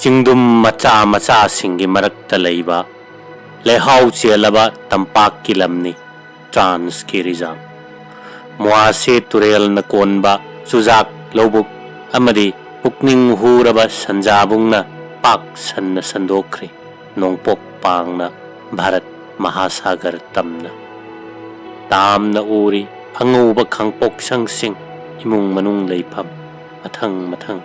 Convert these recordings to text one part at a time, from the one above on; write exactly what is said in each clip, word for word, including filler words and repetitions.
ꯆꯤꯡꯗꯨꯝ ꯃꯆꯥ ꯃꯆꯥꯁꯤꯡꯒꯤ ꯃꯔꯛꯇ ꯂꯩꯕ ꯂꯩꯍꯥꯎ ꯆꯦꯜꯂꯕ ꯇꯝꯄꯥꯛꯀꯤ ꯂꯝꯅꯤ ꯇ꯭ꯔꯥꯟꯁꯀꯤ ꯔꯤꯖꯥꯔꯚ꯫ ꯃꯣꯋꯥꯁꯦ ꯇꯨꯔꯦꯜꯅ ꯀꯣꯟꯕ ꯆꯨꯖꯥꯛ ꯂꯧꯕꯨꯛ ꯑꯃꯗꯤ ꯄꯨꯛꯅꯤꯡ ꯍꯨꯔꯕ ꯁꯟꯖꯥꯕꯨꯡꯅ ꯄꯥꯛ ꯁꯟꯅ ꯁꯟꯗꯣꯛꯈ꯭ꯔꯦ꯫ ꯅꯣꯡꯄꯣꯛ ꯄꯥꯡꯅ ꯚꯥꯔꯠ ꯃꯍꯥꯁꯥꯒꯔ ꯇꯝꯅ꯫ ꯇꯥꯝꯅ ꯎꯔꯤ ꯑꯉꯧꯕ ꯈꯥꯡꯄꯣꯛꯁꯪꯁꯤꯡ, ꯏꯃꯨꯡ ꯃꯅꯨꯡ ꯂꯩꯐꯝ ꯃꯊꯪ ꯃꯊꯪ꯫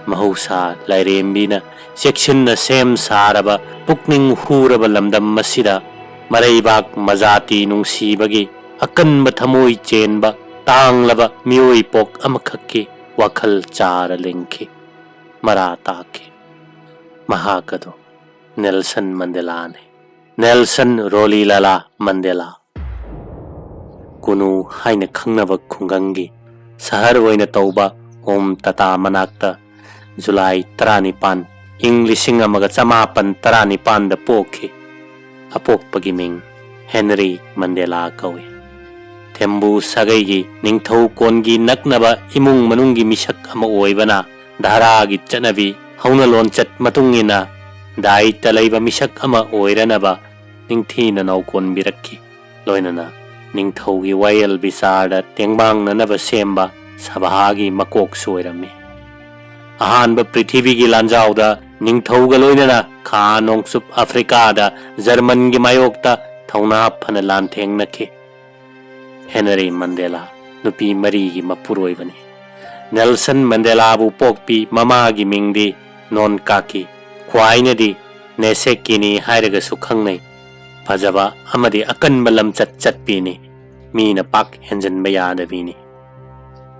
ꯃꯍꯧꯁꯥ ꯂꯥꯏꯔꯦꯝꯕꯤꯅ ꯆꯦꯛꯁꯤꯟꯅ ꯁꯦꯝ ꯁꯥꯔꯕ ꯄꯨꯛꯅꯤꯡ ꯍꯨꯔꯕ ꯂꯝꯗꯝ ꯑꯁꯤꯗ ꯃꯔꯩꯕꯥꯛ ꯃꯖꯥꯇꯤ ꯅꯨꯡꯁꯤꯕꯒꯤ ꯑꯀꯟꯕ ꯊꯃꯣꯏ ꯆꯦꯟꯕ ꯇꯥꯡꯂꯕ ꯃꯤꯑꯣꯏ ꯄꯣꯛ ꯑꯃꯈꯛꯀꯤ ꯋꯥꯈꯜ ꯆꯥꯔ ꯂꯦꯡꯈꯤ, ꯃꯔꯥ ꯇꯥꯈꯤ꯫ ꯃꯍꯥꯛ ꯑꯗꯨ ꯅꯦꯜꯁꯟ ꯃꯟꯗꯦꯂꯥꯅꯤ꯫ ꯅꯦꯜꯁꯟ ꯔꯣꯂꯤꯂꯥꯂꯥ ꯃꯟꯗꯦꯂꯥ꯫ ꯀꯨꯅꯨ ꯍꯥꯏꯅ ꯈꯪꯅꯕ ꯈꯨꯡꯒꯪꯒꯤ ꯁꯍꯔ ꯑꯣꯏꯅ ꯇꯧꯕ ꯑꯣꯝ ꯇꯥꯇꯥ ꯃꯅꯥꯛꯇ ꯖꯨꯂꯥꯏ ꯇꯔꯥꯅꯤꯄꯥꯟ, ꯏꯪ ꯂꯤꯁꯤꯡ ꯑꯃꯒ ꯆꯃꯥꯄꯟ ꯇꯔꯥꯅꯤꯄꯥꯟꯗ ꯄꯣꯛꯈꯤ꯫ ꯑꯄꯣꯛꯄꯒꯤ ꯃꯤꯡ ꯍꯦꯅꯔꯤ ꯃꯟꯗꯦꯂꯥ ꯀꯧꯏ꯫ ꯊꯦꯝꯕꯨ ꯁꯥꯒꯩꯒꯤ ꯅꯤꯡꯊꯧ ꯀꯣꯟꯒꯤ ꯅꯛꯅꯕ ꯏꯃꯨꯡ ꯃꯅꯨꯡꯒꯤ ꯃꯤꯁꯛ ꯑꯃ ꯑꯣꯏꯕꯅ ꯙꯔꯥꯒꯤ ꯆꯠꯅꯕꯤ ꯍꯧꯅ ꯂꯣꯟꯆꯠ ꯃꯇꯨꯡ ꯏꯟꯅ ꯗꯥꯏꯇ ꯂꯩꯕ ꯃꯤꯁꯛ ꯑꯃ ꯑꯣꯏꯔꯅꯕ ꯅꯤꯡꯊꯤꯅ ꯅꯧꯀꯣꯟꯕꯤꯔꯛꯈꯤ꯫ ꯂꯣꯏꯅꯅ ꯅꯤꯡꯊꯧꯒꯤ ꯋꯥꯌꯦꯜ ꯕꯤꯆꯥꯔꯗ ꯇꯦꯡꯕꯥꯡꯅꯅꯕ ꯁꯦꯝꯕ ꯁꯚꯥꯒꯤ ꯃꯀꯣꯛꯁꯨ ꯑꯣꯏꯔꯝꯃꯤ꯫ ꯑꯍꯥꯟꯕ ꯄ꯭ꯔꯤꯊꯤꯕꯤꯒꯤ ꯂꯥꯟꯖꯥꯎꯗ ꯅꯤꯡꯊꯧꯒ ꯂꯣꯏꯅꯅ ꯈꯥ ꯅꯣꯡꯆꯨꯞ ꯑꯐ꯭ꯔꯤꯀꯥꯗ ꯖꯔꯃꯟꯒꯤ ꯃꯥꯌꯣꯛꯇ ꯊꯧꯅꯥ ꯐꯅ ꯂꯥꯟꯊꯦꯡꯅꯈꯤ꯫ ꯍꯦꯅꯔꯤ ꯃꯟꯗꯦꯂꯥ ꯅꯨꯄꯤ ꯃꯔꯤꯒꯤ ꯃꯄꯨꯔꯣꯏꯕꯅꯤ꯫ ꯅꯦꯜꯁꯟ ꯃꯟꯗꯦꯂꯥꯕꯨ ꯄꯣꯛꯄꯤ ꯃꯃꯥꯒꯤ ꯃꯤꯡꯗꯤ ꯅꯣꯟ ꯀꯥꯀꯤ, ꯈ꯭ꯋꯥꯏꯅꯗꯤ ꯅꯦꯁꯦꯀꯤꯅꯤ ꯍꯥꯏꯔꯒꯁꯨ ꯈꯪꯅꯩ꯫ ꯐꯖꯕ ꯑꯃꯗꯤ ꯑꯀꯟꯕ ꯂꯝꯆꯠ ꯆꯠꯄꯤꯅꯤ꯫ ꯃꯤꯅ ꯄꯥꯛ ꯍꯦꯟꯖꯟꯕ ꯌꯥꯗꯕꯤꯅꯤ꯫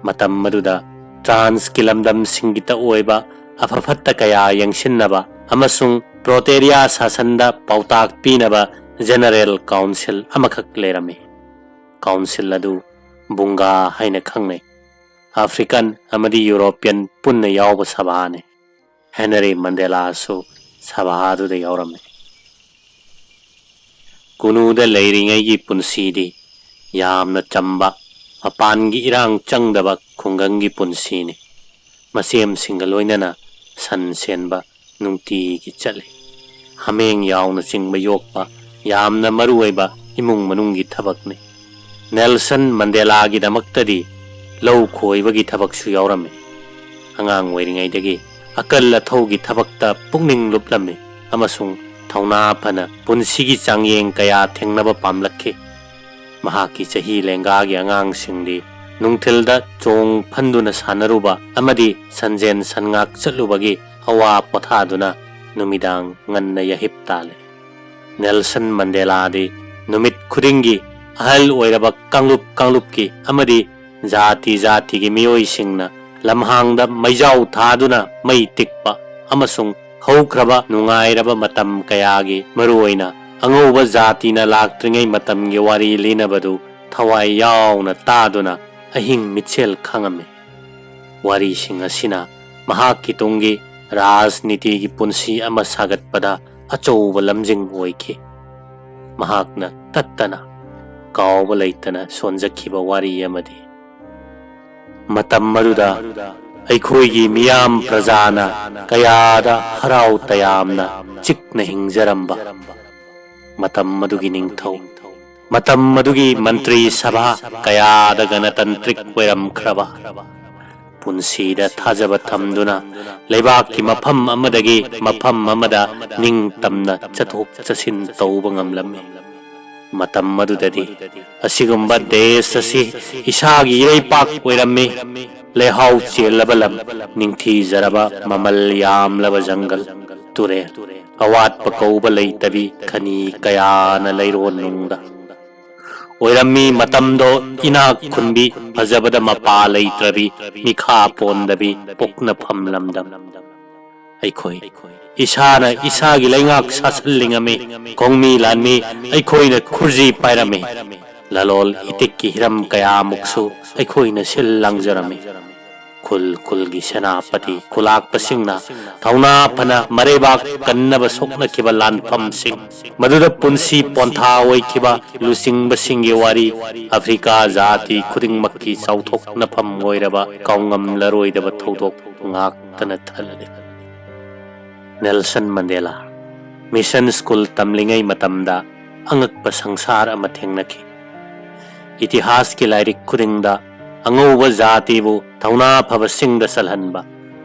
ꯃꯇꯝ ꯑꯗꯨꯗ ꯇ꯭ꯔꯥꯟꯁꯀꯤ ꯂꯝꯗꯝꯁꯤꯡꯒꯤꯇ ꯑꯣꯏꯕ ꯑꯐ ꯐꯠꯇ ꯀꯌꯥ ꯌꯦꯡꯁꯤꯟꯅꯕ ꯑꯃꯁꯨꯡ ꯄ꯭ꯔꯣꯇꯦꯔꯤꯌꯥ ꯁꯥꯁꯟꯗ ꯄꯥꯎꯇꯥꯛ ꯄꯤꯅꯕ ꯖꯦꯅꯔꯦꯜ ꯀꯥꯎꯟꯁꯤꯜ ꯑꯃꯈꯛ ꯂꯩꯔꯝꯃꯤ꯫ ꯀꯥꯎꯟꯁꯤꯜ ꯑꯗꯨ ꯕꯨꯡꯒꯥ ꯍꯥꯏꯅ ꯈꯪꯅꯩ꯫ ꯑꯐ꯭ꯔꯤꯀꯟ ꯑꯃꯗꯤ ꯌꯨꯔꯣꯄꯤꯌꯟ ꯄꯨꯟꯅ ꯌꯥꯎꯕ ꯁꯚꯥꯅꯤ꯫ ꯍꯦꯅꯔꯤ ꯃꯟꯗꯦꯂꯥꯁꯨ ꯁꯚꯥ ꯑꯗꯨꯗ ꯌꯥꯎꯔꯝꯃꯤ꯫ ꯀꯨꯅꯨꯗ ꯂꯩꯔꯤꯉꯩꯒꯤ ꯄꯨꯟꯁꯤꯗꯤ ꯌꯥꯝꯅ ꯆꯝꯕ, ꯃꯄꯥꯟꯒꯤ ꯏꯔꯥꯡ ꯆꯪꯗꯕ ꯈꯨꯡꯒꯪꯒꯤ ꯄꯨꯟꯁꯤꯅꯤ꯫ ꯃꯆꯦꯝꯁꯤꯡꯒ ꯂꯣꯏꯅꯅ ꯁꯟ ꯁꯦꯟꯕ, ꯅꯨꯡꯇꯤꯒꯤ ꯆꯠꯂꯤ꯫ ꯍꯥꯃꯦꯡ ꯌꯥꯎꯅꯆꯤꯡꯕ ꯌꯣꯛꯄ ꯌꯥꯝꯅ ꯃꯔꯨ ꯑꯣꯏꯕ ꯏꯃꯨꯡ ꯃꯅꯨꯡꯒꯤ ꯊꯕꯛꯅꯤ꯫ ꯅꯦꯜꯁꯟ ꯃꯟꯗꯦꯂꯥꯒꯤꯗꯃꯛꯇꯗꯤ ꯂꯧ ꯈꯣꯏꯕꯒꯤ ꯊꯕꯛꯁꯨ ꯌꯥꯎꯔꯝꯃꯤ꯫ ꯑꯉꯥꯡ ꯑꯣꯏꯔꯤꯉꯩꯗꯒꯤ ꯑꯀꯜ ꯑꯊꯧꯒꯤ ꯊꯕꯛꯇ ꯄꯨꯛꯅꯤꯡ ꯂꯨꯞꯂꯝꯃꯤ ꯑꯃꯁꯨꯡ ꯊꯧꯅꯥ ꯐꯅ ꯄꯨꯟꯁꯤꯒꯤ ꯆꯥꯡꯌꯦꯡ ꯀꯌꯥ ꯊꯦꯡꯅꯕ ꯄꯥꯝꯂꯛꯈꯤ꯫ ꯃꯍꯥꯛꯀꯤ ꯆꯍꯤ ꯂꯦꯡꯒꯥꯒꯤ ꯑꯉꯥꯡꯁꯤꯡꯗꯤ ꯅꯨꯡꯊꯤꯜꯗ ꯆꯣꯡ ꯐꯟꯗꯨꯅ ꯁꯥꯟꯅꯔꯨꯕ ꯑꯃꯗꯤ ꯁꯟꯖꯦꯟ ꯁꯟꯉꯥꯛ ꯆꯠꯂꯨꯕꯒꯤ ꯑꯋꯥ ꯄꯣꯊꯥꯗꯨꯅ ꯅꯨꯃꯤꯗꯥꯡ ꯉꯟꯅ ꯌꯥꯍꯤꯞ ꯇꯥꯜꯂꯤ꯫ ꯅꯦꯜꯁꯟ ꯃꯟꯗꯦꯂꯥꯗꯤ ꯅꯨꯃꯤꯠ ꯈꯨꯗꯤꯡꯒꯤ ꯑꯍꯜ ꯑꯣꯏꯔꯕ ꯀꯥꯡꯂꯨꯞ ꯀꯥꯡꯂꯨꯞꯀꯤ ꯑꯃꯗꯤ ꯖꯥꯇꯤ ꯖꯥꯇꯤꯒꯤ ꯃꯤꯑꯣꯏꯁꯤꯡꯅ ꯂꯝꯍꯥꯡꯗ ꯃꯩꯖꯥꯎ ꯊꯥꯗꯨꯅ ꯃꯩ ꯇꯤꯛꯄ ꯑꯃꯁꯨꯡ ꯍꯧꯈ꯭ꯔꯕ ꯅꯨꯡꯉꯥꯏꯔꯕ ꯃꯇꯝ ꯀꯌꯥꯒꯤ, ꯃꯔꯨꯑꯣꯏꯅ ꯑꯉꯧꯕ ꯖꯥꯇꯤꯅ ꯂꯥꯛꯇ꯭ꯔꯤꯉꯩ ꯃꯇꯝꯒꯤ ꯋꯥꯔꯤ ꯂꯤꯅꯕꯗꯨ ꯊꯋꯥꯏ ꯌꯥꯎꯅ ꯇꯥꯗꯨꯅ ꯑꯍꯤꯡ ꯃꯤꯠꯁꯦꯜ ꯈꯥꯡꯉꯝꯃꯤ꯫ ꯋꯥꯔꯤꯁꯤꯡ ꯑꯁꯤꯅ ꯃꯍꯥꯛꯀꯤ ꯇꯨꯡꯒꯤ ꯔꯥꯖꯅꯤꯇꯤꯒꯤ ꯄꯨꯟꯁꯤ ꯑꯃ ꯁꯥꯒꯠꯄꯗ ꯑꯆꯧꯕ ꯂꯝꯖꯤꯡ ꯑꯣꯏꯈꯤ꯫ ꯃꯍꯥꯛꯅ ꯇꯠꯇꯅ, ꯀꯥꯎꯕ ꯂꯩꯇꯅ ꯁꯣꯟꯖꯈꯤꯕ ꯋꯥꯔꯤ ꯑꯃꯗꯤ꯫ ꯃꯇꯝ ꯑꯗꯨꯗ ꯑꯩꯈꯣꯏꯒꯤ ꯃꯤꯌꯥꯝ ꯄ꯭ꯔꯖꯥꯅ ꯀꯌꯥꯗ ꯍꯔꯥꯎ ꯇꯌꯥꯝꯅ ꯆꯤꯛꯅ ꯍꯤꯡꯖꯔꯝꯕ, ꯃꯇꯝ ꯑꯗꯨꯒꯤ ꯅꯤꯡꯊꯧ, ꯃꯇꯝ ꯑꯗꯨꯒꯤ ꯃꯟꯇ꯭ꯔꯤ ꯁꯚꯥ ꯀꯌꯥꯗ ꯒꯅꯇꯟꯇ꯭ꯔꯤꯛ ꯑꯣꯏꯔꯝꯈ꯭ꯔꯕ, ꯄꯨꯟꯁꯤꯗ ꯊꯥꯖꯕ ꯊꯝꯗꯨꯅ ꯂꯩꯕꯥꯛꯀꯤ ꯃꯐꯝ ꯑꯃꯗꯒꯤ ꯃꯐꯝ ꯑꯃꯗ ꯅꯤꯡꯇꯝꯅ ꯆꯠꯊꯣꯛ ꯆꯠꯁꯤꯟ ꯇꯧꯕ ꯉꯝꯂꯝꯃꯤ꯫ ꯃꯇꯝ ꯑꯗꯨꯗꯗꯤ ꯑꯁꯤꯒꯨꯝꯕ ꯗꯦꯁ ꯑꯁꯤ ꯏꯁꯥꯒꯤ ꯏꯔꯩꯄꯥꯛ ꯑꯣꯏꯔꯝꯃꯤ꯫ ꯂꯩꯍꯥꯎ ꯆꯦꯜꯂꯕ ꯂꯝ, ꯅꯤꯡꯊꯤꯖꯔꯕ ꯃꯃꯜ ꯌꯥꯝꯂꯕ ꯖꯪꯒꯜ, ꯇꯨꯔꯦꯜ, ꯑꯋꯥꯠꯄ ꯀꯧꯕ ꯂꯩꯇꯕꯤ ꯈꯅꯤ ꯀꯌꯥꯅ ꯂꯩꯔꯣꯟ ꯅꯨꯡꯗ ꯑꯣꯏꯔꯝꯃꯤ꯫ ꯃꯇꯝꯗꯣ ꯏꯅꯥꯛ ꯈꯨꯟꯕꯤ, ꯐꯖꯕꯗ ꯃꯄꯥ ꯂꯩꯇ꯭ꯔꯕꯤ, ꯃꯤꯈꯥ ꯄꯣꯟꯗꯕꯤ ꯄꯣꯛꯅꯐꯝ ꯂꯝꯗꯝ꯫ ꯑꯩꯈꯣꯏ ꯏꯁꯥꯅ ꯏꯁꯥꯒꯤ ꯂꯩꯉꯥꯛ ꯁꯥꯁꯜꯂꯤꯉꯝꯃꯤ꯫ ꯈꯣꯡꯃꯤ ꯂꯥꯟꯃꯤ ꯑꯩꯈꯣꯏꯅ ꯈꯨꯔꯖꯤ ꯄꯥꯏꯔꯝꯃꯤ꯫ ꯂꯂꯣꯜ ꯏꯇꯤꯛꯀꯤ ꯍꯤꯔꯝ ꯀꯌꯥꯃꯨꯛꯁꯨ ꯑꯩꯈꯣꯏꯅ ꯁꯤꯜ ꯂꯥꯡꯖꯔꯝꯃꯤ꯫ ꯈꯨꯜ ꯈꯨꯜꯒꯤ ꯁꯦꯅꯥꯄꯇꯤ ꯈꯨꯂꯥꯛꯄꯁꯤꯡꯅ ꯊꯧꯅꯥ ꯐꯅ ꯃꯔꯩꯕꯥꯛ ꯀꯟꯅꯕ ꯁꯣꯛꯅꯈꯤꯕ ꯂꯥꯟꯐꯝꯁꯤꯡ, ꯃꯗꯨꯗ ꯄꯨꯟꯁꯤ ꯄꯣꯟꯊꯥ ꯑꯣꯏꯈꯤꯕ ꯂꯨꯆꯤꯡꯕꯁꯤꯡꯒꯤ ꯋꯥꯔꯤ, ꯑꯐ꯭ꯔꯤꯀꯥ ꯖꯥꯇꯤ ꯈꯨꯗꯤꯡꯃꯛꯀꯤ ꯆꯥꯎꯊꯣꯛꯅꯐꯝ ꯑꯣꯏꯔꯕ ꯀꯥꯎꯉꯝꯂꯔꯣꯏꯗꯕ ꯊꯧꯗꯣꯛ ꯉꯥꯛꯇꯅ ꯊꯜꯂꯤ꯫ ꯅꯦꯜꯁꯟ ꯃꯟꯗꯦꯂꯥ ꯃꯤꯁꯟ ꯁ꯭ꯀꯨꯜ ꯇꯝꯂꯤꯉꯩ ꯃꯇꯝꯗ ꯑꯉꯛꯄ ꯁꯪꯁꯥꯔ ꯑꯃ ꯊꯦꯡꯅꯈꯤ꯫ ꯏꯇꯤꯍꯥꯁꯀꯤ ꯂꯥꯏꯔꯤꯛ ꯈꯨꯗꯤꯡꯗ ꯑꯉꯧꯕ ꯖꯥꯇꯤꯕꯨ ꯊꯧꯅꯥ ꯐꯕꯁꯤꯡꯗ ꯆꯜꯍꯟꯕ,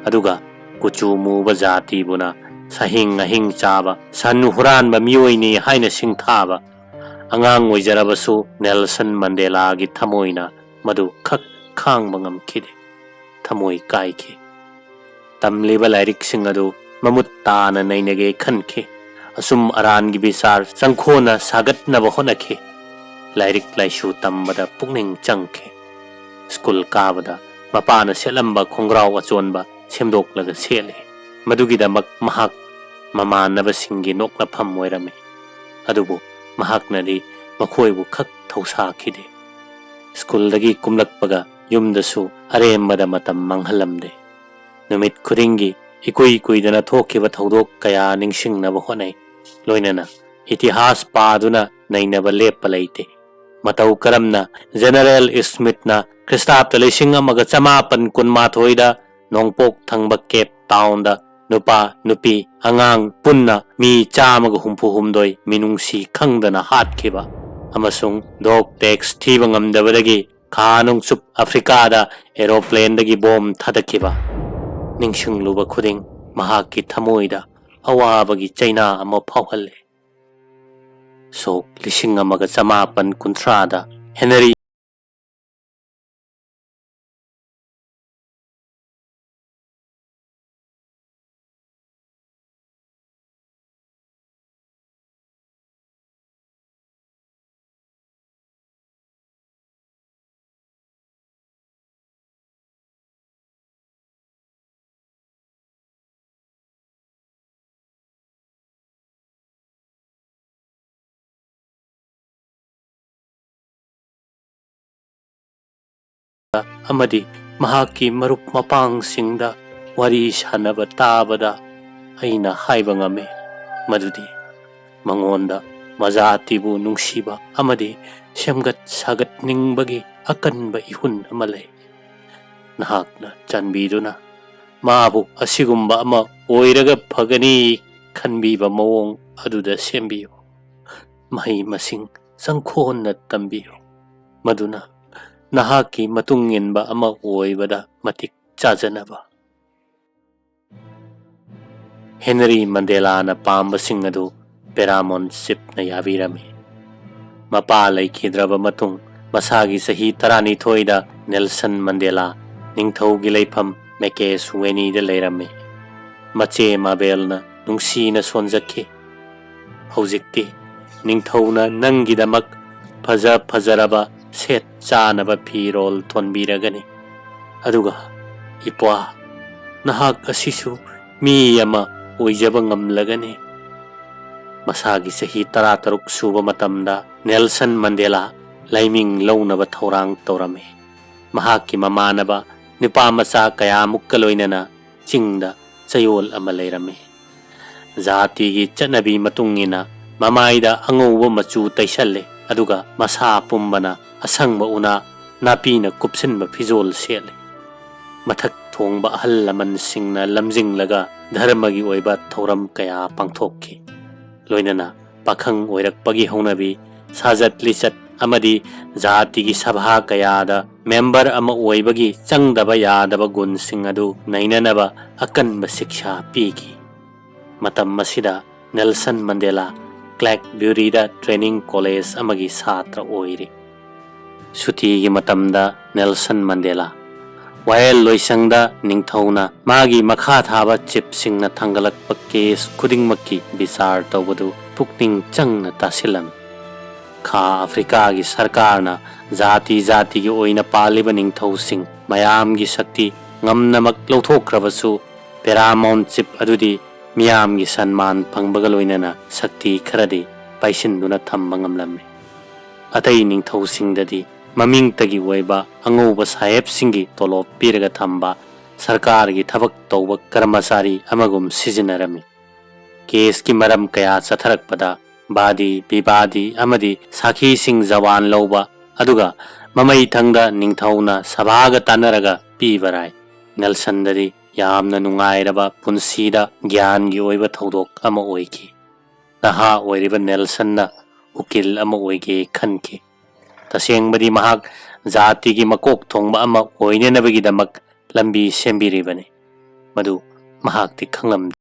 ꯑꯗꯨꯒ ꯀꯨꯆꯨ ꯃꯨꯕ ꯖꯥꯇꯤꯕꯨꯅ ꯁꯍꯤꯡ ꯑꯍꯤꯡ ꯆꯥꯕ, ꯁꯟ ꯍꯨꯔꯥꯟꯕ ꯃꯤꯑꯣꯏꯅꯤ ꯍꯥꯏꯅ ꯁꯤꯡꯊꯥꯕ ꯑꯉꯥꯡ ꯑꯣꯏꯖꯔꯕꯁꯨ ꯅꯦꯜꯁꯟ ꯃꯟꯗꯦꯂꯥꯒꯤ ꯊꯃꯣꯏꯅ ꯃꯗꯨ ꯈꯛ ꯈꯥꯡꯕ ꯉꯝꯈꯤꯗꯦ꯫ ꯊꯃꯣꯏ ꯀꯥꯏꯈꯤ꯫ ꯇꯝꯂꯤꯕ ꯂꯥꯏꯔꯤꯛꯁꯤꯡ ꯑꯗꯨ ꯃꯃꯨꯠ ꯇꯥꯅ ꯅꯩꯅꯒꯦ ꯈꯟꯈꯤ꯫ ꯑꯆꯨꯝ ꯑꯔꯥꯟꯒꯤ ꯕꯤꯆꯥꯔ ꯆꯪꯈꯣꯟꯅ ꯁꯥꯒꯠꯅꯕ ꯍꯣꯠꯅꯈꯤ꯫ ꯂꯥꯏꯔꯤꯛ ꯂꯥꯏꯁꯨ ꯇꯝꯕꯗ ꯄꯨꯛꯅꯤꯡ ꯆꯪꯈꯤ꯫ ꯁ꯭ꯀꯨꯜ ꯀꯥꯕꯗ ꯃꯄꯥꯅ ꯁꯦꯠꯂꯝꯕ ꯈꯣꯡꯒ꯭ꯔꯥꯎ ꯑꯆꯣꯟꯕ ꯁꯦꯝꯗꯣꯛꯂꯒ ꯁꯦꯠꯂꯤ꯫ ꯃꯗꯨꯒꯤꯗꯃꯛ ꯃꯍꯥꯛ ꯃꯃꯥꯟꯅꯕꯁꯤꯡꯒꯤ ꯅꯣꯛꯅꯐꯝ ꯑꯣꯏꯔꯝꯃꯤ꯫ ꯑꯗꯨꯕꯨ ꯃꯍꯥꯛꯅꯗꯤ ꯃꯈꯣꯏꯕꯨ ꯈꯛ ꯊꯧꯁꯥꯈꯤꯗꯦ꯫ ꯁ꯭ꯀꯨꯜꯗꯒꯤ ꯀꯨꯝꯂꯛꯄꯒ ꯌꯨꯝꯗꯁꯨ ꯑꯔꯦꯝꯕꯗ ꯃꯇꯝ ꯃꯥꯡꯍꯜꯂꯝꯗꯦ꯫ ꯅꯨꯃꯤꯠ ꯈꯨꯗꯤꯡꯒꯤ ꯏꯀꯨꯏ ꯀꯨꯏꯗꯅ ꯊꯣꯛꯈꯤꯕ ꯊꯧꯗꯣꯛ ꯀꯌꯥ ꯅꯤꯡꯁꯤꯡꯅꯕ ꯍꯣꯠꯅꯩ꯫ ꯂꯣꯏꯅꯅ ꯏꯇꯤꯍꯥꯁ ꯄꯥꯗꯨꯅ ꯅꯩꯅꯕ ꯂꯦꯞꯄ ꯂꯩꯇꯦ꯫ ꯃꯇꯧ ꯀꯔꯝꯅ ꯖꯦꯅꯔꯦꯜ ꯁ꯭ꯃꯤꯠꯅ ꯈ꯭ꯔꯤꯁꯇꯥꯕꯇ ꯂꯤꯁꯤꯡ ꯑꯃꯒ ꯆꯃꯥꯄꯟ ꯀꯨꯟꯃꯥꯊꯣꯏꯗ ꯅꯣꯡꯄꯣꯛ ꯊꯪꯕ ꯀꯦꯞ ꯇꯥꯎꯟꯗ ꯅꯨꯄꯥ, ꯅꯨꯄꯤ, ꯑꯉꯥꯡ ꯄꯨꯟꯅ ꯃꯤ ꯆꯥꯝꯃꯒ ꯍꯨꯝꯐꯨ ꯍꯨꯝꯗꯣꯏ ꯃꯤꯅꯨꯡꯁꯤ ꯈꯪꯗꯅ ꯍꯥꯠꯈꯤꯕ ꯑꯃꯁꯨꯡ ꯗꯣꯛ ꯇꯦꯛꯁ ꯊꯤꯕ ꯉꯝꯗꯕꯗꯒꯤ ꯈꯥ ꯅꯣꯡꯆꯨꯞ ꯑꯐ꯭ꯔꯤꯀꯥꯗ ꯑꯦꯔꯣꯄ꯭ꯂꯦꯟꯗꯒꯤ ꯕꯣꯝ ꯊꯥꯗꯈꯤꯕ ꯅꯤꯡꯁꯤꯡꯂꯨꯕ ꯈꯨꯗꯤꯡ ꯃꯍꯥꯛꯀꯤ ꯊꯃꯣꯏꯗ ꯑꯋꯥꯕꯒꯤ ꯆꯩꯅꯥ ꯑꯃ ꯐꯥꯎꯍꯜꯂꯦ꯫ ꯁꯣꯛ ꯂꯤꯁꯤꯡ ꯑꯃꯒ ꯆꯃꯥꯄꯟ ꯀꯨꯟꯊ꯭ꯔꯥꯗ ꯍꯦꯅꯔꯤ ꯑꯃꯗꯤ ꯃꯍꯥꯛꯀꯤ ꯃꯔꯨꯞ ꯃꯄꯥꯡꯁꯤꯡꯗ ꯋꯥꯔꯤ ꯁꯥꯟꯅꯕ ꯇꯥꯕꯗ ꯑꯩꯅ ꯍꯥꯏꯕ ꯉꯝꯃꯤ ꯃꯗꯨꯗꯤ ꯃꯉꯣꯟꯗ ꯃꯖꯥꯇꯤꯕꯨ ꯅꯨꯡꯁꯤꯕ ꯑꯃꯗꯤ ꯁꯦꯝꯒꯠ ꯁꯥꯒꯠꯅꯤꯡꯕꯒꯤ ꯑꯀꯟꯕ ꯏꯍꯨꯟ ꯑꯃ ꯂꯩ꯫ ꯅꯍꯥꯛꯅ ꯆꯥꯟꯕꯤꯗꯨꯅ ꯃꯥꯕꯨ ꯑꯁꯤꯒꯨꯝꯕ ꯑꯃ ꯑꯣꯏꯔꯒ ꯐꯒꯅꯤ ꯈꯟꯕꯤꯕ ꯃꯑꯣꯡ ꯑꯗꯨꯗ ꯁꯦꯝꯕꯤꯌꯨ꯫ ꯃꯍꯩ ꯃꯁꯤꯡ ꯆꯪꯈꯣꯟꯅ ꯇꯝꯕꯤꯌꯨ, ꯃꯗꯨꯅ ꯅꯍꯥꯛꯀꯤ ꯃꯇꯨꯡ ꯏꯟꯕ ꯑꯃ ꯑꯣꯏꯕꯗ ꯃꯇꯤꯛ ꯆꯥꯖꯅꯕ꯫ ꯍꯦꯅꯔꯤ ꯃꯟꯗꯦꯂꯥꯅ ꯄꯥꯝꯕꯁꯤꯡ ꯑꯗꯨ ꯄꯦꯔꯥꯃꯣꯟ ꯆꯤꯞꯅ ꯌꯥꯕꯤꯔꯝꯃꯤ꯫ ꯃꯄꯥ ꯂꯩꯈꯤꯗ꯭ꯔꯕ ꯃꯇꯨꯡ, ꯃꯁꯥꯒꯤ ꯆꯍꯤ ꯇꯔꯥꯅꯤꯊꯣꯏꯗ ꯅꯦꯜꯁꯟ ꯃꯟꯗꯦꯂꯥ ꯅꯤꯡꯊꯧꯒꯤ ꯂꯩꯐꯝ ꯃꯦꯀꯦꯁ ꯋꯦꯅꯤꯗ ꯂꯩꯔꯝꯃꯤ꯫ ꯃꯆꯦ ꯃꯥꯕꯦꯜꯅ ꯅꯨꯡꯁꯤꯅ ꯁꯣꯟꯖꯈꯤ꯫ "ꯍꯧꯖꯤꯛꯇꯤ ꯅꯤꯡꯊꯧꯅ ꯅꯪꯒꯤꯗꯃꯛ ꯐꯖ ꯐꯖꯔꯕ ꯁꯦꯠ ꯆꯥꯅꯕ ꯐꯤꯔꯣꯜ ꯊꯣꯟꯕꯤꯔꯒꯅꯤ꯫ ꯑꯗꯨꯒ ꯏꯄ꯭ꯋꯥ, ꯅꯍꯥꯛ ꯑꯁꯤꯁꯨ ꯃꯤ ꯑꯃ ꯑꯣꯏꯖꯕ ꯉꯝꯂꯒꯅꯤ꯫" ꯃꯁꯥꯒꯤ ꯆꯍꯤ ꯇꯔꯥꯇꯔꯨꯛ ꯁꯨꯕ ꯃꯇꯝꯗ ꯅꯦꯜꯁꯟ ꯃꯟꯗꯦꯂꯥ ꯂꯥꯏꯃꯤꯡ ꯂꯧꯅꯕ ꯊꯧꯔꯥꯡ ꯇꯧꯔꯝꯃꯤ꯫ ꯃꯍꯥꯛꯀꯤ ꯃꯃꯥꯟꯅꯕ ꯅꯨꯄꯥ ꯃꯆꯥ ꯀꯌꯥꯃꯨꯛꯀ ꯂꯣꯏꯅꯅ ꯆꯤꯡꯗ ꯆꯌꯣꯜ ꯑꯃ ꯂꯩꯔꯝꯃꯤ꯫ ꯖꯥꯇꯤꯒꯤ ꯆꯠꯅꯕꯤ ꯃꯇꯨꯡ ꯏꯟꯅ ꯃꯃꯥꯏꯗ ꯑꯉꯧꯕ ꯃꯆꯨ ꯇꯩꯁꯜꯂꯤ, ꯑꯗꯨꯒ ꯃꯁꯥ ꯄꯨꯝꯕꯅ ꯑꯁꯪꯕ ꯎꯅꯥ ꯅꯥꯄꯤꯅ ꯀꯨꯞꯁꯤꯟꯕ ꯐꯤꯖꯣꯜ ꯁꯦꯠꯂꯤ꯫ ꯃꯊꯛ ꯊꯣꯡꯕ ꯑꯍꯜ ꯂꯃꯟꯁꯤꯡꯅ ꯂꯝꯖꯤꯡꯂꯒ ꯙꯔꯃꯒꯤ ꯑꯣꯏꯕ ꯊꯧꯔꯝ ꯀꯌꯥ ꯄꯥꯡꯊꯣꯛꯈꯤ꯫ ꯂꯣꯏꯅꯅ ꯄꯥꯈꯪ ꯑꯣꯏꯔꯛꯄꯒꯤ ꯍꯧꯅꯕꯤ, ꯁꯥꯖꯠ ꯂꯤꯆꯠ ꯑꯃꯗꯤ ꯖꯥꯇꯤꯒꯤ ꯁꯚꯥ ꯀꯌꯥꯗ ꯃꯦꯝꯕꯔ ꯑꯃ ꯑꯣꯏꯕꯒꯤ ꯆꯪꯗꯕ ꯌꯥꯗꯕ ꯒꯨꯟꯁꯤꯡ ꯑꯗꯨ ꯅꯩꯅꯅꯕ ꯑꯀꯟꯕ ꯁꯤꯛꯁꯥ ꯄꯤꯈꯤ꯫ ꯃꯇꯝ ꯑꯁꯤꯗ ꯅꯦꯜꯁꯟ ꯃꯟꯗꯦꯂꯥ ꯀ꯭ꯂꯦꯛꯕ꯭ꯌꯨꯔꯤꯗ ꯇ꯭ꯔꯦꯅꯤꯡ ꯀꯣꯂꯦꯖ ꯑꯃꯒꯤ ꯁꯥꯇ꯭ꯔ ꯑꯣꯏꯔꯤ꯫ ꯁꯨꯇꯤꯒꯤ ꯃꯇꯝꯗ ꯅꯦꯜꯁꯟ ꯃꯟꯗꯦꯂꯥ ꯋꯥꯌꯦꯜ ꯂꯣꯏꯁꯪꯗ ꯅꯤꯡꯊꯧꯅ ꯃꯥꯒꯤ ꯃꯈꯥ ꯊꯥꯕ ꯆꯤꯞꯁꯤꯡꯅ ꯊꯥꯡꯒꯠꯂꯛꯄ ꯀꯦꯁ ꯈꯨꯗꯤꯡꯃꯛꯀꯤ ꯕꯤꯆꯥꯔ ꯇꯧꯕꯗꯨ ꯄꯨꯛꯅꯤꯡ ꯆꯪꯅ ꯇꯥꯁꯤꯜꯂꯝꯃꯤ꯫ ꯈꯥ ꯑꯐ꯭ꯔꯤꯀꯥꯒꯤ ꯁꯔꯀꯥꯔꯅ ꯖꯥꯇꯤ ꯖꯥꯇꯤꯒꯤ ꯑꯣꯏꯅ ꯄꯥꯜꯂꯤꯕ ꯅꯤꯡꯊꯧꯁꯤꯡ ꯃꯌꯥꯝꯒꯤ ꯁꯛꯇꯤ ꯉꯝꯅꯃꯛ ꯂꯧꯊꯣꯛꯈ꯭ꯔꯕꯁꯨ, ꯄꯦꯔꯥꯃꯥꯎꯟ ꯆꯤꯞ ꯑꯗꯨꯗꯤ ꯃꯤꯌꯥꯝꯒꯤ ꯁꯟꯃꯥꯟ ꯐꯪꯕꯒ ꯂꯣꯏꯅꯅ ꯁꯛꯇꯤ ꯈꯔꯗꯤ ꯄꯥꯏꯁꯤꯟꯗꯨꯅ ꯊꯝꯕ ꯉꯝꯂꯝꯃꯤ꯫ ꯑꯇꯩ ꯅꯤꯡꯊꯧꯁꯤꯡꯗꯗꯤ ꯃꯃꯤꯡꯇꯒꯤ ꯑꯣꯏꯕ ꯑꯉꯧꯕ ꯁꯥꯍꯦꯕꯁꯤꯡꯒꯤ ꯇꯣꯂꯣꯞ ꯄꯤꯔꯒ ꯊꯝꯕ ꯁꯔꯀꯥꯔꯒꯤ ꯊꯕꯛ ꯇꯧꯕ ꯀꯔꯃꯆꯥꯔꯤ ꯑꯃꯒꯨꯝ ꯁꯤꯖꯤꯟꯅꯔꯝꯃꯤ꯫ ꯀꯦꯁꯀꯤ ꯃꯔꯝ ꯀꯌꯥ ꯆꯠꯊꯔꯛꯄꯗ ꯕꯥꯗꯤ, ꯕꯤꯕꯥꯗꯤ ꯑꯃꯗꯤ ꯁꯥꯈꯤꯁꯤꯡ ꯖꯋꯥꯟ ꯂꯧꯕ, ꯑꯗꯨꯒ ꯃꯃꯩ ꯊꯪꯗ ꯅꯤꯡꯊꯧꯅ ꯁꯚꯥꯒ ꯇꯥꯟꯅꯔꯒ ꯄꯤꯕ ꯔꯥꯏ ꯅꯦꯜꯁꯟꯗꯗꯤ ꯌꯥꯝꯅ ꯅꯨꯡꯉꯥꯏꯔꯕ ꯄꯨꯟꯁꯤꯗ ꯒ꯭ꯌꯥꯟꯒꯤ ꯑꯣꯏꯕ ꯊꯧꯗꯣꯛ ꯑꯃ ꯑꯣꯏꯈꯤ꯫ ꯅꯍꯥ ꯑꯣꯏꯔꯤꯕ ꯅꯦꯜꯁꯟꯅ ꯎꯀꯤꯜ ꯑꯃ ꯑꯣꯏꯒꯦ ꯈꯟꯈꯤ꯫ ꯇꯁꯦꯡꯕꯗꯤ ꯃꯍꯥꯛ ꯖꯥꯇꯤꯒꯤ ꯃꯀꯣꯛ ꯊꯣꯡꯕ ꯑꯃ ꯑꯣꯏꯅꯅꯕꯒꯤꯗꯃꯛ ꯂꯝꯕꯤ ꯁꯦꯝꯕꯤꯔꯤꯕꯅꯤ꯫ ꯃꯗꯨ ꯃꯍꯥꯛꯇꯤ ꯈꯪꯂꯝꯗꯦ꯫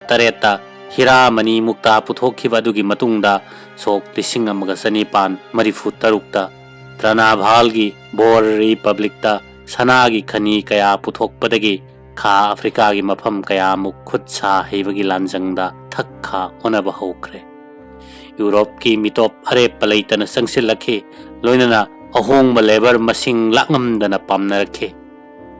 ꯇꯔꯦꯠꯇ ꯍꯤꯔꯥꯃꯅꯤ ꯃꯨꯛꯇꯥ ꯄꯨꯊꯣꯛꯈꯤꯕ ꯑꯗꯨꯒꯤ ꯃꯇꯨꯡꯗ, ꯁꯣꯛ ꯂꯤꯁꯤꯡ ꯑꯃꯒ ꯆꯅꯤꯄꯥꯟ ꯃꯔꯤꯐꯨ ꯇꯔꯨꯛꯇ ꯇ꯭ꯔꯅꯥꯚꯥꯜꯒꯤ ꯕꯣꯔ ꯔꯤꯄꯕ꯭ꯂꯤꯛꯇ ꯁꯅꯥꯒꯤ ꯈꯅꯤ ꯀꯌꯥ ꯄꯨꯊꯣꯛꯄꯗꯒꯤ ꯈꯥ ꯑꯐ꯭ꯔꯤꯀꯥꯒꯤ ꯃꯐꯝ ꯀꯌꯥꯃꯨꯛ ꯈꯨꯠ ꯁꯥ ꯍꯩꯕꯒꯤ ꯂꯥꯟꯖꯪꯗ ꯊꯛ ꯈꯥ ꯑꯣꯟꯅꯕ ꯍꯧꯈ꯭ꯔꯦ꯫ ꯌꯨꯔꯣꯞꯀꯤ ꯃꯤꯇꯣꯞ ꯑꯔꯦꯞꯄ ꯂꯩꯇꯅ ꯆꯪꯁꯤꯜꯂꯛꯈꯤ, ꯂꯣꯏꯅꯅ ꯑꯍꯣꯡꯕ ꯂꯦꯕꯔ ꯃꯁꯤꯡ ꯂꯥꯛꯉꯝꯗꯅ ꯄꯥꯝꯅꯔꯛꯈꯤ꯫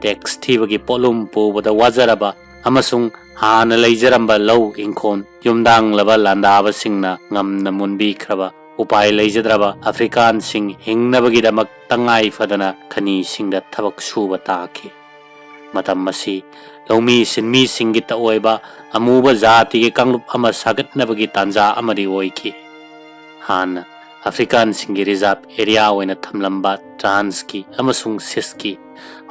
ꯇꯦꯛꯁ ꯊꯤꯕꯒꯤ ꯄꯣꯠꯂꯨꯝ ꯄꯨꯕꯗ ꯋꯥꯖꯔꯕ ꯑꯃꯁꯨꯡ ꯍꯥꯟꯅ ꯂꯩꯖꯔꯝꯕ ꯂꯧ ꯏꯪꯈꯣꯜ ꯌꯨꯝꯗꯥꯡꯂꯕ ꯂꯥꯟꯗꯥꯕꯁꯤꯡꯅ ꯉꯝꯅ ꯃꯨꯟꯕꯤꯈ꯭ꯔꯕ ꯎꯄꯥꯏ ꯂꯩꯖꯗ꯭ꯔꯕ ꯑꯐ꯭ꯔꯤꯀꯥꯟꯁꯤꯡ ꯍꯤꯡꯅꯕꯒꯤꯗꯃꯛ ꯇꯉꯥꯏ ꯐꯗꯅ ꯈꯅꯤꯁꯤꯡꯗ ꯊꯕꯛ ꯁꯨꯕ ꯇꯥꯈꯤ꯫ ꯃꯇꯝ ꯑꯁꯤ ꯂꯧꯃꯤ ꯁꯤꯟꯃꯤꯁꯤꯡꯒꯤ ꯇꯑꯣꯏꯕ ꯑꯃꯨꯕ ꯖꯥꯇꯤꯒꯤ ꯀꯥꯡꯂꯨꯞ ꯑꯃ ꯁꯥꯒꯠꯅꯕꯒꯤ ꯇꯥꯟꯖꯥ ꯑꯃꯗꯤ ꯑꯣꯏꯈꯤ꯫ ꯍꯥꯟꯅ ꯑꯐ꯭ꯔꯤꯀꯥꯟꯁꯤꯡꯒꯤ ꯔꯤꯖꯥꯔꯚ ꯑꯦꯔꯤꯌꯥ ꯑꯣꯏꯅ ꯊꯝꯂꯝꯕ ꯇ꯭ꯔꯥꯟꯁꯀꯤ ꯑꯃꯁꯨꯡ ꯁꯤꯁꯀꯤ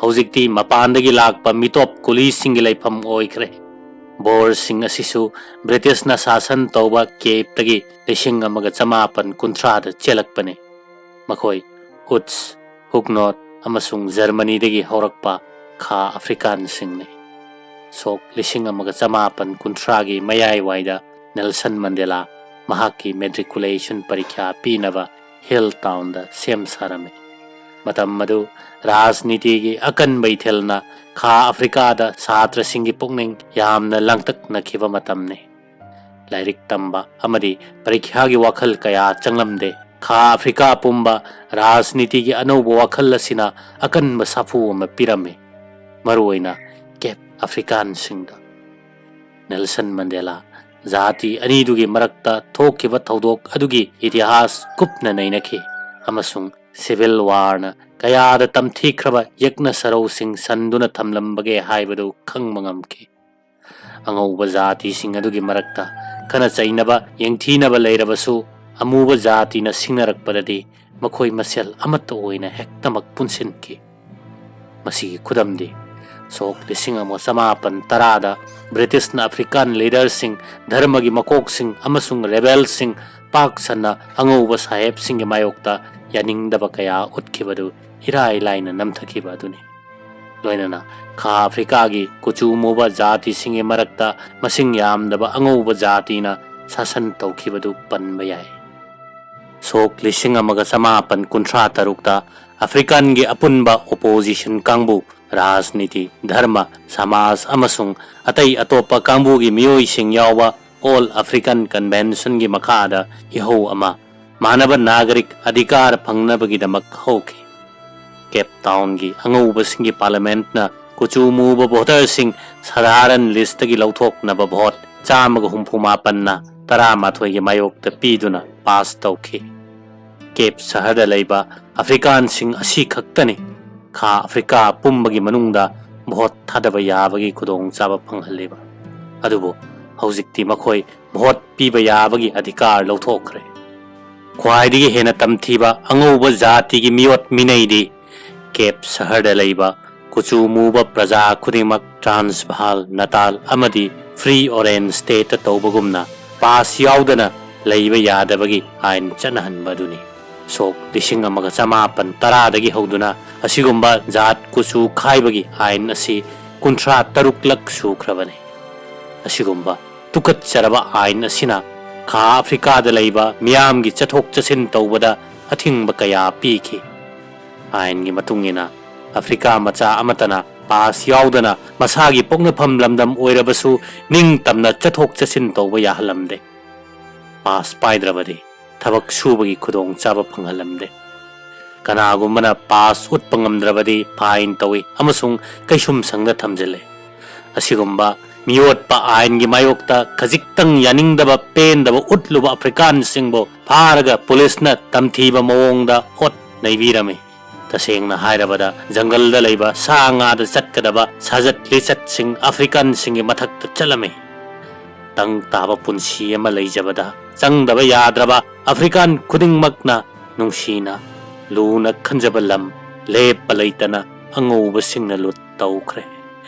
ꯍꯧꯖꯤꯛꯇꯤ ꯃꯄꯥꯟꯗꯒꯤ ꯂꯥꯛꯄ ꯃꯤꯇꯣꯞ ꯀꯨꯂꯤꯁꯤꯡꯒꯤ ꯂꯩꯐꯝ ꯑꯣꯏꯈ꯭ꯔꯦ꯫ ꯕꯣꯔꯁꯤꯡ ꯑꯁꯤꯁꯨ ꯕ꯭ꯔꯤꯇꯤꯁꯅ ꯁꯥꯁꯟ ꯇꯧꯕ ꯀꯦꯞꯇꯒꯤ ꯂꯤꯁꯤꯡ ꯑꯃꯒ ꯆꯃꯥꯄꯟ ꯀꯨꯟꯊ꯭ꯔꯥꯗ ꯆꯦꯜꯂꯛꯄꯅꯤ꯫ ꯃꯈꯣꯏ ꯎꯠꯁ, ꯍꯨꯛꯅꯣꯠ ꯑꯃꯁꯨꯡ ꯖꯔꯃꯅꯤꯗꯒꯤ ꯍꯧꯔꯛꯄ ꯈꯥ ꯑꯐ꯭ꯔꯤꯀꯥꯟꯁꯤꯡꯅꯤ꯫ ꯁꯣꯛ ꯂꯤꯁꯤꯡ ꯑꯃꯒ ꯆꯃꯥꯄꯟ ꯀꯨꯟꯊ꯭ꯔꯥꯒꯤ ꯃꯌꯥꯏꯋꯥꯏꯗ ꯅꯦꯜꯁꯟ ꯃꯟꯗꯦꯂꯥ ꯃꯍꯥꯛꯀꯤ ꯃꯦꯇ꯭ꯔꯤꯀꯨꯂꯦꯁꯟ ꯄꯔꯤꯈ꯭ꯌꯥ ꯄꯤꯅꯕ ꯍꯤꯜ ꯇꯥꯎꯟꯗ ꯁꯦꯝ ꯁꯥꯔꯝꯃꯤ꯫ ꯃꯇꯝ ꯑꯗꯨ ꯔꯥꯖꯅꯤꯇꯤꯒꯤ ꯑꯀꯟꯕ ꯏꯊꯤꯜꯅ ꯈꯥ ꯑꯐ꯭ꯔꯤꯀꯥꯗ ꯁꯥꯇ꯭ꯔꯁꯤꯡꯒꯤ ꯄꯨꯛꯅꯤꯡ ꯌꯥꯝꯅ ꯂꯥꯡꯇꯛꯅꯈꯤꯕ ꯃꯇꯝꯅꯤ꯫ ꯂꯥꯏꯔꯤꯛ ꯇꯝꯕ ꯑꯃꯗꯤ ꯄꯔꯤꯈ꯭ꯌꯥꯒꯤ ꯋꯥꯈꯜ ꯀꯌꯥ ꯆꯪꯂꯝꯗꯦ꯫ ꯈꯥ ꯑꯐ꯭ꯔꯤꯀꯥ ꯄꯨꯝꯕ ꯔꯥꯖꯅꯤꯇꯤꯒꯤ ꯑꯅꯧꯕ ꯋꯥꯈꯜ ꯑꯁꯤꯅ ꯑꯀꯟꯕ ꯁꯥꯐꯨ ꯑꯃ ꯄꯤꯔꯝꯃꯤ, ꯃꯔꯨꯑꯣꯏꯅ ꯀꯦꯞ ꯑꯐ꯭ꯔꯤꯀꯥꯟꯁꯤꯡꯗ꯫ ꯅꯦꯜꯁꯟ ꯃꯟꯗꯦꯂꯥ ꯖꯥꯇꯤ ꯑꯅꯤꯗꯨꯒꯤ ꯃꯔꯛꯇ ꯊꯣꯛꯈꯤꯕ ꯊꯧꯗꯣꯛ ꯑꯗꯨꯒꯤ ꯏꯇꯤꯍꯥꯁ ꯀꯨꯞꯅ ꯅꯩꯅꯈꯤ, ꯑꯃꯁꯨꯡ ꯁꯤꯚꯤꯜ ꯋꯥꯔꯅ ꯀꯌꯥꯗ ꯇꯝꯊꯤꯈ꯭ꯔꯕ ꯌꯦꯛꯅ ꯁꯔꯧꯁꯤꯡ ꯁꯟꯗꯨꯅ ꯊꯝꯂꯝꯕꯒꯦ ꯍꯥꯏꯕꯗꯨ ꯈꯪꯕ ꯉꯝꯈꯤ꯫ ꯑꯉꯧꯕ ꯖꯥꯇꯤꯁꯤꯡ ꯑꯗꯨꯒꯤ ꯃꯔꯛꯇ ꯈꯠꯅ ꯆꯩꯅꯕ, ꯌꯦꯡꯊꯤꯅꯕ ꯂꯩꯔꯕꯁꯨ, ꯑꯃꯨꯕ ꯖꯥꯇꯤꯅ ꯁꯤꯡꯅꯔꯛꯄꯗꯗꯤ ꯃꯈꯣꯏ ꯃꯁꯦꯜ ꯑꯃꯠꯇ ꯑꯣꯏꯅ ꯍꯦꯛꯇꯃꯛ ꯄꯨꯟꯁꯤꯟꯈꯤ꯫ ꯃꯁꯤꯒꯤ ꯈꯨꯗꯝꯗꯤ ꯁꯣꯛ ꯂꯤꯁꯤꯡ ꯑꯃꯒ ꯆꯃꯥꯄꯟ ꯇꯔꯥꯗ ꯕ꯭ꯔꯤꯇꯤꯁꯅ ꯑꯐ꯭ꯔꯤꯀꯥꯟ ꯂꯤꯗꯔꯁꯤꯡ, ꯙꯔꯃꯒꯤ ꯃꯀꯣꯛꯁꯤꯡ ꯑꯃꯁꯨꯡ ꯔꯦꯕꯦꯜꯁꯤꯡ ꯄꯥꯛ ꯁꯟꯅ ꯑꯉꯧꯕ ꯁꯥꯍꯦꯕꯁꯤꯡꯒꯤ ꯃꯥꯌꯣꯛꯇ ꯌꯥꯅꯤꯡꯗꯕ ꯀꯌꯥ ꯎꯠꯈꯤꯕꯗꯨ ꯏꯔꯥꯏ ꯂꯥꯏꯅ ꯅꯝꯊꯈꯤꯕ ꯑꯗꯨꯅꯤ꯫ ꯂꯣꯏꯅꯅ ꯈꯥ ꯑꯐ꯭ꯔꯤꯀꯥꯒꯤ ꯀꯨꯆꯨ ꯃꯨꯕ ꯖꯥꯇꯤꯁꯤꯡꯒꯤ ꯃꯔꯛꯇ ꯃꯁꯤꯡ ꯌꯥꯝꯗꯕ ꯑꯉꯧꯕ ꯖꯥꯇꯤꯅ ꯁꯥꯁꯟ ꯇꯧꯈꯤꯕꯗꯨ ꯄꯟꯕ ꯌꯥꯏ꯫ ꯁꯣꯛ ꯂꯤꯁꯤꯡ ꯑꯃꯒ ꯆꯃꯥꯄꯟ ꯀꯨꯟꯊ꯭ꯔꯥ ꯇꯔꯨꯛꯇ ꯑꯐ꯭ꯔꯤꯀꯥꯟꯒꯤ ꯑꯄꯨꯟꯕ ꯑꯣꯄꯣꯖꯤꯁꯟ ꯀꯥꯡꯕꯨ, ꯔꯥꯖꯅꯤꯇꯤ, ꯙꯔꯃ, ꯁꯃꯥꯖ ꯑꯃꯁꯨꯡ ꯑꯇꯩ ꯑꯇꯣꯞꯄ ꯀꯥꯡꯕꯨꯒꯤ ꯃꯤꯑꯣꯏꯁꯤꯡ ꯌꯥꯎꯕ ꯑꯣꯜ ꯑꯐ꯭ꯔꯤꯀꯥꯟ ꯀꯟꯚꯦꯟꯁꯟꯒꯤ ꯃꯈꯥꯗ ꯏꯍꯧ ꯑꯃ ꯃꯥꯟꯅꯕ ꯅꯥꯒꯔꯤꯛ ꯑꯙꯤꯀꯥꯔ ꯐꯪꯅꯕꯒꯤꯗꯃꯛ ꯍꯧꯈꯤ꯫ ꯀꯦꯞ ꯇꯥꯎꯟꯒꯤ ꯑꯉꯧꯕꯁꯤꯡꯒꯤ ꯄꯥꯔꯂꯤꯌꯥꯃꯦꯟꯠꯅ ꯀꯨꯆꯨ ꯃꯨꯕ ꯚꯣꯇꯔꯁꯤꯡ ꯁꯥꯙꯥꯔꯟ ꯂꯤꯁ꯭ꯠꯇꯒꯤ ꯂꯧꯊꯣꯛꯅꯕ ꯚꯣꯠ ꯆꯥꯝꯃꯒ ꯍꯨꯝꯐꯨ ꯃꯥꯄꯟꯅ ꯇꯔꯥꯃꯥꯊꯣꯏꯒꯤ ꯃꯥꯌꯣꯛꯇ ꯄꯤꯗꯨꯅ ꯄꯥꯁ ꯇꯧꯈꯤ꯫ ꯀꯦꯞ ꯁꯍꯔꯗ ꯂꯩꯕ ꯑꯐ꯭ꯔꯤꯀꯥꯟꯁꯤꯡ ꯑꯁꯤ ꯈꯛꯇꯅꯤ ꯈꯥ ꯑꯐ꯭ꯔꯤꯀꯥ ꯄꯨꯝꯕꯒꯤ ꯃꯅꯨꯡꯗ ꯚꯣꯠ ꯊꯥꯗꯕ ꯌꯥꯕꯒꯤ ꯈꯨꯗꯣꯡꯆꯥꯕ ꯐꯪꯍꯜꯂꯤꯕ꯫ ꯑꯗꯨꯕꯨ ꯍꯧꯖꯤꯛꯇꯤ ꯃꯈꯣꯏ ꯚꯣꯠ ꯄꯤꯕ ꯌꯥꯕꯒꯤ ꯑꯙꯤꯀꯥꯔ ꯂꯧꯊꯣꯛꯈ꯭ꯔꯦ꯫ ꯈ꯭ꯋꯥꯏꯗꯒꯤ ꯍꯦꯟꯅ ꯇꯝꯊꯤꯕ ꯑꯉꯧꯕ ꯖꯥꯇꯤꯒꯤ ꯃꯤꯑꯣꯠ ꯃꯤꯅꯩꯗꯤ ꯀꯦꯞ ꯁꯍꯔꯗ ꯂꯩꯕ ꯀꯨꯆꯨ ꯃꯨꯕ ꯄ꯭ꯔꯖꯥ ꯈꯨꯗꯤꯡꯃꯛ ꯇ꯭ꯔꯥꯟꯁꯚꯥꯜ, ꯅꯇꯥꯜ ꯑꯃꯗꯤ ꯐ꯭ꯔꯤ ꯑꯣꯔꯦꯟꯖ ꯁ꯭ꯇꯦꯠꯇ ꯇꯧꯕꯒꯨꯝꯅ ꯄꯥꯁ ꯌꯥꯎꯗꯅ ꯂꯩꯕ ꯌꯥꯗꯕꯒꯤ ꯑꯥꯏꯟ ꯆꯠꯅꯍꯟꯕ ꯑꯗꯨꯅꯤ꯫ ꯁꯣꯛ ꯂꯤꯁꯤꯡ ꯑꯃꯒ ꯆꯃꯥꯄꯟ ꯇꯔꯥꯗꯒꯤ ꯍꯧꯗꯨꯅ ꯑꯁꯤꯒꯨꯝꯕ ꯖꯥꯠ ꯀꯨꯆꯨ ꯈꯥꯏꯕꯒꯤ ꯑꯥꯏꯟ ꯑꯁꯤ ꯀꯨꯟꯊ꯭ꯔꯥ ꯇꯔꯨꯛꯂꯛ ꯁꯨꯈ꯭ꯔꯕꯅꯤ꯫ ꯑꯁꯤꯒꯨꯝꯕ ꯇꯨꯀꯠꯆꯔꯕ ꯑꯥꯏꯟ ꯑꯁꯤꯅ ꯈꯥ ꯑꯐ꯭ꯔꯤꯀꯥꯗ ꯂꯩꯕ ꯃꯤꯌꯥꯝꯒꯤ ꯆꯠꯊꯣꯛ ꯆꯠꯁꯤꯟ ꯇꯧꯕꯗ ꯑꯊꯤꯡꯕ ꯀꯌꯥ ꯄꯤꯈꯤ꯫ ꯑꯥꯏꯟꯒꯤ ꯃꯇꯨꯡ ꯏꯟꯅ ꯑꯐ꯭ꯔꯤꯀꯥ ꯃꯆꯥ ꯑꯃꯠꯇꯅ ꯄꯥꯁ ꯌꯥꯎꯗꯅ ꯃꯁꯥꯒꯤ ꯄꯣꯛꯅꯐꯝ ꯂꯝꯗꯝ ꯑꯣꯏꯔꯕꯁꯨ ꯅꯤꯡꯇꯝꯅ ꯆꯠꯊꯣꯛ ꯆꯠꯁꯤꯟ ꯇꯧꯕ ꯌꯥꯍꯜꯂꯝꯗꯦ꯫ ꯄꯥꯁ ꯄꯥꯏꯗ꯭ꯔꯕꯗꯤ ꯊꯕꯛ ꯁꯨꯕꯒꯤ ꯈꯨꯗꯣꯡꯆꯥꯕ ꯐꯪꯍꯜꯂꯝꯗꯦ꯫ ꯀꯅꯥꯒꯨꯝꯕꯅ ꯄꯥꯁ ꯎꯠꯄ ꯉꯝꯗ꯭ꯔꯕꯗꯤ ꯐꯥꯏꯟ ꯇꯧꯏ ꯑꯃꯁꯨꯡ ꯀꯩꯁꯨꯝꯁꯪꯗ ꯊꯝꯖꯤꯜꯂꯦ꯫ ꯑꯁꯤꯒꯨꯝꯕ ꯃꯤꯑꯣꯠꯄ ꯑꯥꯏꯟꯒꯤ ꯃꯥꯌꯣꯛꯇ ꯈꯖꯤꯛꯇꯪ ꯌꯥꯅꯤꯡꯗꯕ ꯄꯦꯟꯗꯕ ꯎꯠꯂꯨꯕ ꯑꯐ꯭ꯔꯤꯀꯥꯟꯁꯤꯡꯕꯨ ꯐꯥꯔꯒ ꯄꯨꯂꯤꯁꯅ ꯇꯝꯊꯤꯕ ꯃꯑꯣꯡꯗ ꯑꯣꯠ ꯅꯩꯕꯤꯔꯝꯃꯤ꯫ ꯇꯁꯦꯡꯅ ꯍꯥꯏꯔꯕꯗ ꯖꯪꯒꯜꯗ ꯂꯩꯕ ꯁꯥ ꯉꯥꯗ ꯆꯠꯀꯗꯕ ꯁꯥꯖꯠ ꯂꯤꯆꯠꯁꯤꯡ ꯑꯐ꯭ꯔꯤꯀꯥꯟꯁꯤꯡꯒꯤ ꯃꯊꯛꯇ ꯆꯠꯂꯝꯃꯤ꯫ ꯇꯪ ꯇꯥꯕ ꯄꯨꯟꯁꯤ ꯑꯃ ꯂꯩꯖꯕꯗ ꯆꯪꯗꯕ ꯌꯥꯗ꯭ꯔꯕ ꯑꯐ꯭ꯔꯤꯀꯥꯟ ꯈꯨꯗꯤꯡꯃꯛꯅ ꯅꯨꯡꯁꯤꯅ ꯂꯨꯅ ꯈꯟꯖꯕ ꯂꯝ ꯂꯦꯞꯄ ꯂꯩꯇꯅ ꯑꯉꯧꯕꯁꯤꯡꯅ ꯂꯨꯠ ꯇꯧꯈ꯭ꯔꯦ꯫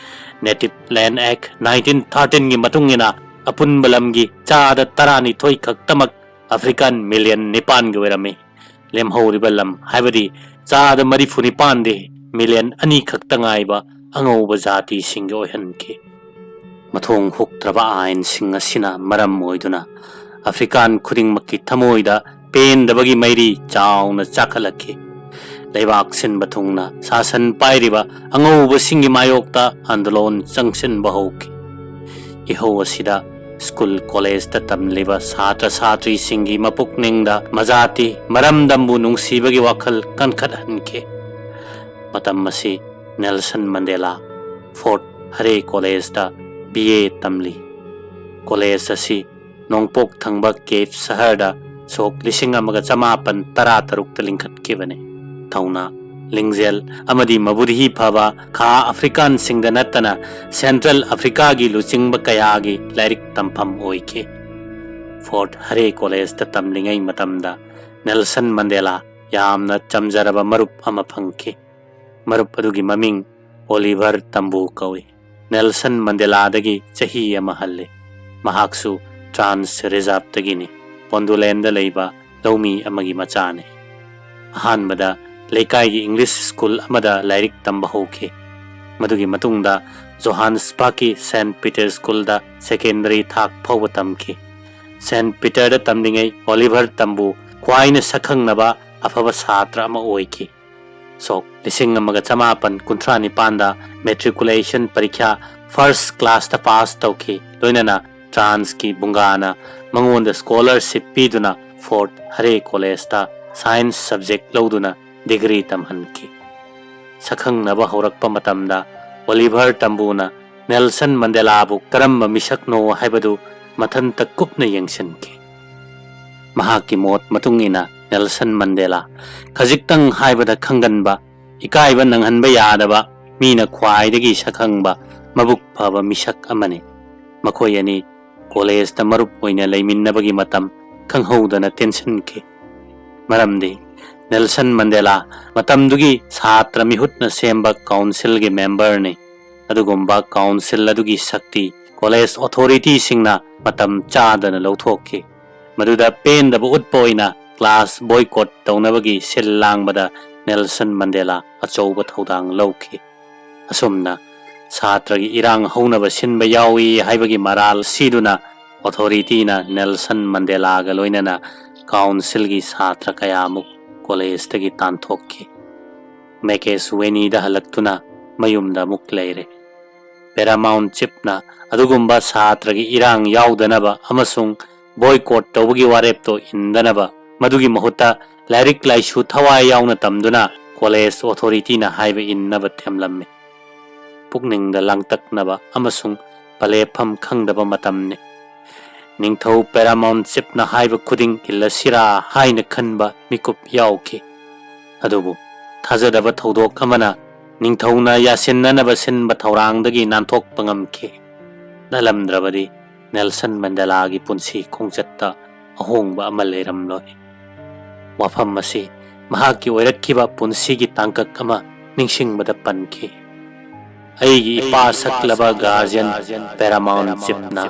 ꯅꯦꯇꯤꯞ ꯂꯦꯟ ꯑꯦꯛ ꯅꯥꯏꯟꯇꯤꯟ ꯊꯥꯔꯇꯤꯟꯒꯤ ꯃꯇꯨꯡ ꯏꯟꯅ ꯑꯄꯨꯟꯕ ꯂꯝꯒꯤ ꯆꯥꯗ ꯇꯔꯥꯅꯤꯊꯣꯏ ꯈꯛꯇꯃꯛ ꯑꯐ꯭ꯔꯤꯀꯥꯟ ꯃꯤꯂꯤꯌꯟ ꯅꯤꯄꯥꯟꯒꯤ ꯑꯣꯏꯔꯝꯃꯤ꯫ ꯂꯦꯝꯍꯧꯔꯤꯕ ꯂꯝ, ꯍꯥꯏꯕꯗꯤ ꯆꯥꯗ ꯃꯔꯤꯐꯨ ꯅꯤꯄꯥꯟꯗꯤ ꯃꯤꯂꯤꯌꯟ ꯑꯅꯤ ꯈꯛꯇ ꯉꯥꯏꯕ ꯑꯉꯧꯕ ꯖꯥꯇꯤꯁꯤꯡꯒꯤ ꯑꯣꯏꯍꯟꯈꯤ꯫ ꯃꯊꯣꯡ ꯍꯨꯛꯇ꯭ꯔꯕ ꯑꯥꯏꯟꯁꯤꯡ ꯑꯁꯤꯅ ꯃꯔꯝ ꯑꯣꯏꯗꯨꯅ ꯑꯐ꯭ꯔꯤꯀꯥꯟ ꯈꯨꯗꯤꯡꯃꯛꯀꯤ ꯊꯃꯣꯏꯗ ꯄꯦꯟꯗꯕꯒꯤ ꯃꯩꯔꯤ ꯆꯥꯎꯅ ꯆꯥꯈꯠꯂꯛꯈꯤ꯫ ꯂꯩꯕꯥꯛ ꯁꯤꯟꯕ ꯊꯨꯡꯅ ꯁꯥꯁꯟ ꯄꯥꯏꯔꯤꯕ ꯑꯉꯧꯕꯁꯤꯡꯒꯤ ꯃꯥꯌꯣꯛꯇ ꯑꯟꯗꯣꯂꯣꯟ ꯆꯪꯁꯤꯟꯕ ꯍꯧꯈꯤ꯫ ꯏꯍꯧ ꯑꯁꯤꯗ ꯁ꯭ꯀꯨꯜ ꯀꯣꯂꯦꯖꯇ ꯇꯝꯂꯤꯕ ꯁꯥꯇ꯭ꯔ ꯁꯥꯇ꯭ꯔꯤꯁꯤꯡꯒꯤ ꯃꯄꯨꯛꯅꯤꯡꯗ ꯃꯖꯥꯇꯤ ꯃꯔꯝꯗꯝꯕꯨ ꯅꯨꯡꯁꯤꯕꯒꯤ ꯋꯥꯈꯜ ꯀꯟꯈꯠꯍꯟꯈꯤ꯫ ꯃꯇꯝ ꯑꯁꯤ ꯅꯦꯜꯁꯟ ꯃꯟꯗꯦꯂꯥ ꯐꯣꯔꯠ ꯍꯔꯦ ꯀꯣꯂꯦꯖꯇ ꯕꯤ ꯑꯦ ꯇꯝꯂꯤ꯫ ꯀꯣꯂꯦꯖ ꯑꯁꯤ ꯅꯣꯡꯄꯣꯛ ꯊꯪꯕ ꯀꯦꯞ ꯁꯍꯔꯗ ꯁꯣꯛ ꯂꯤꯁꯤꯡ ꯑꯃꯒ ꯆꯃꯥꯄꯟ ꯇꯔꯥ ꯇꯔꯨꯛꯇ ꯂꯤꯡꯈꯠꯈꯤꯕꯅꯤ꯫ ꯊꯧꯅꯥ, ꯂꯤꯡꯖꯦꯜ ꯑꯃꯗꯤ ꯃꯕꯨꯙꯤ ꯐꯕ ꯈꯥ ꯑꯐ꯭ꯔꯤꯀꯥꯟꯁꯤꯡꯗ ꯅꯠꯇꯅ ꯁꯦꯟꯇ꯭ꯔꯦꯜ ꯑꯐ꯭ꯔꯤꯀꯥꯒꯤ ꯂꯨꯆꯤꯡꯕ ꯀꯌꯥꯒꯤ ꯂꯥꯏꯔꯤꯛ ꯇꯝꯐꯝ ꯑꯣꯏꯈꯤ꯫ ꯐꯣꯔꯠ ꯍꯔꯦ ꯀꯣꯂꯦꯖꯇ ꯇꯝꯂꯤꯉꯩ ꯃꯇꯝꯗ ꯅꯦꯜꯁꯟ ꯃꯟꯗꯦꯂꯥ ꯌꯥꯝꯅ ꯆꯝꯖꯔꯕ ꯃꯔꯨꯞ ꯑꯃ ꯐꯪꯈꯤ꯫ ꯃꯔꯨꯞ ꯑꯗꯨꯒꯤ ꯃꯃꯤꯡ ꯑꯣꯂꯤꯚꯔ ꯇꯝꯕꯨ ꯀꯧꯏ꯫ ꯅꯦꯜꯁꯟ ꯃꯟꯗꯦꯂꯥꯗꯒꯤ ꯆꯍꯤ ꯑꯃ ꯍꯜꯂꯤ꯫ ꯃꯍꯥꯛꯁꯨ ꯇ꯭ꯔꯥꯟꯁ ꯔꯤꯖꯥꯔꯚꯇꯒꯤꯅꯤ꯫ ꯄꯣꯟꯗꯨꯂꯦꯟꯗ ꯂꯩꯕ ꯂꯧꯃꯤ ꯑꯃꯒꯤ ꯃꯆꯥꯅꯤ꯫ ꯑꯍꯥꯟꯕꯗ ꯂꯩꯀꯥꯏꯒꯤ ꯏꯪꯂꯤꯁ ꯁ꯭ꯀꯨꯜ ꯑꯃꯗ ꯂꯥꯏꯔꯤꯛ ꯇꯝꯕ ꯍꯧꯈꯤ꯫ ꯃꯗꯨꯒꯤ ꯃꯇꯨꯡꯗ ꯖꯣꯍꯥꯟꯁꯕꯔꯒꯀꯤ ꯁꯦꯟꯠ ꯄꯤꯇꯔ ꯁ꯭ꯀꯨꯜꯗ ꯁꯦꯀꯦꯟꯗꯔꯤ ꯊꯥꯛ ꯐꯥꯎꯕ ꯇꯝꯈꯤ꯫ ꯁꯦꯟꯠ ꯄꯤꯇꯔꯗ ꯇꯝꯂꯤꯉꯩ ꯑꯣꯂꯤꯚꯔ ꯇꯝꯕꯨ ꯈ꯭ꯋꯥꯏꯅ ꯁꯛꯈꯪꯅꯕ ꯑꯐꯕ ꯁꯥꯇ꯭ꯔ ꯑꯃ ꯑꯣꯏꯈꯤ꯫ ꯁꯣꯛ ꯂꯤꯁꯤꯡ ꯑꯃꯒ ꯆꯃꯥꯄꯟ ꯀꯨꯟꯊ꯭ꯔꯥ ꯅꯤꯄꯥꯟꯗ matriculation ꯄꯔꯤꯈ꯭ꯌꯥ first classꯇ pass ꯇꯧꯈꯤ꯫ ꯂꯣꯏꯅꯅ ꯇ꯭ꯔꯥꯟꯁꯀꯤ ꯕꯨꯡꯒꯥꯅ ꯃꯉꯣꯟꯗ scholarship ꯄꯤꯗꯨꯅ Fort Hare Collegeꯇ science subject ꯂꯧꯗꯨꯅ degree ꯇꯝꯍꯟꯈꯤ꯫ ꯁꯛꯈꯪꯅꯕ ꯍꯧꯔꯛꯄ ꯃꯇꯝꯗ Oliver Tambuꯅ ꯅꯦꯜꯁꯟ ꯃꯟꯗꯦꯂꯥꯕꯨ ꯀꯔꯝꯕ ꯃꯤꯁꯛꯅꯣ ꯍꯥꯏꯕꯗꯨ ꯃꯊꯟꯇ ꯀꯨꯞꯅ ꯌꯦꯡꯁꯤꯟꯈꯤ꯫ ꯃꯍꯥꯛꯀꯤ ꯃꯣꯠ ꯃꯇꯨꯡ ꯏꯟꯅ ꯅꯦꯜꯁꯟ ꯃꯟꯗꯦꯂꯥ ꯈꯖꯤꯛꯇꯪ ꯍꯥꯏꯕꯗ ꯈꯪꯒꯟꯕ, ꯏꯀꯥꯏꯕ ꯅꯪꯍꯟꯕ ꯌꯥꯗꯕ, ꯃꯤꯅ ꯈ꯭ꯋꯥꯏꯗꯒꯤ ꯁꯛꯈꯪꯕ, ꯃꯕꯨꯛ ꯐꯕ ꯃꯤꯁꯛ ꯑꯃꯅꯤ꯫ ꯃꯈꯣꯏ ꯑꯅꯤ ꯀꯣꯂꯦꯖꯇ ꯃꯔꯨꯞ ꯑꯣꯏꯅ ꯂꯩꯃꯤꯟꯅꯕꯒꯤ ꯃꯇꯝ ꯈꯪꯍꯧꯗꯅ ꯇꯦꯟꯁꯤꯟꯈꯤ꯫ ꯃꯔꯝꯗꯤ ꯅꯦꯜꯁꯟ ꯃꯟꯗꯦꯂꯥ ꯃꯇꯝꯗꯨꯒꯤ ꯁꯥꯇ꯭ꯔ ꯃꯤꯍꯨꯠꯅ ꯁꯦꯝꯕ councilꯒꯤ memberꯅꯤ꯫ ꯑꯗꯨꯒꯨꯝꯕ council ꯑꯗꯨꯒꯤ ꯁꯛꯇꯤ ꯀꯣꯂꯦꯖ authorityꯁꯤꯡꯅ ꯃꯇꯝ ꯆꯥꯗꯅ ꯂꯧꯊꯣꯛꯈꯤ꯫ ꯃꯗꯨꯗ ꯄꯦꯟꯗꯕ ꯎꯠꯄ ꯑꯣꯏꯅ class boycott ꯇꯧꯅꯕꯒꯤ ꯁꯤꯜ ꯂꯥꯡꯕꯗ ꯅꯦꯜꯁꯟ ꯃꯟꯗꯦꯂꯥ ꯑꯆꯧꯕ ꯊꯧꯗꯥꯡ ꯂꯧꯈꯤ꯫ ꯑꯁꯨꯝꯅ ꯁꯥꯇ꯭ꯔꯒꯤ ꯏꯔꯥꯡ ꯍꯧꯅꯕ ꯁꯤꯟꯕ ꯌꯥꯎꯏ ꯍꯥꯏꯕꯒꯤ ꯃꯔꯥꯜ ꯁꯤꯗꯨꯅ authorityꯅ ꯅꯦꯜꯁꯟ ꯃꯟꯗꯦꯂꯥꯒ ꯂꯣꯏꯅꯅ councilꯒꯤ ꯁꯥꯇ꯭ꯔ ꯀꯌꯥꯃꯨꯛ ꯀꯣꯂꯦꯖꯇꯒꯤ ꯇꯥꯟꯊꯣꯛꯈꯤ꯫ ꯃꯦꯀꯦꯁ꯭ꯋꯦꯅꯤꯗ ꯍꯜꯂꯛꯇꯨꯅ ꯃꯌꯨꯝꯗ ꯑꯃꯨꯛ ꯂꯩꯔꯦ꯫ Paramount chiefꯅ ꯑꯗꯨꯒꯨꯝꯕ ꯁꯥꯇ꯭ꯔꯒꯤ ꯏꯔꯥꯡ ꯌꯥꯎꯗꯅꯕ ꯑꯃꯁꯨꯡ boycott ꯇꯧꯕꯒꯤ ꯋꯥꯔꯦꯞꯇꯣ ꯏꯟꯗꯅꯕ, ꯃꯗꯨꯒꯤ ꯃꯍꯨꯠꯇ ꯂꯥꯏꯔꯤꯛ ꯂꯥꯏꯁꯨ ꯊꯋꯥꯏ ꯌꯥꯎꯅ ꯇꯝꯗꯨꯅ ꯀꯣꯂꯦꯖ authorityꯅ ꯍꯥꯏꯕ ꯏꯟꯅꯕ ꯊꯦꯝꯂꯝꯃꯤ꯫ ꯄꯨꯛꯅꯤꯡꯗ ꯂꯥꯡꯇꯛꯅꯕ ꯑꯃꯁꯨꯡ ꯄꯂꯦꯞꯐꯝ ꯈꯪꯗꯕ ꯃꯇꯝꯅꯤ꯫ ꯅꯤꯡꯊꯧ Paramount chiefꯅ ꯍꯥꯏꯕ ꯈꯨꯗꯤꯡ ꯏꯜꯂꯁꯤꯔꯥ ꯍꯥꯏꯅ ꯈꯟꯕ ꯃꯤꯀꯨꯞ ꯌꯥꯎꯈꯤ꯫ ꯑꯗꯨꯕꯨ ꯊꯥꯖꯗꯕ ꯊꯧꯗꯣꯛ ꯑꯃꯅ ꯅꯤꯡꯊꯧꯅ ꯌꯥꯁꯤꯟꯅꯅꯕ ꯁꯤꯟꯕ ꯊꯧꯔꯥꯡꯗꯒꯤ ꯅꯥꯟꯊꯣꯛꯄ ꯉꯝꯈꯤ꯫ ꯅꯠꯂꯝꯗ꯭ꯔꯕꯗꯤ ꯅꯦꯜꯁꯟ ꯃꯟꯗꯦꯂꯥꯒꯤ ꯄꯨꯟꯁꯤ ꯈꯣꯡꯆꯠꯇ ꯑꯍꯣꯡꯕ ꯑꯃ ꯂꯩꯔꯝꯂꯣꯏ꯫ ꯋꯥꯐꯝ ꯑꯁꯤ ꯃꯍꯥꯛꯀꯤ ꯑꯣꯏꯔꯛꯈꯤꯕ ꯄꯨꯟꯁꯤꯒꯤ ꯇꯥꯡꯀꯛ ꯑꯃ ꯅꯤꯡꯁꯤꯡꯕꯗ ꯄꯟꯈꯤ꯫ ꯑꯩꯒꯤ ꯏꯄꯥ ꯁꯛꯂꯕ guardian Paramount chiefꯅ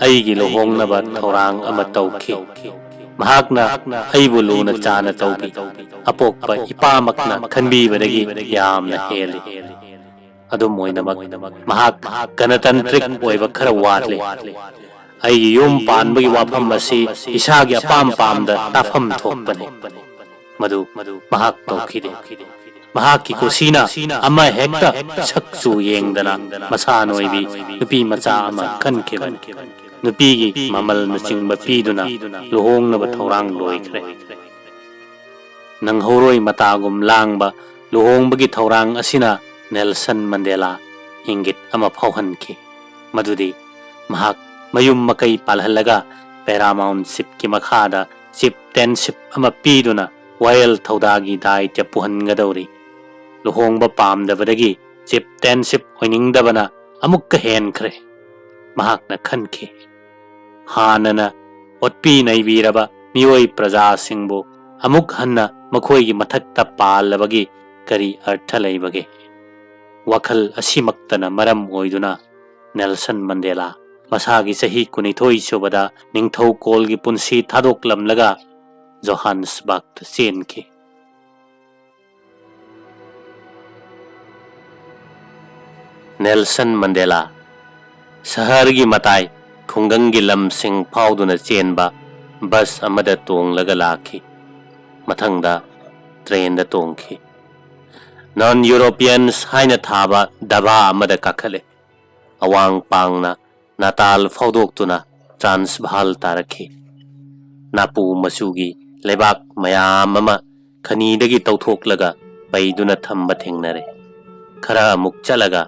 ꯑꯩꯒꯤ ꯂꯨꯍꯣꯡꯅꯕ ꯊꯧꯔꯥꯡ ꯑꯃ ꯇꯧꯈꯤ꯫ ꯃꯍꯥꯛꯅ ꯑꯩꯕꯨ ꯂꯨꯅ ꯆꯥꯅ ꯇꯧꯕꯤ꯫ ꯑꯄꯣꯛꯄ ꯏꯄꯥꯃꯛꯅ ꯈꯟꯕꯤꯕꯗꯒꯤ ꯌꯥꯝꯅ ꯍꯦꯜꯂꯤ꯫ ꯑꯗꯨꯝ ꯑꯣꯏꯅꯃꯛ, ꯃꯍꯥꯛ ꯒꯅꯇꯟꯇ꯭ꯔꯤꯛ ꯑꯣꯏꯕ ꯈꯔ ꯋꯥꯠꯂꯤ꯫ ꯑꯩꯒꯤ ꯌꯨꯝ ꯄꯥꯟꯕꯒꯤ ꯋꯥꯐꯝ ꯑꯁꯤ ꯏꯁꯥꯒꯤ ꯑꯄꯥꯝ ꯄꯥꯝꯗ ꯇꯥꯐꯝ ꯊꯣꯛꯄꯅꯤ꯫ ꯃꯗꯨ ꯃꯍꯥꯛ ꯇꯧꯈꯤꯗꯦ꯫ ꯃꯍꯥꯛꯀꯤ ꯀꯨꯁꯤꯅ ꯑꯃ ꯍꯦꯛꯇ ꯁꯛ ꯆꯨ ꯌꯦꯡꯗꯅ ꯃꯁꯥ ꯅꯣꯏꯕꯤ ꯅꯨꯄꯤ ꯃꯆꯥ ꯑꯃ ꯈꯟꯈꯤꯕꯅꯤ꯫ ꯅꯨꯄꯤꯒꯤ ꯃꯃꯜꯅꯆꯤꯡꯕ ꯄꯤꯗꯨꯅ ꯂꯨꯍꯣꯡꯅꯕ ꯊꯧꯔꯥꯡ ꯂꯣꯏꯈ꯭ꯔꯦ꯫ ꯅꯪꯍꯧꯔꯣꯏ ꯃꯇꯥꯒꯨꯝ ꯂꯥꯡꯕ ꯂꯨꯍꯣꯡꯕꯒꯤ ꯊꯧꯔꯥꯡ ꯑꯁꯤꯅ ꯅꯦꯜꯁꯟ ꯃꯟꯗꯦꯂꯥ ꯏꯪꯒꯤꯠ ꯑꯃ ꯐꯥꯎꯍꯟꯈꯤ, ꯃꯗꯨꯗꯤ ꯃꯍꯥꯛ ꯃꯌꯨꯝ ꯃꯀꯩ ꯄꯥꯜꯍꯜꯂꯒ ꯄꯦꯔꯥꯃꯥꯎꯟꯁꯤꯞꯀꯤ ꯃꯈꯥꯗ ꯆꯤꯞꯇꯦꯟꯁꯤꯞ ꯑꯃ ꯄꯤꯗꯨꯅ ꯋꯥꯌꯦꯜ ꯊꯧꯗꯥꯒꯤ ꯗꯥꯏꯇ꯭ꯌ ꯄꯨꯍꯟꯒꯗꯧꯔꯤ꯫ ꯂꯨꯍꯣꯡꯕ ꯄꯥꯝꯗꯕꯗꯒꯤ ꯆꯤꯞꯇꯦꯟꯁꯤꯞ ꯑꯣꯏꯅꯤꯡꯗꯕꯅ ꯑꯃꯨꯛꯀ ꯍꯦꯟꯈ꯭ꯔꯦ꯫ ꯃꯍꯥꯛꯅ ꯈꯟꯈꯤ, ꯍꯥꯟꯅꯅ ꯑꯣꯠꯄꯤ ꯅꯩꯕꯤꯔꯕ ꯃꯤꯑꯣꯏ ꯄ꯭ꯔꯖꯥꯁꯤꯡꯕꯨ ꯑꯃꯨꯛ ꯍꯟꯅ ꯃꯈꯣꯏꯒꯤ ꯃꯊꯛꯇ ꯄꯥꯜꯂꯕꯒꯤ ꯀꯔꯤ ꯑꯔꯊ ꯂꯩꯕꯒꯦ? ꯋꯥꯈꯜ ꯑꯁꯤꯃꯛꯇꯅ ꯃꯔꯝ ꯑꯣꯏꯗꯨꯅ ꯅꯦꯜꯁꯟ ꯃꯟꯗꯦꯂꯥ ꯃꯁꯥꯒꯤ ꯆꯍꯤ ꯀꯨꯟꯅꯤꯊꯣꯏ ꯁꯨꯕꯗ ꯅꯤꯡꯊꯧꯀꯣꯜꯒꯤ ꯄꯨꯟꯁꯤ ꯊꯥꯗꯣꯛꯂꯝꯂꯒ ꯖꯣꯍꯥꯟꯁꯕꯔꯒꯇ ꯆꯦꯟꯈꯤ꯫ ꯅꯦꯜꯁꯟ ꯃꯟꯗꯦꯂꯥ ꯁꯍꯔꯒꯤ ꯃꯇꯥꯏ ꯈꯨꯡꯒꯪꯒꯤ ꯂꯝꯁꯤꯡ ꯐꯥꯎꯗꯨꯅ ꯆꯦꯟꯕ ꯕꯁ ꯑꯃꯗ ꯇꯣꯡꯂꯒ ꯂꯥꯛꯈꯤ꯫ ꯃꯊꯪꯗ ꯇ꯭ꯔꯦꯟꯗ ꯇꯣꯡꯈꯤ꯫ ꯅꯟ ꯌꯨꯔꯣꯄꯤꯌꯟꯁ ꯍꯥꯏꯅ ꯊꯥꯕ ꯗꯕꯥ ꯑꯃꯗ ꯀꯥꯈꯠꯂꯦ꯫ ꯑꯋꯥꯡ ꯄꯥꯡꯅ ꯅꯥꯇꯥꯜ ꯐꯥꯎꯗꯣꯛꯇꯨꯅ ꯇ꯭ꯔꯥꯟꯁꯚꯥꯜ ꯇꯥꯔꯛꯈꯤ꯫ ꯅꯥꯄꯨ ꯃꯆꯨꯒꯤ ꯂꯩꯕꯥꯛ ꯃꯌꯥꯝ ꯑꯃ ꯈꯅꯤꯗꯒꯤ ꯇꯧꯊꯣꯛꯂꯒ ꯄꯩꯗꯨꯅ ꯊꯝꯕ ꯊꯦꯡꯅꯔꯦ꯫ ꯈꯔ ꯑꯃꯨꯛ ꯆꯠꯂꯒ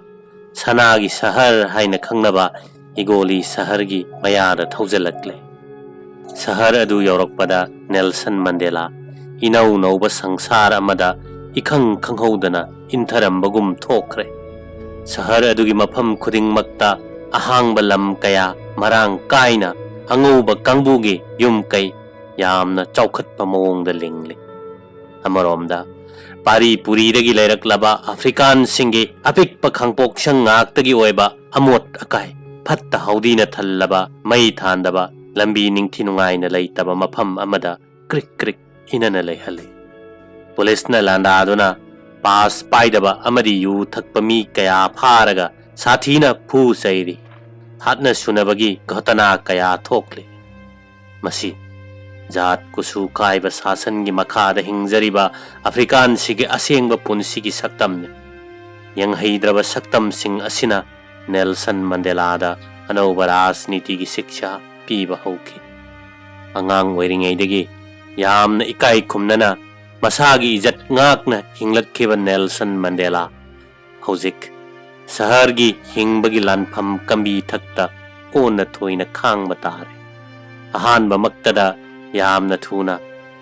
ꯁꯅꯥꯒꯤ ꯁꯍꯔ ꯍꯥꯏꯅ ꯈꯪꯅꯕ ꯏꯒꯣꯂꯤ ꯁꯍꯔꯒꯤ ꯃꯌꯥꯗ ꯊꯧꯖꯤꯜꯂꯛꯂꯦ꯫ ꯁꯍꯔ ꯑꯗꯨ ꯌꯧꯔꯛꯄꯗ ꯅꯦꯜꯁꯟ ꯃꯟꯗꯦꯂꯥ ꯏꯅꯧ ꯅꯧꯕ ꯁꯪꯁꯥꯔ ꯑꯃꯗ ꯏꯈꯪ ꯈꯪꯍꯧꯗꯅ ꯏꯟꯊꯔꯝꯕꯒꯨꯝ ꯊꯣꯛꯈ꯭ꯔꯦ꯫ ꯁꯍꯔ ꯑꯗꯨꯒꯤ ꯃꯐꯝ ꯈꯨꯗꯤꯡꯃꯛꯇ ꯑꯍꯥꯡꯕ ꯂꯝ ꯀꯌꯥ ꯃꯔꯥꯡ ꯀꯥꯏꯅ ꯑꯉꯧꯕ ꯀꯥꯡꯕꯨꯒꯤ ꯌꯨꯝ ꯀꯩ ꯌꯥꯝꯅ ꯆꯥꯎꯈꯠꯄ ꯃꯑꯣꯡꯗ ꯂꯤꯡꯂꯤ꯫ ꯑꯃꯔꯣꯝꯗ ꯄꯥꯔꯤ ꯄꯨꯔꯤꯗꯒꯤ ꯂꯩꯔꯛꯂꯕ ꯑꯐ꯭ꯔꯤꯀꯥꯟꯁꯤꯡꯒꯤ ꯑꯄꯤꯛꯄ ꯈꯥꯡꯄꯣꯛꯁꯪ ꯉꯥꯛꯇꯒꯤ ꯑꯣꯏꯕ ꯑꯃꯣꯠ ꯑꯀꯥꯏ, ꯐꯠꯇ ꯍꯥꯎꯗꯤꯅ ꯊꯜꯂꯕ, ꯃꯩ ꯊꯥꯟꯗꯕ, ꯂꯝꯕꯤ ꯅꯤꯡꯊꯤ ꯅꯨꯡꯉꯥꯏꯅ ꯂꯩꯇꯕ ꯃꯐꯝ ꯑꯃꯗ ꯀ꯭ꯔꯤꯛ ꯀ꯭ꯔꯤꯛ ꯏꯅꯅ ꯂꯩꯍꯜꯂꯤ꯫ ꯄꯨꯂꯤꯁꯅ ꯂꯥꯟꯗꯥꯗꯨꯅ ꯄꯥꯁ ꯄꯥꯏꯗꯕ ꯑꯃꯗꯤ ꯌꯨ ꯊꯛꯄ ꯃꯤ ꯀꯌꯥ ꯐꯥꯔꯒ ꯁꯥꯊꯤꯅ ꯐꯨ ꯆꯩꯔꯤ꯫ ꯍꯥꯠꯅ ꯁꯨꯅꯕꯒꯤ ꯘꯣꯇꯅꯥ ꯀꯌꯥ ꯊꯣꯛꯂꯤ꯫ ꯃꯁꯤ ꯖꯥꯠ ꯀꯨꯆꯨ ꯀꯥꯏꯕ ꯁꯥꯁꯟꯒꯤ ꯃꯈꯥꯗ ꯍꯤꯡꯖꯔꯤꯕ ꯑꯐ꯭ꯔꯤꯀꯥꯟꯁꯤꯒꯤ ꯑꯁꯦꯡꯕ ꯄꯨꯟꯁꯤꯒꯤ ꯁꯛꯇꯝꯅꯤ꯫ ꯌꯦꯡꯍꯩꯗ꯭ꯔꯕ ꯁꯛꯇꯝꯁꯤꯡ ꯑꯁꯤꯅ ꯅꯦꯜꯁꯟ ꯃꯟꯗꯦꯂꯥꯗ ꯑꯅꯧꯕ ꯔꯥꯖꯅꯤꯇꯤꯒꯤ ꯁꯤꯛꯁꯥ ꯄꯤꯕ ꯍꯧꯈꯤ꯫ ꯑꯉꯥꯡ ꯑꯣꯏꯔꯤꯉꯩꯗꯒꯤ ꯌꯥꯝꯅ ꯏꯀꯥꯏ ꯈꯨꯝꯅꯅ ꯃꯁꯥꯒꯤ ꯏꯖꯠ ꯉꯥꯛꯅ ꯍꯤꯡꯂꯛꯈꯤꯕ ꯅꯦꯜꯁꯟ ꯃꯟꯗꯦꯂꯥ ꯍꯧꯖꯤꯛ ꯁꯍꯔꯒꯤ ꯍꯤꯡꯕꯒꯤ ꯂꯥꯟꯐꯝ ꯀꯝꯕꯤ ꯊꯛꯇ ꯑꯣꯟꯅ ꯊꯣꯏꯅ ꯈꯥꯡꯕ ꯇꯥꯔꯦ꯫ ꯑꯍꯥꯟꯕꯃꯛꯇꯗ ꯌꯥꯝꯅ ꯊꯨꯅ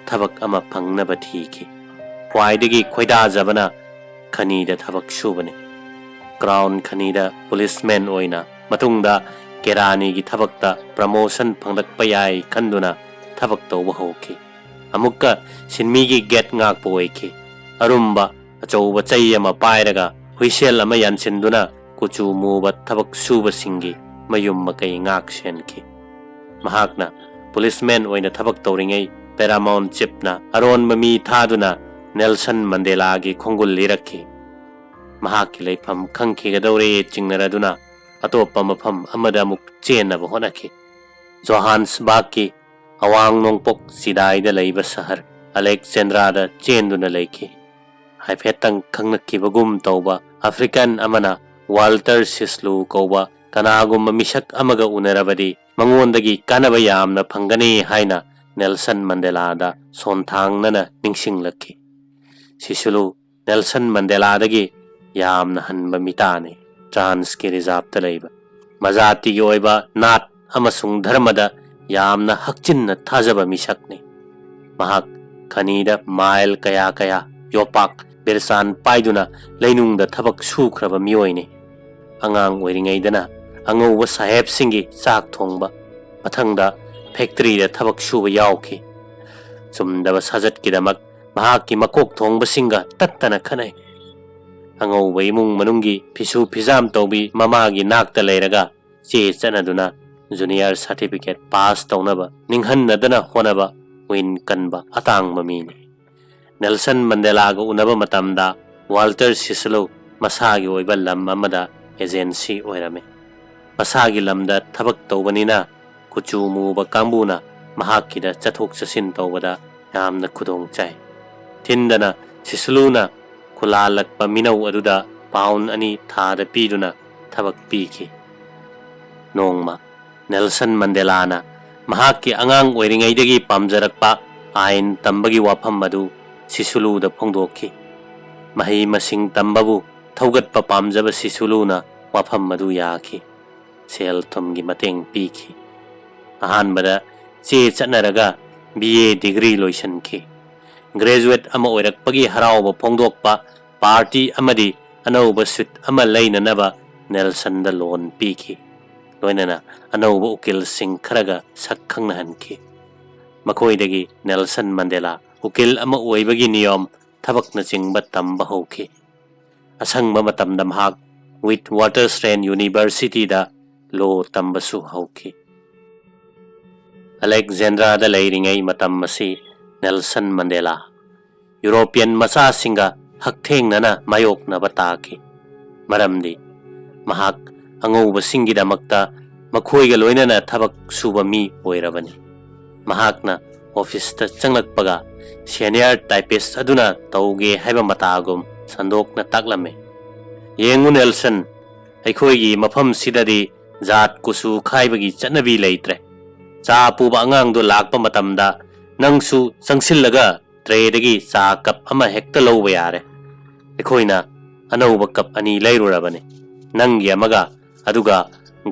ꯊꯕꯛ ꯑꯃ ꯐꯪꯅꯕ ꯊꯤꯈꯤ꯫ ꯈ꯭ꯋꯥꯏꯗꯒꯤ ꯈꯣꯏꯗꯥꯖꯕꯅ ꯈꯅꯤꯗ ꯊꯕꯛ ꯁꯨꯕꯅꯤ꯫ ꯀ꯭ꯔꯥꯎꯟ ꯈꯅꯤꯗ ꯄꯨꯂꯤꯁꯃꯦꯟ ꯑꯣꯏꯅ, ꯃꯇꯨꯡꯗ ꯀꯦꯔꯥꯅꯤꯒꯤ ꯊꯕꯛꯇ ꯄ꯭ꯔꯃꯣꯁꯟ ꯐꯪꯂꯛꯄ ꯌꯥꯏ ꯈꯟꯗꯨꯅ ꯊꯕꯛ ꯇꯧꯕ ꯍꯧꯈꯤ꯫ ꯑꯃꯨꯛꯀ ꯁꯤꯟꯃꯤꯒꯤ ꯒꯦꯠ ꯉꯥꯛꯄ ꯑꯣꯏꯈꯤ꯫ ꯑꯔꯨꯝꯕ ꯑꯆꯧꯕ ꯆꯩ ꯑꯃ ꯄꯥꯏꯔꯒ ꯍꯨꯏꯁꯦꯜ ꯑꯃ ꯌꯥꯟꯁꯤꯟꯗꯨꯅ ꯀꯨꯆꯨ ꯃꯨꯕ ꯊꯕꯛ ꯁꯨꯕꯁꯤꯡꯒꯤ ꯃꯌꯨꯝ ꯃꯀꯩ ꯉꯥꯛ ꯁꯦꯟꯈꯤ꯫ ꯃꯍꯥꯛꯅ ꯄꯨꯂꯤꯁꯃꯦꯟ ꯑꯣꯏꯅ ꯊꯕꯛ ꯇꯧꯔꯤꯉꯩ ꯄꯦꯔꯥꯃꯥꯎꯟ ꯆꯤꯞꯅ ꯑꯔꯣꯟꯕ ꯃꯤ ꯊꯥꯗꯨꯅ ꯅꯦꯜꯁꯟ ꯃꯟꯗꯦꯂꯥꯒꯤ ꯈꯣꯡꯒꯨꯜ ꯂꯤꯔꯛꯈꯤ꯫ ꯃꯍꯥꯛꯀꯤ ꯂꯩꯐꯝ ꯈꯪꯈꯤꯒꯗꯧꯔꯦ ꯆꯤꯡꯅꯔꯗꯨꯅ ꯑꯇꯣꯞꯄ ꯃꯐꯝ ꯑꯃꯗ ꯑꯃꯨꯛ ꯆꯦꯟꯅꯕ ꯍꯣꯠꯅꯈꯤ꯫ ꯖꯣꯍꯥꯟꯁꯕꯥꯔꯒꯀꯤ ꯑꯋꯥꯡ ꯅꯣꯡꯄꯣꯛ ꯆꯤꯗꯥꯏꯗ ꯂꯩꯕ ꯁꯍꯔ ꯑꯂꯦꯛꯖꯦꯟꯗ꯭ꯔꯥꯗ ꯆꯦꯟꯗꯨꯅ ꯂꯩꯈꯤ꯫ ꯍꯥꯏꯐꯦꯠꯇꯪ ꯈꯪꯅꯈꯤꯕꯒꯨꯝ ꯇꯧꯕ ꯑꯐ꯭ꯔꯤꯀꯥꯟ ꯑꯃꯅ ꯋꯥꯜꯇꯔ ꯁꯤꯁꯂꯨ ꯀꯧꯕ ꯀꯅꯥꯒꯨꯝꯕ ꯃꯤꯁꯛ ꯑꯃꯒ ꯎꯅꯔꯕꯗꯤ ꯃꯉꯣꯟꯗꯒꯤ ꯀꯥꯟꯅꯕ ꯌꯥꯝꯅ ꯐꯪꯒꯅꯤ ꯍꯥꯏꯅ ꯅꯦꯜꯁꯟ ꯃꯟꯗꯦꯂꯥꯗ ꯁꯣꯟꯊꯥꯡꯅꯅ ꯅꯤꯡꯁꯤꯡꯂꯛꯈꯤ꯫ ꯁꯤꯁꯂꯨ ꯅꯦꯜꯁꯟ ꯃꯟꯗꯦꯂꯥꯗꯒꯤ ꯌꯥꯝꯅ ꯍꯟꯕ ꯃꯤꯇꯥꯅꯤ꯫ ꯇ꯭ꯔꯥꯟꯁꯀꯤ ꯔꯤꯖꯥꯔꯚꯇ ꯂꯩꯕ ꯃꯖꯥꯇꯤꯒꯤ ꯑꯣꯏꯕ ꯅꯥꯠ ꯑꯃꯁꯨꯡ ꯙꯔꯃꯗ ꯌꯥꯝꯅ ꯍꯛꯆꯤꯟꯅ ꯊꯥꯖꯕ ꯃꯤꯁꯛꯅꯤ꯫ ꯃꯍꯥꯛ ꯈꯅꯤꯗ ꯃꯥꯏꯜ ꯀꯌꯥ ꯀꯌꯥ ꯌꯣꯄꯥꯛ ꯕꯤꯔꯆꯥꯟ ꯄꯥꯏꯗꯨꯅ ꯂꯩꯅꯨꯡꯗ ꯊꯕꯛ ꯁꯨꯈ꯭ꯔꯕ ꯃꯤꯑꯣꯏꯅꯤ꯫ ꯑꯉꯥꯡ ꯑꯣꯏꯔꯤꯉꯩꯗꯅ ꯑꯉꯧꯕ ꯁꯥꯍꯦꯕꯁꯤꯡꯒꯤ ꯆꯥꯛ ꯊꯣꯡꯕ, ꯃꯊꯪꯗ ꯐꯦꯛꯇꯔꯤꯗ ꯊꯕꯛ ꯁꯨꯕ ꯌꯥꯎꯈꯤ꯫ ꯆꯨꯝꯗꯕ ꯁꯥꯖꯠꯀꯤꯗꯃꯛ ꯃꯍꯥꯛꯀꯤ ꯃꯀꯣꯛ ꯊꯣꯡꯕꯁꯤꯡꯒ ꯇꯠꯇꯅ ꯈꯠꯅꯩ꯫ ꯑꯉꯧꯕ ꯏꯃꯨꯡ ꯃꯅꯨꯡꯒꯤ ꯐꯤꯁꯨ ꯐꯤꯖꯥꯝ ꯇꯧꯕꯤ ꯃꯃꯥꯒꯤ ꯅꯥꯛꯇ ꯂꯩꯔꯒ ꯆꯦ ꯆꯠꯅꯗꯨꯅ ꯖꯨꯅꯤꯌꯔ ꯁꯥꯔꯇꯤꯐꯤꯀꯦꯠ ꯄꯥꯁ ꯇꯧꯅꯕ ꯅꯤꯡꯍꯟꯅꯗꯅ ꯍꯣꯠꯅꯕ ꯋꯤꯟ ꯀꯟꯕ ꯑꯇꯥꯡꯕ ꯃꯤꯅꯤ꯫ ꯅꯦꯜꯁꯟ ꯃꯟꯗꯦꯂꯥꯒ ꯎꯅꯕ ꯃꯇꯝꯗ ꯋꯥꯜꯇꯔ ꯁꯤꯁꯂꯨ ꯃꯁꯥꯒꯤ ꯑꯣꯏꯕ ꯂꯝ ꯑꯃꯗ ꯑꯦꯖꯦꯟꯁꯤ ꯑꯣꯏꯔꯝꯃꯤ꯫ ꯃꯁꯥꯒꯤ ꯂꯝꯗ ꯊꯕꯛ ꯇꯧꯕꯅꯤꯅ ꯀꯨꯆꯨ ꯃꯨꯕ ꯀꯥꯡꯕꯨꯅ ꯃꯍꯥꯛꯀꯤꯗ ꯆꯠꯊꯣꯛ ꯆꯠꯁꯤꯟ ꯇꯧꯕꯗ ꯌꯥꯝꯅ ꯈꯨꯗꯣꯡ ꯆꯥꯏ꯫ ꯊꯤꯟꯗꯅ ꯁꯤꯁꯨꯂꯨꯅ ꯈꯨꯂꯥꯜꯂꯛꯄ ꯃꯤꯅꯧ ꯑꯗꯨꯗ ꯄꯥꯎꯟ ꯑꯅꯤ ꯊꯥꯗ ꯄꯤꯗꯨꯅ ꯊꯕꯛ ꯄꯤꯈꯤ꯫ ꯅꯣꯡꯃ ꯅꯦꯜꯁꯟ ꯃꯟꯗꯦꯂꯥꯅ ꯃꯍꯥꯛꯀꯤ ꯑꯉꯥꯡ ꯑꯣꯏꯔꯤꯉꯩꯗꯒꯤ ꯄꯥꯝꯖꯔꯛꯄ ꯑꯥꯏꯟ ꯇꯝꯕꯒꯤ ꯋꯥꯐꯝ ꯑꯗꯨ ꯁꯤꯁꯨꯂꯨꯗ ꯐꯣꯡꯗꯣꯛꯈꯤ꯫ ꯃꯍꯩ ꯃꯁꯤꯡ ꯇꯝꯕꯕꯨ ꯊꯧꯒꯠꯄ ꯄꯥꯝꯖꯕ ꯁꯤꯁꯨꯂꯨꯅ ꯋꯥꯐꯝ ꯑꯗꯨ ꯌꯥꯈꯤ꯫ ꯁꯦꯜ ꯊꯨꯝꯒꯤ ꯃꯇꯦꯡ ꯄꯤꯈꯤ꯫ ꯑꯍꯥꯟꯕꯗ ꯆꯦ ꯆꯠꯅꯔꯒ ꯕꯤ ꯑꯦ ꯗꯤꯒ꯭ꯔꯤ ꯂꯣꯏꯁꯤꯟꯈꯤ꯫ ꯒ꯭ꯔꯦꯖꯨꯋꯦꯠ ꯑꯃ ꯑꯣꯏꯔꯛꯄꯒꯤ ꯍꯔꯥꯎꯕ ꯐꯣꯡꯗꯣꯛꯄ ꯄꯥꯔꯇꯤ ꯑꯃꯗꯤ ꯑꯅꯧꯕ ꯁꯨꯠ ꯑꯃ ꯂꯩꯅꯅꯕ ꯅꯦꯜꯁꯟꯗ ꯂꯣꯟ ꯄꯤꯈꯤ꯫ ꯂꯣꯏꯅꯅ ꯑꯅꯧꯕ ꯎꯀꯤꯜꯁꯤꯡ ꯈꯔꯒ ꯁꯛ ꯈꯪꯅꯍꯟꯈꯤ꯫ ꯃꯈꯣꯏꯗꯒꯤ ꯅꯦꯜꯁꯟ ꯃꯟꯗꯦꯂꯥ ꯎꯀꯤꯜ ꯑꯃ ꯑꯣꯏꯕꯒꯤ ꯅꯤꯌꯣꯝ ꯊꯕꯛꯅꯆꯤꯡꯕ ꯇꯝꯕ ꯍꯧꯈꯤ꯫ ꯑꯁꯪꯕ ꯃꯇꯝꯗ ꯃꯍꯥꯛ ꯋꯤꯠ ꯋꯥꯇꯔꯁꯔꯦꯟ ꯌꯨꯅꯤꯚꯔꯁꯤꯇꯤꯗ ꯂꯣ ꯇꯝꯕꯁꯨ ꯍꯧꯈꯤ꯫ ꯑꯂꯦꯛꯖꯦꯟꯗ꯭ꯔꯥꯗ ꯂꯩꯔꯤꯉꯩ ꯃꯇꯝ ꯑꯁꯤ ꯅꯦꯜꯁꯟ ꯃꯟꯗꯦꯂꯥ ꯌꯨꯔꯣꯄꯤꯌꯟ ꯃꯆꯥꯁꯤꯡꯒ ꯍꯛꯊꯦꯡꯅꯅ ꯃꯥꯌꯣꯛꯅꯕ ꯇꯥꯈꯤ꯫ ꯃꯔꯝꯗꯤ ꯃꯍꯥꯛ ꯑꯉꯧꯕꯁꯤꯡꯒꯤꯗꯃꯛꯇ ꯃꯈꯣꯏꯒ ꯂꯣꯏꯅꯅ ꯊꯕꯛ ꯁꯨꯕ ꯃꯤ ꯑꯣꯏꯔꯕꯅꯤ꯫ ꯃꯍꯥꯛꯅ ꯑꯣꯐꯤꯁꯇ ꯆꯪꯂꯛꯄꯒ ꯁꯦꯅꯤꯌꯔ ꯇꯥꯏꯄꯤꯁ ꯑꯗꯨꯅ ꯇꯧꯒꯦ ꯍꯥꯏꯕ ꯃꯇꯥꯒꯨꯝ ꯁꯟꯗꯣꯛꯅ ꯇꯥꯛꯂꯝꯃꯤ꯫ "ꯌꯦꯡꯉꯨ ꯅꯦꯜꯁꯟ, ꯑꯩꯈꯣꯏꯒꯤ ꯃꯐꯝꯁꯤꯗꯗꯤ ꯖꯥꯠ ꯀꯨꯆꯨ ꯈꯥꯏꯕꯒꯤ ꯆꯠꯅꯕꯤ ꯂꯩꯇ꯭ꯔꯦ꯫ ꯆꯥ ꯄꯨꯕ ꯑꯉꯥꯡꯗꯨ ꯂꯥꯛꯄ ꯃꯇꯝꯗ ꯅꯪꯁꯨ ꯆꯪꯁꯤꯜꯂꯒ ꯇ꯭ꯔꯦꯗꯒꯤ ꯆꯥ ꯀꯞ ꯑꯃ ꯍꯦꯛꯇ ꯂꯧꯕ ꯌꯥꯔꯦ꯫ ꯑꯩꯈꯣꯏꯅ ꯑꯅꯧꯕ ꯀꯞ ꯑꯅꯤ ꯂꯩꯔꯨꯔꯕꯅꯤ, ꯅꯪꯒꯤ ꯑꯃꯒ ꯑꯗꯨꯒ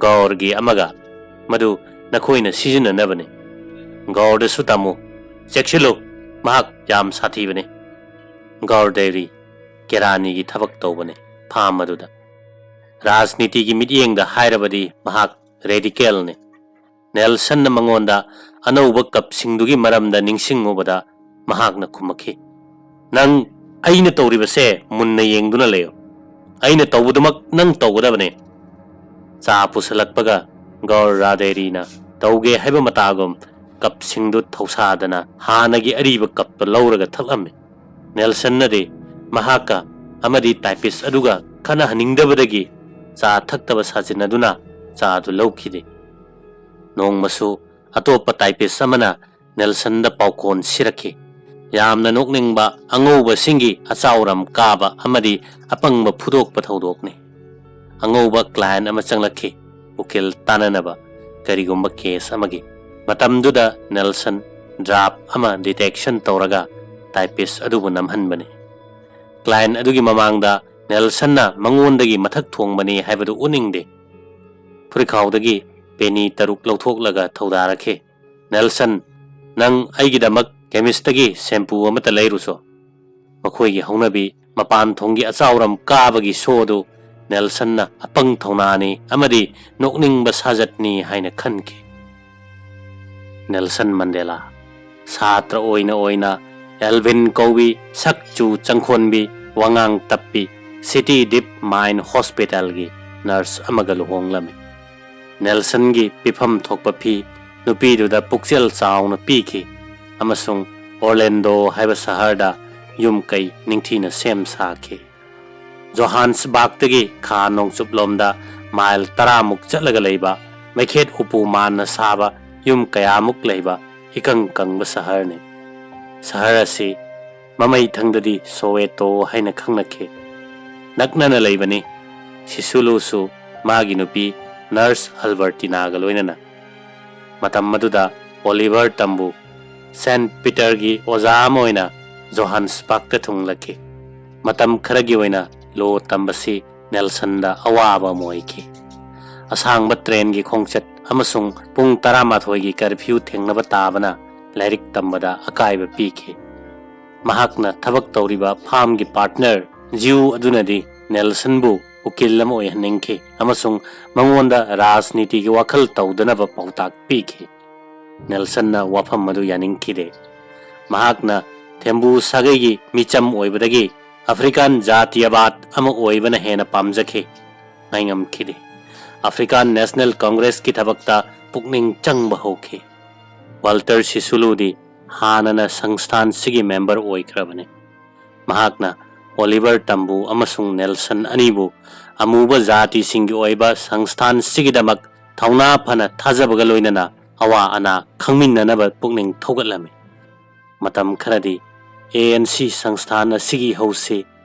ꯒꯧꯔꯒꯤ ꯑꯃꯒ꯫ ꯃꯗꯨ ꯅꯈꯣꯏꯅ ꯁꯤꯖꯤꯟꯅꯅꯕꯅꯤ꯫ ꯒꯧꯔꯗꯁꯨ ꯇꯝꯃꯨ, ꯆꯦꯛꯁꯤꯜꯂꯨ, ꯃꯍꯥꯛ ꯌꯥꯝ ꯁꯥꯊꯤꯕꯅꯤ꯫" ꯒꯧꯔ ꯗꯦꯔꯤ ꯀꯦꯔꯥꯅꯤꯒꯤ ꯊꯕꯛ ꯇꯧꯕꯅꯤ ꯐꯥꯝ ꯑꯗꯨꯗ꯫ ꯔꯥꯖꯅꯤꯇꯤꯒꯤ ꯃꯤꯠꯌꯦꯡꯗ ꯍꯥꯏꯔꯕꯗꯤ ꯃꯍꯥꯛ ꯔꯦꯗꯤꯀꯦꯜꯅꯤ꯫ ꯅꯦꯜꯁꯟꯅ ꯃꯉꯣꯟꯗ ꯑꯅꯧꯕ ꯀꯞꯁꯤꯡꯗꯨꯒꯤ ꯃꯔꯝꯗ ꯅꯤꯡꯁꯤꯡꯉꯨꯕꯗ ꯃꯍꯥꯛꯅ ꯈꯨꯝꯃꯛꯈꯤ, "ꯅꯪ ꯑꯩꯅ ꯇꯧꯔꯤꯕꯁꯦ ꯃꯨꯟꯅ ꯌꯦꯡꯗꯨꯅ ꯂꯩꯌꯨ꯫ ꯑꯩꯅ ꯇꯧꯕꯗꯨꯃꯛ ꯅꯪ ꯇꯧꯒꯗꯕꯅꯤ꯫" ꯆꯥ ꯄꯨꯁꯜꯂꯛꯄꯒ ꯒꯧꯔ ꯔꯥꯗꯦꯔꯤꯅ ꯇꯧꯒꯦ ꯍꯥꯏꯕ ꯃꯇꯥꯒꯨꯝ ꯀꯞꯁꯤꯡꯗꯨ ꯊꯧꯁꯥꯗꯅ ꯍꯥꯟꯅꯒꯤ ꯑꯔꯤꯕ ꯀꯞꯇꯨ ꯂꯧꯔꯒ ꯊꯛꯂꯝꯃꯤ꯫ ꯅꯦꯜꯁꯟꯅꯗꯤ ꯃꯍꯥꯛꯀ ꯑꯃꯗꯤ ꯇꯥꯏꯄꯤꯁ ꯑꯗꯨꯒ ꯈꯠꯅꯍꯟꯅꯤꯡꯗꯕꯗꯒꯤ ꯆꯥ ꯊꯛꯇꯕ ꯁꯥꯖꯤꯟꯅꯗꯨꯅ ꯆꯥꯗꯨ ꯂꯧꯈꯤꯗꯦ꯫ ꯅꯣꯡꯃꯁꯨ ꯑꯇꯣꯞꯄ typist ꯑꯃꯅ ꯅꯦꯜꯁꯟꯗ ꯄꯥꯎꯈꯣꯟ ꯁꯤꯔꯛꯈꯤ꯫ ꯌꯥꯝꯅ ꯅꯣꯛꯅꯤꯡꯕ ꯑꯉꯧꯕꯁꯤꯡꯒꯤ ꯑꯆꯥꯎꯔꯝ ꯀꯥꯕ ꯑꯃꯗꯤ ꯑꯄꯪꯕ ꯐꯨꯗꯣꯛꯄ ꯊꯧꯗꯣꯛꯅꯤ꯫ ꯑꯉꯧꯕ client ꯑꯃ ꯆꯪꯂꯛꯈꯤ, ꯎꯀꯤꯜ ꯇꯥꯟꯅꯅꯕ ꯀꯔꯤꯒꯨꯝꯕ case ꯑꯃꯒꯤ꯫ ꯃꯇꯝꯗꯨꯗ ꯅꯦꯜꯁꯟ draft ꯑꯃ detection ꯇꯧꯔꯒ typist ꯑꯗꯨꯕꯨ ꯅꯝꯍꯟꯕꯅꯤ꯫ Client ꯑꯗꯨꯒꯤ ꯃꯃꯥꯡꯗ ꯅꯦꯜꯁꯟꯅ ꯃꯉꯣꯟꯗꯒꯤ ꯃꯊꯛ ꯊꯣꯡꯕꯅꯤ ꯍꯥꯏꯕꯗꯨ ꯎꯠꯅꯤꯡꯗꯦ꯫ ꯐꯨꯔꯤꯈꯥꯎꯗꯒꯤ penny ꯇꯔꯨꯛ ꯂꯧꯊꯣꯛꯂꯒ ꯊꯧꯗꯥꯔꯛꯈꯤ꯫ "ꯅꯦꯜꯁꯟ, ꯅꯪ ꯑꯩꯒꯤꯗꯃꯛ chemistꯇꯒꯤ shampoo ꯑꯃꯠꯇ ꯂꯩꯔꯨꯆꯣ꯫" ꯃꯈꯣꯏꯒꯤ ꯍꯧꯅꯕꯤ ꯃꯄꯥꯟ ꯊꯣꯡꯒꯤ ꯑꯆꯥꯎꯔꯝ ꯀꯥꯕꯒꯤ show ꯑꯗꯨ ꯅꯦꯜꯁꯟꯅ ꯑꯄꯪ ꯊꯧꯅꯥꯅꯤ ꯑꯃꯗꯤ ꯅꯣꯛꯅꯤꯡꯕ ꯁꯥꯖꯠꯅꯤ ꯍꯥꯏꯅ ꯈꯟꯈꯤ꯫ ꯅꯦꯜꯁꯟ ꯃꯟꯗꯦꯂꯥ꯫ ꯁꯥꯇ꯭ꯔ ꯑꯣꯏꯅ ꯑꯣꯏꯅ ꯑꯦꯜꯚꯤꯟ ꯀꯧꯕꯤ, ꯁꯛ ꯆꯨ ꯆꯪꯈꯣꯟꯕꯤ, ꯋꯥꯉꯥꯡ ꯇꯞꯄꯤ, City Deep Mind Hospitalꯒꯤ nurse ꯑꯃꯒ ꯂꯨꯍꯣꯡꯂꯝꯃꯤ꯫ ꯅꯦꯜꯁꯟꯒꯤ ꯄꯤꯐꯝ ꯊꯣꯛꯄ ꯐꯤ ꯅꯨꯄꯤꯗꯨꯗ ꯄꯨꯛꯆꯦꯜ ꯆꯥꯎꯅ ꯄꯤꯈꯤ ꯑꯃꯁꯨꯡ ꯑꯣꯔꯂꯦꯟꯗꯣ ꯍꯥꯏꯕ ꯁꯍꯔꯗ ꯌꯨꯝ ꯀꯩ ꯅꯤꯡꯊꯤꯅ ꯁꯦꯝ ꯁꯥꯈꯤ꯫ ꯖꯣꯍꯥꯟꯁꯕꯥꯔꯒꯇꯒꯤ ꯈꯥ ꯅꯣꯡꯆꯨꯞꯂꯣꯝꯗ ꯃꯥꯏꯜ ꯇꯔꯥꯃꯨꯛ ꯆꯠꯂꯒ ꯂꯩꯕ, ꯃꯩꯈꯦꯠ ꯎꯄꯨ ꯃꯥꯟꯅ ꯁꯥꯕ ꯌꯨꯝ ꯀꯌꯥꯃꯨꯛ ꯂꯩꯕ ꯏꯀꯪ ꯀꯪꯕ ꯁꯍꯔꯅꯤ꯫ ꯁꯍꯔ ꯑꯁꯤ ꯃꯃꯩ ꯊꯪꯗꯗꯤ ꯁꯣꯋꯦꯇꯣ ꯍꯥꯏꯅ ꯈꯪꯅꯈꯤ꯫ ꯅꯛꯅꯅ ꯂꯩꯕꯅꯤ꯫ ꯁꯤꯁꯨꯂꯨꯁꯨ ꯃꯥꯒꯤ ꯅꯨꯄꯤ nurse ꯑꯜꯕꯔꯇꯤꯅꯥꯒ ꯂꯣꯏꯅꯅ꯫ ꯃꯇꯝ ꯑꯗꯨꯗ ꯑꯣꯂꯤꯚꯔ ꯇꯝꯕꯨ ꯁꯦꯟꯠ ꯄꯤꯇꯔꯒꯤ ꯑꯣꯖꯥ ꯑꯃ ꯑꯣꯏꯅ ꯖꯣꯍꯥꯟꯁꯕꯔꯒꯇ ꯊꯨꯡꯂꯛꯈꯤ꯫ ꯃꯇꯝ ꯈꯔꯒꯤ ꯑꯣꯏꯅ law ꯇꯝꯕꯁꯤ ꯅꯦꯜꯁꯟꯗ ꯑꯋꯥꯕ ꯑꯃ ꯑꯣꯏꯈꯤ꯫ ꯑꯁꯥꯡꯕ trainꯒꯤ ꯈꯣꯡꯆꯠ ꯑꯃꯁꯨꯡ ꯄꯨꯡ ꯇꯔꯥꯃꯥꯊꯣꯏꯒꯤ curfew ꯊꯦꯡꯅꯕ ꯇꯥꯕꯅ ꯂꯥꯏꯔꯤꯛ ꯇꯝꯕꯗ ꯑꯀꯥꯏꯕ ꯄꯤꯈꯤ꯫ ꯃꯍꯥꯛꯅ ꯊꯕꯛ ꯇꯧꯔꯤꯕ farmꯒꯤ partner ꯖ꯭ꯌꯨ ꯑꯗꯨꯅꯗꯤ ꯅꯦꯜꯁꯟꯕꯨ ꯎꯀꯤꯜ ꯑꯃ ꯑꯣꯏꯍꯟꯅꯤꯡꯈꯤ ꯑꯃꯁꯨꯡ ꯃꯉꯣꯟꯗ ꯔꯥꯖꯅꯤꯇꯤꯒꯤ ꯋꯥꯈꯜ ꯇꯧꯗꯅꯕ ꯄꯥꯎꯇꯥꯛ ꯄꯤꯈꯤ꯫ ꯅꯦꯜꯁꯟꯅ ꯋꯥꯐꯝ ꯑꯗꯨ ꯌꯥꯅꯤꯡꯈꯤꯗꯦ꯫ ꯃꯍꯥꯛꯅ ꯊꯦꯝꯕꯨ ꯁꯥꯒꯩꯒꯤ ꯃꯤꯆꯝ ꯑꯣꯏꯕꯗꯒꯤ ꯑꯐ꯭ꯔꯤꯀꯥꯟ ꯖꯥꯇꯤꯌꯕꯥꯗ ꯑꯃ ꯑꯣꯏꯕꯅ ꯍꯦꯟꯅ ꯄꯥꯝꯖꯈꯤ꯫ ꯉꯥꯏꯉꯝꯈꯤꯗꯦ꯫ ꯑꯐ꯭ꯔꯤꯀꯥꯟ ꯅꯦꯁꯅꯦꯜ ꯀꯪꯒ꯭ꯔꯦꯁꯀꯤ ꯊꯕꯛꯇ ꯄꯨꯛꯅꯤꯡ ꯆꯪꯕ ꯍꯧꯈꯤ꯫ ꯋꯥꯜꯇꯔ ꯁꯤꯁꯨꯂꯨꯗꯤ ꯍꯥꯟꯅꯅ ꯁꯪꯁꯊꯥꯟꯁꯤꯒꯤ member ꯑꯣꯏꯈ꯭ꯔꯕꯅꯤ꯫ ꯃꯍꯥꯛꯅ ꯑꯣꯂꯤꯚꯔ ꯇꯝꯕꯨ ꯑꯃꯁꯨꯡ ꯅꯦꯜꯁꯟ ꯑꯅꯤꯕꯨ ꯑꯃꯨꯕ ꯖꯥꯇꯤꯁꯤꯡꯒꯤ ꯑꯣꯏꯕ ꯁꯪꯁꯊꯥꯟꯁꯤꯒꯤꯗꯃꯛ ꯊꯧꯅꯥ ꯐꯅ ꯊꯥꯖꯕꯒ ꯂꯣꯏꯅꯅ ꯑꯋꯥ ꯑꯅꯥ ꯈꯪꯃꯤꯟꯅꯅꯕ ꯄꯨꯛꯅꯤꯡ ꯊꯧꯒꯠꯂꯝꯃꯤ꯫ ꯃꯇꯝ ꯈꯔꯗꯤ ꯑꯦ ꯑꯦꯟ ꯁꯤ ꯁꯪꯁꯊꯥꯟ ꯑꯁꯤꯒꯤ ꯍꯧꯁꯤ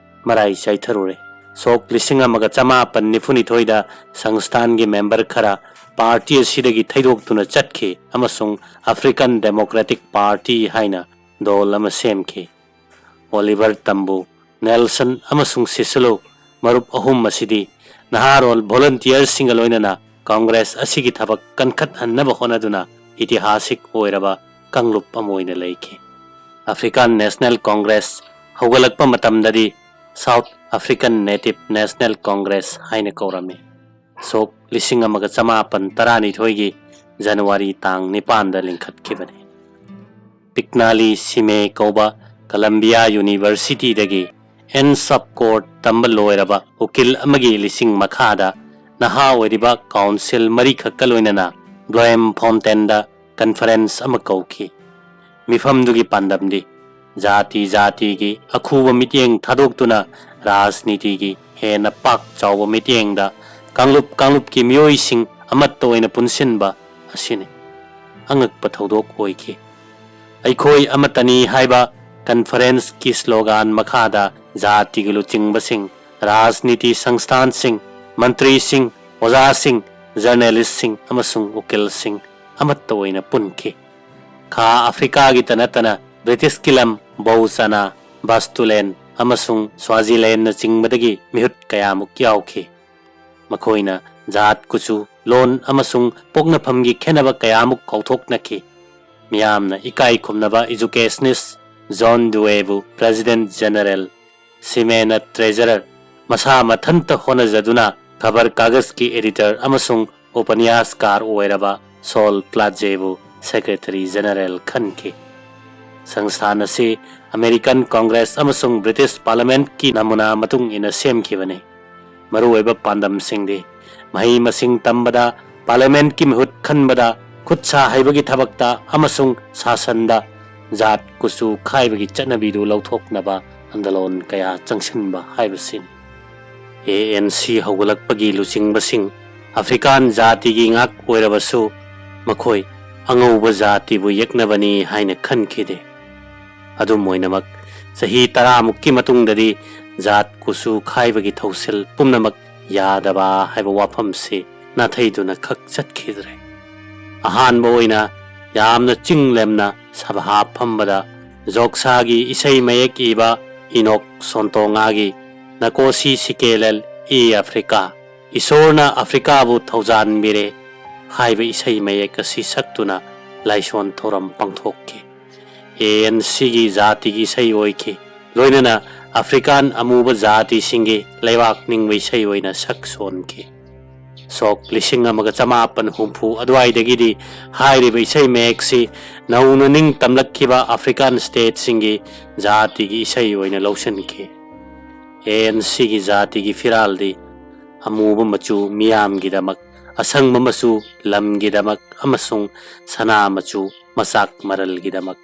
ꯃꯔꯥꯏ ꯆꯥꯏꯊꯔꯨꯔꯦ꯫ ꯁꯣꯛ ꯂꯤꯁꯤꯡ ꯑꯃꯒ ꯆꯃꯥꯄꯟ ꯅꯤꯐꯨꯅꯤꯊꯣꯏꯗ ꯁꯪꯁꯊꯥꯟꯒꯤ ꯃꯦꯝꯕꯔ ꯈꯔ ꯄꯥꯔꯇꯤ ꯑꯁꯤꯗꯒꯤ ꯊꯩꯗꯣꯛꯇꯨꯅ ꯆꯠꯈꯤ ꯑꯃꯁꯨꯡ ꯑꯐ꯭ꯔꯤꯀꯟ ꯗꯦꯃꯣꯀ꯭ꯔꯦꯇꯤꯛ ꯄꯥꯔꯇꯤ ꯍꯥꯏꯅ ꯗꯣꯜ ꯑꯃ ꯁꯦꯝꯈꯤ꯫ ꯑꯣꯂꯤꯚꯔ ꯇꯝꯕꯨ, ꯅꯦꯜꯁꯟ ꯑꯃꯁꯨꯡ ꯁꯤꯁꯂꯨ ꯃꯔꯨꯞ ꯑꯍꯨꯝ ꯑꯁꯤꯗꯤ ꯅꯍꯥꯔꯣꯜ ꯚꯣꯂꯨꯟꯇꯤꯌꯔꯁꯤꯡꯒ ꯂꯣꯏꯅꯅ ꯀꯪꯒ꯭ꯔꯦꯁ ꯑꯁꯤꯒꯤ ꯊꯕꯛ ꯀꯟꯈꯠꯍꯟꯅꯕ ꯍꯣꯠꯅꯗꯨꯅ ꯏꯇꯤꯍꯥꯁꯤꯛ ꯑꯣꯏꯔꯕ ꯀꯥꯡꯂꯨꯞ ꯑꯃ ꯑꯣꯏꯅ ꯂꯩꯈꯤ꯫ ꯑꯐ꯭ꯔꯤꯀꯥꯟ ꯅꯦꯁꯅꯦꯜ ꯀꯪꯒ꯭ꯔꯦꯁ ꯍꯧꯒꯠꯂꯛꯄ ꯃꯇꯝꯗꯗꯤ south African native national Congress ꯍꯥꯏꯅ ꯀꯧꯔꯝꯃꯤ꯫ ꯁꯣꯛ ꯂꯤꯁꯤꯡ ꯑꯃꯒ ꯆꯃꯥꯄꯟ ꯇꯔꯥꯅꯤꯊꯣꯏꯒꯤ ꯖꯅꯋꯥꯔꯤ ꯇꯥꯡ ꯅꯤꯄꯥꯟꯗ ꯂꯤꯡꯈꯠꯈꯤꯕꯅꯤ꯫ ꯄꯤꯛꯅꯥꯂꯤ ꯁꯤꯃꯦ ꯀꯧꯕ ꯀꯂꯝꯕꯤꯌꯥ ꯌꯨꯅꯤꯚꯔꯁꯤꯇꯤꯗꯒꯤ ꯑꯦꯟ ꯁꯕ ꯀꯣꯔꯠ ꯇꯝꯕ ꯂꯣꯏꯔꯕ ꯎꯀꯤꯜ ꯑꯃꯒꯤ ꯂꯤꯁꯤꯡ ꯃꯈꯥꯗ ꯅꯍꯥ ꯑꯣꯏꯔꯤꯕ ꯀꯥꯎꯟꯁꯤꯜ ꯃꯔꯤꯈꯛꯀ ꯂꯣꯏꯅꯅ ꯕ꯭ꯂꯣꯑꯦꯝ ꯐꯥꯎꯟꯇꯦꯟꯗ ꯀꯟꯐꯔꯦꯟꯁ ꯑꯃ ꯀꯧꯈꯤ꯫ ꯃꯤꯐꯝꯗꯨꯒꯤ ꯄꯥꯟꯗꯝꯗꯤ ꯖꯥꯇꯤ ꯖꯥꯇꯤꯒꯤ ꯑꯈꯨꯕ ꯃꯤꯠꯌꯦꯡ ꯊꯥꯗꯣꯛꯇꯨꯅ ꯔꯥꯖꯅꯤꯇꯤꯒꯤ ꯍꯦꯟꯅ ꯄꯥꯛ ꯆꯥꯎꯕ ꯃꯤꯠꯌꯦꯡꯗ ꯀꯥꯡꯂꯨꯞ ꯀꯥꯡꯂꯨꯞꯀꯤ ꯃꯤꯑꯣꯏꯁꯤꯡ ꯑꯃꯠꯇ ꯑꯣꯏꯅ ꯄꯨꯟꯁꯤꯟꯕ ꯑꯁꯤꯅꯤ꯫ ꯑꯉꯛꯄ ꯊꯧꯗꯣꯛ ꯑꯣꯏꯈꯤ꯫ "ꯑꯩꯈꯣꯏ ꯑꯃꯠꯇꯅꯤ" ꯍꯥꯏꯕ ꯀꯟꯐꯔꯦꯟꯁꯀꯤ ꯁ꯭ꯂꯣꯒꯥꯟ ꯃꯈꯥꯗ ꯖꯥꯇꯤꯒꯤ ꯂꯨꯆꯤꯡꯕꯁꯤꯡ, ꯔꯥꯖꯅꯤꯇꯤ ꯁꯪꯁꯊꯥꯟꯁꯤꯡ, ꯃꯟꯇ꯭ꯔꯤꯁꯤꯡ, ꯑꯣꯖꯥꯁꯤꯡ, ꯖꯔꯅꯦꯂꯤꯁꯁꯤꯡ ꯑꯃꯁꯨꯡ ꯎꯀꯤꯜꯁꯤꯡ ꯑꯃꯠꯇ ꯑꯣꯏꯅ ꯄꯨꯟꯈꯤ꯫ ꯈꯥ ꯑꯐ꯭ꯔꯤꯀꯥꯒꯤꯇ ꯅꯠꯇꯅ ꯕ꯭ꯔꯤꯇꯤꯁꯀꯤ ꯂꯝ ꯕꯧꯆꯥꯅꯥ, ꯕꯥꯁꯇꯨꯂꯦꯟ ꯑꯃꯁꯨꯡ ꯁ꯭ꯋꯥꯖꯤꯂꯦꯟꯅꯆꯤꯡꯕꯗꯒꯤ ꯃꯤꯍꯨꯠ ꯀꯌꯥꯃꯨꯛ ꯌꯥꯎꯈꯤ꯫ ꯃꯈꯣꯏꯅ ꯖꯥꯠ, ꯀꯨꯆꯨ, ꯂꯣꯟ ꯑꯃꯁꯨꯡ ꯄꯣꯛꯅꯐꯝꯒꯤ ꯈꯦꯠꯅꯕ ꯀꯌꯥꯃꯨꯛ ꯀꯥꯎꯊꯣꯛꯅꯈꯤ꯫ ꯃꯤꯌꯥꯝꯅ ꯏꯀꯥꯏ ꯈꯨꯝꯅꯕ ꯏꯖꯨꯀꯦꯁꯅꯤꯁ ꯖꯣꯟ ꯗꯨꯋꯦꯕꯨ ꯄ꯭ꯔꯦꯁꯤꯗꯦꯟꯠ ꯖꯦꯅꯔꯦꯜ, ꯁꯤꯃꯦꯅ ꯇ꯭ꯔꯦꯖꯔꯔ, ꯃꯁꯥ ꯃꯊꯟꯇ ꯍꯣꯠꯅꯖꯗꯨꯅ ꯈꯕꯔ ꯀꯥꯒꯖꯀꯤ ꯑꯦꯗꯤꯇꯔ ꯑꯃꯁꯨꯡ ꯎꯄꯅ꯭ꯌꯥꯁꯀꯥꯔ ꯑꯣꯏꯔꯕ ꯁꯣꯜ ꯄ꯭ꯂꯥꯖꯦꯕꯨ ꯁꯦꯀ꯭ꯔꯦꯇꯔꯤ ꯖꯦꯅꯔꯦꯜ ꯈꯟꯈꯤ꯫ ꯁꯪꯁꯊꯥꯟ ꯑꯁꯤ ꯑꯃꯦꯔꯤꯀꯟ ꯀꯪꯒ꯭ꯔꯦꯁ ꯑꯃꯁꯨꯡ ꯕ꯭ꯔꯤꯇꯤꯁ ꯄꯥꯔꯂꯤꯌꯥꯃꯦꯟꯠꯀꯤ ꯅꯃꯨꯅꯥ ꯃꯇꯨꯡ ꯏꯟꯅ ꯁꯦꯝꯈꯤꯕꯅꯤ꯫ ꯃꯔꯨꯑꯣꯏꯕ ꯄꯥꯟꯗꯝꯁꯤꯡꯗꯤ ꯃꯍꯩ ꯃꯁꯤꯡ ꯇꯝꯕꯗ, ꯄꯥꯔꯂꯤꯌꯥꯃꯦꯟꯠꯀꯤ ꯃꯤꯍꯨꯠ ꯈꯟꯕꯗ, ꯈꯨꯠ ꯁꯥ ꯍꯩꯕꯒꯤ ꯊꯕꯛꯇ ꯑꯃꯁꯨꯡ ꯁꯥꯁꯟꯗ ꯖꯥꯠ ꯀꯨꯆꯨ ꯈꯥꯏꯕꯒꯤ ꯆꯠꯅꯕꯤꯗꯨ ꯂꯧꯊꯣꯛꯅꯕ ꯑꯟꯗꯂꯣꯟ ꯀꯌꯥ ꯆꯪꯁꯤꯟꯕ ꯍꯥꯏꯕꯁꯤꯅꯤ꯫ ꯑꯦ ꯑꯦꯟ ꯁꯤ ꯍꯧꯒꯠꯂꯛꯄꯒꯤ ꯂꯨꯆꯤꯡꯕꯁꯤꯡ ꯑꯐ꯭ꯔꯤꯀꯥꯟ ꯖꯥꯇꯤꯒꯤ ꯉꯥꯛ ꯑꯣꯏꯔꯕꯁꯨ, ꯃꯈꯣꯏ ꯑꯉꯧꯕ ꯖꯥꯇꯤꯕꯨ ꯌꯦꯛꯅꯕꯅꯤ ꯍꯥꯏꯅ ꯈꯟꯈꯤꯗꯦ꯫ ꯑꯗꯨꯝ ꯑꯣꯏꯅꯃꯛ, ꯆꯍꯤ ꯇꯔꯥꯃꯨꯛꯀꯤ ꯃꯇꯨꯡꯗꯗꯤ ꯖꯥꯠ ꯀꯨꯆꯨ ꯈꯥꯏꯕꯒꯤ ꯊꯧꯁꯤꯜ ꯄꯨꯝꯅꯃꯛ ꯌꯥꯗꯕ ꯍꯥꯏꯕ ꯋꯥꯐꯝꯁꯤ ꯅꯥꯊꯩꯗꯨꯅ ꯈꯛ ꯆꯠꯈꯤꯗ꯭ꯔꯦ꯫ ꯑꯍꯥꯟꯕ ꯑꯣꯏꯅ ꯌꯥꯝꯅ ꯆꯤꯡ ꯂꯦꯝꯅ ꯁꯚꯥ ꯐꯝꯕꯗ ꯖꯣꯛꯁꯥꯒꯤ ꯏꯁꯩ ꯃꯌꯦꯛ ꯏꯕ ꯏꯅꯣꯛ ꯁꯣꯟꯇꯣꯉꯥꯒꯤ ꯅꯀꯣꯁꯤ ꯁꯤꯀꯦꯂꯦꯜ ꯏ ꯑꯐ꯭ꯔꯤꯀꯥ, ꯏꯁꯣꯔꯅ ꯑꯐ꯭ꯔꯤꯀꯥꯕꯨ ꯊꯧꯖꯥꯟꯕꯤꯔꯦ ꯍꯥꯏꯕ ꯏꯁꯩ ꯃꯌꯦꯛ ꯑꯁꯤ ꯁꯛꯇꯨꯅ ꯂꯥꯏꯁꯣꯟ ꯊꯧꯔꯝ ꯄꯥꯡꯊꯣꯛꯈꯤ꯫ ꯑꯦ ꯑꯦꯟ ꯁꯤꯒꯤ ꯖꯥꯇꯤꯒꯤ ꯏꯁꯩ ꯑꯣꯏꯈꯤ꯫ ꯂꯣꯏꯅꯅ ꯑꯐ꯭ꯔꯤꯀꯥꯟ ꯑꯃꯨꯕ ꯖꯥꯇꯤꯁꯤꯡꯒꯤ ꯂꯩꯕꯥꯛ ꯅꯤꯡꯕ ꯏꯁꯩ ꯑꯣꯏꯅ ꯁꯛ ꯁꯣꯟꯈꯤ꯫ ꯁꯣꯛ ꯂꯤꯁꯤꯡ ꯑꯃꯒ ꯆꯃꯥꯄꯟ ꯍꯨꯝꯐꯨ ꯑꯗꯨꯋꯥꯏꯗꯒꯤꯗꯤ ꯍꯥꯏꯔꯤꯕ ꯏꯁꯩ ꯃꯌꯦꯛꯁꯤ ꯅꯧꯅ ꯅꯤꯡ ꯇꯝꯂꯛꯈꯤꯕ ꯑꯐ꯭ꯔꯤꯀꯥꯟ ꯁ꯭ꯇꯦꯠꯁꯤꯡꯒꯤ ꯖꯥꯇꯤꯒꯤ ꯏꯁꯩ ꯑꯣꯏꯅ ꯂꯧꯁꯤꯟꯈꯤ꯫ ꯑꯦ ꯑꯦꯟ ꯁꯤꯒꯤ ꯖꯥꯇꯤꯒꯤ ꯐꯤꯔꯥꯜꯗꯤ ꯑꯃꯨꯕ ꯃꯆꯨ ꯃꯤꯌꯥꯝꯒꯤꯗꯃꯛ, ꯑꯁꯪꯕ ꯃꯆꯨ ꯂꯝꯒꯤꯗꯃꯛ ꯑꯃꯁꯨꯡ ꯁꯅꯥ ꯃꯆꯨ ꯃꯆꯥꯛ ꯃꯔꯜꯒꯤꯗꯃꯛ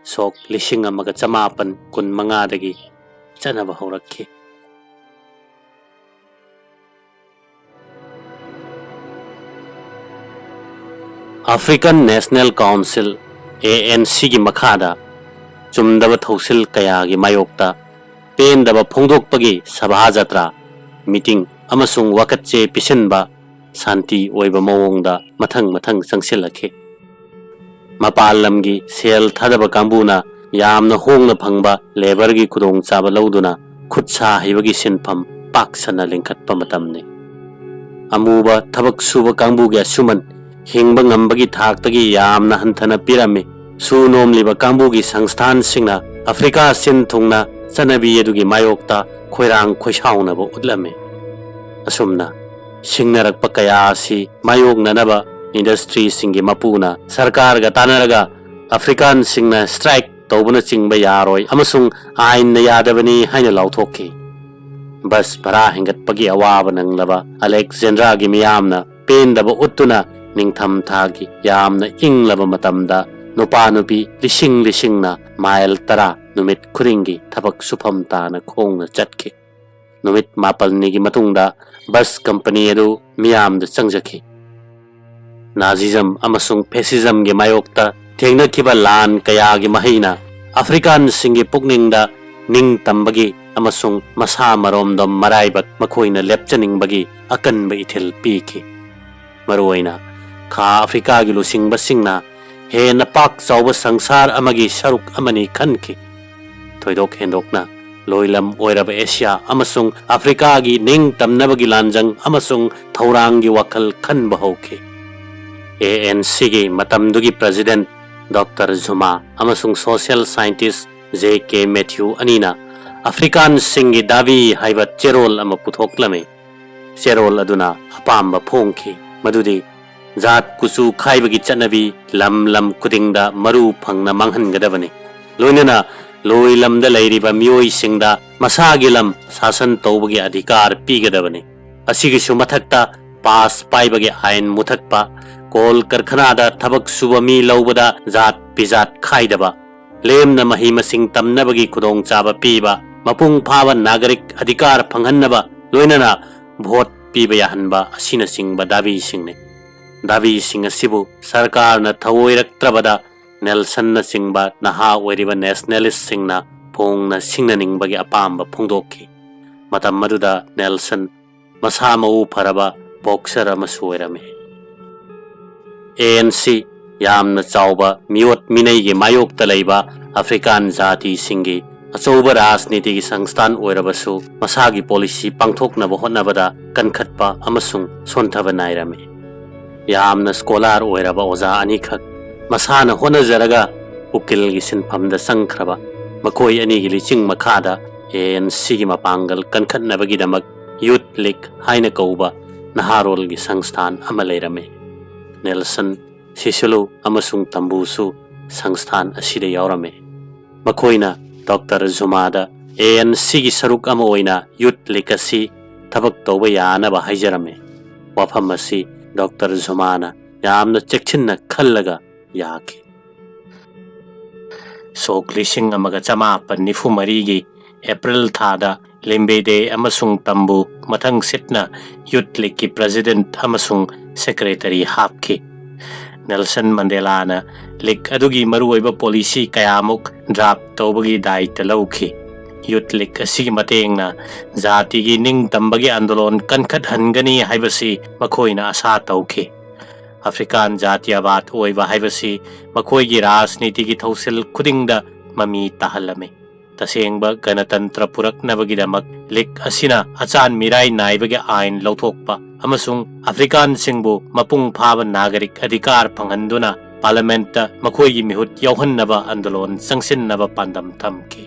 ꯁꯣꯛ ꯂꯤꯁꯤꯡ ꯑꯃꯒ ꯆꯃꯥꯄꯟ ꯀꯨꯟꯃꯉꯥꯗꯒꯤ ꯆꯠꯅꯕ ꯍꯧꯔꯛꯈꯤ꯫ African national council, A N ꯁꯤꯒꯤ ꯃꯈꯥꯗ ꯆꯨꯝꯗꯕ ꯊꯧꯁꯤꯜ ꯀꯌꯥꯒꯤ ꯃꯥꯌꯣꯛꯇ ꯄꯦꯟꯗꯕ ꯐꯣꯡꯗꯣꯛꯄꯒꯤ ꯁꯚꯥ ꯖꯇ꯭ꯔꯥ, ꯃꯤꯇꯤꯡ ꯑꯃꯁꯨꯡ ꯋꯥꯀꯠꯆꯦ ꯄꯤꯁꯤꯟꯕ ꯁꯥꯟꯇꯤ ꯑꯣꯏꯕ ꯃꯑꯣꯡꯗ ꯃꯊꯪ ꯃꯊꯪ ꯆꯪꯁꯤꯜꯂꯛꯈꯤ꯫ ꯃꯄꯥꯟ ꯂꯝꯒꯤ ꯁꯦꯜ ꯊꯥꯗꯕ ꯀꯥꯡꯕꯨꯅ ꯌꯥꯝꯅ ꯍꯣꯡꯅ ꯐꯪꯕ ꯂꯦꯕꯔꯒꯤ ꯈꯨꯗꯣꯡꯆꯥꯕ ꯂꯧꯗꯨꯅ ꯈꯨꯠ ꯁꯥ ꯍꯩꯕꯒꯤ ꯁꯤꯟꯐꯝ ꯄꯥꯛ ꯁꯟꯅ ꯂꯤꯡꯈꯠꯄ ꯃꯇꯝꯅꯤ꯫ ꯑꯃꯨꯕ ꯊꯕꯛ ꯁꯨꯕ ꯀꯥꯡꯕꯨꯒꯤ ꯑꯁꯨꯃꯟ ꯍꯤꯡꯕ ꯉꯝꯕꯒꯤ ꯊꯥꯛꯇꯒꯤ ꯌꯥꯝꯅ ꯍꯟꯊꯅ ꯄꯤꯔꯝꯃꯤ꯫ ꯁꯨ ꯅꯣꯝꯂꯤꯕ ꯀꯥꯡꯕꯨꯒꯤ ꯁꯪꯁꯊꯥꯟꯁꯤꯡꯅ ꯑꯐ꯭ꯔꯤꯀꯥ ꯁꯤꯟ ꯊꯨꯡꯅ ꯆꯠꯅꯕꯤ ꯑꯗꯨꯒꯤ ꯃꯥꯌꯣꯛꯇ ꯈꯣꯏꯔꯥꯡ ꯈꯣꯏꯁꯥꯎꯅꯕ ꯎꯠꯂꯝꯃꯤ꯫ ꯑꯁꯨꯝꯅ ꯁꯤꯡꯅꯔꯛꯄ ꯀꯌꯥ ꯑꯁꯤ ꯃꯥꯌꯣꯛꯅꯅꯕ ꯏꯟꯗꯁꯇ꯭ꯔꯤꯁꯤꯡꯒꯤ ꯃꯄꯨꯅ ꯁꯔꯀꯥꯔꯒ ꯇꯥꯟꯅꯔꯒ ꯑꯐ꯭ꯔꯤꯀꯥꯟꯁꯤꯡꯅ ꯁ꯭ꯇ꯭ꯔꯥꯏꯛ ꯇꯧꯕꯅꯆꯤꯡꯕ ꯌꯥꯔꯣꯏ ꯑꯃꯁꯨꯡ ꯑꯥꯏꯟꯅ ꯌꯥꯗꯕꯅꯤ ꯍꯥꯏꯅ ꯂꯥꯎꯊꯣꯛꯈꯤ꯫ ꯕꯁ ꯚꯔꯥ ꯍꯦꯟꯒꯠꯄꯒꯤ ꯑꯋꯥꯕ ꯅꯪꯂꯕ ꯑꯂꯦꯛꯖꯦꯟꯗ꯭ꯔꯥꯒꯤ ꯃꯤꯌꯥꯝꯅ ꯄꯦꯟꯗꯕ ꯎꯠꯇꯨꯅ ꯅꯤꯡꯊꯝ ꯊꯥꯒꯤ ꯌꯥꯝꯅ ꯏꯪꯂꯕ ꯃꯇꯝꯗ ꯅꯨꯄꯥ ꯅꯨꯄꯤ ꯂꯤꯁꯤꯡ ꯂꯤꯁꯤꯡꯅ ꯃꯥꯏꯜ ꯇꯔꯥ ꯅꯨꯃꯤꯠ ꯈꯨꯗꯤꯡꯒꯤ ꯊꯕꯛ ꯁꯨꯐꯝ ꯇꯥꯅ ꯈꯣꯡꯅ ꯆꯠꯈꯤ꯫ ꯅꯨꯃꯤꯠ ꯃꯥꯄꯜꯅꯤꯒꯤ ꯃꯇꯨꯡꯗ ꯕꯁ ꯀꯝꯄꯅꯤ ꯑꯗꯨ ꯃꯤꯌꯥꯝꯗ ꯆꯪꯖꯈꯤ꯫ ꯅꯥꯖꯤꯖꯝ ꯑꯃꯁꯨꯡ ꯐꯦꯁꯤꯖꯝꯒꯤ ꯃꯥꯌꯣꯛꯇ ꯊꯦꯡꯅꯈꯤꯕ ꯂꯥꯟ ꯀꯌꯥꯒꯤ ꯃꯍꯩꯅ ꯑꯐ꯭ꯔꯤꯀꯥꯟꯁꯤꯡꯒꯤ ꯄꯨꯛꯅꯤꯡꯗ ꯅꯤꯡꯇꯝꯕꯒꯤ ꯑꯃꯁꯨꯡ ꯃꯁꯥ ꯃꯔꯣꯝꯗꯣꯝ ꯃꯔꯥꯏꯕꯛ ꯃꯈꯣꯏꯅ ꯂꯦꯞꯆꯅꯤꯡꯕꯒꯤ ꯑꯀꯟꯕ ꯏꯊꯤꯜ ꯄꯤꯈꯤ꯫ ꯃꯔꯨꯑꯣꯏꯅ ꯈꯥ ꯑꯐ꯭ꯔꯤꯀꯥꯒꯤ ꯂꯨꯆꯤꯡꯕꯁꯤꯡꯅ ꯍꯦꯟꯅ ꯄꯥꯛ ꯆꯥꯎꯕ ꯁꯪꯁꯥꯔ ꯑꯃꯒꯤ ꯁꯔꯨꯛ ꯑꯃꯅꯤ ꯈꯟꯈꯤ꯫ ꯊꯣꯏꯗꯣꯛ ꯍꯦꯟꯗꯣꯛꯅ ꯂꯣꯏꯂꯝ ꯑꯣꯏꯔꯕ ꯑꯦꯁꯤꯌꯥ ꯑꯃꯁꯨꯡ ꯑꯐ꯭ꯔꯤꯀꯥꯒꯤ ꯅꯤꯡꯇꯝꯅꯕꯒꯤ ꯂꯥꯟꯖꯪ ꯑꯃꯁꯨꯡ ꯊꯧꯔꯥꯡꯒꯤ ꯋꯥꯈꯜ ꯈꯟꯕ ꯍꯧꯈꯤ꯫ ꯑꯦ ꯑꯦꯟ ꯁꯤꯒꯤ ꯃꯇꯝꯗꯨꯒꯤ ꯄ꯭ꯔꯦꯁꯤꯗꯦꯟꯠ ꯗꯣꯛꯇꯔ ꯖꯨꯃꯥ ꯑꯃꯁꯨꯡ social scientist J K Matthew ꯑꯅꯤꯅ ꯑꯐ꯭ꯔꯤꯀꯥꯟꯁꯤꯡꯒꯤ ꯗꯥꯕꯤ ꯍꯥꯏꯕ ꯆꯦꯔꯣꯜ ꯑꯃ ꯄꯨꯊꯣꯛꯂꯝꯃꯤ꯫ ꯆꯦꯔꯣꯜ ꯑꯗꯨꯅ ꯑꯄꯥꯝꯕ ꯐꯣꯡꯈꯤ, ꯃꯗꯨꯗꯤ ꯖꯥꯠ ꯀꯨꯆꯨ ꯈꯥꯏꯕꯒꯤ ꯆꯠꯅꯕꯤ ꯂꯝ ꯂꯝ ꯈꯨꯗꯤꯡꯗ ꯃꯔꯨ ꯐꯪꯅ ꯃꯥꯡꯍꯟꯒꯗꯕꯅꯤ, ꯂꯣꯏꯅꯅ ꯂꯣꯏꯂꯝꯗ ꯂꯩꯔꯤꯕ ꯃꯤꯑꯣꯏꯁꯤꯡꯗ ꯃꯁꯥꯒꯤ ꯂꯝ ꯁꯥꯁꯟ ꯇꯧꯕꯒꯤ ꯑꯙꯤꯀꯥꯔ ꯄꯤꯒꯗꯕꯅꯤ꯫ ꯑꯁꯤꯒꯤꯁꯨ ꯃꯊꯛꯇ ꯄꯥꯁ ꯄꯥꯏꯕꯒꯤ ꯑꯥꯏꯟ ꯃꯨꯊꯠꯄ, ꯀꯣꯜ ꯀꯔꯈꯅꯥꯗ ꯊꯕꯛ ꯁꯨꯕ ꯃꯤ ꯂꯧꯕꯗ ꯖꯥꯠ ꯄꯤꯖꯥꯠ ꯈꯥꯏꯗꯕ, ꯂꯦꯝꯅ ꯃꯍꯩ ꯃꯁꯤꯡ ꯇꯝꯅꯕꯒꯤ ꯈꯨꯗꯣꯡꯆꯥꯕ ꯄꯤꯕ, ꯃꯄꯨꯡ ꯐꯥꯕ ꯅꯥꯒꯔꯤꯛ ꯑꯙꯤꯀꯥꯔ ꯐꯪꯍꯟꯅꯕ, ꯂꯣꯏꯅꯅ ꯚꯣꯠ ꯄꯤꯕ ꯌꯥꯍꯟꯕ ꯑꯁꯤꯅꯆꯤꯡꯕ ꯗꯥꯕꯤꯁꯤꯡꯅꯤ꯫ ꯗꯥꯕꯤꯁꯤꯡ ꯑꯁꯤꯕꯨ ꯁꯔꯀꯥꯔꯅ ꯊꯧꯑꯣꯏꯔꯛꯇ꯭ꯔꯕꯗ ꯅꯦꯜꯁꯟꯅꯆꯤꯡꯕ ꯅꯍꯥ ꯑꯣꯏꯔꯤꯕ ꯅꯦꯁꯅꯦꯂꯤꯁꯁꯤꯡꯅ ꯐꯣꯡꯅ ꯁꯤꯡꯅꯅꯤꯡꯕꯒꯤ ꯑꯄꯥꯝꯕ ꯐꯣꯡꯗꯣꯛꯈꯤ꯫ ꯃꯇꯝ ꯑꯗꯨꯗ ꯅꯦꯜꯁꯟ ꯃꯁꯥ ꯃꯎ ꯐꯔꯕ ꯕꯣꯛꯁꯔ ꯑꯃꯁꯨ ꯑꯣꯏꯔꯝꯃꯤ꯫ ꯑꯦ ꯑꯦꯟ ꯁꯤ ꯌꯥꯝꯅ ꯆꯥꯎꯕ ꯃꯤꯑꯣꯠ ꯃꯤꯅꯩꯒꯤ ꯃꯥꯌꯣꯛꯇ ꯂꯩꯕ ꯑꯐ꯭ꯔꯤꯀꯥꯟ ꯖꯥꯇꯤꯁꯤꯡꯒꯤ ꯑꯆꯧꯕ ꯔꯥꯖꯅꯤꯇꯤꯒꯤ ꯁꯪꯁꯊꯥꯟ ꯑꯣꯏꯔꯕꯁꯨ, ꯃꯁꯥꯒꯤ ꯄꯣꯂꯤꯁꯤ ꯄꯥꯡꯊꯣꯛꯅꯕ ꯍꯣꯠꯅꯕꯗ ꯀꯟꯈꯠꯄ ꯑꯃꯁꯨꯡ ꯁꯣꯟꯊꯕ ꯅꯥꯏꯔꯝꯃꯤ꯫ ꯌꯥꯝꯅ ꯁ꯭ꯀꯣꯂꯥꯔ ꯑꯣꯏꯔꯕ ꯑꯣꯖꯥ ꯑꯅꯤꯈꯛ ꯃꯁꯥꯅ ꯍꯣꯠꯅꯖꯔꯒ ꯎꯀꯤꯜꯒꯤ ꯁꯤꯟꯐꯝꯗ ꯆꯪꯈ꯭ꯔꯕ ꯃꯈꯣꯏ ꯑꯅꯤꯒꯤ ꯂꯤꯆꯤꯡ ꯃꯈꯥꯗ ꯑꯦ ꯑꯦꯟ ꯁꯤꯒꯤ ꯃꯄꯥꯡꯒꯜ ꯀꯟꯈꯠꯅꯕꯒꯤꯗꯃꯛ ꯌꯨꯊ ꯂꯤꯒ ꯍꯥꯏꯅ ꯀꯧꯕ ꯅꯍꯥꯔꯣꯜꯒꯤ ꯁꯪꯁꯊꯥꯟ ꯑꯃ ꯂꯩꯔꯝꯃꯤ꯫ ꯅꯦꯜꯁꯟ, ꯁꯤꯁꯨꯂꯨ ꯑꯃꯁꯨꯡ ꯇꯝꯕꯨꯁꯨ ꯁꯪꯁꯊꯥꯟ ꯑꯁꯤꯗ ꯌꯥꯎꯔꯝꯃꯤ꯫ ꯃꯈꯣꯏꯅ ꯗꯣꯛꯇꯔ ꯖꯨꯃꯥꯗ ꯑꯦ ꯑꯦꯟ ꯁꯤꯒꯤ ꯁꯔꯨꯛ ꯑꯃ ꯑꯣꯏꯅ ꯌꯨꯊ ꯂꯤꯒ ꯑꯁꯤ ꯊꯕꯛ ꯇꯧꯕ ꯌꯥꯅꯕ ꯍꯥꯏꯖꯔꯝꯃꯤ꯫ ꯋꯥꯐꯝ ꯑꯁꯤ ꯗꯣꯛꯇꯔ ꯖꯨꯃꯥꯅ ꯌꯥꯝꯅ ꯆꯦꯛꯁꯤꯟꯅ ꯈꯜꯂꯒ ꯌꯥꯈꯤ꯫ ꯁꯣꯛ ꯂꯤꯁꯤꯡ ꯑꯃꯒ ꯆꯃꯥꯄꯟ ꯅꯤꯐꯨ ꯃꯔꯤꯒꯤ ꯑꯦꯄ꯭ꯔꯤꯜ ꯊꯥꯗ ꯂꯤꯝꯕꯦꯗꯦ ꯑꯃꯁꯨꯡ ꯇꯝꯕꯨ ꯃꯊꯪ ꯁꯤꯠꯅ ꯌꯨꯊ ꯂꯤꯒꯀꯤ ꯄ꯭ꯔꯦꯁꯤꯗꯦꯟꯠ ꯑꯃꯁꯨꯡ ꯁꯦꯀ꯭ꯔꯦꯇꯔꯤ ꯍꯥꯞꯈꯤ꯫ ꯅꯦꯜꯁꯟ ꯃꯟꯗꯦꯂꯥꯅ ꯂꯤꯒ ꯑꯗꯨꯒꯤ ꯃꯔꯨꯑꯣꯏꯕ ꯄꯣꯂꯤꯁꯤ ꯀꯌꯥꯃꯨꯛ ꯗ꯭ꯔꯥꯐ ꯇꯧꯕꯒꯤ ꯗꯥꯏꯇ ꯂꯧꯈꯤ꯫ ꯌꯨꯊ ꯂꯤꯒ ꯑꯁꯤꯒꯤ ꯃꯇꯦꯡꯅ ꯖꯥꯇꯤꯒꯤ ꯅꯤꯡꯇꯝꯕꯒꯤ ꯑꯟꯗꯣꯂꯣꯟ ꯀꯟꯈꯠꯍꯟꯒꯅꯤ ꯍꯥꯏꯕꯁꯤ ꯃꯈꯣꯏꯅ ꯑꯁꯥ ꯇꯧꯈꯤ꯫ ꯑꯐ꯭ꯔꯤꯀꯥꯟ ꯖꯥꯇꯤꯌꯥꯕꯥꯗ ꯑꯣꯏꯕ ꯍꯥꯏꯕꯁꯤ ꯃꯈꯣꯏꯒꯤ ꯔꯥꯖꯅꯤꯇꯤꯒꯤ ꯊꯧꯁꯤꯜ ꯈꯨꯗꯤꯡꯗ ꯃꯃꯤ ꯇꯥꯍꯜꯂꯝꯃꯤ꯫ ꯇꯁꯦꯡꯕ ꯒꯅꯇꯟꯇ꯭ꯔ ꯄꯨꯔꯛꯅꯕꯒꯤꯗꯃꯛ ꯂꯤꯒ ꯑꯁꯤꯅ ꯑꯆꯥꯟ ꯃꯤꯔꯥꯏ ꯅꯥꯏꯕꯒꯤ ꯑꯥꯏꯟ ꯂꯧꯊꯣꯛꯄ ꯑꯃꯁꯨꯡ ꯑꯐ꯭ꯔꯤꯀꯥꯟꯁꯤꯡꯕꯨ ꯃꯄꯨꯡ ꯐꯥꯕ ꯅꯥꯒꯔꯤꯛ ꯑꯙꯤꯀꯥꯔ ꯐꯪꯍꯟꯗꯨꯅ ꯄꯥꯔꯂꯤꯌꯥꯃꯦꯟꯠꯇ ꯃꯈꯣꯏꯒꯤ ꯃꯤꯍꯨꯠ ꯌꯥꯎꯍꯟꯅꯕ ꯑꯟꯗꯣꯂꯣꯟ ꯆꯪꯁꯤꯟꯅꯕ ꯄꯥꯟꯗꯝ ꯊꯝꯈꯤ꯫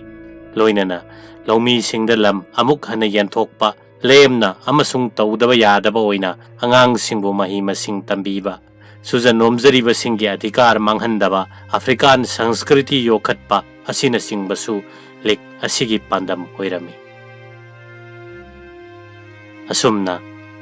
ꯂꯣꯏꯅꯅ ꯂꯧꯃꯤꯁꯤꯡꯗ ꯂꯝ ꯑꯃꯨꯛ ꯍꯟꯅ ꯌꯦꯟꯊꯣꯛꯄ, ꯂꯦꯝꯅ ꯑꯃꯁꯨꯡ ꯇꯧꯗꯕ ꯌꯥꯗꯕ ꯑꯣꯏꯅ ꯑꯉꯥꯡꯁꯤꯡꯕꯨ ꯃꯍꯩ ꯃꯁꯤꯡ ꯇꯝꯕꯤꯕ, ꯆꯨꯖ ꯅꯣꯝꯖꯔꯤꯕꯁꯤꯡꯒꯤ ꯑꯙꯤꯀꯥꯔ ꯃꯥꯡꯍꯟꯗꯕ ꯑꯐ꯭ꯔꯤꯀꯥꯟ ꯁꯪꯁꯀ꯭ꯔꯤꯇꯤ ꯌꯣꯛꯈꯠꯄ ꯑꯁꯤꯅꯆꯤꯡꯕꯁꯨ ꯂꯤꯒ ꯑꯁꯤꯒꯤ ꯄꯥꯟꯗꯝ ꯑꯣꯏꯔꯝꯃꯤ꯫ ꯑꯁꯨꯝꯅ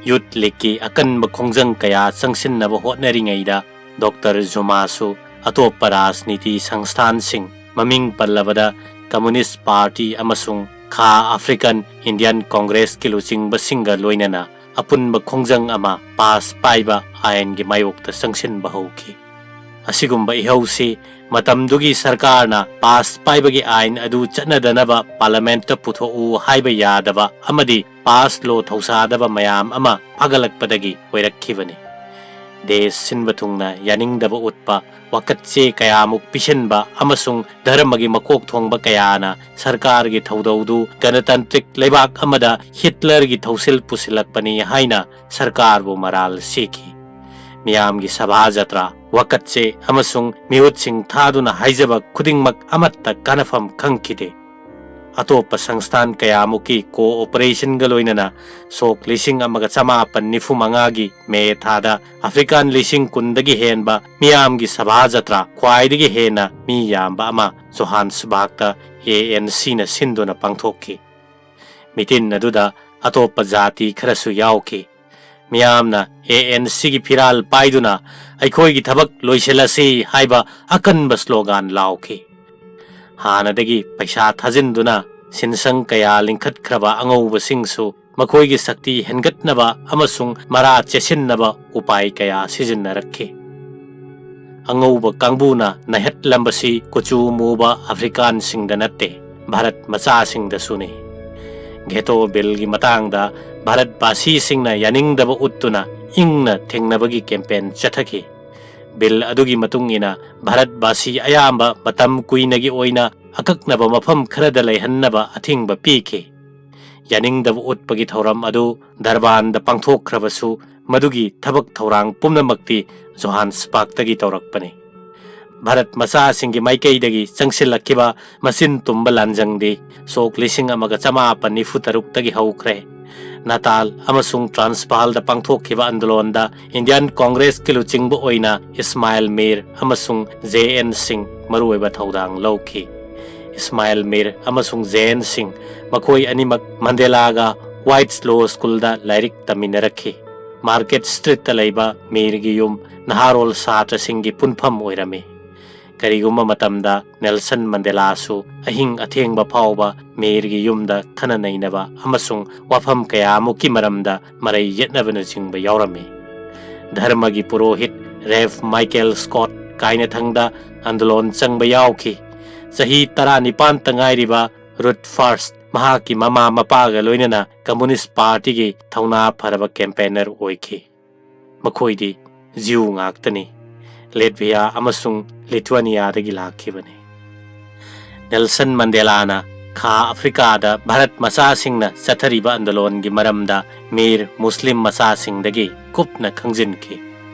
ꯌꯨꯊ ꯂꯤꯒꯀꯤ ꯑꯀꯟꯕ ꯈꯣꯡꯖꯪ ꯀꯌꯥ ꯆꯪꯁꯤꯟꯅꯕ ꯍꯣꯠꯅꯔꯤꯉꯩꯗ ꯗꯣꯛꯇꯔ ꯖꯨꯃꯥꯁꯨ ꯑꯇꯣꯞꯄ ꯔꯥꯖꯅꯤꯇꯤ ꯁꯪꯁꯊꯥꯟꯁꯤꯡ, ꯃꯃꯤꯡ ꯄꯜꯂꯕꯗ ꯀꯝꯃꯨꯅꯤꯁ꯭ꯠ ꯄꯥꯔꯇꯤ ꯑꯃꯁꯨꯡ ꯈꯥ ꯑꯐ꯭ꯔꯤꯀꯥꯟ ꯏꯟꯗꯤꯌꯥꯟ ꯀꯣꯡꯒ꯭ꯔꯦꯁꯀꯤ ꯂꯨꯆꯤꯡꯕꯁꯤꯡꯒ ꯂꯣꯏꯅꯅ ꯑꯄꯨꯟꯕ ꯈꯣꯡꯖꯪ ꯑꯃ ꯄꯥꯁ ꯄꯥꯏꯕ ꯑꯥꯏꯟꯒꯤ ꯃꯥꯌꯣꯛꯇ ꯆꯪꯁꯤꯟꯕ ꯍꯧꯈꯤ꯫ ꯑꯁꯤꯒꯨꯝꯕ ꯏꯍꯧꯁꯤ ꯃꯇꯝꯗꯨꯒꯤ ꯁꯔꯀꯥꯔꯅ ꯄꯥꯁ ꯄꯥꯏꯕꯒꯤ ꯑꯥꯏꯟ ꯑꯗꯨ ꯆꯠꯅꯗꯅꯕ ꯄꯥꯔꯂꯤꯌꯥꯃꯦꯟꯠꯇ ꯄꯨꯊꯣꯛꯎ ꯍꯥꯏꯕ ꯌꯥꯗꯕ ꯑꯃꯗꯤ ꯄꯥꯁ ꯂꯣ ꯊꯧꯁꯥꯗꯕ ꯃꯌꯥꯝ ꯑꯃ ꯐꯒꯠꯂꯛꯄꯗꯒꯤ ꯑꯣꯏꯔꯛꯈꯤꯕꯅꯤ꯫ ꯗꯦꯁ ꯁꯤꯟꯕ ꯊꯨꯡꯅ ꯌꯥꯅꯤꯡꯗꯕ ꯎꯠꯄ, ꯋꯥꯀꯠꯆꯦ ꯀꯌꯥꯃꯨꯛ ꯄꯤꯁꯤꯟꯕ ꯑꯃꯁꯨꯡ ꯙꯔꯃꯒꯤ ꯃꯀꯣꯛ ꯊꯣꯡꯕ ꯀꯌꯥꯅ ꯁꯔꯀꯥꯔꯒꯤ ꯊꯧꯗꯧꯗꯨ ꯒꯅꯇꯟꯇ꯭ꯔꯤꯛ ꯂꯩꯕꯥꯛ ꯑꯃꯗ ꯍꯤꯠꯂꯔꯒꯤ ꯊꯧꯁꯤꯜ ꯄꯨꯁꯤꯜꯂꯛꯄꯅꯤ ꯍꯥꯏꯅ ꯁꯔꯀꯥꯔꯕꯨ ꯃꯔꯥꯜ ꯁꯤꯈꯤ꯫ ꯃꯤꯌꯥꯝꯒꯤ ꯁꯚꯥ ꯖꯇ꯭ꯔꯥ, ꯋꯥꯀꯠꯆꯦ ꯑꯃꯁꯨꯡ ꯃꯤꯍꯨꯠꯁꯤꯡ ꯊꯥꯗꯨꯅ ꯍꯥꯏꯖꯕ ꯈꯨꯗꯤꯡꯃꯛ ꯑꯃꯠꯇ ꯀꯥꯟꯅꯐꯝ ꯈꯪꯈꯤꯗꯦ꯫ ꯑꯇꯣꯞꯄ ꯁꯪꯁꯊꯥꯟ ꯀꯌꯥꯃꯨꯛꯀꯤ ꯀꯣꯑꯣꯄꯔꯦꯁꯟꯒ ꯂꯣꯏꯅꯅ ꯁꯣꯛ ꯂꯤꯁꯤꯡ ꯑꯃꯒ ꯆꯃꯥꯄꯟ ꯅꯤꯐꯨ ꯃꯉꯥꯒꯤ ꯃꯦ ꯊꯥꯗ ꯑꯐ꯭ꯔꯤꯀꯥꯟ ꯂꯤꯁꯤꯡ ꯀꯨꯟꯗꯒꯤ ꯍꯦꯟꯕ ꯃꯤꯌꯥꯝꯒꯤ ꯁꯚꯥ ꯖꯇ꯭ꯔꯥ, ꯈ꯭ꯋꯥꯏꯗꯒꯤ ꯍꯦꯟꯅ ꯃꯤ ꯌꯥꯝꯕ ꯑꯃ ꯖꯣꯍꯥꯟꯁꯕꯥꯔꯒꯇ ꯑꯦ ꯑꯦꯟ ꯁꯤꯅ ꯁꯤꯟꯗꯨꯅ ꯄꯥꯡꯊꯣꯛꯈꯤ꯫ ꯃꯤꯇꯤꯟ ꯑꯗꯨꯗ ꯑꯇꯣꯞꯄ ꯖꯥꯇꯤ ꯈꯔꯁꯨ ꯌꯥꯎꯈꯤ꯫ ꯃꯤꯌꯥꯝꯅ ꯑꯦ ꯑꯦꯟ ꯁꯤꯒꯤ ꯐꯤꯔꯥꯜ ꯄꯥꯏꯗꯨꯅ "ꯑꯩꯈꯣꯏꯒꯤ ꯊꯕꯛ ꯂꯣꯏꯁꯤꯜꯂꯁꯤ" ꯍꯥꯏꯕ ꯑꯀꯟꯕ ꯁ꯭ꯂꯣꯒꯥꯟ ꯂꯥꯎꯈꯤ꯫ ꯍꯥꯟꯅꯗꯒꯤ ꯄꯩꯁꯥ ꯊꯥꯖꯤꯟꯗꯨꯅ ꯁꯤꯟꯁꯪ ꯀꯌꯥ ꯂꯤꯡꯈꯠꯈ꯭ꯔꯕ ꯑꯉꯧꯕꯁꯤꯡꯁꯨ ꯃꯈꯣꯏꯒꯤ ꯁꯛꯇꯤ ꯍꯦꯟꯒꯠꯅꯕ ꯑꯃꯁꯨꯡ ꯃꯔꯥ ꯆꯦꯠꯁꯤꯟꯅꯕ ꯎꯄꯥꯏ ꯀꯌꯥ ꯁꯤꯖꯤꯟꯅꯔꯛꯈꯤ꯫ ꯑꯉꯧꯕ ꯀꯥꯡꯕꯨꯅ ꯅꯩꯍꯠꯂꯝꯕꯁꯤ ꯀꯨꯆꯨ ꯃꯨꯕ ꯑꯐ꯭ꯔꯤꯀꯥꯟꯁꯤꯡꯗ ꯅꯠꯇꯦ, ꯚꯥꯔꯠ ꯃꯆꯥꯁꯤꯡꯗꯁꯨꯅꯤ꯫ ꯘꯦꯇꯣ ꯕꯤꯜꯒꯤ ꯃꯇꯥꯡꯗ ꯚꯥꯔꯠ ꯕꯥꯁꯤꯁꯤꯡꯅ ꯌꯥꯅꯤꯡꯗꯕ ꯎꯠꯇꯨꯅ ꯏꯪꯅ ꯊꯦꯡꯅꯕꯒꯤ ꯀꯦꯝꯄꯦꯟ ꯆꯠꯊꯈꯤ꯫ ꯕꯤꯜ ꯑꯗꯨꯒꯤ ꯃꯇꯨꯡ ꯏꯟꯅ ꯚꯥꯔꯠ ꯕꯥꯁꯤ ꯑꯌꯥꯝꯕ ꯃꯇꯝ ꯀꯨꯏꯅꯒꯤ ꯑꯣꯏꯅ ꯑꯀꯛꯅꯕ ꯃꯐꯝ ꯈꯔꯗ ꯂꯩꯍꯟꯅꯕ ꯑꯊꯤꯡꯕ ꯄꯤꯈꯤ꯫ ꯌꯥꯅꯤꯡꯗꯕ ꯎꯠꯄꯒꯤ ꯊꯧꯔꯝ ꯑꯗꯨ ꯗꯔꯕꯥꯟꯗ ꯄꯥꯡꯊꯣꯛꯈ꯭ꯔꯕꯁꯨ, ꯃꯗꯨꯒꯤ ꯊꯕꯛ ꯊꯧꯔꯥꯡ ꯄꯨꯝꯅꯃꯛꯇꯤ ꯖꯣꯍꯥꯟꯁꯕꯥꯔꯒꯇꯒꯤ ꯇꯧꯔꯛꯄꯅꯤ꯫ ꯚꯥꯔꯠ ꯃꯆꯥꯁꯤꯡꯒꯤ ꯃꯥꯏꯀꯩꯗꯒꯤ ꯆꯪꯁꯤꯜꯂꯛꯈꯤꯕ ꯃꯆꯤꯟ ꯇꯨꯝꯕ ꯂꯥꯟꯖꯪꯗꯤ ꯁꯣꯛ ꯂꯤꯁꯤꯡ ꯑꯃꯒ ꯆꯃꯥꯄꯟ ꯅꯤꯐꯨ ꯇꯔꯨꯛꯇꯒꯤ ꯍꯧꯈ꯭ꯔꯦ꯫ ꯅꯥꯇꯥꯜ ꯑꯃꯁꯨꯡ ꯇ꯭ꯔꯥꯟꯁꯚꯥꯜꯗ ꯄꯥꯡꯊꯣꯛꯈꯤꯕ ꯑꯥꯟꯗꯣꯂꯣꯟꯗ ꯏꯟꯗꯤꯌꯥꯟ ꯀꯣꯡꯒ꯭ꯔꯦꯁꯀꯤ ꯂꯨꯆꯤꯡꯕ ꯑꯣꯏꯅ ꯏꯁꯃꯥꯏꯜ ꯃꯤꯔ ꯑꯃꯁꯨꯡ ꯖꯦ ꯑꯦꯟ ꯁꯤꯡ ꯃꯔꯨꯑꯣꯏꯕ ꯊꯧꯗꯥꯡ ꯂꯧꯈꯤ꯫ ꯏꯁꯃꯥꯏꯜ ꯃꯤꯔ ꯑꯃꯁꯨꯡ ꯖꯦ ꯑꯦꯟ ꯁꯤꯡ, ꯃꯈꯣꯏ ꯑꯅꯤꯃꯛ ꯃꯟꯗꯦꯂꯥꯒ ꯋꯥꯏꯠꯁ ꯂꯣ ꯁ꯭ꯀꯨꯜꯗ ꯂꯥꯏꯔꯤꯛ ꯇꯝꯃꯤꯟꯅꯔꯛꯈꯤ꯫ ꯃꯥꯔꯀꯦꯠ ꯁ꯭ꯇ꯭ꯔꯤꯠꯇ ꯂꯩꯕ ꯃꯤꯔꯒꯤ ꯌꯨꯝ ꯅꯍꯥꯔꯣꯜ ꯁꯥꯇ꯭ꯔꯁꯤꯡꯒꯤ ꯄꯨꯟꯐꯝ ꯑꯣꯏꯔꯝꯃꯤ꯫ ꯀꯔꯤꯒꯨꯝꯕ ꯃꯇꯝꯗ ꯅꯦꯜꯁꯟ ꯃꯟꯗꯦꯂꯥꯁꯨ ꯑꯍꯤꯡ ꯑꯊꯦꯡꯕ ꯐꯥꯎꯕ ꯃꯤꯔꯒꯤ ꯌꯨꯝꯗ ꯈꯟꯅ ꯅꯩꯅꯕ ꯑꯃꯁꯨꯡ ꯋꯥꯐꯝ ꯀꯌꯥꯃꯨꯛꯀꯤ ꯃꯔꯝꯗ ꯃꯔꯩ ꯌꯦꯠꯅꯕꯅꯆꯤꯡꯕ ꯌꯥꯎꯔꯝꯃꯤ꯫ ꯙꯔꯃꯒꯤ ꯄꯨꯔꯣꯍꯤꯠ ꯔꯦꯚ ꯃꯥꯏꯀꯦꯜ ꯁ꯭ꯀꯣꯠ ꯀꯥꯏꯅꯊꯪꯗ ꯑꯟꯗꯣꯂꯣꯟ ꯆꯪꯕ ꯌꯥꯎꯈꯤ꯫ ꯆꯍꯤ ꯇꯔꯥꯅꯤꯄꯥꯟꯇ ꯉꯥꯏꯔꯤꯕ ꯔꯨꯠ ꯐꯥꯔꯁ ꯃꯍꯥꯛꯀꯤ ꯃꯃꯥ ꯃꯄꯥꯒ ꯂꯣꯏꯅꯅ ꯀꯝꯃꯨꯅꯤꯁ꯭ꯠ ꯄꯥꯔꯇꯤꯒꯤ ꯊꯧꯅꯥ ꯐꯔꯕ ꯀꯦꯝꯄꯦꯅꯔ ꯑꯣꯏꯈꯤ꯫ ꯃꯈꯣꯏꯗꯤ ꯖ꯭ꯌꯨ ꯉꯥꯛꯇꯅꯤ꯫ ꯂꯦꯠꯚꯤꯌꯥ ꯑꯃꯁꯨꯡ ꯂꯤꯊꯨꯑꯅꯤꯌꯥꯗꯒꯤ ꯂꯥꯛꯈꯤꯕꯅꯤ꯫ ꯅꯦꯜꯁꯟ ꯃꯟꯗꯦꯂꯥꯅ ꯈꯥ ꯑꯐ꯭ꯔꯤꯀꯥꯗ ꯚꯥꯔꯠ ꯃꯆꯥꯁꯤꯡꯅ ꯆꯠꯊꯔꯤꯕ ꯑꯟꯗꯣꯂꯣꯟꯒꯤ ꯃꯔꯝꯗ ꯃꯤꯔ ꯃꯨꯁꯂꯤꯝ ꯃꯆꯥꯁꯤꯡꯗꯒꯤ ꯀꯨꯞꯅ ꯈꯪꯖꯤꯟꯈꯤ꯫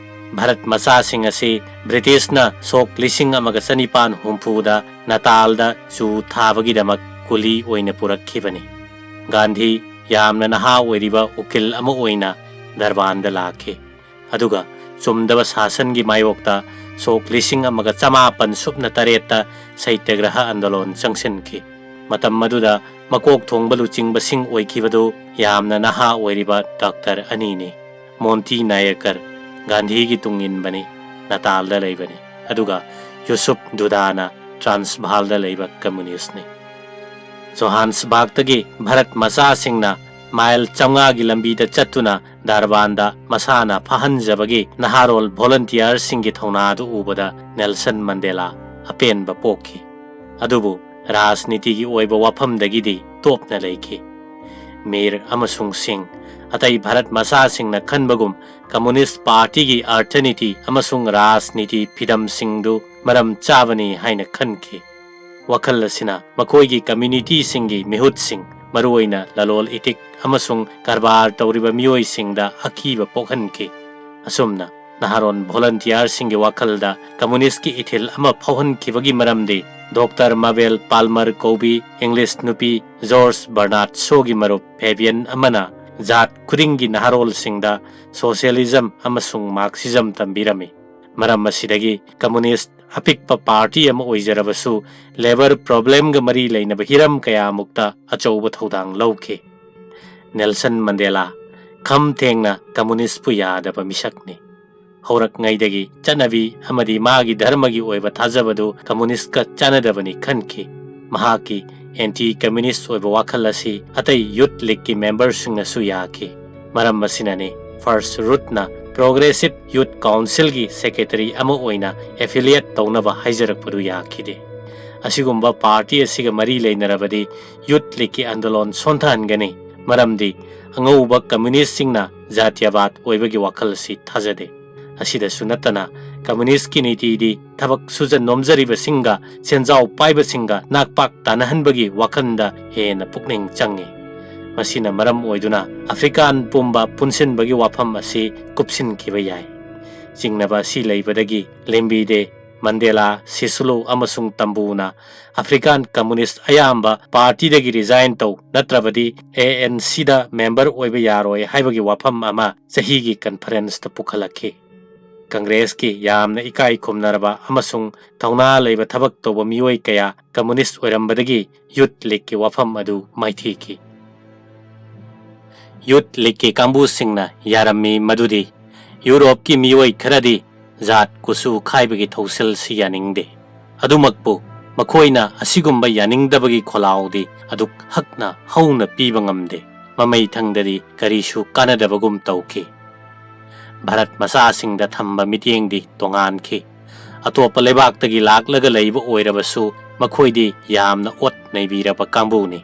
ꯚꯥꯔꯠ ꯃꯆꯥꯁꯤꯡ ꯑꯁꯤ ꯕ꯭ꯔꯤꯇꯤꯁꯅ ꯁꯣꯛ ꯂꯤꯁꯤꯡ ꯑꯃꯒ ꯆꯅꯤꯄꯥꯟ ꯍꯨꯝꯐꯨꯗ ꯅꯥꯇꯥꯜꯗ ꯆꯨ ꯊꯥꯕꯒꯤꯗꯃꯛ ꯀꯨꯂꯤ ꯑꯣꯏꯅ ꯄꯨꯔꯛꯈꯤꯕꯅꯤ꯫ ꯒꯥꯟꯙꯤ ꯌꯥꯝꯅ ꯅꯍꯥ ꯑꯣꯏꯔꯤꯕ ꯎꯀꯤꯜ ꯑꯃ ꯑꯣꯏꯅ ꯗꯔꯕꯥꯟꯗ ꯂꯥꯛꯈꯤ꯫ ꯑꯗꯨꯒ ꯆꯨꯝꯗꯕ ꯁꯥꯁꯟꯒꯤ ꯃꯥꯌꯣꯛꯇ ꯁꯣꯛ ꯂꯤꯁꯤꯡ ꯑꯃꯒ ꯆꯃꯥꯄꯟ ꯁꯨꯞꯅ ꯇꯔꯦꯠꯇ ꯁꯩꯇ꯭ꯌꯒ꯭ꯔꯍ ꯑꯟꯗꯣꯂꯣꯟ ꯆꯪꯁꯤꯟꯈꯤ꯫ ꯃꯇꯝ ꯑꯗꯨꯗ ꯃꯀꯣꯛ ꯊꯣꯡꯕ ꯂꯨꯆꯤꯡꯕꯁꯤꯡ ꯑꯣꯏꯈꯤꯕꯗꯨ ꯌꯥꯝꯅ ꯅꯍꯥ ꯑꯣꯏꯔꯤꯕ ꯗꯥꯛꯇꯔ ꯑꯅꯤꯅꯤ꯫ ꯃꯣꯟꯇꯤ ꯅꯥꯌꯀꯔ, ꯒꯥꯟꯙꯤꯒꯤ ꯇꯨꯡ ꯏꯟꯕꯅꯤ, ꯅꯥꯇꯥꯜꯗ ꯂꯩꯕꯅꯤ, ꯑꯗꯨꯒ ꯌꯨꯁꯨꯞ ꯗꯨꯗꯥꯅ ꯇ꯭ꯔꯥꯟꯁꯚꯥꯜꯗ ꯂꯩꯕ ꯀꯝꯃꯨꯅꯤꯁ꯭ꯠꯅꯤ꯫ ꯖꯣꯍꯥꯟꯁꯕꯥꯔꯒꯇꯒꯤ ꯚꯥꯔꯠ ꯃꯆꯥꯁꯤꯡꯅ ꯃꯥꯏꯜ ꯆꯥꯝꯃꯉꯥꯒꯤ ꯂꯝꯕꯤꯗ ꯆꯠꯇꯨꯅ ꯗꯔꯕꯥꯟꯗ ꯃꯁꯥꯅ ꯐꯥꯍꯟꯖꯕꯒꯤ ꯅꯍꯥꯔꯣꯜ ꯚꯣꯂꯟꯇꯤꯌꯔꯁꯤꯡꯒꯤ ꯊꯧꯅꯥꯗꯨ ꯎꯕꯗ ꯅꯦꯜꯁꯟ ꯃꯟꯗꯦꯂꯥ ꯑꯄꯦꯟꯕ ꯄꯣꯛꯈꯤ꯫ ꯑꯗꯨꯕꯨ ꯔꯥꯖꯅꯤꯇꯤꯒꯤ ꯑꯣꯏꯕ ꯋꯥꯐꯝꯗꯒꯤꯗꯤ ꯇꯣꯞꯅ ꯂꯩꯈꯤ꯫ ꯃꯤꯔ ꯑꯃꯁꯨꯡ ꯁꯤꯡ, ꯑꯇꯩ ꯚꯥꯔꯠ ꯃꯆꯥꯁꯤꯡꯅ ꯈꯟꯕꯒꯨꯝ ꯀꯝꯃꯨꯅꯤꯁ꯭ꯠ ꯄꯥꯔꯇꯤꯒꯤ ꯑꯔꯊꯅꯤꯇꯤ ꯑꯃꯁꯨꯡ ꯔꯥꯖꯅꯤꯇꯤ ꯐꯤꯗꯝꯁꯤꯡꯗꯨ ꯃꯔꯝ ꯆꯥꯕꯅꯤ ꯍꯥꯏꯅ ꯈꯟꯈꯤ꯫ ꯋꯥꯈꯜ ꯑꯁꯤꯅ ꯃꯈꯣꯏꯒꯤ ꯀꯝꯃ꯭ꯌꯨꯅꯤꯇꯤꯁꯤꯡꯒꯤ ꯃꯤꯍꯨꯠꯁꯤꯡ, ꯃꯔꯨꯑꯣꯏꯅ ꯂꯂꯣꯟ ꯏꯇꯤꯛ ꯑꯃꯁꯨꯡ ꯀꯔꯕꯥꯔ ꯇꯧꯔꯤꯕ ꯃꯤꯑꯣꯏꯁꯤꯡꯗ ꯑꯀꯤꯕ ꯄꯣꯛꯍꯟꯈꯤ꯫ ꯑꯁꯨꯝꯅ ꯅꯍꯥꯔꯣꯟ ꯚꯣꯂꯟꯇꯤꯌꯔꯁꯤꯡꯒꯤ ꯋꯥꯈꯜꯗ ꯀꯝꯃꯨꯅꯤꯁ꯭ꯠꯀꯤ ꯏꯊꯤꯜ ꯑꯃ ꯐꯥꯎꯍꯟꯈꯤꯕꯒꯤ ꯃꯔꯝꯗꯤ ꯗꯣꯛꯇꯔ ꯃꯥꯕꯦꯜ ꯄꯥꯜꯃꯔ ꯀꯧꯕꯤ ꯏꯪꯂꯤꯁ ꯅꯨꯄꯤ ꯖꯣꯔꯖ ꯕꯔꯅꯥꯔꯗ ꯁꯣꯒꯤ ꯃꯔꯨꯞ ꯐꯦꯕꯤꯌꯟ ꯑꯃꯅ ꯖꯥꯠ ꯈꯨꯗꯤꯡꯒꯤ ꯅꯍꯥꯔꯣꯜꯁꯤꯡꯗ ꯁꯣꯁꯤꯌꯦꯂꯤꯖꯝ ꯑꯃꯁꯨꯡ ꯃꯥꯔꯛꯁꯤꯖꯝ ꯇꯝꯕꯤꯔꯝꯃꯤ꯫ ꯃꯔꯝ ꯑꯁꯤꯗꯒꯤ ꯀꯝꯃꯨꯅꯤꯁ꯭ꯠ ꯑꯄꯤꯛꯄ ꯄꯥꯔꯇꯤ ꯑꯃ ꯑꯣꯏꯖꯔꯕꯁꯨ ꯂꯦꯕꯔ ꯄ꯭ꯔꯣꯕ꯭ꯂꯦꯝꯒ ꯃꯔꯤ ꯂꯩꯅꯕ ꯍꯤꯔꯝ ꯀꯌꯥꯃꯨꯛꯇ ꯑꯆꯧꯕ ꯊꯧꯗꯥꯡ ꯂꯧꯈꯤ꯫ ꯅꯦꯜꯁꯟ ꯃꯟꯗꯦꯂꯥ ꯈꯝ ꯊꯦꯡꯅ ꯀꯝꯃꯨꯅꯤꯁ꯭ꯠꯄꯨ ꯌꯥꯗꯕ ꯃꯤꯁꯛꯅꯤ꯫ ꯍꯧꯔꯛꯉꯩꯗꯒꯤ ꯆꯠꯅꯕꯤ ꯑꯃꯗꯤ ꯃꯥꯒꯤ ꯙꯔꯃꯒꯤ ꯑꯣꯏꯕ ꯊꯥꯖꯕꯗꯨ ꯀꯝꯃꯨꯅꯤꯁ꯭ꯠꯀ ꯆꯥꯟꯅꯗꯕꯅꯤ ꯈꯟꯈꯤ꯫ ꯃꯍꯥꯛꯀꯤ ꯑꯦꯟꯇꯤ ꯀꯝꯃ꯭ꯌꯨꯅꯤꯁ꯭ꯠ ꯑꯣꯏꯕ ꯋꯥꯈꯜ ꯑꯁꯤ ꯑꯇꯩ ꯌꯨꯊ ꯂꯤꯒꯀꯤ ꯃꯦꯝꯕꯔꯁꯤꯡꯅꯁꯨ ꯌꯥꯈꯤ꯫ ꯃꯔꯝ ꯑꯁꯤꯅꯅꯤ ꯐꯥꯔꯁ ꯔꯨꯠꯅ ꯄ꯭ꯔꯣꯒ꯭ꯔꯦꯁꯤꯚ ꯌꯨꯊ ꯀꯥꯎꯟꯁꯤꯜꯒꯤ ꯁꯦꯀ꯭ꯔꯦꯇꯔꯤ ꯑꯃ ꯑꯣꯏꯅ ꯑꯦꯐꯤꯂꯤꯌꯦꯠ ꯇꯧꯅꯕ ꯍꯥꯏꯖꯔꯛꯄꯗꯨ ꯌꯥꯈꯤꯗꯦ꯫ ꯑꯁꯤꯒꯨꯝꯕ ꯄꯥꯔꯇꯤ ꯑꯁꯤꯒ ꯃꯔꯤ ꯂꯩꯅꯔꯕꯗꯤ ꯌꯨꯊ ꯂꯤꯒꯀꯤ ꯑꯟꯗꯣꯂꯣꯟ ꯁꯣꯟꯊꯍꯟꯒꯅꯤ, ꯃꯔꯝꯗꯤ ꯑꯉꯧꯕ ꯀꯝꯃ꯭ꯌꯨꯅꯤꯁ꯭ꯠꯁꯤꯡꯅ ꯖꯥꯇꯤꯌꯥꯕꯥꯗ ꯑꯣꯏꯕꯒꯤ ꯋꯥꯈꯜ ꯑꯁꯤ ꯊꯥꯖꯗꯦ꯫ ꯑꯁꯤꯗꯁꯨ ꯅꯠꯇꯅ ꯀꯝꯃ꯭ꯌꯨꯅꯤꯁ꯭ꯠꯀꯤ ꯅꯤꯇꯤꯗꯤ ꯊꯕꯛ ꯁꯨꯖ ꯅꯣꯝꯖꯔꯤꯕꯁꯤꯡꯒ ꯁꯦꯟꯖꯥꯎ ꯄꯥꯏꯕꯁꯤꯡꯒ ꯅꯥꯛꯄꯥꯛ ꯇꯥꯅꯍꯟꯕꯒꯤ ꯋꯥꯈꯜꯗ ꯍꯦꯟꯅ ꯄꯨꯛꯅꯤꯡ ꯆꯪꯏ꯫ ꯃꯁꯤꯅ ꯃꯔꯝ ꯑꯣꯏꯗꯨꯅ ꯑꯐ꯭ꯔꯤꯀꯥꯟ ꯄꯨꯝꯕ ꯄꯨꯟꯁꯤꯟꯕꯒꯤ ꯋꯥꯐꯝ ꯑꯁꯤ ꯀꯨꯞꯁꯤꯟꯈꯤꯕ ꯌꯥꯏ꯫ ꯆꯤꯡꯅꯕ ꯑꯁꯤ ꯂꯩꯕꯗꯒꯤ ꯂꯤꯝꯕꯤꯗꯦ, ꯃꯟꯗꯦꯂꯥ, ꯁꯤꯁꯨꯂꯨ ꯑꯃꯁꯨꯡ ꯇꯝꯕꯨꯅ ꯑꯐ꯭ꯔꯤꯀꯥꯟ ꯀꯝꯃ꯭ꯌꯨꯅꯤꯁ꯭ꯠ ꯑꯌꯥꯝꯕ ꯄꯥꯔꯇꯤꯗꯒꯤ ꯔꯤꯖꯥꯏꯟ ꯇꯧ ꯅꯠꯇ꯭ꯔꯕꯗꯤ ꯑꯦ ꯑꯦꯟ ꯁꯤꯗ ꯃꯦꯝꯕꯔ ꯑꯣꯏꯕ ꯌꯥꯔꯣꯏ ꯍꯥꯏꯕꯒꯤ ꯋꯥꯐꯝ ꯑꯃ ꯆꯍꯤꯒꯤ ꯀꯟꯐꯔꯦꯟꯁꯇ ꯄꯨꯈꯠꯂꯛꯈꯤ꯫ ꯀꯪꯒ꯭ꯔꯦꯁꯀꯤ ꯌꯥꯝꯅ ꯏꯀꯥꯏ ꯈꯨꯝꯅꯔꯕ ꯑꯃꯁꯨꯡ ꯊꯧꯅꯥ ꯂꯩꯕ ꯊꯕꯛ ꯇꯧꯕ ꯃꯤꯑꯣꯏ ꯀꯌꯥ ꯀꯝꯃ꯭ꯌꯨꯅꯤꯁ꯭ꯠ ꯑꯣꯏꯔꯝꯕꯗꯒꯤ ꯌꯨꯊ ꯂꯤꯒꯀꯤ ꯋꯥꯐꯝ ꯑꯗꯨ ꯃꯥꯏꯊꯤꯈꯤ꯫ ꯌꯨꯊ ꯂꯤꯒꯀꯤ ꯀꯥꯡꯕꯨꯁꯤꯡꯅ ꯌꯥꯔꯝꯃꯤ ꯃꯗꯨꯗꯤ ꯌꯨꯔꯣꯞꯀꯤ ꯃꯤꯑꯣꯏ ꯈꯔꯗꯤ ꯖꯥꯠ ꯀꯨꯆꯨ ꯈꯥꯏꯕꯒꯤ ꯊꯧꯁꯤꯜꯁꯤ ꯌꯥꯅꯤꯡꯗꯦ꯫ ꯑꯗꯨꯃꯛꯄꯨ ꯃꯈꯣꯏꯅ ꯑꯁꯤꯒꯨꯝꯕ ꯌꯥꯅꯤꯡꯗꯕꯒꯤ ꯈꯣꯜꯂꯥꯎꯗꯤ ꯑꯗꯨꯛ ꯍꯛꯅ ꯍꯧꯅ ꯄꯤꯕ ꯉꯝꯗꯦ꯫ ꯃꯃꯩ ꯊꯪꯗꯗꯤ ꯀꯔꯤꯁꯨ ꯀꯥꯟꯅꯗꯕꯒꯨꯝ ꯇꯧꯈꯤ꯫ ꯚꯥꯔꯠ ꯃꯆꯥꯁꯤꯡꯗ ꯊꯝꯕ ꯃꯤꯠꯌꯦꯡꯗꯤ ꯇꯣꯉꯥꯟꯈꯤ꯫ ꯑꯇꯣꯞꯄ ꯂꯩꯕꯥꯛꯇꯒꯤ ꯂꯥꯛꯂꯒ ꯂꯩꯕ ꯑꯣꯏꯔꯕꯁꯨ ꯃꯈꯣꯏꯗꯤ ꯌꯥꯝꯅ ꯑꯣꯠ ꯅꯩꯕꯤꯔꯕ ꯀꯥꯡꯕꯨꯅꯤ꯫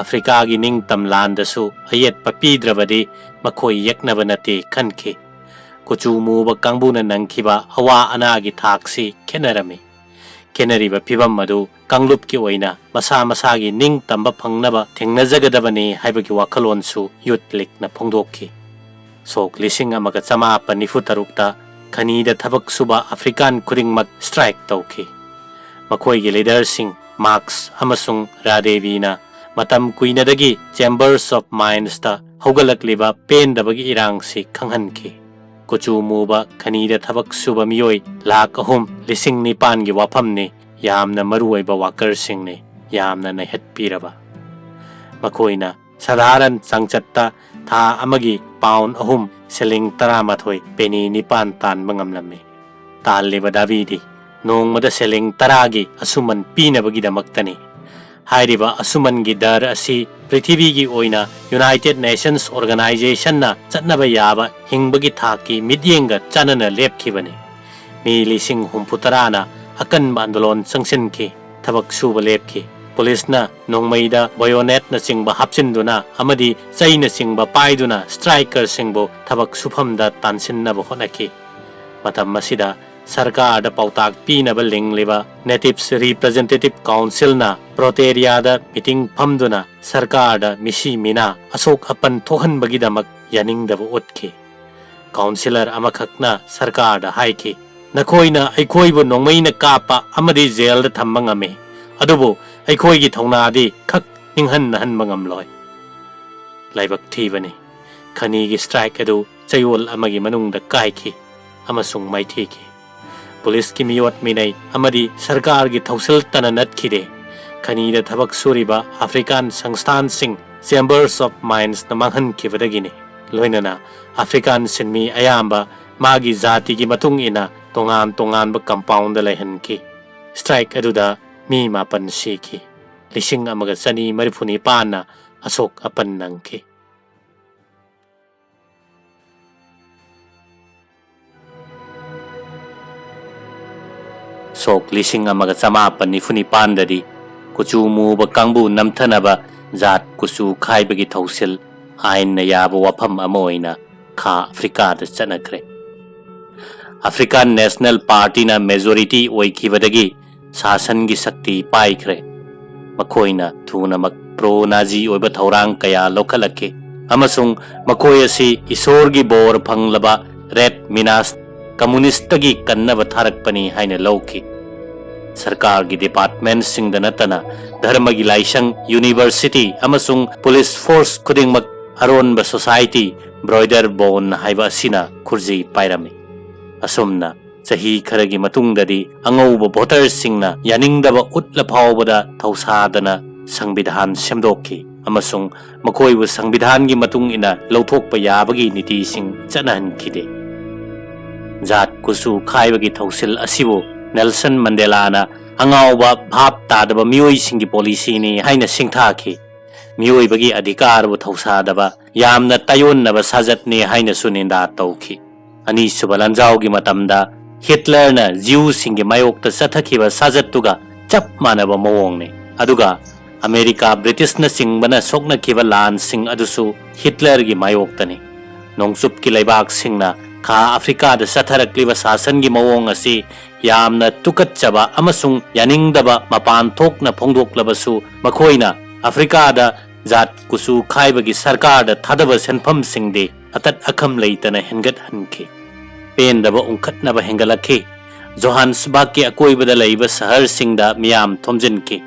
ꯑꯐ꯭ꯔꯤꯀꯥꯒꯤ ꯅꯤꯡꯇꯝ ꯂꯥꯟꯗꯁꯨ ꯑꯌꯦꯠꯄ ꯄꯤꯗ꯭ꯔꯕꯗꯤ ꯃꯈꯣꯏ ꯌꯦꯛꯅꯕ ꯅꯠꯇꯦ ꯈꯟꯈꯤ꯫ ꯀꯨꯆꯨ ꯃꯨꯕ ꯀꯥꯡꯕꯨꯅ ꯅꯪꯈꯤꯕ ꯑꯋꯥ ꯑꯅꯥꯒꯤ ꯊꯥꯛꯁꯤ ꯈꯦꯠꯅꯔꯝꯃꯤ꯫ ꯈꯦꯠꯅꯔꯤꯕ ꯐꯤꯚꯝ ꯑꯗꯨ ꯀꯥꯡꯂꯨꯞꯀꯤ ꯑꯣꯏꯅ ꯃꯁꯥ ꯃꯁꯥꯒꯤ ꯅꯤꯡꯇꯝꯕ ꯐꯪꯅꯕ ꯊꯦꯡꯅꯖꯒꯗꯕꯅꯤ ꯍꯥꯏꯕꯒꯤ ꯋꯥꯈꯜꯂꯣꯟꯁꯨ ꯌꯨꯠ ꯂꯤꯒꯅ ꯐꯣꯡꯗꯣꯛꯈꯤ꯫ ꯁꯣꯛ ꯂꯤꯁꯤꯡ ꯑꯃꯒ ꯆꯃꯥꯄꯟ ꯅꯤꯐꯨ ꯇꯔꯨꯛꯇ ꯈꯅꯤꯗ ꯊꯕꯛ ꯁꯨꯕ ꯑꯐ꯭ꯔꯤꯀꯥꯟ ꯈꯨꯗꯤꯡꯃꯛ ꯁ꯭ꯇ꯭ꯔꯥꯏꯛ ꯇꯧꯈꯤ꯫ ꯃꯈꯣꯏꯒꯤ ꯂꯤꯗꯔꯁꯤꯡ ꯃꯥꯔꯛꯁ ꯑꯃꯁꯨꯡ ꯔꯥꯗꯦꯕꯤꯅ ꯃꯇꯝ ꯀꯨꯏꯅꯗꯒꯤ ꯆꯦꯝꯕꯔꯁ ꯑꯣꯐ ꯃꯥꯏꯟꯁꯇ ꯍꯧꯒꯠꯂꯛꯂꯤꯕ ꯄꯦꯟꯗꯕꯒꯤ ꯏꯔꯥꯡꯁꯤ ꯈꯪꯍꯟꯈꯤ꯫ ꯀꯨꯆꯨ ꯃꯨꯕ ꯈꯅꯤꯗ ꯊꯕꯛ ꯁꯨꯕ ꯃꯤꯑꯣꯏ ꯂꯥꯈ ꯑꯍꯨꯝ ꯂꯤꯁꯤꯡ ꯅꯤꯄꯥꯟꯒꯤ ꯋꯥꯐꯝꯅꯤ, ꯌꯥꯝꯅ ꯃꯔꯨꯑꯣꯏꯕ ꯋꯥꯀꯔꯁꯤꯡꯅꯤ, ꯌꯥꯝꯅ ꯅꯩꯍꯠꯄꯤꯔꯕ꯫ ꯃꯈꯣꯏꯅ ꯁꯙꯥꯔꯟ ꯆꯥꯡꯆꯠꯇ ꯊꯥ ꯑꯃꯒꯤ ꯄꯥꯎꯟ ꯑꯍꯨꯝ, ꯁꯤꯂꯤꯡ ꯇꯔꯥꯃꯥꯊꯣꯏ, ꯄꯦꯅꯤ ꯅꯤꯄꯥꯟ ꯇꯥꯟꯕ ꯉꯝꯂꯝꯃꯤ꯫ ꯇꯥꯜꯂꯤꯕ ꯗꯥꯕꯤꯗꯤ ꯅꯣꯡꯃꯗ ꯁꯤꯂꯤꯡ ꯇꯔꯥꯒꯤ ꯑꯁꯨꯃꯟ ꯄꯤꯅꯕꯒꯤꯗꯃꯛꯇꯅꯤ꯫ ꯍꯥꯏꯔꯤꯕ ꯑꯁꯨꯃꯟꯒꯤ ꯗꯔ ꯑꯁꯤ ꯄ꯭ꯔꯤꯊꯤꯕꯤꯒꯤ ꯑꯣꯏꯅ ꯌꯨꯅꯥꯏꯇꯦꯗ ꯅꯦꯁꯟꯁ ꯑꯣꯔꯒꯅꯥꯏꯖꯦꯁꯟꯅ ꯆꯠꯅꯕ ꯌꯥꯕ ꯍꯤꯡꯕꯒꯤ ꯊꯥꯛꯀꯤ ꯃꯤꯠꯌꯦꯡꯒ ꯆꯥꯟꯅꯅ ꯂꯦꯞꯈꯤꯕꯅꯤ꯫ ꯃꯤ ꯂꯤꯁꯤꯡ ꯍꯨꯝꯐꯨ ꯇꯔꯥꯅ ꯑꯀꯟꯕ ꯑꯟꯗꯣꯂꯣꯟ ꯆꯪꯁꯤꯟꯈꯤ, ꯊꯕꯛ ꯁꯨꯕ ꯂꯦꯞꯈꯤ꯫ ꯄꯨꯂꯤꯁꯅ ꯅꯣꯡꯃꯩꯗ ꯕꯣꯌꯣꯅꯦꯠꯅꯆꯤꯡꯕ ꯍꯥꯞꯆꯤꯟꯗꯨꯅ ꯑꯃꯗꯤ ꯆꯩꯅꯆꯤꯡꯕ ꯄꯥꯏꯗꯨꯅ ꯁ꯭ꯇ꯭ꯔꯥꯏꯀꯔꯁꯤꯡꯕꯨ ꯊꯕꯛ ꯁꯨꯐꯝꯗ ꯇꯥꯟꯁꯤꯟꯅꯕ ꯍꯣꯠꯅꯈꯤ꯫ ꯃꯇꯝ ꯑꯁꯤꯗ ꯁꯔꯀꯥꯔꯗ ꯄꯥꯎꯇꯥꯛ ꯄꯤꯅꯕ ꯂꯤꯡꯂꯤꯕ ꯅꯦꯇꯤꯚꯁ ꯔꯤꯄ꯭ꯔꯖꯦꯟꯇꯦꯇꯤꯚ ꯀꯥꯎꯟꯁꯤꯜꯅ ꯄ꯭ꯔꯣꯇꯦꯔꯤꯌꯥꯗ ꯃꯤꯇꯤꯡ ꯐꯝꯗꯨꯅ ꯁꯔꯀꯥꯔꯗ ꯃꯤꯁꯤ ꯃꯤꯅꯥ, ꯑꯁꯣꯛ ꯑꯄꯟ ꯊꯣꯛꯍꯟꯕꯒꯤꯗꯃꯛ ꯌꯥꯅꯤꯡꯗꯕ ꯎꯠꯈꯤ꯫ ꯀꯥꯎꯟꯁꯤꯂꯔ ꯑꯃꯈꯛꯅ ꯁꯔꯀꯥꯔꯗ ꯍꯥꯏꯈꯤ, "ꯅꯈꯣꯏꯅ ꯑꯩꯈꯣꯏꯕꯨ ꯅꯣꯡꯃꯩꯅ ꯀꯥꯞꯄ ꯑꯃꯗꯤ ꯖꯦꯜꯗ ꯊꯝꯕ ꯉꯝꯃꯤ, ꯑꯗꯨꯕꯨ ꯑꯩꯈꯣꯏꯒꯤ ꯊꯧꯅꯥꯗꯤ ꯈꯛ ꯅꯤꯡꯍꯟꯅꯍꯟꯕ ꯉꯝꯂꯣꯏ꯫" ꯂꯥꯏꯕꯛ ꯊꯤꯕꯅꯤ, ꯈꯅꯤꯒꯤ ꯁ꯭ꯇ꯭ꯔꯥꯏꯛ ꯑꯗꯨ ꯆꯌꯣꯜ ꯑꯃꯒꯤ ꯃꯅꯨꯡꯗ ꯀꯥꯏꯈꯤ ꯑꯃꯁꯨꯡ ꯃꯥꯏꯊꯤꯈꯤ꯫ ꯄꯨꯂꯤꯁꯀꯤ ꯃꯤꯑꯣꯠ ꯃꯤꯅꯩ ꯑꯃꯗꯤ ꯁꯔꯀꯥꯔꯒꯤ ꯊꯧꯁꯤꯜꯇꯅ ꯅꯠꯈꯤꯗꯦ꯫ ꯈꯅꯤꯗ ꯊꯕꯛ ꯁꯨꯔꯤꯕ ꯑꯐ꯭ꯔꯤꯀꯥꯟ ꯁꯪꯁꯊꯥꯟꯁꯤꯡ ꯆꯦꯝꯕꯔꯁ ꯑꯣꯐ ꯃꯥꯏꯟꯁꯅ ꯃꯥꯡꯍꯟꯈꯤꯕꯗꯒꯤꯅꯤ꯫ ꯂꯣꯏꯅꯅ ꯑꯐ꯭ꯔꯤꯀꯥꯟ ꯁꯤꯟꯃꯤ ꯑꯌꯥꯝꯕ ꯃꯥꯒꯤ ꯖꯥꯇꯤꯒꯤ ꯃꯇꯨꯡ ꯏꯟꯅ ꯇꯣꯉꯥꯟ ꯇꯣꯉꯥꯟꯕ ꯀꯝꯄꯥꯎꯟꯗ ꯂꯩꯍꯟꯈꯤ꯫ ꯁ꯭ꯇ꯭ꯔꯥꯏꯛ ꯑꯗꯨꯗ ꯃꯤ ꯃꯥꯄꯟ ꯁꯤꯈꯤ꯫ ꯂꯤꯁꯤꯡ ꯑꯃꯒ ꯆꯅꯤ ꯃꯔꯤꯐꯨ ꯅꯤꯄꯥꯟꯅ ꯑꯁꯣꯛ ꯑꯄꯟ ꯅꯪꯈꯤ꯫ ꯁꯣꯛ ꯂꯤꯁꯤꯡ ꯑꯃꯒ ꯆꯃꯥꯄꯟ ꯅꯤꯐꯨ ꯅꯤꯄꯥꯟꯗꯗꯤ ꯀꯨꯆꯨ ꯃꯨꯕ ꯀꯥꯡꯕꯨ ꯅꯝꯊꯅꯕ ꯖꯥꯠ ꯀꯨꯆꯨ ꯈꯥꯏꯕꯒꯤ ꯊꯧꯁꯤꯜ ꯑꯥꯏꯟꯅ ꯌꯥꯕ ꯋꯥꯐꯝ ꯑꯃ ꯑꯣꯏꯅ ꯈꯥ ꯑꯐ꯭ꯔꯤꯀꯥꯗ ꯆꯠꯅꯈ꯭ꯔꯦ꯫ ꯑꯐ꯭ꯔꯤꯀꯥꯟ ꯅꯦꯁꯅꯦꯜ ꯄꯥꯔꯇꯤꯅ ꯃꯦꯖꯣꯔꯤꯇꯤ ꯑꯣꯏꯈꯤꯕꯗꯒꯤ ꯁꯥꯁꯟꯒꯤ ꯁꯛꯇꯤ ꯄꯥꯏꯈ꯭ꯔꯦ꯫ ꯃꯈꯣꯏꯅ ꯊꯨꯅꯃꯛ ꯄ꯭ꯔꯣ ꯅꯥꯖꯤ ꯑꯣꯏꯕ ꯊꯧꯔꯥꯡ ꯀꯌꯥ ꯂꯧꯈꯠꯂꯛꯈꯤ, ꯑꯃꯁꯨꯡ ꯃꯈꯣꯏ ꯑꯁꯤ ꯏꯁꯣꯔꯒꯤ ꯕꯣꯔ ꯐꯪꯂꯕ ꯔꯦꯠ ꯃꯤꯅꯥꯁ ꯀꯝꯃꯨꯅꯤꯁꯇꯒꯤ ꯀꯟꯅꯕ ꯊꯥꯔꯛꯄꯅꯤ ꯍꯥꯏꯅ ꯂꯧꯈꯤ꯫ ꯁꯔꯀꯥꯔꯒꯤ ꯗꯤꯄꯥꯔꯠꯃꯦꯟꯠꯁꯤꯡꯗ ꯅꯠꯇꯅ ꯙꯔꯃꯒꯤ ꯂꯥꯏꯁꯪ, ꯌꯨꯅꯤꯚꯔꯁꯤꯇꯤ ꯑꯃꯁꯨꯡ ꯄꯨꯂꯤꯁ ꯐꯣꯔꯁ ꯈꯨꯗꯤꯡꯃꯛ ꯑꯔꯣꯟꯕ ꯁꯣꯁꯥꯏꯇꯤ ꯕ꯭ꯔꯣꯏꯗꯔ ꯕꯣꯟ ꯍꯥꯏꯕ ꯑꯁꯤꯅ ꯈꯨꯔꯖꯤ ꯄꯥꯏꯔꯝꯃꯤ꯫ ꯑꯁꯨꯝꯅ ꯆꯍꯤ ꯈꯔꯒꯤ ꯃꯇꯨꯡꯗꯗꯤ ꯑꯉꯧꯕ ꯚꯣꯇꯔꯁꯤꯡꯅ ꯌꯥꯅꯤꯡꯗꯕ ꯎꯠꯂ ꯐꯥꯎꯕꯗ ꯊꯧꯁꯥꯗꯅ ꯁꯪꯕꯤꯙꯥꯟ ꯁꯦꯝꯗꯣꯛꯈꯤ ꯑꯃꯁꯨꯡ ꯃꯈꯣꯏꯕꯨ ꯁꯪꯕꯤꯙꯥꯟꯒꯤ ꯃꯇꯨꯡ ꯏꯟꯅ ꯂꯧꯊꯣꯛꯄ ꯌꯥꯕꯒꯤ ꯅꯤꯇꯤꯁꯤꯡ ꯆꯠꯅꯍꯟꯈꯤꯗꯦ꯫ ꯖꯥꯠ ꯀꯨꯆꯨ ꯈꯥꯏꯕꯒꯤ ꯊꯧꯁꯤꯜ ꯑꯁꯤꯕꯨ ꯅꯦꯜꯁꯟ ꯃꯟꯗꯦꯂꯥꯅ ꯑꯉꯥꯎꯕ, ꯚꯥꯞ ꯇꯥꯗꯕ ꯃꯤꯑꯣꯏꯁꯤꯡꯒꯤ ꯄꯣꯂꯤꯁꯤꯅꯤ ꯍꯥꯏꯅ ꯁꯤꯡꯊꯥꯈꯤ꯫ ꯃꯤꯑꯣꯏꯕꯒꯤ ꯑꯙꯤꯀꯥꯔꯕꯨ ꯊꯧꯁꯥꯗꯕ, ꯌꯥꯝꯅ ꯇꯥꯏꯑꯣꯟꯅꯕ ꯁꯥꯖꯠꯅꯤ ꯍꯥꯏꯅꯁꯨ ꯅꯤꯟꯗꯥ ꯇꯧꯈꯤ꯫ ꯑꯅꯤꯁꯨꯕ ꯂꯥꯟꯖꯥꯎꯒꯤ ꯃꯇꯝꯗ ꯍꯤꯠꯂꯔꯅ ꯖꯤꯎꯁꯤꯡꯒꯤ ꯃꯥꯌꯣꯛꯇ ꯆꯠꯊꯈꯤꯕ ꯁꯥꯖꯠꯇꯨꯒ ꯆꯞ ꯃꯥꯟꯅꯕ ꯃꯑꯣꯡꯅꯤ꯫ ꯑꯗꯨꯒ ꯑꯃꯦꯔꯤꯀꯥ, ꯕ꯭ꯔꯤꯇꯤꯁꯅꯆꯤꯡꯕꯅ ꯁꯣꯛꯅꯈꯤꯕ ꯂꯥꯟꯁꯤꯡ ꯑꯗꯨꯁꯨ ꯍꯤꯠꯂꯔꯒꯤ ꯃꯥꯌꯣꯛꯇꯅꯤ꯫ ꯅꯣꯡꯆꯨꯞꯀꯤ ꯂꯩꯕꯥꯛꯁꯤꯡꯅ ꯈꯥ ꯑꯐ꯭ꯔꯤꯀꯥꯗ ꯆꯠꯊꯔꯛꯂꯤꯕ ꯁꯥꯁꯟꯒꯤ ꯃꯑꯣꯡ ꯑꯁꯤ ꯌꯥꯝꯅ ꯇꯨꯀꯠꯆꯕ ꯑꯃꯁꯨꯡ ꯌꯥꯅꯤꯡꯗꯕ ꯃꯄꯥꯟ ꯊꯣꯛꯅ ꯐꯣꯡꯗꯣꯛꯂꯕꯁꯨ, ꯃꯈꯣꯏꯅ ꯑꯐ꯭ꯔꯤꯀꯥꯗ ꯖꯥꯠ ꯀꯨꯆꯨ ꯈꯥꯏꯕꯒꯤ ꯁꯔꯀꯥꯔꯗ ꯊꯥꯗꯕ ꯁꯦꯟꯐꯝꯁꯤꯡꯗꯤ ꯑꯇꯠ ꯑꯈꯝ ꯂꯩꯇꯅ ꯍꯦꯟꯒꯠꯍꯟꯈꯤ꯫ ꯄꯦꯟꯗꯕ ꯎꯪꯈꯠꯅꯕ ꯍꯦꯟꯒꯠꯂꯛꯈꯤ꯫ ꯖꯣꯍꯥꯟꯁꯕꯔꯒꯀꯤ ꯑꯀꯣꯏꯕꯗ ꯂꯩꯕ ꯁꯍꯔꯁꯤꯡꯗ ꯃꯤꯌꯥꯝ ꯊꯣꯝꯖꯤꯟꯈꯤ꯫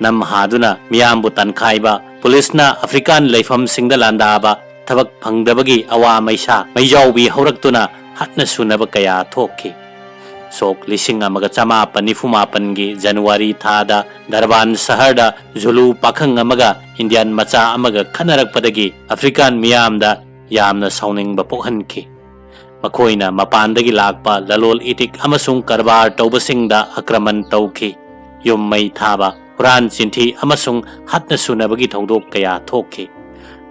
ꯅꯝꯍꯥꯗꯨꯅ ꯃꯤꯌꯥꯝꯕꯨ ꯇꯥꯟꯈꯥꯏꯕ, ꯄꯨꯂꯤꯁꯅ ꯑꯐ꯭ꯔꯤꯀꯥꯟ ꯂꯩꯐꯝꯁꯤꯡꯗ ꯂꯥꯟꯗꯥꯕ, ꯊꯕꯛ ꯐꯪꯗꯕꯒꯤ ꯑꯋꯥ ꯃꯩꯁꯥ ꯃꯩꯖꯥꯎꯕꯤ ꯍꯧꯔꯛꯇꯨꯅ ꯍꯥꯠꯅ ꯁꯨꯅꯕ ꯀꯌꯥ ꯊꯣꯛꯈꯤ꯫ ꯁꯣꯛ ꯂꯤꯁꯤꯡ ꯑꯃꯒ ꯆꯃꯥꯄꯟ ꯅꯤꯐꯨ ꯃꯥꯄꯟꯒꯤ ꯖꯅꯋꯥꯔꯤ ꯊꯥꯗ ꯗꯔꯕꯥꯟ ꯁꯍꯔꯗ ꯖꯨꯂꯨ ꯄꯥꯈꯪ ꯑꯃꯒ ꯏꯟꯗꯤꯌꯥꯟ ꯃꯆꯥ ꯑꯃꯒ ꯈꯠꯅꯔꯛꯄꯗꯒꯤ ꯑꯐ꯭ꯔꯤꯀꯥꯟ ꯃꯤꯌꯥꯝꯗ ꯌꯥꯝꯅ ꯁꯥꯎꯅꯤꯡꯕ ꯄꯣꯛꯍꯟꯈꯤ꯫ ꯃꯈꯣꯏꯅ ꯃꯄꯥꯟꯗꯒꯤ ꯂꯥꯛꯄ ꯂꯂꯣꯜ ꯏꯇꯤꯛ ꯑꯃꯁꯨꯡ ꯀꯔꯕꯥꯔ ꯇꯧꯕꯁꯤꯡꯗ ꯑꯥꯀ꯭ꯔꯃꯟ ꯇꯧꯈꯤ꯫ ꯌꯨꯝ ꯃꯩ ꯊꯥꯕ, ꯍꯨꯔꯥꯟ ꯆꯤꯟꯊꯤ ꯑꯃꯁꯨꯡ ꯍꯥꯠꯅ ꯁꯨꯅꯕꯒꯤ ꯊꯧꯗꯣꯛ ꯀꯌꯥ ꯊꯣꯛꯈꯤ꯫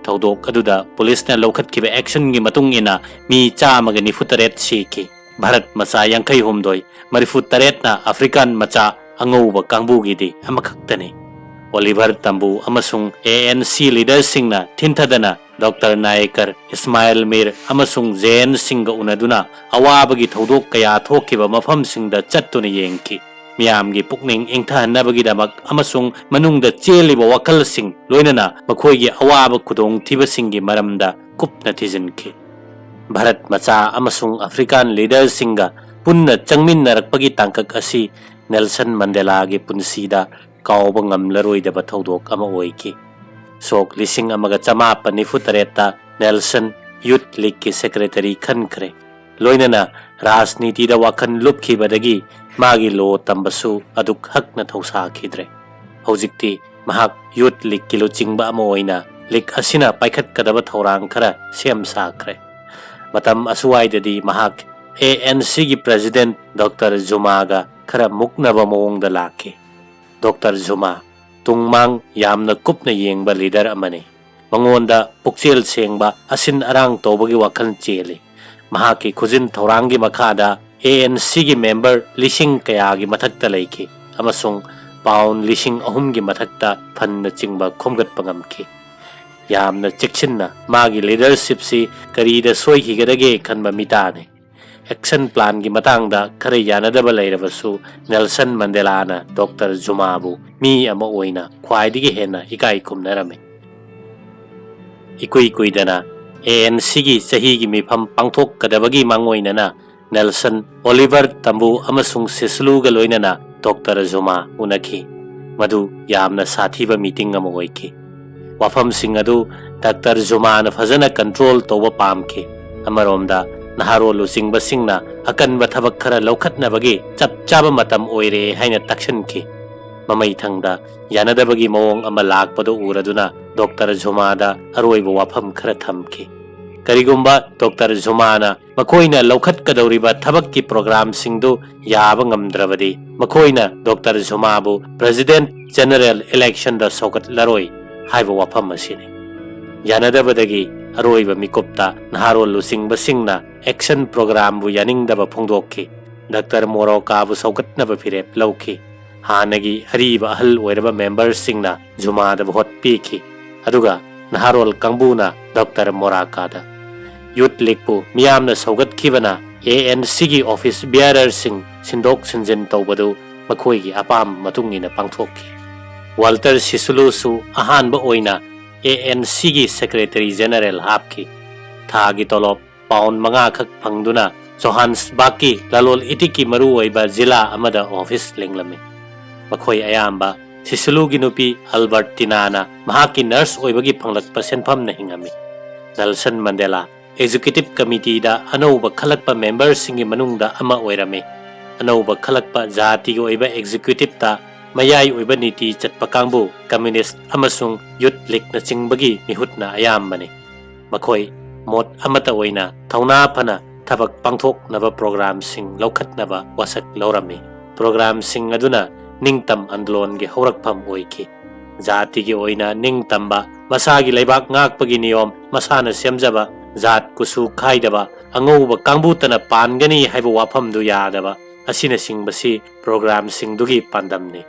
ꯊꯧꯗꯣꯛ ꯑꯗꯨꯗ ꯄꯨꯂꯤꯁꯅ ꯂꯧꯈꯠꯈꯤꯕ ꯑꯦꯛꯁꯟꯒꯤ ꯃꯇꯨꯡ ꯏꯟꯅ ꯃꯤ ꯆꯥꯝꯃꯒ ꯅꯤꯐꯨ ꯇꯔꯦꯠ ꯁꯤꯈꯤ꯫ ꯚꯥꯔꯠ ꯃꯆꯥ ꯌꯥꯡꯈꯩ ꯍꯨꯝꯗꯣꯏ, ꯃꯔꯤꯐꯨ ꯇꯔꯦꯠꯅ ꯑꯐ꯭ꯔꯤꯀꯥꯟ ꯃꯆꯥ ꯑꯉꯧꯕ ꯀꯥꯡꯕꯨꯒꯤꯗꯤ ꯑꯃꯈꯛꯇꯅꯤ꯫ ꯑꯣꯂꯤꯚꯔ ꯇꯝꯕꯨ ꯑꯃꯁꯨꯡ A N C ꯂꯤꯗꯔꯁꯤꯡꯅ ꯊꯤꯟꯊꯗꯅ ꯗꯣꯛꯇꯔ ꯅꯥꯌꯦꯀꯔ, ꯏꯁꯃꯥꯏꯜ ꯃꯤꯔ ꯑꯃꯁꯨꯡ ꯖꯦꯟꯁꯤꯡꯒ ꯎꯅꯗꯨꯅ ꯑꯋꯥꯕꯒꯤ ꯊꯧꯗꯣꯛ ꯀꯌꯥ ꯊꯣꯛꯈꯤꯕ ꯃꯐꯝꯁꯤꯡꯗ ꯆꯠꯇꯨꯅ ꯌꯦꯡꯈꯤ꯫ ꯃꯤꯌꯥꯝꯒꯤ ꯄꯨꯛꯅꯤꯡ ꯏꯪꯊꯍꯟꯅꯕꯒꯤꯗꯃꯛ ꯑꯃꯁꯨꯡ ꯃꯅꯨꯡꯗ ꯆꯦꯜꯂꯤꯕ ꯋꯥꯈꯜꯁꯤꯡ, ꯂꯣꯏꯅꯅ ꯃꯈꯣꯏꯒꯤ ꯑꯋꯥꯕ ꯈꯨꯗꯣꯡꯊꯤꯕꯁꯤꯡꯒꯤ ꯃꯔꯝꯗ ꯀꯨꯞꯅ ꯊꯤꯖꯤꯟꯈꯤ꯫ ꯚꯥꯔꯠ ꯃꯆꯥ ꯑꯃꯁꯨꯡ ꯑꯐ꯭ꯔꯤꯀꯥꯟ ꯂꯤꯗꯔꯁꯤꯡꯒ ꯄꯨꯟꯅ ꯆꯪꯃꯤꯟꯅꯔꯛꯄꯒꯤ ꯇꯥꯡꯀꯛ ꯑꯁꯤ ꯅꯦꯜꯁꯟ ꯃꯟꯗꯦꯂꯥꯒꯤ ꯄꯨꯟꯁꯤꯗ ꯀꯥꯎꯕ ꯉꯝꯂꯔꯣꯏꯗꯕ ꯊꯧꯗꯣꯛ ꯑꯃ ꯑꯣꯏꯈꯤ꯫ ꯁꯣꯛ ꯂꯤꯁꯤꯡ ꯑꯃꯒ ꯆꯃꯥꯄꯟ ꯅꯤꯐꯨ ꯇꯔꯦꯠꯇ ꯅꯦꯜꯁꯟ ꯌꯨꯊ ꯂꯤꯒꯀꯤ ꯁꯦꯀ꯭ꯔꯦꯇꯔꯤ ꯈꯟꯈ꯭ꯔꯦ꯫ ꯂꯣꯏꯅꯅ ꯔꯥꯖꯅꯤꯇꯤꯗ ꯋꯥꯈꯜ ꯂꯨꯞꯈꯤꯕꯗꯒꯤ ꯃꯥꯒꯤ ꯂꯣ ꯇꯝꯕꯁꯨ ꯑꯗꯨꯛ ꯍꯛꯅ ꯊꯧꯁꯥꯈꯤꯗ꯭ꯔꯦ꯫ ꯍꯧꯖꯤꯛꯇꯤ ꯃꯍꯥꯛ ꯌꯨꯊ ꯂꯤꯒꯀꯤ ꯂꯨꯆꯤꯡꯕ ꯑꯃ ꯑꯣꯏꯅ ꯂꯤꯒ ꯑꯁꯤꯅ ꯄꯥꯏꯈꯠꯀꯗꯕ ꯊꯧꯔꯥꯡ ꯈꯔ ꯁꯦꯝ ꯁꯥꯈ꯭ꯔꯦ꯫ ꯃꯇꯝ ꯑꯁꯨꯋꯥꯏꯗꯗꯤ ꯃꯍꯥꯛ A N C ꯒꯤ ꯄ꯭ꯔꯦꯁꯤꯗꯦꯟꯠ ꯗꯣꯛꯇꯔ ꯖꯨꯃꯥꯒ ꯈꯔ ꯃꯨꯛꯅꯕ ꯃꯑꯣꯡꯗ ꯂꯥꯛꯈꯤ꯫ ꯗꯣꯛꯇꯔ ꯖꯨꯃꯥ ꯇꯨꯡꯃꯥꯡ ꯌꯥꯝꯅ ꯀꯨꯞꯅ ꯌꯦꯡꯕ ꯂꯤꯗꯔ ꯑꯃꯅꯤ꯫ ꯃꯉꯣꯟꯗ ꯄꯨꯛꯆꯦꯜ ꯁꯦꯡꯕ, ꯑꯁꯤꯟ ꯑꯔꯥꯡ ꯇꯧꯕꯒꯤ ꯋꯥꯈꯜ ꯆꯦꯜꯂꯤ꯫ ꯃꯍꯥꯛꯀꯤ ꯈꯨꯖꯤꯟ ꯊꯧꯔꯥꯡꯒꯤ ꯃꯈꯥꯗ A N C ꯒꯤ ꯃꯦꯝꯕꯔ ꯂꯤꯁꯤꯡ ꯀꯌꯥꯒꯤ ꯃꯊꯛꯇ ꯂꯩꯈꯤ ꯑꯃꯁꯨꯡ ꯄꯥꯎꯟ ꯂꯤꯁꯤꯡ ꯑꯍꯨꯝꯒꯤ ꯃꯊꯛꯇ ꯐꯟꯅꯆꯤꯡꯕ ꯈꯣꯝꯒꯠꯄ ꯉꯝꯈꯤ꯫ ꯌꯥꯝꯅ ꯆꯦꯛꯁꯤꯟꯅ ꯃꯥꯒꯤ ꯂꯤꯗꯔꯁꯤꯞꯁꯤ ꯀꯔꯤꯗ ꯁꯣꯏꯈꯤꯒꯗꯒꯦ ꯈꯟꯕ ꯃꯤꯇꯥꯅꯤ꯫ ꯑꯦꯛꯁꯟ ꯄ꯭ꯂꯥꯟꯒꯤ ꯃꯇꯥꯡꯗ ꯈꯔ ꯌꯥꯅꯗꯕ ꯂꯩꯔꯕꯁꯨ, ꯅꯦꯜꯁꯟ ꯃꯟꯗꯦꯂꯥꯅ ꯗꯣꯛꯇꯔ ꯖꯨꯃꯥꯕꯨ ꯃꯤ ꯑꯃ ꯑꯣꯏꯅ ꯈ꯭ꯋꯥꯏꯗꯒꯤ ꯍꯦꯟꯅ ꯏꯀꯥꯏ ꯈꯨꯝꯅꯔꯝꯃꯤ꯫ ꯏꯀꯨꯏ ꯀꯨꯏꯗꯅ A N C ꯒꯤ ꯆꯍꯤꯒꯤ ꯃꯤꯐꯝ ꯄꯥꯡꯊꯣꯛꯀꯗꯕꯒꯤ ꯃꯥꯡꯑꯣꯏꯅꯅ ꯅꯦꯜꯁꯟ, ꯑꯣꯂꯤꯚꯔ ꯇꯝꯕꯨ ꯑꯃꯁꯨꯡ ꯁꯤꯁꯂꯨꯒ ꯂꯣꯏꯅꯅ ꯗꯣꯛꯇꯔ ꯖꯨꯃꯥ ꯎꯅꯈꯤ꯫ ꯃꯗꯨ ꯌꯥꯝꯅ ꯁꯥꯊꯤꯕ ꯃꯤꯇꯤꯡ ꯑꯃ ꯑꯣꯏꯈꯤ꯫ ꯋꯥꯐꯝꯁꯤꯡ ꯑꯗꯨ ꯗꯥꯛꯇꯔ ꯖꯨꯃꯥꯅ ꯐꯖꯅ ꯀꯟꯇ꯭ꯔꯣꯜ ꯇꯧꯕ ꯄꯥꯝꯈꯤ꯫ ꯑꯃꯔꯣꯝꯗ, ꯅꯍꯥꯔꯣꯜ ꯂꯨꯆꯤꯡꯕꯁꯤꯡꯅ ꯑꯀꯟꯕ ꯊꯕꯛ ꯈꯔ ꯂꯧꯈꯠꯅꯕꯒꯤ ꯆꯞ ꯆꯥꯕ ꯃꯇꯝ ꯑꯣꯏꯔꯦ ꯍꯥꯏꯅ ꯇꯛꯁꯤꯟꯈꯤ꯫ ꯃꯃꯩꯊꯪꯗ ꯌꯥꯅꯗꯕꯒꯤ ꯃꯑꯣꯡ ꯑꯃ ꯂꯥꯛꯄꯗꯨ ꯎꯔꯗꯨꯅ ꯗꯣꯛꯇꯔ ꯖꯨꯃꯥꯗ ꯑꯔꯣꯏꯕ ꯋꯥꯐꯝ ꯈꯔ ꯊꯝꯈꯤ꯫ ꯀꯔꯤꯒꯨꯝꯕ ꯗꯣꯛꯇꯔ ꯖꯨꯃꯥꯅ ꯃꯈꯣꯏꯅ ꯂꯧꯈꯠꯀꯗꯧꯔꯤꯕ ꯊꯕꯛꯀꯤ ꯄ꯭ꯔꯣꯒ꯭ꯔꯥꯝꯁꯤꯡꯗꯨ ꯌꯥꯕ ꯉꯝꯗ꯭ꯔꯕꯗꯤ, ꯃꯈꯣꯏꯅ ꯗꯣꯛꯇꯔ ꯖꯨꯃꯥꯕꯨ ꯄ꯭ꯔꯦꯁꯤꯗꯦꯟꯠ ꯖꯦꯅꯔꯦꯜ ꯏꯂꯦꯛꯁꯟꯗ ꯁꯧꯒꯠꯂꯔꯣꯏ ꯍꯥꯏꯕ ꯋꯥꯐꯝ ꯑꯁꯤꯅꯤ꯫ ꯌꯥꯅꯗꯕꯗꯒꯤ ꯑꯔꯣꯏꯕ ꯃꯤꯀꯨꯞꯇ ꯅꯍꯥꯔꯣꯜ ꯂꯨꯆꯤꯡꯕꯁꯤꯡꯅ ꯑꯦꯛꯁꯟ ꯄ꯭ꯔꯣꯒ꯭ꯔꯥꯝꯕꯨ ꯌꯥꯅꯤꯡꯗꯕ ꯐꯣꯡꯗꯣꯛꯈꯤ꯫ ꯗꯥꯛꯇꯔ ꯃꯣꯔꯣꯀꯥꯕꯨ ꯁꯧꯒꯠꯅꯕ ꯐꯤꯔꯦꯞ ꯂꯧꯈꯤ꯫ ꯍꯥꯟꯅꯒꯤ ꯑꯔꯤꯕ ꯑꯍꯜ ꯑꯣꯏꯔꯕ ꯃꯦꯝꯕꯔꯁꯤꯡꯅ ꯖꯨꯃꯥꯗ ꯚꯣꯠ ꯄꯤꯈꯤ, ꯑꯗꯨꯒ ꯅꯍꯥꯔꯣꯜ ꯀꯥꯡꯕꯨꯅ ꯗꯥꯛꯇꯔ ꯃꯣꯔꯥꯀꯥꯗ꯫ ꯌꯨꯠ ꯂꯤꯒꯄꯨ ꯃꯤꯌꯥꯝꯅ ꯁꯧꯒꯠꯈꯤꯕꯅ ꯑꯦ ꯑꯦꯟ ꯁꯤꯒꯤ ꯑꯣꯐꯤꯁ ꯕꯤꯌꯥꯔꯔꯁꯤꯡ ꯁꯤꯟꯗꯣꯛ ꯁꯤꯟꯖꯤꯟ ꯇꯧꯕꯗꯨ ꯃꯈꯣꯏꯒꯤ ꯑꯄꯥꯝꯕ ꯃꯇꯨꯡ ꯏꯟꯅ ꯄꯥꯡꯊꯣꯛꯈꯤ꯫ ꯋꯥꯜꯇꯔ ꯁꯤꯁꯨꯂꯨꯁꯨ ꯑꯍꯥꯟꯕ ꯑꯣꯏꯅ ꯑꯦ ꯑꯦꯟ ꯁꯤꯒꯤ ꯁꯦꯀ꯭ꯔꯦꯇꯔꯤ ꯖꯦꯅꯔꯦꯜ ꯍꯥꯞꯈꯤ꯫ ꯊꯥꯒꯤ ꯇꯣꯂꯣꯞ ꯄꯥꯎꯟ ꯃꯉꯥꯈꯛ ꯐꯪꯗꯨꯅ ꯖꯣꯍꯥꯟꯁꯕꯥꯔꯒꯀꯤ ꯂꯂꯣꯟ ꯏꯇꯤꯛꯀꯤ ꯃꯔꯨꯑꯣꯏꯕ ꯖꯤꯂꯥ ꯑꯃꯗ ꯑꯣꯐꯤꯁ ꯂꯤꯡꯂꯝꯃꯤ꯫ ꯃꯈꯣꯏ ꯑꯌꯥꯝꯕ ꯁꯤꯁꯨꯂꯨꯒꯤ ꯅꯨꯄꯤ ꯑꯜꯕꯔꯇꯤꯅꯥꯅ ꯃꯍꯥꯛꯀꯤ ꯅꯔꯁ ꯑꯣꯏꯕꯒꯤ ꯐꯪꯂꯛꯄ ꯁꯦꯟꯐꯝꯅ ꯍꯤꯡꯉꯝꯃꯤ꯫ ꯅꯦꯜꯁꯟ ꯃꯟꯗꯦꯂꯥ ꯑꯦꯛꯖꯤꯀ꯭ꯌꯨꯇꯤꯕ ꯀꯃꯤꯇꯤꯗ ꯑꯅꯧꯕ ꯈꯜꯂꯛꯄ ꯃꯦꯝꯕꯔꯁꯤꯡꯒꯤ ꯃꯅꯨꯡꯗ ꯑꯃ ꯑꯣꯏꯔꯝꯃꯤ꯫ ꯑꯅꯧꯕ ꯈꯜꯂꯛꯄ ꯖꯥꯇꯤꯒꯤ ꯑꯣꯏꯕ ꯑꯦꯛꯖꯤꯀ꯭ꯌꯨꯇꯤꯕꯇ ꯃꯌꯥꯏ ꯑꯣꯏꯕ ꯅꯤꯇꯤ ꯆꯠꯄ ꯀꯥꯡꯕꯨ, ꯀꯝꯌꯨꯅꯤꯁ꯭ꯠ ꯑꯃꯁꯨꯡ ꯌꯨꯠ ꯂꯤꯒꯅꯆꯤꯡꯕꯒꯤ ꯃꯤꯍꯨꯠꯅ ꯑꯌꯥꯝꯕꯅꯤ꯫ ꯃꯈꯣꯏ ꯃꯣꯠ ꯑꯃꯠꯇ ꯑꯣꯏꯅ ꯊꯧꯅꯥ ꯐꯅ ꯊꯕꯛ ꯄꯥꯡꯊꯣꯛꯅꯕ ꯄ꯭ꯔꯣꯒ꯭ꯔꯥꯝꯁꯤꯡ ꯂꯧꯈꯠꯅꯕ ꯋꯥꯁꯛ ꯂꯧꯔꯝꯃꯤ꯫ ꯄ꯭ꯔꯣꯒ꯭ꯔꯥꯝꯁꯤꯡ ꯑꯗꯨꯅ ꯅꯤꯡꯇꯝ ꯑꯟꯗꯣꯂꯣꯟꯒꯤ ꯍꯧꯔꯛꯐꯝ ꯑꯣꯏꯈꯤ꯫ ꯖꯥꯇꯤꯒꯤ ꯑꯣꯏꯅ ꯅꯤꯡꯇꯝꯕ, ꯃꯁꯥꯒꯤ ꯂꯩꯕꯥꯛ ꯉꯥꯛꯄꯒꯤ ꯅꯤꯌꯣꯝ, ꯃꯁꯥꯅ ꯁꯦꯝꯖꯕ, ꯖꯥꯠ ꯀꯨꯆꯨ ꯈꯥꯏꯗꯕ, ꯑꯉꯧꯕ ꯀꯥꯡꯕꯨꯇꯅ ꯄꯥꯟꯒꯅꯤ ꯍꯥꯏꯕ ꯋꯥꯐꯝꯗꯨ ꯌꯥꯗꯕ ꯑꯁꯤꯅꯆꯤꯡꯕꯁꯤ ꯄ꯭ꯔꯣꯒ꯭ꯔꯥꯝꯁꯤꯡꯗꯨꯒꯤ ꯄꯥꯟꯗꯝꯅꯤ꯫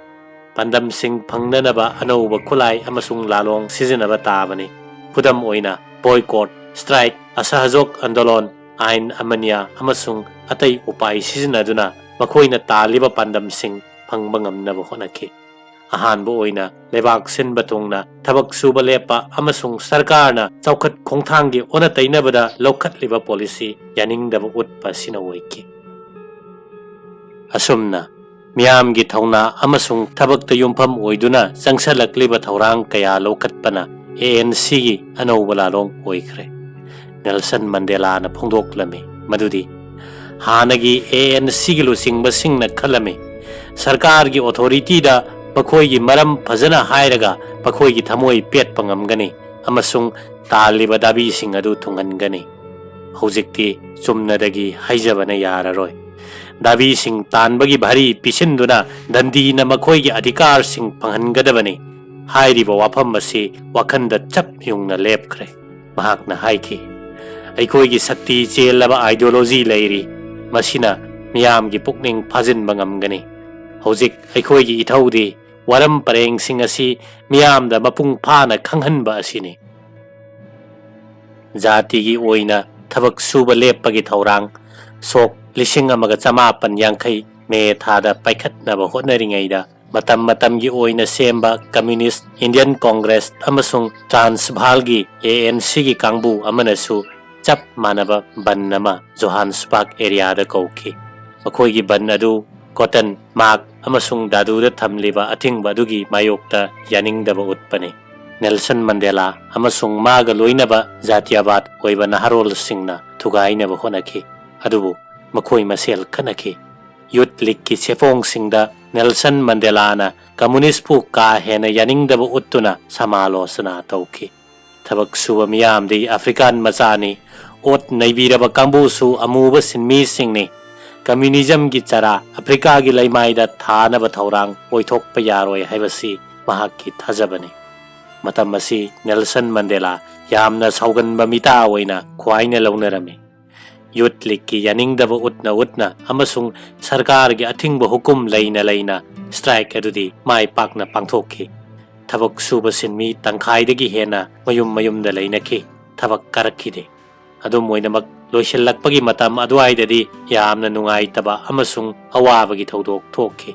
ꯄꯥꯟꯗꯝꯁꯤꯡ ꯐꯪꯅꯅꯕ ꯑꯅꯧꯕ ꯈꯨꯠꯂꯥꯏ ꯑꯃꯁꯨꯡ ꯂꯥꯂꯣꯡ ꯁꯤꯖꯤꯟꯅꯕ ꯇꯥꯕꯅꯤ꯫ ꯈꯨꯗꯝ ꯑꯣꯏꯅ, ꯕꯣꯏꯀꯣꯠ, ꯁ꯭ꯇ꯭ꯔꯥꯏꯛ, ꯑꯁꯍꯖꯣꯛ ꯑꯟꯗꯣꯂꯣꯟ, ꯑꯥꯏꯟ ꯑꯃꯅꯤꯌꯥ ꯑꯃꯁꯨꯡ ꯑꯇꯩ ꯎꯄꯥꯏ ꯁꯤꯖꯤꯟꯅꯗꯨꯅ ꯃꯈꯣꯏꯅ ꯇꯥꯜꯂꯤꯕ ꯄꯥꯟꯗꯝꯁꯤꯡ ꯐꯪꯕ ꯉꯝꯅꯕ ꯍꯣꯠꯅꯈꯤ꯫ ꯑꯍꯥꯟꯕ ꯑꯣꯏꯅ ꯂꯩꯕꯥꯛ ꯁꯤꯟꯕ ꯊꯨꯡꯅ ꯊꯕꯛ ꯁꯨꯕ ꯂꯦꯞꯄ ꯑꯃꯁꯨꯡ ꯁꯔꯀꯥꯔꯅ ꯆꯥꯎꯈꯠ ꯈꯣꯡꯊꯥꯡꯒꯤ ꯑꯣꯟꯅ ꯇꯩꯅꯕꯗ ꯂꯧꯈꯠꯂꯤꯕ ꯄꯣꯂꯤꯁꯤ ꯌꯥꯅꯤꯡꯗꯕ ꯎꯠꯄ ꯑꯁꯤꯅ ꯑꯣꯏꯈꯤ꯫ ꯑꯁꯨꯝꯅ ꯃꯤꯌꯥꯝꯒꯤ ꯊꯧꯅꯥ ꯑꯃꯁꯨꯡ ꯊꯕꯛꯇ ꯌꯨꯝꯐꯝ ꯑꯣꯏꯗꯨꯅ ꯆꯪꯁꯜꯂꯛꯂꯤꯕ ꯊꯧꯔꯥꯡ ꯀꯌꯥ ꯂꯧꯈꯠꯄꯅ ꯑꯦ ꯑꯦꯟ ꯁꯤꯒꯤ ꯑꯅꯧꯕ ꯂꯥꯂꯣꯡ ꯑꯣꯏꯈ꯭ꯔꯦ꯫ ꯅꯦꯜꯁꯟ ꯃꯟꯗꯦꯂꯥꯅ ꯐꯣꯡꯗꯣꯛꯂꯝꯃꯤ ꯃꯗꯨꯗꯤ ꯍꯥꯟꯅꯒꯤ ꯑꯦ ꯑꯦꯟ ꯁꯤꯒꯤ ꯂꯨꯆꯤꯡꯕꯁꯤꯡꯅ ꯈꯜꯂꯝꯃꯤ, ꯁꯔꯀꯥꯔꯒꯤ ꯑꯣꯊꯣꯔꯤꯇꯤꯗ ꯃꯈꯣꯏꯒꯤ ꯃꯔꯝ ꯐꯖꯅ ꯍꯥꯏꯔꯒ ꯃꯈꯣꯏꯒꯤ ꯊꯃꯣꯏ ꯄꯦꯠꯄ ꯉꯝꯒꯅꯤ꯫ ꯑꯃꯁꯨꯡ ꯇꯥꯜꯂꯤꯕ ꯗꯥꯕꯤꯁꯤꯡ ꯑꯗꯨ ꯊꯨꯡꯍꯟꯒꯅꯤ꯫ ꯍꯧꯖꯤꯛꯇꯤ ꯆꯨꯝꯅꯗꯒꯤ ꯍꯥꯏꯖꯕꯅ ꯌꯥꯔꯔꯣꯏ꯫ ꯗꯥꯕꯤꯁꯤꯡ ꯇꯥꯟꯕꯒꯤ ꯚꯥꯔꯤ ꯄꯤꯁꯤꯟꯗꯨꯅ ꯗꯟꯗꯤꯅ ꯃꯈꯣꯏꯒꯤ ꯑꯙꯤꯀꯥꯔꯁꯤꯡ ꯐꯪꯍꯟꯒꯗꯕꯅꯤ ꯍꯥꯏꯔꯤꯕ ꯋꯥꯐꯝ ꯑꯁꯤ ꯋꯥꯈꯜꯗ ꯆꯞ ꯌꯨꯡꯅ ꯂꯦꯞꯈ꯭ꯔꯦ꯫ ꯃꯍꯥꯛꯅ ꯍꯥꯏꯈꯤ, "ꯑꯩꯈꯣꯏꯒꯤ ꯁꯛꯇꯤ ꯆꯦꯜꯂꯕ ideology ꯂꯩꯔꯤ, ꯃꯁꯤꯅ ꯃꯤꯌꯥꯝꯒꯤ ꯄꯨꯛꯅꯤꯡ ꯐꯥꯖꯤꯟꯕ ꯉꯝꯒꯅꯤ꯫ ꯍꯧꯖꯤꯛ ꯑꯩꯈꯣꯏꯒꯤ ꯏꯊꯧꯗꯤ ꯋꯥꯔꯝ ꯄꯔꯦꯡꯁꯤꯡ ꯑꯁꯤ ꯃꯤꯌꯥꯝꯗ ꯃꯄꯨꯡ ꯐꯥꯅ ꯈꯪꯍꯟꯕ ꯑꯁꯤꯅꯤ꯫" ꯖꯥꯇꯤꯒꯤ ꯑꯣꯏꯅ ꯊꯕꯛ ꯁꯨꯕ ꯂꯦꯞꯄꯒꯤ ꯊꯧꯔꯥꯡ ꯁꯣꯛ ꯂꯤꯁꯤꯡ ꯑꯃꯒ ꯆꯃꯥꯄꯟ ꯌꯥꯡꯈꯩ ꯃꯦ ꯊꯥꯗ ꯄꯥꯏꯈꯠꯅꯕ ꯍꯣꯠꯅꯔꯤꯉꯩꯗ, ꯃꯇꯝ ꯃꯇꯝꯒꯤ ꯑꯣꯏꯅ ꯁꯦꯝꯕ Communist Indian Congress ꯑꯃꯁꯨꯡ ꯇ꯭ꯔꯥꯟꯁꯚꯥꯜꯒꯤ A N Cꯒꯤ ꯀꯥꯡꯕꯨ ꯑꯃꯅꯁꯨ ꯆꯞ ꯃꯥꯟꯅꯕ ꯕꯟ ꯑꯃ ꯖꯣꯍꯥꯟꯁꯕꯔꯒ areaꯗ ꯀꯧꯈꯤ꯫ ꯃꯈꯣꯏꯒꯤ ꯕꯟ ꯑꯗꯨ ꯀꯣꯇꯟ, ꯃꯥꯛ ꯑꯃꯁꯨꯡ ꯗꯥꯗꯨꯗ ꯊꯝꯂꯤꯕ ꯑꯊꯤꯡꯕ ꯑꯗꯨꯒꯤ ꯃꯥꯌꯣꯛꯇ ꯌꯥꯅꯤꯡꯗꯕ ꯎꯠꯄꯅꯤ꯫ ꯅꯦꯜꯁꯟ ꯃꯟꯗꯦꯂꯥ ꯑꯃꯁꯨꯡ ꯃꯥꯒ ꯂꯣꯏꯅꯕ ꯖꯥꯇꯤꯌꯥꯕꯥꯗ ꯑꯣꯏꯕ ꯅꯍꯥꯔꯣꯜꯁꯤꯡꯅ ꯊꯨꯒꯥꯏꯅꯕ ꯍꯣꯠꯅꯈꯤ, ꯑꯗꯨꯕꯨ ꯃꯈꯣꯏ ꯃꯁꯦꯜ ꯈꯠꯅꯈꯤ꯫ ꯌꯨꯊ ꯂꯤꯒꯀꯤ ꯁꯦꯐꯣꯡꯁꯤꯡꯗ ꯅꯦꯜꯁꯟ ꯃꯟꯗꯦꯂꯥꯅ ꯀꯝꯃꯨꯅꯤꯁ꯭ꯠꯄꯨ ꯀꯥ ꯍꯦꯟꯅ ꯌꯥꯅꯤꯡꯗꯕ ꯎꯠꯇꯨꯅ ꯁꯃꯥꯂꯣꯆꯅꯥ ꯇꯧꯈꯤ꯫ ꯊꯕꯛ ꯁꯨꯕ ꯃꯤꯌꯥꯝꯗꯤ ꯑꯐ꯭ꯔꯤꯀꯥꯟ ꯃꯆꯥꯅꯤ, ꯑꯣꯠ ꯅꯩꯕꯤꯔꯕ ꯀꯥꯡꯕꯨꯁꯨ ꯑꯃꯨꯕ ꯁꯤꯟꯃꯤꯁꯤꯡꯅꯤ꯫ ꯀꯝꯃ꯭ꯌꯨꯅꯤꯖꯝꯒꯤ ꯆꯔꯥ ꯑꯐ꯭ꯔꯤꯀꯥꯒꯤ ꯂꯩꯃꯥꯏꯗ ꯊꯥꯅꯕ ꯊꯧꯔꯥꯡ ꯑꯣꯏꯊꯣꯛꯄ ꯌꯥꯔꯣꯏ ꯍꯥꯏꯕꯁꯤ ꯃꯍꯥꯛꯀꯤ ꯊꯥꯖꯕꯅꯤ꯫ ꯃꯇꯝ ꯑꯁꯤ ꯅꯦꯜꯁꯟ ꯃꯟꯗꯦꯂꯥ ꯌꯥꯝꯅ ꯁꯥꯎꯒꯟꯕ ꯃꯤꯇꯥ ꯑꯣꯏꯅ ꯈ꯭ꯋꯥꯏꯅ ꯂꯧꯅꯔꯝꯃꯤ꯫ ꯌꯨꯊ ꯂꯤꯒꯀꯤ ꯌꯥꯅꯤꯡꯗꯕ ꯎꯠꯅ ꯎꯠꯅ ꯑꯃꯁꯨꯡ ꯁꯔꯀꯥꯔꯒꯤ ꯑꯊꯤꯡꯕ ꯍꯨꯀꯨꯝ ꯂꯩꯅ ꯂꯩꯅ ꯁ꯭ꯇ꯭ꯔꯥꯏꯛ ꯑꯗꯨꯗꯤ ꯃꯥꯏ ꯄꯥꯛꯅ ꯄꯥꯡꯊꯣꯛꯈꯤ꯫ ꯊꯕꯛ ꯁꯨꯕ ꯁꯤꯟꯃꯤ ꯇꯪꯈꯥꯏꯗꯒꯤ ꯍꯦꯟꯅ ꯃꯌꯨꯝ ꯃꯌꯨꯝꯗ ꯂꯩꯅꯈꯤ, ꯊꯕꯛ ꯀꯥꯔꯛꯈꯤꯗꯦ꯫ ꯑꯗꯨꯝ ꯑꯣꯏꯅꯃꯛ, ꯂꯣꯏꯁꯤꯜꯂꯛꯄꯒꯤ ꯃꯇꯝ ꯑꯗꯨꯋꯥꯏꯗꯗꯤ ꯌꯥꯝꯅ ꯅꯨꯡꯉꯥꯏꯇꯕ ꯑꯃꯁꯨꯡ ꯑꯋꯥꯕꯒꯤ ꯊꯧꯗꯣꯛ ꯊꯣꯛꯈꯤ꯫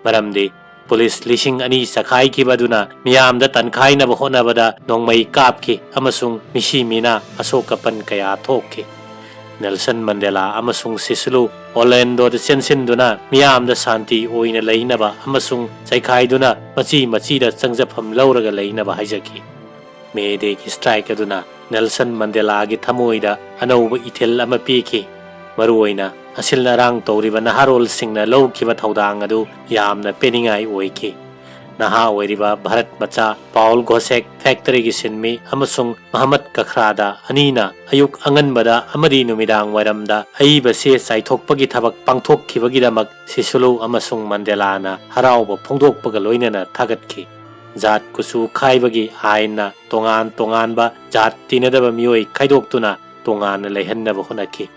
ꯃꯔꯝꯗꯤ ꯄꯨꯂꯤꯁ ꯂꯤꯁꯤꯡ ꯑꯅꯤ ꯆꯈꯥꯏꯈꯤꯕ ꯑꯗꯨꯅ ꯃꯤꯌꯥꯝꯗ ꯇꯟꯈꯥꯏꯅꯕ ꯍꯣꯠꯅꯕꯗ ꯅꯣꯡꯃꯩ ꯀꯥꯞꯈꯤ ꯑꯃꯁꯨꯡ ꯃꯤꯁꯤ ꯃꯤꯅꯥ, ꯑꯁꯣꯛ ꯑꯄꯟ ꯀꯌꯥ ꯊꯣꯛꯈꯤ꯫ ꯅꯦꯜꯁꯟ ꯃꯟꯗꯦꯂꯥ ꯑꯃꯁꯨꯡ ꯁꯤꯁꯂꯨ ꯑꯣꯔꯂꯦꯟꯗꯣꯗ ꯆꯦꯟꯁꯤꯟꯗꯨꯅ ꯃꯤꯌꯥꯝꯗ ꯁꯥꯟꯇꯤ ꯑꯣꯏꯅ ꯂꯩꯅꯕ ꯑꯃꯁꯨꯡ ꯆꯩꯈꯥꯏꯗꯨꯅ ꯃꯆꯤ ꯃꯆꯤꯗ ꯆꯪꯖꯐꯝ ꯂꯧꯔꯒ ꯂꯩꯅꯕ ꯍꯥꯏꯖꯈꯤ꯫ ꯃꯦ ꯗꯦꯒꯤ ꯁ꯭ꯇ꯭ꯔꯥꯏꯛ ꯑꯗꯨꯅ ꯅꯦꯜꯁꯟ ꯃꯟꯗꯦꯂꯥꯒꯤ ꯊꯃꯣꯏꯗ ꯑꯅꯧꯕ ꯏꯊꯤꯜ ꯑꯃ ꯄꯤꯈꯤ꯫ ꯃꯔꯨꯑꯣꯏꯅ ꯑꯁꯤꯜ ꯑꯔꯥꯡ ꯇꯧꯔꯤꯕ ꯅꯍꯥꯔꯣꯜꯁꯤꯡꯅ ꯂꯧꯈꯤꯕ ꯊꯧꯗꯥꯡ ꯑꯗꯨ ꯌꯥꯝꯅ ꯄꯦꯟꯅꯤꯡꯉꯥꯏ ꯑꯣꯏꯈꯤ꯫ ꯅꯍꯥ ꯑꯣꯏꯔꯤꯕ ꯚꯥꯔꯠ ꯃꯆꯥ ꯄꯥꯎꯜ ꯒꯣꯁꯦꯛ, ꯐꯦꯛꯇꯔꯤꯒꯤ ꯁꯤꯟꯃꯤ, ꯑꯃꯁꯨꯡ ꯃꯍꯃꯗ ꯀꯈ꯭ꯔꯥꯗ ꯑꯅꯤꯅ ꯑꯌꯨꯛ ꯑꯉꯟꯕꯗ ꯑꯃꯗꯤ ꯅꯨꯃꯤꯗꯥꯡ ꯋꯥꯏꯔꯝꯗ ꯑꯏꯕ ꯆꯦ ꯆꯥꯏꯊꯣꯛꯄꯒꯤ ꯊꯕꯛ ꯄꯥꯡꯊꯣꯛꯈꯤꯕꯒꯤꯗꯃꯛ ꯁꯤꯁꯨꯂꯨ ꯑꯃꯁꯨꯡ ꯃꯟꯗꯦꯂꯥꯅ ꯍꯔꯥꯎꯕ ꯐꯣꯡꯗꯣꯛꯄꯒ ꯂꯣꯏꯅꯅ ꯊꯥꯒꯠꯈꯤ꯫ ꯖꯥꯠ ꯀꯨꯆꯨ ꯈꯥꯏꯕꯒꯤ ꯑꯥꯏꯟꯅ ꯇꯣꯉꯥꯟ ꯇꯣꯉꯥꯟꯕ ꯖꯥꯠ ꯇꯤꯟꯅꯗꯕ ꯃꯤꯑꯣꯏ ꯈꯥꯏꯗꯣꯛꯇꯨꯅ ꯇꯣꯉꯥꯟꯅ ꯂꯩꯍꯟꯅꯕ ꯍꯣꯠꯅꯈꯤ꯫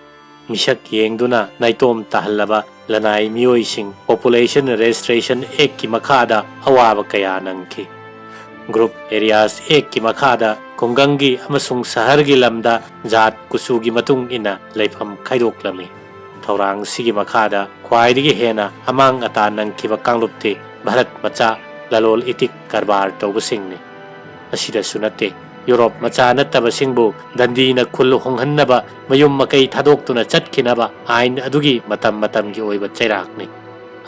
ꯃꯤꯁꯛ ꯌꯦꯡꯗꯨꯅ ꯅꯥꯏꯇꯣꯝ ꯇꯥꯍꯜꯂꯕ ꯂꯅꯥꯏ ꯃꯤꯑꯣꯏꯁꯤꯡ Population Registration Actꯀꯤ ꯃꯈꯥꯗ ꯑꯋꯥꯕ ꯀꯌꯥ ꯅꯪꯈꯤ꯫ Group Areas Actꯀꯤ ꯃꯈꯥꯗ ꯈꯨꯡꯒꯪꯒꯤ ꯑꯃꯁꯨꯡ ꯁꯍꯔꯒꯤ ꯂꯝꯗ ꯖꯥꯠ ꯀꯨꯆꯨꯒꯤ ꯃꯇꯨꯡ ꯏꯟꯅ ꯂꯩꯐꯝ ꯈꯥꯏꯗꯣꯛꯂꯝꯃꯤ꯫ ꯊꯧꯔꯥꯡꯁꯤꯒꯤ ꯃꯈꯥꯗ ꯈ꯭ꯋꯥꯏꯗꯒꯤ ꯍꯦꯟꯅ ꯑꯃꯥꯡ ꯑꯇꯥ ꯅꯪꯈꯤꯕ ꯀꯥꯡꯂꯨꯞꯇꯤ ꯚꯥꯔꯠ ꯃꯆꯥ ꯂꯂꯣꯜ ꯏꯇꯤꯛ ꯀꯔꯕꯥꯔ ꯇꯧꯕꯁꯤꯡꯅꯤ꯫ ꯑꯁꯤꯗꯁꯨ ꯅꯠꯇꯦ, ꯌꯨꯔꯣꯞ ꯃꯆꯥ ꯅꯠꯇꯕꯁꯤꯡꯕꯨ ꯗꯟꯗꯤꯅ ꯈꯨꯜ ꯍꯣꯡꯍꯟꯅꯕ ꯃꯌꯨꯝ ꯃꯀꯩ ꯊꯥꯗꯣꯛꯇꯨꯅ ꯆꯠꯈꯤꯅꯕ ꯑꯥꯏꯟ ꯑꯗꯨꯒꯤ ꯃꯇꯝ ꯃꯇꯝꯒꯤ ꯑꯣꯏꯕ ꯆꯩꯔꯥꯛꯅꯤ꯫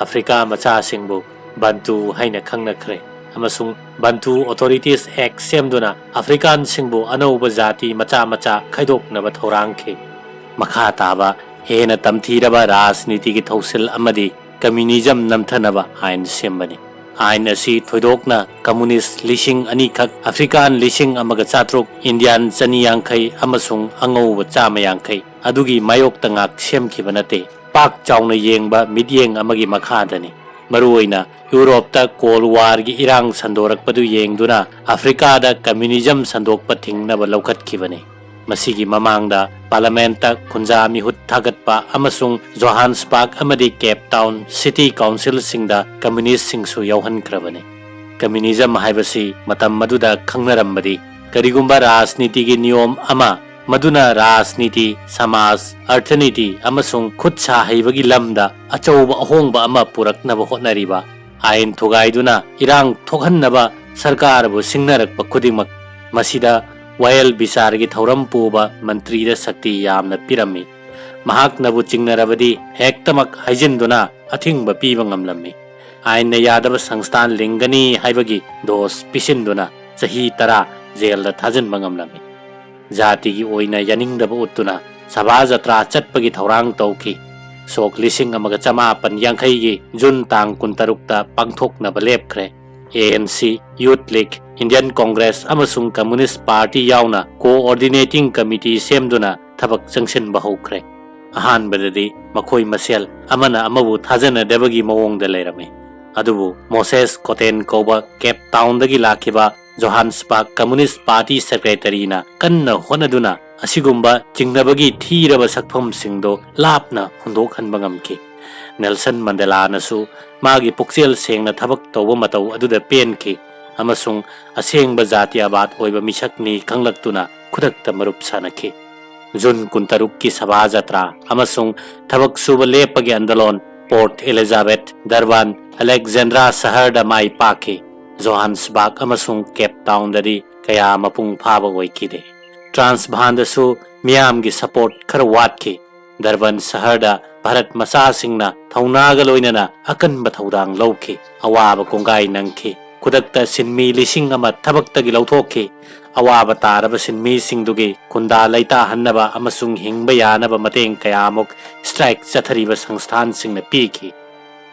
ꯑꯐ꯭ꯔꯤꯀꯥ ꯃꯆꯥꯁꯤꯡꯕꯨ ꯕꯟꯇꯨ ꯍꯥꯏꯅ ꯈꯪꯅꯈ꯭ꯔꯦ, ꯑꯃꯁꯨꯡ Bantu Authorities Act ꯁꯦꯝꯗꯨꯅ ꯑꯐ꯭ꯔꯤꯀꯥꯟꯁꯤꯡꯕꯨ ꯑꯅꯧꯕ ꯖꯥꯇꯤ ꯃꯆꯥ ꯃꯆꯥ ꯈꯥꯏꯗꯣꯛꯅꯕ ꯊꯧꯔꯥꯡꯈꯤ꯫ ꯃꯈꯥ ꯇꯥꯕ ꯍꯦꯟꯅ ꯇꯝꯊꯤꯔꯕ ꯔꯥꯖꯅꯤꯇꯤꯒꯤ ꯊꯧꯁꯤꯜ ꯑꯃꯗꯤ ꯀꯝꯃ꯭ꯌꯨꯅꯤꯖꯝ ꯅꯝꯊꯅꯕ ꯑꯥꯏꯟ ꯁꯦꯝꯕꯅꯤ꯫ ꯑꯥꯏꯟ ꯑꯁꯤ ꯊꯣꯏꯗꯣꯛꯅ ꯀꯝꯃ꯭ꯌꯨꯅꯤꯁ꯭ꯠ ꯂꯤꯁꯤꯡ ꯑꯅꯤ ꯈꯛ, ꯑꯐ꯭ꯔꯤꯀꯥꯟ ꯂꯤꯁꯤꯡ ꯑꯃꯒ ꯆꯥꯇ꯭ꯔꯨꯛ, ꯏꯟꯗꯤꯌꯥꯟ ꯆꯅꯤ ꯌꯥꯡꯈꯩ ꯑꯃꯁꯨꯡ ꯑꯉꯧꯕ ꯆꯥꯝꯃ ꯌꯥꯡꯈꯩ ꯑꯗꯨꯒꯤ ꯃꯥꯌꯣꯛꯇ ꯉꯥꯛ ꯁꯦꯝꯈꯤꯕ ꯅꯠꯇꯦ꯫ ꯄꯥꯛ ꯆꯥꯎꯅ ꯌꯦꯡꯕ ꯃꯤꯠꯌꯦꯡ ꯑꯃꯒꯤ ꯃꯈꯥꯗꯅꯤ꯫ ꯃꯔꯨꯑꯣꯏꯅ ꯌꯨꯔꯣꯞꯇ Cold Warꯒꯤ ꯏꯔꯥꯡ ꯁꯟꯗꯣꯔꯛꯄꯗꯨ ꯌꯦꯡꯗꯨꯅ ꯑꯐ꯭ꯔꯤꯀꯥꯗ ꯀꯝꯃ꯭ꯌꯨꯅꯤꯖꯝ ꯁꯟꯗꯣꯛꯄ ꯊꯤꯡꯅꯕ ꯂꯧꯈꯠꯈꯤꯕꯅꯤ꯫ ꯃꯁꯤꯒꯤ ꯃꯃꯥꯡꯗ ꯄꯥꯔꯂꯤꯌꯥꯃꯦꯟꯠꯇ ꯈꯨꯟꯖꯥ ꯃꯤꯍꯨꯠ ꯊꯥꯒꯠꯄ ꯑꯃꯁꯨꯡ ꯖꯣꯍꯥꯟꯁꯕꯔꯒ ꯑꯃꯗꯤ ꯀꯦꯞ ꯇꯥꯎꯟ ꯁꯤꯇꯤ ꯀꯥꯎꯟꯁꯤꯜꯁꯤꯡꯗ ꯀꯝꯃ꯭ꯌꯨꯅꯤꯁ꯭ꯠꯁꯤꯡꯁꯨ ꯌꯥꯎꯍꯟꯈ꯭ꯔꯕꯅꯤ꯫ ꯀꯝꯃ꯭ꯌꯨꯅꯤꯖꯝ ꯍꯥꯏꯕꯁꯤ ꯃꯇꯝ ꯑꯗꯨꯗ ꯈꯪꯅꯔꯝꯕꯗꯤ ꯀꯔꯤꯒꯨꯝꯕ ꯔꯥꯖꯅꯤꯇꯤꯒꯤ ꯅꯤꯌꯣꯝ ꯑꯃ, ꯃꯗꯨꯅ ꯔꯥꯖꯅꯤꯇꯤ, ꯁꯃꯥꯖ, ꯑꯔꯊꯅꯤꯇꯤ ꯑꯃꯁꯨꯡ ꯈꯨꯠ ꯁꯥ ꯍꯩꯕꯒꯤ ꯂꯝꯗ ꯑꯆꯧꯕ ꯑꯍꯣꯡꯕ ꯑꯃ ꯄꯨꯔꯛꯅꯕ ꯍꯣꯠꯅꯔꯤꯕ, ꯑꯥꯏꯟ ꯊꯨꯒꯥꯏꯗꯨꯅ ꯏꯔꯥꯡ ꯊꯣꯛꯍꯟꯅꯕ ꯁꯔꯀꯥꯔꯕꯨ ꯁꯤꯡꯅꯔꯛꯄ ꯈꯨꯗꯤꯡꯃꯛ꯫ ꯃꯁꯤꯗ ꯋꯥꯌꯦꯜ ꯕꯤꯆꯥꯔꯒꯤ ꯊꯧꯔꯝ ꯄꯨꯕ ꯃꯟꯇ꯭ꯔꯤꯗ ꯁꯛꯇꯤ ꯌꯥꯝꯅ ꯄꯤꯔꯝꯃꯤ꯫ ꯃꯍꯥꯛꯅꯕꯨ ꯆꯤꯡꯅꯔꯕꯗꯤ ꯍꯦꯛꯇꯃꯛ ꯍꯥꯏꯖꯤꯟꯗꯨꯅ ꯑꯊꯤꯡꯕ ꯄꯤꯕ ꯉꯝꯂꯝꯃꯤ꯫ ꯑꯥꯏꯟꯅ ꯌꯥꯗꯕ ꯁꯪꯁꯊꯥꯟ ꯂꯤꯡꯒꯅꯤ ꯍꯥꯏꯕꯒꯤ ꯗꯣꯁ ꯄꯤꯁꯤꯟꯗꯨꯅ ꯆꯍꯤ ꯇꯔꯥ ꯖꯦꯜꯗ ꯊꯥꯖꯤꯟꯕ ꯉꯝꯂꯝꯃꯤ꯫ ꯖꯥꯇꯤꯒꯤ ꯑꯣꯏꯅ ꯌꯥꯅꯤꯡꯗꯕ ꯎꯠꯇꯨꯅ ꯁꯚꯥ ꯖꯇ꯭ꯔꯥ ꯆꯠꯄꯒꯤ ꯊꯧꯔꯥꯡ ꯇꯧꯈꯤ꯫ ꯁꯣꯛ ꯂꯤꯁꯤꯡ ꯑꯃꯒ ꯆꯃꯥꯄꯟ ꯌꯥꯡꯈꯩꯒꯤ ꯖꯨꯟ ꯇꯥꯡ ꯀꯨꯟꯇꯔꯨꯛꯇ ꯄꯥꯡꯊꯣꯛꯅꯕ ꯂꯦꯞꯈ꯭ꯔꯦ꯫ A N C, Youth League, Indian Congress ꯑꯃꯁꯨꯡ Communist Party ꯌꯥꯎꯅ Coordinating Committee ꯁꯦꯝꯗꯨꯅ ꯊꯕꯛ ꯆꯪꯁꯤꯟꯕ ꯍꯧꯈ꯭ꯔꯦ꯫ ꯑꯍꯥꯟꯕꯗꯗꯤ ꯃꯈꯣꯏ ꯃꯁꯦꯜ ꯑꯃꯅ ꯑꯃꯕꯨ ꯊꯥꯖꯅꯗꯕꯒꯤ ꯃꯑꯣꯡꯗ ꯂꯩꯔꯝꯃꯤ꯫ ꯑꯗꯨꯕꯨ ꯃꯣꯁꯦꯁ ꯀꯣꯇꯦꯟ ꯀꯧꯕ ꯀꯦꯞ ꯇꯥꯎꯟꯗꯒꯤ ꯂꯥꯛꯈꯤꯕ ꯖꯣꯍꯥꯟꯁꯕꯥꯔꯒ Communist Party Secretary ꯅ ꯀꯟꯅ ꯍꯣꯠꯅꯗꯨꯅ ꯑꯁꯤꯒꯨꯝꯕ ꯆꯤꯡꯅꯕꯒꯤ ꯊꯤꯔꯕ ꯁꯛꯐꯝꯁꯤꯡꯗꯨ ꯂꯥꯞꯅ ꯍꯨꯟꯗꯣꯛꯍꯟꯕ ꯉꯝꯈꯤ꯫ ꯅꯦꯜꯁꯟ ꯃꯟꯗꯦꯂꯥꯅꯁꯨ ꯃꯥꯒꯤ ꯄꯨꯛꯆꯦꯜ ꯁꯦꯡꯅ ꯊꯕꯛ ꯇꯧꯕ ꯃꯇꯧ ꯑꯗꯨꯗ ꯄꯦꯟꯈꯤ ꯑꯃꯁꯨꯡ ꯑꯁꯦꯡꯕ ꯖꯥꯇꯤꯌꯥꯕꯥꯗ ꯑꯣꯏꯕ ꯃꯤꯁꯛꯅꯤ ꯈꯪꯂꯛꯇꯨꯅ ꯈꯨꯗꯛꯇ ꯃꯔꯨꯞ ꯁꯥꯅꯈꯤ꯫ ꯖꯨꯟ ꯀꯨꯟꯇꯔꯨꯛꯀꯤ ꯁꯚꯥ ꯖꯇ꯭ꯔꯥ ꯑꯃꯁꯨꯡ ꯊꯕꯛ ꯁꯨꯕ ꯂꯦꯞꯄꯒꯤ ꯑꯟꯗꯂꯣꯟ ꯄꯣꯔꯠ ꯑꯦꯂꯤꯖꯥꯕꯦꯊ, ꯗꯔꯕꯥꯟ, ꯑꯂꯦꯛꯖꯦꯟꯗ꯭ꯔꯥ ꯁꯍꯔꯗ ꯃꯥꯏ ꯄꯥꯛꯈꯤ꯫ ꯖꯣꯍꯥꯟꯁꯕꯥꯔꯒ ꯑꯃꯁꯨꯡ ꯀꯦꯞ ꯇꯥꯎꯟꯗꯗꯤ ꯀꯌꯥ ꯃꯄꯨꯡ ꯐꯥꯕ ꯑꯣꯏꯈꯤꯗꯦ꯫ ꯇ꯭ꯔꯥꯟꯁꯚꯥꯟꯗꯁꯨ ꯃꯤꯌꯥꯝꯒꯤ ꯁꯄꯣꯔꯠ ꯈꯔ ꯋꯥꯠꯈꯤ꯫ ꯗꯔꯕꯟ ꯁꯍꯔꯗ ꯚꯥꯔꯠ ꯃꯆꯥꯁꯤꯡꯅ ꯊꯧꯅꯥꯒ ꯂꯣꯏꯅꯅ ꯑꯀꯟꯕ ꯊꯧꯗꯥꯡ ꯂꯧꯈꯤ꯫ ꯑꯋꯥꯕ ꯀꯣꯡꯒꯥꯏ ꯅꯪꯈꯤ꯫ ꯈꯨꯗꯛꯇ ꯁꯤꯟꯃꯤ ꯂꯤꯁꯤꯡ ꯑꯃ ꯊꯕꯛꯇꯒꯤ ꯂꯧꯊꯣꯛꯈꯤ꯫ ꯑꯋꯥꯕ ꯇꯥꯔꯕ ꯁꯤꯟꯃꯤꯁꯤꯡꯗꯨꯒꯤ ꯈꯨꯟꯗꯥ ꯂꯩꯇꯥꯍꯟꯅꯕ ꯑꯃꯁꯨꯡ ꯍꯤꯡꯕ ꯌꯥꯅꯕ ꯃꯇꯦꯡ ꯀꯌꯥꯃꯨꯛ ꯁ꯭ꯇ꯭ꯔꯥꯏꯛ ꯆꯠꯊꯔꯤꯕ ꯁꯪꯁꯊꯥꯟꯁꯤꯡꯅ ꯄꯤꯈꯤ꯫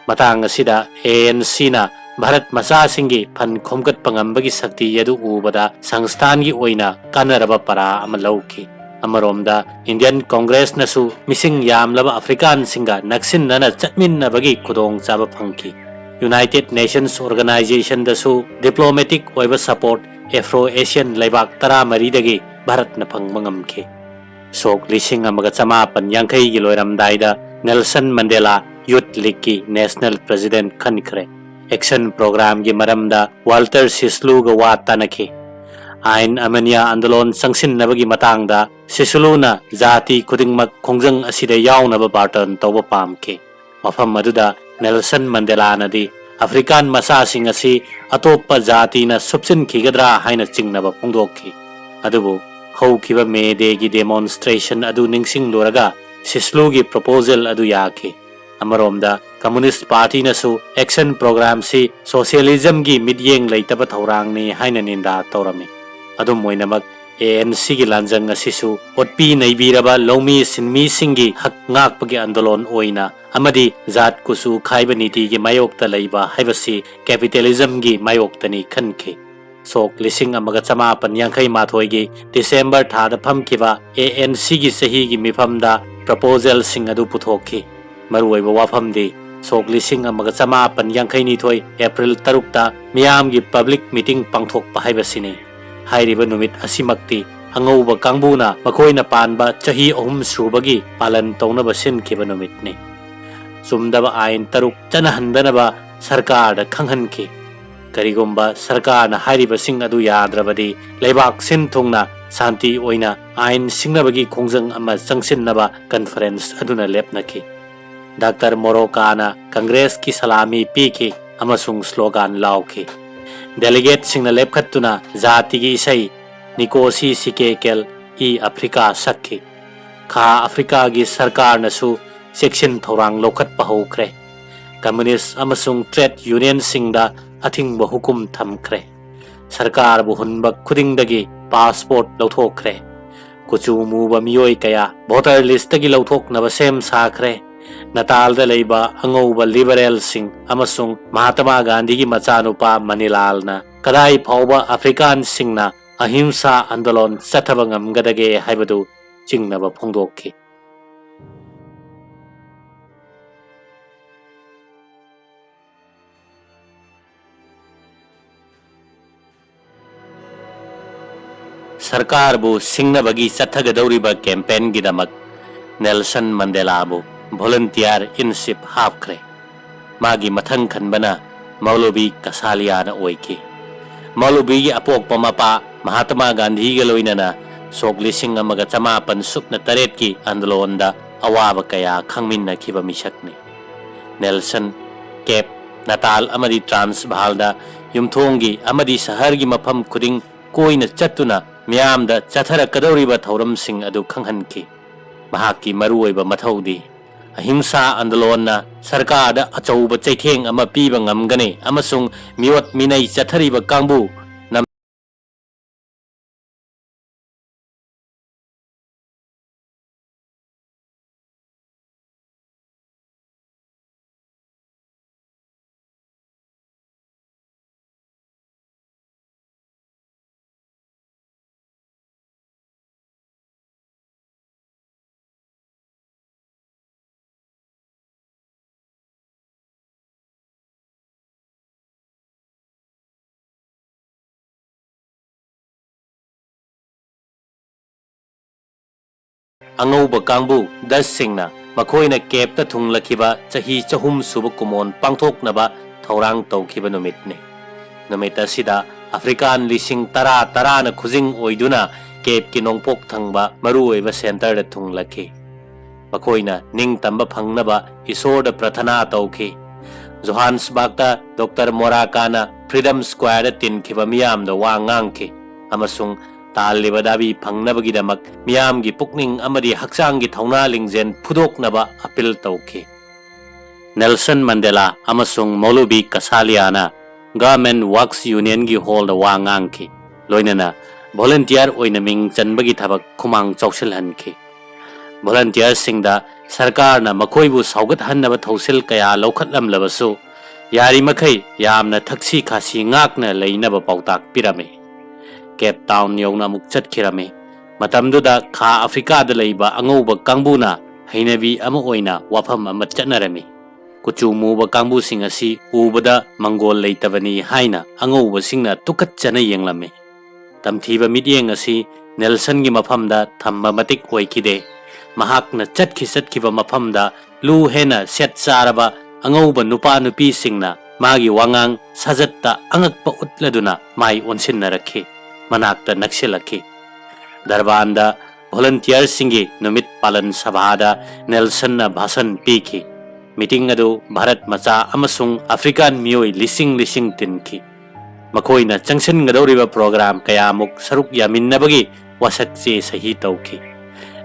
ꯃꯇꯥꯡ ꯑꯁꯤꯗ ꯑꯦ ꯑꯦꯟ ꯁꯤꯅ ꯚꯥꯔꯠ ꯃꯆꯥꯁꯤꯡꯒꯤ ꯐꯟ ꯈꯣꯝꯒꯠꯄ ꯉꯝꯕꯒꯤ ꯁꯛꯇꯤ ꯑꯗꯨ ꯎꯕꯗ ꯁꯪꯁꯊꯥꯟꯒꯤ ꯑꯣꯏꯅ ꯀꯥꯟꯅꯔꯕ ꯄꯔꯥ ꯑꯃ ꯂꯧꯈꯤ꯫ ꯑꯃꯔꯣꯝꯗ ꯏꯟꯗꯤꯌꯟ ꯀꯣꯡꯒ꯭ꯔꯦꯁꯅꯁꯨ ꯃꯤꯁꯤꯡ ꯌꯥꯝꯂꯕ ꯑꯐ꯭ꯔꯤꯀꯥꯟꯁꯤꯡꯒ ꯅꯛꯁꯤꯟꯅꯅ ꯆꯠꯃꯤꯟꯅꯕꯒꯤ ꯈꯨꯗꯣꯡꯆꯥꯕ ꯐꯪꯈꯤ꯫ ꯌꯨꯅꯥꯏꯇꯦꯗ ꯅꯦꯁꯟꯁ ꯑꯣꯔꯒꯅꯥꯏꯖꯦꯁꯟꯗꯁꯨ ꯗꯤꯄ꯭ꯂꯣꯃꯦꯇꯤꯛ ꯑꯣꯏꯕ ꯁꯄꯣꯔꯠ ꯑꯦꯐ꯭ꯔꯣ ꯑꯦꯁꯤꯌꯟ ꯂꯩꯕꯥꯛ ꯇꯔꯥꯃꯔꯤꯗꯒꯤ ꯚꯥꯔꯠꯅ ꯐꯪꯕ ꯉꯝꯈꯤ꯫ ꯁꯣꯛ ꯂꯤꯁꯤꯡ ꯑꯃꯒ ꯆꯃꯥꯄꯟ ꯌꯥꯡꯈꯩꯒꯤ ꯂꯣꯏꯔꯝꯗꯥꯏꯗ ꯅꯦꯜꯁꯟ ꯃꯟꯗꯦꯂꯥ ꯌꯨꯊ ꯂꯤꯒꯀꯤ ꯅꯦꯁꯅꯦꯜ ꯄ꯭ꯔꯦꯁꯤꯗꯦꯟꯠ ꯈꯟꯈ꯭ꯔꯦ꯫ ꯑꯦꯛꯁꯟ ꯄ꯭ꯔꯣꯒ꯭ꯔꯥꯝꯒꯤ ꯃꯔꯝꯗ ꯋꯥꯜꯇꯔ ꯁꯤꯁꯂꯨꯒ ꯋꯥ ꯇꯥꯅꯈꯤ꯫ ꯑꯥꯏꯟ ꯑꯃꯅꯤꯌꯥ ꯑꯟꯗꯣꯂꯣꯟ ꯆꯪꯁꯤꯟꯅꯕꯒꯤ ꯃꯇꯥꯡꯗ ꯁꯤꯁꯂꯨꯅ ꯖꯥꯇꯤ ꯈꯨꯗꯤꯡꯃꯛ ꯈꯣꯡꯖꯪ ꯑꯁꯤꯗ ꯌꯥꯎꯅꯕ ꯕꯥꯔꯇꯟ ꯇꯧꯕ ꯄꯥꯝꯈꯤ꯫ ꯃꯐꯝ ꯑꯗꯨꯗ ꯅꯦꯜꯁꯟ ꯃꯟꯗꯦꯂꯥꯅꯗꯤ ꯑꯐ꯭ꯔꯤꯀꯥꯟ ꯃꯆꯥꯁꯤꯡ ꯑꯁꯤ ꯑꯇꯣꯞꯄ ꯖꯥꯇꯤꯅ ꯁꯨꯞꯆꯤꯟꯈꯤꯒꯗ꯭ꯔꯥ ꯍꯥꯏꯅ ꯆꯤꯡꯅꯕ ꯐꯣꯡꯗꯣꯛꯈꯤ꯫ ꯑꯗꯨꯕꯨ ꯍꯧꯈꯤꯕ ꯃꯦ ꯗꯦꯒꯤ ꯗꯦꯃꯣꯟꯁꯇ꯭ꯔꯦꯁꯟ ꯑꯗꯨ ꯅꯤꯡꯁꯤꯡꯂꯨꯔꯒ ꯁꯤꯁꯂꯨꯒꯤ ꯄ꯭ꯔꯣꯄꯣꯖꯦꯜ ꯑꯗꯨ ꯌꯥꯈꯤ꯫ ꯑꯃꯔꯣꯝꯗ ꯀꯝꯃꯨꯅꯤꯁ꯭ꯠ ꯄꯥꯔꯇꯤꯅꯁꯨ ꯑꯦꯛꯁꯟ ꯄ꯭ꯔꯣꯒ꯭ꯔꯥꯝꯁꯤ ꯁꯣꯁꯤꯌꯦꯂꯤꯖꯝꯒꯤ ꯃꯤꯠꯌꯦꯡ ꯂꯩꯇꯕ ꯊꯧꯔꯥꯡꯅꯤ ꯍꯥꯏꯅ ꯅꯤꯟꯗꯥ ꯇꯧꯔꯝꯃꯤ꯫ ꯑꯗꯨꯝ ꯑꯣꯏꯅꯃꯛ, ꯑꯦ ꯑꯦꯟ ꯁꯤꯒꯤ ꯂꯥꯟꯖꯪ ꯑꯁꯤꯁꯨ ꯑꯣꯠꯄꯤ ꯅꯩꯕꯤꯔꯕ ꯂꯧꯃꯤ ꯁꯤꯟꯃꯤꯁꯤꯡꯒꯤ ꯍꯛ ꯉꯥꯛꯄꯒꯤ ꯑꯟꯗꯣꯂꯣꯟ ꯑꯣꯏꯅ ꯑꯃꯗꯤ ꯖꯥꯠ ꯀꯨꯆꯨ ꯈꯥꯏꯕ ꯅꯤꯇꯤꯒꯤ ꯃꯥꯌꯣꯛꯇ ꯂꯩꯕ ꯍꯥꯏꯕꯁꯤ ꯀꯦꯄꯤꯇꯦꯂꯤꯖꯝꯒꯤ ꯃꯥꯌꯣꯛꯇꯅꯤ ꯈꯟꯈꯤ꯫ ꯁꯣꯛ ꯂꯤꯁꯤꯡ ꯑꯃꯒ ꯆꯃꯥꯄꯟ ꯌꯥꯡꯈꯩ ꯃꯥꯊꯣꯏꯒꯤ ꯗꯤꯁꯦꯝꯕꯔ ꯊꯥꯗ ꯐꯝꯈꯤꯕ ꯑꯦ ꯑꯦꯟ ꯁꯤꯒꯤ ꯆꯍꯤꯒꯤ ꯃꯤꯐꯝꯗ ꯄ꯭ꯔꯄꯣꯖꯦꯜꯁꯤꯡ ꯑꯗꯨ ꯄꯨꯊꯣꯛꯈꯤ꯫ ꯃꯔꯨꯑꯣꯏꯕ ꯋꯥꯐꯝꯗꯤ ꯁꯣꯛ ꯂꯤꯁꯤꯡ ꯑꯃꯒ ꯆꯃꯥꯄꯟ ꯌꯥꯡꯈꯩ ꯅꯤꯊꯣꯏ ꯑꯦꯄ꯭ꯔꯤꯜ ꯇꯔꯨꯛꯇ ꯃꯤꯌꯥꯝꯒꯤ ꯄꯕ꯭ꯂꯤꯛ ꯃꯤꯇꯤꯡ ꯄꯥꯡꯊꯣꯛꯄ ꯍꯥꯏꯕꯁꯤꯅꯤ꯫ ꯍꯥꯏꯔꯤꯕ ꯅꯨꯃꯤꯠ ꯑꯁꯤꯃꯛꯇꯤ ꯑꯉꯧꯕ ꯀꯥꯡꯕꯨꯅ ꯃꯈꯣꯏꯅ ꯄꯥꯟꯕ ꯆꯍꯤ ꯑꯍꯨꯝ ꯁꯨꯕꯒꯤ ꯄꯥꯂꯟ ꯇꯧꯅꯕ ꯁꯤꯟꯈꯤꯕ ꯅꯨꯃꯤꯠꯅꯤ꯫ ꯆꯨꯝꯗꯕ ꯑꯥꯏꯟ ꯇꯔꯨꯛ ꯆꯠꯅꯍꯟꯗꯅꯕ ꯁꯔꯀꯥꯔꯗ ꯈꯪꯍꯟꯈꯤ꯫ ꯀꯔꯤꯒꯨꯝꯕ ꯁꯔꯀꯥꯔꯅ ꯍꯥꯏꯔꯤꯕꯁꯤꯡ ꯑꯗꯨ ꯌꯥꯗ꯭ꯔꯕꯗꯤ ꯂꯩꯕꯥꯛ ꯁꯤꯟ ꯊꯨꯡꯅ ꯁꯥꯟꯇꯤ ꯑꯣꯏꯅ ꯑꯥꯏꯟ ꯁꯤꯡꯅꯕꯒꯤ ꯈꯣꯡꯖꯪ ꯑꯃ ꯆꯪꯁꯤꯟꯅꯕ ꯀꯟꯐꯔꯦꯟꯁ ꯑꯗꯨꯅ ꯂꯦꯞꯅꯈꯤ꯫ ꯗꯥꯛꯇꯔ ꯃꯣꯔꯣꯀꯥꯅ ꯀꯪꯒ꯭ꯔꯦꯁꯀꯤ ꯁꯂꯥꯃꯤ ꯄꯤꯈꯤ ꯑꯃꯁꯨꯡ ꯁ꯭ꯂꯣꯒꯥꯟ ꯂꯥꯎꯈꯤ꯫ ꯗꯦꯂꯤꯒꯦꯠꯁꯤꯡꯅ ꯂꯦꯞꯈꯠꯇꯨꯅ ꯖꯥꯇꯤꯒꯤ ꯏꯁꯩ ꯅꯤꯀꯣꯁꯤ ꯁꯤꯀꯦꯀꯦꯜ ꯏ ꯑꯐ꯭ꯔꯤꯀꯥ ꯁꯛꯈꯤ꯫ ꯈꯥ ꯑꯐ꯭ꯔꯤꯀꯥꯒꯤ ꯁꯔꯀꯥꯔꯅꯁꯨ ꯆꯦꯛꯁꯤꯟ ꯊꯧꯔꯥꯡ ꯂꯧꯈꯠꯄ ꯍꯧꯈ꯭ꯔꯦ꯫ ꯀꯝꯃ꯭ꯌꯨꯅꯤꯁ ꯑꯃꯁꯨꯡ ꯇ꯭ꯔꯦꯗ ꯌꯨꯅꯤꯌꯟꯁꯤꯡꯗ ꯑꯊꯤꯡꯕ ꯍꯨꯀꯨꯝ ꯊꯝꯈ꯭ꯔꯦ꯫ ꯁꯔꯀꯥꯔꯕꯨ ꯍꯨꯟꯕ ꯈꯨꯗꯤꯡꯗꯒꯤ ꯄꯥꯁꯄꯣꯔꯠ ꯂꯧꯊꯣꯛꯈ꯭ꯔꯦ꯫ ꯀꯨꯆꯨ ꯃꯨꯕ ꯃꯤꯑꯣꯏ ꯀꯌꯥ ꯚꯣꯇꯔ ꯂꯤꯁꯇꯒꯤ ꯂꯧꯊꯣꯛꯅꯕ ꯁꯦꯝ ꯁꯥꯈ꯭ꯔꯦ꯫ ꯅꯇꯥꯜꯗ ꯂꯩꯕ ꯑꯉꯧꯕ ꯂꯤꯕꯔꯦꯜꯁꯤꯡ ꯑꯃꯁꯨꯡ ꯃꯍꯥꯇꯃꯥ ꯒꯥꯟꯙꯤꯒꯤ ꯃꯆꯥꯅꯨꯄꯥ ꯃꯅꯤꯂꯥꯜꯅ ꯀꯗꯥꯏ ꯐꯥꯎꯕ ꯑꯐ꯭ꯔꯤꯀꯥꯟꯁꯤꯡꯅ ꯑꯍꯤꯡꯁꯥ ꯑꯟꯗꯣꯂꯣꯟ ꯆꯠꯊꯕ ꯉꯝꯒꯗꯒꯦ ꯍꯥꯏꯕꯗꯨ ꯆꯤꯡꯅꯕ ꯐꯣꯡꯗꯣꯛꯈꯤ꯫ ꯁꯔꯀꯥꯔꯕꯨ ꯁꯤꯡꯅꯕꯒꯤ ꯆꯠꯊꯒꯗꯧꯔꯤꯕ ꯀꯦꯝꯄꯦꯟꯒꯤꯗꯃꯛ ꯅꯦꯜꯁꯟ ꯃꯟꯗꯦꯂꯥꯕꯨ ꯚꯣꯂꯨꯟꯇꯤꯌꯥꯔ ꯏꯟ ꯆꯤꯐ ꯍꯥꯞꯈ꯭ꯔꯦ꯫ ꯃꯥꯒꯤ ꯃꯊꯪ ꯈꯟꯕꯅ ꯃꯧꯂꯨꯕꯤ ꯀꯁꯥꯂꯤꯌꯥꯅ ꯑꯣꯏꯈꯤ꯫ ꯃꯧꯂꯨꯕꯤꯒꯤ ꯑꯄꯣꯛꯄ ꯃꯄꯥ ꯃꯍꯥꯇꯃꯥ ꯒꯥꯟꯙꯤꯒ ꯂꯣꯏꯅꯅ ꯁꯣꯛ ꯂꯤꯁꯤꯡ ꯑꯃꯒ ꯆꯃꯥꯄꯟ ꯁꯨꯞꯅ ꯇꯔꯦꯠꯀꯤ ꯑꯟꯗꯣꯂꯣꯟꯗ ꯑꯋꯥꯕ ꯀꯌꯥ ꯈꯪꯃꯤꯟꯅꯈꯤꯕ ꯃꯤꯁꯛꯅꯤ꯫ ꯅꯦꯜꯁꯟ, ꯀꯦꯞ, ꯅꯇꯥꯜ ꯑꯃꯗꯤ ꯇ꯭ꯔꯥꯟꯁꯚꯥꯜꯗ ꯌꯨꯝꯊꯣꯡꯒꯤ ꯑꯃꯗꯤ ꯁꯍꯔꯒꯤ ꯃꯐꯝ ꯈꯨꯗꯤꯡ ꯀꯣꯏꯅ ꯆꯠꯇꯨꯅ ꯃꯤꯌꯥꯝꯗ ꯆꯠꯊꯔꯛꯀꯗꯧꯔꯤꯕ ꯊꯧꯔꯝꯁꯤꯡ ꯑꯗꯨ ꯈꯪꯍꯟꯈꯤ꯫ ꯃꯍꯥꯛꯀꯤ ꯃꯔꯨꯑꯣꯏꯕ ꯃꯊꯧꯗꯤ ꯑꯍꯤꯡꯁꯥ ꯑꯟꯗꯣꯂꯣꯟꯅ ꯁꯔꯀꯥꯔꯗ ꯑꯆꯧꯕ ꯆꯩꯊꯦꯡ ꯑꯃ ꯄꯤꯕ ꯉꯝꯒꯅꯤ ꯑꯃꯁꯨꯡ ꯃꯤꯑꯣꯠ ꯃꯤꯅꯩ ꯆꯠꯊꯔꯤꯕ ꯀꯥꯡꯕꯨ ꯑꯉꯧꯕ ꯀꯥꯡꯕꯨ ꯗꯁꯁꯤꯡꯅ ꯃꯈꯣꯏꯅ ꯀꯦꯞꯇ ꯊꯨꯡꯂꯛꯈꯤꯕ ꯆꯍꯤ ꯆꯍꯨꯝ ꯁꯨꯕ ꯀꯨꯃꯣꯟ ꯄꯥꯡꯊꯣꯛꯅꯕ ꯊꯧꯔꯥꯡ ꯇꯧꯈꯤꯕ ꯅꯨꯃꯤꯠꯅꯤ꯫ ꯅꯨꯃꯤꯠ ꯑꯁꯤꯗ ꯑꯐ꯭ꯔꯤꯀꯥꯟ ꯂꯤꯁꯤꯡ ꯇꯔꯥ ꯇꯔꯥꯅ ꯈꯨꯖꯤꯡ ꯑꯣꯏꯗꯨꯅ ꯀꯦꯞꯀꯤ ꯅꯣꯡꯄꯣꯛ ꯊꯪꯕ ꯃꯔꯨꯑꯣꯏꯕ ꯁꯦꯟꯇꯔꯗ ꯊꯨꯡꯂꯛꯈꯤ꯫ ꯃꯈꯣꯏꯅ ꯅꯤꯡꯇꯝꯕ ꯐꯪꯅꯕ ꯏꯁꯣꯔꯗ ꯄ꯭ꯔꯊꯅꯥ ꯇꯧꯈꯤ꯫ ꯖꯣꯍꯥꯟꯁꯕꯔꯒꯇ ꯗꯣꯛꯇꯔ ꯃꯣꯔꯥꯀꯥꯅ ꯐ꯭ꯔꯤꯗꯝ ꯁ꯭ꯀ꯭ꯋꯥꯔꯗ ꯇꯤꯟꯈꯤꯕ ꯃꯤꯌꯥꯝꯗ ꯋꯥ ꯉꯥꯡꯈꯤ ꯑꯃꯁꯨꯡ ꯇꯥꯜꯂꯤꯕ ꯗꯥꯕꯤ ꯐꯪꯅꯕꯒꯤꯗꯃꯛ ꯃꯤꯌꯥꯝꯒꯤ ꯄꯨꯛꯅꯤꯡ ꯑꯃꯗꯤ ꯍꯛꯆꯥꯡꯒꯤ ꯊꯧꯅꯥ ꯂꯤꯡꯖꯦꯜ ꯐꯨꯗꯣꯛꯅꯕ ꯑꯄꯤꯜ ꯇꯧꯈꯤ꯫ ꯅꯦꯜꯁꯟ ꯃꯟꯗꯦꯂꯥ ꯑꯃꯁꯨꯡ ꯃꯧꯂꯨꯕꯤ ꯀꯁꯥꯂꯤꯌꯥꯅ ꯒꯚꯔꯟꯃꯦꯟꯠ ꯋꯥꯔꯛꯁ ꯌꯨꯅꯤꯌꯟꯒꯤ ꯍꯣꯜꯗ ꯋꯥ ꯉꯥꯡꯈꯤ, ꯂꯣꯏꯅꯅ ꯚꯣꯂꯨꯟꯇꯤꯌꯔ ꯑꯣꯏꯅ ꯃꯤꯡ ꯆꯟꯕꯒꯤ ꯊꯕꯛ ꯈꯨꯃꯥꯡ ꯆꯥꯎꯁꯤꯜꯍꯟꯈꯤ꯫ ꯚꯣꯂꯨꯟꯇꯤꯌꯔꯁꯤꯡꯗ ꯁꯔꯀꯥꯔꯅ ꯃꯈꯣꯏꯕꯨ ꯁꯧꯒꯠꯍꯟꯅꯕ ꯊꯧꯁꯤꯜ ꯀꯌꯥ ꯂꯧꯈꯠꯂꯝꯂꯕꯁꯨ, ꯌꯥꯔꯤꯃꯈꯩ ꯌꯥꯝꯅ ꯊꯛꯁꯤ ꯈꯥꯁꯤ ꯉꯥꯛꯅ ꯂꯩꯅꯕ ꯄꯥꯎꯇꯥꯛ ꯄꯤꯔꯝꯃꯤ꯫ ꯀꯦꯞ ꯇꯥꯎꯟ ꯌꯧꯅ ꯑꯃꯨꯛ ꯆꯠꯈꯤꯔꯝꯃꯤ꯫ ꯃꯇꯝꯗꯨꯗ ꯈꯥ ꯑꯐ꯭ꯔꯤꯀꯥꯗ ꯂꯩꯕ ꯑꯉꯧꯕ ꯀꯥꯡꯕꯨꯅ ꯍꯩꯅꯕꯤ ꯑꯃ ꯑꯣꯏꯅ ꯋꯥꯐꯝ ꯑꯃ ꯆꯠꯅꯔꯝꯃꯤ꯫ ꯀꯨꯆꯨ ꯃꯨꯕ ꯀꯥꯡꯕꯨꯁꯤꯡ ꯑꯁꯤ ꯎꯕꯗ ꯃꯪꯒꯣꯜ ꯂꯩꯇꯕꯅꯤ ꯍꯥꯏꯅ ꯑꯉꯧꯕꯁꯤꯡꯅ ꯇꯨꯀꯠꯆꯅ ꯌꯦꯡꯂꯝꯃꯤ꯫ ꯇꯝꯊꯤꯕ ꯃꯤꯠꯌꯦꯡ ꯑꯁꯤ ꯅꯦꯜꯁꯟꯒꯤ ꯃꯐꯝꯗ ꯊꯝꯕ ꯃꯇꯤꯛ ꯑꯣꯏꯈꯤꯗꯦ꯫ ꯃꯍꯥꯛꯅ ꯆꯠꯈꯤ ꯆꯠꯈꯤꯕ ꯃꯐꯝꯗ ꯂꯨ ꯍꯦꯟꯅ ꯁꯦꯠ ꯆꯥꯔꯕ ꯑꯉꯧꯕ ꯅꯨꯄꯥ ꯅꯨꯄꯤꯁꯤꯡꯅ ꯃꯥꯒꯤ ꯋꯥꯉꯥꯡ ꯁꯥꯖꯠꯇ ꯑꯉꯛꯄ ꯎꯠꯂꯗꯨꯅ ꯃꯥꯏ ꯑꯣꯟꯁꯤꯟꯅꯔꯛꯈꯤ, ꯃꯅꯥꯛꯇ ꯅꯛꯁꯤꯜꯂꯛꯈꯤ꯫ ꯗꯔꯕꯥꯟꯗ ꯚꯣꯂꯨꯟꯇꯤꯌꯔꯁꯤꯡꯒꯤ ꯅꯨꯃꯤꯠ ꯄꯥꯂꯟ ꯁꯚꯥꯗ ꯅꯦꯜꯁꯟꯅ ꯚꯥꯁꯟ ꯄꯤꯈꯤ꯫ ꯃꯤꯇꯤꯡ ꯑꯗꯨ ꯚꯥꯔꯠ ꯃꯆꯥ ꯑꯃꯁꯨꯡ ꯑꯐ꯭ꯔꯤꯀꯥꯟ ꯃꯤꯑꯣꯏ ꯂꯤꯁꯤꯡ ꯂꯤꯁꯤꯡ ꯇꯤꯟꯈꯤ꯫ ꯃꯈꯣꯏꯅ ꯆꯪꯁꯤꯟꯒꯗꯧꯔꯤꯕ ꯄ꯭ꯔꯣꯒ꯭ꯔꯥꯝ ꯀꯌꯥꯃꯨꯛ ꯁꯔꯨꯛ ꯌꯥꯃꯤꯟꯅꯕꯒꯤ ꯋꯥꯁꯛ ꯆꯦ ꯁꯍꯤ ꯇꯧꯈꯤ꯫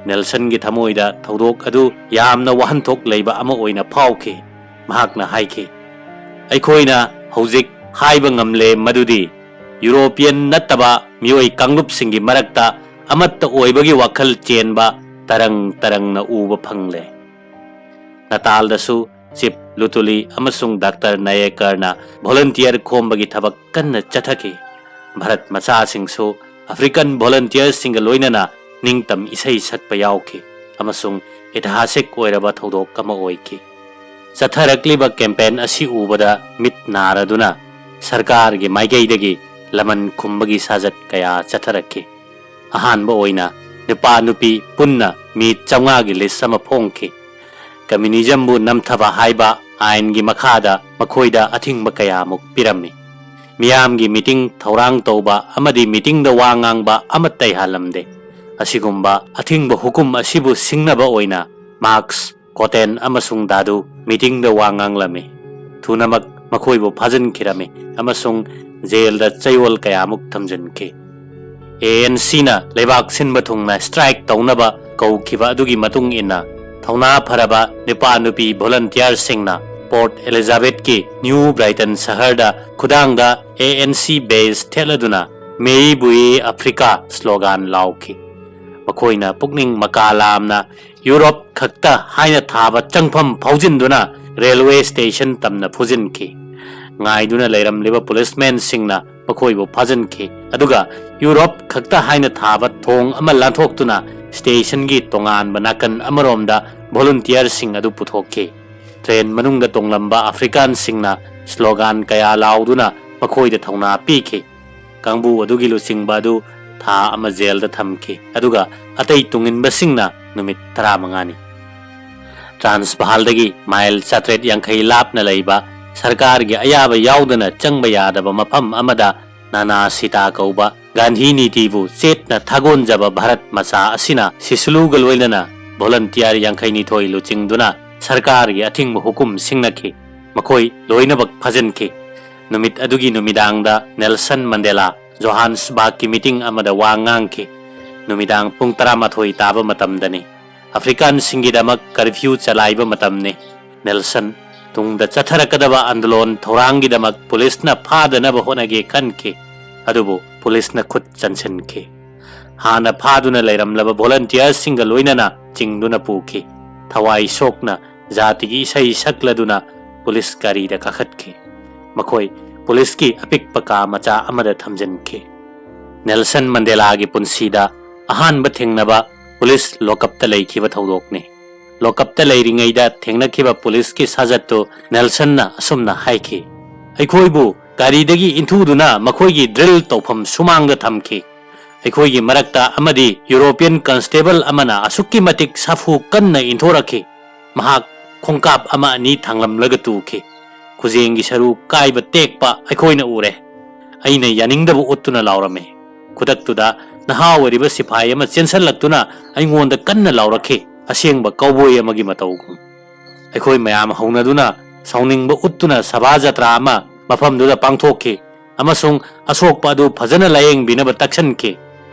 ꯅꯦꯜꯁꯟꯒꯤ ꯊꯃꯣꯏꯗ ꯊꯧꯗꯣꯛ ꯑꯗꯨ ꯌꯥꯝꯅ ꯋꯥꯍꯟꯊꯣꯛ ꯂꯩꯕ ꯑꯃ ꯑꯣꯏꯅ ꯐꯥꯎꯈꯤ꯫ ꯃꯍꯥꯛꯅ ꯍꯥꯏꯈꯤ, "ꯑꯩꯈꯣꯏꯅ ꯍꯧꯖꯤꯛ ꯍꯥꯏꯕ ꯉꯝꯂꯦ ꯃꯗꯨꯗꯤ ꯌꯨꯔꯣꯄꯤꯌꯟ ꯅꯠꯇꯕ ꯃꯤꯑꯣꯏ ꯀꯥꯡꯂꯨꯞꯁꯤꯡꯒꯤ ꯃꯔꯛꯇ ꯑꯃꯠꯇ ꯑꯣꯏꯕꯒꯤ ꯋꯥꯈꯜ ꯆꯦꯟꯕ ꯇꯔꯪ ꯇꯔꯪꯅ ꯎꯕ ꯐꯪꯂꯦ"꯫ ꯅꯇꯥꯜꯗꯁꯨ ꯆꯤꯞ ꯂꯨꯇꯨꯂꯤ ꯑꯃꯁꯨꯡ ꯗꯥꯛꯇꯔ ꯅꯥꯌꯦꯀꯔꯅ ꯚꯣꯂꯨꯟꯇꯤꯌꯔ ꯈꯣꯝꯕꯒꯤ ꯊꯕꯛ ꯀꯟꯅ ꯆꯠꯊꯈꯤ꯫ ꯚꯥꯔꯠ ꯃꯆꯥꯁꯤꯡꯁꯨ ꯑꯐ꯭ꯔꯤꯀꯥꯟ ꯚꯣꯂꯨꯟꯇꯤꯌꯔꯁꯤꯡꯒ ꯂꯣꯏꯅꯅ ꯅꯤꯡꯇꯝ ꯏꯁꯩ ꯁꯛꯄ ꯌꯥꯎꯈꯤ ꯑꯃꯁꯨꯡ ꯏꯇꯤꯍꯥꯁꯤꯛ ꯑꯣꯏꯔꯕ ꯊꯧꯗꯣꯛ ꯑꯃ ꯑꯣꯏꯈꯤ꯫ ꯆꯠꯊꯔꯛꯂꯤꯕ ꯀꯦꯝꯄꯦꯟ ꯑꯁꯤ ꯎꯕꯗ ꯃꯤꯠ ꯅꯥꯔꯗꯨꯅ ꯁꯔꯀꯥꯔꯒꯤ ꯃꯥꯏꯀꯩꯗꯒꯤ ꯂꯃꯟ ꯈꯨꯝꯕꯒꯤ ꯁꯥꯖꯠ ꯀꯌꯥ ꯆꯠꯊꯔꯛꯈꯤ꯫ ꯑꯍꯥꯟꯕ ꯑꯣꯏꯅ ꯅꯨꯄꯥ ꯅꯨꯄꯤ ꯄꯨꯟꯅ ꯃꯤ ꯆꯥꯝꯃꯉꯥꯒꯤ ꯂꯤꯁ ꯑꯃ ꯐꯣꯡꯈꯤ꯫ ꯀꯝꯃ꯭ꯌꯨꯅꯤꯖꯝꯕꯨ ꯅꯝꯊꯕ ꯍꯥꯏꯕ ꯑꯥꯏꯟꯒꯤ ꯃꯈꯥꯗ ꯃꯈꯣꯏꯗ ꯑꯊꯤꯡꯕ ꯀꯌꯥꯃꯨꯛ ꯄꯤꯔꯝꯃꯤ꯫ ꯃꯤꯌꯥꯝꯒꯤ ꯃꯤꯇꯤꯡ ꯊꯧꯔꯥꯡ ꯇꯧꯕ ꯑꯃꯗꯤ ꯃꯤꯇꯤꯡꯗ ꯋꯥ ꯉꯥꯡꯕ ꯑꯃꯠꯇ ꯌꯥꯍꯜꯂꯝꯗꯦ꯫ ꯑꯁꯤꯒꯨꯝꯕ ꯑꯊꯤꯡꯕ ꯍꯨꯀꯨꯝ ꯑꯁꯤꯕꯨ ꯁꯤꯡꯅꯕ ꯑꯣꯏꯅ ꯃꯥꯔꯛꯁ, ꯀꯣꯇꯦꯟ ꯑꯃꯁꯨꯡ ꯗꯥꯗꯨ ꯃꯤꯇꯤꯡꯗ ꯋꯥ ꯉꯥꯡꯂꯝꯃꯤ꯫ ꯊꯨꯅꯃꯛ ꯃꯈꯣꯏꯕꯨ ꯐꯥꯖꯤꯟꯈꯤꯔꯝꯃꯤ ꯑꯃꯁꯨꯡ ꯖꯦꯜꯗ ꯆꯌꯣꯜ ꯀꯌꯥꯃꯨꯛ ꯊꯝꯖꯤꯟꯈꯤ꯫ ꯑꯦ ꯑꯦꯟ ꯁꯤꯅ ꯂꯩꯕꯥꯛ ꯁꯤꯟꯕ ꯊꯨꯡꯅ ꯁ꯭ꯇ꯭ꯔꯥꯏꯛ ꯇꯧꯅꯕ ꯀꯧꯈꯤꯕ ꯑꯗꯨꯒꯤ ꯃꯇꯨꯡ ꯏꯟꯅ, ꯊꯧꯅꯥ ꯐꯔꯕ ꯅꯨꯄꯥ ꯅꯨꯄꯤ ꯚꯣꯂꯟꯇꯤꯌꯔꯁꯤꯡꯅ ꯄꯣꯔꯠ ꯑꯦꯂꯤꯖꯥꯕꯦꯊꯀꯤ ꯅ꯭ꯌꯨ ꯕ꯭ꯔꯥꯏꯇꯟ ꯁꯍꯔꯗ ꯈꯨꯗꯥꯡꯗ ꯑꯦ ꯑꯦꯟ ꯁꯤ ꯕꯦꯖ ꯊꯦꯠꯂꯗꯨꯅ "ꯃꯦꯏ ꯕꯨꯌꯦ ꯑꯐ꯭ꯔꯤꯀꯥ" ꯁ꯭ꯂꯣꯒꯥꯟ ꯂꯥꯎꯈꯤ꯫ ꯃꯈꯣꯏꯅ ꯄꯨꯛꯅꯤꯡ ꯃꯀꯥ ꯂꯥꯝꯅ ꯌꯨꯔꯣꯞ ꯈꯛꯇ ꯍꯥꯏꯅ ꯊꯥꯕ ꯆꯪꯐꯝ ꯐꯥꯎꯖꯤꯟꯗꯨꯅ ꯔꯦꯜꯋꯦ ꯁ꯭ꯇꯦꯁꯟ ꯇꯝꯅ ꯐꯨꯖꯤꯟꯈꯤ꯫ ꯉꯥꯏꯗꯨꯅ ꯂꯩꯔꯝꯂꯤꯕ ꯄꯨꯂꯤꯁꯃꯦꯟꯁꯤꯡꯅ ꯃꯈꯣꯏꯕꯨ ꯐꯥꯖꯤꯟꯈꯤ, ꯑꯗꯨꯒ ꯌꯨꯔꯣꯞ ꯈꯛꯇ ꯍꯥꯏꯅ ꯊꯥꯕ ꯊꯣꯡ ꯑꯃ ꯂꯥꯟꯊꯣꯛꯇꯨꯅ ꯁ꯭ꯇꯦꯁꯟꯒꯤ ꯇꯣꯉꯥꯟꯕ ꯅꯥꯀꯟ ꯑꯃꯔꯣꯝꯗ ꯚꯣꯂꯨꯟꯇꯤꯌꯔꯁꯤꯡ ꯑꯗꯨ ꯄꯨꯊꯣꯛꯈꯤ꯫ ꯇ꯭ꯔꯦꯟ ꯃꯅꯨꯡꯗ ꯇꯣꯡꯂꯝꯕ ꯑꯐ꯭ꯔꯤꯀꯥꯟꯁꯤꯡꯅ ꯁ꯭ꯂꯣꯒꯥꯟ ꯀꯌꯥ ꯂꯥꯎꯗꯨꯅ ꯃꯈꯣꯏꯗ ꯊꯧꯅꯥ ꯄꯤꯈꯤ꯫ ꯀꯥꯡꯕꯨ ꯑꯗꯨꯒꯤ ꯂꯨꯆꯤꯡꯕ ꯑꯗꯨ ꯊꯥ ꯑꯃ ꯖꯦꯜꯗ ꯊꯝꯈꯤ, ꯑꯗꯨꯒ ꯑꯇꯩ ꯇꯨꯡꯏꯟꯕꯁꯤꯡꯅ ꯅꯨꯃꯤꯠ ꯇꯔꯥꯃꯉꯥꯅꯤ꯫ ꯇ꯭ꯔꯥꯟꯁꯚꯥꯜꯗꯒꯤ ꯃꯥꯏꯜ ꯆꯥꯇ꯭ꯔꯦꯠ ꯌꯥꯡꯈꯩ ꯂꯥꯞꯅ ꯂꯩꯕ, ꯁꯔꯀꯥꯔꯒꯤ ꯑꯌꯥꯕ ꯌꯥꯎꯗꯅ ꯆꯪꯕ ꯌꯥꯗꯕ ꯃꯐꯝ ꯑꯃꯗ ꯅꯥꯅꯥ ꯁꯤꯇꯥ ꯀꯧꯕ ꯒꯥꯟꯙꯤ ꯅꯤꯇꯤꯕꯨ ꯆꯦꯠꯅ ꯊꯥꯒꯣꯟꯖꯕ ꯚꯥꯔꯠ ꯃꯆꯥ ꯑꯁꯤꯅ ꯁꯤꯁꯨꯂꯨꯒ ꯂꯣꯏꯅꯅ ꯚꯣꯂꯟꯇꯤꯌꯔ ꯌꯥꯡꯈꯩꯅꯤꯊꯣꯏ ꯂꯨꯆꯤꯡꯗꯨꯅ ꯁꯔꯀꯥꯔꯒꯤ ꯑꯊꯤꯡꯕ ꯍꯨꯀꯨꯝ ꯁꯤꯡꯅꯈꯤ꯫ ꯃꯈꯣꯏ ꯂꯣꯏꯅꯃꯛ ꯐꯥꯖꯤꯟꯈꯤ꯫ ꯅꯨꯃꯤꯠ ꯑꯗꯨꯒꯤ ꯅꯨꯃꯤꯗꯥꯡꯗ ꯅꯦꯜꯁꯟ ꯃꯟꯗꯦꯂꯥ ꯖꯣꯍꯥꯟꯁꯕꯥꯔꯒꯀꯤ ꯃꯤꯇꯤꯡ ꯑꯃꯗ ꯋꯥ ꯉꯥꯡꯈꯤ꯫ ꯅꯨꯃꯤꯗꯥꯡ ꯄꯨꯡ ꯇꯔꯥꯃꯥꯊꯣꯏ ꯇꯥꯕ ꯃꯇꯝꯗꯅꯤ꯫ ꯑꯐ꯭ꯔꯤꯀꯥꯟꯁꯤꯡꯒꯤꯗꯃꯛ ꯀꯔꯐ꯭ꯌꯨ ꯆꯂꯥꯏꯕ ꯃꯇꯝꯅꯤ꯫ ꯅꯦꯜꯁꯟ ꯇꯨꯡꯗ ꯆꯠꯊꯔꯛꯀꯗꯕ ꯑꯟꯗꯣꯂꯣꯟ ꯊꯧꯔꯥꯡꯒꯤꯗꯃꯛ ꯄꯨꯂꯤꯁꯅ ꯐꯥꯗꯅꯕ ꯍꯣꯠꯅꯒꯦ ꯈꯟꯈꯤ, ꯑꯗꯨꯕꯨ ꯄꯨꯂꯤꯁꯅ ꯈꯨꯠ ꯆꯟꯁꯤꯟꯈꯤ꯫ ꯍꯥꯟꯅ ꯐꯥꯗꯨꯅ ꯂꯩꯔꯝꯂꯕ ꯚꯣꯂꯟꯇꯤꯌꯔꯁꯤꯡꯒ ꯂꯣꯏꯅꯅ ꯆꯤꯡꯗꯨꯅ ꯄꯨꯈꯤ꯫ ꯊꯋꯥꯏ ꯁꯣꯛꯅ ꯖꯥꯇꯤꯒꯤ ꯏꯁꯩ ꯁꯛꯂꯗꯨꯅ ꯄꯨꯂꯤꯁ ꯒꯥꯔꯤꯗ ꯀꯥꯈꯠꯈꯤ꯫ ꯃꯈꯣꯏ ꯄꯨꯂꯤꯁꯀꯤ ꯑꯄꯤꯛꯄ ꯀꯥ ꯃꯆꯥ ꯑꯃꯗ ꯊꯝꯖꯤꯟꯈꯤ꯫ ꯅꯦꯜꯁꯟ ꯃꯟꯗꯦꯂꯥꯒꯤ ꯄꯨꯟꯁꯤꯗ ꯑꯍꯥꯟꯕ ꯊꯦꯡꯅꯕ ꯄꯨꯂꯤꯁ ꯂꯣꯀꯞꯇ ꯂꯩꯈꯤꯕ ꯊꯧꯗꯣꯛꯅꯤ꯫ ꯂꯣꯀꯞꯇ ꯂꯩꯔꯤꯉꯩꯗ ꯊꯦꯡꯅꯈꯤꯕ ꯄꯨꯂꯤꯁꯀꯤ ꯁꯥꯖꯠꯇꯨ ꯅꯦꯜꯁꯟꯅ ꯑꯁꯨꯝꯅ ꯍꯥꯏꯈꯤ, "ꯑꯩꯈꯣꯏꯕꯨ ꯒꯥꯔꯤꯗꯒꯤ ꯏꯟꯊꯨꯗꯨꯅ ꯃꯈꯣꯏꯒꯤ ꯗ꯭ꯔꯤꯜ ꯇꯧꯐꯝ ꯁꯨꯃꯥꯡꯗ ꯊꯝꯈꯤ꯫ ꯑꯩꯈꯣꯏꯒꯤ ꯃꯔꯛꯇ ꯑꯃꯗꯤ ꯌꯨꯔꯣꯄꯤꯌꯟ ꯀꯟꯁꯇꯦꯕꯜ ꯑꯃꯅ ꯑꯁꯨꯛꯀꯤ ꯃꯇꯤꯛ ꯁꯥꯐꯨ ꯀꯟꯅ ꯏꯟꯊꯣꯔꯛꯈꯤ꯫ ꯃꯍꯥꯛ ꯈꯣꯡꯀꯥꯞ ꯑꯃ ꯑꯅꯤ ꯊꯥꯡꯂꯝꯂꯒ ꯇꯨꯈꯤ꯫ ꯈꯨꯖꯦꯡꯒꯤ ꯁꯔꯨ ꯀꯥꯏꯕ ꯇꯦꯛꯄ ꯑꯩꯈꯣꯏꯅ ꯎꯔꯦ꯫ ꯑꯩꯅ ꯌꯥꯅꯤꯡꯗꯕ ꯎꯠꯇꯨꯅ ꯂꯥꯎꯔꯝꯃꯤ꯫ ꯈꯨꯗꯛꯇꯨꯗ ꯅꯍꯥ ꯑꯣꯏꯔꯤꯕ ꯁꯤꯐꯥꯏ ꯑꯃ ꯆꯦꯟꯁꯤꯜꯂꯛꯇꯨꯅ ꯑꯩꯉꯣꯟꯗ ꯀꯟꯅ ꯂꯥꯎꯔꯛꯈꯤ꯫ ꯑꯁꯦꯡꯕ ꯀꯧꯕꯣꯏ ꯑꯃꯒꯤ ꯃꯇꯧꯒꯨꯝ꯫ ꯑꯩꯈꯣꯏ ꯃꯌꯥꯝ ꯍꯧꯅꯗꯨꯅ ꯁꯥꯎꯅꯤꯡꯕ ꯎꯠꯇꯨꯅ ꯁꯚꯥ ꯖꯇ꯭ꯔꯥ ꯑꯃ ꯃꯐꯝꯗꯨꯗ ꯄꯥꯡꯊꯣꯛꯈꯤ ꯑꯃꯁꯨꯡ ꯑꯁꯣꯛꯄ ꯑꯗꯨ ꯐꯖꯅ ꯂꯥꯌꯦꯡꯕꯤꯅꯕ ꯇꯛꯁꯟꯈꯤ꯫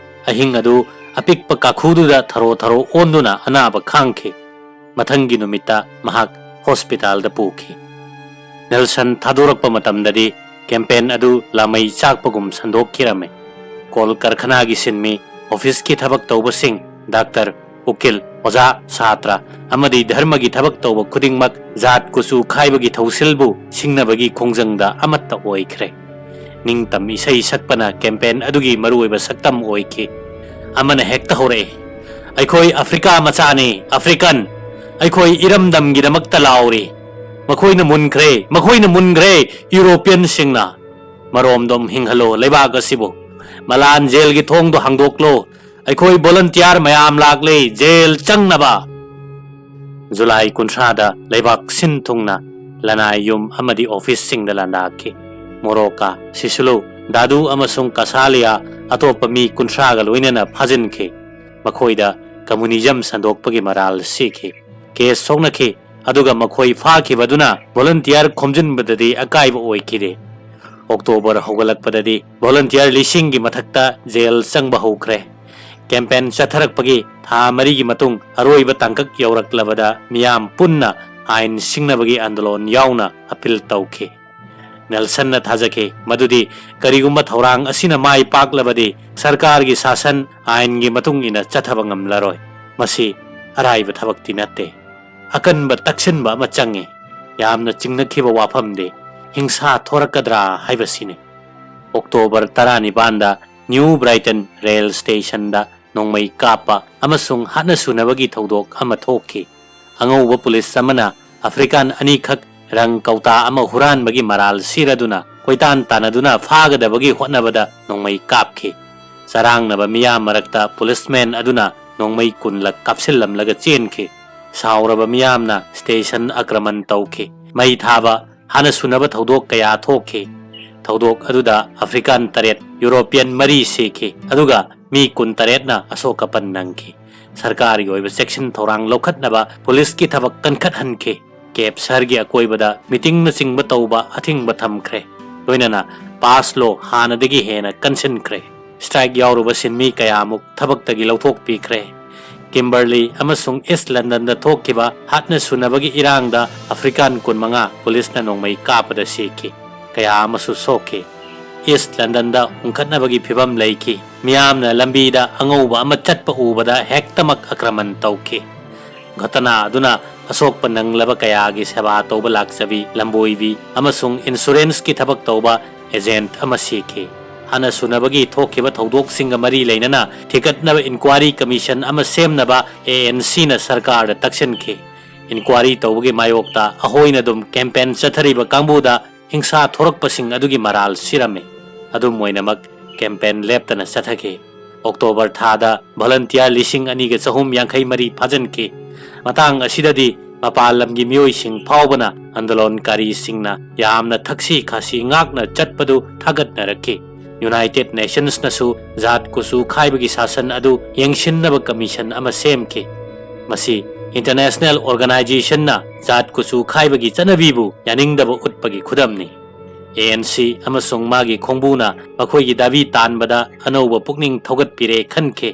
ꯑꯍꯤꯡ ꯑꯗꯨ ꯑꯄꯤꯛꯄ ꯀꯥꯈꯨꯗꯨꯗ ꯊꯔꯣ ꯊꯔꯣ ꯑꯣꯟꯗꯨꯅ ꯑꯅꯥꯕ ꯈꯥꯡꯈꯤ꯫ ꯃꯊꯪꯒꯤ ꯅꯨꯃꯤꯠꯇ ꯃꯍꯥꯛ ꯍꯣꯁꯄꯤꯇꯥꯜꯗ ꯄꯨꯈꯤ꯫ ꯅꯦꯜꯁꯟ ꯊꯥꯗꯣꯔꯛꯄ ꯃꯇꯝꯗꯗꯤ ꯀꯦꯝꯄꯦꯟ ꯑꯗꯨ ꯂꯥꯃꯩ ꯆꯥꯛꯄꯒꯨꯝ ꯁꯟꯗꯣꯛꯈꯤꯔꯝꯃꯤ꯫ ꯀꯣꯜ ꯀꯔꯈꯅꯥꯒꯤ ꯁꯤꯟꯃꯤ, ꯑꯣꯐꯤꯁꯀꯤ ꯊꯕꯛ ꯇꯧꯕꯁꯤꯡ, ꯗꯥꯛꯇꯔ, ꯎꯀꯤꯜ, ꯑꯣꯖꯥ, ꯁꯥꯇ꯭ꯔ ꯑꯃꯗꯤ ꯙꯔꯃꯒꯤ ꯊꯕꯛ ꯇꯧꯕ ꯈꯨꯗꯤꯡꯃꯛ ꯖꯥꯠ ꯀꯨꯆꯨ ꯈꯥꯏꯕꯒꯤ ꯊꯧꯁꯤꯜꯕꯨ ꯁꯤꯡꯅꯕꯒꯤ ꯈꯣꯡꯖꯪꯗ ꯑꯃꯠꯇ ꯑꯣꯏꯈ꯭ꯔꯦ꯫ ꯅꯤꯡꯇꯝ ꯏꯁꯩ ꯁꯛꯄꯅ ꯀꯦꯝꯄꯦꯟ ꯑꯗꯨꯒꯤ ꯃꯔꯨꯑꯣꯏꯕ ꯁꯛꯇꯝ ꯑꯣꯏꯈꯤ꯫ ꯑꯃꯅ ꯍꯦꯛꯇ ꯍꯧꯔꯛꯏ, "ꯑꯩꯈꯣꯏ ꯑꯐ꯭ꯔꯤꯀꯥ ꯃꯆꯥꯅꯤ, ꯑꯐ꯭ꯔꯤꯀꯟ! ꯑꯩꯈꯣꯏ ꯏꯔꯝꯗꯝꯒꯤꯗꯃꯛꯇ ꯂꯥꯎꯔꯤ! ꯃꯈꯣꯏꯅ ꯃꯨꯟꯈ꯭ꯔꯦ, ꯃꯈꯣꯏꯅ ꯃꯨꯟꯈ꯭ꯔꯦ! ꯌꯨꯔꯣꯄꯤꯌꯟꯁꯤꯡꯅ! ꯃꯔꯣꯝꯗꯣꯝ ꯍꯤꯡꯍꯜꯂꯣ ꯂꯩꯕꯥꯛ ꯑꯁꯤꯕꯨ! ꯃꯂꯥꯟ ꯖꯦꯜꯒꯤ ꯊꯣꯡꯗꯣ ꯍꯥꯡꯗꯣꯛꯂꯣ! ꯑꯩꯈꯣꯏ ꯚꯣꯂꯟꯇꯤꯌꯥꯔ ꯃꯌꯥꯝ ꯂꯥꯛꯂꯦ ꯖꯦꯜ ꯆꯪꯅꯕ!" ꯖꯨꯂꯥꯏ ꯀꯨꯟꯊ꯭ꯔꯥꯗ ꯂꯩꯕꯥꯛ ꯁꯤꯟ ꯊꯨꯡꯅ ꯂꯅꯥꯏ ꯌꯨꯝ ꯑꯃꯗꯤ ꯑꯣꯐꯤꯁꯁꯤꯡꯗ ꯂꯥꯟꯗꯥꯈꯤ꯫ ꯃꯣꯔꯣꯀꯥ, ꯁꯤꯁꯨꯂꯨ, ꯗꯥꯗꯨ ꯑꯃꯁꯨꯡ ꯀꯁꯥꯂꯤꯌꯥ, ꯑꯇꯣꯞꯄ ꯃꯤ ꯀꯨꯟꯊ꯭ꯔꯥꯒ ꯂꯣꯏꯅꯅ ꯐꯥꯖꯤꯟꯈꯤ꯫ ꯃꯈꯣꯏꯗ ꯀꯝꯃꯨꯅꯤꯖꯝ ꯁꯟꯗꯣꯛꯄꯒꯤ ꯃꯔꯥꯜ ꯁꯤꯈꯤ꯫ ꯀꯦꯁ ꯁꯣꯛꯅꯈꯤ, ꯑꯗꯨꯒ ꯃꯈꯣꯏ ꯐꯥꯈꯤꯕꯗꯨꯅ ꯚꯣꯂꯟꯇꯤꯌꯥꯔ ꯈꯣꯝꯖꯤꯟꯕꯗꯗꯤ ꯑꯀꯥꯏꯕ ꯑꯣꯏꯈꯤꯗꯦ꯫ ꯑꯣꯛꯇꯣꯕꯔ ꯍꯧꯒꯠꯂꯛꯄꯗꯗꯤ ꯚꯣꯂꯟꯇꯤꯌꯥꯔ ꯂꯤꯁꯤꯡꯒꯤ ꯃꯊꯛꯇ ꯖꯦꯜ ꯆꯪꯕ ꯍꯧꯈ꯭ꯔꯦ꯫ ꯀꯦꯝꯄꯦꯟ ꯆꯠꯊꯔꯛꯄꯒꯤ ꯊꯥ ꯃꯔꯤꯒꯤ ꯃꯇꯨꯡ ꯑꯔꯣꯏꯕ ꯇꯥꯡꯀꯛ ꯌꯧꯔꯛꯂꯕꯗ ꯃꯤꯌꯥꯝ ꯄꯨꯟꯅ ꯑꯥꯏꯟ ꯁꯤꯡꯅꯕꯒꯤ ꯑꯟꯗꯣꯂꯣꯟ ꯌꯥꯎꯅ ꯑꯄꯤꯜ ꯇꯧꯈꯤ꯫ ꯅꯦꯜꯁꯟꯅ ꯊꯥꯖꯈꯤ ꯃꯗꯨꯗꯤ ꯀꯔꯤꯒꯨꯝꯕ ꯊꯧꯔꯥꯡ ꯑꯁꯤꯅ ꯃꯥꯏ ꯄꯥꯛꯂꯕꯗꯤ ꯁꯔꯀꯥꯔꯒꯤ ꯁꯥꯁꯟ ꯑꯥꯏꯟꯒꯤ ꯃꯇꯨꯡ ꯏꯟꯅ ꯆꯠꯊꯕ ꯉꯝꯂꯔꯣꯏ꯫ ꯃꯁꯤ ꯑꯔꯥꯏꯕ ꯊꯕꯛꯇꯤ ꯅꯠꯇꯦ꯫ ꯑꯀꯟꯕ ꯇꯛꯁꯤꯟꯕ ꯑꯃ ꯆꯪꯏ꯫ ꯌꯥꯝꯅ ꯆꯤꯡꯅꯈꯤꯕ ꯋꯥꯐꯝꯗꯤ ꯍꯤꯡꯁꯥ ꯊꯣꯔꯛꯀꯗ꯭ꯔꯥ ꯍꯥꯏꯕꯁꯤꯅꯤ꯫ ꯑꯣꯛꯇꯣꯕꯔ ꯇꯔꯥꯅꯤꯄꯥꯟꯗ ꯅ꯭ꯌꯨ ꯕ꯭ꯔꯥꯏꯇꯟ ꯔꯦꯜ ꯁ꯭ꯇꯦꯁꯟꯗ ꯅꯣꯡꯃꯩ ꯀꯥꯞꯄ ꯑꯃꯁꯨꯡ ꯍꯥꯠꯅ ꯁꯨꯅꯕꯒꯤ ꯊꯧꯗꯣꯛ ꯑꯃ ꯊꯣꯛꯈꯤ꯫ ꯑꯉꯧꯕ ꯄꯨꯂꯤꯁ ꯑꯃꯅ ꯑꯐ꯭ꯔꯤꯀꯥꯟ ꯑꯅꯤꯈꯛ ꯔꯪ ꯀꯧꯇꯥ ꯑꯃ ꯍꯨꯔꯥꯟꯕꯒꯤ ꯃꯔꯥꯜ ꯁꯤꯔꯗꯨꯅ ꯀꯣꯏꯇꯥꯟ ꯇꯥꯟꯅꯗꯨꯅ ꯐꯥꯒꯗꯕꯒꯤ ꯍꯣꯠꯅꯕꯗ ꯅꯣꯡꯃꯩ ꯀꯥꯞꯈꯤ꯫ ꯆꯔꯥꯡꯅꯕ ꯃꯤꯌꯥꯝ ꯃꯔꯛꯇ ꯄꯨꯂꯤꯁꯃꯦꯟ ꯑꯗꯨꯅ ꯅꯣꯡꯃꯩ ꯀꯨꯟꯂꯛ ꯀꯥꯞꯁꯤꯜꯂꯝꯂꯒ ꯆꯦꯟꯈꯤ꯫ ꯁꯥꯎꯔꯕ ꯃꯤꯌꯥꯝꯅ ꯁ꯭ꯇꯦꯁꯟ ꯑꯥꯀ꯭ꯔꯃꯟ ꯇꯧꯈꯤ꯫ ꯃꯩ ꯊꯥꯕ, ꯍꯥꯟꯅ ꯁꯨꯅꯕ ꯊꯧꯗꯣꯛ ꯀꯌꯥ ꯊꯣꯛꯈꯤ꯫ ꯊꯧꯗꯣꯛ ꯑꯗꯨꯗ ꯑꯐ꯭ꯔꯤꯀꯥꯟ ꯇꯔꯦꯠ, ꯌꯨꯔꯣꯄꯤꯌꯟ ꯃꯔꯤ ꯁꯤꯈꯤ, ꯑꯗꯨꯒ ꯃꯤ ꯀꯨꯟꯇꯔꯦꯠꯅ ꯑꯁꯣꯛ ꯑꯄꯟ ꯅꯪꯈꯤ꯫ ꯁꯔꯀꯥꯔꯒꯤ ꯑꯣꯏꯕ ꯆꯦꯛꯁꯤꯟ ꯊꯧꯔꯥꯡ ꯂꯧꯈꯠꯅꯕ ꯄꯨꯂꯤꯁꯀꯤ ꯊꯕꯛ ꯀꯟꯈꯠꯍꯟꯈꯤ꯫ ꯀꯦꯞ ꯁꯍꯔꯒꯤ ꯑꯀꯣꯏꯕꯗ ꯃꯤꯇꯤꯡꯅꯆꯤꯡꯕ ꯇꯧꯕ ꯑꯊꯤꯡꯕ ꯊꯝꯈ꯭ꯔꯦ꯫ ꯂꯣꯏꯅꯅ ꯄꯥꯁ ꯂꯣ ꯍꯥꯟꯅꯗꯒꯤ ꯍꯦꯟꯅ ꯀꯟꯁꯤꯟꯈ꯭ꯔꯦ꯫ ꯁ꯭ꯇ꯭ꯔꯥꯏꯛ ꯌꯥꯎꯔꯨꯕ ꯁꯤꯟꯃꯤ ꯀꯌꯥꯃꯨꯛ ꯊꯕꯛꯇꯒꯤ ꯂꯧꯊꯣꯛꯄꯤꯈ꯭ꯔꯦ꯫ ꯀꯤꯝꯕꯔꯂꯤ ꯑꯃꯁꯨꯡ ꯏꯁ꯭ꯠ ꯂꯟꯗꯟꯗ ꯊꯣꯛꯈꯤꯕ ꯍꯥꯠꯅ ꯁꯨꯅꯕꯒꯤ ꯏꯔꯥꯡꯗ ꯑꯐ꯭ꯔꯤꯀꯥꯟ ꯀꯨꯟꯃꯉꯥ ꯄꯨꯂꯤꯁꯅ ꯅꯣꯡꯃꯩ ꯀꯥꯞꯄꯗ ꯁꯤꯈꯤ꯫ ꯀꯌꯥ ꯑꯃꯁꯨ ꯁꯣꯛꯈꯤ꯫ ꯏꯁ꯭ꯠ ꯂꯟꯗꯟꯗ ꯍꯨꯡꯈꯠꯅꯕꯒꯤ ꯐꯤꯚꯝ ꯂꯩꯈꯤ꯫ ꯃꯤꯌꯥꯝꯅ ꯂꯝꯕꯤꯗ ꯑꯉꯧꯕ ꯑꯃ ꯆꯠꯄ ꯎꯕꯗ ꯍꯦꯛꯇꯃꯛ ꯑꯥꯀ꯭ꯔꯃꯟ ꯇꯧꯈꯤ꯫ ꯘꯇꯅꯥ ꯑꯗꯨꯅ ꯑꯁꯣꯛꯄ ꯅꯪꯂꯕ ꯀꯌꯥꯒꯤ ꯁꯦꯕꯥ ꯇꯧꯕ ꯂꯥꯛꯆꯕꯤ, ꯂꯝꯕꯣꯏꯕꯤ ꯑꯃꯁꯨꯡ ꯏꯟꯁꯨꯔꯦꯟꯁꯀꯤ ꯊꯕꯛ ꯇꯧꯕ ꯑꯦꯖꯦꯟꯠ ꯑꯃ ꯁꯤꯈꯤ꯫ ꯍꯥꯟꯅ ꯁꯨꯅꯕꯒꯤ ꯊꯣꯛꯈꯤꯕ ꯊꯧꯗꯣꯛꯁꯤꯡꯒ ꯃꯔꯤ ꯂꯩꯅꯅ ꯊꯤꯒꯠꯅꯕ ꯏꯟꯀ꯭ꯋꯥꯔꯤ ꯀꯃꯤꯁꯟ ꯑꯃ ꯁꯦꯝꯅꯕ ꯑꯦ ꯑꯦꯟ ꯁꯤꯅ ꯁꯔꯀꯥꯔꯗ ꯇꯛꯁꯤꯟꯈꯤ꯫ ꯏꯟꯀ꯭ꯋꯥꯔꯤ ꯇꯧꯕꯒꯤ ꯃꯥꯌꯣꯛꯇ ꯑꯍꯣꯏꯅꯗꯨꯝ ꯀꯦꯝꯄꯦꯟ ꯆꯠꯊꯔꯤꯕ ꯀꯥꯡꯕꯨꯗ ꯍꯤꯡꯁꯥ ꯊꯣꯔꯛꯄꯁꯤꯡ ꯑꯗꯨꯒꯤ ꯃꯔꯥꯜ ꯁꯤꯔꯝꯃꯤ꯫ ꯑꯗꯨꯝ ꯑꯣꯏꯅꯃꯛ, ꯀꯦꯝꯄꯦꯟ ꯂꯦꯞꯇꯅ ꯆꯠꯊꯈꯤ꯫ ꯑꯣꯛꯇꯣꯕꯔ ꯊꯥꯗ ꯚꯣꯂꯟꯇꯤꯌꯔ ꯂꯤꯁꯤꯡ ꯑꯅꯤꯒ ꯆꯍꯨꯝ ꯌꯥꯡꯈꯩ ꯃꯔꯤ ꯐꯥꯖꯤꯟꯈꯤ꯫ ꯃꯇꯥꯡ ꯑꯁꯤꯗꯗꯤ ꯃꯄꯥꯟ ꯂꯝꯒꯤ ꯃꯤꯑꯣꯏꯁꯤꯡ ꯐꯥꯎꯕꯅ ꯑꯟꯗꯣꯂꯣꯟꯀꯥꯔꯤꯁꯤꯡꯅ ꯌꯥꯝꯅ ꯊꯛꯁꯤ ꯈꯥꯁꯤ ꯉꯥꯛꯅ ꯆꯠꯄꯗꯨ ꯊꯥꯒꯠꯅꯔꯛꯈꯤ꯫ ꯌꯨꯅꯥꯏꯇꯦꯗ ꯅꯦꯁꯟꯁꯅꯁꯨ ꯖꯥꯠ ꯀꯨꯆꯨ ꯈꯥꯏꯕꯒꯤ ꯁꯥꯁꯟ ꯑꯗꯨ ꯌꯦꯡꯁꯤꯟꯅꯕ ꯀꯃꯤꯁꯟ ꯑꯃ ꯁꯦꯝꯈꯤ꯫ ꯃꯁꯤ ꯏꯟꯇꯔꯅꯦꯁꯅꯦꯜ ꯑꯣꯔꯒꯅꯥꯏꯖꯦꯁꯟꯅ ꯖꯥꯠ ꯀꯨꯆꯨ ꯈꯥꯏꯕꯒꯤ ꯆꯠꯅꯕꯤꯕꯨ ꯌꯥꯅꯤꯡꯗꯕ ꯎꯠꯄꯒꯤ ꯈꯨꯗꯝꯅꯤ꯫ ꯑꯦ ꯑꯦꯟ ꯁꯤ ꯑꯃꯁꯨꯡ ꯃꯥꯒꯤ ꯈꯣꯡꯕꯨꯅ ꯃꯈꯣꯏꯒꯤ ꯗꯥꯕꯤ ꯇꯥꯟꯕꯗ ꯑꯅꯧꯕ ꯄꯨꯛꯅꯤꯡ ꯊꯧꯒꯠꯄꯤꯔꯦ ꯈꯟꯈꯤ꯫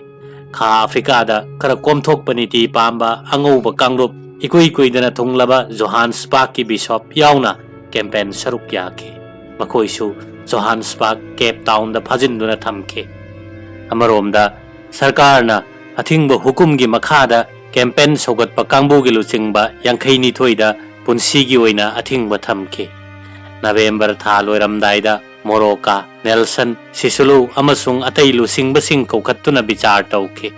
ꯈꯥ ꯑꯐ꯭ꯔꯤꯀꯥꯗ ꯈꯔ ꯀꯣꯝꯊꯣꯛꯄ ꯅꯤꯇꯤ ꯄꯥꯝꯕ ꯑꯉꯧꯕ ꯀꯥꯡꯂꯨꯞ, ꯏꯀꯨꯏ ꯀꯨꯏꯗꯅ ꯊꯨꯡꯂꯕ ꯖꯣꯍꯥꯟꯁꯕꯥꯔꯒꯀꯤ ꯕꯤꯁꯣꯞ ꯌꯥꯎꯅ, ꯀꯦꯝꯄꯦꯟ ꯁꯔꯨꯛ ꯌꯥꯈꯤ꯫ ꯃꯈꯣꯏꯁꯨ ꯖꯣꯍꯥꯟꯁꯕꯥꯔꯒ, ꯀꯦꯞ ꯇꯥꯎꯟꯗ ꯐꯥꯖꯤꯟꯗꯨꯅ ꯊꯝꯈꯤ꯫ ꯑꯃꯔꯣꯝꯗ, ꯁꯔꯀꯥꯔꯅ ꯑꯊꯤꯡꯕ ꯍꯨꯀꯨꯝꯒꯤ ꯃꯈꯥꯗ ꯀꯦꯝꯄꯦꯟ ꯁꯧꯒꯠꯄ ꯀꯥꯡꯕꯨꯒꯤ ꯂꯨꯆꯤꯡꯕ ꯌꯥꯡꯈꯩ ꯅꯤꯊꯣꯏꯗ ꯄꯨꯟꯁꯤꯒꯤ ꯑꯣꯏꯅ ꯑꯊꯤꯡꯕ ꯊꯝꯈꯤ꯫ ꯅꯕꯦꯝꯕꯔ ꯊꯥ ꯂꯣꯏꯔꯝꯗꯥꯏꯗ ꯃꯣꯔꯣꯀꯥ, ꯅꯦꯜꯁꯟ, ꯁꯤꯁꯨꯂꯨ ꯑꯃꯁꯨꯡ ꯑꯇꯩ ꯂꯨꯆꯤꯡꯕꯁꯤꯡ ꯀꯧꯈꯠꯇꯨꯅ ꯕꯤꯆꯥꯔ ꯇꯧꯈꯤ꯫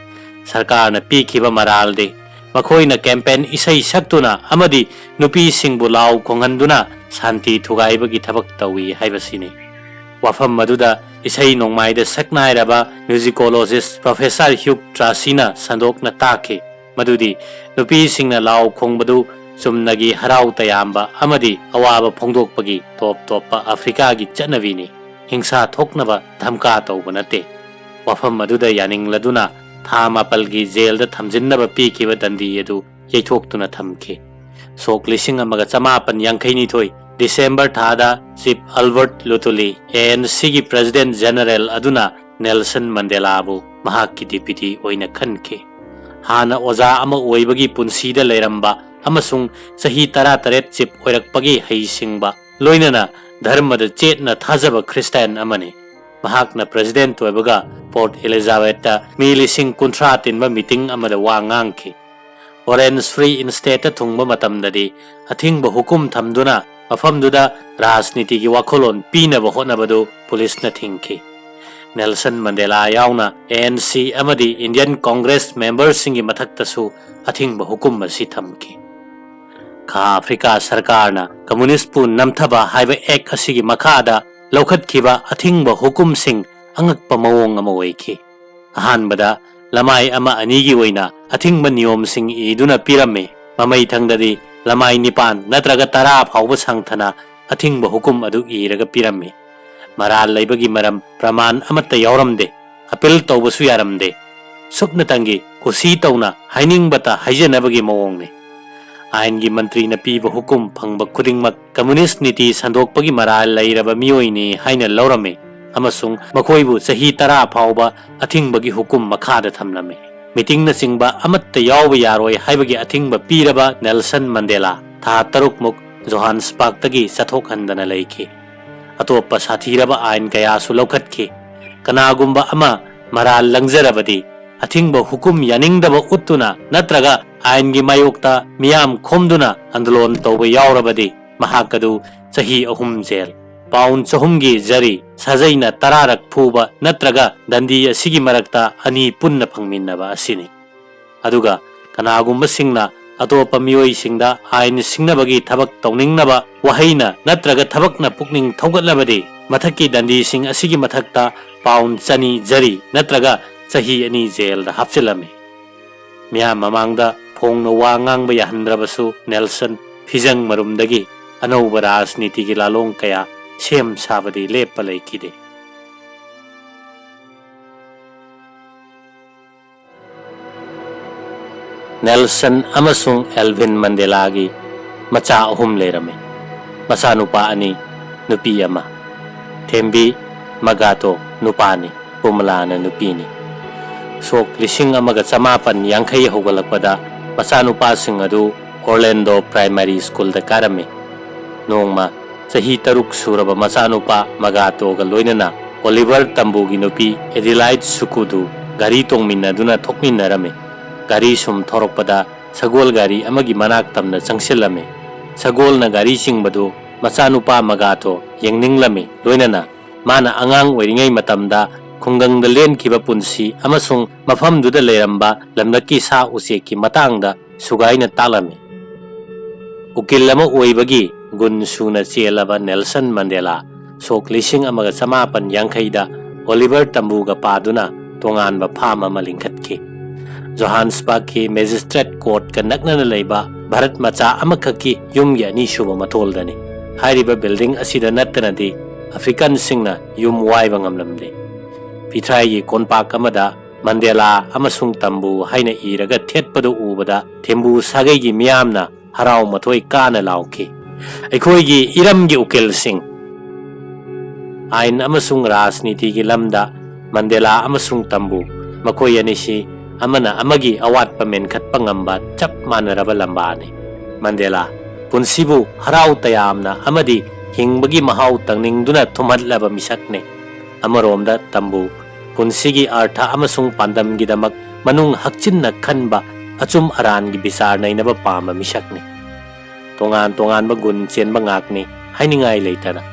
ꯁꯔꯀꯥꯔꯅ ꯄꯤꯈꯤꯕ ꯃꯔꯥꯜꯗꯤ ꯃꯈꯣꯏꯅ ꯀꯦꯝꯄꯦꯟ ꯏꯁꯩ ꯁꯛꯇꯨꯅ ꯑꯃꯗꯤ ꯅꯨꯄꯤꯁꯤꯡꯕꯨ ꯂꯥꯎ ꯈꯣꯡꯍꯟꯗꯨꯅ ꯁꯥꯟꯇꯤ ꯊꯨꯒꯥꯏꯕꯒꯤ ꯊꯕꯛ ꯇꯧꯏ ꯍꯥꯏꯕꯁꯤꯅꯤ꯫ ꯋꯥꯐꯝ ꯑꯗꯨꯗ ꯏꯁꯩ ꯅꯣꯡꯃꯥꯏꯗ ꯁꯛꯅꯥꯏꯔꯕ musicologist Professor Hugh Tracey-ꯅ ꯁꯟꯗꯣꯛꯅ ꯇꯥꯛꯈꯤ ꯃꯗꯨꯗꯤ ꯅꯨꯄꯤꯁꯤꯡꯅ ꯂꯥꯎ ꯈꯣꯡꯕꯗꯨ ꯆꯨꯝꯅꯒꯤ ꯍꯔꯥꯎ ꯇꯌꯥꯝꯕ ꯑꯃꯗꯤ ꯑꯋꯥꯕ ꯐꯣꯡꯗꯣꯛꯄꯒꯤ ꯇꯣꯞ ꯇꯣꯞꯄ ꯑꯐ꯭ꯔꯤꯀꯥꯒꯤ ꯆꯠꯅꯕꯤꯅꯤ, ꯍꯤꯡꯁꯥ ꯊꯣꯛꯅꯕ ꯙꯝꯀꯥ ꯇꯧꯕ ꯅꯠꯇꯦ꯫ ꯋꯥꯐꯝ ꯑꯗꯨꯗ ꯌꯥꯅꯤꯡꯂꯗꯨꯅ ꯊꯥ ꯃꯥꯄꯜꯒꯤ ꯖꯦꯜꯗ ꯊꯝꯖꯤꯟꯅꯕ ꯄꯤꯈꯤꯕ ꯗꯟꯗꯤ ꯑꯗꯨ ꯌꯩꯊꯣꯛꯇꯨꯅ ꯊꯝꯈꯤ꯫ ꯁꯣꯛ ꯂꯤꯁꯤꯡ ꯑꯃꯒ ꯆꯃꯥꯄꯟ ꯌꯥꯡꯈꯩ ꯅꯤꯊꯣꯏ ꯗꯤꯁꯦꯝꯕꯔ ꯊꯥꯗ Chief Albert Lutuli, A N C-ꯒꯤ President General ꯑꯗꯨꯅ ꯅꯦꯜꯁꯟ ꯃꯟꯗꯦꯂꯥꯕꯨ ꯃꯍꯥꯛꯀꯤ deputy ꯑꯣꯏꯅ ꯈꯟꯈꯤ꯫ ꯍꯥꯟꯅ ꯑꯣꯖꯥ ꯑꯃ ꯑꯣꯏꯕꯒꯤ ꯄꯨꯟꯁꯤꯗ ꯂꯩꯔꯝꯕ ꯑꯃꯁꯨꯡ ꯆꯍꯤ ꯇꯔꯥꯇꯔꯦꯠ chief ꯑꯣꯏꯔꯛꯄꯒꯤ ꯍꯩꯁꯤꯡꯕ, ꯂꯣꯏꯅꯅ ꯙꯔꯃꯗ ꯆꯦꯠꯅ ꯊꯥꯖꯕ ꯈ꯭ꯔꯤꯁꯇꯥꯟ ꯑꯃꯅꯤ꯫ ꯃꯍꯥꯛꯅ President ꯑꯣꯏꯕꯒ Port Elizabeth-ꯇ ꯃꯤ ꯂꯤꯁꯤꯡ ꯀꯨꯟꯊ꯭ꯔꯥ ꯇꯤꯟꯕ meeting ꯑꯃꯗ ꯋꯥ ꯉꯥꯡꯈꯤ꯫ Orange Free State-ꯇ ꯊꯨꯡꯕ ꯃꯇꯝꯗꯗꯤ ꯑꯊꯤꯡꯕ ꯍꯨꯀꯨꯝ ꯊꯝꯗꯨꯅ ꯃꯐꯝꯗꯨꯗ ꯔꯥꯖꯅꯤꯇꯤꯒꯤ ꯋꯥꯈꯜꯂꯣꯟ ꯄꯤꯅꯕ ꯍꯣꯠꯅꯕꯗꯨ ꯄꯨꯂꯤꯁꯅ ꯊꯤꯡꯈꯤ꯫ ꯅꯦꯜꯁꯟ ꯃꯟꯗꯦꯂꯥ ꯌꯥꯎꯅ A N C ꯑꯃꯗꯤ Indian Congress member-ꯁꯤꯡꯒꯤ ꯃꯊꯛꯇꯁꯨ ꯑꯊꯤꯡꯕ ꯍꯨꯀꯨꯝ ꯑꯁꯤ ꯊꯝꯈꯤ꯫ ꯈꯥ ꯑꯐ꯭ꯔꯤꯀꯥ ꯁꯔꯀꯥꯔꯅ communist-ꯄꯨ ꯅꯝꯊꯕ ꯍꯥꯏꯕ act ꯑꯁꯤꯒꯤ ꯃꯈꯥꯗ ꯂꯧꯈꯠꯈꯤꯕ ꯑꯊꯤꯡꯕ ꯍꯨꯀꯨꯝꯁꯤꯡ ꯑꯉꯛꯄ ꯃꯑꯣꯡ ꯑꯃ ꯑꯣꯏꯈꯤ꯫ ꯑꯍꯥꯟꯕꯗ, ꯂꯃꯥꯏ ꯑꯃ ꯑꯅꯤꯒꯤ ꯑꯣꯏꯅ ꯑꯊꯤꯡꯕ ꯅꯤꯌꯣꯝꯁꯤꯡ ꯏꯗꯨꯅ ꯄꯤꯔꯝꯃꯤ꯫ ꯃꯃꯩ ꯊꯪꯗꯗꯤ ꯂꯃꯥꯏ ꯅꯤꯄꯥꯟ ꯅꯠꯇ꯭ꯔꯒ ꯇꯔꯥ ꯐꯥꯎꯕ ꯁꯥꯡꯊꯅ ꯑꯊꯤꯡꯕ ꯍꯨꯀꯨꯝ ꯑꯗꯨ ꯏꯔꯒ ꯄꯤꯔꯝꯃꯤ꯫ ꯃꯔꯥꯜ ꯂꯩꯕꯒꯤ ꯃꯔꯝ ꯄ꯭ꯔꯃꯥꯟ ꯑꯃꯠꯇ ꯌꯥꯎꯔꯝꯗꯦ꯫ Appeal ꯇꯧꯕꯁꯨ ꯌꯥꯔꯝꯗꯦ꯫ ꯁꯨꯞꯅꯇꯪꯒꯤ ꯀꯨꯁꯤ ꯇꯧꯅ ꯍꯥꯏꯅꯤꯡꯕꯇ ꯍꯥꯏꯖꯅꯕꯒꯤ ꯃꯑꯣꯡꯅꯤ꯫ ꯑꯥꯏꯟꯒꯤ ꯃꯟꯇ꯭ꯔꯤꯅ ꯄꯤꯕ ꯍꯨꯀꯨꯝ ꯐꯪꯕ ꯈꯨꯗꯤꯡꯃꯛ communist ꯅꯤꯇꯤ ꯁꯟꯗꯣꯛꯄꯒꯤ ꯃꯔꯥꯜ ꯂꯩꯔꯕ ꯃꯤꯑꯣꯏꯅꯤ ꯍꯥꯏꯅ ꯂꯧꯔꯝꯃꯤ ꯑꯃꯁꯨꯡ ꯃꯈꯣꯏꯕꯨ ꯆꯍꯤ ꯇꯔꯥ ꯐꯥꯎꯕ ꯑꯊꯤꯡꯕꯒꯤ ꯍꯨꯀꯨꯝ ꯃꯈꯥꯗ ꯊꯝꯂꯝꯃꯤ꯫ Meeting-ꯅꯆꯤꯡꯕ ꯑꯃꯠꯇ ꯌꯥꯎꯕ ꯌꯥꯔꯣꯏ ꯍꯥꯏꯕꯒꯤ ꯑꯊꯤꯡꯕ ꯄꯤꯔꯕ ꯅꯦꯜꯁꯟ ꯃꯟꯗꯦꯂꯥ ꯊꯥ ꯇꯔꯨꯛꯃꯨꯛ ꯖꯣꯍꯥꯟꯁꯕꯔꯒꯇꯒꯤ ꯆꯠꯊꯣꯛꯍꯟꯗꯅ ꯂꯩꯈꯤ꯫ ꯑꯇꯣꯞꯄ ꯁꯥꯊꯤꯔꯕ ꯑꯥꯏꯟ ꯀꯌꯥꯁꯨ ꯂꯧꯈꯠꯈꯤ꯫ ꯀꯅꯥꯒꯨꯝꯕ ꯑꯃ ꯃꯔꯥꯜ ꯂꯪꯖꯔꯕꯗꯤ, ꯑꯊꯤꯡꯕ ꯍꯨꯀꯨꯝ ꯌꯥꯅꯤꯡꯗꯕ ꯎꯠꯇꯨꯅ ꯅꯠꯇ꯭ꯔꯒ ꯑꯥꯏꯟꯒꯤ ꯃꯥꯌꯣꯛꯇ ꯃꯤꯌꯥꯝ ꯈꯣꯝꯗꯨꯅ ꯑꯟꯗꯣꯂꯣꯟ ꯇꯧꯕ ꯌꯥꯎꯔꯕꯗꯤ, ꯃꯍꯥꯛ ꯑꯗꯨ ꯆꯍꯤ ꯑꯍꯨꯝ ꯖꯦꯜ, ꯄꯥꯎꯟ ꯆꯍꯨꯝꯒꯤ ꯖꯔꯤ, ꯁꯥꯖꯩꯅ ꯇꯔꯥꯔꯛ ꯐꯨꯕ ꯅꯠꯇ꯭ꯔꯒ ꯗꯟꯗꯤ ꯑꯁꯤꯒꯤ ꯃꯔꯛꯇ ꯑꯅꯤ ꯄꯨꯟꯅ ꯐꯪꯃꯤꯟꯅꯕ ꯑꯁꯤꯅꯤ꯫ ꯑꯗꯨꯒ ꯀꯅꯥꯒꯨꯝꯕꯁꯤꯡꯅ ꯑꯇꯣꯞꯄ ꯃꯤꯑꯣꯏꯁꯤꯡꯗ ꯑꯥꯏꯟ ꯁꯤꯡꯅꯕꯒꯤ ꯊꯕꯛ ꯇꯧꯅꯤꯡꯅꯕ ꯋꯥꯍꯩꯅ ꯅꯠꯇ꯭ꯔꯒ ꯊꯕꯛꯅ ꯄꯨꯛꯅꯤꯡ ꯊꯧꯒꯠꯂꯕꯗꯤ, ꯃꯊꯛꯀꯤ ꯗꯟꯗꯤꯁꯤꯡ ꯑꯁꯤꯒꯤ ꯃꯊꯛꯇ ꯄꯥꯎꯟ ꯆꯅꯤ ꯖꯔꯤ ꯅꯠꯇ꯭ꯔꯒ ꯆꯍꯤ ꯑꯅꯤ ꯖꯦꯜꯗ ꯍꯥꯞꯆꯤꯜꯂꯝꯃꯤ꯫ ꯃꯤꯌꯥꯝ ꯃꯃꯥꯡꯗ ꯐꯣꯡꯅ ꯋꯥ ꯉꯥꯡꯕ ꯌꯥꯍꯟꯗ꯭ꯔꯕꯁꯨ, ꯅꯦꯜꯁꯟ ꯐꯤꯖꯪ ꯃꯔꯨꯝꯗꯒꯤ ꯑꯅꯧꯕ ꯔꯥꯖꯅꯤꯇꯤꯒꯤ ꯂꯥꯂꯣꯡ ꯀꯌꯥ ꯁꯦꯝ ꯁꯥꯕꯗꯤ ꯂꯦꯞꯄ ꯂꯩꯈꯤꯗꯦ꯫ ꯅꯦꯜꯁꯟ ꯑꯃꯁꯨꯡ ꯑꯦꯜꯚꯤꯟ ꯃꯟꯗꯦꯂꯥꯒꯤ ꯃꯆꯥ ꯑꯍꯨꯝ ꯂꯩꯔꯝꯃꯤ꯫ ꯃꯆꯥꯅꯨꯄꯥ ꯑꯅꯤ, ꯅꯨꯄꯤ ꯑꯃ꯫ ꯊꯦꯝꯕꯤ ꯃꯒꯥꯇꯣ ꯅꯨꯄꯥꯅꯤ, ꯄꯨꯃꯂꯥꯅ ꯅꯨꯄꯤꯅꯤ꯫ ꯁꯣꯛ ꯂꯤꯁꯤꯡ ꯑꯃꯒ ꯆꯃꯥꯄꯟ ꯌꯥꯡꯈꯩ ꯍꯧꯒꯠꯂꯛꯄꯗ ꯃꯆꯥꯅꯨꯄꯥꯁꯤꯡ ꯑꯗꯨ ꯑꯣꯔꯂꯦꯟꯗꯣ ꯄ꯭ꯔꯥꯏꯃꯥꯔꯤ ꯁ꯭ꯀꯨꯜꯗ ꯀꯥꯔꯝꯃꯤ꯫ ꯅꯣꯡꯃ ꯆꯍꯤ ꯇꯔꯨꯛ ꯁꯨꯔꯕ ꯃꯆꯥꯅꯨꯄꯥ ꯃꯒꯥꯇꯣꯒ ꯂꯣꯏꯅꯅ ꯑꯣꯂꯤꯚꯔ ꯇꯝꯕꯨꯒꯤ ꯅꯨꯄꯤ ꯑꯦꯗꯤꯂꯥꯏꯗ ꯁꯨꯀꯨꯗꯨ ꯒꯥꯔꯤ ꯇꯣꯡꯃꯤꯟꯅꯗꯨꯅ ꯊꯣꯛꯃꯤꯟꯅꯔꯝꯃꯤ꯫ ꯒꯥꯔꯤ ꯁꯨꯝ ꯊꯧꯔꯛꯄꯗ ꯁꯒꯣꯜ ꯒꯥꯔꯤ ꯑꯃꯒꯤ ꯃꯅꯥꯛ ꯇꯝꯅ ꯆꯪꯁꯤꯜꯂꯝꯃꯤ꯫ ꯁꯒꯣꯜꯅ ꯒꯥꯔꯤ ꯆꯤꯡꯕꯗꯨ ꯃꯆꯥꯅꯨꯄꯥ ꯃꯒꯥꯇꯣ ꯌꯦꯡꯅꯤꯡꯂꯝꯃꯤ, ꯂꯣꯏꯅꯅ ꯃꯥꯅ ꯑꯉꯥꯡ ꯑꯣꯏꯔꯤꯉꯩ ꯃꯇꯝꯗ ꯈꯨꯡꯒꯪꯗ ꯂꯦꯟꯈꯤꯕ ꯄꯨꯟꯁꯤ ꯑꯃꯁꯨꯡ ꯃꯐꯝꯗꯨꯗ ꯂꯩꯔꯝꯕ ꯂꯝꯂꯛꯀꯤ ꯁꯥ ꯎꯆꯦꯛꯀꯤ ꯃꯇꯥꯡꯗ ꯁꯨꯒꯥꯏꯅ ꯇꯥꯛꯂꯝꯃꯤ꯫ ꯎꯀꯤꯜ ꯑꯃ ꯑꯣꯏꯕꯒꯤ ꯒꯨꯟ ꯁꯨꯅ ꯆꯦꯜꯂꯕ ꯅꯦꯜꯁꯟ ꯃꯟꯗꯦꯂꯥ ꯁꯣꯛ ꯂꯤꯁꯤꯡ ꯑꯃꯒ ꯆꯃꯥꯄꯟ ꯌꯥꯡꯈꯩꯗ ꯑꯣꯂꯤꯚꯔ ꯇꯝꯕꯨꯒ ꯄꯥꯗꯨꯅ ꯇꯣꯉꯥꯟꯕ ꯐꯥꯝ ꯑꯃ ꯂꯤꯡꯈꯠꯈꯤ꯫ ꯖꯣꯍꯥꯟꯁꯕꯔꯒꯀꯤ ꯃꯦꯖꯤꯁꯇ꯭ꯔꯦꯠ ꯀꯣꯔꯠꯀ ꯅꯛꯅꯅ ꯂꯩꯕ ꯚꯥꯔꯠ ꯃꯆꯥ ꯑꯃꯈꯛꯀꯤ ꯌꯨꯝꯒꯤ ꯑꯅꯤꯁꯨꯕ ꯃꯊꯣꯜꯗꯅꯤ꯫ ꯍꯥꯏꯔꯤꯕ ꯕꯤꯜꯗꯤꯡ ꯑꯁꯤꯗ ꯅꯠꯇꯅꯗꯤ ꯑꯐ꯭ꯔꯤꯀꯟꯁꯤꯡꯅ ꯌꯨꯝ ꯋꯥꯏꯕ ꯉꯝꯂꯝꯗꯦ꯫ ꯐꯤꯊ꯭ꯔꯥꯏꯒꯤ ꯀꯣꯟꯄꯥꯛ ꯑꯃꯗ ꯃꯟꯗꯦꯂꯥ ꯑꯃꯁꯨꯡ ꯇꯝꯕꯨ ꯍꯥꯏꯅ ꯏꯔꯒ ꯊꯦꯠꯄꯗꯨ ꯎꯕꯗ ꯊꯦꯝꯕꯨ ꯁꯥꯒꯩꯒꯤ ꯃꯤꯌꯥꯝꯅ ꯍꯔꯥꯎ ꯃꯊꯣꯏ ꯀꯥꯅ ꯂꯥꯎꯈꯤ꯫ ꯑꯩꯈꯣꯏꯒꯤ ꯏꯔꯝꯒꯤ ꯎꯀꯤꯜꯁꯤꯡ꯫ ꯑꯥꯏꯟ ꯑꯃꯁꯨꯡ ꯔꯥꯖꯅꯤꯇꯤꯒꯤ ꯂꯝꯗ ꯃꯟꯗꯦꯂꯥ ꯑꯃꯁꯨꯡ ꯇꯝꯕꯨ, ꯃꯈꯣꯏ ꯑꯅꯤꯁꯤ ꯑꯃꯅ ꯑꯃꯒꯤ ꯑꯋꯥꯠꯄ ꯃꯦꯟꯈꯠꯄ ꯉꯝꯕ ꯆꯞ ꯃꯥꯟꯅꯔꯕ ꯂꯝꯕꯥꯅꯤ꯫ ꯃꯟꯗꯦꯂꯥ, ꯄꯨꯟꯁꯤꯕꯨ ꯍꯔꯥꯎ ꯇꯌꯥꯝꯅ ꯑꯃꯗꯤ ꯍꯤꯡꯕꯒꯤ ꯃꯍꯥꯎ ꯇꯪꯅꯤꯡꯗꯨꯅ ꯊꯨꯝꯍꯠꯂꯕ ꯃꯤꯁꯛꯅꯤ꯫ ꯑꯃꯔꯣꯝꯗ ꯇꯝꯕꯨ, ꯄꯨꯟꯁꯤꯒꯤ ꯑꯔꯊ ꯑꯃꯁꯨꯡ ꯄꯥꯟꯗꯝꯒꯤꯗꯃꯛ ꯃꯅꯨꯡ ꯍꯛꯆꯤꯟꯅ ꯈꯟꯕ, ꯑꯆꯨꯝ ꯑꯔꯥꯟꯒꯤ ꯕꯤꯆꯥꯔ ꯅꯩꯅꯕ ꯄꯥꯝꯕ ꯃꯤꯁꯛꯅꯤ꯫ ꯇꯣꯉꯥꯟ ꯇꯣꯉꯥꯟꯕ ꯒꯨꯟ ꯆꯦꯟꯕ ꯉꯥꯛꯅꯤ, ꯍꯥꯏꯅꯤꯡꯉꯥꯏ ꯂꯩꯇꯅ꯫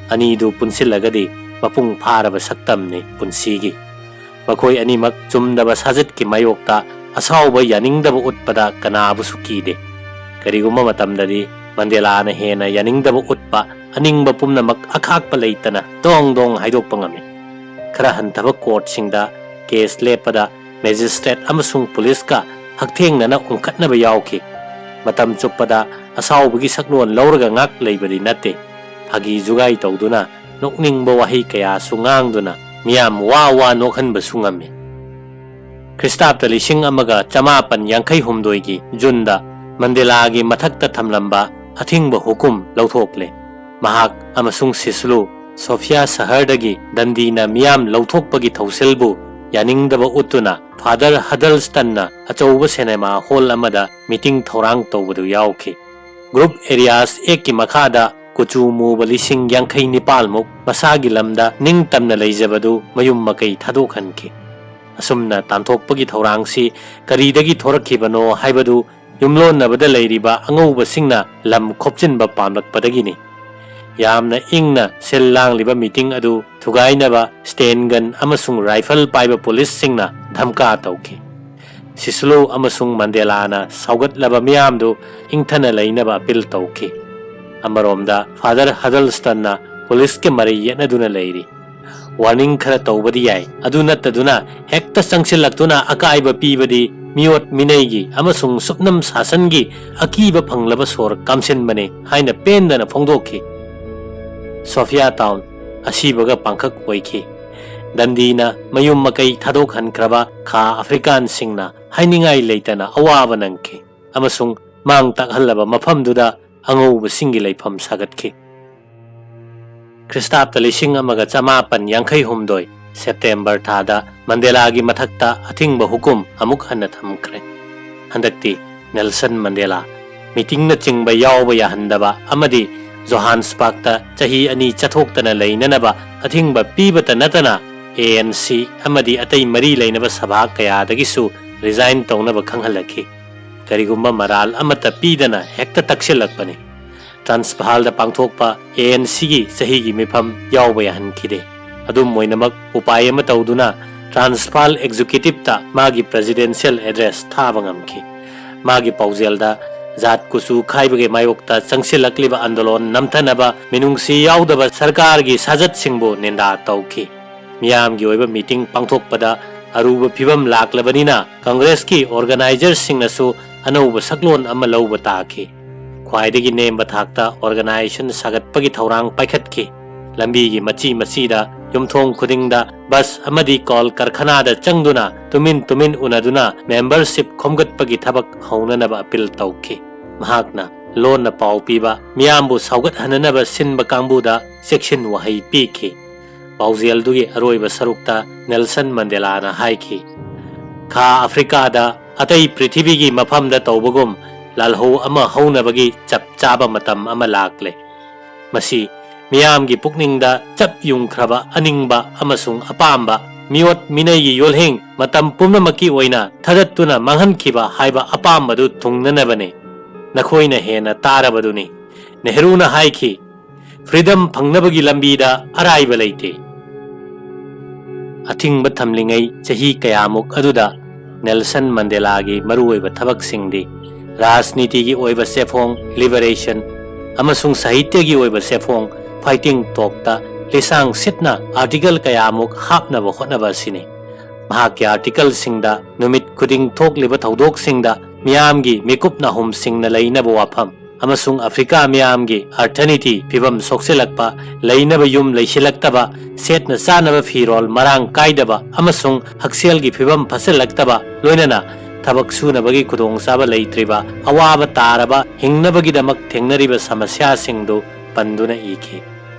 ꯑꯅꯤꯗꯨ ꯄꯨꯟꯁꯤꯜꯂꯒꯗꯤ ꯃꯄꯨꯡ ꯐꯥꯔꯕ ꯁꯛꯇꯝꯅꯤ ꯄꯨꯟꯁꯤꯒꯤ꯫ ꯃꯈꯣꯏ ꯑꯅꯤꯃꯛ ꯆꯨꯝꯗꯕ ꯁꯥꯖꯠꯀꯤ ꯃꯥꯌꯣꯛꯇ ꯑꯁꯥꯎꯕ ꯌꯥꯅꯤꯡꯗꯕ ꯎꯠꯄꯗ ꯀꯅꯥꯕꯨꯁꯨ ꯀꯤꯗꯦ꯫ ꯀꯔꯤꯒꯨꯝꯕ ꯃꯇꯝꯗꯗꯤ ꯃꯟꯗꯦꯂꯥꯅ ꯍꯦꯟꯅ ꯌꯥꯅꯤꯡꯗꯕ ꯎꯠꯄ, ꯑꯅꯤꯡꯕ ꯄꯨꯝꯅꯃꯛ ꯑꯈꯥꯛꯄ ꯂꯩꯇꯅ ꯗꯣꯡ ꯗꯣꯡ ꯍꯥꯏꯗꯣꯛꯄ ꯉꯝꯃꯤ꯫ ꯈꯔ ꯍꯟꯊꯕ ꯀꯣꯔꯠꯁꯤꯡꯗ ꯀꯦꯁ ꯂꯦꯞꯄꯗ ꯃꯦꯖꯤꯁꯇ꯭ꯔꯦꯠ ꯑꯃꯁꯨꯡ ꯄꯨꯂꯤꯁꯀ ꯍꯛꯊꯦꯡꯅꯅ ꯎꯪꯈꯠꯅꯕ ꯌꯥꯎꯈꯤ꯫ ꯃꯇꯝ ꯆꯨꯞꯄꯗ ꯑꯁꯥꯎꯕꯒꯤ ꯁꯛꯂꯣꯟ ꯂꯧꯔꯒ ꯉꯥꯛ ꯂꯩꯕꯗꯤ ꯅꯠꯇꯦ꯫ ꯐꯥꯒꯤ ꯖꯨꯒꯥꯏ ꯇꯧꯗꯨꯅ, ꯅꯣꯛꯅꯤꯡꯕ ꯋꯥꯍꯩ ꯀꯌꯥꯁꯨ ꯉꯥꯡꯗꯨꯅ ꯃꯤꯌꯥꯝ ꯋꯥ ꯋꯥ ꯅꯣꯛꯍꯟꯕꯁꯨ ꯉꯝꯃꯤ꯫ ꯈ꯭ꯔꯤꯁꯇꯥꯕꯇ ꯂꯤꯁꯤꯡ ꯑꯃꯒ ꯆꯃꯥꯄꯟ ꯌꯥꯡꯈꯩ ꯍꯨꯝꯗꯣꯏꯒꯤ ꯖꯨꯟꯗ ꯃꯟꯗꯦꯂꯥꯒꯤ ꯃꯊꯛꯇ ꯊꯝꯂꯝꯕ ꯑꯊꯤꯡꯕ ꯍꯨꯀꯨꯝ ꯂꯧꯊꯣꯛꯂꯦ꯫ ꯃꯍꯥꯛ ꯑꯃꯁꯨꯡ ꯁꯤꯁꯂꯨ ꯁꯣꯐꯤꯌꯥ ꯁꯍꯔꯗꯒꯤ ꯗꯟꯗꯤꯅ ꯃꯤꯌꯥꯝ ꯂꯧꯊꯣꯛꯄꯒꯤ ꯊꯧꯁꯤꯜꯕꯨ ꯌꯥꯅꯤꯡꯗꯕ ꯎꯠꯇꯨꯅ ꯐꯥꯗꯔ ꯍꯗꯜꯁꯇꯟꯅ ꯑꯆꯧꯕ ꯁꯤꯅꯦꯃꯥ ꯍꯣꯜ ꯑꯃꯗ ꯃꯤꯇꯤꯡ ꯊꯧꯔꯥꯡ ꯇꯧꯕꯗꯨ ꯌꯥꯎꯈꯤ꯫ ꯒ꯭ꯔꯨꯞ ꯑꯦꯔꯤꯌꯥꯁ ꯑꯦꯛꯀꯤ ꯃꯈꯥꯗ ꯀꯨꯆꯨ ꯃꯨꯕ ꯂꯤꯁꯤꯡ ꯌꯥꯡꯈꯩ ꯅꯤꯄꯥꯜꯃꯨꯛ ꯃꯁꯥꯒꯤ ꯂꯝꯗ ꯅꯤꯡꯇꯝꯅ ꯂꯩꯖꯕꯗꯨ ꯃꯌꯨꯝ ꯃꯀꯩ ꯊꯥꯗꯣꯛꯍꯟꯈꯤ꯫ ꯑꯁꯨꯝꯅ ꯇꯥꯟꯊꯣꯛꯄꯒꯤ ꯊꯧꯔꯥꯡꯁꯤ ꯀꯔꯤꯗꯒꯤ ꯊꯣꯔꯛꯈꯤꯕꯅꯣ ꯍꯥꯏꯕꯗꯨ ꯌꯨꯝꯂꯣꯟꯅꯕꯗ ꯂꯩꯔꯤꯕ ꯑꯉꯧꯕꯁꯤꯡꯅ ꯂꯝ ꯈꯣꯞꯆꯤꯟꯕ ꯄꯥꯝꯂꯛꯄꯗꯒꯤꯅꯤ꯫ ꯌꯥꯝꯅ ꯏꯪꯅ ꯁꯤꯜ ꯂꯥꯡꯂꯤꯕ ꯃꯤꯇꯤꯡ ꯑꯗꯨ ꯊꯨꯒꯥꯏꯅꯕ ꯁ꯭ꯇꯦꯟꯒꯟ ꯑꯃꯁꯨꯡ ꯔꯥꯏꯐꯜ ꯄꯥꯏꯕ ꯄꯨꯂꯤꯁꯁꯤꯡꯅ ꯙꯝꯀꯥ ꯇꯧꯈꯤ꯫ ꯁꯤꯁꯂꯨ ꯑꯃꯁꯨꯡ ꯃꯟꯗꯦꯂꯥꯅ ꯁꯥꯎꯒꯠꯂꯕ ꯃꯤꯌꯥꯝꯗꯨ ꯏꯪꯊꯅ ꯂꯩꯅꯕ ꯑꯄꯤꯜ ꯇꯧꯈꯤ꯫ ꯑꯃꯔꯣꯝꯗ ꯐꯥꯗꯔ ꯍꯗꯜꯁꯇꯟꯅ ꯄꯨꯂꯤꯁꯀ ꯃꯔꯩ ꯌꯦꯠꯅꯗꯨꯅ ꯂꯩꯔꯤ꯫ ꯋꯥꯔꯅꯤꯡ ꯈꯔ ꯇꯧꯕꯗꯤ ꯌꯥꯏ, ꯑꯗꯨ ꯅꯠꯇꯗꯨꯅ ꯍꯦꯛꯇ ꯆꯪꯁꯤꯜꯂꯛꯇꯨꯅ ꯑꯀꯥꯏꯕ ꯄꯤꯕꯗꯤ ꯃꯤꯑꯣꯠ ꯃꯤꯅꯩꯒꯤ ꯑꯃꯁꯨꯡ ꯁꯨꯞꯅꯝ ꯁꯥꯁꯟꯒꯤ ꯑꯀꯤꯕ ꯐꯪꯂꯕ ꯁꯣꯔ ꯀꯥꯝꯁꯤꯟꯕꯅꯤ ꯍꯥꯏꯅ ꯄꯦꯟꯗꯅ ꯐꯣꯡꯗꯣꯛꯈꯤ꯫ ꯁꯣꯐꯤꯌꯥ ꯇꯥꯎꯟ ꯑꯁꯤꯕꯒ ꯄꯥꯡꯈꯛ ꯑꯣꯏꯈꯤ꯫ ꯗꯟꯗꯤꯅ ꯃꯌꯨꯝ ꯃꯀꯩ ꯊꯥꯗꯣꯛꯍꯟꯈ꯭ꯔꯕ ꯈꯥ ꯑꯐ꯭ꯔꯤꯀꯥꯟꯁꯤꯡꯅ ꯍꯥꯏꯅꯤꯡꯉꯥꯏ ꯂꯩꯇꯅ ꯑꯋꯥꯕ ꯅꯪꯈꯤ ꯑꯃꯁꯨꯡ ꯃꯥꯡ ꯇꯥꯛꯍꯜꯂꯕ ꯃꯐꯝꯗꯨꯗ ꯑꯉꯧꯕꯁꯤꯡꯒꯤ ꯂꯩꯐꯝ ꯁꯥꯒꯠꯈꯤ꯫ ꯈ꯭ꯔꯤꯁꯇꯥꯕꯇ ꯂꯤꯁꯤꯡ ꯑꯃꯒ ꯆꯃꯥꯄꯟ ꯌꯥꯡꯈꯩ ꯍꯨꯝꯗꯣꯏ ꯁꯦꯞꯇꯦꯝꯕꯔ ꯊꯥꯗ ꯃꯟꯗꯦꯂꯥꯒꯤ ꯃꯊꯛꯇ ꯑꯊꯤꯡꯕ ꯍꯨꯀꯨꯝ ꯑꯃꯨꯛ ꯍꯟꯅ ꯊꯝꯈ꯭ꯔꯦ꯫ ꯍꯟꯗꯛꯇꯤ ꯅꯦꯜꯁꯟ ꯃꯟꯗꯦꯂꯥ ꯃꯤꯇꯤꯡꯅꯆꯤꯡꯕ ꯌꯥꯎꯕ ꯌꯥꯍꯟꯗꯕ ꯑꯃꯗꯤ ꯖꯣꯍꯥꯟꯁꯕꯔꯒꯇ ꯆꯍꯤ ꯑꯅꯤ ꯆꯠꯊꯣꯛꯇꯅ ꯂꯩꯅꯅꯕ ꯑꯊꯤꯡꯕ ꯄꯤꯕꯇ ꯅꯠꯇꯅ, ꯑꯦ ꯑꯦꯟ ꯁꯤ ꯑꯃꯗꯤ ꯑꯇꯩ ꯃꯔꯤ ꯂꯩꯅꯕ ꯁꯚꯥ ꯀꯌꯥꯗꯒꯤꯁꯨ ꯔꯤꯖꯥꯏꯟ ꯇꯧꯅꯕ ꯈꯪꯍꯜꯂꯛꯈꯤ꯫ ꯀꯔꯤꯒꯨꯝꯕ ꯃꯔꯥꯜ ꯑꯃꯠꯇ ꯄꯤꯗꯅ ꯍꯦꯛꯇ ꯇꯛꯁꯤꯜꯂꯛꯄꯅꯤ꯫ ꯇ꯭ꯔꯥꯟꯁꯚꯥꯜꯗ ꯄꯥꯡꯊꯣꯛꯄ ꯑꯦ ꯑꯦꯟ ꯁꯤꯒꯤ ꯆꯍꯤꯒꯤ ꯃꯤꯐꯝ ꯌꯥꯎꯕ ꯌꯥꯍꯟꯈꯤꯗꯦ꯫ ꯑꯗꯨꯝ ꯑꯣꯏꯅꯃꯛ, ꯎꯄꯥꯏ ꯑꯃ ꯇꯧꯗꯨꯅ ꯇ꯭ꯔꯥꯟꯁꯚꯥꯜ ꯑꯦꯛꯖꯤꯀ꯭ꯌꯨꯇꯤꯚꯇ ꯃꯥꯒꯤ ꯄ꯭ꯔꯦꯁꯤꯗꯦꯟꯁꯤꯌꯦꯜ ꯑꯦꯗ꯭ꯔꯦꯁ ꯊꯥꯕ ꯉꯝꯈꯤ꯫ ꯃꯥꯒꯤ ꯄꯥꯎꯖꯦꯜꯗ ꯖꯥꯠ ꯀꯨꯆꯨ ꯈꯥꯏꯕꯒꯤ ꯃꯥꯌꯣꯛꯇ ꯆꯪꯁꯤꯜꯂꯛꯂꯤꯕ ꯑꯟꯗꯣꯂꯣꯟ ꯅꯝꯊꯅꯕ ꯃꯤꯅꯨꯡꯁꯤ ꯌꯥꯎꯗꯕ ꯁꯔꯀꯥꯔꯒꯤ ꯁꯥꯖꯠꯁꯤꯡꯕꯨ ꯅꯤꯟꯗꯥ ꯇꯧꯈꯤ꯫ ꯃꯤꯌꯥꯝꯒꯤ ꯑꯣꯏꯕ ꯃꯤꯇꯤꯡ ꯄꯥꯡꯊꯣꯛꯄꯗ ꯑꯔꯨꯕ ꯐꯤꯚꯝ ꯂꯥꯛꯂꯕꯅꯤꯅ ꯀꯪꯒ꯭ꯔꯦꯁꯀꯤ ꯑꯣꯔꯒꯅꯥꯏꯖꯔꯁꯤꯡꯅꯁꯨ ꯑꯅꯧꯕ ꯁꯛꯂꯣꯟ ꯑꯃ ꯂꯧꯕ ꯇꯥꯈꯤ꯫ ꯈ꯭ꯋꯥꯏꯗꯒꯤ ꯅꯦꯝꯕ ꯊꯥꯛꯇ ꯑꯣꯔꯒꯅꯥꯏꯖꯦꯁꯟ ꯁꯥꯒꯠꯄꯒꯤ ꯊꯧꯔꯥꯡ ꯄꯥꯏꯈꯠꯈꯤ꯫ ꯂꯝꯕꯤꯒꯤ ꯃꯆꯤ ꯃꯆꯤꯗ, ꯌꯨꯝꯊꯣꯡ ꯈꯨꯗꯤꯡꯗ, ꯕꯁ ꯑꯃꯗꯤ ꯀꯣꯜ ꯀꯔꯈꯅꯥꯗ ꯆꯪꯗꯨꯅ ꯇꯨꯃꯤꯟ ꯇꯨꯃꯤꯟ ꯎꯅꯗꯨꯅ ꯃꯦꯝꯕꯔꯁꯤꯞ ꯈꯣꯝꯒꯠꯄꯒꯤ ꯊꯕꯛ ꯍꯧꯅꯅꯕ ꯑꯄꯤꯜ ꯇꯧꯈꯤ꯫ ꯃꯍꯥꯛꯅ ꯂꯣꯟꯅ ꯄꯥꯎ ꯄꯤꯕ, ꯃꯤꯌꯥꯝꯕꯨ ꯁꯧꯒꯠꯍꯟꯅꯅꯕ ꯁꯤꯟꯕ ꯀꯥꯡꯕꯨꯗ ꯆꯦꯛꯁꯤꯟ ꯋꯥꯍꯩ ꯄꯤꯈꯤ꯫ ꯄꯥꯎꯖꯦꯜꯗꯨꯒꯤ ꯑꯔꯣꯏꯕ ꯁꯔꯨꯛꯇ ꯅꯦꯜꯁꯟ ꯃꯟꯗꯦꯂꯥꯅ ꯍꯥꯏꯈꯤ, "ꯈꯥ ꯑꯐ꯭ꯔꯤꯀꯥꯗ ꯑꯇꯩ ꯄ꯭ꯔꯤꯊꯤꯕꯤꯒꯤ ꯃꯐꯝꯗ ꯇꯧꯕꯒꯨꯝ ꯂꯥꯜꯍꯧ ꯑꯃ ꯍꯧꯅꯕꯒꯤ ꯆꯞ ꯆꯥꯕ ꯃꯇꯝ ꯑꯃ ꯂꯥꯛꯂꯦ꯫ ꯃꯁꯤ ꯃꯤꯌꯥꯝꯒꯤ ꯄꯨꯛꯅꯤꯡꯗ ꯆꯞ ꯌꯨꯡꯈ꯭ꯔꯕ ꯑꯅꯤꯡꯕ ꯑꯃꯁꯨꯡ ꯑꯄꯥꯝꯕ, ꯃꯤꯑꯣꯠ ꯃꯤꯅꯩꯒꯤ ꯌꯣꯜꯍꯦꯡ ꯃꯇꯝ ꯄꯨꯝꯅꯃꯛꯀꯤ ꯑꯣꯏꯅ ꯊꯥꯗꯠꯇꯨꯅ ꯃꯥꯡꯍꯟꯈꯤꯕ ꯍꯥꯏꯕ ꯑꯄꯥꯝꯕꯗꯨ ꯊꯨꯡꯅꯅꯕꯅꯤ꯫ ꯅꯈꯣꯏꯅ ꯍꯦꯟꯅ ꯇꯥꯔꯕꯗꯨꯅꯤ꯫" ꯅꯦꯍꯔꯨꯅ ꯍꯥꯏꯈꯤ, "ꯐ꯭ꯔꯤꯗꯝ ꯐꯪꯅꯕꯒꯤ ꯂꯝꯕꯤꯗ ꯑꯔꯥꯏꯕ ꯂꯩꯇꯦ꯫" ꯑꯊꯤꯡꯕ ꯊꯝꯂꯤꯉꯩ ꯆꯍꯤ ꯀꯌꯥꯃꯨꯛ ꯑꯗꯨꯗ ꯅꯦꯜꯁꯟ ꯃꯟꯗꯦꯂꯥꯒꯤ ꯃꯔꯨꯑꯣꯏꯕ ꯊꯕꯛꯁꯤꯡꯗꯤ ꯔꯥꯖꯅꯤꯇꯤꯒꯤ ꯑꯣꯏꯕ ꯆꯦꯐꯣꯡ, ꯂꯤꯕꯔꯦꯁꯟ, ꯑꯃꯁꯨꯡ ꯁꯥꯍꯤꯇ꯭ꯌꯒꯤ ꯑꯣꯏꯕ ꯆꯦꯐꯣꯡ, ꯐꯥꯏꯇꯤꯡ ꯇꯣꯛꯇ ꯂꯤꯁꯥꯡ ꯁꯤꯠꯅ ꯑꯥꯔꯇꯤꯀꯜ ꯀꯌꯥꯃꯨꯛ ꯍꯥꯞꯅꯕ ꯍꯣꯠꯅꯕ ꯑꯁꯤꯅꯤ꯫ ꯃꯍꯥꯛꯀꯤ ꯑꯥꯔꯇꯤꯀꯜꯁꯤꯡꯗ ꯅꯨꯃꯤꯠ ꯈꯨꯗꯤꯡ ꯊꯣꯛꯂꯤꯕ ꯊꯧꯗꯣꯛꯁꯤꯡꯗ ꯃꯤꯌꯥꯝꯒꯤ ꯃꯤꯀꯨꯞ ꯅꯥꯍꯨꯝꯁꯤꯡꯅ ꯂꯩꯅꯕ ꯋꯥꯐꯝ, ꯑꯃꯁꯨꯡ ꯑꯐ꯭ꯔꯤꯀꯥ ꯃꯤꯌꯥꯝꯒꯤ ꯑꯔꯊꯅꯤꯇꯤ ꯐꯤꯕꯝ ꯁꯣꯛꯆꯤꯜꯂꯛꯄ, ꯂꯩꯅꯕ ꯌꯨꯝ ꯂꯩꯁꯤꯜꯂꯛꯇꯕ, ꯁꯦꯠꯅ ꯆꯥꯅꯕ ꯐꯤꯔꯣꯜ ꯃꯔꯥꯡ ꯀꯥꯏꯗꯕ, ꯑꯃꯁꯨꯡ ꯍꯛꯁꯦꯜꯒꯤ ꯐꯤꯕꯝ ꯐꯠꯆꯤꯜꯂꯛꯇꯕ, ꯂꯣꯏꯅꯅ ꯊꯕꯛ ꯁꯨꯅꯕꯒꯤ ꯈꯨꯗꯣꯡꯆꯥꯕ ꯂꯩꯇ꯭ꯔꯤꯕ, ꯑꯋꯥꯕ ꯇꯥꯔꯕ ꯍꯤꯡꯅꯕꯒꯤꯗꯃꯛ ꯊꯦꯡꯅꯔꯤꯕ ꯁꯃꯁ꯭ꯌꯥꯁꯤꯡꯗꯨ ꯄꯟꯗꯨꯅ ꯏꯈꯤ꯫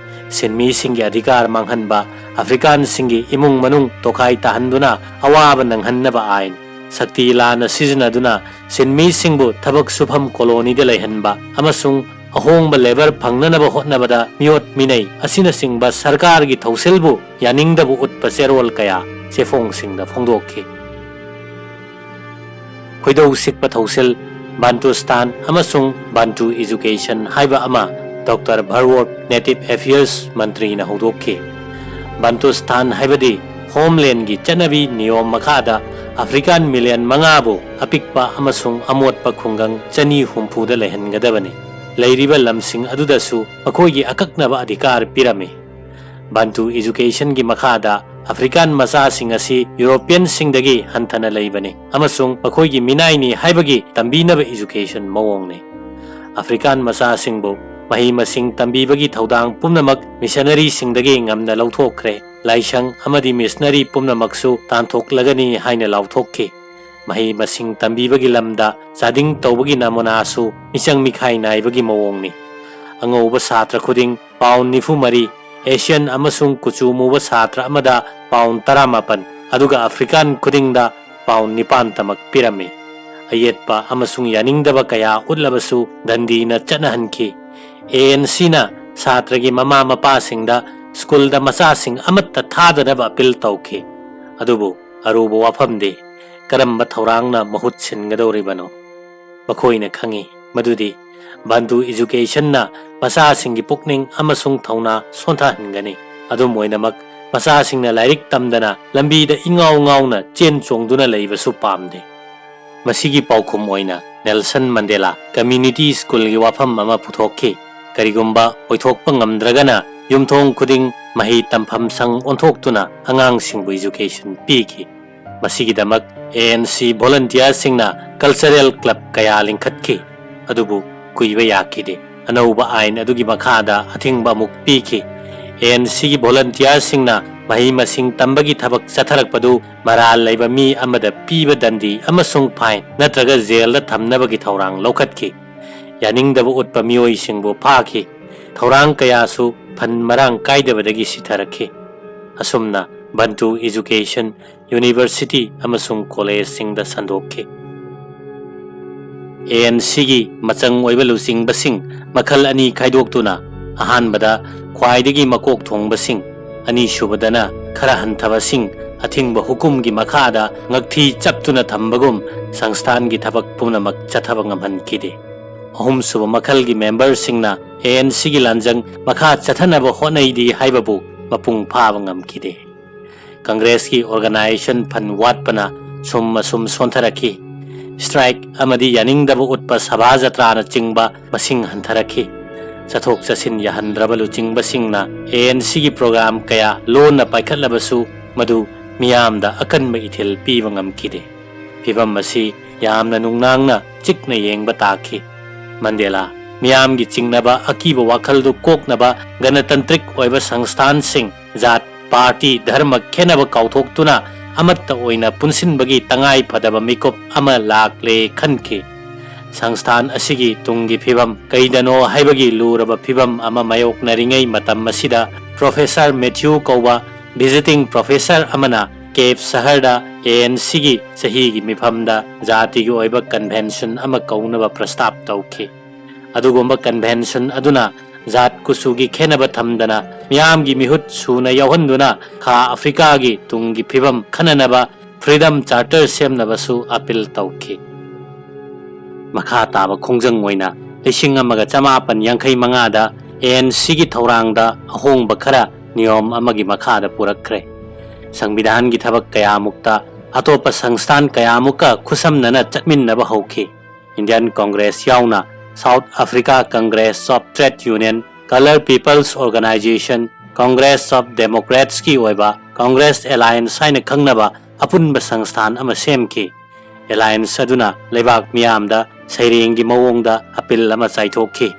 ꯁꯤꯟꯃꯤꯁꯤꯡꯒꯤ ꯑꯙꯤꯀꯥꯔ ꯃꯥꯡꯍꯟꯕ, ꯑꯐ꯭ꯔꯤꯀꯥꯟꯁꯤꯡꯒꯤ ꯏꯃꯨꯡ ꯃꯅꯨꯡ ꯇꯣꯈꯥꯏ ꯇꯥꯍꯟꯗꯨꯅ ꯑꯋꯥꯕ ꯅꯪꯍꯟꯅꯕ ꯑꯥꯏꯟ, ꯁꯛꯇꯤ ꯂꯥꯟꯅ ꯁꯤꯖꯤꯟꯅꯗꯨꯅ ꯁꯤꯟꯃꯤꯁꯤꯡꯕꯨ ꯊꯕꯛ ꯁꯨꯐꯝ ꯀꯣꯂꯣꯅꯤꯗ ꯂꯩꯍꯟꯕ ꯑꯃꯁꯨꯡ ꯑꯍꯣꯡꯕ ꯂꯦꯕꯔ ꯐꯪꯅꯅꯕ ꯍꯣꯠꯅꯕꯗ ꯃꯤꯑꯣꯠ ꯃꯤꯅꯩ ꯑꯁꯤꯅꯆꯤꯡꯕ ꯁꯔꯀꯥꯔꯒꯤ ꯊꯧꯁꯤꯜꯕꯨ ꯌꯥꯅꯤꯡꯗꯕ ꯎꯠꯄ ꯆꯦꯔꯣꯜ ꯀꯌꯥ ꯆꯦꯐꯣꯡꯁꯤꯡꯗ ꯐꯣꯡꯗꯣꯛꯈꯤ꯫ ꯈꯣꯏꯗꯧ ꯁꯤꯛꯄ ꯊꯧꯁꯤꯜ, ꯕꯥꯟꯇꯨꯁꯇꯥꯟ ꯑꯃꯁꯨꯡ ꯕꯥꯟꯇꯨ ꯏꯖꯨꯀꯦꯁꯟ ꯍꯥꯏꯕ ꯑꯃ ꯗꯣꯛꯇꯔ ꯚꯔꯋꯣꯔꯠ, ꯅꯦꯇꯤꯚ ꯑꯦꯐꯤꯌꯔꯁ ꯃꯟꯇ꯭ꯔꯤꯅ ꯍꯧꯗꯣꯛꯈꯤ꯫ ꯕꯥꯟꯇꯨꯁꯇꯥꯟ ꯍꯥꯏꯕꯗꯤ ꯍꯣꯝꯂꯦꯟꯒꯤ ꯆꯠꯅꯕꯤ ꯅꯤꯌꯣꯝ ꯃꯈꯥꯗ ꯑꯐ꯭ꯔꯤꯀꯥꯟ ꯃꯤꯂꯤꯌꯟ ꯃꯉꯥꯕꯨ ꯑꯄꯤꯛꯄ ꯑꯃꯁꯨꯡ ꯑꯃꯣꯠꯄ ꯈꯨꯡꯒꯪ ꯆꯅꯤ ꯍꯨꯝꯐꯨꯗ ꯂꯩꯍꯟꯒꯗꯕꯅꯤ꯫ ꯂꯩꯔꯤꯕ ꯂꯝꯁꯤꯡ ꯑꯗꯨꯗꯁꯨ ꯃꯈꯣꯏꯒꯤ ꯑꯀꯛꯅꯕ ꯑꯙꯤꯀꯥꯔ ꯄꯤꯔꯝꯃꯤ꯫ ꯕꯟꯇꯨ ꯏꯖꯨꯀꯦꯁꯟꯒꯤ ꯃꯈꯥꯗ ꯑꯐ꯭ꯔꯤꯀꯥꯟ ꯃꯆꯥꯁꯤꯡ ꯑꯁꯤ ꯌꯨꯔꯣꯄꯤꯌꯟꯁꯤꯡꯗꯒꯤ ꯍꯟꯊꯅ ꯂꯩꯕꯅꯤ ꯑꯃꯁꯨꯡ ꯃꯈꯣꯏꯒꯤ ꯃꯤꯅꯥꯏꯅꯤ ꯍꯥꯏꯕꯒꯤ ꯇꯝꯕꯤꯅꯕ ꯏꯖꯨꯀꯦꯁꯟ ꯃꯑꯣꯡꯅꯤ꯫ ꯑꯐ꯭ꯔꯤꯀꯥꯟ ꯃꯆꯥꯁꯤꯡꯕꯨ ꯃꯍꯩ ꯃꯁꯤꯡ ꯇꯝꯕꯤꯕꯒꯤ ꯊꯧꯗꯥꯡ ꯄꯨꯝꯅꯃꯛ ꯃꯤꯁꯅꯔꯤꯁꯤꯡꯗꯒꯤ ꯉꯝꯅ ꯂꯧꯊꯣꯛꯈ꯭ꯔꯦ꯫ ꯂꯥꯏꯁꯪ ꯑꯃꯗꯤ ꯃꯤꯁꯅꯔꯤ ꯄꯨꯝꯅꯃꯛꯁꯨ ꯇꯥꯟꯊꯣꯛꯂꯒꯅꯤ ꯍꯥꯏꯅ ꯂꯥꯎꯊꯣꯛꯈꯤ꯫ ꯃꯍꯩ ꯃꯁꯤꯡ ꯇꯝꯕꯤꯕꯒꯤ ꯂꯝꯗ ꯆꯥꯗꯤꯡ ꯇꯧꯕꯒꯤ ꯅꯃꯨꯅꯥꯁꯨ ꯃꯤꯆꯪ ꯃꯤꯈꯥꯏ ꯅꯥꯏꯕꯒꯤ ꯃꯑꯣꯡꯅꯤ꯫ ꯑꯉꯧꯕ ꯁꯥꯇ꯭ꯔ ꯈꯨꯗꯤꯡ ꯄꯥꯎꯟ ꯅꯤꯐꯨ ꯃꯔꯤ, ꯑꯦꯁꯤꯌꯟ ꯑꯃꯁꯨꯡ ꯀꯨꯆꯨ ꯃꯨꯕ ꯁꯥꯇ꯭ꯔ ꯑꯃꯗ ꯄꯥꯎꯟ ꯇꯔꯥꯃꯥꯄꯟ, ꯑꯗꯨꯒ ꯑꯐ꯭ꯔꯤꯀꯥꯟ ꯈꯨꯗꯤꯡꯗ ꯄꯥꯎꯟ ꯅꯤꯄꯥꯟꯇꯃꯛ ꯄꯤꯔꯝꯃꯤ꯫ ꯑꯌꯦꯠꯄ ꯑꯃꯁꯨꯡ ꯌꯥꯅꯤꯡꯗꯕ ꯀꯌꯥ ꯎꯠꯂꯕꯁꯨ ꯗꯟꯗꯤꯅ ꯆꯠꯅꯍꯟꯈꯤ꯫ ꯑꯦ ꯑꯦꯟ ꯁꯤꯅ ꯁꯥꯇ꯭ꯔꯒꯤ ꯃꯃꯥ ꯃꯄꯥꯁꯤꯡꯗ ꯁ꯭ꯀꯨꯜꯗ ꯃꯆꯥꯁꯤꯡ ꯑꯃꯠꯇ ꯊꯥꯗꯅꯕ ꯑꯄꯤꯜ ꯇꯧꯈꯤ꯫ ꯑꯗꯨꯕꯨ ꯑꯔꯨꯕ ꯋꯥꯐꯝꯗꯤ ꯀꯔꯝꯕ ꯊꯧꯔꯥꯡꯅ ꯃꯍꯨꯠ ꯁꯤꯟꯒꯗꯧꯔꯤꯕꯅꯣ? ꯃꯈꯣꯏꯅ ꯈꯪꯏ ꯃꯗꯨꯗꯤ ꯕꯟꯇꯨ ꯏꯖꯨꯀꯦꯁꯟꯅ ꯃꯆꯥꯁꯤꯡꯒꯤ ꯄꯨꯛꯅꯤꯡ ꯑꯃꯁꯨꯡ ꯊꯧꯅꯥ ꯁꯣꯟꯊꯍꯟꯒꯅꯤ꯫ ꯑꯗꯨꯝ ꯑꯣꯏꯅꯃꯛ, ꯃꯆꯥꯁꯤꯡꯅ ꯂꯥꯏꯔꯤꯛ ꯇꯝꯗꯅ ꯂꯝꯕꯤꯗ ꯏꯉꯥꯎ ꯉꯥꯎꯅ ꯆꯦꯟ ꯆꯣꯡꯗꯨꯅ ꯂꯩꯕꯁꯨ ꯄꯥꯝꯗꯦ꯫ ꯃꯁꯤꯒꯤ ꯄꯥꯎꯈꯨꯝ ꯑꯣꯏꯅ ꯅꯦꯜꯁꯟ ꯃꯟꯗꯦꯂꯥ ꯀꯝꯃ꯭ꯌꯨꯅꯤꯇꯤ ꯁ꯭ꯀꯨꯜꯒꯤ ꯋꯥꯐꯝ ꯑꯃ ꯄꯨꯊꯣꯛꯈꯤ꯫ ꯀꯔꯤꯒꯨꯝꯕ ꯑꯣꯏꯊꯣꯛꯄ ꯉꯝꯗ꯭ꯔꯒꯅ, ꯌꯨꯝꯊꯣꯡ ꯈꯨꯗꯤꯡ ꯃꯍꯩ ꯇꯝꯐꯝ ꯁꯪ ꯑꯣꯟꯊꯣꯛꯇꯨꯅ ꯑꯉꯥꯡꯁꯤꯡꯕꯨ ꯏꯖꯨꯀꯦꯁꯟ ꯄꯤꯈꯤ꯫ ꯃꯁꯤꯒꯤꯗꯃꯛ ꯑꯦ ꯑꯦꯟ ꯁꯤ ꯚꯣꯂꯟꯇꯤꯌꯔꯁꯤꯡꯅ ꯀꯜꯆꯔꯦꯜ ꯀ꯭ꯂꯕ ꯀꯌꯥ ꯂꯤꯡꯈꯠꯈꯤ, ꯑꯗꯨꯕꯨ ꯀꯨꯏꯕ ꯌꯥꯈꯤꯗꯦ꯫ ꯑꯅꯧꯕ ꯑꯥꯏꯟ ꯑꯗꯨꯒꯤ ꯃꯈꯥꯗ ꯑꯊꯤꯡꯕ ꯑꯃꯨꯛ ꯄꯤꯈꯤ꯫ ꯑꯦ ꯑꯦꯟ ꯁꯤꯒꯤ ꯚꯣꯂꯟꯇꯤꯌꯔꯁꯤꯡꯅ ꯃꯍꯩ ꯃꯁꯤꯡ ꯇꯝꯕꯒꯤ ꯊꯕꯛ ꯆꯠꯊꯔꯛꯄꯗꯨ ꯃꯔꯥꯜ ꯂꯩꯕ ꯃꯤ ꯑꯃꯗ ꯄꯤꯕ ꯗꯟꯗꯤ ꯑꯃꯁꯨꯡ ꯐꯥꯏꯟ ꯅꯠꯇ꯭ꯔꯒ ꯖꯦꯜꯗ ꯊꯝꯅꯕꯒꯤ ꯊꯧꯔꯥꯡ ꯂꯧꯈꯠꯈꯤ꯫ ꯌꯥꯅꯤꯡꯗꯕ ꯎꯠꯄ ꯃꯤꯑꯣꯏꯁꯤꯡꯕꯨ ꯐꯥꯈꯤ꯫ ꯊꯧꯔꯥꯡ ꯀꯌꯥꯁꯨ ꯐꯟ ꯃꯔꯥꯡ ꯀꯥꯏꯗꯕꯗꯒꯤ ꯁꯤꯊꯔꯛꯈꯤ꯫ ꯑꯁꯨꯝꯅ ꯕꯟꯇꯨ ꯏꯖꯨꯀꯦꯁꯟ ꯌꯨꯅꯤꯚꯔꯁꯤꯇꯤ ꯑꯃꯁꯨꯡ ꯀꯣꯂꯦꯖꯁꯤꯡꯗ ꯁꯟꯗꯣꯛꯈꯤ꯫ ꯑꯦ ꯑꯦꯟ ꯁꯤꯒꯤ ꯃꯆꯪ ꯑꯣꯏꯕ ꯂꯨꯆꯤꯡꯕꯁꯤꯡ ꯃꯈꯜ ꯑꯅꯤ ꯈꯥꯏꯗꯣꯛꯇꯨꯅ, ꯑꯍꯥꯟꯕꯗ ꯈ꯭ꯋꯥꯏꯗꯒꯤ ꯃꯀꯣꯛ ꯊꯣꯡꯕꯁꯤꯡ, ꯑꯅꯤꯁꯨꯕꯗꯅ ꯈꯔ ꯍꯟꯊꯕꯁꯤꯡ ꯑꯊꯤꯡꯕ ꯍꯨꯀꯨꯝꯒꯤ ꯃꯈꯥꯗ ꯉꯛꯊꯤ ꯆꯞꯇꯨꯅ ꯊꯝꯕꯒꯨꯝ ꯁꯪꯁꯊꯥꯟꯒꯤ ꯊꯕꯛ ꯄꯨꯝꯅꯃꯛ ꯆꯠꯊꯕ ꯉꯝꯍꯟꯈꯤꯗꯦ꯫ ꯑꯍꯨꯝꯁꯨꯕ ꯃꯈꯜꯒꯤ ꯃꯦꯝꯕꯔꯁꯤꯡꯅ ꯑꯦ ꯑꯦꯟ ꯁꯤꯒꯤ ꯂꯥꯟꯖꯪ ꯃꯈꯥ ꯆꯠꯊꯅꯕ ꯍꯣꯠꯅꯩꯗꯤ ꯍꯥꯏꯕꯕꯨ ꯃꯄꯨꯡ ꯐꯥꯕ ꯉꯝꯈꯤꯗꯦ꯫ ꯀꯪꯒ꯭ꯔꯦꯁꯀꯤ ꯑꯣꯔꯒꯅꯥꯏꯖꯦꯁꯟ ꯐꯟ ꯋꯥꯠꯄꯅ ꯁꯨꯝ ꯑꯁꯨꯝ ꯁꯣꯟꯊꯔꯛꯈꯤ꯫ ꯁ꯭ꯇ꯭ꯔꯥꯏꯛ ꯑꯃꯗꯤ ꯌꯥꯅꯤꯡꯗꯕ ꯎꯠꯄ ꯁꯚꯥ ꯖꯇ꯭ꯔꯥꯅꯆꯤꯡꯕ ꯃꯁꯤꯡ ꯍꯟꯊꯔꯛꯈꯤ꯫ ꯆꯠꯊꯣꯛ ꯆꯠꯁꯤꯟ ꯌꯥꯍꯟꯗ꯭ꯔꯕ ꯂꯨꯆꯤꯡꯕꯁꯤꯡꯅ ꯑꯦ ꯑꯦꯟ ꯁꯤꯒꯤ ꯄ꯭ꯔꯣꯒ꯭ꯔꯥꯝ ꯀꯌꯥ ꯂꯣꯟꯅ ꯄꯥꯏꯈꯠꯂꯕꯁꯨ ꯃꯗꯨ ꯃꯤꯌꯥꯝꯗ ꯑꯀꯟꯕ ꯏꯊꯤꯜ ꯄꯤꯕ ꯉꯝꯈꯤꯗꯦ꯫ ꯐꯤꯚꯝ ꯑꯁꯤ ꯌꯥꯝꯅ ꯅꯨꯡꯅꯥꯡꯅ ꯆꯤꯛꯅ ꯌꯦꯡꯕ ꯇꯥꯈꯤ꯫ ꯃꯟꯗꯦꯂꯥ ꯃꯤꯌꯥꯝꯒꯤ ꯆꯤꯡꯅꯕ ꯑꯀꯤꯕ ꯋꯥꯈꯜꯗꯨ ꯀꯣꯛꯅꯕ ꯒꯅꯇꯟꯇ꯭ꯔꯤꯛ ꯑꯣꯏꯕ ꯁꯪꯁꯊꯥꯟꯁꯤꯡ, ꯖꯥꯠ, ꯄꯥꯔꯇꯤ, ꯙꯔꯃ ꯈꯦꯟꯅꯕ ꯀꯥꯎꯊꯣꯛꯇꯨꯅ ꯑꯃꯠꯇ ꯑꯣꯏꯅ ꯄꯨꯟꯁꯤꯟꯕꯒꯤ ꯇꯉꯥꯏ ꯐꯗꯕ ꯃꯤꯀꯨꯞ ꯑꯃ ꯂꯥꯛꯂꯦ ꯈꯟꯈꯤ꯫ ꯁꯪꯁꯊꯥꯟ ꯑꯁꯤꯒꯤ ꯇꯨꯡꯒꯤ ꯐꯤꯕꯝ ꯀꯩꯗꯅꯣ ꯍꯥꯏꯕꯒꯤ ꯂꯨꯔꯕ ꯐꯤꯕꯝ ꯑꯃ ꯃꯥꯌꯣꯛꯅꯔꯤꯉꯩ ꯃꯇꯝ ꯑꯁꯤꯗ ꯄ꯭ꯔꯣꯐꯦꯁꯔ ꯃꯦꯊ꯭ꯌꯨ ꯀꯧꯕ ꯚꯤꯖꯤꯇꯤꯡ ꯄ꯭ꯔꯣꯐꯦꯁꯔ ꯑꯃꯅ ꯀꯦꯞ ꯁꯍꯔꯗ ꯑꯦ ꯑꯦꯟ ꯁꯤꯒꯤ ꯆꯍꯤꯒꯤ ꯃꯤꯐꯝꯗ ꯖꯥꯇꯤꯒꯤ ꯑꯣꯏꯕ ꯀꯟꯚꯦꯟꯁꯟ ꯑꯃ ꯀꯧꯅꯕ ꯄ꯭ꯔꯁꯇꯥꯞ ꯇꯧꯈꯤ꯫ ꯑꯗꯨꯒꯨꯝꯕ ꯀꯟꯚꯦꯟꯁꯟ ꯑꯗꯨꯅ ꯖꯥꯠ ꯀꯨꯆꯨꯒꯤ ꯈꯦꯟꯅꯕ ꯊꯝꯗꯅ ꯃꯤꯌꯥꯝꯒꯤ ꯃꯤꯍꯨꯠ ꯁꯨꯅ ꯌꯥꯎꯍꯟꯗꯨꯅ ꯈꯥ ꯑꯐ꯭ꯔꯤꯀꯥꯒꯤ ꯇꯨꯡꯒꯤ ꯐꯤꯕꯝ ꯈꯟꯅꯅꯕ ꯐ꯭ꯔꯤꯗꯝ ꯆꯥꯔꯇꯔ ꯁꯦꯝꯅꯕꯁꯨ ꯑꯄꯤꯜ ꯇꯧꯈꯤ꯫ ꯃꯈꯥ ꯇꯥꯕ ꯈꯣꯡꯖꯪ ꯑꯣꯏꯅ ꯂꯤꯁꯤꯡ ꯑꯃꯒ ꯆꯃꯥꯄꯟ ꯌꯥꯡꯈꯩ ꯃꯉꯥꯗ ꯑꯦ ꯑꯦꯟ ꯁꯤꯒꯤ ꯊꯧꯔꯥꯡꯗ ꯑꯍꯣꯡꯕ ꯈꯔ ꯅꯤꯌꯣꯝ ꯑꯃꯒꯤ ꯃꯈꯥꯗ ꯄꯨꯔꯛꯈ꯭ꯔꯦ꯫ ꯁꯪꯕꯤꯙꯥꯟꯒꯤ ꯊꯕꯛ ꯀꯌꯥꯃꯨꯛꯇ ꯑꯇꯣꯞꯄ ꯁꯪꯁꯊꯥꯟ ꯀꯌꯥꯃꯨꯛꯀ ꯈꯨꯠꯁꯝꯅꯅ ꯆꯠꯃꯤꯟꯅꯕ ꯍꯧꯈꯤ꯫ ꯏꯟꯗꯤꯌꯟ ꯀꯣꯡꯒ꯭ꯔꯦꯁ ꯌꯥꯎꯅ South Africa Congress of Trade Union, Coloured People's Organisation, Congress of Democratsꯀꯤ ꯑꯣꯏꯕ ꯀꯣꯡꯒ꯭ꯔꯦꯁ ꯑꯦꯂꯥꯌꯟꯁ ꯍꯥꯏꯅ ꯈꯪꯅꯕ ꯑꯄꯨꯟꯕ ꯁꯪꯁꯊꯥꯟ ꯑꯃ ꯁꯦꯝꯈꯤ꯫ ꯑꯦꯂꯥꯌꯟꯁ ꯑꯗꯨꯅ ꯂꯩꯕꯥꯛ ꯃꯤꯌꯥꯝꯗ ꯁꯩꯔꯦꯡꯒꯤ ꯃꯑꯣꯡꯗ ꯑꯄꯤꯜ ꯑꯃ ꯆꯥꯏꯊꯣꯛꯈꯤ꯫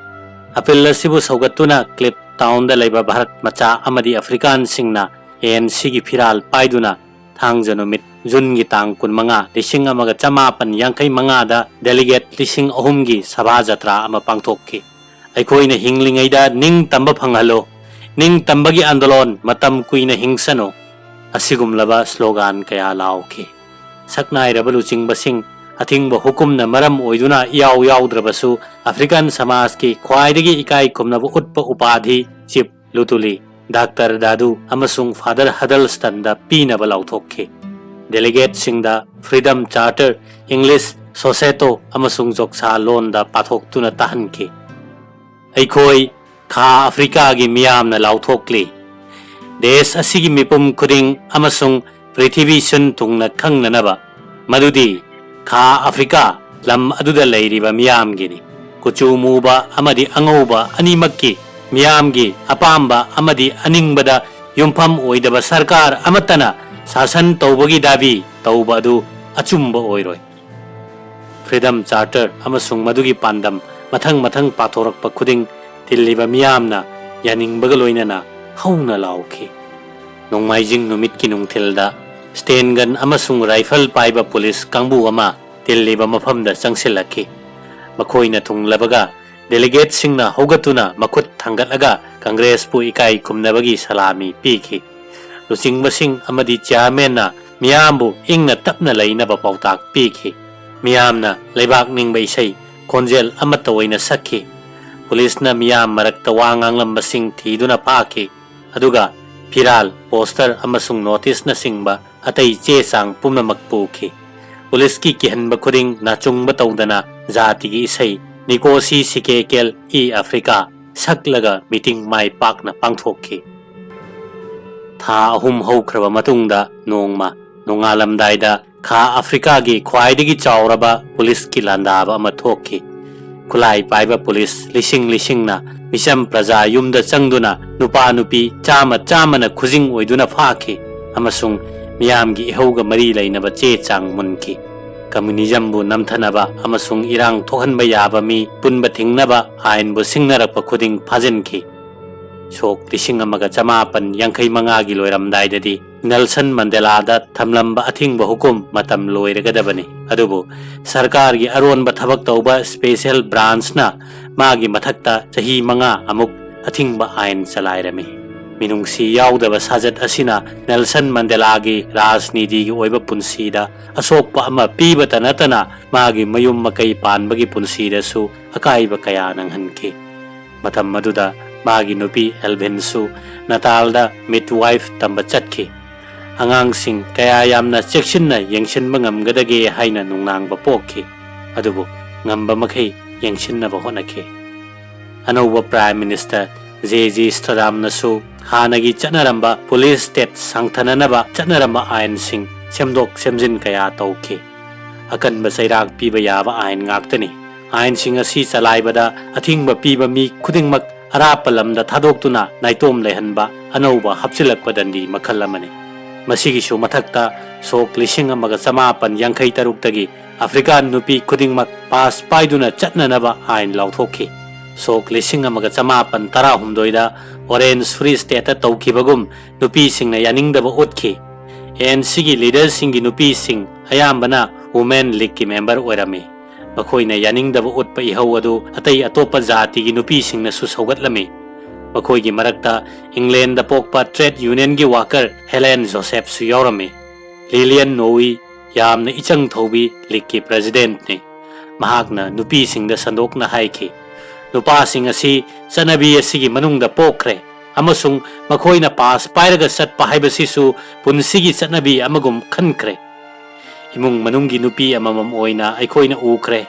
ꯑꯄꯤꯜ ꯑꯁꯤꯕꯨ ꯁꯧꯒꯠꯇꯨꯅ ꯀ꯭ꯂꯤꯞ ꯇꯥꯎꯟꯗ ꯂꯩꯕ ꯚꯥꯔꯠ ꯃꯆꯥ ꯑꯃꯗꯤ ꯑꯐ꯭ꯔꯤꯀꯥꯟꯁꯤꯡꯅ ꯑꯦ ꯑꯦꯟ ꯁꯤꯒꯤ ꯐꯤꯔꯥꯜ ꯄꯥꯏꯗꯨꯅ ꯊꯥꯡꯖ ꯅꯨꯃꯤꯠ, ꯖꯨꯟꯒꯤ ꯇꯥꯡ ꯀꯨꯟꯃꯉꯥ, ꯂꯤꯁꯤꯡ ꯑꯃꯒ ꯆꯃꯥꯄꯟ ꯌꯥꯡꯈꯩ ꯃꯉꯥꯗ ꯗꯦꯂꯤꯒꯦꯠ ꯂꯤꯁꯤꯡ ꯑꯍꯨꯝꯒꯤ ꯁꯚꯥ ꯖꯇ꯭ꯔꯥ ꯑꯃ ꯄꯥꯡꯊꯣꯛꯈꯤ꯫ "ꯑꯩꯈꯣꯏꯅ ꯍꯤꯡꯂꯤꯉꯩꯗ ꯅꯤꯡꯇꯝꯕ ꯐꯪꯍꯜꯂꯨ, ꯅꯤꯡꯇꯝꯕꯒꯤ ꯑꯥꯟꯗꯣꯂꯣꯟ ꯃꯇꯝ ꯀꯨꯏꯅ ꯍꯤꯡꯁꯅꯨ", ꯑꯁꯤꯒꯨꯝꯂꯕ ꯁ꯭ꯂꯣꯒꯥꯟ ꯀꯌꯥ ꯂꯥꯎꯈꯤ꯫ ꯁꯛꯅꯥꯏꯔꯕ ꯂꯨꯆꯤꯡꯕꯁꯤꯡ, ꯑꯊꯤꯡꯕ ꯍꯨꯀꯨꯝꯅ ꯃꯔꯝ ꯑꯣꯏꯗꯨꯅ ꯏꯌꯥꯎ ꯌꯥꯎꯗ꯭ꯔꯕꯁꯨ, ꯑꯐ꯭ꯔꯤꯀꯥꯟ ꯁꯃꯥꯖꯀꯤ ꯈ꯭ꯋꯥꯏꯗꯒꯤ ꯏꯀꯥꯏ ꯈꯨꯝꯅꯕ ꯎꯠꯄ ꯎꯄꯥꯙꯤ ꯆꯤꯞ ꯂꯨꯇꯨꯂꯤ, ꯗꯥꯛꯇꯔ ꯗꯥꯗꯨ ꯑꯃꯁꯨꯡ ꯐꯥꯗꯔ ꯍꯗꯜꯁꯇꯟꯗ ꯄꯤꯅꯕ ꯂꯥꯎꯊꯣꯛꯈꯤ꯫ ꯗꯦꯂꯤꯒꯦꯠꯁꯤꯡꯗ ꯐ꯭ꯔꯤꯗꯝ ꯆꯥꯔꯇꯔ, ꯏꯪꯂꯤꯁ ꯁꯣꯁꯦꯇꯣ ꯑꯃꯁꯨꯡ ꯖꯣꯛꯁꯥ ꯂꯣꯟꯗ ꯄꯥꯊꯣꯛꯇꯨꯅ ꯇꯥꯍꯟꯈꯤ꯫ ꯑꯩꯈꯣꯏ ꯈꯥ ꯑꯐ꯭ꯔꯤꯀꯥꯒꯤ ꯃꯤꯌꯥꯝꯅ ꯂꯥꯎꯊꯣꯛꯂꯤ, ꯗꯦꯁ ꯑꯁꯤꯒꯤ ꯃꯤꯄꯨꯝ ꯈꯨꯗꯤꯡ ꯑꯃꯁꯨꯡ ꯄ꯭ꯔꯤꯊꯤꯕꯤ ꯁꯤꯟ ꯊꯨꯡꯅ ꯈꯪꯅꯅꯕ, ꯃꯗꯨꯗꯤ ꯈꯥ ꯑꯐ꯭ꯔꯤꯀꯥ ꯂꯝ ꯑꯗꯨꯗ ꯂꯩꯔꯤꯕ ꯃꯤꯌꯥꯝꯒꯤꯅꯤ꯫ ꯀꯨꯆꯨ ꯃꯨꯕ ꯑꯃꯗꯤ ꯑꯉꯧꯕ ꯑꯅꯤꯃꯛꯀꯤ ꯃꯤꯌꯥꯝꯒꯤ ꯑꯄꯥꯝꯕ ꯑꯃꯗꯤ ꯑꯅꯤꯡꯕꯗ ꯌꯨꯝꯐꯝ ꯑꯣꯏꯗꯕ ꯁꯔꯀꯥꯔ ꯑꯃꯠꯇꯅ ꯁꯥꯁꯟ ꯇꯧꯕꯒꯤ ꯗꯥꯕꯤ ꯇꯧꯕ ꯑꯗꯨ ꯑꯆꯨꯝꯕ ꯑꯣꯏꯔꯣꯏ꯫ ꯐ꯭ꯔꯤꯗꯝ ꯆꯥꯔꯇꯔ ꯑꯃꯁꯨꯡ ꯃꯗꯨꯒꯤ ꯄꯥꯟꯗꯝ ꯃꯊꯪ ꯃꯊꯪ ꯄꯥꯊꯣꯔꯛꯄ ꯈꯨꯗꯤꯡ ꯇꯤꯜꯂꯤꯕ ꯃꯤꯌꯥꯝꯅ ꯌꯥꯅꯤꯡꯕꯒ ꯂꯣꯏꯅꯅ ꯍꯧꯅ ꯂꯥꯎꯈꯤ꯫ ꯅꯣꯡꯃꯥꯏꯖꯤꯡ ꯅꯨꯃꯤꯠꯀꯤ ꯅꯨꯡꯊꯤꯜꯗ ꯁ꯭ꯇꯦꯟꯒꯟ ꯑꯃꯁꯨꯡ ꯔꯥꯏꯐꯜ ꯄꯥꯏꯕ ꯄꯨꯂꯤꯁ ꯀꯥꯡꯕꯨ ꯑꯃ ꯇꯤꯜꯂꯤꯕ ꯃꯐꯝꯗ ꯆꯪꯁꯤꯜꯂꯛꯈꯤ꯫ ꯃꯈꯣꯏꯅ ꯊꯨꯡꯂꯕꯒ ꯗꯦꯂꯤꯒꯦꯠꯁꯤꯡꯅ ꯍꯧꯒꯠꯇꯨꯅ ꯃꯈꯨꯠ ꯊꯥꯡꯒꯠꯂꯒ ꯀꯪꯒ꯭ꯔꯦꯁꯄꯨ ꯏꯀꯥꯏ ꯈꯨꯝꯅꯕꯒꯤ ꯁꯂꯥꯃꯤ ꯄꯤꯈꯤ꯫ ꯂꯨꯆꯤꯡꯕꯁꯤꯡ ꯑꯃꯗꯤ ꯆꯤꯌꯥꯔꯃꯦꯟꯅ ꯃꯤꯌꯥꯝꯕꯨ ꯏꯪꯅ ꯇꯞꯅ ꯂꯩꯅꯕ ꯄꯥꯎꯇꯥꯛ ꯄꯤꯈꯤ꯫ ꯃꯤꯌꯥꯝꯅ ꯂꯩꯕꯥꯛ ꯅꯤꯡꯕ ꯏꯁꯩ ꯈꯣꯟꯖꯦꯜ ꯑꯃꯠꯇ ꯑꯣꯏꯅ ꯁꯛꯈꯤ꯫ ꯄꯨꯂꯤꯁꯅ ꯃꯤꯌꯥꯝ ꯃꯔꯛꯇ ꯋꯥ ꯉꯥꯡꯂꯝꯕꯁꯤꯡ ꯊꯤꯗꯨꯅ ꯐꯥꯈꯤ, ꯑꯗꯨꯒ ꯐꯤꯔꯥꯜ, ꯄꯣꯁꯇꯔ ꯑꯃꯁꯨꯡ ꯅꯣꯇꯤꯁꯅꯆꯤꯡꯕ ꯑꯇꯩ ꯆꯦ ꯆꯥꯡ ꯄꯨꯝꯅꯃꯛ ꯄꯨꯈꯤ꯫ ꯄꯨꯂꯤꯁꯀꯤ ꯀꯤꯍꯟꯕ ꯈꯨꯗꯤꯡ ꯅꯥꯆꯨꯡꯕ ꯇꯧꯗꯅ ꯖꯥꯇꯤꯒꯤ ꯏꯁꯩ ꯅꯤꯀꯣꯁꯤ ꯁꯤꯀꯦꯀꯦꯜ ꯏ ꯑꯐ꯭ꯔꯤꯀꯥ ꯁꯛꯂꯒ ꯃꯤꯇꯤꯡ ꯃꯥꯏ ꯄꯥꯛꯅ ꯄꯥꯡꯊꯣꯛꯈꯤ꯫ ꯊꯥ ꯑꯍꯨꯝ ꯍꯧꯈ꯭ꯔꯕ ꯃꯇꯨꯡꯗ ꯅꯣꯡꯃ ꯅꯣꯡꯉꯥꯜꯂꯝꯗꯥꯏꯗ ꯈꯥ ꯑꯐ꯭ꯔꯤꯀꯥꯒꯤ ꯈ꯭ꯋꯥꯏꯗꯒꯤ ꯆꯥꯎꯔꯕ ꯄꯨꯂꯤꯁꯀꯤ ꯂꯥꯟꯗꯥꯕ ꯑꯃ ꯊꯣꯛꯈꯤ꯫ ꯈꯨꯠꯂꯥꯏ ꯄꯥꯏꯕ ꯄꯨꯂꯤꯁ ꯂꯤꯁꯤꯡ ꯂꯤꯁꯤꯡꯅ ꯃꯤꯆꯝ ꯄ꯭ꯔꯖꯥ ꯌꯨꯝꯗ ꯆꯪꯗꯨꯅ ꯅꯨꯄꯥ ꯅꯨꯄꯤ ꯆꯥꯝꯃ ꯆꯥꯝꯃꯅ ꯈꯨꯖꯤꯡ ꯑꯣꯏꯗꯨꯅ ꯐꯥꯈꯤ ꯑꯃꯁꯨꯡ ꯃꯤꯌꯥꯝꯒꯤ ꯏꯍꯧꯒ ꯃꯔꯤ ꯂꯩꯅꯕ ꯆꯦ ꯆꯥꯡ ꯃꯨꯟꯈꯤ꯫ ꯀꯝꯃ꯭ꯌꯨꯅꯤꯖꯝꯕꯨ ꯅꯝꯊꯅꯕ ꯑꯃꯁꯨꯡ ꯏꯔꯥꯡ ꯊꯣꯛꯍꯟꯕ ꯌꯥꯕ ꯃꯤ ꯄꯨꯟꯕ ꯊꯤꯡꯅꯕ ꯑꯥꯏꯟꯕꯨ ꯁꯤꯡꯅꯔꯛꯄ ꯈꯨꯗꯤꯡ ꯐꯥꯖꯤꯟꯈꯤ꯫ ꯁꯣꯛ ꯂꯤꯁꯤꯡ ꯑꯃꯒ ꯆꯃꯥꯄꯟ ꯌꯥꯡꯈꯩ ꯃꯉꯥꯒꯤ ꯂꯣꯏꯔꯝꯗꯥꯏꯗꯗꯤ ꯅꯦꯜꯁꯟ ꯃꯟꯗꯦꯂꯥꯗ ꯊꯝꯂꯝꯕ ꯑꯊꯤꯡꯕ ꯍꯨꯀꯨꯝ ꯃꯇꯝ ꯂꯣꯏꯔꯒꯗꯕꯅꯤ꯫ ꯑꯗꯨꯕꯨ ꯁꯔꯀꯥꯔꯒꯤ ꯑꯔꯣꯟꯕ ꯊꯕꯛ ꯇꯧꯕ ꯁ꯭ꯄꯦꯁꯦꯜ ꯕ꯭ꯔꯥꯟꯁꯅ ꯃꯥꯒꯤ ꯃꯊꯛꯇ ꯆꯍꯤ ꯃꯉꯥ ꯑꯃꯨꯛ ꯑꯊꯤꯡꯕ ꯑꯥꯏꯟ ꯆꯂꯥꯏꯔꯝꯃꯤ꯫ ꯃꯤꯅꯨꯡꯁꯤ ꯌꯥꯎꯗꯕ ꯁꯥꯖꯠ ꯑꯁꯤꯅ ꯅꯦꯜꯁꯟ ꯃꯟꯗꯦꯂꯥꯒꯤ ꯔꯥꯖꯅꯤꯇꯤꯒꯤ ꯑꯣꯏꯕ ꯄꯨꯟꯁꯤꯗ ꯑꯁꯣꯛꯄ ꯑꯃ ꯄꯤꯕꯇ ꯅꯠꯇꯅ ꯃꯥꯒꯤ ꯃꯌꯨꯝ ꯃꯀꯩ ꯄꯥꯟꯕꯒꯤ ꯄꯨꯟꯁꯤꯗꯁꯨ ꯑꯀꯥꯏꯕ ꯀꯌꯥ ꯅꯪꯍꯟꯈꯤ꯫ ꯃꯇꯝ ꯑꯗꯨꯗ ꯃꯥꯒꯤ ꯅꯨꯄꯤ ꯑꯦꯜꯚꯤꯟꯁꯨ ꯅꯇꯥꯜꯗ ꯃꯤꯗꯋꯥꯏꯐ ꯇꯝꯕ ꯆꯠꯈꯤ꯫ ꯑꯉꯥꯡꯁꯤꯡ ꯀꯌꯥ ꯌꯥꯝꯅ ꯆꯦꯛꯁꯤꯟꯅ ꯌꯦꯡꯁꯤꯟꯕ ꯉꯝꯒꯗꯒꯦ ꯍꯥꯏꯅ ꯅꯨꯡꯅꯥꯡꯕ ꯄꯣꯛꯈꯤ꯫ ꯑꯗꯨꯕꯨ ꯉꯝꯕ ꯃꯈꯩ ꯌꯦꯡꯁꯤꯟꯅꯕ ꯍꯣꯠꯅꯈꯤ꯫ ꯑꯅꯧꯕ ꯄ꯭ꯔꯥꯏꯝ ꯃꯤꯅꯤꯁꯇꯔ ꯖꯦ ꯖꯤ ꯁ꯭ꯇꯔꯥꯝꯅꯁꯨ ꯍꯥꯟꯅꯒꯤ ꯆꯠꯅꯔꯝꯕ police state ꯁꯥꯡꯊꯅꯅꯕ ꯆꯠꯅꯔꯝꯕ ꯑꯥꯏꯟꯁꯤꯡ ꯁꯦꯝꯗꯣꯛ ꯁꯦꯝꯖꯤꯟ ꯀꯌꯥ ꯇꯧꯈꯤ꯫ ꯑꯀꯟꯕ ꯆꯩꯔꯥꯛ ꯄꯤꯕ ꯌꯥꯕ ꯑꯥꯏꯟ ꯉꯥꯛꯇꯅꯤ꯫ ꯑꯥꯏꯟꯁꯤꯡ ꯑꯁꯤ ꯆꯂꯥꯏꯕꯗ ꯑꯊꯤꯡꯕ ꯄꯤꯕ ꯃꯤ ꯈꯨꯗꯤꯡꯃꯛ ꯑꯔꯥꯞꯄ ꯂꯝꯗ ꯊꯥꯗꯣꯛꯇꯨꯅ ꯅꯥꯏꯇꯣꯝ ꯂꯩꯍꯟꯕ ꯑꯅꯧꯕ ꯍꯥꯞꯆꯤꯜꯂꯛꯄ ꯗꯟꯗꯤ ꯃꯈꯜ ꯑꯃꯅꯤ꯫ ꯃꯁꯤꯒꯤꯁꯨ ꯃꯊꯛꯇ ꯁꯣꯛ ꯂꯤꯁꯤꯡ ꯑꯃꯒ ꯆꯃꯥꯄꯟ ꯌꯥꯡꯈꯩ ꯇꯔꯨꯛꯇꯒꯤ ꯑꯐ꯭ꯔꯤꯀꯥꯟ ꯅꯨꯄꯤ ꯈꯨꯗꯤꯡꯃꯛ ꯄꯥꯁ ꯄꯥꯏꯗꯨꯅ ꯆꯠꯅꯅꯕ ꯑꯥꯏꯟ ꯂꯥꯎꯊꯣꯛꯈꯤ꯫ ꯁꯣꯛ ꯂꯤꯁꯤꯡ ꯑꯃꯒ ꯆꯃꯥꯄꯟ ꯇꯔꯥꯍꯨꯝꯗꯣꯏꯗ Orange Free Stateꯇ ꯇꯧꯈꯤꯕꯒꯨꯝ ꯅꯨꯄꯤꯁꯤꯡꯅ ꯌꯥꯅꯤꯡꯗꯕ ꯎꯠꯈꯤ꯫ ꯑꯦ ꯑꯦꯟ ꯁꯤꯒꯤ leaderꯁꯤꯡꯒꯤ ꯅꯨꯄꯤꯁꯤꯡ ꯑꯌꯥꯝꯕꯅ Women Leagueꯀꯤ member ꯑꯣꯏꯔꯝꯃꯤ꯫ ꯃꯈꯣꯏꯅ ꯌꯥꯅꯤꯡꯗꯕ ꯎꯠꯄ ꯏꯍꯧ ꯑꯗꯨ ꯑꯇꯩ ꯑꯇꯣꯞꯄ ꯖꯥꯇꯤꯒꯤ ꯅꯨꯄꯤꯁꯤꯡꯅꯁꯨ ꯁꯧꯒꯠꯂꯝꯃꯤ꯫ ꯃꯈꯣꯏꯒꯤ ꯃꯔꯛꯇ Englandꯗ ꯄꯣꯛꯄ trade unionꯒꯤ worker Helen Josephꯁꯨ ꯌꯥꯎꯔꯝꯃꯤ꯫ ꯂꯤꯂꯤꯌꯟ ꯅꯣꯋꯤ ꯌꯥꯝꯅ ꯏꯆꯪ ꯊꯧꯕꯤ leagueꯀꯤ presidentꯅꯤ꯫ ꯃꯍꯥꯛꯅ ꯅꯨꯄꯤꯁꯤꯡꯗ ꯁꯟꯗꯣꯛꯅ ꯍꯥꯏꯈꯤ, "ꯅꯨꯄꯥꯁꯤꯡ ꯑꯁꯤ ꯆꯠꯅꯕꯤ ꯑꯁꯤꯒꯤ ꯃꯅꯨꯡꯗ ꯄꯣꯛꯈ꯭ꯔꯦ ꯑꯃꯁꯨꯡ ꯃꯈꯣꯏꯅ ꯄꯥꯁ ꯄꯥꯏꯔꯒ ꯆꯠꯄ ꯍꯥꯏꯕꯁꯤꯁꯨ ꯄꯨꯟꯁꯤꯒꯤ ꯆꯠꯅꯕꯤ ꯑꯃꯒꯨꯝ ꯈꯟꯈ꯭ꯔꯦ꯫ ꯏꯃꯨꯡ ꯃꯅꯨꯡꯒꯤ ꯅꯨꯄꯤ ꯑꯃꯃꯝ ꯑꯣꯏꯅ ꯑꯩꯈꯣꯏꯅ ꯎꯈ꯭ꯔꯦ꯫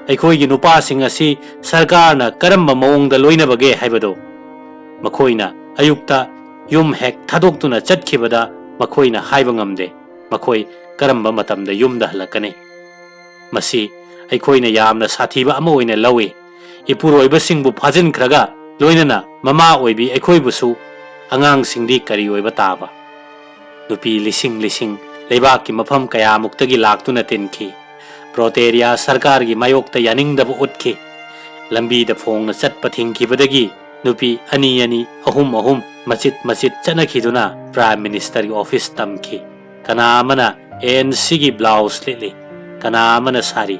ꯑꯩꯈꯣꯏꯒꯤ ꯅꯨꯄꯥꯁꯤꯡ ꯑꯁꯤ ꯁꯔꯀꯥꯔꯅ ꯀꯔꯝꯕ ꯃꯑꯣꯡꯗ ꯂꯣꯏꯅꯕꯒꯦ ꯍꯥꯏꯕꯗꯨ ꯃꯈꯣꯏꯅ ꯑꯌꯨꯛꯇ ꯌꯨꯝ ꯍꯦꯛ ꯊꯥꯗꯣꯛꯇꯨꯅ ꯆꯠꯈꯤꯕꯗ ꯃꯈꯣꯏꯅ ꯍꯥꯏꯕ ꯉꯝꯗꯦ꯫ ꯃꯈꯣꯏ ꯀꯔꯝꯕ ꯃꯇꯝꯗ ꯌꯨꯝꯗ ꯍꯜꯂꯛꯀꯅꯤ?" ꯃꯁꯤ ꯑꯩꯈꯣꯏꯅ ꯌꯥꯝꯅ ꯁꯥꯊꯤꯕ ꯑꯃ ꯑꯣꯏꯅ ꯂꯧꯏ꯫ ꯏꯄꯨꯔꯣꯏꯕꯁꯤꯡꯕꯨ ꯐꯥꯖꯤꯟꯈ꯭ꯔꯒ ꯂꯣꯏꯅꯅ ꯃꯃꯥ ꯑꯣꯏꯕꯤ ꯑꯩꯈꯣꯏꯕꯨꯁꯨ ꯑꯉꯥꯡꯁꯤꯡꯗꯤ ꯀꯔꯤ ꯑꯣꯏꯕ ꯇꯥꯕ? ꯅꯨꯄꯤ ꯂꯤꯁꯤꯡ ꯂꯤꯁꯤꯡ ꯂꯩꯕꯥꯛꯀꯤ ꯃꯐꯝ ꯀꯌꯥꯃꯨꯛꯇꯒꯤ ꯂꯥꯛꯇꯨꯅ ꯇꯤꯟꯈꯤ꯫ ꯄ꯭ꯔꯣꯇꯦꯔꯤꯌꯥ ꯁꯔꯀꯥꯔꯒꯤ ꯃꯥꯌꯣꯛꯇ ꯌꯥꯅꯤꯡꯗꯕ ꯎꯠꯈꯤ꯫ ꯂꯝꯕꯤꯗ ꯐꯣꯡꯅ ꯆꯠꯄ ꯊꯤꯡꯈꯤꯕꯗꯒꯤ ꯅꯨꯄꯤ ꯑꯅꯤ ꯑꯅꯤ, ꯑꯍꯨꯝ ꯑꯍꯨꯝ, ꯃꯆꯤꯠ ꯃꯆꯤꯠ ꯆꯠꯅꯈꯤꯗꯨꯅ Prime Ministerꯒꯤ office ꯇꯝꯈꯤ꯫ ꯀꯅꯥ ꯑꯃꯅ ꯑꯦ ꯑꯦꯟ ꯁꯤꯒꯤ blouse ꯂꯤꯠꯂꯤ, ꯀꯅꯥ ꯑꯃꯅ ꯁꯥꯔꯤ꯫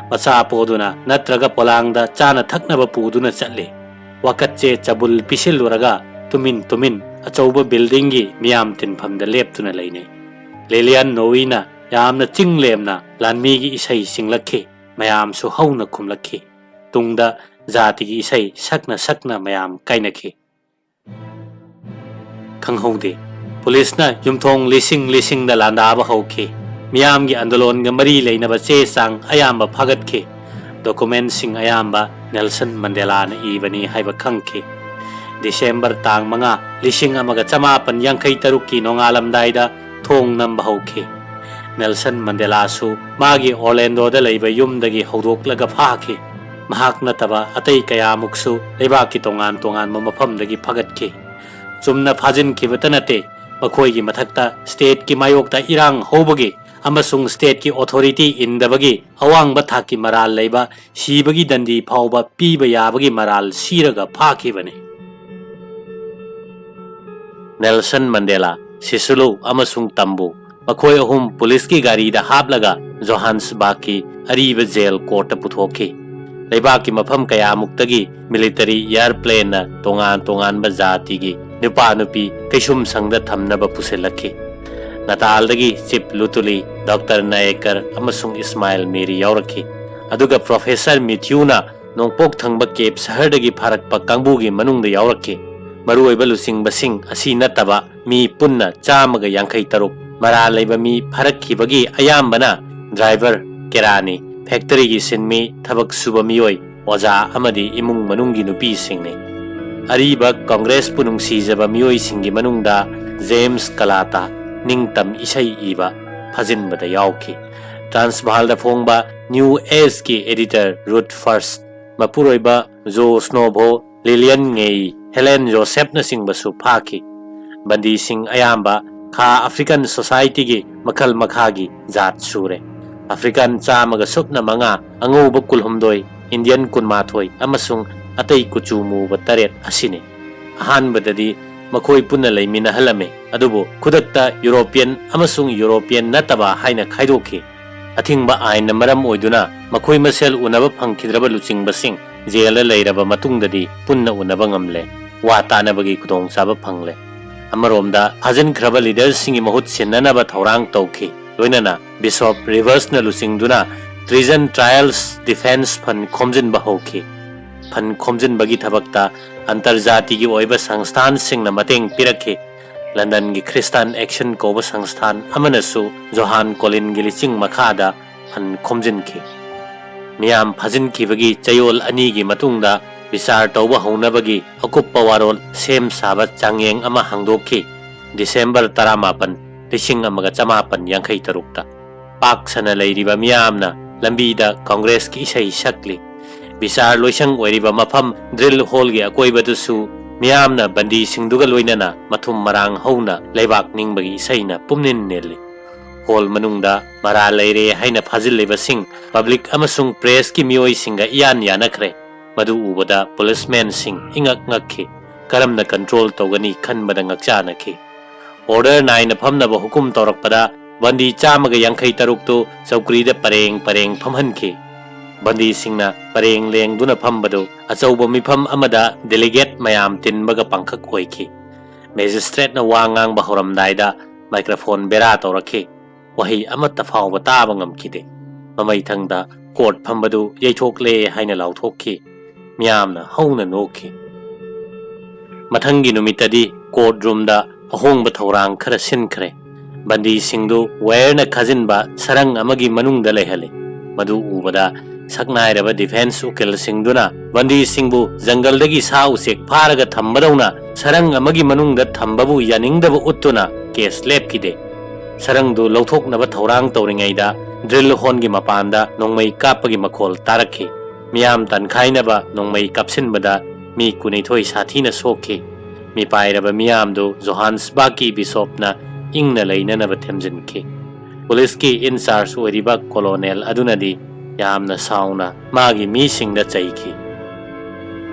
ꯃꯆꯥ ꯄꯣꯗꯨꯅ ꯅꯠꯇ꯭ꯔꯒ ꯄꯣꯂꯥꯡꯗ ꯆꯥꯅ ꯊꯛꯅꯕ ꯄꯨꯗꯨꯅ ꯆꯠꯂꯤ꯫ ꯋꯥꯀꯠꯆꯦ ꯆꯕꯨꯜ ꯄꯤꯁꯤꯜꯂꯨꯔꯒ ꯇꯨꯃꯤꯟ ꯇꯨꯃꯤꯟ ꯑꯆꯧꯕ buildingꯒꯤ ꯃꯤꯌꯥꯝ ꯇꯤꯟꯐꯝꯗ ꯂꯦꯞꯇꯨꯅ ꯂꯩꯅꯩ꯫ ꯂꯤꯂꯤꯌꯟ ꯅꯣꯋꯤꯅ ꯌꯥꯝꯅ ꯆꯤꯡ ꯂꯦꯝꯅ ꯂꯥꯟꯃꯤꯒꯤ ꯏꯁꯩ ꯆꯤꯡꯂꯛꯈꯤ꯫ ꯃꯌꯥꯝꯁꯨ ꯍꯧꯅ ꯈꯨꯝꯂꯛꯈꯤ꯫ ꯇꯨꯡꯗ ꯖꯥꯇꯤꯒꯤ ꯏꯁꯩ ꯁꯛꯅ ꯁꯛꯅ ꯃꯌꯥꯝ ꯀꯥꯏꯅꯈꯤ꯫ ꯈꯪꯍꯧꯗꯦ꯫ ꯄꯨꯂꯤꯁꯅ ꯌꯨꯝꯊꯣꯡ ꯂꯤꯁꯤꯡ ꯂꯤꯁꯤꯡꯗ ꯂꯥꯟꯗꯥꯕ ꯍꯧꯈꯤ꯫ ꯃꯤꯌꯥꯝꯒꯤ ꯑꯟꯗꯣꯂꯣꯟꯒ ꯃꯔꯤ ꯂꯩꯅꯕ ꯆꯦ ꯆꯥꯡ ꯑꯌꯥꯝꯕ ꯐꯥꯒꯠꯈꯤ꯫ Documentꯁꯤꯡ ꯑꯌꯥꯝꯕ ꯅꯦꯜꯁꯟ ꯃꯟꯗꯦꯂꯥꯅ ꯏꯕꯅꯤ ꯍꯥꯏꯕ ꯈꯪꯈꯤ꯫ ꯗꯤꯁꯦꯝꯕꯔ ꯇꯥꯡ ꯃꯉꯥ, ꯂꯤꯁꯤꯡ ꯑꯃꯒ ꯆꯃꯥꯄꯟ ꯌꯥꯡꯈꯩ ꯇꯔꯨꯛꯀꯤ ꯅꯣꯡꯉꯥꯜꯂꯝꯗꯥꯏꯗ ꯊꯣꯡ ꯅꯝꯕ ꯍꯧꯈꯤ꯫ ꯅꯦꯜꯁꯟ ꯃꯟꯗꯦꯂꯥꯁꯨ ꯃꯥꯒꯤ ꯑꯣꯔꯂꯦꯟꯗꯣꯗ ꯂꯩꯕ ꯌꯨꯝꯗꯒꯤ ꯍꯧꯗꯣꯛꯂꯒ ꯐꯥꯈꯤ꯫ ꯃꯍꯥꯛ ꯅꯠꯇꯕ ꯑꯇꯩ ꯀꯌꯥꯃꯨꯛꯁꯨ ꯂꯩꯕꯥꯛꯀꯤ ꯇꯣꯉꯥꯟ ꯇꯣꯉꯥꯟꯕ ꯃꯐꯝꯗꯒꯤ ꯐꯥꯒꯠꯈꯤ꯫ ꯆꯨꯝꯅ ꯐꯥꯖꯤꯟꯈꯤꯕꯇ ꯅꯠꯇꯦ, ꯃꯈꯣꯏꯒꯤ ꯃꯊꯛꯇ ꯁ꯭ꯇꯦꯠꯀꯤ ꯃꯥꯌꯣꯛꯇ ꯏꯔꯥꯡ ꯍꯧꯕꯒꯤ ꯑꯃꯁꯨꯡ ꯁ꯭ꯇꯦꯠꯀꯤ ꯑꯣꯊꯣꯔꯤꯇꯤ ꯏꯟꯗꯕꯒꯤ ꯑꯋꯥꯡꯕ ꯊꯥꯛꯀꯤ ꯃꯔꯥꯜ ꯂꯩꯕ ꯁꯤꯕꯒꯤ ꯗꯟꯗꯤ ꯐꯥꯎꯕ ꯄꯤꯕ ꯌꯥꯕꯒꯤ ꯃꯔꯥꯜ ꯁꯤꯔꯒ ꯐꯥꯈꯤꯕꯅꯤ꯫ ꯅꯦꯜꯁꯟ ꯃꯟꯗꯦꯂꯥ, ꯁꯤꯁꯨꯂꯨ ꯑꯃꯁꯨꯡ ꯇꯝꯕꯨ, ꯃꯈꯣꯏ ꯑꯍꯨꯝ ꯄꯨꯂꯤꯁꯀꯤ ꯒꯥꯔꯤꯗ ꯍꯥꯞꯂꯒ ꯖꯣꯍꯥꯟꯁꯕꯥꯒꯀꯤ ꯑꯔꯤꯕ ꯖꯦꯜ ꯀꯣꯔꯠꯇ ꯄꯨꯊꯣꯛꯈꯤ꯫ ꯂꯩꯕꯥꯛꯀꯤ ꯃꯐꯝ ꯀꯌꯥꯃꯨꯛꯇꯒꯤ ꯃꯤꯂꯤꯇꯔꯤ ꯑꯦꯌꯔꯄ꯭ꯂꯦꯟꯅ ꯇꯣꯉꯥꯟ ꯇꯣꯉꯥꯟꯕ ꯖꯥꯇꯤꯒꯤ ꯅꯨꯄꯥ ꯅꯨꯄꯤ ꯀꯩꯁꯨꯝꯁꯪꯗ ꯊꯝꯅꯕ ꯄꯨꯁꯤꯜꯂꯛꯈꯤ꯫ ꯅꯇꯥꯜꯗꯒꯤ ꯆꯤꯞ ꯂꯨꯇꯨꯂꯤ, ꯗꯣꯛꯇꯔ ꯅꯥꯌꯦꯀꯔ ꯑꯃꯁꯨꯡ ꯏꯁꯃꯥꯏꯜ ꯃꯤꯔ ꯌꯥꯎꯔꯛꯈꯤ꯫ ꯑꯗꯨꯒ ꯄ꯭ꯔꯣꯐꯦꯁꯔ ꯃꯤꯊ꯭ꯌꯨꯅ ꯅꯣꯡꯄꯣꯛ ꯊꯪꯕ ꯀꯦꯞ ꯁꯍꯔꯗꯒꯤ ꯐꯥꯔꯛꯄ ꯀꯥꯡꯕꯨꯒꯤ ꯃꯅꯨꯡꯗ ꯌꯥꯎꯔꯛꯈꯤ꯫ ꯃꯔꯨꯑꯣꯏꯕ ꯂꯨꯆꯤꯡꯕꯁꯤꯡ ꯑꯁꯤ ꯅꯠꯇꯕ ꯃꯤ ꯄꯨꯟꯅ ꯆꯥꯝꯃꯒ ꯌꯥꯡꯈꯩ ꯇꯔꯨꯛ꯫ ꯃꯔꯥꯜ ꯂꯩꯕ ꯃꯤ ꯐꯥꯔꯛꯈꯤꯕꯒꯤ ꯑꯌꯥꯝꯕꯅ ꯗ꯭ꯔꯥꯏꯚꯔ, ꯀꯦꯔꯥꯅꯤ, ꯐꯦꯛꯇꯔꯤꯒꯤ ꯁꯤꯟꯃꯤ, ꯊꯕꯛ ꯁꯨꯕ ꯃꯤꯑꯣꯏ, ꯑꯣꯖꯥ ꯑꯃꯗꯤ ꯏꯃꯨꯡ ꯃꯅꯨꯡꯒꯤ ꯅꯨꯄꯤꯁꯤꯡꯅꯤ꯫ ꯑꯔꯤꯕ ꯀꯪꯒ꯭ꯔꯦꯁꯄꯨ ꯅꯨꯡꯁꯤꯖꯕ ꯃꯤꯑꯣꯏꯁꯤꯡꯒꯤ ꯃꯅꯨꯡꯗ ꯖꯦꯝꯁ ꯀꯂꯥꯇꯥ, ꯅꯤꯡꯇꯝ ꯏꯁꯩ ꯏꯕ, ꯐꯥꯖꯤꯟꯕꯗ ꯌꯥꯎꯈꯤ꯫ ꯇ꯭ꯔꯥꯟꯁꯚꯥꯜꯗ ꯐꯣꯡꯕ ꯅ꯭ꯌꯨ ꯑꯦꯖꯀꯤ ꯑꯦꯗꯤꯇꯔ ꯔꯨꯠ ꯐꯔꯁ, ꯃꯄꯨꯔꯣꯏꯕ ꯖꯣ ꯁ꯭ꯅꯣꯚꯣ, ꯂꯤꯂꯤꯌꯟ ꯉꯦꯏ, ꯍꯦꯂꯦꯟ ꯖꯣꯁꯦꯞꯅꯆꯤꯡꯕꯁꯨ ꯐꯥꯈꯤ꯫ ꯕꯟꯗꯤꯁꯤꯡ ꯑꯌꯥꯝꯕ ꯈꯥ ꯑꯐ꯭ꯔꯤꯀꯟ ꯁꯣꯁꯥꯏꯇꯤꯒꯤ ꯃꯈꯜ ꯃꯈꯥꯒꯤ ꯖꯥꯠ ꯁꯨꯔꯦ꯫ ꯑꯐ꯭ꯔꯤꯀꯟ ꯆꯥꯝꯃꯒ ꯁꯨꯞꯅ ꯃꯉꯥ, ꯑꯉꯧꯕ ꯀꯨꯟꯍꯨꯝꯗꯣꯏ, ꯏꯟꯗꯤꯌꯟ ꯀꯨꯟꯃꯥꯊꯣꯏ ꯑꯃꯁꯨꯡ ꯑꯇꯩ ꯀꯨꯆꯨ ꯃꯨꯕ ꯇꯔꯦꯠ ꯑꯁꯤꯅꯤ꯫ ꯑꯍꯥꯟꯕꯗꯗꯤ ꯃꯈꯣꯏ ꯄꯨꯟꯅ ꯂꯩꯃꯤꯟꯅꯍꯜꯂꯝꯃꯤ, ꯑꯗꯨꯕꯨ ꯈꯨꯗꯛꯇ ꯌꯨꯔꯣꯄꯤꯌꯟ ꯑꯃꯁꯨꯡ ꯌꯨꯔꯣꯄꯤꯌꯟ ꯅꯠꯇꯕ ꯍꯥꯏꯅ ꯈꯥꯏꯗꯣꯛꯈꯤ꯫ ꯑꯊꯤꯡꯕ ꯑꯥꯏꯟꯅ ꯃꯔꯝ ꯑꯣꯏꯗꯨꯅ ꯃꯈꯣꯏ ꯃꯁꯦꯜ ꯎꯅꯕ ꯐꯪꯈꯤꯗ꯭ꯔꯕ ꯂꯨꯆꯤꯡꯕꯁꯤꯡ ꯖꯦꯜꯗ ꯂꯩꯔꯕ ꯃꯇꯨꯡꯗꯗꯤ ꯄꯨꯟꯅ ꯎꯅꯕ ꯉꯝꯂꯦ, ꯋꯥ ꯇꯥꯅꯕꯒꯤ ꯈꯨꯗꯣꯡꯆꯥꯕ ꯐꯪꯂꯦ꯫ ꯑꯃꯔꯣꯝꯗ ꯐꯥꯖꯤꯟꯈ꯭ꯔꯕ ꯂꯤꯗꯔꯁꯤꯡꯒꯤ ꯃꯍꯨꯠ ꯁꯤꯟꯅꯅꯕ ꯊꯧꯔꯥꯡ ꯇꯧꯈꯤ꯫ ꯂꯣꯏꯅꯅ ꯕꯤꯁꯣꯞ ꯔꯤꯚꯔꯁꯅ ꯂꯨꯆꯤꯡꯗꯨꯅ ꯇ꯭ꯔꯤꯖꯟ ꯇ꯭ꯔꯥꯏꯜꯁ ꯗꯤꯐꯦꯟꯁ ꯐꯟ ꯈꯣꯝꯖꯤꯟꯕ ꯍꯧꯈꯤ꯫ ꯐꯟ ꯈꯣꯝꯖꯤꯟꯕꯒꯤ ꯊꯕꯛꯇ ꯑꯟꯇꯔꯖꯥꯇꯤꯒꯤ ꯑꯣꯏꯕ ꯁꯪꯁꯊꯥꯟꯁꯤꯡꯅ ꯃꯇꯦꯡ ꯄꯤꯔꯛꯈꯤ꯫ ꯂꯟꯗꯟꯒꯤ ꯈ꯭ꯔꯤꯁꯇꯥꯟ ꯑꯦꯛꯁꯟ ꯀꯧꯕ ꯁꯪꯁꯊꯥꯟ ꯑꯃꯅꯁꯨ ꯖꯣꯍꯥꯟ ꯀꯣꯂꯤꯟꯒꯤ ꯂꯤꯆꯤꯡ ꯃꯈꯥꯗ ꯐꯟ ꯈꯣꯝꯖꯤꯟꯈꯤ꯫ ꯃꯤꯌꯥꯝ ꯐꯥꯖꯤꯟꯈꯤꯕꯒꯤ ꯆꯌꯣꯜ ꯑꯅꯤꯒꯤ ꯃꯇꯨꯡꯗ ꯕꯤꯆꯥꯔ ꯇꯧꯕ ꯍꯧꯅꯕꯒꯤ ꯑꯀꯨꯞꯄ ꯋꯥꯔꯣꯜ ꯁꯦꯝ ꯁꯥꯕ ꯆꯥꯡꯌꯦꯡ ꯑꯃ ꯍꯥꯡꯗꯣꯛꯈꯤ꯫ ꯗꯤꯁꯦꯝꯕꯔ ꯇꯔꯥꯃꯥꯄꯟ, ꯂꯤꯁꯤꯡ ꯑꯃꯒ ꯆꯃꯥꯄꯟ ꯌꯥꯡꯈꯩ ꯇꯔꯨꯛꯇ꯫ ꯄꯥꯛ ꯁꯟꯅ ꯂꯩꯔꯤꯕ ꯃꯤꯌꯥꯝꯅ ꯂꯝꯕꯤꯗ ꯀꯪꯒ꯭ꯔꯦꯁꯀꯤ ꯏꯁꯩ ꯁꯛꯂꯤ꯫ ꯕꯤꯆꯥꯔ ꯂꯣꯏꯁꯪ ꯑꯣꯏꯔꯤꯕ ꯃꯐꯝ ꯗ꯭ꯔꯤꯜ ꯍꯣꯜꯒꯤ ꯑꯀꯣꯏꯕꯗꯨꯁꯨ ꯃꯤꯌꯥꯝꯅ ꯕꯟꯗꯤꯁꯤꯡꯗꯨꯒ ꯂꯣꯏꯅꯅ ꯃꯊꯨꯝ ꯃꯔꯥꯡ ꯍꯧꯅ ꯂꯩꯕꯥꯛ ꯅꯤꯡꯕꯒꯤ ꯏꯁꯩꯅ ꯄꯨꯝꯅꯤꯟ ꯅꯤꯜꯂꯤ꯫ ꯍꯣꯜ ꯃꯅꯨꯡꯗ ꯃꯔꯥꯜ ꯂꯩꯔꯦ ꯍꯥꯏꯅ ꯐꯥꯖꯤꯜꯂꯤꯕꯁꯤꯡ ꯄꯕ꯭ꯂꯤꯛ ꯑꯃꯁꯨꯡ ꯄ꯭ꯔꯦꯁꯀꯤ ꯃꯤꯑꯣꯏꯁꯤꯡꯒ ꯏꯌꯥꯟ ꯌꯥꯅꯈ꯭ꯔꯦ꯫ ꯃꯗꯨ ꯎꯕꯗ ꯄꯨꯂꯤꯁꯃꯦꯟꯁꯤꯡ ꯏꯉꯛ ꯉꯛꯈꯤ꯫ ꯀꯔꯝꯅ ꯀꯟꯇ꯭ꯔꯣꯜ ꯇꯧꯒꯅꯤ ꯈꯟꯕꯗ ꯉꯛꯆꯥꯅꯈꯤ꯫ ꯑꯣꯔꯗꯔ ꯅꯥꯏꯅ ꯐꯝꯅꯕ ꯍꯨꯀꯨꯝ ꯇꯧꯔꯛꯄꯗ ꯕꯟꯗꯤ ꯆꯥꯝꯃꯒ ꯌꯥꯡꯈꯩ ꯇꯔꯨꯛꯇꯨ ꯆꯧꯀ꯭ꯔꯤꯗ ꯄꯔꯦꯡ ꯄꯔꯦꯡ ꯐꯝꯍꯟꯈꯤ꯫ ꯕꯟꯗꯤꯁꯤꯡꯅ ꯄꯔꯦꯡ ꯂꯦꯡꯗꯨꯅ ꯐꯝꯕꯗꯨ ꯑꯆꯧꯕ ꯃꯤꯐꯝ ꯑꯃꯗ ꯗꯦꯂꯤꯒꯦꯠ ꯃꯌꯥꯝ ꯇꯤꯟꯕꯒ ꯄꯥꯡꯈꯛ ꯑꯣꯏꯈꯤ꯫ ꯃꯦꯖꯤꯁꯇ꯭ꯔꯦꯠꯅ ꯋꯥ ꯉꯥꯡꯕ ꯍꯧꯔꯝꯗꯥꯏꯗ ꯃꯥꯏꯀ꯭ꯔꯣꯐꯣꯟ ꯕꯦꯔꯥ ꯇꯧꯔꯛꯈꯤ꯫ ꯋꯥꯍꯩ ꯑꯃꯠꯇ ꯐꯥꯎꯕ ꯇꯥꯕ ꯉꯝꯈꯤꯗꯦ꯫ ꯃꯃꯩꯊꯪꯗ ꯀꯣꯔꯠ ꯐꯝꯕꯗꯨ ꯌꯩꯊꯣꯛꯂꯦ ꯍꯥꯏꯅ ꯂꯥꯎꯊꯣꯛꯈꯤ꯫ ꯃꯤꯌꯥꯝꯅ ꯍꯧꯅ ꯅꯣꯛꯈꯤ꯫ ꯃꯊꯪꯒꯤ ꯅꯨꯃꯤꯠꯇꯗꯤ ꯀꯣꯔꯠ ꯔꯨꯝꯗ ꯑꯍꯣꯡꯕ ꯊꯧꯔꯥꯡ ꯈꯔ ꯁꯤꯟꯈ꯭ꯔꯦ꯫ ꯕꯟꯗꯤꯁꯤꯡꯗꯨ ꯋꯥꯌꯔꯅ ꯈꯥꯖꯤꯟꯕ ꯁꯔꯪ ꯑꯃꯒꯤ ꯃꯅꯨꯡꯗ ꯂꯩꯍꯜꯂꯤ꯫ ꯃꯗꯨ ꯎꯕꯗ ꯁꯛꯅꯥꯏꯔꯕ ꯗꯤꯐꯦꯟꯁ ꯎꯀꯤꯜꯁꯤꯡꯗꯨꯅ ꯕꯟꯗꯤꯁꯤꯡꯕꯨ ꯖꯪꯒꯜꯗꯒꯤ ꯁꯥ ꯎꯆꯦꯛ ꯐꯥꯔꯒ ꯊꯝꯕꯗꯧꯅ ꯁꯔꯪ ꯑꯃꯒꯤ ꯃꯅꯨꯡꯗ ꯊꯝꯕꯕꯨ ꯌꯥꯅꯤꯡꯗꯕ ꯎꯠꯇꯨꯅ ꯀꯦꯁ ꯂꯦꯞꯈꯤꯗꯦ꯫ ꯁꯔꯪꯗꯨ ꯂꯧꯊꯣꯛꯅꯕ ꯊꯧꯔꯥꯡ ꯇꯧꯔꯤꯉꯩꯗ ꯗ꯭ꯔꯤꯜ ꯍꯣꯜꯒꯤ ꯃꯄꯥꯟꯗ ꯅꯣꯡꯃꯩ ꯀꯥꯞꯄꯒꯤ ꯃꯈꯣꯜ ꯇꯥꯔꯛꯈꯤ꯫ ꯃꯤꯌꯥꯝ ꯇꯥꯟꯈꯥꯏꯅꯕ ꯅꯣꯡꯃꯩ ꯀꯥꯞꯁꯤꯟꯕꯗ ꯃꯤ ꯀꯨꯟꯅꯤꯊꯣꯏ ꯁꯥꯊꯤꯅ ꯁꯣꯛꯈꯤ꯫ ꯃꯤꯄꯥꯏꯔꯕ ꯃꯤꯌꯥꯝꯗꯨ ꯖꯣꯍꯥꯟꯁꯕꯥꯔꯒꯀꯤ ꯕꯤꯁꯣꯞꯅ ꯏꯪꯅ ꯂꯩꯅꯅꯕ ꯊꯦꯝꯖꯤꯟꯈꯤ꯫ ꯄꯨꯂꯤꯁꯀꯤ ꯏꯟꯆꯥꯔꯖ ꯑꯣꯏꯔꯤꯕ ꯀꯣꯂꯣꯅꯦꯜ ꯑꯗꯨꯅꯗꯤ ꯌꯥꯝꯅ ꯁꯥꯎꯅ ꯃꯥꯒꯤ ꯃꯤꯁꯤꯡꯗ ꯆꯩꯈꯤ꯫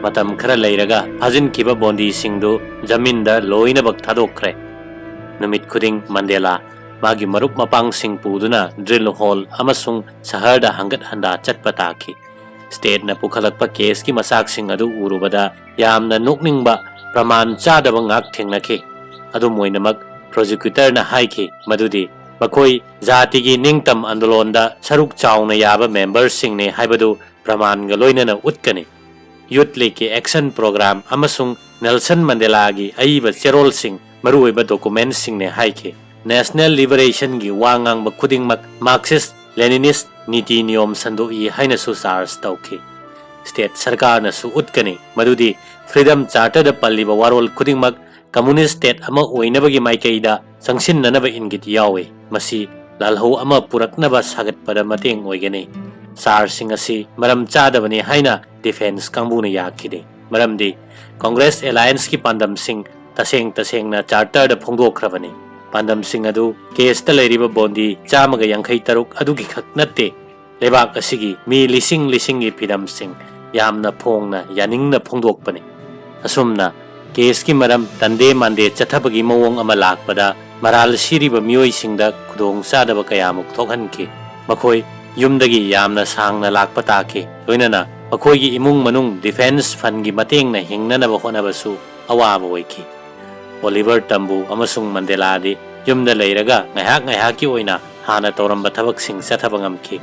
ꯃꯇꯝ ꯈꯔ ꯂꯩꯔꯒ ꯐꯥꯖꯤꯟꯈꯤꯕ ꯕꯣꯟꯗꯤꯁꯤꯡꯗꯨ ꯖꯃꯤꯟꯗ ꯂꯣꯏꯅꯃꯛ ꯊꯥꯗꯣꯛꯈ꯭ꯔꯦ꯫ ꯅꯨꯃꯤꯠ ꯈꯨꯗꯤꯡ ꯃꯟꯗꯦꯂꯥ ꯃꯥꯒꯤ ꯃꯔꯨꯞ ꯃꯄꯥꯡꯁꯤꯡ ꯄꯨꯗꯨꯅ ꯗ꯭ꯔꯤꯜ ꯍꯣꯜ ꯑꯃꯁꯨꯡ ꯁꯍꯔꯗ ꯍꯪꯒꯠ ꯍꯟꯗꯥ ꯆꯠꯄ ꯇꯥꯈꯤ꯫ ꯁ꯭ꯇꯦꯠꯅ ꯄꯨꯈꯠꯂꯛꯄ ꯀꯦꯁꯀꯤ ꯃꯆꯥꯛꯁꯤꯡ ꯑꯗꯨ ꯎꯔꯨꯕꯗ ꯌꯥꯝꯅ ꯅꯣꯛꯅꯤꯡꯕ ꯄ꯭ꯔꯃꯥꯟ ꯆꯥꯗꯕ ꯉꯥꯛ ꯊꯦꯡꯅꯈꯤ꯫ ꯑꯗꯨꯝ ꯑꯣꯏꯅꯃꯛ, ꯄ꯭ꯔꯣꯁꯤꯀ꯭ꯌꯨꯇꯔꯅ ꯍꯥꯏꯈꯤ ꯃꯗꯨꯗꯤ ꯃꯈꯣꯏ ꯖꯥꯇꯤꯒꯤ ꯅꯤꯡꯇꯝ ꯑꯟꯗꯣꯂꯣꯟꯗ ꯁꯔꯨꯛ ꯆꯥꯎꯅ ꯌꯥꯕ ꯃꯦꯝꯕꯔꯁꯤꯡꯅꯤ ꯍꯥꯏꯕꯗꯨ ꯄ꯭ꯔꯃꯥꯟꯒ ꯂꯣꯏꯅꯅ ꯎꯠꯀꯅꯤ꯫ ꯌꯨꯠ ꯂꯤꯒꯀꯤ ꯑꯦꯛꯁꯟ ꯄ꯭ꯔꯣꯒ꯭ꯔꯥꯝ ꯑꯃꯁꯨꯡ ꯅꯦꯜꯁꯟ ꯃꯟꯗꯦꯂꯥꯒꯤ ꯑꯏꯕ ꯆꯦꯔꯣꯜꯁꯤꯡ, ꯃꯔꯨꯑꯣꯏꯕ ꯗꯣꯀꯨꯃꯦꯟꯠꯁꯤꯡꯅꯤ ꯍꯥꯏꯈꯤ꯫ ꯅꯦꯁꯅꯦꯜ ꯂꯤꯕꯔꯦꯁꯟꯒꯤ ꯋꯥ ꯉꯥꯡꯕ ꯈꯨꯗꯤꯡꯃꯛ ꯃꯥꯔꯛꯁꯤꯁ ꯂꯦꯅꯤꯅꯤꯁ ꯅꯤꯇꯤ ꯅꯤꯌꯣꯝ ꯁꯟꯗꯣꯛꯏ ꯍꯥꯏꯅꯁꯨ ꯆꯥꯔꯖ ꯇꯧꯈꯤ꯫ state ꯁꯔꯀꯥꯔꯅꯁꯨ ꯎꯠꯀꯅꯤ ꯃꯗꯨꯗꯤ Freedom Charter ꯗ ꯄꯜꯂꯤꯕ ꯋꯥꯔꯣꯜ ꯈꯨꯗꯤꯡꯃꯛ communist state ꯑꯃ ꯑꯣꯏꯅꯕꯒꯤ ꯃꯥꯏꯀꯩꯗ ꯆꯪꯁꯤꯟꯅꯅꯕ ꯏꯪꯒꯤꯠ ꯌꯥꯎꯏ꯫ ꯃꯁꯤ ꯂꯥꯜꯍꯧ ꯑꯃ ꯄꯨꯔꯛꯅꯕ ꯁꯥꯒꯠꯄꯗ ꯃꯇꯦꯡ ꯑꯣꯏꯒꯅꯤ꯫ ꯆꯥꯔꯖꯁꯤꯡ ꯑꯁꯤ ꯃꯔꯝ ꯆꯥꯗꯕꯅꯤ ꯍꯥꯏꯅ defence ꯀꯥꯡꯕꯨꯅ ꯌꯥꯈꯤꯗꯦ, ꯃꯔꯝꯗꯤ Congress alliance ꯀꯤ ꯄꯥꯟꯗꯝꯁꯤꯡ ꯇꯁꯦꯡ ꯇꯁꯦꯡꯅ charter ꯗ ꯐꯣꯡꯗꯣꯛꯈ꯭ꯔꯕꯅꯤ꯫ ꯄꯥꯟꯗꯝꯁꯤꯡ ꯑꯗꯨ case ꯇ ꯂꯩꯔꯤꯕ ꯕꯣꯟꯗꯤ ꯆꯥꯝꯃꯒ ꯌꯥꯡꯈꯩ ꯇꯔꯨꯛ ꯑꯗꯨꯒꯤ ꯈꯛ ꯅꯠꯇꯦ, ꯂꯩꯕꯥꯛ ꯑꯁꯤꯒꯤ ꯃꯤ ꯂꯤꯁꯤꯡ ꯂꯤꯁꯤꯡꯒꯤ ꯐꯤꯗꯝꯁꯤꯡ ꯌꯥꯝꯅ ꯐꯣꯡꯅ ꯌꯥꯅꯤꯡꯅ ꯐꯣꯡꯗꯣꯛꯄꯅꯤ꯫ ꯑꯁꯨꯝꯅ case ꯀꯤ ꯃꯔꯝ ꯇꯟꯗꯦ ꯃꯥꯟꯗꯦ ꯆꯠꯊꯕꯒꯤ ꯃꯑꯣꯡ ꯑꯃ ꯂꯥꯛꯄꯗ ꯃꯔꯥꯜ ꯁꯤꯔꯤꯕ ꯃꯤꯑꯣꯏꯁꯤꯡꯗ ꯈꯨꯗꯣꯡ ꯆꯥꯗꯕ ꯀꯌꯥꯃꯨꯛ ꯊꯣꯛꯍꯟꯈꯤ꯫ ꯃꯈꯣꯏ ꯌꯨꯝꯗꯒꯤ ꯌꯥꯝꯅ ꯁꯥꯡꯅ ꯂꯥꯛꯄ ꯇꯥꯈꯤ, ꯂꯣꯏꯅꯅ ꯃꯈꯣꯏꯒꯤ ꯏꯃꯨꯡ ꯃꯅꯨꯡ defence fund ꯒꯤ ꯃꯇꯦꯡꯅ ꯍꯤꯡꯅꯅꯕ ꯍꯣꯠꯅꯕꯁꯨ ꯑꯋꯥꯕ ꯑꯣꯏꯈꯤ꯫ Oliver Tambo ꯑꯃꯁꯨꯡ ꯃꯟꯗꯦꯂꯥꯗꯤ ꯌꯨꯝꯗ ꯂꯩꯔꯒ ꯉꯥꯏꯍꯥꯛ ꯉꯥꯏꯍꯥꯛꯀꯤ ꯑꯣꯏꯅ ꯍꯥꯟꯅ ꯇꯧꯔꯝꯕ ꯊꯕꯛꯁꯤꯡ ꯆꯠꯊꯕ ꯉꯝꯈꯤ꯫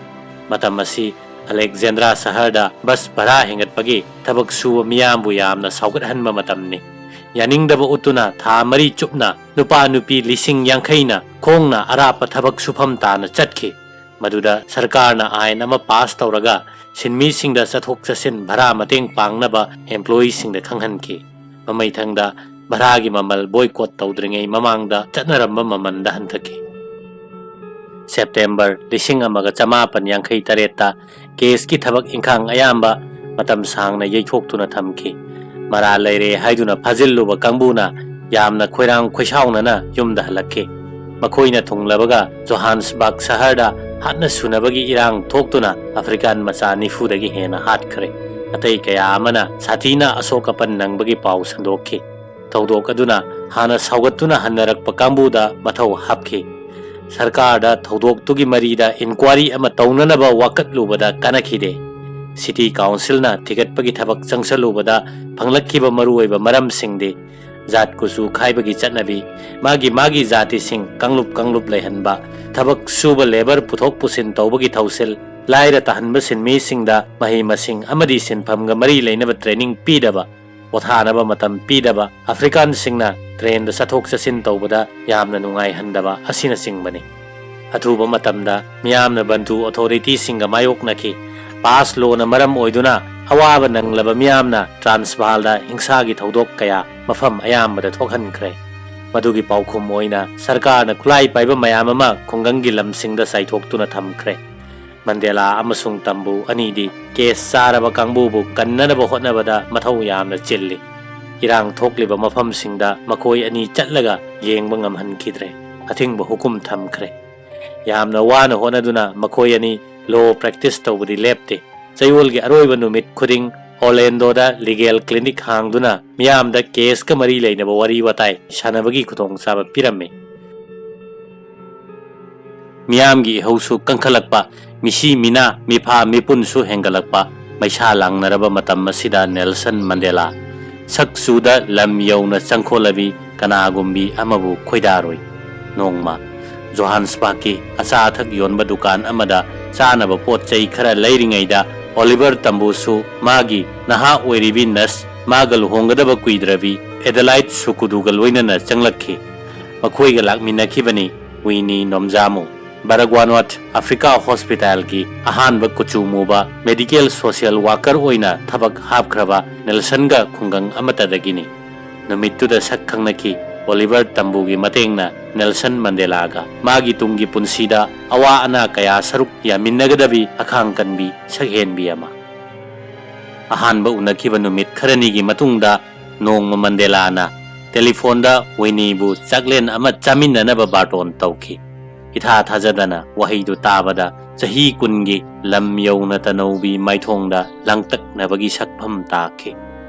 ꯃꯇꯝ ꯑꯁꯤ ꯑꯂꯦꯛꯖꯦꯟꯗ꯭ꯔꯥ ꯁꯍꯔꯗ ꯕꯁ ꯚꯔꯥ ꯍꯦꯟꯒꯠꯄꯒꯤ ꯊꯕꯛ ꯁꯨꯕ ꯃꯤꯌꯥꯝꯕꯨ ꯌꯥꯝꯅ ꯁꯥꯎꯒꯠꯍꯟꯕ ꯃꯇꯝꯅꯤ꯫ ꯌꯥꯅꯤꯡꯗꯕ ꯎꯠꯇꯨꯅ ꯊꯥ ꯃꯔꯤ ꯆꯨꯞꯅ ꯅꯨꯄꯥ ꯅꯨꯄꯤ ꯂꯤꯁꯤꯡ ꯌꯥꯡꯈꯩꯅ ꯈꯣꯡꯅ ꯑꯔꯥꯞꯄ ꯊꯕꯛ ꯁꯨꯐꯝ ꯇꯥꯅ ꯆꯠꯈꯤ꯫ ꯃꯗꯨꯗ ꯁꯔꯀꯥꯔꯅ ꯑꯥꯏꯟ ꯑꯃ ꯄꯥꯁ ꯇꯧꯔꯒ ꯁꯤꯟꯃꯤꯁꯤꯡꯗ ꯆꯠꯊꯣꯛ ꯆꯠꯁꯤꯟ ꯚꯔꯥ ꯃꯇꯦꯡ ꯄꯥꯡꯅꯕ employee ꯁꯤꯡꯗ ꯈꯪꯍꯟꯈꯤ꯫ ꯃꯃꯩꯊꯪꯗ ꯚꯔꯥꯒꯤ ꯃꯃꯜ boycott ꯇꯧꯗ꯭ꯔꯤꯉꯩ ꯃꯃꯥꯡꯗ ꯆꯠꯅꯔꯝꯕ ꯃꯃꯜꯗ ꯍꯟꯊꯈꯤ꯫ September ꯂꯤꯁꯤꯡ ꯑꯃꯒ ꯆꯃꯥꯄꯟ ꯌꯥꯡꯈꯩ ꯇꯔꯦꯠꯇ case ꯀꯤ ꯊꯕꯛ ꯏꯪꯈꯥꯡ ꯑꯌꯥꯝꯕ ꯃꯇꯝ ꯁꯥꯡꯅ ꯌꯩꯊꯣꯛꯇꯨꯅ ꯊꯝꯈꯤ꯫ ꯃꯔꯥꯜ ꯂꯩꯔꯦ ꯍꯥꯏꯗꯨꯅ ꯐꯥꯖꯤꯜꯂꯨꯕ ꯀꯥꯡꯕꯨꯅ ꯌꯥꯝꯅ ꯈꯣꯏꯔꯥꯡ ꯈꯣꯏꯁꯥꯎꯅꯅ ꯌꯨꯝꯗ ꯍꯜꯂꯛꯈꯤ꯫ ꯃꯈꯣꯏꯅ ꯊꯨꯡꯂꯕꯒ ꯖꯣꯍꯥꯟꯁꯕꯔꯒ ꯁꯍꯔꯗ ꯍꯥꯠꯅ ꯁꯨꯅꯕꯒꯤ ꯏꯔꯥꯡ ꯊꯣꯛꯇꯨꯅ ꯑꯐ꯭ꯔꯤꯀꯥꯟ ꯃꯆꯥ ꯅꯤꯐꯨꯗꯒꯤ ꯍꯦꯟꯅ ꯍꯥꯠꯈ꯭ꯔꯦ꯫ ꯑꯇꯩ ꯀꯌꯥ ꯑꯃꯅ ꯁꯥꯊꯤꯅ ꯑꯁꯣꯛ ꯑꯄꯟ ꯅꯪꯕꯒꯤ ꯄꯥꯎ ꯁꯟꯗꯣꯛꯈꯤ꯫ ꯊꯧꯗꯣꯛ ꯑꯗꯨꯅ ꯍꯥꯟꯅ ꯁꯥꯎꯒꯠꯇꯨꯅ ꯍꯟꯅꯔꯛꯄ ꯀꯥꯡꯕꯨꯗ ꯃꯊꯧ ꯍꯥꯞꯈꯤ꯫ ꯁꯔꯀꯥꯔꯗ ꯊꯧꯗꯣꯛꯇꯨꯒꯤ ꯃꯔꯤꯗ inquiry ꯑꯃ ꯇꯧꯅꯅꯕ ꯋꯥꯀꯠꯂꯨꯕꯗ ꯀꯥꯟꯅꯈꯤꯗꯦ꯫ City Council ꯅ ꯊꯤꯒꯠꯄꯒꯤ ꯊꯕꯛ ꯆꯪꯁꯜꯂꯨꯕꯗ ꯐꯪꯂꯛꯈꯤꯕ ꯃꯔꯨꯑꯣꯏꯕ ꯃꯔꯝꯁꯤꯡꯗꯤ ꯖꯥꯠ ꯀꯨꯆꯨ ꯈꯥꯏꯕꯒꯤ ꯆꯠꯅꯕꯤ, ꯃꯥꯒꯤ ꯃꯥꯒꯤ ꯖꯥꯇꯤꯁꯤꯡ ꯀꯥꯡꯂꯨꯞ ꯀꯥꯡꯂꯨꯞ ꯂꯩꯍꯟꯕ, ꯊꯕꯛ ꯁꯨꯕ labour ꯄꯨꯊꯣꯛ ꯄꯨꯁꯤꯟ ꯇꯧꯕꯒꯤ ꯊꯧꯁꯤꯜ, ꯂꯥꯏꯔ ꯇꯥꯍꯟꯕ ꯁꯤꯟꯃꯤꯁꯤꯡꯗ ꯃꯍꯩ ꯃꯁꯤꯡ ꯑꯃꯗꯤ ꯁꯤꯟꯐꯝꯒ ꯃꯔꯤ ꯂꯩꯅꯕ training ꯄꯤꯗꯕ, ꯄꯣꯊꯥꯅꯕ ꯃꯇꯝ ꯄꯤꯗꯕ, ꯑꯐ꯭ꯔꯤꯀꯥꯟꯁꯤꯡꯅ train ꯗ ꯆꯠꯊꯣꯛ ꯆꯠꯁꯤꯟ ꯇꯧꯕꯗ ꯌꯥꯝꯅ ꯅꯨꯡꯉꯥꯏꯍꯟꯗꯕ ꯑꯁꯤꯅꯆꯤꯡꯕꯅꯤ꯫ ꯑꯊꯨꯕ ꯃꯇꯝꯗ ꯃꯤꯌꯥꯝꯅ ꯕꯟꯇꯨ authority ꯁꯤꯡꯒ ꯃꯥꯌꯣꯛꯅꯈꯤ꯫ Pass law ꯅ ꯃꯔꯝ ꯑꯣꯏꯗꯨꯅ ꯑꯋꯥꯕ ꯅꯪꯂꯕ ꯃꯤꯌꯥꯝꯅ ꯇ꯭ꯔꯥꯟꯁꯚꯥꯜꯗ ꯍꯤꯡꯁꯥꯒꯤ ꯊꯧꯗꯣꯛ ꯀꯌꯥ ꯃꯐꯝ ꯑꯌꯥꯝꯕꯗ ꯊꯣꯛꯍꯟꯈ꯭ꯔꯦ꯫ ꯃꯗꯨꯒꯤ ꯄꯥꯎꯈꯨꯝ ꯑꯣꯏꯅ ꯁꯔꯀꯥꯔꯅ ꯈꯨꯠꯂꯥꯏ ꯄꯥꯏꯕ ꯃꯌꯥꯝ ꯑꯃ ꯈꯨꯡꯒꯪꯒꯤ ꯂꯝꯁꯤꯡꯗ ꯆꯥꯏꯊꯣꯛꯇꯨꯅ ꯊꯝꯈ꯭ꯔꯦ꯫ ꯃꯟꯗꯦꯂꯥ ꯑꯃꯁꯨꯡ ꯇꯝꯕꯨ ꯑꯅꯤꯗꯤ ꯀꯦꯁ ꯆꯥꯔꯕ ꯀꯥꯡꯕꯨꯕꯨ ꯀꯟꯅꯅꯕ ꯍꯣꯠꯅꯕꯗ ꯃꯊꯧ ꯌꯥꯝꯅ ꯆꯤꯜꯂꯤ꯫ ꯏꯔꯥꯡ ꯊꯣꯛꯂꯤꯕ ꯃꯐꯝꯁꯤꯡꯗ ꯃꯈꯣꯏ ꯑꯅꯤ ꯆꯠꯂꯒ ꯌꯦꯡꯕ ꯉꯝꯍꯟꯈꯤꯗ꯭ꯔꯦ꯫ ꯑꯊꯤꯡꯕ ꯍꯨꯀꯨꯝ ꯊꯝꯈ꯭ꯔꯦ꯫ ꯌꯥꯝꯅ ꯋꯥꯅ ꯍꯣꯠꯅꯗꯨꯅ ꯃꯈꯣꯏ ꯑꯅꯤ ꯂꯣ ꯄ꯭ꯔꯦꯛꯇꯤꯁ ꯇꯧꯕꯗꯤ ꯂꯦꯞꯇꯦ꯫ ꯆꯌꯣꯜꯒꯤ ꯑꯔꯣꯏꯕ ꯅꯨꯃꯤꯠ ꯈꯨꯗꯤꯡ ꯑꯣꯔꯂꯦꯟꯗꯣꯗ ꯂꯤꯒꯦꯜ ꯀ꯭ꯂꯤꯅꯤꯛ ꯍꯥꯡꯗꯨꯅ ꯃꯤꯌꯥꯝꯗ ꯀꯦꯁꯀ ꯃꯔꯤ ꯂꯩꯅꯕ ꯋꯥꯔꯤ ꯋꯥꯇꯥꯏ ꯁꯥꯟꯅꯕꯒꯤ ꯈꯨꯗꯣꯡꯆꯥꯕ ꯄꯤꯔꯝꯃꯤ꯫ ꯃꯤꯌꯥꯝꯒꯤ ꯏꯍꯧꯁꯨ ꯀꯟꯈꯠꯂꯛꯄ, ꯃꯤꯁꯤ ꯃꯤꯅꯥ, ꯃꯤꯐꯥ ꯃꯤꯄꯨꯟꯁꯨ ꯍꯦꯟꯒꯠꯂꯛꯄ, ꯃꯩꯁꯥ ꯂꯥꯡꯅꯔꯕ ꯃꯇꯝ ꯑꯁꯤꯗ ꯅꯦꯜꯁꯟ ꯃꯟꯗꯦꯂꯥ ꯁꯛ ꯆꯨꯗ ꯂꯝ ꯌꯧꯅ ꯆꯪꯈꯣꯠꯂꯕꯤ ꯀꯅꯥꯒꯨꯝꯕꯤ ꯑꯃꯕꯨ ꯈꯣꯏꯗꯥꯔꯣꯏ꯫ ꯅꯣꯡꯃ ꯖꯣꯍꯥꯟꯁꯕꯔꯒꯀꯤ ꯑꯆꯥ ꯑꯊꯛ ꯌꯣꯟꯕ ꯗꯨꯀꯥꯟ ꯑꯃꯗ ꯆꯥꯅꯕ ꯄꯣꯠ ꯆꯩ ꯈꯔ ꯂꯩꯔꯤꯉꯩꯗ, ꯑꯣꯂꯤꯚꯔ ꯇꯝꯕꯨꯁꯨ ꯃꯥꯒꯤ ꯅꯍꯥ ꯑꯣꯏꯔꯤꯕꯤ ꯅꯔꯁ, ꯃꯥꯒ ꯂꯨꯍꯣꯡꯒꯗꯕ ꯀꯨꯏꯗ꯭ꯔꯕꯤ ꯑꯦꯗꯦꯂꯥꯏꯠ ꯁꯨꯀꯨꯗꯨꯒ ꯂꯣꯏꯅꯅ ꯆꯪꯂꯛꯈꯤ꯫ ꯃꯈꯣꯏꯒ ꯂꯥꯛꯃꯤꯟꯅꯈꯤꯕꯅꯤ ꯋꯤꯅꯤ ꯅꯣꯝꯖꯥꯃꯨ꯫ ꯕꯔꯒ꯭ꯋꯥꯅꯣꯠ ꯑꯐ꯭ꯔꯤꯀꯥ ꯍꯣꯁꯄꯤꯇꯥꯜꯒꯤ ꯑꯍꯥꯟꯕ ꯀꯨꯆꯨ ꯃꯨꯕ ꯃꯦꯗꯤꯀꯦꯜ ꯁꯣꯁꯤꯌꯦꯜ ꯋꯥꯀꯔ ꯑꯣꯏꯅ ꯊꯕꯛ ꯍꯥꯞꯈ꯭ꯔꯕ ꯅꯦꯜꯁꯟꯒ ꯈꯨꯡꯒꯪ ꯑꯃꯠꯇꯗꯒꯤꯅꯤ꯫ ꯅꯨꯃꯤꯠꯇꯨꯗ ꯁꯛ ꯈꯪꯅꯈꯤ ꯑꯣꯂꯤꯚꯔ ꯇꯝꯕꯨꯒꯤ ꯃꯇꯦꯡꯅ ꯅꯦꯜꯁꯟ ꯃꯟꯗꯦꯂꯥꯒ꯫ ꯃꯥꯒꯤ ꯇꯨꯡꯒꯤ ꯄꯨꯟꯁꯤꯗ ꯑꯋꯥ ꯑꯅꯥ ꯀꯌꯥ ꯁꯔꯨꯛ ꯌꯥꯃꯤꯟꯅꯒꯗꯕꯤ ꯑꯈꯥꯡ ꯀꯟꯕꯤ ꯁꯛꯍꯦꯟꯕꯤ ꯑꯃ꯫ ꯑꯍꯥꯟꯕ ꯎꯅꯈꯤꯕ ꯅꯨꯃꯤꯠ ꯈꯔꯅꯤꯒꯤ ꯃꯇꯨꯡꯗ ꯅꯣꯡꯃ ꯃꯟꯗꯦꯂꯥꯅ ꯇꯦꯂꯤꯐꯣꯟꯗ ꯋꯤꯅꯤꯕꯨ ꯆꯥꯛꯂꯦꯟ ꯑꯃ ꯆꯥꯃꯤꯟꯅꯅꯕ ꯕꯥꯔꯇꯣꯟ ꯇꯧꯈꯤ꯫ ꯏꯊꯥ ꯊꯥꯖꯗꯅ ꯋꯥꯍꯩꯗꯨ ꯇꯥꯕꯗ ꯆꯍꯤ ꯀꯨꯟꯒꯤ ꯂꯝ ꯌꯧꯅ ꯇꯅꯧꯕꯤ ꯃꯥꯏꯊꯣꯡꯗ ꯂꯥꯡꯇꯛꯅꯕꯒꯤ ꯁꯛꯐꯝ ꯇꯥꯈꯤ꯫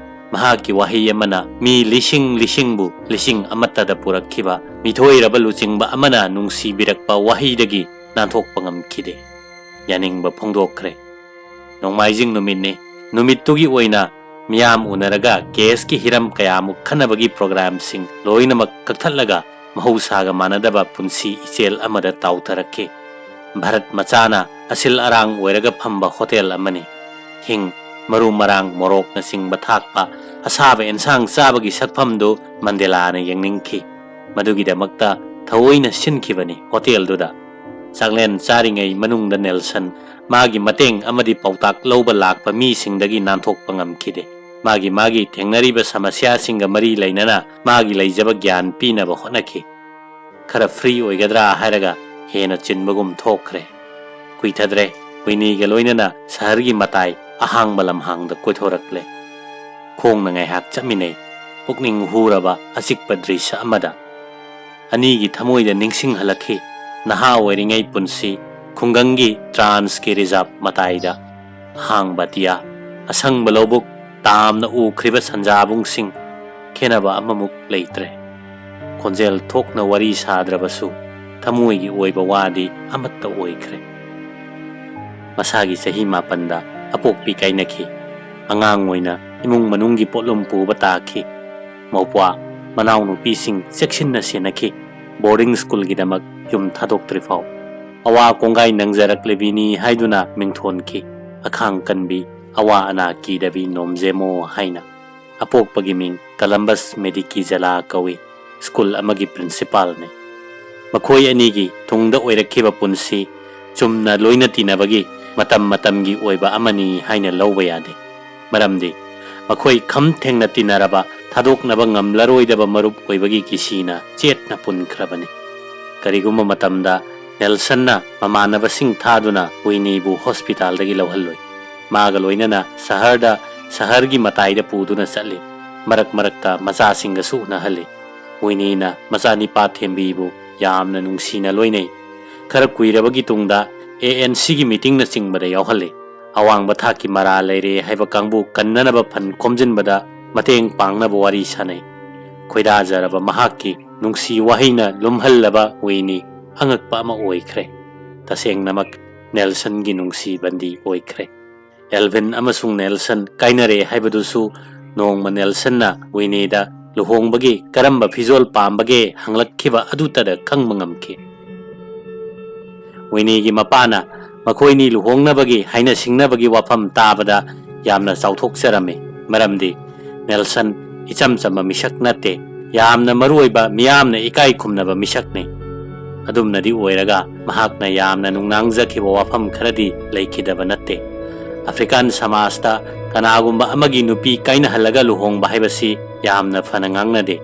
ꯃꯍꯥꯛꯀꯤ ꯋꯥꯍꯩ ꯑꯃꯅ ꯃꯤ ꯂꯤꯁꯤꯡ ꯂꯤꯁꯤꯡꯕꯨ ꯂꯤꯁꯤꯡ ꯑꯃꯠꯇꯗ ꯄꯨꯔꯛꯈꯤꯕ, ꯃꯤꯊꯣꯏꯔꯕ ꯂꯨꯆꯤꯡꯕ ꯑꯃꯅ ꯅꯨꯡꯁꯤꯕꯤꯔꯛꯄ ꯋꯥꯍꯩꯗꯒꯤ ꯅꯥꯟꯊꯣꯛꯄ ꯉꯝꯈꯤꯗꯦ꯫ ꯌꯥꯅꯤꯡꯕ ꯐꯣꯡꯗꯣꯛꯈ꯭ꯔꯦ꯫ ꯅꯣꯡꯃꯥꯏꯖꯤꯡ ꯅꯨꯃꯤꯠꯅꯤ꯫ ꯅꯨꯃꯤꯠꯇꯨꯒꯤ ꯑꯣꯏꯅ ꯃꯤꯌꯥꯝ ꯎꯅꯔꯒ ꯀꯦꯁꯀꯤ ꯍꯤꯔꯝ ꯀꯌꯥꯃꯨꯛ ꯈꯟꯅꯕꯒꯤ ꯄ꯭ꯔꯣꯒ꯭ꯔꯥꯝꯁꯤꯡ ꯂꯣꯏꯅꯃꯛ ꯀꯛꯊꯠꯂꯒ ꯃꯍꯧꯁꯥꯒ ꯃꯥꯟꯅꯗꯕ ꯄꯨꯟꯁꯤ ꯏꯆꯦꯜ ꯑꯃꯗ ꯇꯥꯎꯊꯔꯛꯈꯤ꯫ ꯚꯥꯔꯠ ꯃꯆꯥꯅ ꯑꯁꯤꯜ ꯑꯔꯥꯡ ꯑꯣꯏꯔꯒ ꯐꯝꯕ ꯍꯣꯇꯦꯜ ꯑꯃꯅꯤ꯫ ꯍꯤꯡ, ꯃꯔꯨ ꯃꯔꯥꯡ, ꯃꯣꯔꯣꯛꯅꯆꯤꯡꯕ ꯊꯥꯛꯄ ꯑꯁꯥꯕ ꯑꯦꯟꯁꯥꯡ ꯆꯥꯕꯒꯤ ꯁꯛꯐꯝꯗꯨ ꯃꯟꯗꯦꯂꯥꯅ ꯌꯦꯡꯅꯤꯡꯈꯤ꯫ ꯃꯗꯨꯒꯤꯗꯃꯛꯇ ꯊꯑꯣꯏꯅ ꯁꯤꯟꯈꯤꯕꯅꯤ ꯍꯣꯇꯦꯜꯗꯨꯗ꯫ ꯆꯥꯛꯂꯦꯟ ꯆꯥꯔꯤꯉꯩ ꯃꯅꯨꯡꯗ ꯅꯦꯜꯁꯟ ꯃꯥꯒꯤ ꯃꯇꯦꯡ ꯑꯃꯗꯤ ꯄꯥꯎꯇꯥꯛ ꯂꯧꯕ ꯂꯥꯛꯄ ꯃꯤꯁꯤꯡꯗꯒꯤ ꯅꯥꯟꯊꯣꯛꯄ ꯉꯝꯈꯤꯗꯦ꯫ ꯃꯥꯒꯤ ꯃꯥꯒꯤ ꯊꯦꯡꯅꯔꯤꯕ ꯁꯃꯁ꯭ꯌꯥꯁꯤꯡꯒ ꯃꯔꯤ ꯂꯩꯅꯅ ꯃꯥꯒꯤ ꯂꯩꯖꯕ ꯒ꯭ꯌꯥꯟ ꯄꯤꯅꯕ ꯍꯣꯠꯅꯈꯤ꯫ ꯈꯔ ꯐ꯭ꯔꯤ ꯑꯣꯏꯒꯗ꯭ꯔꯥ ꯍꯥꯏꯔꯒ ꯍꯦꯟꯅ ꯆꯤꯟꯕꯒꯨꯝ ꯊꯣꯛꯈ꯭ꯔꯦ꯫ ꯀꯨꯏꯊꯗ꯭ꯔꯦ, ꯋꯤꯅꯤꯒ ꯂꯣꯏꯅꯅ ꯁꯍꯔꯒꯤ ꯃꯇꯥꯏ ꯑꯍꯥꯡꯕ ꯂꯝꯍꯥꯡꯗ ꯀꯣꯏꯊꯣꯔꯛꯂꯦ꯫ ꯈꯣꯡꯅ ꯉꯥꯏꯍꯥꯛ ꯆꯠꯃꯤꯟꯅꯩ, ꯄꯨꯛꯅꯤꯡ ꯍꯨꯔꯕ ꯑꯆꯤꯛꯄ ꯗ꯭ꯔꯤꯁ꯭ꯌ ꯑꯃꯗ꯫ ꯑꯅꯤꯒꯤ ꯊꯃꯣꯏꯗ ꯅꯤꯡꯁꯤꯡꯍꯜꯂꯛꯈꯤ ꯅꯍꯥ ꯑꯣꯏꯔꯤꯉꯩ ꯄꯨꯟꯁꯤ, ꯈꯨꯡꯒꯪꯒꯤ ꯇ꯭ꯔꯥꯟꯁꯀꯤ ꯔꯤꯖꯥꯔꯚ ꯃꯇꯥꯏꯗ꯫ ꯑꯍꯥꯡꯕ ꯑꯇꯤꯌꯥ, ꯑꯁꯪꯕ ꯂꯧꯕꯨꯛ, ꯇꯥꯝꯅ ꯎꯈ꯭ꯔꯤꯕ ꯁꯟꯖꯥꯕꯨꯡꯁꯤꯡ, ꯈꯦꯟꯅꯕ ꯑꯃꯃꯨꯛ ꯂꯩꯇ꯭ꯔꯦ꯫ ꯈꯣꯟꯖꯦꯜ ꯊꯣꯛꯅ ꯋꯥꯔꯤ ꯁꯥꯗ꯭ꯔꯕꯁꯨ ꯊꯃꯣꯏꯒꯤ ꯑꯣꯏꯕ ꯋꯥꯗꯤ ꯑꯃꯠꯇ ꯑꯣꯏꯈ꯭ꯔꯦ꯫ ꯃꯁꯥꯒꯤ ꯆꯍꯤ ꯃꯥꯄꯟꯗ ꯑꯄꯣꯛꯄꯤ ꯀꯥꯏꯅꯈꯤ꯫ ꯑꯉꯥꯡ ꯑꯣꯏꯅ ꯏꯃꯨꯡ ꯃꯅꯨꯡꯒꯤ ꯄꯣꯠꯂꯨꯝ ꯄꯨꯕ ꯇꯥꯈꯤ꯫ ꯃꯧꯄ꯭ꯋꯥ, ꯃꯅꯥꯎꯅꯨꯄꯤꯁꯤꯡ ꯆꯦꯛꯁꯤꯟꯅ ꯁꯦꯟꯅꯈꯤ꯫ ꯕꯣꯔꯗꯤꯡ ꯁ꯭ꯀꯨꯜꯒꯤꯗꯃꯛ ꯌꯨꯝ ꯊꯥꯗꯣꯛꯇ꯭ꯔꯤꯐꯥꯎ꯫ ꯑꯋꯥ ꯀꯣꯡꯒꯥꯏ ꯅꯪꯖꯔꯛꯂꯤꯕꯤꯅꯤ ꯍꯥꯏꯗꯨꯅ ꯃꯤꯡꯊꯣꯟꯈꯤ꯫ ꯑꯈꯥꯡ ꯀꯟꯕꯤ, ꯑꯋꯥ ꯑꯅꯥ ꯀꯤꯗꯕꯤ ꯅꯣꯝꯖꯦꯃꯣ ꯍꯥꯏꯅ꯫ ꯑꯄꯣꯛꯄꯒꯤ ꯃꯤꯡ ꯀꯂꯝꯕꯁ ꯃꯦꯗꯤꯀꯤꯖꯦꯂꯥ ꯀꯧꯏ꯫ ꯁ꯭ꯀꯨꯜ ꯑꯃꯒꯤ ꯄ꯭ꯔꯤꯟꯁꯤꯄꯥꯜꯅꯤ꯫ ꯃꯈꯣꯏ ꯑꯅꯤꯒꯤ ꯇꯨꯡꯗ ꯑꯣꯏꯔꯛꯈꯤꯕ ꯄꯨꯟꯁꯤ ꯆꯨꯝꯅ ꯂꯣꯏꯅ ꯇꯤꯟꯅꯕꯒꯤ ꯃꯇꯝ ꯃꯇꯝꯒꯤ ꯑꯣꯏꯕ ꯑꯃꯅꯤ ꯍꯥꯏꯅ ꯂꯧꯕ ꯌꯥꯗꯦ꯫ ꯃꯔꯝꯗꯤ ꯃꯈꯣꯏ ꯈꯝ ꯊꯦꯡꯅ ꯇꯤꯟꯅꯔꯕ, ꯊꯥꯗꯣꯛꯅꯕ ꯉꯝꯂꯔꯣꯏꯗꯕ ꯃꯔꯨꯞ ꯑꯣꯏꯕꯒꯤ ꯀꯤꯁꯤꯅ ꯆꯦꯠꯅ ꯄꯨꯟꯈ꯭ꯔꯕꯅꯤ꯫ ꯀꯔꯤꯒꯨꯝꯕ ꯃꯇꯝꯗ ꯅꯦꯜꯁꯟꯅ ꯃꯃꯥꯟꯅꯕꯁꯤꯡ ꯊꯥꯗꯨꯅ ꯋꯤꯅꯤꯕꯨ ꯍꯣꯁꯄꯤꯇꯥꯜꯗꯒꯤ ꯂꯧꯍꯜꯂꯨꯏ꯫ ꯃꯥꯒ ꯂꯣꯏꯅꯅ ꯁꯍꯔꯗ, ꯁꯍꯔꯒꯤ ꯃꯇꯥꯏꯗ ꯄꯨꯗꯨꯅ ꯆꯠꯂꯤ꯫ ꯃꯔꯛ ꯃꯔꯛꯇ ꯃꯆꯥꯁꯤꯡꯒꯁꯨ ꯎꯅꯍꯜꯂꯤ꯫ ꯋꯤꯅꯤꯅ ꯃꯆꯥꯅꯤꯄꯥ ꯊꯦꯝꯕꯤꯕꯨ ꯌꯥꯝꯅ ꯅꯨꯡꯁꯤꯅ ꯂꯣꯏꯅꯩ꯫ ꯈꯔ ꯀꯨꯏꯔꯕꯒꯤ ꯇꯨꯡꯗ ꯑꯦ ꯑꯦꯟ ꯁꯤꯒꯤ ꯃꯤꯇꯤꯡꯅꯆꯤꯡꯕꯗ ꯌꯥꯎꯍꯜꯂꯤ꯫ ꯑꯋꯥꯡꯕ ꯊꯥꯛꯀꯤ ꯃꯔꯥ ꯂꯩꯔꯦ ꯍꯥꯏꯕ ꯀꯥꯡꯕꯨ ꯀꯟꯅꯅꯕ ꯐꯟ ꯈꯣꯝꯖꯤꯟꯕꯗ ꯃꯇꯦꯡ ꯄꯥꯡꯅꯕ ꯋꯥꯔꯤ ꯁꯥꯅꯩ꯫ ꯈꯣꯏꯗꯥꯖꯔꯕ ꯃꯍꯥꯛꯀꯤ ꯅꯨꯡꯁꯤ ꯋꯥꯍꯩꯅ ꯂꯨꯝꯍꯜꯂꯕ ꯋꯤꯅꯤ ꯑꯉꯛꯄ ꯑꯃ ꯑꯣꯏꯈ꯭ꯔꯦ꯫ ꯇꯁꯦꯡꯅꯃꯛ ꯅꯦꯜꯁꯟꯒꯤ ꯅꯨꯡꯁꯤꯕꯟꯗꯤ ꯑꯣꯏꯈ꯭ꯔꯦ꯫ ꯑꯦꯜꯚꯤꯟ ꯑꯃꯁꯨꯡ ꯅꯦꯜꯁꯟ ꯀꯥꯏꯅꯔꯦ ꯍꯥꯏꯕꯗꯨꯁꯨ ꯅꯣꯡꯃ ꯅꯦꯜꯁꯟꯅ ꯋꯤꯅꯤꯗ ꯂꯨꯍꯣꯡꯕꯒꯤ ꯀꯔꯝꯕ ꯐꯤꯖꯣꯜ ꯄꯥꯝꯕꯒꯦ ꯍꯪꯂꯛꯈꯤꯕ ꯑꯗꯨꯇꯗ ꯈꯪꯕ ꯉꯝꯈꯤ꯫ ꯋꯤꯅꯤꯒꯤ ꯃꯄꯥꯅ ꯃꯈꯣꯏꯅꯤ ꯂꯨꯍꯣꯡꯅꯕꯒꯤ ꯍꯥꯏꯅ ꯁꯤꯡꯅꯕꯒꯤ ꯋꯥꯐꯝ ꯇꯥꯕꯗ ꯌꯥꯝꯅ ꯆꯥꯎꯊꯣꯛꯆꯔꯝꯃꯤ꯫ ꯃꯔꯝꯗꯤ ꯅꯦꯜꯁꯟ ꯏꯆꯝ ꯆꯝꯕ ꯃꯤꯁꯛ ꯅꯠꯇꯦ, ꯌꯥꯝꯅ ꯃꯔꯨꯑꯣꯏꯕ, ꯃꯤꯌꯥꯝꯅ ꯏꯀꯥꯏ ꯈꯨꯝꯅꯕ ꯃꯤꯁꯛꯅꯤ꯫ ꯑꯗꯨꯝꯅꯗꯤ ꯑꯣꯏꯔꯒ, ꯃꯍꯥꯛꯅ ꯌꯥꯝꯅ ꯅꯨꯡꯅꯥꯡꯖꯈꯤꯕ ꯋꯥꯐꯝ ꯈꯔꯗꯤ ꯂꯩꯈꯤꯗꯕ ꯅꯠꯇꯦ꯫ ꯑꯐ꯭ꯔꯤꯀꯥꯟ ꯁꯃꯥꯖꯇ ꯀꯅꯥꯒꯨꯝꯕ ꯑꯃꯒꯤ ꯅꯨꯄꯤ ꯀꯥꯏꯅꯍꯜꯂꯒ ꯂꯨꯍꯣꯡꯕ ꯍꯥꯏꯕꯁꯤ ꯌꯥꯝꯅ ꯐꯅ ꯉꯥꯡꯅꯗꯦ꯫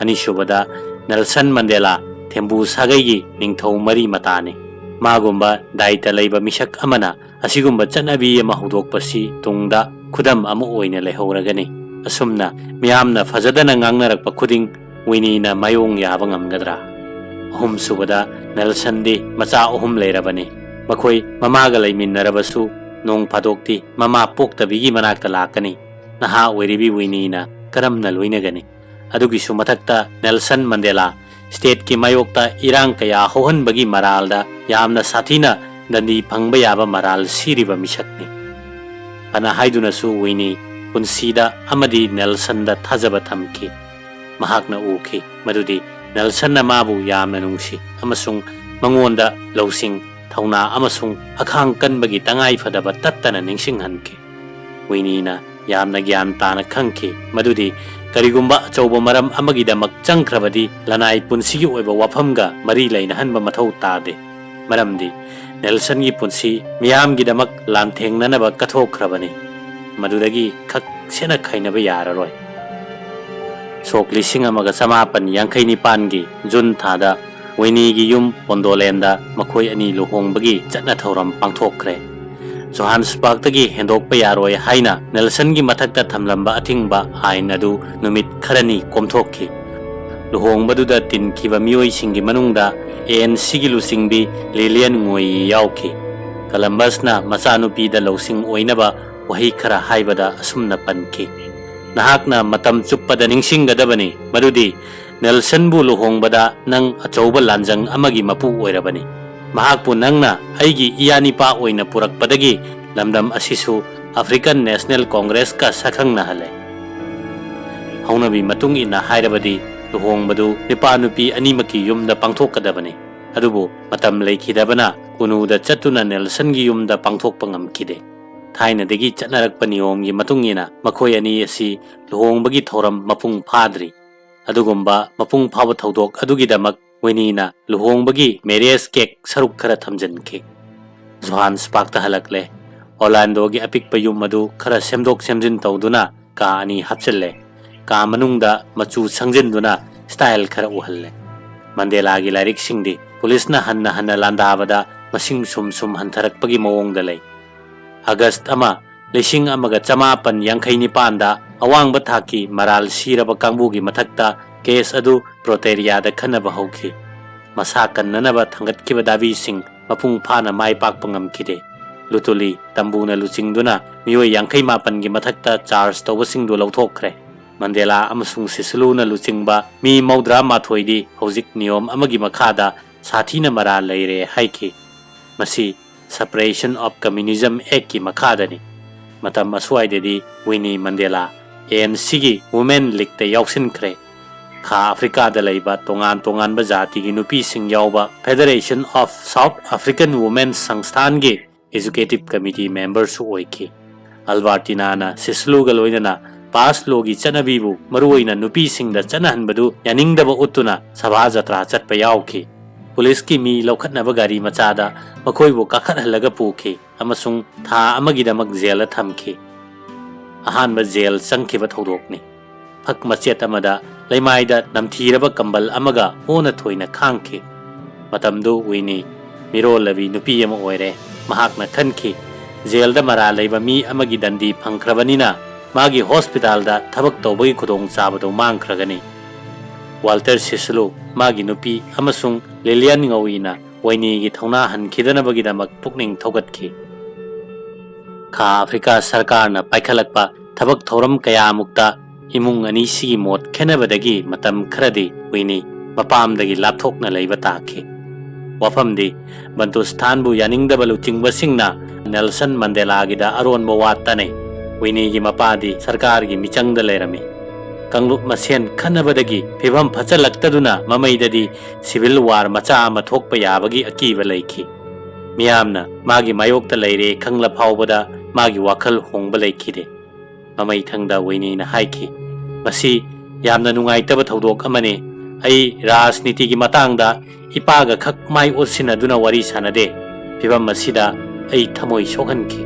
ꯑꯅꯤꯁꯨꯕꯗ, ꯅꯦꯜꯁꯟ ꯃꯟꯗꯦꯂꯥ ꯊꯦꯝꯕꯨ ꯁꯥꯒꯩꯒꯤ ꯅꯤꯡꯊꯧ ꯃꯔꯤ ꯃꯇꯥꯅꯤ꯫ ꯃꯥꯒꯨꯝꯕ ꯗꯥꯏꯇ ꯂꯩꯕ ꯃꯤꯁꯛ ꯑꯃꯅ ꯑꯁꯤꯒꯨꯝꯕ ꯆꯠꯅꯕꯤ ꯑꯃ ꯍꯧꯗꯣꯛꯄꯁꯤ ꯇꯨꯡꯗ ꯈꯨꯗꯝ ꯑꯃ ꯑꯣꯏꯅ ꯂꯩꯍꯧꯔꯒꯅꯤ꯫ ꯑꯁꯨꯝꯅ ꯃꯤꯌꯥꯝꯅ ꯐꯖꯗꯅ ꯉꯥꯡꯅꯔꯛꯄ ꯈꯨꯗꯤꯡ ꯋꯤꯅꯤꯅ ꯃꯥꯌꯣꯡ ꯌꯥꯕ ꯉꯝꯒꯗ꯭ꯔꯥ? ꯑꯍꯨꯝꯁꯨꯕꯗ, ꯅꯦꯜꯁꯟꯗꯤ ꯃꯆꯥ ꯑꯍꯨꯝ ꯂꯩꯔꯕꯅꯤ꯫ ꯃꯈꯣꯏ ꯃꯃꯥꯒ ꯂꯩꯃꯤꯟꯅꯔꯕꯁꯨ, ꯅꯣꯡ ꯐꯥꯗꯣꯛꯇꯤ ꯃꯃꯥ ꯄꯣꯛꯇꯕꯤꯒꯤ ꯃꯅꯥꯛꯇ ꯂꯥꯛꯀꯅꯤ꯫ ꯅꯍꯥ ꯑꯣꯏꯔꯤꯕꯤ ꯋꯤꯅꯤꯅ ꯀꯔꯝꯅ ꯂꯣꯏꯅꯒꯅꯤ? ꯑꯗꯨꯒꯤꯁꯨ ꯃꯊꯛꯇ, ꯅꯦꯜꯁꯟ ꯃꯟꯗꯦꯂꯥ ꯁ꯭ꯇꯦꯠꯀꯤ ꯃꯥꯌꯣꯛꯇ ꯏꯔꯥꯡ ꯀꯌꯥ ꯍꯧꯍꯟꯕꯒꯤ ꯃꯔꯥꯜꯗ ꯌꯥꯝꯅ ꯁꯥꯊꯤꯅ ꯗꯟꯗꯤ ꯐꯪꯕ ꯌꯥꯕ ꯃꯔꯥꯜ ꯁꯤꯔꯤꯕ ꯃꯤꯁꯛꯅꯤ꯫ ꯐꯅ ꯍꯥꯏꯗꯨꯅꯁꯨ, ꯋꯤꯅꯤ ꯄꯨꯟꯁꯤꯗ ꯑꯃꯗꯤ ꯅꯦꯜꯁꯟꯗ ꯊꯥꯖꯕ ꯊꯝꯈꯤ꯫ ꯃꯍꯥꯛꯅ ꯎꯈꯤ ꯃꯗꯨꯗꯤ ꯅꯦꯜꯁꯟꯅ ꯃꯥꯕꯨ ꯌꯥꯝꯅ ꯅꯨꯡꯁꯤ ꯑꯃꯁꯨꯡ ꯃꯉꯣꯟꯗ ꯂꯧꯁꯤꯡ, ꯊꯧꯅꯥ ꯑꯃꯁꯨꯡ ꯑꯈꯥꯡ ꯀꯟꯕꯒꯤ ꯇꯉꯥꯏ ꯐꯗꯕ ꯇꯠꯇꯅ ꯅꯤꯡꯁꯤꯡꯍꯟꯈꯤ꯫ ꯋꯤꯅꯤꯅ ꯌꯥꯝꯅ ꯒ꯭ꯌꯥꯟ ꯇꯥꯅ ꯈꯪꯈꯤ ꯃꯗꯨꯗꯤ ꯀꯔꯤꯒꯨꯝꯕ ꯑꯆꯧꯕ ꯃꯔꯝ ꯑꯃꯒꯤꯗꯃꯛ ꯆꯪꯈ꯭ꯔꯕꯗꯤ, ꯂꯅꯥꯏ ꯄꯨꯟꯁꯤꯒꯤ ꯑꯣꯏꯕ ꯋꯥꯐꯝꯒ ꯃꯔꯤ ꯂꯩꯅꯍꯟꯕ ꯃꯊꯧ ꯇꯥꯗꯦ꯫ ꯃꯔꯝꯗꯤ ꯅꯦꯜꯁꯟꯒꯤ ꯄꯨꯟꯁꯤ ꯃꯤꯌꯥꯝꯒꯤꯗꯃꯛ ꯂꯥꯟꯊꯦꯡꯅꯅꯕ ꯀꯠꯊꯣꯛꯈ꯭ꯔꯕꯅꯤ꯫ ꯃꯗꯨꯗꯒꯤ ꯈꯛ ꯁꯦꯠꯅ ꯈꯥꯏꯅꯕ ꯌꯥꯔꯔꯣꯏ꯫ ꯁꯣꯛ ꯂꯤꯁꯤꯡ ꯑꯃꯒ ꯆꯃꯥꯄꯟ ꯌꯥꯡꯈꯩ ꯅꯤꯄꯥꯟꯒꯤ ꯖꯨꯟ ꯊꯥꯗ ꯋꯤꯅꯤꯒꯤ ꯌꯨꯝ ꯄꯣꯟꯗꯣꯂꯦꯟꯗ ꯃꯈꯣꯏ ꯑꯅꯤ ꯂꯨꯍꯣꯡꯕꯒꯤ ꯆꯠꯅ ꯊꯧꯔꯝ ꯄꯥꯡꯊꯣꯛꯈ꯭ꯔꯦ꯫ ꯖꯣꯍꯥꯟꯁꯕꯔꯒꯇꯒꯤ ꯍꯦꯟꯗꯣꯛꯄ ꯌꯥꯔꯣꯏ ꯍꯥꯏꯅ ꯅꯦꯜꯁꯟꯒꯤ ꯃꯊꯛꯇ ꯊꯝꯂꯝꯕ ꯑꯊꯤꯡꯕ ꯑꯥꯏꯟ ꯑꯗꯨ ꯅꯨꯃꯤꯠ ꯈꯔꯅꯤ ꯀꯣꯝꯊꯣꯛꯈꯤ꯫ ꯂꯨꯍꯣꯡꯕꯗꯨꯗ ꯇꯤꯟꯈꯤꯕ ꯃꯤꯑꯣꯏꯁꯤꯡꯒꯤ ꯃꯅꯨꯡꯗ ꯑꯦ ꯑꯦꯟ ꯁꯤꯒꯤ ꯂꯨꯆꯤꯡꯕꯤ ꯂꯤꯂꯤꯌꯟ ꯉꯣꯏꯌꯤ ꯌꯥꯎꯈꯤ꯫ ꯀꯂꯝꯕꯁꯅ ꯃꯆꯥꯅꯨꯄꯤꯗ ꯂꯧꯁꯤꯡ ꯑꯣꯏꯅꯕ ꯋꯥꯍꯩ ꯈꯔ ꯍꯥꯏꯕꯗ ꯑꯁꯨꯝꯅ ꯄꯟꯈꯤ, "ꯅꯍꯥꯛꯅ ꯃꯇꯝ ꯆꯨꯞꯄꯗ ꯅꯤꯡꯁꯤꯡꯒꯗꯕꯅꯤ ꯃꯗꯨꯗꯤ ꯅꯦꯜꯁꯟꯕꯨ ꯂꯨꯍꯣꯡꯕꯗ ꯅꯪ ꯑꯆꯧꯕ ꯂꯥꯟꯖꯪ ꯑꯃꯒꯤ ꯃꯄꯨ ꯑꯣꯏꯔꯕꯅꯤ꯫ ꯃꯍꯥꯛꯄꯨ ꯅꯪꯅ ꯑꯩꯒꯤ ꯏꯌꯥꯅꯤꯄꯥ ꯑꯣꯏꯅ ꯄꯨꯔꯛꯄꯗꯒꯤ ꯂꯝꯗꯝ ꯑꯁꯤꯁꯨ ꯑꯐ꯭ꯔꯤꯀꯟ ꯅꯦꯁꯅꯦꯜ ꯀꯣꯡꯒ꯭ꯔꯦꯁꯀ ꯁꯛꯈꯪꯅꯍꯜꯂꯦ꯫" ꯍꯧꯅꯕꯤ ꯃꯇꯨꯡ ꯏꯟꯅ ꯍꯥꯏꯔꯕꯗꯤ, ꯂꯨꯍꯣꯡꯕꯗꯨ ꯅꯨꯄꯥ ꯅꯨꯄꯤ ꯑꯅꯤꯃꯛꯀꯤ ꯌꯨꯝꯗ ꯄꯥꯡꯊꯣꯛꯀꯗꯕꯅꯤ꯫ ꯑꯗꯨꯕꯨ ꯃꯇꯝ ꯂꯩꯈꯤꯗꯕꯅ ꯀꯨꯅꯨꯗ ꯆꯠꯇꯨꯅ ꯅꯦꯜꯁꯟꯒꯤ ꯌꯨꯝꯗ ꯄꯥꯡꯊꯣꯛꯄ ꯉꯝꯈꯤꯗꯦ꯫ ꯊꯥꯏꯅꯗꯒꯤ ꯆꯠꯅꯔꯛꯄ ꯅꯤꯌꯣꯝꯒꯤ ꯃꯇꯨꯡ ꯏꯟꯅ ꯃꯈꯣꯏ ꯑꯅꯤ ꯑꯁꯤ ꯂꯨꯍꯣꯡꯕꯒꯤ ꯊꯧꯔꯝ ꯃꯄꯨꯡ ꯐꯥꯗ꯭ꯔꯤ꯫ ꯑꯗꯨꯒꯨꯝꯕ ꯃꯄꯨꯡ ꯐꯥꯕ ꯊꯧꯗꯣꯛ ꯑꯗꯨꯒꯤꯗꯃꯛ ꯋꯤꯅꯤꯅ ꯂꯨꯍꯣꯡꯕꯒꯤ marriage cake ꯁꯔꯨꯛ ꯈꯔ ꯊꯝꯖꯤꯟꯈꯤ꯫ ꯖꯣꯍꯥꯟꯁꯕꯔꯒꯇ ꯍꯜꯂꯛꯂꯦ꯫ ꯑꯣꯔꯂꯥꯟꯗꯣꯒꯤ ꯑꯄꯤꯛꯄ ꯌꯨꯝ ꯑꯗꯨ ꯈꯔ ꯁꯦꯝꯗꯣꯛ ꯁꯦꯝꯖꯤꯟ ꯇꯧꯗꯨꯅ ꯀꯥ ꯑꯅꯤ ꯍꯥꯞꯆꯤꯜꯂꯦ꯫ ꯀꯥ ꯃꯅꯨꯡꯗ ꯃꯆꯨ ꯁꯪꯖꯤꯟꯗꯨꯅ style ꯈꯔ ꯎꯍꯜꯂꯦ꯫ ꯃꯟꯗꯦꯂꯥꯒꯤ ꯂꯥꯏꯔꯤꯛꯁꯤꯡꯗꯤ ꯄꯨꯂꯤꯁꯅ ꯍꯟꯅ ꯍꯟꯅ ꯂꯥꯟꯗꯥꯕꯗ ꯃꯁꯤꯡ ꯁꯨꯝ ꯁꯨꯝ ꯍꯟꯊꯔꯛꯄꯒꯤ ꯃꯑꯣꯡꯗ ꯂꯩ꯫ ꯑꯥꯒꯁ ꯑꯃ, ꯂꯤꯁꯤꯡ ꯑꯃꯒ ꯆꯃꯥꯄꯟ ꯌꯥꯡꯈꯩ ꯅꯤꯄꯥꯟꯗ ꯑꯋꯥꯡꯕ ꯊꯥꯛꯀꯤ ꯃꯔꯥꯜ ꯁꯤꯔꯕ ꯀꯥꯡꯕꯨꯒꯤ ꯃꯊꯛꯇ case ꯑꯗꯨ ꯄ꯭ꯔꯣꯇꯦꯔꯤꯌꯥꯗ ꯈꯟꯅꯕ ꯍꯧꯈꯤ꯫ ꯃꯁꯥ ꯀꯟꯅꯅꯕ ꯊꯥꯡꯒꯠꯈꯤꯕ ꯗꯥꯕꯤꯁꯤꯡ ꯃꯄꯨꯡ ꯐꯥꯅ ꯃꯥꯏ ꯄꯥꯛꯄ ꯉꯝꯈꯤꯗꯦ꯫ ꯂꯨꯇꯨꯂꯤ ꯇꯝꯕꯨꯅ ꯂꯨꯆꯤꯡꯗꯨꯅ ꯃꯤꯑꯣꯏ ꯌꯥꯡꯈꯩ ꯃꯥꯄꯟꯒꯤ ꯃꯊꯛꯇ charge ꯇꯧꯕꯁꯤꯡꯗꯨ ꯂꯧꯊꯣꯛꯈ꯭ꯔꯦ꯫ ꯃꯟꯗꯦꯂꯥ ꯑꯃꯁꯨꯡ ꯁꯤꯁꯂꯨꯅ ꯂꯨꯆꯤꯡꯕ ꯃꯤ ꯃꯧꯗ꯭ꯔꯥ ꯃꯥꯊꯣꯏꯗꯤ ꯍꯧꯖꯤꯛ ꯅꯤꯌꯣꯝ ꯑꯃꯒꯤ ꯃꯈꯥꯗ ꯁꯥꯊꯤꯅ ꯃꯔꯥꯜ ꯂꯩꯔꯦ ꯍꯥꯏꯈꯤ꯫ ꯃꯁꯤ Suppression of Communism Actꯀꯤ ꯃꯈꯥꯗꯅꯤ꯫ ꯃꯇꯝ ꯑꯁ꯭ꯋꯥꯏꯗꯗꯤ ꯋꯤꯅꯤ ꯃꯟꯗꯦꯂꯥ ANCꯒꯤ Women Leagueꯇ ꯌꯥꯎꯁꯤꯟꯈ꯭ꯔꯦ꯫ ꯈꯥ ꯑꯐ꯭ꯔꯤꯀꯥꯗ ꯂꯩꯕ ꯇꯣꯉꯥꯟ ꯇꯣꯉꯥꯟꯕ ꯖꯥꯇꯤꯒꯤ ꯅꯨꯄꯤꯁꯤꯡ ꯌꯥꯎꯕ Federation of South African Women ꯁꯪꯁꯊꯥꯟꯒꯤ Executive Committee memberꯁꯨ ꯑꯣꯏꯈꯤ꯫ ꯑꯜꯕꯥꯔꯇꯤꯅꯥꯅ ꯁꯤꯁꯂꯨꯒ ꯂꯣꯏꯅꯅ pass lawꯒꯤ ꯆꯠꯅꯕꯤꯕꯨ, ꯃꯔꯨꯑꯣꯏꯅ ꯅꯨꯄꯤꯁꯤꯡꯗ ꯆꯠꯅꯍꯟꯕꯗꯨ ꯌꯥꯅꯤꯡꯗꯕ ꯎꯠꯇꯨꯅ ꯁꯚꯥ ꯖꯇ꯭ꯔꯥ ꯆꯠꯄ ꯌꯥꯎꯈꯤ꯫ ꯄꯨꯂꯤꯁꯀꯤ ꯃꯤ ꯂꯧꯈꯠꯅꯕ ꯒꯥꯔꯤ ꯃꯆꯥꯗ ꯃꯈꯣꯏꯕꯨ ꯀꯥꯈꯠꯍꯜꯂꯒ ꯄꯨꯈꯤ ꯑꯃꯁꯨꯡ ꯊꯥ ꯑꯃꯒꯤꯗꯃꯛ ꯖꯦꯜꯗ ꯊꯝꯈꯤ꯫ ꯑꯍꯥꯟꯕ ꯖꯦꯜ ꯆꯪꯈꯤꯕ ꯊꯧꯗꯣꯛꯅꯤ꯫ ꯐꯛ ꯃꯆꯦꯠ ꯑꯃꯗ ꯂꯩꯃꯥꯏꯗ ꯅꯝꯊꯤꯔꯕ ꯀꯝꯕꯜ ꯑꯃꯒ ꯑꯣꯟꯅ ꯊꯣꯏꯅ ꯈꯥꯡꯈꯤ꯫ ꯃꯇꯝꯗꯨ ꯋꯤꯅꯤ ꯃꯤꯔꯣꯜꯂꯕꯤ ꯅꯨꯄꯤ ꯑꯃ ꯑꯣꯏꯔꯦ꯫ ꯃꯍꯥꯛꯅ ꯈꯟꯈꯤ, ꯖꯦꯜꯗ ꯃꯔꯥꯜ ꯂꯩꯕ ꯃꯤ ꯑꯃꯒꯤ ꯗꯟꯗꯤ ꯐꯪꯈ꯭ꯔꯕꯅꯤꯅ ꯃꯥꯒꯤ ꯍꯣꯁꯄꯤꯇꯥꯜꯗ ꯊꯕꯛ ꯇꯧꯕꯒꯤ ꯈꯨꯗꯣꯡꯆꯥꯕꯗꯨ ꯃꯥꯡꯈ꯭ꯔꯒꯅꯤ꯫ ꯋꯥꯜꯇꯔ ꯁꯤꯁꯂꯨ, ꯃꯥꯒꯤ ꯅꯨꯄꯤ ꯑꯃꯁꯨꯡ ꯂꯤꯂꯤꯌꯟ ꯉꯧꯏꯅ ꯋꯤꯅꯤꯒꯤ ꯊꯧꯅꯥ ꯍꯟꯈꯤꯗꯅꯕꯒꯤꯗꯃꯛ ꯄꯨꯛꯅꯤꯡ ꯊꯧꯒꯠꯈꯤ꯫ ꯈꯥ ꯑꯐ꯭ꯔꯤꯀꯥ ꯁꯔꯀꯥꯔꯅ ꯄꯥꯏꯈꯠꯂꯛꯄ ꯊꯕꯛ ꯊꯧꯔꯝ ꯀꯌꯥꯃꯨꯛꯇ ꯏꯃꯨꯡ ꯑꯅꯤꯁꯤꯒꯤ ꯃꯣꯠ ꯈꯦꯠꯅꯕꯗꯒꯤ ꯃꯇꯝ ꯈꯔꯗꯤ ꯋꯤꯅꯤ ꯃꯄꯥꯝꯗꯒꯤ ꯂꯥꯞꯊꯣꯛꯅ ꯂꯩꯕ ꯇꯥꯈꯤ꯫ ꯋꯥꯐꯝꯗꯤ, ꯕꯟꯇꯨꯁꯊꯥꯟꯕꯨ ꯌꯥꯅꯤꯡꯗꯕ ꯂꯨꯆꯤꯡꯕꯁꯤꯡꯅ ꯅꯦꯜꯁꯟ ꯃꯟꯗꯦꯂꯥꯒꯤꯗ ꯑꯔꯣꯟꯕ ꯋꯥ ꯇꯥꯅꯩ꯫ ꯋꯤꯅꯤꯒꯤ ꯃꯄꯥꯗꯤ ꯁꯔꯀꯥꯔꯒꯤ ꯃꯤꯆꯪꯗ ꯂꯩꯔꯝꯃꯤ꯫ ꯀꯥꯡꯂꯨꯞ ꯃꯁꯦꯟ ꯈꯠꯅꯕꯗꯒꯤ ꯐꯤꯚꯝ ꯐꯠꯆꯜꯂꯛꯇꯗꯨꯅ ꯃꯃꯩꯗꯗꯤ civil war ꯃꯆꯥ ꯑꯃ ꯊꯣꯛꯄ ꯌꯥꯕꯒꯤ ꯑꯀꯤꯕ ꯂꯩꯈꯤ꯫ ꯃꯤꯌꯥꯝꯅ ꯃꯥꯒꯤ ꯃꯥꯌꯣꯛꯇ ꯂꯩꯔꯦ ꯈꯪꯂ ꯐꯥꯎꯕꯗ ꯃꯥꯒꯤ ꯋꯥꯈꯜ ꯍꯣꯡꯕ ꯂꯩꯈꯤꯗꯦ꯫ ꯃꯃꯩꯊꯪꯗ ꯋꯤꯅꯤꯅ ꯍꯥꯏꯈꯤ, "ꯃꯁꯤ ꯌꯥꯝꯅ ꯅꯨꯡꯉꯥꯏꯇꯕ ꯊꯧꯗꯣꯛ ꯑꯃꯅꯤ꯫ ꯑꯩ ꯔꯥꯖꯅꯤꯇꯤꯒꯤ ꯃꯇꯥꯡꯗ ꯏꯄꯥꯒ ꯈꯛ ꯃꯥꯏ ꯑꯣꯠꯁꯤꯟꯅꯗꯨꯅ ꯋꯥꯔꯤ ꯁꯥꯟꯅꯗꯦ꯫ ꯐꯤꯚꯝ ꯑꯁꯤꯗ ꯑꯩ ꯊꯃꯣꯏ ꯁꯣꯛꯍꯟꯈꯤ꯫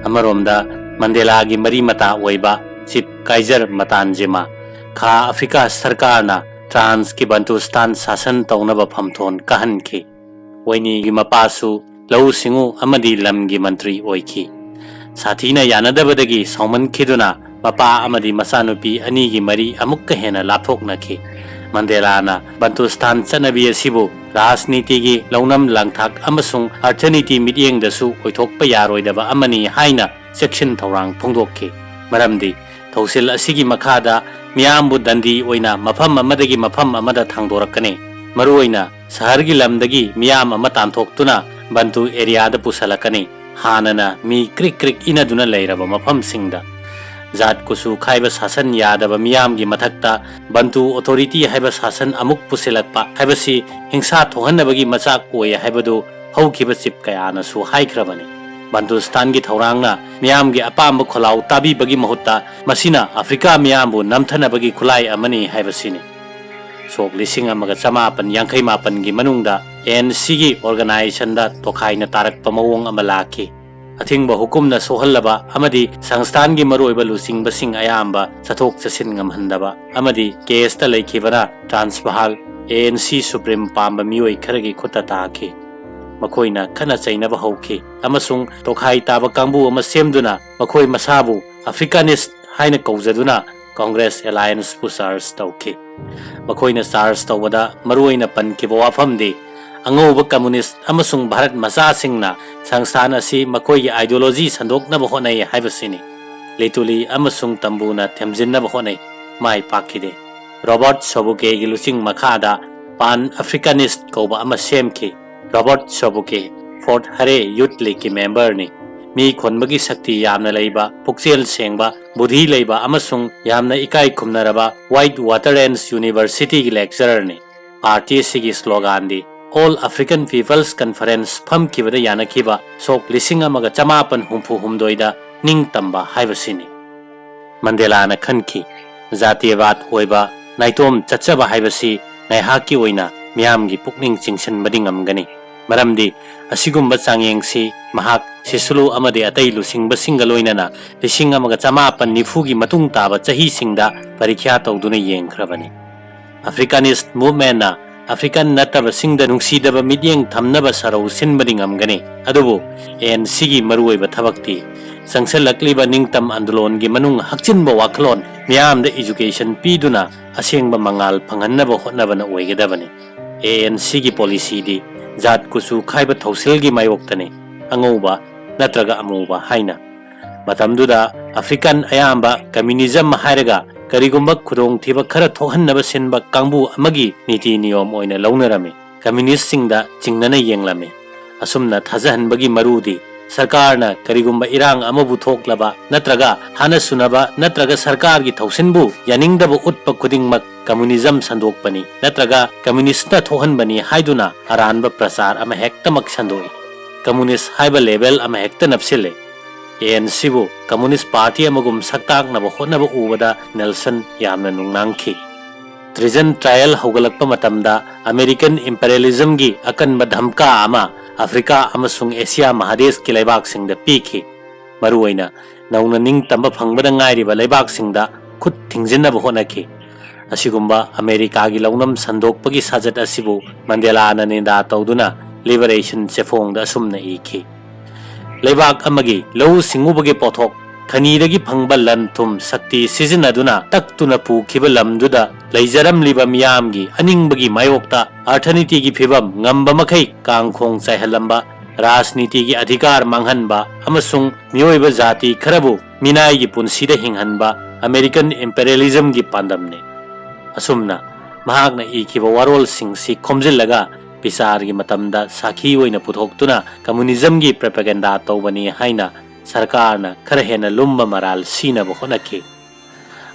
ꯑꯃꯔꯣꯝꯗ, ꯃꯟꯗꯦꯂꯥꯒꯤ ꯃꯔꯤ ꯃꯇꯥ ꯑꯣꯏꯕ ꯆꯤꯞ ꯀꯥꯏꯖꯔ ꯃꯇꯥꯟꯖꯤꯃꯥ ꯈꯥ ꯑꯐ꯭ꯔꯤꯀꯥ ꯁꯔꯀꯥꯔꯅ ꯇ꯭ꯔꯥꯟꯁꯀꯤ ꯕꯟꯇꯨꯁꯇꯥꯟ ꯁꯥꯁꯟ ꯇꯧꯅꯕ ꯐꯝꯊꯣꯟ ꯀꯥꯍꯟꯈꯤ꯫ ꯋꯣꯏꯅꯤꯒꯤ ꯃꯄꯥꯁꯨ ꯂꯧꯎ ꯁꯤꯡꯎ ꯑꯃꯗꯤ ꯂꯝꯒꯤ ꯃꯟꯇ꯭ꯔꯤ ꯑꯣꯏꯈꯤ꯫ ꯁꯥꯊꯤꯅ ꯌꯥꯅꯗꯕꯗꯒꯤ ꯁꯥꯎꯃꯟꯈꯤꯗꯨꯅ ꯃꯄꯥ ꯑꯃꯗꯤ ꯃꯆꯥꯅꯨꯄꯤ ꯑꯅꯤꯒꯤ ꯃꯔꯤ ꯑꯃꯨꯛꯀ ꯍꯦꯟꯅ ꯂꯥꯞꯊꯣꯛꯅꯈꯤ꯫ ꯃꯟꯗꯦꯂꯥꯅ ꯕꯟꯇꯨꯁꯇꯥꯟ ꯆꯠꯅꯕꯤ ꯑꯁꯤꯕꯨ ꯔꯥꯖꯅꯤꯇꯤꯒꯤ ꯂꯧꯅꯝ ꯂꯥꯡꯊꯥꯛ ꯑꯃꯁꯨꯡ ꯑꯔꯊꯅꯤꯇꯤ ꯃꯤꯠꯌꯦꯡꯗꯁꯨ ꯑꯣꯏꯊꯣꯛꯄ ꯌꯥꯔꯣꯏꯗꯕ ꯑꯃꯅꯤ ꯍꯥꯏꯅ ꯆꯦꯛꯁꯤꯟ ꯊꯧꯔꯥꯡ ꯐꯣꯡꯗꯣꯛꯈꯤ꯫ ꯃꯔꯝꯗꯤ ꯊꯧꯁꯤꯜ ꯑꯁꯤꯒꯤ ꯃꯈꯥꯗ ꯃꯤꯌꯥꯝꯕꯨ ꯗꯟꯗꯤ ꯑꯣꯏꯅ ꯃꯐꯝ ꯑꯃꯗꯒꯤ ꯃꯐꯝ ꯑꯃꯗ ꯊꯥꯡꯗꯣꯔꯛꯀꯅꯤ꯫ ꯃꯔꯨꯑꯣꯏꯅ ꯁꯍꯔꯒꯤ ꯂꯝꯗꯒꯤ ꯃꯤꯌꯥꯝ ꯑꯃ ꯇꯥꯟꯊꯣꯛꯇꯨꯅ ꯕꯟꯇꯨ ꯑꯦꯔꯤꯌꯥꯗ ꯄꯨꯁꯜꯂꯛꯀꯅꯤ, ꯍꯥꯟꯅꯅ ꯃꯤ ꯀ꯭ꯔꯤꯛ ꯀ꯭ꯔꯤꯛ ꯏꯅꯗꯨꯅ ꯂꯩꯔꯕ ꯃꯐꯝꯁꯤꯡꯗ꯫ ꯖꯥꯠ ꯀꯨꯆꯨ ꯈꯥꯏꯕ ꯁꯥꯁꯟ ꯌꯥꯗꯕ ꯃꯤꯌꯥꯝꯒꯤ ꯃꯊꯛꯇ ꯕꯟꯇꯨ ꯑꯣꯊꯣꯔꯤꯇꯤ ꯍꯥꯏꯕ ꯁꯥꯁꯟ ꯑꯃꯨꯛ ꯄꯨꯁꯤꯜꯂꯛꯄ ꯍꯥꯏꯕꯁꯤ ꯍꯤꯡꯁꯥ ꯊꯣꯛꯍꯟꯅꯕꯒꯤ ꯃꯆꯥꯛ ꯑꯣꯏ ꯍꯥꯏꯕꯗꯨ ꯍꯧꯈꯤꯕ ꯆꯤꯞ ꯀꯌꯥꯅꯁꯨ ꯍꯥꯏꯈ꯭ꯔꯕꯅꯤ꯫ ꯕꯟꯇꯨꯁꯇꯥꯟꯒꯤ ꯊꯧꯔꯥꯡꯅ ꯃꯤꯌꯥꯝꯒꯤ ꯑꯄꯥꯝꯕ ꯈꯣꯜꯂꯥꯎ ꯇꯥꯕꯤꯕꯒꯤ ꯃꯍꯨꯠꯇ ꯃꯁꯤꯅ ꯑꯐ꯭ꯔꯤꯀꯥ ꯃꯤꯌꯥꯝꯕꯨ ꯅꯝꯊꯅꯕꯒꯤ ꯈꯨꯠꯂꯥꯏ ꯑꯃꯅꯤ ꯍꯥꯏꯕꯁꯤꯅꯤ꯫ ꯁꯣꯛ ꯂꯤꯁꯤꯡ ꯑꯃꯒ ꯆꯃꯥꯄꯟ ꯌꯥꯡꯈꯩ ꯃꯥꯄꯟꯒꯤ ꯃꯅꯨꯡꯗ ꯑꯦ ꯑꯦꯟ ꯁꯤꯒꯤ ꯑꯣꯔꯒꯅꯥꯏꯖꯦꯁꯟꯗ ꯇꯣꯈꯥꯏꯅ ꯇꯥꯔꯛꯄ ꯃꯑꯣꯡ ꯑꯃ ꯂꯥꯛꯈꯤ꯫ ꯑꯊꯤꯡꯕ ꯍꯨꯀꯨꯝꯅ ꯁꯣꯛꯍꯜꯂꯕ ꯑꯃꯗꯤ ꯁꯪꯁꯊꯥꯟꯒꯤ ꯃꯔꯨꯑꯣꯏꯕ ꯂꯨꯆꯤꯡꯕꯁꯤꯡ ꯑꯌꯥꯝꯕ ꯆꯠꯊꯣꯛ ꯆꯠꯁꯤꯟ ꯉꯝꯍꯟꯗꯕ ꯑꯃꯗꯤ ꯀꯦꯁꯇ ꯂꯩꯈꯤꯕꯅ ꯇ꯭ꯔꯥꯟꯁꯚꯥꯜ ꯑꯦ ꯑꯦꯟ ꯁꯤ ꯁꯨꯄ꯭ꯔꯤꯝ ꯄꯥꯝꯕ ꯃꯤꯑꯣꯏ ꯈꯔꯒꯤ ꯈꯨꯠꯇ ꯇꯥꯈꯤ꯫ ꯃꯈꯣꯏꯅ ꯈꯠꯅ ꯆꯩꯅꯕ ꯍꯧꯈꯤ ꯑꯃꯁꯨꯡ ꯇꯣꯈꯥꯏ ꯇꯥꯕ ꯀꯥꯡꯕꯨ ꯑꯃ ꯁꯦꯝꯗꯨꯅ ꯃꯈꯣꯏ ꯃꯁꯥꯕꯨ ꯑꯐ꯭ꯔꯤꯀꯥꯅꯤꯁ ꯍꯥꯏꯅ ꯀꯧꯖꯗꯨꯅ ꯀꯣꯡꯒ꯭ꯔꯦꯁ ꯑꯦꯂꯥꯌꯟꯁꯄꯨ ꯆꯥꯔꯖ ꯇꯧꯈꯤ꯫ ꯃꯈꯣꯏꯅ ꯆꯥꯔꯖ ꯇꯧꯕꯗ ꯃꯔꯨꯑꯣꯏꯅ ꯄꯟꯈꯤꯕ ꯋꯥꯐꯝꯗꯤ ꯑꯉꯧꯕ ꯀꯝꯃꯨꯅꯤꯁ꯭ꯠ ꯑꯃꯁꯨꯡ ꯚꯥꯔꯠ ꯃꯆꯥꯁꯤꯡꯅ ꯁꯪꯁꯊꯥꯟ ꯑꯁꯤ ꯃꯈꯣꯏꯒꯤ ꯑꯥꯏꯗꯤꯌꯣꯂꯣꯖꯤ ꯁꯟꯗꯣꯛꯅꯕ ꯍꯣꯠꯅꯩ ꯍꯥꯏꯕꯁꯤꯅꯤ꯫ ꯂꯤꯇꯨꯂꯤ ꯑꯃꯁꯨꯡ ꯇꯝꯕꯨꯅ ꯊꯦꯝꯖꯤꯟꯅꯕ ꯍꯣꯠꯅꯩ, ꯃꯥꯏ ꯄꯥꯛꯈꯤꯗꯦ꯫ ꯔꯣꯕꯥꯔꯠ ꯁꯣꯕꯨꯀꯦꯒꯤ ꯂꯨꯆꯤꯡ ꯃꯈꯥꯗ ꯄꯥꯟ ꯑꯐ꯭ꯔꯤꯀꯥꯅꯤꯁ꯭ꯠ ꯀꯧꯕ ꯑꯃ ꯁꯦꯝꯈꯤ꯫ ꯔꯣꯕꯥꯔꯠ ꯁꯣꯕꯨꯀꯦ ꯐꯣꯔꯠ ꯍꯔꯦ ꯌꯨꯊ ꯂꯤꯒꯀꯤ ꯃꯦꯝꯕꯔꯅꯤ꯫ ꯃꯤ ꯈꯣꯟꯕꯒꯤ ꯁꯛꯇꯤ ꯌꯥꯝꯅ ꯂꯩꯕ, ꯄꯨꯛꯆꯦꯜ ꯁꯦꯡꯕ, ꯕꯨꯙꯤ ꯂꯩꯕ ꯑꯃꯁꯨꯡ ꯌꯥꯝꯅ ꯏꯀꯥꯏ ꯈꯨꯝꯅꯔꯕ ꯋꯥꯏꯠ ꯋꯥꯇꯔ ꯑꯦꯟꯁ ꯌꯨꯅꯤꯚꯔꯁꯤꯇꯤꯒꯤ ꯂꯦꯛꯆꯔꯔꯅꯤ꯫ ꯄꯥꯔꯇꯤ ꯑꯁꯤꯒꯤ ꯁ꯭ꯂꯣꯒꯥꯟꯗꯤ All African People's Conference ꯐꯝꯈꯤꯕꯗ ꯌꯥꯅꯈꯤꯕ ꯁꯣꯛ ꯂꯤꯁꯤꯡ ꯑꯃꯒ ꯆꯃꯥꯄꯟ ꯍꯨꯝꯐꯨ ꯍꯨꯝꯗꯣꯏꯗ ꯅꯤꯡꯇꯝꯕ ꯍꯥꯏꯕꯁꯤꯅꯤ꯫ ꯃꯟꯗꯦꯂꯥꯅ ꯈꯟꯈꯤ, ꯖꯥꯇꯤꯌꯋꯥꯗ ꯑꯣꯏꯕ ꯅꯥꯏꯇꯣꯝ ꯆꯠꯆꯕ ꯍꯥꯏꯕꯁꯤ ꯉꯥꯏꯍꯥꯛꯀꯤ ꯑꯣꯏꯅ ꯃꯤꯌꯥꯝꯒꯤ ꯄꯨꯛꯅꯤꯡ ꯆꯤꯡꯁꯤꯟꯕꯗꯤ ꯉꯝꯒꯅꯤ꯫ ꯃꯔꯝꯗꯤ ꯑꯁꯤꯒꯨꯝꯕ ꯆꯥꯡꯌꯦꯡꯁꯤ ꯃꯍꯥꯛ ꯁꯤꯁꯨꯂꯨ ꯑꯃꯗꯤ ꯑꯇꯩ ꯂꯨꯆꯤꯡꯕꯁꯤꯡꯒ ꯂꯣꯏꯅꯅ ꯂꯤꯁꯤꯡ ꯑꯃꯒ ꯆꯃꯥꯄꯟ ꯅꯤꯐꯨꯒꯤ ꯃꯇꯨꯡ ꯇꯥꯕ ꯆꯍꯤꯁꯤꯡꯗ ꯄꯔꯤꯈ꯭ꯌꯥ ꯇꯧꯗꯨꯅ ꯌꯦꯡꯈ꯭ꯔꯕꯅꯤ꯫ ꯑꯐ꯭ꯔꯤꯀꯥꯅꯤꯁ꯭ꯠ ꯃꯨꯚꯃꯦꯟꯠꯅ ꯑꯐ꯭ꯔꯤꯀꯥꯟ ꯅꯠꯇꯕꯁꯤꯡꯗ ꯅꯨꯡꯁꯤꯗꯕ ꯃꯤꯠꯌꯦꯡ ꯊꯝꯅꯕ ꯁꯔꯧ ꯁꯤꯟꯕꯗꯤ ꯉꯝꯒꯅꯤ, ꯑꯗꯨꯕꯨ ꯑꯦ ꯑꯦꯟ ꯁꯤꯒꯤ ꯃꯔꯨꯑꯣꯏꯕ ꯊꯕꯛꯇꯤ ꯆꯪꯁꯤꯜꯂꯛꯂꯤꯕ ꯅꯤꯡꯇꯝ ꯑꯟꯗꯣꯂꯣꯟꯒꯤ ꯃꯅꯨꯡ ꯍꯥꯞꯆꯤꯟꯕ ꯋꯥꯈꯜꯂꯣꯟ ꯃꯤꯌꯥꯝꯗ education ꯄꯤꯗꯨꯅ ꯑꯁꯦꯡꯕ ꯃꯉꯥꯜ ꯐꯪꯍꯟꯅꯕ ꯍꯣꯠꯅꯕꯅ ꯑꯣꯏꯒꯗꯕꯅꯤ꯫ ꯑꯦ ꯑꯦꯟ ꯁꯤꯒꯤ policyꯗꯤ ꯖꯥꯠ ꯀꯨꯆꯨ ꯈꯥꯏꯕ ꯊꯧꯁꯤꯜꯒꯤ ꯃꯥꯌꯣꯛꯇꯅꯤ, ꯑꯉꯧꯕ ꯅꯠꯇ꯭ꯔꯒ ꯑꯃꯨꯕ ꯍꯥꯏꯅ꯫ ꯃꯇꯝꯗꯨꯗ ꯑꯐ꯭ꯔꯤꯀꯥꯟ ꯑꯌꯥꯝꯕ communism ꯍꯥꯏꯔꯒ ꯀꯔꯤꯒꯨꯝꯕ ꯈꯨꯗꯣꯡꯊꯤꯕ ꯈꯔ ꯊꯣꯛꯍꯟꯅꯕ ꯁꯤꯟꯕ ꯀꯥꯡꯕꯨ ꯑꯃꯒꯤ ꯅꯤꯇꯤ ꯅꯤꯌꯣꯝ ꯑꯣꯏꯅ ꯂꯧꯅꯔꯝꯃꯤ꯫ Communistꯁꯤꯡꯗ ꯆꯤꯡꯅꯅ ꯌꯦꯡꯂꯝꯃꯤ꯫ ꯑꯁꯨꯝꯅ ꯊꯥꯖꯍꯟꯕꯒꯤ ꯃꯔꯨꯗꯤ ꯁꯔꯀꯥꯔꯅ ꯀꯔꯤꯒꯨꯝꯕ ꯏꯔꯥꯡ ꯑꯃꯕꯨ ꯊꯣꯛꯂꯕ ꯅꯠꯇ꯭ꯔꯒ ꯍꯥꯟꯅ ꯁꯨꯅꯕ ꯅꯠꯇ꯭ꯔꯒ ꯁꯔꯀꯥꯔꯒꯤ ꯊꯧꯁꯤꯟꯕꯨ ꯌꯥꯅꯤꯡꯗꯕ ꯎꯠꯄ ꯈꯨꯗꯤꯡꯃꯛ communism ꯁꯟꯗꯣꯛꯄꯅꯤ ꯅꯠꯇ꯭ꯔꯒ communistꯅ ꯊꯣꯛꯍꯟꯕꯅꯤ ꯍꯥꯏꯗꯨꯅ ꯑꯔꯥꯟꯕ ꯄ꯭ꯔꯆꯥꯔ ꯑꯃ ꯍꯦꯛꯇꯃꯛ ꯁꯟꯗꯣꯛꯏ꯫ Communist ꯍꯥꯏꯕ label ꯑꯃ ꯍꯦꯛꯇ ꯅꯞꯁꯤꯜꯂꯦ꯫ ꯑꯦ ꯑꯦꯟ ꯁꯤꯕꯨ Communist Party ꯑꯃꯒꯨꯝ ꯁꯛꯇꯥꯛꯅꯕ ꯍꯣꯠꯅꯕ ꯎꯕꯗ ꯅꯦꯜꯁꯟ ꯌꯥꯝꯅ ꯅꯨꯡꯅꯥꯡꯈꯤ꯫ Treason trial ꯍꯧꯒꯠꯂꯛꯄ ꯃꯇꯝꯗ American imperialismꯒꯤ ꯑꯀꯟꯕ ꯙꯝꯀꯥ ꯑꯃ ꯑꯐ꯭ꯔꯤꯀꯥ ꯑꯃꯁꯨꯡ ꯑꯦꯁꯤꯌꯥ ꯃꯍꯥꯗꯦꯁꯀꯤ ꯂꯩꯕꯥꯛꯁꯤꯡꯗ ꯄꯤꯈꯤ꯫ ꯃꯔꯨꯑꯣꯏꯅ ꯅꯧꯅ ꯅꯤꯡꯇꯝꯕ ꯐꯪꯕꯗ ꯉꯥꯏꯔꯤꯕ ꯂꯩꯕꯥꯛꯁꯤꯡꯗ ꯈꯨꯠ ꯊꯤꯡꯖꯤꯟꯅꯕ ꯍꯣꯠꯅꯈꯤ꯫ ꯑꯁꯤꯒꯨꯝꯕ ꯑꯃꯦꯔꯤꯀꯥꯒꯤ ꯂꯧꯅꯝ ꯁꯟꯗꯣꯛꯄꯒꯤ ꯁꯥꯖꯠ ꯑꯁꯤꯕꯨ ꯃꯟꯗꯦꯂꯥꯅ ꯅꯤꯟꯗꯥ ꯇꯧꯗꯨꯅ Liberation ꯆꯦꯐꯣꯡꯗ ꯑꯁꯨꯝꯅ ꯏꯈꯤ, ꯂꯩꯕꯥꯛ ꯑꯃꯒꯤ ꯂꯧꯎ ꯁꯤꯡꯎꯕꯒꯤ ꯄꯣꯠꯊꯣꯛ, ꯈꯅꯤꯗꯒꯤ ꯐꯪꯕ ꯂꯟ ꯊꯨꯝ ꯁꯛꯇꯤ ꯁꯤꯖꯤꯟꯅꯗꯨꯅ ꯇꯛꯇꯨꯅ ꯄꯨꯈꯤꯕ ꯂꯝꯗꯨꯗ ꯂꯩꯖꯔꯝꯂꯤꯕ ꯃꯤꯌꯥꯝꯒꯤ ꯑꯅꯤꯡꯕꯒꯤ ꯃꯥꯌꯣꯛꯇ ꯑꯔꯊꯅꯤꯇꯤꯒꯤ ꯐꯤꯕꯝ ꯉꯝꯕ ꯃꯈꯩ ꯀꯥꯡꯈꯣꯡ ꯆꯥꯏꯍꯜꯂꯝꯕ, ꯔꯥꯖꯅꯤꯇꯤꯒꯤ ꯑꯙꯤꯀꯥꯔ ꯃꯥꯡꯍꯟꯕ ꯑꯃꯁꯨꯡ ꯃꯤꯑꯣꯏꯕ ꯖꯥꯇꯤ ꯈꯔꯕꯨ ꯃꯤꯅꯥꯏꯒꯤ ꯄꯨꯟꯁꯤꯗ ꯍꯤꯡꯍꯟꯕ American imperialismꯒꯤ ꯄꯥꯟꯗꯝꯅꯤ꯫ ꯑꯁꯨꯝꯅ ꯃꯍꯥꯛꯅ ꯏꯈꯤꯕ ꯋꯥꯔꯣꯜꯁꯤꯡꯁꯤ ꯈꯣꯝꯖꯤꯜꯂꯒ ꯕꯤꯆꯥꯔꯒꯤ ꯃꯇꯝꯗ ꯁꯥꯈꯤ ꯑꯣꯏꯅ ꯄꯨꯊꯣꯛꯇꯨꯅ communismꯒꯤ propaganda ꯇꯧꯕꯅꯤ ꯍꯥꯏꯅ ꯁꯔꯀꯥꯔꯅ ꯈꯔ ꯍꯦꯟꯅ ꯂꯨꯝꯕ ꯃꯔꯥꯜ ꯁꯤꯅꯕ ꯍꯣꯠꯅꯈꯤ꯫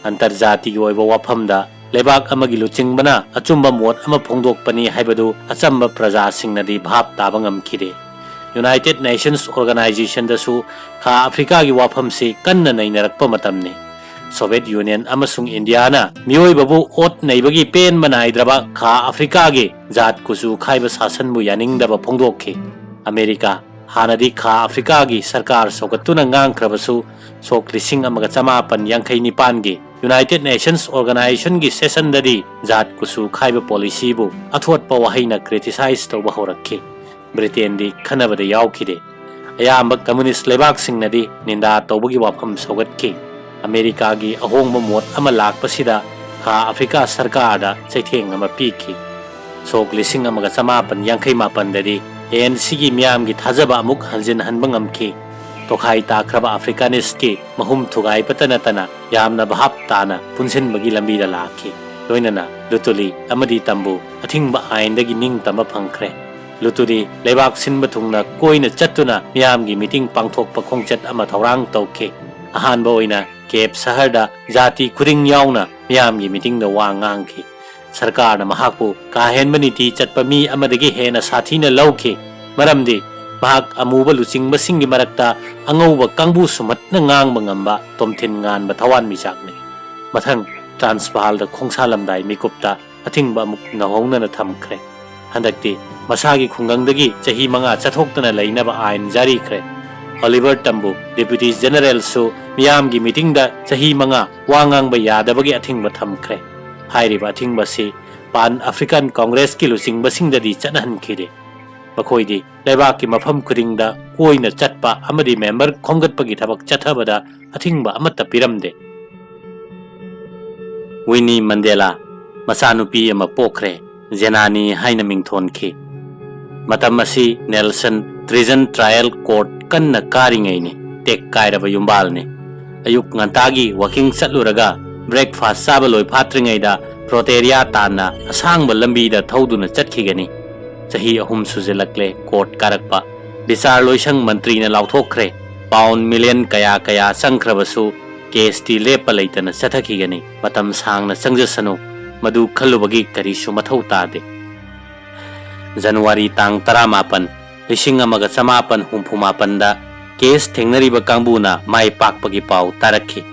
ꯑꯟꯇꯔꯖꯥꯇꯤꯒꯤ ꯑꯣꯏꯕ ꯋꯥꯐꯝꯗ ꯂꯩꯕꯥꯛ ꯑꯃꯒꯤ ꯂꯨꯆꯤꯡꯕꯅ ꯑꯆꯨꯝꯕ ꯃꯣꯠ ꯑꯃ ꯐꯣꯡꯗꯣꯛꯄꯅꯤ ꯍꯥꯏꯕꯗꯨ ꯑꯆꯝꯕ ꯄ꯭ꯔꯖꯥꯁꯤꯡꯅꯗꯤ ꯚꯥꯞ ꯇꯥꯕ ꯉꯝꯈꯤꯗꯦ꯫ United Nations Organizationꯗꯁꯨ ꯈꯥ ꯑꯐ꯭ꯔꯤꯀꯥꯒꯤ ꯋꯥꯐꯝꯁꯤ ꯀꯟꯅ ꯅꯩꯅꯔꯛꯄ ꯃꯇꯝꯅꯤ꯫ ꯁꯣꯚꯤꯌꯦꯠ ꯌꯨꯅꯤꯌꯟ ꯑꯃꯁꯨꯡ ꯏꯟꯗꯤꯌꯥꯅ ꯃꯤꯑꯣꯏꯕꯕꯨ ꯑꯣꯠ ꯅꯩꯕꯒꯤ ꯄꯦꯟꯕ ꯅꯥꯏꯗ꯭ꯔꯕ ꯈꯥ ꯑꯐ꯭ꯔꯤꯀꯥꯒꯤ ꯖꯥꯠ ꯀꯨꯆꯨ ꯈꯥꯏꯕ ꯁꯥꯁꯟꯕꯨ ꯌꯥꯅꯤꯡꯗꯕ ꯐꯣꯡꯗꯣꯛꯈꯤ꯫ ꯑꯃꯦꯔꯤꯀꯥ, ꯍꯥꯟꯅꯗꯤ ꯈꯥ ꯑꯐ꯭ꯔꯤꯀꯥꯒꯤ ꯁꯔꯀꯥꯔ ꯁꯧꯒꯠꯇꯨꯅ ꯉꯥꯡꯈ꯭ꯔꯕꯁꯨ, ꯁꯣꯛ ꯂꯤꯁꯤꯡ ꯑꯃꯒ ꯆꯃꯥꯄꯟ ꯌꯥꯡꯈꯩ ꯅꯤꯄꯥꯟꯒꯤ ꯌꯨꯅꯥꯏꯇꯦꯗ ꯅꯦꯁꯟꯁ ꯑꯣꯔꯒꯅꯥꯏꯖꯦꯁꯟꯒꯤ ꯁꯦꯁꯟꯗꯗꯤ ꯖꯥꯠ ꯀꯨꯆꯨ ꯈꯥꯏꯕ ꯄꯣꯂꯤꯁꯤꯕꯨ ꯑꯊꯣꯠꯄ ꯋꯥꯍꯩꯅ ꯀ꯭ꯔꯤꯇꯤꯁꯥꯏꯖ ꯇꯧꯕ ꯍꯧꯔꯛꯈꯤ꯫ ꯕ꯭ꯔꯤꯇꯦꯟꯗꯤ ꯈꯟꯅꯕꯗ ꯌꯥꯎꯈꯤꯗꯦ꯫ ꯑꯌꯥꯝꯕ ꯀꯝꯃꯨꯅꯤꯁ꯭ꯠ ꯂꯩꯕꯥꯛꯁꯤꯡꯅꯗꯤ ꯅꯤꯟꯗꯥ ꯇꯧꯕꯒꯤ ꯋꯥꯐꯝ ꯁꯧꯒꯠꯈꯤ꯫ ꯑꯃꯦꯔꯤꯀꯥꯒꯤ ꯑꯍꯣꯡꯕ ꯃꯣꯠ ꯑꯃ ꯂꯥꯛꯄꯁꯤꯗ ꯈꯥ ꯑꯐ꯭ꯔꯤꯀꯥ ꯁꯔꯀꯥꯔꯗ ꯆꯩꯊꯦꯡ ꯑꯃ ꯄꯤꯈꯤ꯫ ꯁꯣꯛ ꯂꯤꯁꯤꯡ ꯑꯃꯒ ꯆꯃꯥꯄꯟ ꯌꯥꯡꯈꯩ ꯃꯥꯄꯟꯗꯗꯤ ꯑꯦ ꯑꯦꯟ ꯁꯤꯒꯤ ꯃꯤꯌꯥꯝꯒꯤ ꯊꯥꯖꯕ ꯑꯃꯨꯛ ꯍꯟꯖꯤꯟꯍꯟꯕ ꯉꯝꯈꯤ꯫ ꯇꯣꯈꯥꯏ ꯇꯥꯈ꯭ꯔꯕ ꯑꯐ꯭ꯔꯤꯀꯥꯅꯤꯁ꯭ꯠꯀꯤ ꯃꯍꯨꯝ ꯊꯨꯒꯥꯏꯕꯇ ꯅꯠꯇꯅ ꯌꯥꯝꯅ ꯚꯥꯞ ꯇꯥꯅ ꯄꯨꯟꯁꯤꯟꯕꯒꯤ ꯂꯝꯕꯤꯗ ꯂꯥꯛꯈꯤ꯫ ꯂꯣꯏꯅꯅ ꯂꯨꯇꯨꯂꯤ ꯑꯃꯗꯤ ꯇꯝꯕꯨ ꯑꯊꯤꯡꯕ ꯑꯥꯏꯟꯗꯒꯤ ꯅꯤꯡꯇꯝꯕ ꯐꯪꯈ꯭ꯔꯦ꯫ ꯂꯨꯇꯨꯂꯤ ꯂꯩꯕꯥꯛ ꯁꯤꯟꯕ ꯊꯨꯡꯅ ꯀꯣꯏꯅ ꯆꯠꯇꯨꯅ ꯃꯤꯌꯥꯝꯒꯤ ꯃꯤꯇꯤꯡ ꯄꯥꯡꯊꯣꯛꯄ ꯈꯣꯡꯆꯠ ꯑꯃ ꯊꯧꯔꯥꯡ ꯇꯧꯈꯤ꯫ ꯑꯍꯥꯟꯕ ꯑꯣꯏꯅ ꯀꯦꯞ ꯁꯍꯔꯗ ꯖꯥꯇꯤ ꯈꯨꯗꯤꯡ ꯌꯥꯎꯅ ꯃꯤꯌꯥꯝꯒꯤ ꯃꯤꯇꯤꯡꯗ ꯋꯥ ꯉꯥꯡꯈꯤ꯫ ꯁꯔꯀꯥꯔꯅ ꯃꯍꯥꯛꯄꯨ ꯀꯥ ꯍꯦꯟꯕ ꯅꯤꯇꯤ ꯆꯠꯄ ꯃꯤ ꯑꯃꯗꯒꯤ ꯍꯦꯟꯅ ꯁꯥꯊꯤꯅ ꯂꯧꯈꯤ, ꯃꯔꯝꯗꯤ ꯃꯍꯥꯛ ꯑꯃꯨꯕ ꯂꯨꯆꯤꯡꯕꯁꯤꯡꯒꯤ ꯃꯔꯛꯇ ꯑꯉꯧꯕ ꯀꯥꯡꯕꯨ ꯁꯨꯝꯍꯠꯅ ꯉꯥꯡꯕ ꯉꯝꯕ ꯇꯣꯝꯊꯤꯟ ꯉꯥꯟꯕ ꯊꯋꯥꯟꯃꯤꯆꯥꯛꯅꯤ꯫ ꯃꯊꯪ ꯇ꯭ꯔꯥꯟꯁꯚꯥꯜꯗ ꯈꯣꯡꯁꯥꯜꯂꯝꯗꯥꯏ ꯃꯤꯀꯨꯞꯇ ꯑꯊꯤꯡꯕ ꯑꯃꯨꯛ ꯅꯧꯍꯧꯅꯅ ꯊꯝꯈ꯭ꯔꯦ꯫ ꯍꯟꯗꯛꯇꯤ ꯃꯁꯥꯒꯤ ꯈꯨꯡꯒꯪꯗꯒꯤ ꯆꯍꯤ ꯃꯉꯥ ꯆꯠꯊꯣꯛꯇꯅ ꯂꯩꯅꯕ ꯑꯥꯏꯟ ꯖꯥꯔꯤꯈ꯭ꯔꯦ꯫ ꯑꯣꯂꯤꯚꯔ ꯇꯝꯕꯨ, ꯗꯦꯄ꯭ꯌꯨꯇꯤ ꯖꯦꯅꯔꯦꯜꯁꯨ ꯃꯤꯌꯥꯝꯒꯤ ꯃꯤꯇꯤꯡꯗ ꯆꯍꯤ ꯃꯉꯥ ꯋꯥ ꯉꯥꯡꯕ ꯌꯥꯗꯕꯒꯤ ꯑꯊꯤꯡꯕ ꯊꯝꯈ꯭ꯔꯦ꯫ ꯍꯥꯏꯔꯤꯕ ꯑꯊꯤꯡꯕꯁꯤ ꯄꯥꯟ ꯑꯐ꯭ꯔꯤꯀꯥꯟ ꯀꯪꯒ꯭ꯔꯦꯁꯀꯤ ꯂꯨꯆꯤꯡꯕꯁꯤꯡꯗꯗꯤ ꯆꯠꯅꯍꯟꯈꯤꯗꯦ꯫ ꯃꯈꯣꯏꯗꯤ ꯂꯩꯕꯥꯛꯀꯤ ꯃꯐꯝ ꯈꯨꯗꯤꯡꯗ ꯀꯣꯏꯅ ꯆꯠꯄ ꯑꯃꯗꯤ ꯃꯦꯝꯕꯔ ꯈꯣꯝꯒꯠꯄꯒꯤ ꯊꯕꯛ ꯆꯠꯊꯕꯗ ꯑꯊꯤꯡꯕ ꯑꯃꯠꯇ ꯄꯤꯔꯝꯗꯦ꯫ ꯋꯤꯅꯤ ꯃꯟꯗꯦꯂꯥ ꯃꯆꯥꯅꯨꯄꯤ ꯑꯃ ꯄꯣꯛꯈ꯭ꯔꯦ꯫ ꯖꯦꯅꯥꯅꯤ ꯍꯥꯏꯅ ꯃꯤꯡꯊꯣꯟꯈꯤ꯫ ꯃꯇꯝ ꯑꯁꯤ ꯅꯦꯜꯁꯟ ꯇ꯭ꯔꯤꯖꯟ ꯇ꯭ꯔꯥꯌꯦꯜ ꯀꯣꯔꯠ ꯀꯟꯅ ꯀꯥꯔꯤꯉꯩꯅꯤ꯫ ꯇꯦꯛ ꯀꯥꯏꯔꯕ ꯌꯨꯝꯕꯥꯜꯅꯤ꯫ ꯑꯌꯨꯛ ꯉꯟꯇꯥꯒꯤ ꯋꯥꯀꯤꯡ ꯆꯠꯂꯨꯔꯒ ꯕ꯭ꯔꯦꯛꯐꯥꯁ ꯆꯥꯕ ꯂꯣꯏꯐꯥꯠꯇ꯭ꯔꯤꯉꯩꯗ ꯄ꯭ꯔꯣꯇꯦꯔꯤꯌꯥ ꯇꯥꯟꯅ ꯑꯁꯥꯡꯕ ꯂꯝꯕꯤꯗ ꯊꯧꯗꯨꯅ ꯆꯠꯈꯤꯒꯅꯤ꯫ ꯆꯍꯤ ꯑꯍꯨꯝ ꯁꯨꯖꯤꯜꯂꯛꯂꯦ ꯀꯣꯔꯠ ꯀꯥꯔꯛꯄ꯫ ꯕꯤꯆꯥꯔ ꯂꯣꯏꯁꯪ ꯃꯟꯇ꯭ꯔꯤꯅ ꯂꯥꯎꯊꯣꯛꯈ꯭ꯔꯦ, ꯄꯥꯎꯟ ꯃꯤꯂꯤꯌꯟ ꯀꯌꯥ ꯀꯌꯥ ꯆꯪꯈ꯭ꯔꯕꯁꯨ ꯀꯦꯁꯇꯤ ꯂꯦꯞꯄ ꯂꯩꯇꯅ ꯆꯠꯊꯈꯤꯒꯅꯤ꯫ ꯃꯇꯝ ꯁꯥꯡꯅ ꯆꯪꯖꯁꯅꯨ, ꯃꯗꯨ ꯈꯜꯂꯨꯕꯒꯤ ꯀꯔꯤꯁꯨ ꯃꯊꯧ ꯇꯥꯗꯦ꯫ ꯖꯅꯋꯥꯔꯤ ꯇꯥꯡ ꯇꯔꯥꯃꯥꯄꯟ, ꯂꯤꯁꯤꯡ ꯑꯃꯒ ꯆꯃꯥꯄꯟ ꯍꯨꯝꯐꯨ ꯃꯥꯄꯟꯗ ꯀꯦꯁ ꯊꯦꯡꯅꯔꯤꯕ ꯀꯥꯡꯕꯨꯅ ꯃꯥꯏ ꯄꯥꯛꯄꯒꯤ ꯄꯥꯎ ꯇꯥꯔꯛꯈꯤ꯫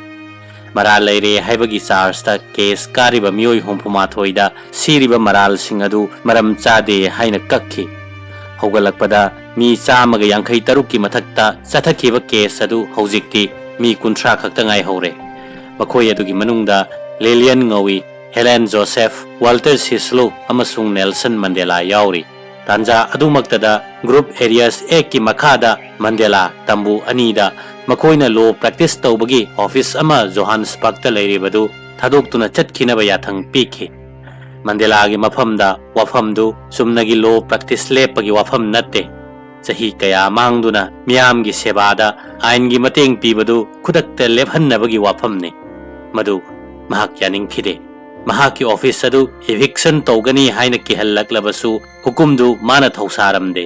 ꯃꯔꯥꯜ ꯂꯩꯔꯦ ꯍꯥꯏꯕꯒꯤ ꯆꯥꯔꯖꯇ ꯀꯦꯁ ꯀꯥꯔꯤꯕ ꯃꯤꯑꯣꯏ ꯍꯨꯝꯐꯨ ꯃꯥꯊꯣꯏꯗ ꯁꯤꯔꯤꯕ ꯃꯔꯥꯜꯁꯤꯡ ꯑꯗꯨ ꯃꯔꯝ ꯆꯥꯗꯦ ꯍꯥꯏꯅ ꯀꯛꯈꯤ꯫ ꯍꯧꯒꯠꯂꯛꯄꯗ ꯃꯤ ꯆꯥꯝꯃꯒ ꯌꯥꯡꯈꯩ ꯇꯔꯨꯛꯀꯤ ꯃꯊꯛꯇ ꯆꯠꯊꯈꯤꯕ ꯀꯦꯁ ꯑꯗꯨ ꯍꯧꯖꯤꯛꯇꯤ ꯃꯤ ꯀꯨꯟꯊ꯭ꯔꯥ ꯈꯛꯇ ꯉꯥꯏꯍꯧꯔꯦ꯫ ꯃꯈꯣꯏ ꯑꯗꯨꯒꯤ ꯃꯅꯨꯡꯗ ꯂꯤꯂꯤꯌꯟ ꯉꯧꯏ, ꯍꯦꯂꯦꯟ ꯖꯣꯁꯦꯐ, ꯋꯥꯜꯇꯔ ꯁꯤꯁꯂꯨ ꯑꯃꯁꯨꯡ ꯅꯦꯜꯁꯟ ꯃꯟꯗꯦꯂꯥ ꯌꯥꯎꯔꯤ꯫ ꯇꯥꯟꯖꯥ ꯑꯗꯨꯃꯛꯇꯗ ꯒ꯭ꯔꯨꯞ ꯑꯦꯔꯤꯌꯥꯁ ꯑꯦꯛꯀꯤ ꯃꯈꯥꯗ ꯃꯟꯗꯦꯂꯥ ꯇꯝꯕꯨ ꯑꯅꯤꯗ ꯃꯈꯣꯏꯅ ꯂꯣ ꯄ꯭ꯔꯦꯛꯇꯤꯁ ꯇꯧꯕꯒꯤ ꯑꯣꯐꯤꯁ ꯑꯃ ꯖꯣꯍꯥꯟꯁꯕꯔꯒꯇ ꯂꯩꯔꯤꯕꯗꯨ ꯊꯥꯗꯣꯛꯇꯨꯅ ꯆꯠꯈꯤꯅꯕ ꯌꯥꯊꯪ ꯄꯤꯈꯤ꯫ ꯃꯟꯗꯦꯂꯥꯒꯤ ꯃꯐꯝꯗ ꯋꯥꯐꯝꯗꯨ ꯆꯨꯝꯅꯒꯤ ꯂꯣ ꯄ꯭ꯔꯦꯛꯇꯤꯁ ꯂꯦꯞꯄꯒꯤ ꯋꯥꯐꯝ ꯅꯠꯇꯦ꯫ ꯆꯍꯤ ꯀꯌꯥ ꯃꯥꯡꯗꯨꯅ ꯃꯤꯌꯥꯝꯒꯤ ꯁꯦꯕꯥꯗ ꯑꯥꯏꯟꯒꯤ ꯃꯇꯦꯡ ꯄꯤꯕꯗꯨ ꯈꯨꯗꯛꯇ ꯂꯦꯞꯍꯟꯅꯕꯒꯤ ꯋꯥꯐꯝꯅꯤ꯫ ꯃꯗꯨ ꯃꯍꯥꯛ ꯌꯥꯅꯤꯡꯈꯤꯗꯦ꯫ ꯃꯍꯥꯛꯀꯤ ꯑꯣꯐꯤꯁ ꯑꯗꯨ ꯏꯚꯤꯛꯁꯟ ꯇꯧꯒꯅꯤ ꯍꯥꯏꯅ ꯀꯤꯍꯜꯂꯛꯂꯕꯁꯨ ꯍꯨꯀꯨꯝꯗꯨ ꯃꯥꯅ ꯊꯧꯁꯥꯔꯝꯗꯦ꯫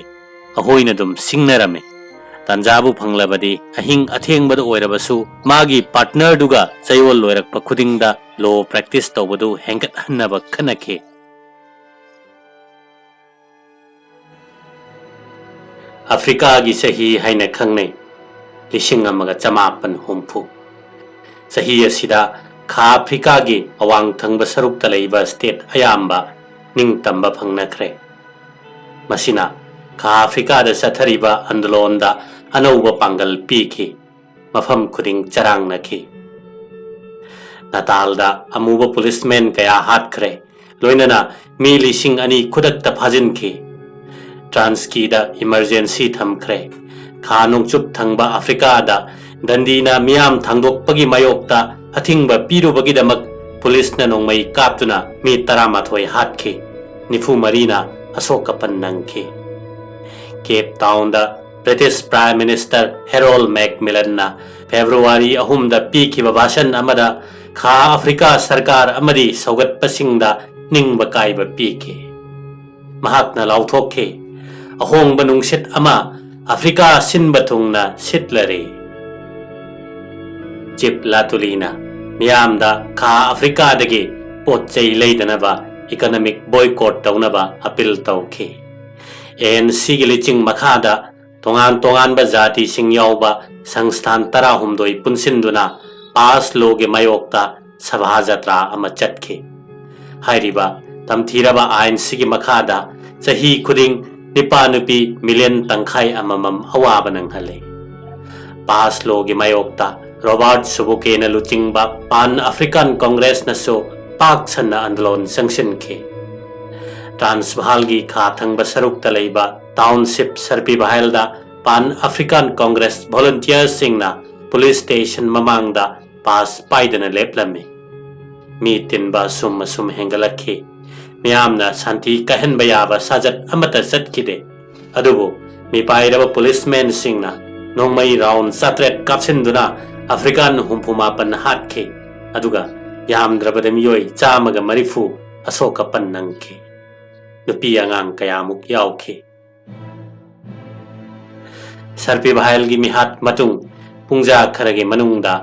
ꯑꯍꯣꯏꯅ ꯑꯗꯨꯝ ꯁꯤꯡꯅꯔꯝꯃꯤ꯫ ꯇꯥꯟꯖꯥꯕꯨ ꯐꯪꯂꯕꯗꯤ ꯑꯍꯤꯡ ꯑꯊꯦꯡꯕꯗ ꯑꯣꯏꯔꯕꯁꯨ ꯃꯥꯒꯤ ꯄꯥꯔꯠꯅꯔꯗꯨꯒ ꯆꯌꯣꯜ ꯂꯣꯏꯔꯛꯄ ꯈꯨꯗꯤꯡꯗ ꯂꯣ ꯄ꯭ꯔꯦꯛꯇꯤꯁ ꯇꯧꯕꯗꯨ ꯍꯦꯟꯒꯠꯍꯟꯅꯕ ꯈꯟꯅꯈꯤ꯫ ꯑꯐ꯭ꯔꯤꯀꯥꯒꯤ ꯆꯍꯤ ꯍꯥꯏꯅ ꯈꯪꯅꯩ, ꯂꯤꯁꯤꯡ ꯑꯃꯒ ꯆꯃꯥꯄꯟ ꯍꯨꯝꯐꯨ꯫ ꯆꯍꯤ ꯑꯁꯤꯗ ꯈꯥ ꯑꯐ꯭ꯔꯤꯀꯥꯒꯤ ꯑꯋꯥꯡ ꯊꯪꯕ ꯁꯔꯨꯛꯇ ꯂꯩꯕ ꯁ꯭ꯇꯦꯠ ꯑꯌꯥꯝꯕ ꯅꯤꯡꯇꯝꯕ ꯐꯪꯅꯈ꯭ꯔꯦ꯫ ꯃꯁꯤꯅ ꯈꯥ ꯑꯐ꯭ꯔꯤꯀꯥꯗ ꯆꯠꯊꯔꯤꯕ ꯑꯟꯗꯣꯂꯣꯟꯗ ꯑꯅꯧꯕ ꯄꯥꯡꯒꯜ ꯄꯤꯈꯤ꯫ ꯃꯐꯝ ꯈꯨꯗꯤꯡ ꯆꯔꯥꯡꯅꯈꯤ꯫ ꯅꯇꯥꯜꯗ ꯑꯃꯨꯕ ꯄꯨꯂꯤꯁꯃꯦꯟ ꯀꯌꯥ ꯍꯥꯠꯈ꯭ꯔꯦ, ꯂꯣꯏꯅꯅ ꯃꯤ ꯂꯤꯁꯤꯡ ꯑꯅꯤ ꯈꯨꯗꯛꯇ ꯐꯥꯖꯤꯟꯈꯤ꯫ ꯇ꯭ꯔꯥꯟꯁꯀꯤꯗ ꯏꯃꯔꯖꯦꯟꯁꯤ ꯊꯝꯈ꯭ꯔꯦ꯫ ꯈꯥ ꯅꯣꯡꯆꯨꯞ ꯊꯪꯕ ꯑꯐ꯭ꯔꯤꯀꯥꯗ ꯗꯟꯗꯤꯅ ꯃꯤꯌꯥꯝ ꯊꯥꯡꯗꯣꯛꯄꯒꯤ ꯃꯥꯌꯣꯛꯇ ꯑꯊꯤꯡꯕ ꯄꯤꯔꯨꯕꯒꯤꯗꯃꯛ ꯄꯨꯂꯤꯁꯅ ꯅꯣꯡꯃꯩ ꯀꯥꯞꯇꯨꯅ ꯃꯤ ꯇꯔꯥꯃꯥꯊꯣꯏ ꯍꯥꯠꯈꯤ, ꯅꯤꯐꯨ ꯃꯔꯤꯅ ꯑꯁꯣꯛ ꯑꯄꯟ ꯅꯪꯈꯤ꯫ ꯀꯦꯞ ꯇꯥꯎꯟꯗ ꯕ꯭ꯔꯤꯇꯤꯁ ꯄ꯭ꯔꯥꯏꯝ ꯃꯤꯅꯤꯁꯇꯔ ꯍꯦꯔꯣꯜ ꯃꯦꯛꯃꯤꯂꯟꯅ ꯐꯦꯕ꯭ꯔꯨꯋꯥꯔꯤ ꯑꯍꯨꯝꯗ ꯄꯤꯈꯤꯕ ꯚꯥꯁꯟ ꯑꯃꯗ ꯈꯥ ꯑꯐ꯭ꯔꯤꯀꯥ ꯁꯔꯀꯥꯔ ꯑꯃꯗꯤ ꯁꯧꯒꯠꯄꯁꯤꯡꯗ ꯅꯤꯡꯕ ꯀꯥꯏꯕ ꯄꯤꯈꯤ꯫ ꯃꯍꯥꯛꯅ ꯂꯥꯎꯊꯣꯛꯈꯤ, "ꯑꯍꯣꯡꯕ ꯅꯨꯡꯁꯤꯠ ꯑꯃ ꯑꯐ꯭ꯔꯤꯀꯥ ꯁꯤꯟꯕ ꯊꯨꯡꯅ ꯁꯤꯠꯂꯔꯦ"꯫ ꯆꯤꯞ ꯂꯥꯇꯨꯂꯤꯅ ꯃꯤꯌꯥꯝꯗ ꯈꯥ ꯑꯐ꯭ꯔꯤꯀꯥꯗꯒꯤ ꯄꯣꯠ ꯆꯩ ꯂꯩꯗꯅꯕ ꯏꯀꯣꯅꯣꯃꯤꯛ ꯕꯣꯏꯀꯣꯠ ꯇꯧꯅꯕ ꯑꯄꯤꯜ ꯇꯧꯈꯤ꯫ ꯑꯦ ꯑꯦꯟ ꯁꯤꯒꯤ ꯂꯤꯆꯤꯡ ꯃꯈꯥꯗ ꯇꯣꯉꯥꯟ ꯇꯣꯉꯥꯟꯕ ꯖꯥꯇꯤꯁꯤꯡ ꯌꯥꯎꯕ ꯁꯪꯁꯊꯥꯟ ꯇꯔꯥꯍꯨꯝꯗꯣꯏ ꯄꯨꯟꯁꯤꯟꯗꯨꯅ ꯄꯥꯁ ꯂꯣꯒꯤ ꯃꯥꯌꯣꯛꯇ ꯁꯚꯥ ꯖꯇ꯭ꯔꯥ ꯑꯃ ꯆꯠꯈꯤ꯫ ꯍꯥꯏꯔꯤꯕ ꯇꯝꯊꯤꯔꯕ ꯑꯥꯏꯟꯁꯤꯒꯤ ꯃꯈꯥꯗ ꯆꯍꯤ ꯈꯨꯗꯤꯡ ꯅꯤꯄꯥ ꯅꯨꯄꯤ ꯃꯤꯂꯤꯌꯟ ꯇꯪꯈꯥꯏ ꯑꯃꯃꯝ ꯑꯋꯥꯕ ꯅꯪꯍꯜꯂꯤ꯫ ꯄꯥꯁ ꯂꯣꯒꯤ ꯃꯥꯌꯣꯛꯇ ꯔꯣꯕꯥꯔꯠ ꯁꯨꯕꯨꯀꯦꯅ ꯂꯨꯆꯤꯡꯕ ꯄꯥꯟ ꯑꯐ꯭ꯔꯤꯀꯥꯟ ꯀꯣꯡꯒ꯭ꯔꯦꯁꯅꯁꯨ ꯄꯥꯛ ꯁꯟꯅ ꯑꯟꯗꯣꯂꯟ ꯆꯪꯁꯤꯟꯈꯤ꯫ ꯇ꯭ꯔꯥꯟꯁꯚꯥꯜꯒꯤ ꯈꯥ ꯊꯪꯕ ꯁꯔꯨꯛꯇ ꯂꯩꯕ ꯇꯥꯎꯟꯁꯤꯞ ꯁꯔꯄꯤꯚꯥꯏꯜꯗ ꯄꯥꯟ ꯑꯐ꯭ꯔꯤꯀꯥꯟ ꯀꯣꯡꯒ꯭ꯔꯦꯁ ꯚꯣꯂꯨꯟꯇꯤꯌꯔꯁꯤꯡꯅ ꯄꯨꯂꯤꯁ ꯁ꯭ꯇꯦꯁꯟ ꯃꯃꯥꯡꯗ ꯄꯥꯁ ꯄꯥꯏꯗꯅ ꯂꯦꯞꯂꯝꯃꯤ꯫ ꯃꯤ ꯇꯤꯟꯕ ꯑꯁꯨꯝ ꯑꯁꯨꯝ ꯍꯦꯟꯒꯠꯂꯛꯈꯤ꯫ ꯃꯤꯌꯥꯝꯅ ꯁꯥꯟꯇꯤ ꯀꯥꯏꯍꯟꯕ ꯌꯥꯕ ꯁꯥꯖꯠ ꯑꯃꯠꯇ ꯆꯠꯈꯤꯗꯦ꯫ ꯑꯗꯨꯕꯨ ꯃꯤꯄꯥꯏꯔꯕ ꯄꯨꯂꯤꯁꯃꯦꯟꯁꯤꯡꯅ ꯅꯣꯡꯃꯩ ꯔꯥꯎꯟ ꯆꯥꯇ꯭ꯔꯦꯠ ꯀꯥꯞꯁꯤꯟꯗꯨꯅ ꯑꯐ꯭ꯔꯤꯀꯥꯟ ꯍꯨꯝꯐꯨ ꯃꯥꯄꯟ ꯍꯥꯠꯈꯤ, ꯑꯗꯨꯒ ꯌꯥꯝꯗ꯭ꯔꯕꯗ ꯃꯤꯑꯣꯏ ꯆꯥꯝꯃꯒ ꯃꯔꯤꯐꯨ ꯑꯁꯣꯛ ꯑꯄꯟ ꯅꯪꯈꯤ꯫ ꯅꯨꯄꯤ ꯑꯉꯥꯡ ꯀꯌꯥꯃꯨꯛ ꯌꯥꯎꯈꯤ꯫ ꯁꯔꯄꯤꯚꯥꯏꯜꯒꯤ ꯃꯤꯍꯥꯠ ꯃꯇꯨꯡ ꯄꯨꯡꯖꯥ ꯈꯔꯒꯤ ꯃꯅꯨꯡꯗ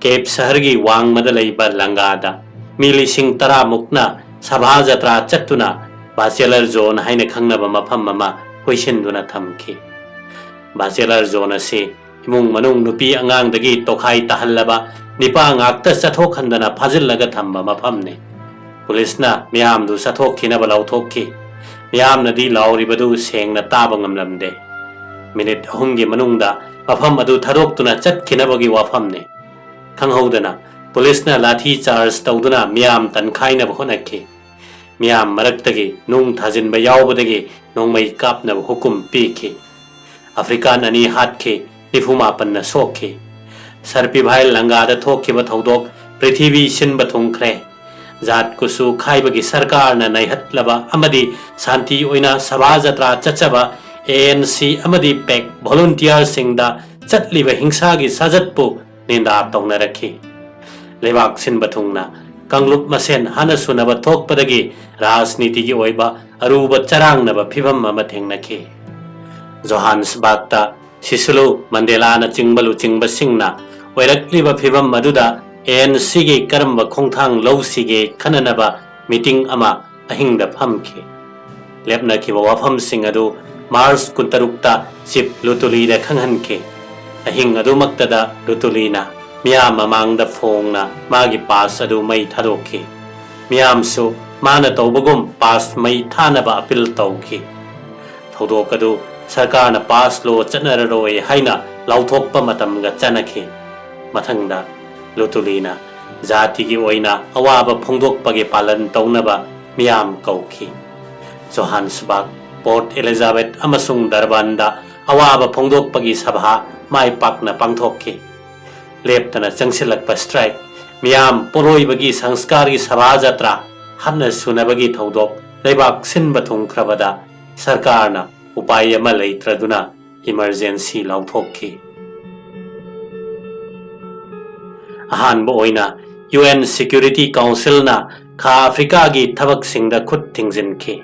ꯀꯦꯞ ꯁꯍꯔꯒꯤ ꯋꯥꯡꯃꯗ ꯂꯩꯕ ꯂꯪꯒꯥꯗ ꯃꯤ ꯂꯤꯁꯤꯡ ꯇꯔꯥꯃꯨꯛꯅ ꯁꯚꯥ ꯖꯇ꯭ꯔꯥ ꯆꯠꯇꯨꯅ ꯕꯥꯆꯦꯂꯔ ꯖꯣꯟ ꯍꯥꯏꯅ ꯈꯪꯅꯕ ꯃꯐꯝ ꯑꯃ ꯀꯣꯏꯁꯤꯟꯗꯨꯅ ꯊꯝꯈꯤ꯫ ꯕꯥꯆꯦꯂꯔ ꯖꯣꯟ ꯑꯁꯤ ꯏꯃꯨꯡ ꯃꯅꯨꯡ, ꯅꯨꯄꯤ ꯑꯉꯥꯡꯗꯒꯤ ꯇꯣꯈꯥꯏ ꯇꯥꯍꯜꯂꯕ ꯅꯤꯄꯥ ꯉꯥꯛꯇ ꯆꯠꯊꯣꯛꯍꯟꯗꯅ ꯐꯥꯖꯤꯜꯂꯒ ꯊꯝꯕ ꯃꯐꯝꯅꯤ꯫ ꯄꯨꯂꯤꯁꯅ ꯃꯤꯌꯥꯝꯗꯨ ꯆꯠꯊꯣꯛꯈꯤꯅꯕ ꯂꯥꯎꯊꯣꯛꯈꯤ꯫ ꯃꯤꯌꯥꯝꯅꯗꯤ ꯂꯥꯎꯔꯤꯕꯗꯨ ꯁꯦꯡꯅ ꯇꯥꯕ ꯉꯝꯂꯝꯗꯦ꯫ ꯃꯤꯅꯤꯠ ꯑꯍꯨꯝꯒꯤ ꯃꯅꯨꯡꯗ ꯃꯐꯝ ꯑꯗꯨ ꯊꯥꯗꯣꯛꯇꯨꯅ ꯆꯠꯈꯤꯅꯕꯒꯤ ꯋꯥꯐꯝꯅꯤ꯫ ꯈꯪꯍꯧꯗꯅ ꯄꯨꯂꯤꯁꯅ ꯂꯥꯊꯤ ꯆꯥꯔꯖ ꯇꯧꯗꯨꯅ ꯃꯤꯌꯥꯝ ꯇꯟꯈꯥꯏꯅꯕ ꯍꯣꯠꯅꯈꯤ꯫ ꯃꯤꯌꯥꯝ ꯃꯔꯛꯇꯒꯤ ꯅꯨꯡ ꯊꯥꯖꯤꯟꯕ ꯌꯥꯎꯕꯗꯒꯤ ꯅꯣꯡꯃꯩ ꯀꯥꯞꯅꯕ ꯍꯨꯀꯨꯝ ꯄꯤꯈꯤ꯫ ꯑꯐ꯭ꯔꯤꯀꯥꯟ ꯑꯅꯤ ꯍꯥꯠꯈꯤ, ꯅꯤꯐꯨ ꯃꯥꯄꯟꯅ ꯁꯣꯛꯈꯤ꯫ ꯁꯔꯄꯤꯚꯥꯏ ꯂꯪꯒꯥꯗ ꯊꯣꯛꯈꯤꯕ ꯊꯧꯗꯣꯛ ꯄ꯭ꯔꯤꯊꯤꯕꯤ ꯁꯤꯟꯕ ꯊꯨꯡꯈ꯭ꯔꯦ꯫ ꯖꯥꯠ ꯀꯨꯆꯨ ꯈꯥꯏꯕꯒꯤ ꯁꯔꯀꯥꯔꯅ ꯅꯩꯍꯠꯂꯕ ꯑꯃꯗꯤ ꯁꯥꯟꯇꯤ ꯑꯣꯏꯅ ꯁꯚꯥ ꯖꯇ꯭ꯔꯥ ꯆꯠꯆꯕ ꯑꯦ ꯑꯦꯟ ꯁꯤ ꯑꯃꯗꯤ ꯄꯦꯛ ꯚꯣꯂꯨꯟꯇꯤꯌꯔꯁꯤꯡꯗ ꯆꯠꯂꯤꯕ ꯍꯤꯡꯁꯥꯒꯤ ꯁꯥꯖꯠꯄꯨ ꯅꯤꯟꯗꯥ ꯇꯧꯅꯔꯛꯈꯤ꯫ ꯂꯩꯕꯥꯛ ꯁꯤꯟꯕ ꯊꯨꯡꯅ ꯀꯥꯡꯂꯨꯞ ꯃꯁꯦꯟ ꯍꯥꯟꯅ ꯁꯨꯅꯕ ꯊꯣꯛꯄꯗꯒꯤ ꯔꯥꯖꯅꯤꯇꯤꯒꯤ ꯑꯣꯏꯕ ꯑꯔꯨꯕ ꯆꯔꯥꯡꯅꯕ ꯐꯤꯚꯝ ꯑꯃ ꯊꯦꯡꯅꯈꯤ꯫ ꯖꯣꯍꯥꯟꯁꯕꯥꯔꯒꯇ ꯁꯤꯁꯨꯂꯨ, ꯃꯟꯗꯦꯂꯥꯅꯆꯤꯡꯕ ꯂꯨꯆꯤꯡꯕꯁꯤꯡꯅ ꯑꯣꯏꯔꯛꯂꯤꯕ ꯐꯤꯚꯝ ꯑꯗꯨꯗ ꯑꯦ ꯑꯦꯟ ꯁꯤꯒꯤ ꯀꯔꯝꯕ ꯈꯣꯡꯊꯥꯡ ꯂꯧꯁꯤꯒꯦ ꯈꯟꯅꯅꯕ ꯃꯤꯇꯤꯡ ꯑꯃ ꯑꯍꯤꯡꯗ ꯐꯝꯈꯤ꯫ ꯂꯦꯞꯅꯈꯤꯕ ꯋꯥꯐꯝꯁꯤꯡ ꯑꯗꯨ ꯃꯥꯔꯆ ꯀꯨꯟꯇꯔꯨꯛꯇ ꯆꯤꯞ ꯂꯨꯇꯨꯂꯤꯗ ꯈꯪꯍꯟꯈꯤ꯫ ꯑꯍꯤꯡ ꯑꯗꯨꯃꯛꯇꯗ ꯂꯨꯇꯨꯂꯤꯅ ꯃꯤꯌꯥꯝ ꯃꯃꯥꯡꯗ ꯐꯣꯡꯅ ꯃꯥꯒꯤ ꯄꯥꯁ ꯑꯗꯨ ꯃꯩ ꯊꯥꯗꯣꯛꯈꯤ꯫ ꯃꯤꯌꯥꯝꯁꯨ ꯃꯥꯅ ꯇꯧꯕꯒꯨꯝ ꯄꯥꯁ ꯃꯩ ꯊꯥꯅꯕ ꯑꯄꯤꯜ ꯇꯧꯈꯤ꯫ ꯊꯧꯗꯣꯛ ꯑꯗꯨ ꯁꯔꯀꯥꯔꯅ ꯄꯥꯁ ꯂꯣ ꯆꯠꯅꯔꯔꯣꯏ ꯍꯥꯏꯅ ꯂꯥꯎꯊꯣꯛꯄ ꯃꯇꯝꯒ ꯆꯥꯟꯅꯈꯤ꯫ ꯃꯊꯪꯗ ꯂꯨꯇꯨꯂꯤꯅ ꯖꯥꯇꯤꯒꯤ ꯑꯣꯏꯅ ꯑꯋꯥꯕ ꯐꯣꯡꯗꯣꯛꯄꯒꯤ ꯄꯥꯂꯟ ꯇꯧꯅꯕ ꯃꯤꯌꯥꯝ ꯀꯧꯈꯤ꯫ ꯖꯣꯍꯥꯟꯁꯕꯔꯒ, ꯄꯣꯔꯠ ꯑꯦꯂꯤꯖꯥꯕꯦꯊ ꯑꯃꯁꯨꯡ ꯗꯔꯕꯥꯟꯗ ꯑꯋꯥꯕ ꯐꯣꯡꯗꯣꯛꯄꯒꯤ ꯁꯚꯥ ꯃꯥꯏ ꯄꯥꯛꯅ ꯄꯥꯡꯊꯣꯛꯈꯤ꯫ ꯂꯦꯞꯇꯅ ꯆꯪꯁꯤꯜꯂꯛꯄ ꯁ꯭ꯇ꯭ꯔꯥꯏꯛ, ꯃꯤꯌꯥꯝ ꯄꯣꯔꯣꯏꯕꯒꯤ ꯁꯪꯁꯀꯥꯔꯒꯤ ꯁꯚꯥ ꯖꯇ꯭ꯔꯥ, ꯍꯥꯠꯅ ꯁꯨꯅꯕꯒꯤ ꯊꯧꯗꯣꯛ ꯂꯩꯕꯥꯛ ꯁꯤꯟꯕ ꯊꯨꯡꯈ꯭ꯔꯕꯗ ꯁꯔꯀꯥꯔꯅ ꯎꯄꯥꯏ ꯑꯃ ꯂꯩꯇ꯭ꯔꯗꯨꯅ ꯏꯃꯔꯖꯦꯟꯁꯤ ꯂꯥꯎꯊꯣꯛꯈꯤ꯫ ꯑꯍꯥꯟꯕ ꯑꯣꯏꯅ ꯌꯨ ꯑꯦꯟ ꯁꯦꯀ꯭ꯌꯨꯔꯤꯇꯤ ꯀꯥꯎꯟꯁꯤꯜꯅ ꯈꯥ ꯑꯐ꯭ꯔꯤꯀꯥꯒꯤ ꯊꯕꯛꯁꯤꯡꯗ ꯈꯨꯠ ꯊꯤꯡꯖꯤꯟꯈꯤ꯫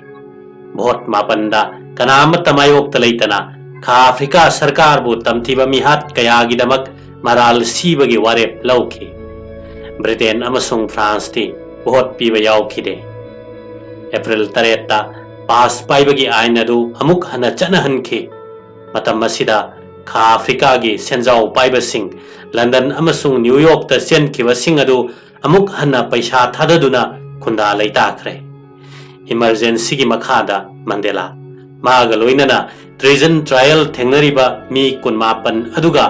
ꯚꯣꯠ ꯃꯥꯄꯟꯗ ꯀꯅꯥ ꯑꯃꯠꯇ ꯃꯥꯌꯣꯛꯇ ꯂꯩꯇꯅ ꯈꯥ ꯑꯐ꯭ꯔꯤꯀꯥ ꯁꯔꯀꯥꯔꯕꯨ ꯇꯝꯊꯤꯕ ꯃꯤꯍꯥꯠ ꯀꯌꯥꯒꯤꯗꯃꯛ ꯃꯔꯥꯜ ꯁꯤꯕꯒꯤ ꯋꯥꯔꯦꯞ ꯂꯧꯈꯤ꯫ ꯕ꯭ꯔꯤꯇꯦꯟ ꯑꯃꯁꯨꯡ ꯐ꯭ꯔꯥꯟꯁꯇꯤ ꯚꯣꯠ ꯄꯤꯕ ꯌꯥꯎꯈꯤꯗꯦ꯫ ꯑꯦꯄ꯭ꯔꯤꯜ ꯇꯔꯦꯠꯇ ꯄꯥꯁ ꯄꯥꯏꯕꯒꯤ ꯑꯥꯏꯟ ꯑꯗꯨ ꯑꯃꯨꯛ ꯍꯟꯅ ꯆꯠꯅꯍꯟꯈꯤ꯫ ꯃꯇꯝ ꯑꯁꯤꯗ ꯈꯥ ꯑꯐ꯭ꯔꯤꯀꯥꯒꯤ ꯁꯦꯟꯖꯥꯎ ꯄꯥꯏꯕꯁꯤꯡ ꯂꯟꯗꯟ ꯑꯃꯁꯨꯡ ꯅ꯭ꯌꯨ ꯌꯣꯔꯛꯇ ꯆꯦꯟꯈꯤꯕꯁꯤꯡ ꯑꯗꯨ ꯑꯃꯨꯛ ꯍꯟꯅ ꯄꯩꯁꯥ ꯊꯥꯗꯗꯨꯅ ꯈꯨꯟꯗꯥ ꯂꯩꯇꯥꯈ꯭ꯔꯦ꯫ ꯏꯃꯔꯖꯦꯟꯁꯤꯒꯤ ꯃꯈꯥꯗ ꯃꯟꯗꯦꯂꯥ, ꯃꯥꯒ ꯂꯣꯏꯅꯅ ꯇ꯭ꯔꯤꯖꯟ ꯇ꯭ꯔꯥꯌꯦꯜ ꯊꯦꯡꯅꯔꯤꯕ ꯃꯤ ꯀꯨꯟꯃꯥꯄꯟ ꯑꯗꯨꯒ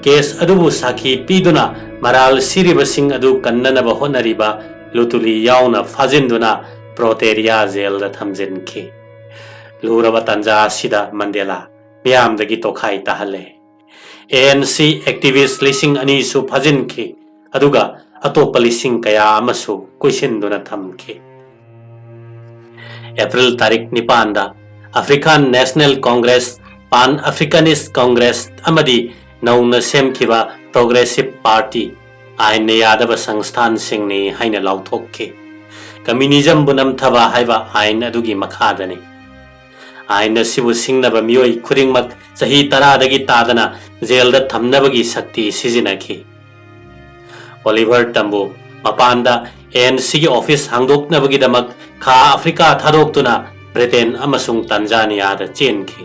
ꯀꯦꯁ ꯑꯗꯨꯕꯨ ꯁꯥꯈꯤ ꯄꯤꯗꯨꯅ ꯃꯔꯥꯜ ꯁꯤꯔꯤꯕꯁꯤꯡ ꯑꯗꯨ ꯀꯟꯅꯅꯕ ꯍꯣꯠꯅꯔꯤꯕ ꯂꯨꯇꯨꯂꯤ ꯌꯥꯎꯅ ꯐꯥꯖꯤꯟꯗꯨꯅ ꯄ꯭ꯔꯣꯇꯦꯔꯤꯌꯥ ꯖꯦꯜꯗ ꯊꯝꯖꯤꯟꯈꯤ꯫ ꯂꯨꯔꯕ ꯇꯥꯟꯖꯥ ꯑꯁꯤꯗ ꯃꯟꯗꯦꯂꯥ ꯃꯤꯌꯥꯝꯗꯒꯤ ꯇꯣꯈꯥꯏ ꯇꯥꯍꯜꯂꯦ꯫ ꯑꯦ ꯑꯦꯟ ꯁꯤ ꯑꯦꯛꯇꯤꯚꯤꯁ ꯂꯤꯁꯤꯡ ꯑꯅꯤꯁꯨ ꯐꯥꯖꯤꯟꯈꯤ, ꯑꯗꯨꯒ ꯑꯇꯣꯞꯄ ꯂꯤꯁꯤꯡ ꯀꯌꯥ ꯑꯃꯁꯨ ꯀꯣꯏꯁꯤꯟꯗꯨꯅ ꯊꯝꯈꯤ꯫ ꯑꯦꯄ꯭ꯔꯤꯜ ꯇꯥꯔꯤꯛ ꯅꯤꯄꯥꯟꯗ ꯑꯐ꯭ꯔꯤꯀꯥꯟ ꯅꯦꯁꯅꯦꯜ ꯀꯣꯡꯒ꯭ꯔꯦꯁ, ꯄꯥꯟ ꯑꯐ꯭ꯔꯤꯀꯥꯅꯤꯁ ꯀꯣꯡꯒ꯭ꯔꯦꯁ ꯑꯃꯗꯤ ꯅꯧꯅ ꯁꯦꯝꯈꯤꯕ ꯄ꯭ꯔꯣꯒ꯭ꯔꯦꯁꯤꯚ ꯄꯥꯔꯇꯤ ꯑꯥꯏꯟꯅ ꯌꯥꯗꯕ ꯁꯪꯁꯊꯥꯟꯁꯤꯡꯅꯤ ꯍꯥꯏꯅ ꯂꯥꯎꯊꯣꯛꯈꯤ꯫ ꯀꯝꯌꯨꯅꯤꯖꯝꯕꯨ ꯅꯝꯊꯕ ꯍꯥꯏꯕ ꯑꯥꯏꯟ ꯑꯗꯨꯒꯤ ꯃꯈꯥꯗꯅꯤ꯫ ꯑꯥꯏꯟ ꯑꯁꯤꯕꯨ ꯁꯤꯡꯅꯕ ꯃꯤꯑꯣꯏ ꯈꯨꯗꯤꯡꯃꯛ ꯆꯍꯤ ꯇꯔꯥꯗꯒꯤ ꯇꯥꯗꯅ ꯖꯦꯜꯗ ꯊꯝꯅꯕꯒꯤ ꯁꯛꯇꯤ ꯁꯤꯖꯤꯟꯅꯈꯤ꯫ ꯑꯣꯂꯤꯚꯔ ꯇꯝꯕꯨ ꯃꯄꯥꯟꯗ ꯑꯦ ꯑꯦꯟ ꯁꯤꯒꯤ ꯑꯣꯐꯤꯁ ꯍꯥꯡꯗꯣꯛꯅꯕꯒꯤꯗꯃꯛ ꯈꯥ ꯑꯐ꯭ꯔꯤꯀꯥ ꯊꯥꯗꯣꯛꯇꯨꯅ ꯕ꯭ꯔꯤꯇꯦꯟ ꯑꯃꯁꯨꯡ ꯇꯟꯖꯥꯅꯤꯌꯥꯗ ꯆꯦꯟꯈꯤ꯫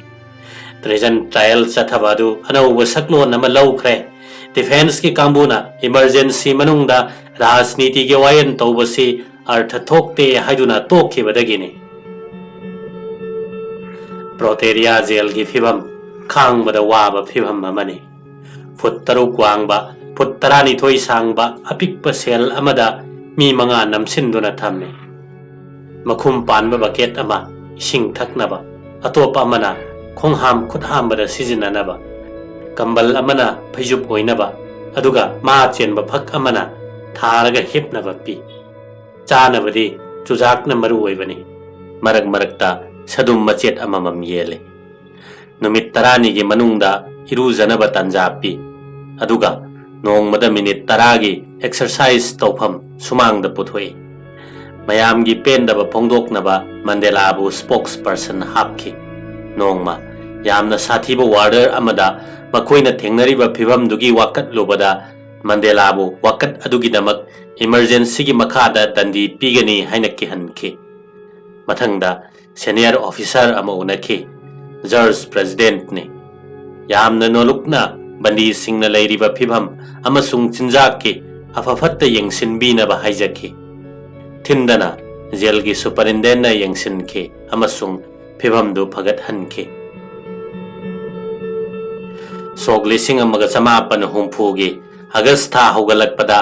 ꯇ꯭ꯔꯤꯖꯟ ꯇ꯭ꯔꯥꯌꯦꯜ ꯆꯠꯊꯕ ꯑꯗꯨ ꯑꯅꯧꯕ ꯁꯛꯂꯣꯟ ꯑꯃ ꯂꯧꯈ꯭ꯔꯦ꯫ ꯗꯤꯐꯦꯟꯁꯀꯤ ꯀꯥꯡꯕꯨꯅ ꯏꯃꯔꯖꯦꯟꯁꯤ ꯃꯅꯨꯡꯗ ꯔꯥꯖꯅꯤꯇꯤꯒꯤ ꯋꯥꯌꯦꯜ ꯇꯧꯕꯁꯤ ꯑꯔꯊ ꯊꯣꯛꯇꯦ ꯍꯥꯏꯗꯨꯅ ꯇꯣꯛꯈꯤꯕꯗꯒꯤꯅꯤ꯫ ꯄ꯭ꯔꯣꯇꯦꯔꯤꯌꯥ ꯖꯦꯜꯒꯤ ꯐꯤꯕꯝ ꯈꯥꯡꯕꯗ ꯋꯥꯕ ꯐꯤꯕꯝ ꯑꯃꯅꯤ꯫ ꯐꯨꯠ ꯇꯔꯨꯛ ꯋꯥꯡꯕ, ꯐꯨꯠ ꯇꯔꯥꯅꯤꯊꯣꯏ ꯁꯥꯡꯕ ꯑꯄꯤꯛꯄ ꯁꯦꯜ ꯑꯃꯗ ꯃꯤ ꯃꯉꯥ ꯅꯝꯁꯤꯟꯗꯨꯅ ꯊꯝꯃꯤ꯫ ꯃꯈꯨꯝ ꯄꯥꯟꯕ ꯕꯀꯦꯠ ꯑꯃ, ꯏꯁꯤꯡ ꯊꯛꯅꯕ, ꯑꯇꯣꯞꯄ ꯑꯃꯅ ꯈꯣꯡꯍꯥꯝ ꯈꯨꯠꯍꯥꯝꯕꯗ ꯁꯤꯖꯤꯟꯅꯅꯕ, ꯀꯝꯕꯜ ꯑꯃꯅ ꯐꯩꯖꯨꯞ ꯑꯣꯏꯅꯕ, ꯑꯗꯨꯒ ꯃꯥ ꯆꯦꯟꯕ ꯐꯛ ꯑꯃꯅ ꯊꯥꯔꯒ ꯍꯤꯞꯅꯕ ꯄꯤ꯫ ꯆꯥꯅꯕꯗꯤ ꯆꯨꯖꯥꯛꯅ ꯃꯔꯨ ꯑꯣꯏꯕꯅꯤ꯫ ꯃꯔꯛ ꯃꯔꯛꯇ ꯁꯗꯨꯝ ꯃꯆꯦꯠ ꯑꯃꯃꯝ ꯌꯦꯜꯂꯤ꯫ ꯅꯨꯃꯤꯠ ꯇꯔꯥꯅꯤꯒꯤ ꯃꯅꯨꯡꯗ ꯏꯔꯨꯖꯅꯕ ꯇꯥꯟꯖꯥ ꯄꯤ, ꯑꯗꯨꯒ ꯅꯣꯡꯃꯗ ꯃꯤꯅꯤꯠ ꯇꯔꯥꯒꯤ ꯑꯦꯛꯁꯔꯁꯥꯏꯖ ꯇꯧꯐꯝ ꯁꯨꯃꯥꯡꯗ ꯄꯨꯊꯣꯛꯏ꯫ ꯃꯌꯥꯝꯒꯤ ꯄꯦꯟꯗꯕ ꯐꯣꯡꯗꯣꯛꯅꯕ ꯃꯟꯗꯦꯂꯥꯕꯨ ꯁ꯭ꯄꯣꯛꯁ ꯄꯔꯁꯟ ꯍꯥꯞꯈꯤ꯫ ꯅꯣꯡꯃ ꯌꯥꯝꯅ ꯁꯥꯊꯤꯕ ꯋꯥꯔꯗꯔ ꯑꯃꯗ ꯃꯈꯣꯏꯅ ꯊꯦꯡꯅꯔꯤꯕ ꯐꯤꯚꯝꯗꯨꯒꯤ ꯋꯥꯀꯠꯂꯨꯕꯗ ꯃꯟꯗꯦꯂꯥꯕꯨ ꯋꯥꯀꯠ ꯑꯗꯨꯒꯤꯗꯃꯛ ꯏꯃꯔꯖꯦꯟꯁꯤꯒꯤ ꯃꯈꯥꯗ ꯗꯟꯗꯤ ꯄꯤꯒꯅꯤ ꯍꯥꯏꯅ ꯀꯤꯍꯟꯈꯤ꯫ ꯃꯊꯪꯗ ꯁꯦꯅꯤꯌꯔ ꯑꯣꯐꯤꯁꯥꯔ ꯑꯃ ꯎꯅꯈꯤ꯫ ꯖꯔꯖ ꯄ꯭ꯔꯦꯁꯤꯗꯦꯟꯠꯅꯤ꯫ ꯌꯥꯝꯅ ꯅꯣꯂꯨꯛꯅ ꯕꯟꯗꯤꯁꯤꯡꯅ ꯂꯩꯔꯤꯕ ꯐꯤꯚꯝ ꯑꯃꯁꯨꯡ ꯆꯤꯟꯖꯥꯛꯀꯤ ꯑꯐ ꯐꯠꯇ ꯌꯦꯡꯁꯤꯟꯕꯤꯅꯕ ꯍꯥꯏꯖꯈꯤ꯫ ꯊꯤꯟꯗꯅ ꯖꯦꯜꯒꯤ ꯁꯨꯄꯔꯤꯟꯇꯦꯟꯗꯦꯟꯠꯅ ꯌꯦꯡꯁꯤꯟꯈꯤ ꯑꯃꯁꯨꯡ ꯐꯤꯚꯝꯗꯨ ꯐꯒꯠꯍꯟꯈꯤ꯫ ꯁꯣꯛ ꯂꯤꯁꯤꯡ ꯑꯃꯒ ꯆꯃꯥꯄꯟ ꯍꯨꯝꯐꯨꯒꯤ ꯑꯒꯁ ꯊꯥ ꯍꯧꯒꯠꯂꯛꯄꯗ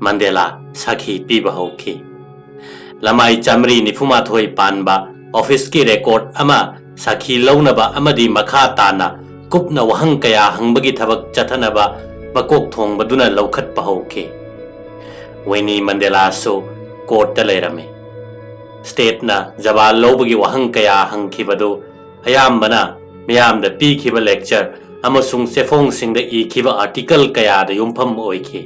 ꯃꯟꯗꯦꯂꯥ ꯁꯥꯈꯤ ꯄꯤꯕ ꯍꯧꯈꯤ꯫ ꯂꯃꯥꯏ ꯆꯥꯃꯔꯤ ꯅꯤꯐꯨꯃꯥꯊꯣꯏ ꯄꯥꯟꯕ ꯑꯣꯐꯤꯁꯀꯤ ꯔꯦꯀꯣꯔꯗ ꯑꯃ ꯁꯥꯈꯤ ꯂꯧꯅꯕ ꯑꯃꯗꯤ ꯃꯈꯥ ꯇꯥꯅ ꯀꯨꯞꯅ ꯋꯥꯍꯪ ꯀꯌꯥ ꯍꯪꯕꯒꯤ ꯊꯕꯛ ꯆꯠꯊꯅꯕ ꯃꯀꯣꯛ ꯊꯣꯡꯕꯗꯨꯅ ꯂꯧꯈꯠꯄ ꯍꯧꯈꯤ꯫ ꯋꯤꯅꯤ ꯃꯟꯗꯦꯂꯥꯁꯨ ꯀꯣꯔꯠꯇ ꯂꯩꯔꯝꯃꯤ꯫ ꯁ꯭ꯇꯦꯠꯅ ꯖꯕꯥꯜ ꯂꯧꯕꯒꯤ ꯋꯥꯍꯪ ꯀꯌꯥ ꯍꯪꯈꯤꯕꯗꯨ ꯑꯌꯥꯝꯕꯅ ꯃꯤꯌꯥꯝꯗ ꯄꯤꯈꯤꯕ ꯂꯦꯛꯆꯔ ꯑꯃꯁꯨꯡ ꯆꯦꯐꯣꯡꯁꯤꯡꯗ ꯏꯈꯤꯕ ꯑꯥꯔꯇꯤꯀꯜ ꯀꯌꯥꯗ ꯌꯨꯝꯐꯝ ꯑꯣꯏꯈꯤ꯫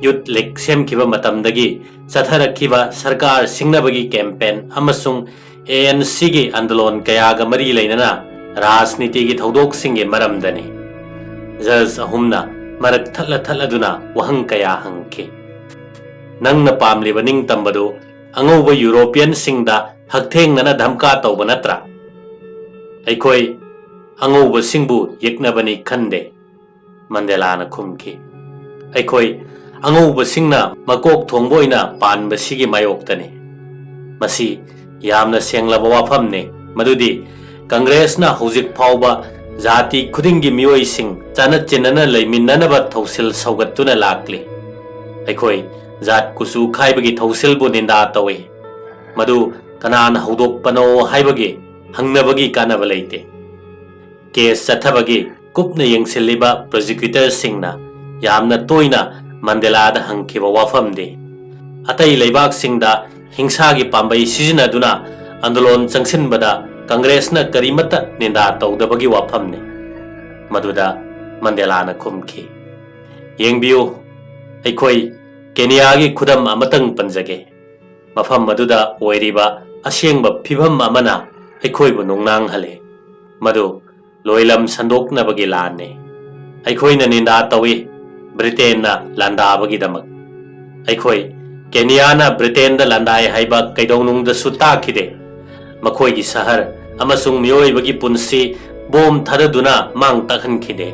ꯌꯨꯠ ꯂꯤꯒ ꯁꯦꯝꯈꯤꯕ ꯃꯇꯝꯗꯒꯤ ꯆꯠꯊꯔꯛꯈꯤꯕ ꯁꯔꯀꯥꯔ ꯁꯤꯡꯅꯕꯒꯤ ꯀꯦꯝꯄꯦꯟ ꯑꯃꯁꯨꯡ ꯑꯦ ꯑꯦꯟ ꯁꯤꯒꯤ ꯑꯟꯗꯣꯂꯣꯟ ꯀꯌꯥꯒ ꯃꯔꯤ ꯂꯩꯅꯅ ꯔꯥꯖꯅꯤꯇꯤꯒꯤ ꯊꯧꯗꯣꯛꯁꯤꯡꯒꯤ ꯃꯔꯝꯗꯅꯤ꯫ ꯖꯖ ꯑꯍꯨꯝꯅ ꯃꯔꯛ ꯊꯠꯂ ꯊꯠꯂꯗꯨꯅ ꯋꯥꯍꯪ ꯀꯌꯥ ꯍꯪꯈꯤ꯫ "ꯅꯪꯅ ꯄꯥꯝꯂꯤꯕ ꯅꯤꯡꯇꯝꯕꯗꯨ ꯑꯉꯧꯕ ꯌꯨꯔꯣꯄꯤꯌꯟꯁꯤꯡꯗ ꯍꯛꯊꯦꯡꯅꯅ ꯙꯝꯀꯥ ꯇꯧꯕ ꯅꯠꯇ꯭ꯔꯥ?" "ꯑꯩꯈꯣꯏ ꯑꯉꯧꯕꯁꯤꯡꯕꯨ ꯌꯦꯛꯅꯕꯅꯤ ꯈꯟꯗꯦ꯫ ꯃꯟꯗꯦꯂꯥꯅ ꯈꯨꯝꯈꯤ, "ꯑꯩꯈꯣꯏ ꯑꯉꯧꯕꯁꯤꯡꯅ ꯃꯀꯣꯛ ꯊꯣꯡꯕ ꯑꯣꯏꯅ ꯄꯥꯟꯕꯁꯤꯒꯤ ꯃꯥꯌꯣꯛꯇꯅꯤ꯫ ꯃꯁꯤ ꯌꯥꯝꯅ ꯁꯦꯡꯂꯕ ꯋꯥꯐꯝꯅꯤ, ꯃꯗꯨꯗꯤ ꯀꯪꯒ꯭ꯔꯦꯁꯅ ꯍꯧꯖꯤꯛ ꯐꯥꯎꯕ ꯖꯥꯇꯤ ꯈꯨꯗꯤꯡꯒꯤ ꯃꯤꯑꯣꯏꯁꯤꯡ ꯆꯥꯅ ꯆꯤꯟꯅꯅ ꯂꯩꯃꯤꯟꯅꯅꯕ ꯊꯧꯁꯤꯜ ꯁꯧꯒꯠꯇꯨꯅ ꯂꯥꯛꯂꯤ꯫ ꯑꯩꯈꯣꯏ ꯖꯥꯠ ꯀꯨꯆꯨ ꯈꯥꯏꯕꯒꯤ ꯊꯧꯁꯤꯜꯕꯨ ꯅꯤꯟꯗꯥ ꯇꯧꯏ꯫ ꯃꯗꯨ ꯀꯅꯥꯅ ꯍꯧꯗꯣꯛꯄꯅꯣ ꯍꯥꯏꯕꯒꯤ ꯍꯪꯅꯕꯒꯤ ꯀꯥꯟꯅꯕ ꯂꯩꯇꯦ꯫ ꯀꯦꯁ ꯆꯠꯊꯕꯒꯤ ꯀꯨꯞꯅ ꯌꯦꯡꯁꯤꯜꯂꯤꯕ ꯄ꯭ꯔꯣꯁꯤꯀ꯭ꯌꯨꯇꯔꯁꯤꯡꯅ ꯌꯥꯝꯅ ꯇꯣꯏꯅ ꯃꯟꯗꯦꯂꯥꯗ ꯍꯪꯈꯤꯕ ꯋꯥꯐꯝꯗꯤ, ꯑꯇꯩ ꯂꯩꯕꯥꯛꯁꯤꯡꯗ ꯍꯤꯡꯁꯥꯒꯤ ꯄꯥꯝꯕꯩ ꯁꯤꯖꯤꯟꯅꯗꯨꯅ ꯑꯟꯗꯣꯂꯣꯟ ꯆꯪꯁꯤꯟꯕꯗ ꯀꯪꯒ꯭ꯔꯦꯁꯅ ꯀꯔꯤꯃꯠꯇ ꯅꯤꯟꯗꯥ ꯇꯧꯗꯕꯒꯤ ꯋꯥꯐꯝꯅꯤ"꯫ ꯃꯗꯨꯗ ꯃꯟꯗꯦꯂꯥꯅ ꯈꯨꯝꯈꯤ, "ꯌꯦꯡꯕꯤꯌꯨ, ꯑꯩꯈꯣꯏ ꯀꯦꯅꯤꯌꯥꯒꯤ ꯈꯨꯗꯝ ꯑꯃꯇꯪ ꯄꯟꯖꯒꯦ꯫ ꯃꯐꯝ ꯑꯗꯨꯗ ꯑꯣꯏꯔꯤꯕ ꯑꯁꯦꯡꯕ ꯐꯤꯚꯝ ꯑꯃꯅ ꯑꯩꯈꯣꯏꯕꯨ ꯅꯨꯡꯅꯥꯡꯍꯜꯂꯤ꯫ ꯃꯗꯨ ꯂꯣꯏꯂꯝ ꯁꯟꯗꯣꯛꯅꯕꯒꯤ ꯂꯥꯟꯅꯤ꯫ ꯑꯩꯈꯣꯏꯅ ꯅꯤꯟꯗꯥ ꯇꯧꯏ ꯕ꯭ꯔꯤꯇꯦꯟꯅ ꯂꯥꯟꯗꯥꯕꯒꯤꯗꯃꯛ꯫ ꯑꯩꯈꯣꯏ ꯀꯦꯅꯤꯌꯥꯅ ꯕ꯭ꯔꯤꯇꯦꯟꯗ ꯂꯥꯟꯗꯥꯏ ꯍꯥꯏꯕ ꯀꯩꯗꯧꯅꯨꯡꯗꯁꯨ ꯇꯥꯈꯤꯗꯦ꯫ ꯃꯈꯣꯏꯒꯤ ꯁꯍꯔ ꯑꯃꯁꯨꯡ ꯃꯤꯑꯣꯏꯕꯒꯤ ꯄꯨꯟꯁꯤ ꯕꯣꯝ ꯊꯥꯗꯗꯨꯅ ꯃꯥꯡ ꯇꯥꯛꯍꯟꯈꯤꯗꯦ꯫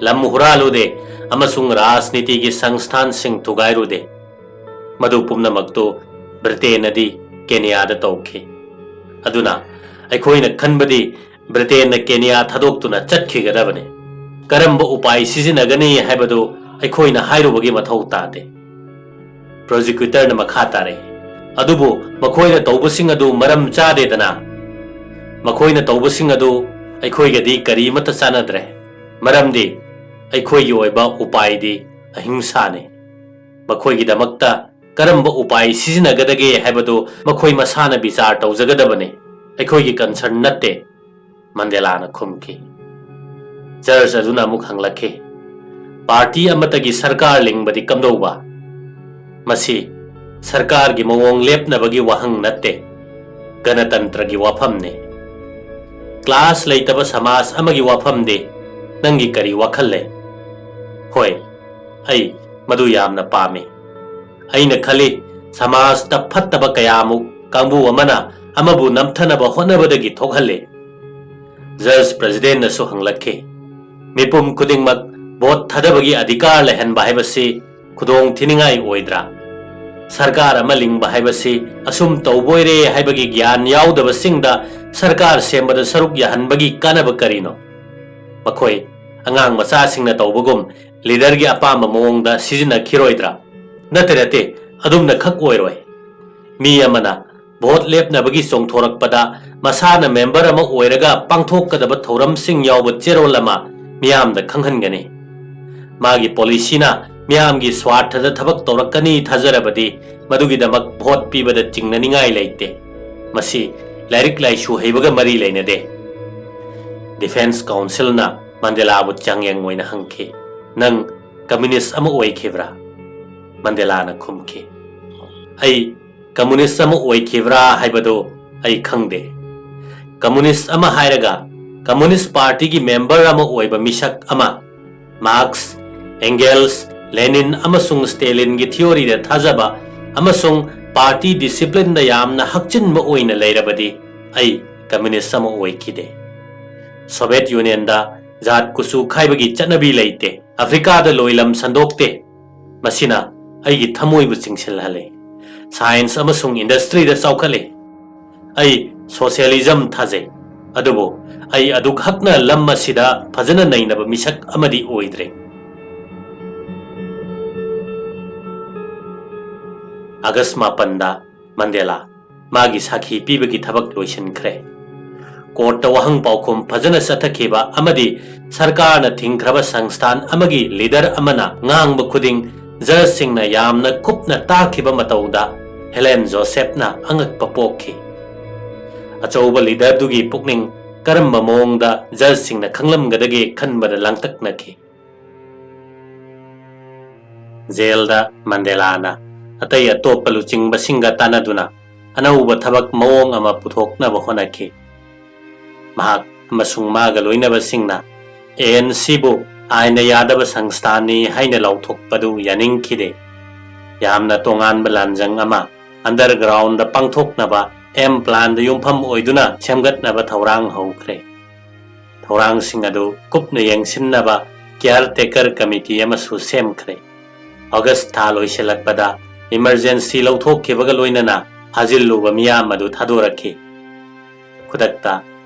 ꯂꯝ ꯍꯨꯔꯥꯜꯂꯨꯗꯦ ꯑꯃꯁꯨꯡ ꯔꯥꯖꯅꯤꯇꯤꯒꯤ ꯁꯪꯁꯊꯥꯟꯁꯤꯡ ꯊꯨꯒꯥꯏꯔꯨꯗꯦ꯫ ꯃꯗꯨ ꯄꯨꯝꯅꯃꯛꯇꯨ ꯕ꯭ꯔꯤꯇꯦꯟꯅꯗꯤ ꯀꯦꯅꯤꯌꯥꯗ ꯇꯧꯈꯤ꯫ ꯑꯗꯨꯅ ꯑꯩꯈꯣꯏꯅ ꯈꯟꯕꯗꯤ ꯕ꯭ꯔꯤꯇꯦꯟꯅ ꯀꯦꯅꯤꯌꯥ ꯊꯥꯗꯣꯛꯇꯨꯅ ꯆꯠꯈꯤꯒꯗꯕꯅꯤ꯫ ꯀꯔꯝꯕ ꯎꯄꯥꯏ ꯁꯤꯖꯤꯟꯅꯒꯅꯤ ꯍꯥꯏꯕꯗꯨ ꯑꯩꯈꯣꯏꯅ ꯍꯥꯏꯔꯨꯕꯒꯤ ꯃꯊꯧ ꯇꯥꯗꯦ"꯫ ꯄ꯭ꯔꯣꯁꯤꯀ꯭ꯌꯨꯇꯔꯅ ꯃꯈꯥ ꯇꯥꯔꯛꯏ, "ꯑꯗꯨꯕꯨ ꯃꯈꯣꯏꯅ ꯇꯧꯕꯁꯤꯡ ꯑꯗꯨ ꯃꯔꯝ ꯆꯥꯗꯦꯗꯅ꯫ ꯃꯈꯣꯏꯅ ꯇꯧꯕꯁꯤꯡ ꯑꯗꯨ ꯑꯩꯈꯣꯏꯒꯗꯤ ꯀꯔꯤꯃꯠꯇ ꯆꯥꯟꯅꯗ꯭ꯔꯦ, ꯃꯔꯝꯗꯤ ꯑꯩꯈꯣꯏꯒꯤ ꯑꯣꯏꯕ ꯎꯄꯥꯏꯗꯤ ꯑꯍꯤꯡꯁꯥꯅꯤ꯫ ꯃꯈꯣꯏꯒꯤꯗꯃꯛꯇ ꯀꯔꯝꯕ ꯎꯄꯥꯏ ꯁꯤꯖꯤꯟꯅꯒꯗꯒꯦ ꯍꯥꯏꯕꯗꯨ ꯃꯈꯣꯏ ꯃꯁꯥꯅ ꯕꯤꯆꯥꯔ ꯇꯧꯖꯒꯗꯕꯅꯤ, ꯑꯩꯈꯣꯏꯒꯤ ꯀꯟꯁꯔꯟ ꯅꯠꯇꯦ"꯫ ꯃꯟꯗꯦꯂꯥꯅ ꯈꯨꯝꯈꯤ꯫ ꯖꯖ ꯑꯗꯨꯅ ꯑꯃꯨꯛ ꯍꯪꯂꯛꯈꯤ, "ꯄꯥꯔꯇꯤ ꯑꯃꯠꯇꯒꯤ ꯁꯔꯀꯥꯔ ꯂꯤꯡꯕꯗꯤ ꯀꯝꯗꯧꯕ?" "ꯃꯁꯤ ꯁꯔꯀꯥꯔꯒꯤ ꯃꯑꯣꯡ ꯂꯦꯞꯅꯕꯒꯤ ꯋꯥꯍꯪ ꯅꯠꯇꯦ, ꯒꯅꯇꯟꯇ꯭ꯔꯒꯤ ꯋꯥꯐꯝꯅꯤ꯫ ꯀ꯭ꯂꯥꯁ ꯂꯩꯇꯕ ꯁꯃꯥꯖ ꯑꯃꯒꯤ ꯋꯥꯐꯝꯗꯤ ꯅꯪꯒꯤ ꯀꯔꯤ ꯋꯥꯈꯜ ꯂꯩ?" "ꯍꯣꯏ, ꯑꯩ ꯃꯗꯨ ꯌꯥꯝꯅ ꯄꯥꯝꯃꯤ꯫ ꯑꯩꯅ ꯈꯜꯂꯤ, ꯁꯃꯥꯖꯇ ꯐꯠꯇꯕ ꯀꯌꯥꯃꯨꯛ ꯀꯥꯡꯕꯨ ꯑꯃꯅ ꯑꯃꯕꯨ ꯅꯝꯊꯅꯕ ꯍꯣꯠꯅꯕꯗꯒꯤ ꯊꯣꯛꯍꯜꯂꯤ"꯫ ꯖꯖ ꯄ꯭ꯔꯦꯁꯤꯗꯦꯟꯅꯁꯨ ꯍꯪꯂꯛꯈꯤ, "ꯃꯤꯄꯨꯝ ꯈꯨꯗꯤꯡꯃꯛ ꯚꯣꯠ ꯊꯥꯗꯕꯒꯤ ꯑꯙꯤꯀꯥꯔ ꯂꯩꯍꯟꯕ ꯍꯥꯏꯕꯁꯤ ꯈꯨꯗꯣꯡ ꯊꯤꯅꯤꯡꯉꯥꯏ ꯑꯣꯏꯗ꯭ꯔꯥ? ꯁꯔꯀꯥꯔ ꯑꯃ ꯂꯤꯡꯕ ꯍꯥꯏꯕꯁꯤ ꯑꯁꯨꯝ ꯇꯧꯕꯣꯏꯔꯦ ꯍꯥꯏꯕꯒꯤ ꯒ꯭ꯌꯥꯟ ꯌꯥꯎꯗꯕꯁꯤꯡꯗ ꯁꯔꯀꯥꯔ ꯁꯦꯝꯕꯗ ꯁꯔꯨꯛ ꯌꯥꯍꯟꯕꯒꯤ ꯀꯥꯟꯅꯕ ꯀꯔꯤꯅꯣ? ꯃꯈꯣꯏ ꯑꯉꯥꯡ ꯃꯆꯥꯁꯤꯡꯅ ꯇꯧꯕꯒꯨꯝ ꯂꯤꯗꯔꯒꯤ ꯑꯄꯥꯝꯕ ꯃꯑꯣꯡꯗ ꯁꯤꯖꯤꯟꯅꯈꯤꯔꯣꯏꯗ꯭ꯔꯥ? ꯅꯠꯇꯦ, ꯅꯠꯇꯦ, ꯑꯗꯨꯝꯅ ꯈꯛ ꯑꯣꯏꯔꯣꯏ꯫ ꯃꯤ ꯑꯃꯅ ꯚꯣꯠ ꯂꯦꯞꯅꯕꯒꯤ ꯆꯣꯡꯊꯣꯔꯛꯄꯗ ꯃꯁꯥꯅ ꯃꯦꯝꯕꯔ ꯑꯃ ꯑꯣꯏꯔꯒ ꯄꯥꯡꯊꯣꯛꯀꯗꯕ ꯊꯧꯔꯝꯁꯤꯡ ꯌꯥꯎꯕ ꯆꯦꯔꯣꯜ ꯑꯃ ꯃꯤꯌꯥꯝꯗ ꯈꯪꯍꯟꯒꯅꯤ꯫ ꯃꯥꯒꯤ ꯄꯣꯂꯤꯁꯤꯅ ꯃꯤꯌꯥꯝꯒꯤ ꯁ꯭ꯋꯥꯔꯊꯗ ꯊꯕꯛ ꯇꯧꯔꯛꯀꯅꯤ ꯊꯥꯖꯔꯕꯗꯤ ꯃꯗꯨꯒꯤꯗꯃꯛ ꯚꯣꯠ ꯄꯤꯕꯗ ꯆꯤꯡꯅꯅꯤꯡꯉꯥꯏ ꯂꯩꯇꯦ꯫ ꯃꯁꯤ ꯂꯥꯏꯔꯤꯛ ꯂꯥꯏꯁꯨ ꯍꯩꯕꯒ ꯃꯔꯤ ꯂꯩꯅꯗꯦ꯫ ꯗꯤꯐꯦꯟꯁ ꯀꯥꯎꯟꯁꯤꯜꯅ ꯃꯟꯗꯦꯂꯥꯕꯨ ꯆꯥꯡꯌꯦꯡ ꯑꯣꯏꯅ ꯍꯪꯈꯤ, "ꯅꯪ ꯀꯝꯌꯨꯅꯤꯁ ꯑꯃ ꯑꯣꯏꯈꯤꯕ꯭ꯔꯥ?" ꯃꯟꯗꯦꯂꯥꯅ ꯈꯨꯝꯈꯤ, "ꯑꯩ ꯀꯝꯌꯨꯅꯤꯁ ꯑꯃ ꯑꯣꯏꯈꯤꯕ꯭ꯔꯥ ꯍꯥꯏꯕꯗꯨ ꯑꯩ ꯈꯪꯗꯦ꯫ ꯀꯝꯌꯨꯅꯤꯁ ꯑꯃ ꯍꯥꯏꯔꯒ ꯀꯝꯌꯨꯅꯤꯁ ꯄꯥꯔꯇꯤꯒꯤ ꯃꯦꯝꯕꯔ ꯑꯃ ꯑꯣꯏꯕ ꯃꯤꯁꯛ ꯑꯃ, ꯃꯥꯔꯛꯁ, ꯑꯦꯡꯒꯦꯜꯁ, ꯂꯦꯅꯤꯟ ꯑꯃꯁꯨꯡ ꯁ꯭ꯇꯦꯂꯤꯟꯒꯤ ꯊꯤꯑꯣꯔꯤꯗ ꯊꯥꯖꯕ ꯑꯃꯁꯨꯡ ꯄꯥꯔꯇꯤ ꯗꯤꯁꯤꯄ꯭ꯂꯤꯟꯗ ꯌꯥꯝꯅ ꯍꯛꯆꯤꯟꯕ ꯑꯣꯏꯅ ꯂꯩꯔꯕꯗꯤ ꯑꯩ ꯀꯝꯌꯨꯅꯤꯁ ꯑꯃ ꯑꯣꯏꯈꯤꯗꯦ꯫ ꯁꯣꯚꯤꯌꯦꯠ ꯌꯨꯅꯤꯌꯟꯗ ꯖꯥꯠ ꯀꯨꯆꯨ ꯈꯥꯏꯕꯒꯤ ꯆꯠꯅꯕꯤ ꯂꯩꯇꯦ꯫ ꯑꯐ꯭ꯔꯤꯀꯥꯗ ꯂꯣꯏꯂꯝ ꯁꯟꯗꯣꯛꯇꯦ꯫ ꯃꯁꯤꯅ ꯑꯩꯒꯤ ꯊꯃꯣꯏꯕꯨ ꯆꯤꯡꯁꯤꯜꯍꯜꯂꯦ꯫ ꯁꯥꯏꯟꯁ ꯑꯃꯁꯨꯡ ꯏꯟꯗꯁꯇ꯭ꯔꯤꯗ ꯆꯥꯎꯈꯠꯂꯦ꯫ ꯑꯩ ꯁꯣꯁꯤꯌꯦꯂꯤꯖꯝ ꯊꯥꯖꯩ, ꯑꯗꯨꯕꯨ ꯑꯩ ꯑꯗꯨꯛ ꯍꯛꯅ ꯂꯝ ꯑꯁꯤꯗ ꯐꯖꯅ ꯅꯩꯅꯕ ꯃꯤꯁꯛ ꯑꯃꯗꯤ ꯑꯣꯏꯗ꯭ꯔꯦ꯫" ꯑꯥꯒꯁ ꯃꯥꯄꯟꯗ ꯃꯟꯗꯦꯂꯥ ꯃꯥꯒꯤ ꯁꯥꯈꯤ ꯄꯤꯕꯒꯤ ꯊꯕꯛ ꯂꯣꯏꯁꯤꯟꯈ꯭ꯔꯦ꯫ ꯀꯣꯔꯠꯇ ꯋꯥꯍꯪ ꯄꯥꯎꯈꯨꯝ ꯐꯖꯅ ꯆꯠꯊꯈꯤꯕ ꯑꯃꯗꯤ ꯁꯔꯀꯥꯔꯅ ꯊꯤꯡꯈ꯭ꯔꯕ ꯁꯪꯁꯊꯥꯟ ꯑꯃꯒꯤ ꯂꯤꯗꯔ ꯑꯃꯅ ꯉꯥꯡꯕ ꯈꯨꯗꯤꯡ ꯖꯖꯁꯤꯡꯅ ꯌꯥꯝꯅ ꯀꯨꯞꯅ ꯇꯥꯈꯤꯕ ꯃꯇꯧꯗ ꯍꯦꯂꯦꯟ ꯖꯣꯁꯦꯐꯅ ꯑꯉꯛꯄ ꯄꯣꯛꯈꯤ꯫ ꯑꯆꯧꯕ ꯂꯤꯗꯔꯗꯨꯒꯤ ꯄꯨꯛꯅꯤꯡ ꯀꯔꯝꯕ ꯃꯑꯣꯡꯗ ꯖꯖꯁꯤꯡꯅ ꯈꯪꯂꯝꯒꯗꯒꯦ ꯈꯟꯕꯗ ꯂꯥꯡꯇꯛꯅꯈꯤ꯫ ꯖꯦꯜꯗ ꯃꯟꯗꯦꯂꯥꯅ ꯑꯇꯩ ꯑꯇꯣꯞꯄ ꯂꯨꯆꯤꯡꯕꯁꯤꯡꯒ ꯇꯥꯟꯅꯗꯨꯅ ꯑꯅꯧꯕ ꯊꯕꯛ ꯃꯑꯣꯡ ꯑꯃ ꯄꯨꯊꯣꯛꯅꯕ ꯍꯣꯠꯅꯈꯤ꯫ ꯃꯍꯥꯛ ꯑꯃꯁꯨꯡ ꯃꯥꯒ ꯂꯣꯏꯅꯕꯁꯤꯡꯅ ꯑꯦ ꯑꯦꯟ ꯁꯤꯕꯨ ꯑꯥꯏꯟꯅ ꯌꯥꯗꯕ ꯁꯪꯁꯊꯥꯟꯅꯤ ꯍꯥꯏꯅ ꯂꯥꯎꯊꯣꯛꯄꯗꯨ ꯌꯥꯅꯤꯡꯈꯤꯗꯦ꯫ ꯌꯥꯝꯅ ꯇꯣꯉꯥꯟꯕ ꯂꯥꯟꯖꯪ ꯑꯃ ꯑꯟꯗꯔꯒ꯭ꯔꯥꯎꯟꯗ ꯄꯥꯡꯊꯣꯛꯅꯕ ꯑꯦꯝ ꯄ꯭ꯂꯥꯟꯗ ꯌꯨꯝꯐꯝ ꯑꯣꯏꯗꯨꯅ ꯁꯦꯝꯒꯠꯅꯕ ꯊꯧꯔꯥꯡ ꯍꯧꯈ꯭ꯔꯦ꯫ ꯊꯧꯔꯥꯡꯁꯤꯡ ꯑꯗꯨ ꯀꯨꯞꯅ ꯌꯦꯡꯁꯤꯟꯅꯕ ꯀꯤꯌꯔ ꯇꯦꯀꯔ ꯀꯃꯤꯇꯤ ꯑꯃꯁꯨ ꯁꯦꯝꯈ꯭ꯔꯦ꯫ ꯑꯣꯒꯁ ꯊꯥ ꯂꯣꯏꯁꯤꯜꯂꯛꯄꯗ ꯏꯃꯔꯖꯦꯟꯁꯤ ꯂꯧꯊꯣꯛꯈꯤꯕꯒ ꯂꯣꯏꯅꯅ ꯐꯥꯖꯤꯜꯂꯨꯕ ꯃꯤꯌꯥꯝ ꯑꯗꯨ ꯊꯥꯗꯣꯔꯛꯈꯤ꯫ ꯈꯨꯗꯛꯇ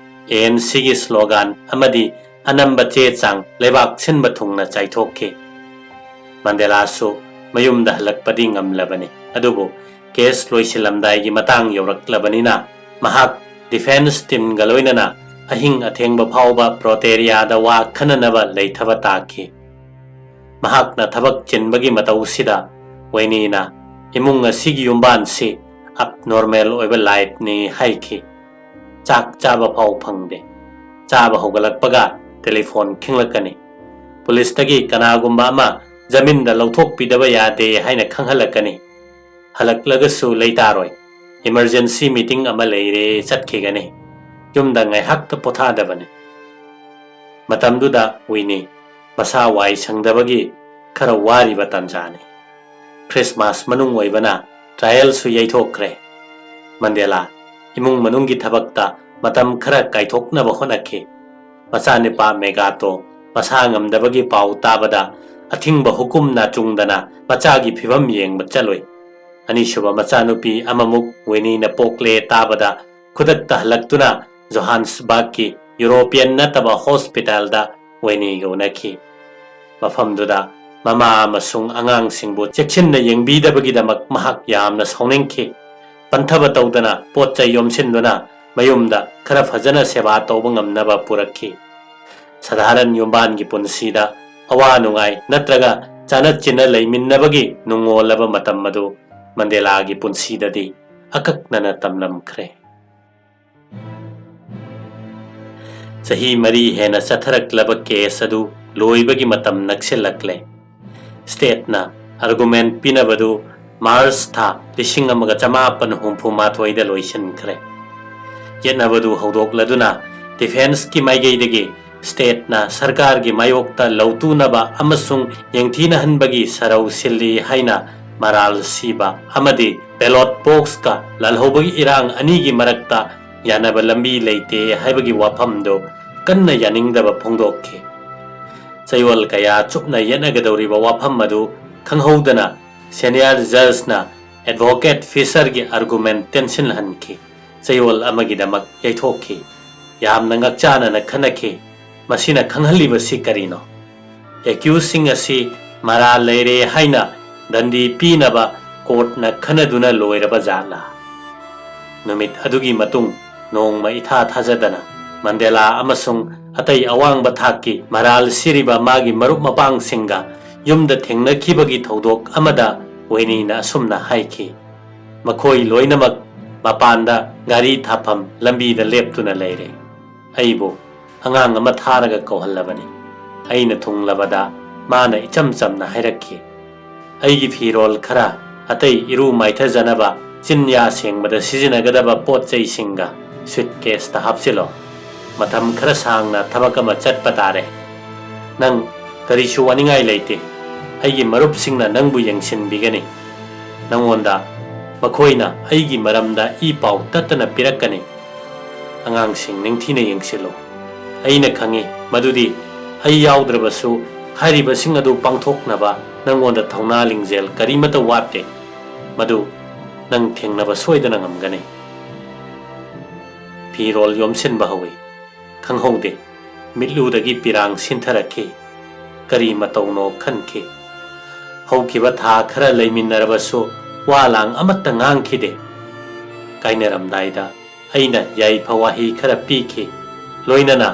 ꯑꯦ ꯑꯦꯟ ꯁꯤꯒꯤ ꯁ꯭ꯂꯣꯒꯥꯟ ꯑꯃꯗꯤ ꯑꯅꯝꯕ ꯆꯦ ꯆꯥꯡ ꯂꯩꯕꯥꯛ ꯁꯤꯟꯕ ꯊꯨꯡꯅ ꯆꯥꯏꯊꯣꯛꯈꯤ꯫ ꯃꯟꯗꯦꯂꯥꯁꯨ ꯃꯌꯨꯝꯗ ꯍꯜꯂꯛꯄꯗꯤ ꯉꯝꯂꯕꯅꯤ, ꯑꯗꯨꯕꯨ ꯀꯦꯁ ꯂꯣꯏꯁꯤꯜꯂꯝꯗꯥꯏꯒꯤ ꯃꯇꯥꯡ ꯌꯧꯔꯛꯂꯕꯅꯤꯅ ꯃꯍꯥꯛ ꯗꯤꯐꯦꯟꯁ ꯇꯤꯝꯒ ꯂꯣꯏꯅꯅ ꯑꯍꯤꯡ ꯑꯊꯦꯡꯕ ꯐꯥꯎꯕ ꯄ꯭ꯔꯣꯇꯦꯔꯤꯌꯥꯗ ꯋꯥ ꯈꯟꯅꯅꯕ ꯂꯩꯊꯕ ꯇꯥꯈꯤ꯫ ꯃꯍꯥꯛꯅ ꯊꯕꯛ ꯆꯤꯟꯕꯒꯤ ꯃꯇꯧꯁꯤꯗ ꯋꯦꯅꯤꯅ ꯏꯃꯨꯡ ꯑꯁꯤꯒꯤ ꯌꯨꯝꯕꯥꯟꯁꯤ ꯑꯕꯅꯣꯔꯃꯦꯜ ꯑꯣꯏꯕ ꯂꯥꯏꯐꯅꯤ ꯍꯥꯏꯈꯤ꯫ ꯆꯥꯛ ꯆꯥꯕ ꯐꯥꯎ ꯐꯪꯗꯦ꯫ ꯆꯥꯕ ꯍꯧꯒꯠꯂꯛꯄꯒ ꯇꯦꯂꯤꯐꯣꯟ ꯈꯤꯡꯂꯛꯀꯅꯤ꯫ ꯄꯨꯂꯤꯁꯇꯒꯤ ꯀꯅꯥꯒꯨꯝꯕ ꯑꯃ ꯖꯃꯤꯟꯗ ꯂꯧꯊꯣꯛꯄꯤꯗꯕ ꯌꯥꯗꯦ ꯍꯥꯏꯅ ꯈꯪꯍꯜꯂꯛꯀꯅꯤ꯫ ꯍꯜꯂꯛꯂꯒꯁꯨ ꯂꯩꯇꯥꯔꯣꯏ꯫ ꯏꯃꯔꯖꯦꯟꯁꯤ ꯃꯤꯇꯤꯡ ꯑꯃ ꯂꯩꯔꯦ, ꯆꯠꯈꯤꯒꯅꯤ꯫ ꯌꯨꯝꯗ ꯉꯥꯏꯍꯥꯛꯇ ꯄꯣꯊꯥꯗꯕꯅꯤ꯫ ꯃꯇꯝꯗꯨꯗ ꯋꯤꯅꯤ ꯃꯁꯥ ꯋꯥꯏ ꯁꯪꯗꯕꯒꯤ ꯈꯔ ꯋꯥꯔꯤꯕ ꯇꯥꯟꯖꯥꯅꯤ꯫ ꯈ꯭ꯔꯤꯁꯃꯥꯁ ꯃꯅꯨꯡ ꯑꯣꯏꯕꯅ ꯇ꯭ꯔꯥꯌꯦꯜꯁꯨ ꯌꯩꯊꯣꯛꯈ꯭ꯔꯦ꯫ ꯃꯟꯗꯦꯂꯥ ꯏꯃꯨꯡ ꯃꯅꯨꯡꯒꯤ ꯊꯕꯛꯇ ꯃꯇꯝ ꯈꯔ ꯀꯥꯏꯊꯣꯛꯅꯕ ꯍꯣꯠꯅꯈꯤ꯫ ꯃꯆꯥꯅꯨꯄꯥ ꯃꯦꯒꯥꯇꯣ ꯃꯁꯥ ꯉꯝꯗꯕꯒꯤ ꯄꯥꯎ ꯇꯥꯕꯗ ꯑꯊꯤꯡꯕ ꯍꯨꯀꯨꯝ ꯅꯥꯆꯨꯡꯗꯅ ꯃꯆꯥꯒꯤ ꯐꯤꯚꯝ ꯌꯦꯡꯕ ꯆꯠꯂꯨꯏ꯫ ꯑꯅꯤꯁꯨꯕ ꯃꯆꯥꯅꯨꯄꯤ ꯑꯃꯃꯨꯛ ꯋꯦꯅꯤꯅ ꯄꯣꯛꯂꯦ ꯇꯥꯕꯗ ꯈꯨꯗꯛꯇ ꯍꯜꯂꯛꯇꯨꯅ ꯖꯣꯍꯥꯟꯁꯕꯔꯒꯀꯤ ꯌꯨꯔꯣꯄꯤꯌꯟ ꯅꯠꯇꯕ ꯍꯣꯁꯄꯤꯇꯥꯜꯗ ꯋꯦꯅꯤꯒ ꯎꯅꯈꯤ꯫ ꯃꯐꯝꯗꯨꯗ ꯃꯃꯥ ꯑꯃꯁꯨꯡ ꯑꯉꯥꯡꯁꯤꯡꯕꯨ ꯆꯦꯛꯁꯤꯟꯅ ꯌꯦꯡꯕꯤꯗꯕꯒꯤꯗꯃꯛ ꯃꯍꯥꯛ ꯌꯥꯝꯅ ꯁꯥꯎꯅꯤꯡꯈꯤ꯫ ꯄꯟꯊꯕ ꯇꯧꯗꯅ ꯄꯣꯠ ꯆꯩ ꯌꯣꯝꯁꯤꯟꯗꯨꯅ ꯃꯌꯨꯝꯗ ꯈꯔ ꯐꯖꯅ ꯁꯦꯕꯥ ꯇꯧꯕ ꯉꯝꯅꯕ ꯄꯨꯔꯛꯈꯤ꯫ ꯁꯙꯥꯔꯟ ꯌꯨꯝꯕꯥꯟꯒꯤ ꯄꯨꯟꯁꯤꯗ ꯑꯋꯥ ꯅꯨꯡꯉꯥꯏ ꯅꯠꯇ꯭ꯔꯒ ꯆꯥꯅ ꯆꯤꯟꯅ ꯂꯩꯃꯤꯟꯅꯕꯒꯤ ꯅꯨꯡꯉꯣꯜꯂꯕ ꯃꯇꯝ ꯑꯗꯨ ꯃꯟꯗꯦꯂꯥꯒꯤ ꯄꯨꯟꯁꯤꯗꯗꯤ ꯑꯀꯛꯅꯅ ꯇꯝꯂꯝꯈ꯭ꯔꯦ꯫ ꯆꯍꯤ ꯃꯔꯤ ꯍꯦꯟꯅ ꯆꯠꯊꯔꯛꯂꯕ ꯀꯦꯁ ꯑꯗꯨ ꯂꯣꯏꯕꯒꯤ ꯃꯇꯝ ꯅꯛꯁꯤꯜꯂꯛꯂꯦ꯫ ꯁ꯭ꯇꯦꯠꯅ ꯑꯥꯔꯒꯨꯃꯦꯟ ꯄꯤꯅꯕꯗꯨ ꯃꯥꯔꯆ ꯊꯥ ꯂꯤꯁꯤꯡ ꯑꯃꯒ ꯆꯃꯥꯄꯟ ꯍꯨꯝꯐꯨ ꯃꯥꯊꯣꯏꯗ ꯂꯣꯏꯁꯤꯟꯈ꯭ꯔꯦ꯫ ꯌꯦꯠꯅꯕꯗꯨ ꯍꯧꯗꯣꯛꯂꯗꯨꯅ ꯗꯤꯐꯦꯟꯁꯀꯤ ꯃꯥꯏꯀꯩꯗꯒꯤ ꯁ꯭ꯇꯦꯠꯅ ꯁꯔꯀꯥꯔꯒꯤ ꯃꯥꯌꯣꯛꯇ ꯂꯧꯇꯨꯅꯕ ꯑꯃꯁꯨꯡ ꯌꯦꯡꯊꯤꯅꯍꯟꯕꯒꯤ ꯁꯔꯧ ꯁꯤꯜꯂꯤ ꯍꯥꯏꯅ ꯃꯔꯥꯜ ꯁꯤꯕ ꯑꯃꯗꯤ ꯕꯦꯂꯣꯠ ꯕꯣꯛꯁꯀ ꯂꯥꯜꯍꯧꯕꯒꯤ ꯏꯔꯥꯡ ꯑꯅꯤꯒꯤ ꯃꯔꯛꯇ ꯌꯥꯅꯕ ꯂꯝꯕꯤ ꯂꯩꯇꯦ ꯍꯥꯏꯕꯒꯤ ꯋꯥꯐꯝꯗꯨ ꯀꯟꯅ ꯌꯥꯅꯤꯡꯗꯕ ꯐꯣꯡꯗꯣꯛꯈꯤ꯫ ꯆꯌꯣꯜ ꯀꯌꯥ ꯆꯨꯞꯅ ꯌꯦꯠꯅꯒꯗꯧꯔꯤꯕ ꯋꯥꯐꯝ ꯑꯗꯨ ꯈꯪꯍꯧꯗꯅ senior judgeꯅ advocate Fisherꯒꯤ argument ꯇꯦꯟꯁꯤꯜꯍꯟꯈꯤ꯫ ꯆꯌꯣꯜ ꯑꯃꯒꯤꯗꯃꯛ ꯌꯩꯊꯣꯛꯈꯤ꯫ ꯌꯥꯝꯅ ꯉꯛꯆꯥꯅꯅ ꯈꯟꯅꯈꯤ, "ꯃꯁꯤꯅ ꯈꯪꯍꯜꯂꯤꯕꯁꯤ ꯀꯔꯤꯅꯣ? Accusedꯁꯤꯡ ꯑꯁꯤ ꯃꯔꯥꯜ ꯂꯩꯔꯦ ꯍꯥꯏꯅ ꯗꯟꯗꯤ ꯄꯤꯅꯕ courtꯅ ꯈꯟꯅꯗꯨꯅ ꯂꯣꯏꯔꯕ ꯖꯥꯠꯂꯥ?" ꯅꯨꯃꯤꯠ ꯑꯗꯨꯒꯤ ꯃꯇꯨꯡ ꯅꯣꯡꯃ ꯏꯊꯥ ꯊꯥꯖꯗꯅ ꯃꯟꯗꯦꯂꯥ ꯑꯃꯁꯨꯡ ꯑꯇꯩ ꯑꯋꯥꯡꯕ ꯊꯥꯛꯀꯤ ꯃꯔꯥꯜ ꯁꯤꯔꯤꯕ ꯃꯥꯒꯤ ꯃꯔꯨꯞ ꯃꯄꯥꯡꯁꯤꯡꯒ ꯌꯨꯝꯗ ꯊꯦꯡꯅꯈꯤꯕꯒꯤ ꯊꯧꯗꯣꯛ ꯑꯃꯗ ꯋꯤꯅꯤꯅ ꯑꯁꯨꯝꯅ ꯍꯥꯏꯈꯤ, "ꯃꯈꯣꯏ ꯂꯣꯏꯅꯃꯛ ꯃꯄꯥꯟꯗ ꯒꯥꯔꯤ ꯊꯥꯐꯝ ꯂꯝꯕꯤꯗ ꯂꯦꯞꯇꯨꯅ ꯂꯩꯔꯦ꯫ ꯑꯩꯕꯨ ꯑꯉꯥꯡ ꯑꯃ ꯊꯥꯔꯒ ꯀꯧꯍꯜꯂꯕꯅꯤ꯫" ꯑꯩꯅ ꯊꯨꯡꯂꯕꯗ ꯃꯥꯅ ꯏꯆꯝ ꯆꯝꯅ ꯍꯥꯏꯔꯛꯈꯤ, "ꯑꯩꯒꯤ ꯐꯤꯔꯣꯜ ꯈꯔ, ꯑꯇꯩ ꯏꯔꯨ ꯃꯥꯏꯊꯖꯅꯕ, ꯆꯤꯟꯌꯥ ꯁꯦꯡꯕꯗ ꯁꯤꯖꯤꯟꯅꯒꯗꯕ ꯄꯣꯠ ꯆꯩꯁꯤꯡꯒ suitcaseꯇ ꯍꯥꯞꯆꯤꯜꯂꯣ꯫ ꯃꯇꯝ ꯈꯔ ꯁꯥꯡꯅ ꯊꯕꯛ ꯑꯃ ꯆꯠꯄ ꯇꯥꯔꯦ꯫ ꯅꯪ ꯀꯔꯤꯁꯨ ꯋꯥꯅꯤꯡꯉꯥꯏ ꯂꯩꯇꯦ꯫ ꯑꯩꯒꯤ ꯃꯔꯨꯞꯁꯤꯡꯅ ꯅꯪꯕꯨ ꯌꯦꯡꯁꯤꯟꯕꯤꯒꯅꯤ꯫ ꯅꯪꯉꯣꯟꯗ ꯃꯈꯣꯏꯅ ꯑꯩꯒꯤ ꯃꯔꯝꯗ ꯏ ꯄꯥꯎ ꯇꯠꯇꯅ ꯄꯤꯔꯛꯀꯅꯤ꯫ ꯑꯉꯥꯡꯁꯤꯡ ꯅꯤꯡꯊꯤꯅ ꯌꯦꯡꯁꯤꯜꯂꯨ꯫ ꯑꯩꯅ ꯈꯪꯏ ꯃꯗꯨꯗꯤ ꯑꯩ ꯌꯥꯎꯗ꯭ꯔꯕꯁꯨ ꯍꯥꯏꯔꯤꯕꯁꯤꯡ ꯑꯗꯨ ꯄꯥꯡꯊꯣꯛꯅꯕ ꯅꯪꯉꯣꯟꯗ ꯊꯧꯅꯥ ꯂꯤꯡꯖꯦꯜ ꯀꯔꯤꯃꯠꯇ ꯋꯥꯠꯇꯦ꯫ ꯃꯗꯨ ꯅꯪ ꯊꯦꯡꯅꯕ ꯁꯣꯏꯗꯅ ꯉꯝꯒꯅꯤ꯫" ꯐꯤꯔꯣꯜ ꯌꯣꯝꯁꯤꯟꯕ ꯍꯧꯏ꯫ ꯈꯪꯍꯧꯗꯦ, ꯃꯤꯠꯂꯨꯗꯒꯤ ꯄꯤꯔꯥꯡ ꯁꯤꯟꯊꯔꯛꯈꯤ꯫ ꯀꯔꯤ ꯃꯇꯧꯅꯣ ꯈꯟꯈꯤ꯫ ꯍꯧꯈꯤꯕ ꯊꯥ ꯈꯔ ꯂꯩꯃꯤꯟꯅꯔꯕꯁꯨ ꯋꯥ ꯂꯥꯡ ꯑꯃꯠꯇ ꯉꯥꯡꯈꯤꯗꯦ꯫ ꯀꯥꯏꯅꯔꯝꯗꯥꯏꯗ ꯑꯩꯅ ꯌꯥꯏꯐ ꯋꯥꯍꯩ ꯈꯔ ꯄꯤꯈꯤ, ꯂꯣꯏꯅꯅ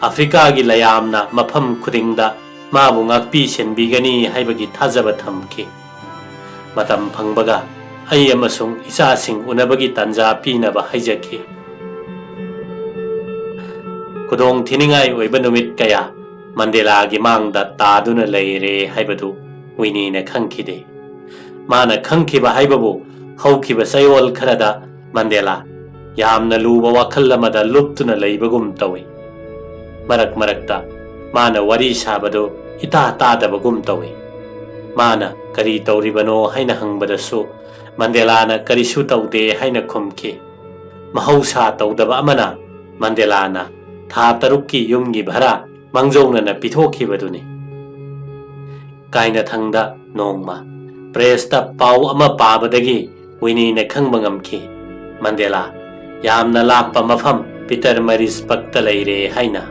ꯑꯐ꯭ꯔꯤꯀꯥꯒꯤ ꯂꯌꯥꯝꯅ ꯃꯐꯝ ꯈꯨꯗꯤꯡꯗ ꯃꯥꯕꯨ ꯉꯥꯛꯄꯤ ꯁꯦꯟꯕꯤꯒꯅꯤ ꯍꯥꯏꯕꯒꯤ ꯊꯥꯖꯕ ꯊꯝꯈꯤ꯫ ꯃꯇꯝ ꯐꯪꯕꯒ ꯑꯩ ꯑꯃꯁꯨꯡ ꯏꯆꯥꯁꯤꯡ ꯎꯅꯕꯒꯤ ꯇꯥꯟꯖꯥ ꯄꯤꯅꯕ ꯍꯥꯏꯖꯈꯤ꯫ ꯈꯨꯗꯣꯡ ꯊꯤꯅꯤꯡꯉꯥꯏ ꯑꯣꯏꯕ ꯅꯨꯃꯤꯠ ꯀꯌꯥ ꯃꯟꯗꯦꯂꯥꯒꯤ ꯃꯥꯡꯗ ꯇꯥꯗꯨꯅ ꯂꯩꯔꯦ ꯍꯥꯏꯕꯗꯨ ꯋꯤꯅꯤꯅ ꯈꯪꯈꯤꯗꯦ꯫ ꯃꯥꯅ ꯈꯪꯈꯤꯕ ꯍꯥꯏꯕꯕꯨ ꯍꯧꯈꯤꯕ ꯆꯌꯣꯜ ꯈꯔꯗ ꯃꯟꯗꯦꯂꯥ ꯌꯥꯝꯅ ꯂꯨꯕ ꯋꯥꯈꯜ ꯑꯃꯗ ꯂꯨꯞꯇꯨꯅ ꯂꯩꯕꯒꯨꯝ ꯇꯧꯏ꯫ ꯃꯔꯛ ꯃꯔꯛꯇ ꯃꯥꯅ ꯋꯥꯔꯤ ꯁꯥꯕꯗꯨ ꯏꯇꯥ ꯇꯥꯗꯕꯒꯨꯝ ꯇꯧꯏ꯫ ꯃꯥꯅ ꯀꯔꯤ ꯇꯧꯔꯤꯕꯅꯣ ꯍꯥꯏꯅ ꯍꯪꯕꯗꯁꯨ ꯃꯟꯗꯦꯂꯥꯅ ꯀꯔꯤꯁꯨ ꯇꯧꯗꯦ ꯍꯥꯏꯅ ꯈꯨꯝꯈꯤ꯫ ꯃꯍꯧꯁꯥ ꯇꯧꯗꯕ ꯑꯃꯅ ꯃꯟꯗꯦꯂꯥꯅ ꯊꯥ ꯇꯔꯨꯛꯀꯤ ꯌꯨꯝꯒꯤ ꯚꯔꯥ ꯃꯥꯡꯖꯧꯅꯅ ꯄꯤꯊꯣꯛꯈꯤꯕꯗꯨꯅꯤ꯫ ꯀꯥꯏꯅꯊꯪꯗ ꯅꯣꯡꯃ ꯄ꯭ꯔꯦꯁꯇ ꯄꯥꯎ ꯑꯃ ꯄꯥꯕꯗꯒꯤ ꯋꯤꯅꯤꯅ ꯈꯪꯕ ꯉꯝꯈꯤ, ꯃꯟꯗꯦꯂꯥ ꯌꯥꯝꯅ ꯂꯥꯞꯄ ꯃꯐꯝ ꯄꯤꯇꯔꯃꯔꯤꯁꯕꯛꯇ ꯂꯩꯔꯦ ꯍꯥꯏꯅ꯫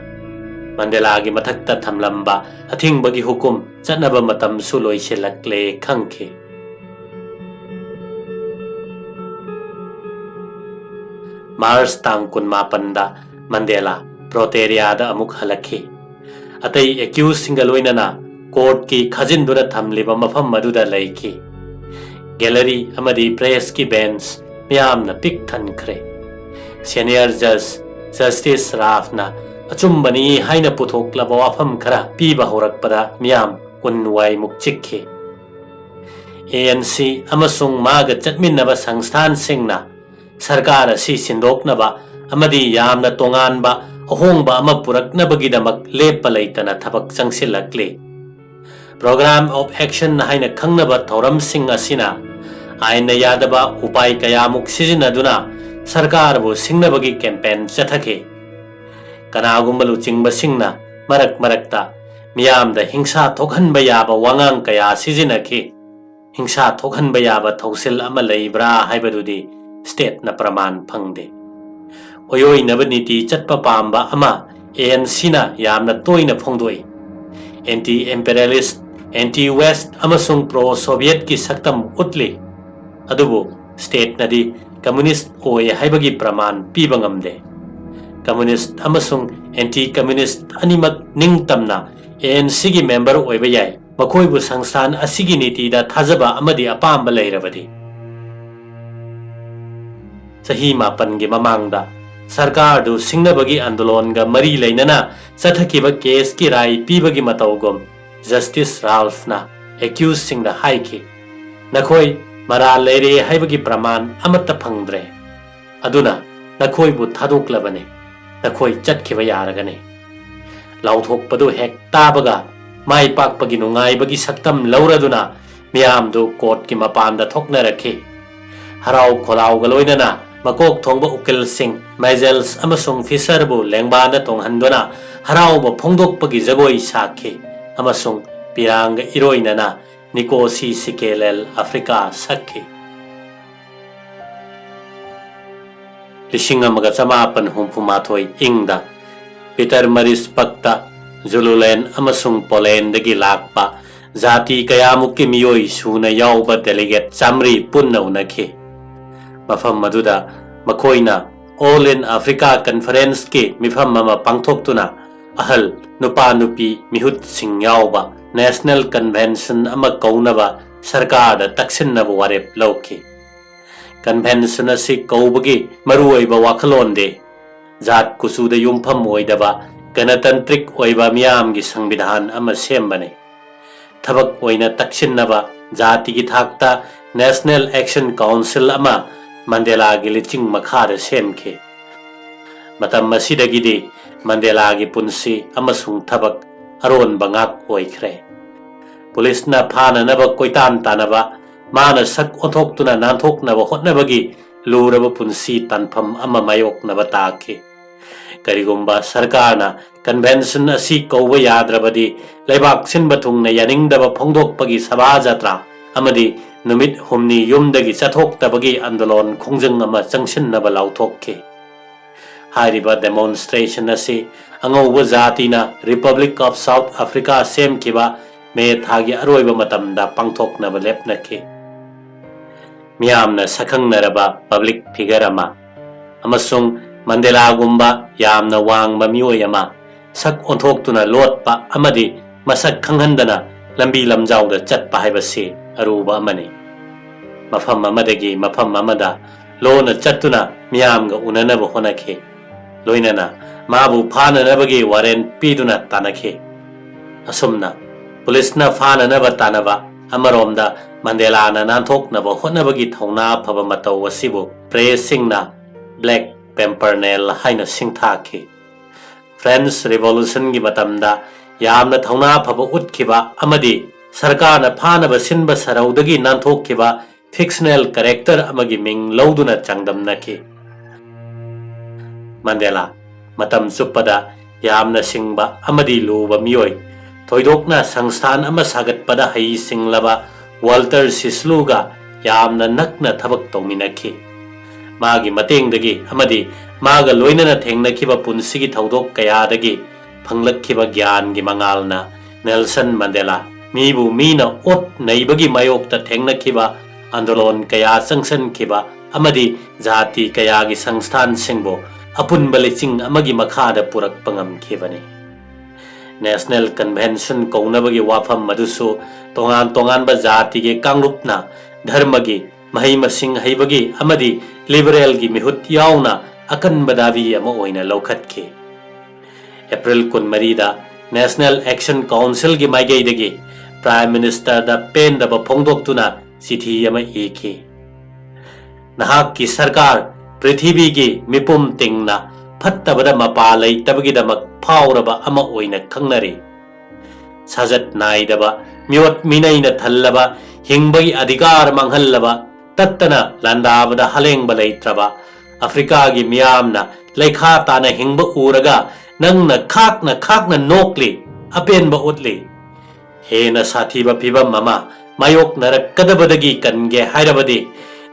ꯃꯟꯗꯦꯂꯥꯒꯤ ꯃꯊꯛꯇ ꯊꯝꯂꯝꯕ ꯑꯊꯤꯡꯕꯒꯤ ꯍꯨꯀꯨꯝ ꯆꯠꯅꯕ ꯃꯇꯝꯁꯨ ꯂꯣꯏꯁꯤꯜꯂꯛꯂꯦ ꯈꯪꯈꯤ꯫ ꯃꯥꯔꯆ ꯇꯥꯡ ꯀꯨꯟꯃꯥꯄꯟꯗ ꯃꯟꯗꯦꯂꯥ ꯄ꯭ꯔꯣꯇꯦꯔꯤꯌꯥꯗ ꯑꯃꯨꯛ ꯍꯜꯂꯛꯈꯤ꯫ ꯑꯇꯩ ꯑꯦꯀ꯭ꯌꯨꯁꯁꯤꯡꯒ ꯂꯣꯏꯅꯅ ꯀꯣꯔꯠꯀꯤ ꯈꯥꯖꯤꯟꯗꯨꯅ ꯊꯝꯂꯤꯕ ꯃꯐꯝ ꯑꯗꯨꯗ ꯂꯩꯈꯤ꯫ ꯒꯦꯂꯔꯤ ꯑꯃꯗꯤ ꯄ꯭ꯔꯦꯁꯀꯤ ꯕꯦꯟꯆ ꯃꯤꯌꯥꯝꯅ ꯄꯤꯛ ꯊꯟꯈ꯭ꯔꯦ꯫ ꯁꯦꯅꯤꯌꯔ ꯖꯖ ꯖꯁꯇꯤꯁ ꯔꯥꯐꯅ ꯑꯆꯨꯝꯕꯅꯤ ꯍꯥꯏꯅ ꯄꯨꯊꯣꯛꯂꯕ ꯋꯥꯐꯝ ꯈꯔ ꯄꯤꯕ ꯍꯧꯔꯛꯄꯗ ꯃꯤꯌꯥꯝ ꯎꯟ ꯋꯥꯏꯃꯨꯛ ꯆꯤꯛꯈꯤ꯫ ꯑꯦ ꯑꯦꯟ ꯁꯤ ꯑꯃꯁꯨꯡ ꯃꯥꯒ ꯆꯠꯃꯤꯟꯅꯕ ꯁꯪꯁꯊꯥꯟꯁꯤꯡꯅ ꯁꯔꯀꯥꯔ ꯑꯁꯤ ꯁꯤꯟꯗꯣꯛꯅꯕ ꯑꯃꯗꯤ ꯌꯥꯝꯅ ꯇꯣꯉꯥꯟꯕ ꯑꯍꯣꯡꯕ ꯑꯃ ꯄꯨꯔꯛꯅꯕꯒꯤꯗꯃꯛ ꯂꯦꯞꯄ ꯂꯩꯇꯅ ꯊꯕꯛ ꯆꯪꯁꯤꯜꯂꯛꯂꯤ꯫ Program of Action ꯍꯥꯏꯅ ꯈꯪꯅꯕ ꯊꯧꯔꯝꯁꯤꯡ ꯑꯁꯤꯅ ꯑꯥꯏꯟꯅ ꯌꯥꯗꯕ ꯎꯄꯥꯏ ꯀꯌꯥꯃꯨꯛ ꯁꯤꯖꯤꯟꯅꯗꯨꯅ ꯁꯔꯀꯥꯔꯕꯨ ꯁꯤꯡꯅꯕꯒꯤ ꯀꯦꯝꯄꯦꯟ ꯆꯠꯊꯈꯤ꯫ ꯀꯅꯥꯒꯨꯝꯕ ꯂꯨꯆꯤꯡꯕꯁꯤꯡꯅ ꯃꯔꯛ ꯃꯔꯛꯇ ꯃꯤꯌꯥꯝꯗ ꯍꯤꯡꯁꯥ ꯊꯣꯛꯍꯟꯕ ꯌꯥꯕ ꯋꯥꯉꯥꯡ ꯀꯌꯥ ꯁꯤꯖꯤꯟꯅꯈꯤ꯫ ꯍꯤꯡꯁꯥ ꯊꯣꯛꯍꯟꯕ ꯌꯥꯕ ꯊꯧꯁꯤꯜ ꯑꯃ ꯂꯩꯕ꯭ꯔꯥ ꯍꯥꯏꯕꯗꯨꯗꯤ ꯁ꯭ꯇꯦꯠꯅ ꯄ꯭ꯔꯃꯥꯟ ꯐꯪꯗꯦ꯫ ꯑꯣꯏꯑꯣꯏꯅꯕ ꯅꯤꯇꯤ ꯆꯠꯄ ꯄꯥꯝꯕ ꯑꯃ ꯑꯦ ꯑꯦꯟ ꯁꯤꯅ ꯌꯥꯝꯅ ꯇꯣꯏꯅ ꯐꯣꯡꯗꯣꯛꯏ꯫ ꯑꯦꯟꯇꯤ ꯏꯝꯄꯦꯔꯤꯌꯦꯂꯤꯁ, ꯑꯦꯟꯇꯤ ꯋꯦꯁ꯭ꯠ ꯑꯃꯁꯨꯡ ꯄ꯭ꯔꯣ ꯁꯣꯚꯤꯌꯦꯠꯀꯤ ꯁꯛꯇꯝ ꯎꯠꯂꯤ꯫ ꯑꯗꯨꯕꯨ ꯁ꯭ꯇꯦꯠꯅꯗꯤ ꯀꯝꯃ꯭ꯌꯨꯅꯤꯁ꯭ꯠ ꯑꯣꯏ ꯍꯥꯏꯕꯒꯤ ꯄ꯭ꯔꯃꯥꯟ ꯄꯤꯕ ꯉꯝꯗꯦ꯫ ꯀꯝꯃ꯭ꯌꯨꯅꯤꯁ꯭ꯠ ꯑꯃꯁꯨꯡ ꯑꯦꯟꯇꯤ ꯀꯝꯃ꯭ꯌꯨꯅꯤꯁ꯭ꯠ ꯑꯅꯤꯃꯛ ꯅꯤꯡꯇꯝꯅ ꯑꯦ ꯑꯦꯟ ꯁꯤꯒꯤ ꯃꯦꯝꯕꯔ ꯑꯣꯏꯕ ꯌꯥꯏ꯫ ꯃꯈꯣꯏꯕꯨ ꯁꯪꯁꯊꯥꯟ ꯑꯁꯤꯒꯤ ꯅꯤꯇꯤꯗ ꯊꯥꯖꯕ ꯑꯃꯗꯤ ꯑꯄꯥꯝꯕ ꯂꯩꯔꯕꯗꯤ꯫ ꯆꯍꯤ ꯃꯥꯄꯟꯒꯤ ꯃꯃꯥꯡꯗ ꯁꯔꯀꯥꯔꯗꯨ ꯁꯤꯡꯅꯕꯒꯤ ꯑꯟꯗꯣꯂꯣꯟꯒ ꯃꯔꯤ ꯂꯩꯅꯅ ꯆꯠꯊꯈꯤꯕ ꯀꯦꯁꯀꯤ ꯔꯥꯏ ꯄꯤꯕꯒꯤ ꯃꯇꯧꯒꯨꯝ ꯖꯁꯇꯤꯁ ꯔꯥꯜꯐꯅ ꯑꯦꯀ꯭ꯌꯨꯁꯁꯤꯡꯗ ꯍꯥꯏꯈꯤ, "ꯅꯈꯣꯏ ꯃꯔꯥꯜ ꯂꯩꯔꯦ ꯍꯥꯏꯕꯒꯤ ꯄ꯭ꯔꯃꯥꯟ ꯑꯃꯠꯇ ꯐꯪꯗ꯭ꯔꯦ꯫ ꯑꯗꯨꯅ ꯅꯈꯣꯏꯕꯨ ꯊꯥꯗꯣꯛꯂꯕꯅꯤ꯫ ꯅꯈꯣꯏ ꯆꯠꯈꯤꯕ ꯌꯥꯔꯒꯅꯤ꯫" ꯂꯥꯎꯊꯣꯛꯄꯗꯨ ꯍꯦꯛ ꯇꯥꯕꯒ ꯃꯥꯏ ꯄꯥꯛꯄꯒꯤ ꯅꯨꯡꯉꯥꯏꯕꯒꯤ ꯁꯛꯇꯝ ꯂꯧꯔꯗꯨꯅ ꯃꯤꯌꯥꯝꯗꯨ ꯀꯣꯔꯠꯀꯤ ꯃꯄꯥꯟꯗ ꯊꯣꯛꯅꯔꯛꯈꯤ꯫ ꯍꯔꯥꯎ ꯈꯣꯂꯥꯎꯒ ꯂꯣꯏꯅꯅ ꯃꯀꯣꯛ ꯊꯣꯡꯕ ꯎꯀꯤꯜꯁꯤꯡ ꯃꯥꯏꯖꯦꯜꯁ ꯑꯃꯁꯨꯡ ꯐꯤꯁꯔꯕꯨ ꯂꯦꯡꯕꯥꯟꯗ ꯇꯣꯡꯍꯟꯗꯨꯅ ꯍꯔꯥꯎꯕ ꯐꯣꯡꯗꯣꯛꯄꯒꯤ ꯖꯒꯣꯏ ꯁꯥꯈꯤ ꯑꯃꯁꯨꯡ ꯄꯤꯔꯥꯡꯒ ꯏꯔꯣꯏꯅꯅ ꯅꯤꯀꯣꯁꯤ ꯁꯤꯀꯦꯂꯦꯜ ꯑꯐ꯭ꯔꯤꯀꯥ ꯁꯛꯈꯤ꯫ ꯂꯤꯁꯤꯡ ꯑꯃꯒ ꯆꯃꯥꯄꯟ ꯍꯨꯝꯐꯨ ꯃꯥꯊꯣꯏ ꯏꯪꯗ ꯄꯤꯇꯔ ꯃꯔꯤꯁꯄꯛꯇ ꯖꯨꯂꯨꯂꯦꯟ ꯑꯃꯁꯨꯡ ꯄꯣꯂꯦꯟꯗꯒꯤ ꯂꯥꯛꯄ ꯖꯥꯇꯤ ꯀꯌꯥꯃꯨꯛꯀꯤ ꯃꯤꯑꯣꯏ ꯁꯨꯅ ꯌꯥꯎꯕ ꯗꯦꯂꯤꯒꯦꯠ ꯆꯥꯃꯔꯤ ꯄꯨꯟꯅ ꯎꯅꯈꯤ꯫ ꯃꯐꯝ ꯑꯗꯨꯗ ꯃꯈꯣꯏꯅ All in Africa Conferenceꯀꯤ ꯃꯤꯐꯝ ꯑꯃ ꯄꯥꯡꯊꯣꯛꯇꯨꯅ ꯑꯍꯜ, ꯅꯨꯄꯥ ꯅꯨꯄꯤ, ꯃꯤꯍꯨꯠꯁꯤꯡ ꯌꯥꯎꯕ ꯅꯦꯁꯅꯦꯜ ꯀꯟꯚꯦꯟꯁꯟ ꯑꯃ ꯀꯧꯅꯕ ꯁꯔꯀꯥꯔꯗ ꯇꯛꯁꯤꯟꯅꯕ ꯋꯥꯔꯦꯞ ꯂꯧꯈꯤ꯫ ꯀꯟꯚꯦꯟꯁꯟ ꯑꯁꯤ ꯀꯧꯕꯒꯤ ꯃꯔꯨꯑꯣꯏꯕ ꯋꯥꯈꯜꯂꯣꯟꯗꯤ ꯖꯥꯠ ꯀꯨꯆꯨꯗ ꯌꯨꯝꯐꯝ ꯑꯣꯏꯗꯕ ꯒꯅꯇꯟꯇ꯭ꯔꯤꯛ ꯑꯣꯏꯕ ꯃꯤꯌꯥꯝꯒꯤ ꯁꯪꯕꯤꯙꯥꯟ ꯑꯃ ꯁꯦꯝꯕꯅꯤ꯫ ꯊꯕꯛ ꯑꯣꯏꯅ ꯇꯛꯁꯤꯟꯅꯕ ꯖꯥꯇꯤꯒꯤ ꯊꯥꯛꯇ ꯅꯦꯁꯅꯦꯜ ꯑꯦꯛꯁꯟ ꯀꯥꯎꯟꯁꯤꯜ ꯑꯃ ꯃꯟꯗꯦꯂꯥꯒꯤ ꯂꯤꯆꯤꯡ ꯃꯈꯥꯗ ꯁꯦꯝꯈꯤ꯫ ꯃꯇꯝ ꯑꯁꯤꯗꯒꯤꯗꯤ ꯃꯟꯗꯦꯂꯥꯒꯤ ꯄꯨꯟꯁꯤ ꯑꯃꯁꯨꯡ ꯊꯕꯛ ꯑꯔꯣꯟꯕ ꯉꯥꯛ ꯑꯣꯏꯈ꯭ꯔꯦ꯫ ꯄꯨꯂꯤꯁꯅ ꯐꯥꯅꯅꯕ ꯀꯣꯏꯇꯥꯟ ꯇꯥꯟꯅꯕ, ꯃꯥꯅ ꯁꯛ ꯑꯣꯟꯊꯣꯛꯇꯨꯅ ꯅꯥꯟꯊꯣꯛꯅꯕ ꯍꯣꯠꯅꯕꯒꯤ ꯂꯨꯔꯕ ꯄꯨꯟꯁꯤ ꯇꯥꯟꯐꯝ ꯑꯃ ꯃꯥꯌꯣꯛꯅꯕ ꯇꯥꯈꯤ꯫ ꯀꯔꯤꯒꯨꯝꯕ ꯁꯔꯀꯥꯔꯅ ꯀꯟꯚꯦꯟꯁꯟ ꯑꯁꯤ ꯀꯧꯕ ꯌꯥꯗ꯭ꯔꯕꯗꯤ, ꯂꯩꯕꯥꯛ ꯁꯤꯟꯕ ꯊꯨꯡꯅ ꯌꯥꯅꯤꯡꯗꯕ ꯐꯣꯡꯗꯣꯛꯄꯒꯤ ꯁꯚꯥ ꯖꯇ꯭ꯔꯥ ꯑꯃꯗꯤ ꯅꯨꯃꯤꯠ ꯍꯨꯝꯅꯤ ꯌꯨꯝꯗꯒꯤ ꯆꯠꯊꯣꯛꯇꯕꯒꯤ ꯑꯟꯗꯣꯂꯣꯟ ꯈꯣꯡꯖꯪ ꯑꯃ ꯆꯪꯁꯤꯟꯅꯕ ꯂꯥꯎꯊꯣꯛꯈꯤ꯫ ꯍꯥꯏꯔꯤꯕ ꯗꯦꯃꯣꯟꯁꯇ꯭ꯔꯦꯁꯟ ꯑꯁꯤ ꯑꯉꯧꯕ ꯖꯥꯇꯤꯅ Republic of South Africa ꯁꯦꯝꯈꯤꯕ ꯃꯦ ꯊꯥꯒꯤ ꯑꯔꯣꯏꯕ ꯃꯇꯝꯗ ꯄꯥꯡꯊꯣꯛꯅꯕ ꯂꯦꯞꯅꯈꯤ꯫ ꯃꯤꯌꯥꯝꯅ ꯁꯛꯈꯪꯅꯔꯕ ꯄꯕ꯭ꯂꯤꯛ ꯐꯤꯒꯔ ꯑꯃ ꯑꯃꯁꯨꯡ ꯃꯟꯗꯦꯂꯥꯒꯨꯝꯕ ꯌꯥꯝꯅ ꯋꯥꯡꯕ ꯃꯤꯑꯣꯏ ꯑꯃ ꯁꯛ ꯑꯣꯟꯊꯣꯛꯇꯨꯅ ꯂꯣꯠꯄ ꯑꯃꯗꯤ ꯃꯁꯛ ꯈꯪꯍꯟꯗꯅ ꯂꯝꯕꯤ ꯂꯝꯖꯥꯎꯗ ꯆꯠꯄ ꯍꯥꯏꯕꯁꯤ ꯑꯔꯨꯕ ꯑꯃꯅꯤ꯫ ꯃꯐꯝ ꯑꯃꯗꯒꯤ ꯃꯐꯝ ꯑꯃꯗ ꯂꯣꯟꯅ ꯆꯠꯇꯨꯅ ꯃꯤꯌꯥꯝꯒ ꯎꯅꯅꯕ ꯍꯣꯠꯅꯈꯤ꯫ ꯂꯣꯏꯅꯅ ꯃꯥꯕꯨ ꯐꯥꯅꯅꯕꯒꯤ ꯋꯥꯔꯦꯟ ꯄꯤꯗꯨꯅ ꯇꯥꯟꯅꯈꯤ꯫ ꯑꯁꯨꯝꯅ ꯄꯨꯂꯤꯁꯅ ꯐꯥꯅꯅꯕ ꯇꯥꯟꯅꯕ ꯑꯃꯔꯣꯝꯗ, ꯃꯟꯗꯦꯂꯥꯅ ꯅꯥꯟꯊꯣꯛꯅꯕ ꯍꯣꯠꯅꯕꯒꯤ ꯊꯧꯅꯥ ꯐꯕ ꯃꯇꯧ ꯑꯁꯤꯕꯨ ꯄ꯭ꯔꯦꯁꯁꯤꯡꯅ ꯕ꯭ꯂꯦꯛ ꯄꯦꯝꯄꯔꯅꯦꯜ ꯍꯥꯏꯅ ꯁꯤꯡꯊꯥꯈꯤ꯫ ꯐ꯭ꯔꯦꯟꯁ ꯔꯤꯚꯣꯂꯨꯁꯟꯒꯤ ꯃꯇꯝꯗ ꯌꯥꯝꯅ ꯊꯧꯅꯥ ꯐꯕ ꯎꯠꯈꯤꯕ ꯑꯃꯗꯤ ꯁꯔꯀꯥꯔꯅ ꯐꯥꯅꯕ ꯁꯤꯟꯕ ꯁꯔꯧꯗꯒꯤ ꯅꯥꯟꯊꯣꯛꯈꯤꯕ fictional character ꯑꯃꯒꯤ ꯃꯤꯡ ꯂꯧꯗꯨꯅ ꯆꯥꯡꯗꯝꯅꯈꯤ꯫ ꯃꯟꯗꯦꯂꯥ ꯃꯇꯝ ꯆꯨꯞꯄꯗ ꯌꯥꯝꯅ ꯁꯤꯡꯕ ꯑꯃꯗꯤ ꯂꯨꯕ ꯃꯤꯑꯣꯏ, ꯊꯣꯏꯗꯣꯛꯅ ꯁꯪꯁꯊꯥꯟ ꯑꯃ ꯁꯥꯒꯠꯄꯗ ꯍꯩꯁꯤꯡꯂꯕ ꯋꯥꯜꯇꯔ ꯁꯤꯁꯂꯨꯒ ꯌꯥꯝꯅ ꯅꯛꯅ ꯊꯕꯛ ꯇꯧꯃꯤꯟꯅꯈꯤ꯫ ꯃꯥꯒꯤ ꯃꯇꯦꯡꯗꯒꯤ ꯑꯃꯗꯤ ꯃꯥꯒ ꯂꯣꯏꯅꯅ ꯊꯦꯡꯅꯈꯤꯕ ꯄꯨꯟꯁꯤꯒꯤ ꯊꯧꯗꯣꯛ ꯀꯌꯥꯗꯒꯤ ꯐꯪꯂꯛꯈꯤꯕ ꯒ꯭ꯌꯥꯟꯒꯤ ꯃꯉꯥꯜꯅ ꯅꯦꯜꯁꯟ ꯃꯟꯗꯦꯂꯥ ꯃꯤꯕꯨ ꯃꯤꯅ ꯑꯣꯠ ꯅꯩꯕꯒꯤ ꯃꯥꯌꯣꯛꯇ ꯊꯦꯡꯅꯈꯤꯕ ꯑꯟꯗꯣꯂꯣꯟ ꯀꯌꯥ ꯆꯪꯁꯤꯟꯈꯤꯕ ꯑꯃꯗꯤ ꯖꯥꯇꯤ ꯀꯌꯥꯒꯤ ꯁꯪꯁꯊꯥꯟꯁꯤꯡꯕꯨ ꯑꯄꯨꯟꯕ ꯂꯤꯆꯤꯡ ꯑꯃꯒꯤ ꯃꯈꯥꯗ ꯄꯨꯔꯛꯄ ꯉꯝꯈꯤꯕꯅꯤ꯫ ꯅꯦꯁꯅꯦꯜ ꯀꯟꯚꯦꯟꯁꯟ ꯀꯧꯅꯕꯒꯤ ꯋꯥꯐꯝ ꯑꯗꯨꯁꯨ ꯇꯣꯉꯥꯟ ꯇꯣꯉꯥꯟꯕ ꯖꯥꯇꯤꯒꯤ ꯀꯥꯡꯂꯨꯞꯅ ꯙꯔꯃꯒꯤ, ꯃꯍꯩ ꯃꯁꯤꯡ ꯍꯩꯕꯒꯤ ꯑꯃꯗꯤ ꯂꯤꯕꯔꯦꯜꯒꯤ ꯃꯤꯍꯨꯠ ꯌꯥꯎꯅ ꯑꯀꯟꯕ ꯗꯥꯕꯤ ꯑꯃ ꯑꯣꯏꯅ ꯂꯧꯈꯠꯈꯤ꯫ ꯑꯦꯄ꯭ꯔꯤꯜ ꯀꯨꯟꯃꯔꯤꯗ ꯅꯦꯁꯅꯦꯜ ꯑꯦꯛꯁꯟ ꯀꯥꯎꯟꯁꯤꯜꯒꯤ ꯃꯥꯏꯀꯩꯗꯒꯤ ꯄ꯭ꯔꯥꯏꯝ ꯃꯤꯅꯤꯁꯇꯔꯗ ꯄꯦꯟꯗꯕ ꯐꯣꯡꯗꯣꯛꯇꯨꯅ ꯆꯤꯊꯤ ꯑꯃ ꯏꯈꯤ꯫ ꯅꯍꯥꯛꯀꯤ ꯁꯔꯀꯥꯔ ꯄ꯭ꯔꯤꯊꯤꯕꯤꯒꯤ ꯃꯤꯄꯨꯝ ꯇꯤꯡꯅ ꯐꯠꯇꯕꯗ ꯃꯄꯥ ꯂꯩꯇꯕꯒꯤꯗꯃꯛ ꯐꯥꯎꯔꯕ ꯑꯃ ꯑꯣꯏꯅ ꯈꯪꯅꯔꯤ꯫ ꯁꯥꯖꯠ ꯅꯥꯏꯗꯕ, ꯃꯤꯑꯣꯠ ꯃꯤꯅꯩꯅ ꯊꯜꯂꯕ, ꯍꯤꯡꯕꯒꯤ ꯑꯙꯤꯀꯥꯔ ꯃꯥꯡꯍꯜꯂꯕ, ꯇꯠꯇꯅ ꯂꯥꯟꯗꯥꯕꯗ ꯍꯂꯦꯡꯕ ꯂꯩꯇ꯭ꯔꯕ ꯑꯐ꯭ꯔꯤꯀꯥꯒꯤ ꯃꯤꯌꯥꯝꯅ ꯂꯩꯈꯥ ꯇꯥꯅ ꯍꯤꯡꯕ ꯎꯔꯒ ꯅꯪꯅ ꯈꯥꯛꯅ ꯈꯥꯛꯅ ꯅꯣꯛꯂꯤ, ꯑꯄꯦꯟꯕ ꯎꯠꯂꯤ꯫ ꯍꯦꯟꯅ ꯁꯥꯊꯤꯕ ꯐꯤꯚꯝ ꯑꯃ ꯃꯥꯌꯣꯛꯅꯔꯛꯀꯗꯕꯗꯒꯤ ꯀꯟꯒꯦ ꯍꯥꯏꯔꯕꯗꯤ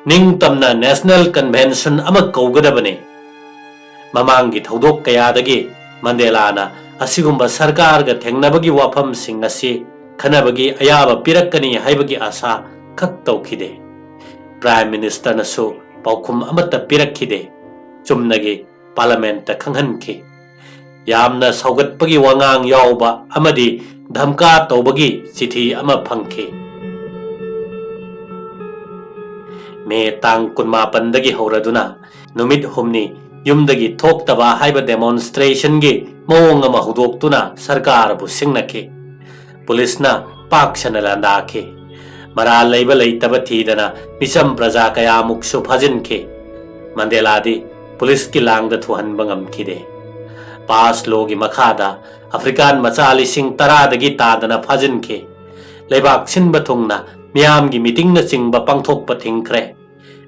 ꯅꯤꯡꯇꯝꯅ ꯅꯦꯁꯅꯦꯜ ꯀꯟꯚꯦꯟꯁꯟ ꯑꯃ ꯀꯧꯒꯗꯕꯅꯤ꯫ ꯃꯃꯥꯡꯒꯤ ꯊꯧꯗꯣꯛ ꯀꯌꯥꯗꯒꯤ ꯃꯟꯗꯦꯂꯥꯅ ꯑꯁꯤꯒꯨꯝꯕ ꯁꯔꯀꯥꯔꯒ ꯊꯦꯡꯅꯕꯒꯤ ꯋꯥꯐꯝꯁꯤꯡ ꯑꯁꯤ ꯈꯟꯅꯕꯒꯤ ꯑꯌꯥꯕ ꯄꯤꯔꯛꯀꯅꯤ ꯍꯥꯏꯕꯒꯤ ꯑꯥꯁꯥ ꯈꯛ ꯇꯧꯈꯤꯗꯦ꯫ ꯄ꯭ꯔꯥꯏꯝ ꯃꯤꯅꯤꯁꯇꯔꯅꯁꯨ ꯄꯥꯎꯈꯨꯝ ꯑꯃꯠꯇ ꯄꯤꯔꯛꯈꯤꯗꯦ꯫ ꯆꯨꯝꯅꯒꯤ ꯄꯥꯔꯂꯃꯦꯟꯠꯇ ꯈꯪꯍꯟꯈꯤ꯫ ꯌꯥꯝꯅ ꯁꯧꯒꯠꯄꯒꯤ ꯋꯥꯉꯥꯡ ꯌꯥꯎꯕ ꯑꯃꯗꯤ ꯙꯝꯀꯥ ꯇꯧꯕꯒꯤ ꯆꯤꯊꯤ ꯑꯃ ꯐꯪꯈꯤ꯫ ꯃꯦ ꯇꯥꯡ ꯀꯨꯟꯃꯥꯄꯟꯗꯒꯤ ꯍꯧꯔꯗꯨꯅ ꯅꯨꯃꯤꯠ ꯍꯨꯝꯅꯤ ꯌꯨꯝꯗꯒꯤ ꯊꯣꯛꯇꯕ ꯍꯥꯏꯕ ꯗꯦꯃꯣꯟꯁꯇ꯭ꯔꯦꯁꯟꯒꯤ ꯃꯑꯣꯡ ꯑꯃ ꯍꯧꯗꯣꯛꯇꯨꯅ ꯁꯔꯀꯥꯔꯕꯨ ꯁꯤꯡꯅꯈꯤ꯫ ꯄꯨꯂꯤꯁꯅ ꯄꯥꯛ ꯁꯟꯅ ꯂꯥꯟꯗꯥꯈꯤ꯫ ꯃꯔꯥꯜ ꯂꯩꯕ ꯂꯩꯇꯕ ꯊꯤꯗꯅ ꯃꯤꯆꯝ ꯄ꯭ꯔꯖꯥ ꯀꯌꯥꯃꯨꯛꯁꯨ ꯐꯥꯖꯤꯟꯈꯤ꯫ ꯃꯟꯗꯦꯂꯥꯗꯤ ꯄꯨꯂꯤꯁꯀꯤ ꯂꯥꯡꯗ ꯊꯨꯍꯟꯕ ꯉꯝꯈꯤꯗꯦ꯫ ꯄꯥꯁ ꯂꯣꯒꯤ ꯃꯈꯥꯗ ꯑꯐ꯭ꯔꯤꯀꯥꯟ ꯃꯆꯥ ꯂꯤꯁꯤꯡ ꯇꯔꯥꯗꯒꯤ ꯇꯥꯗꯅ ꯐꯥꯖꯤꯟꯈꯤ꯫ ꯂꯩꯕꯥꯛ ꯁꯤꯟꯕ ꯊꯨꯡꯅ ꯃꯤꯌꯥꯝꯒꯤ ꯃꯤꯇꯤꯡꯅꯆꯤꯡꯕ ꯄꯥꯡꯊꯣꯛꯄ ꯊꯤꯡꯈ꯭ꯔꯦ꯫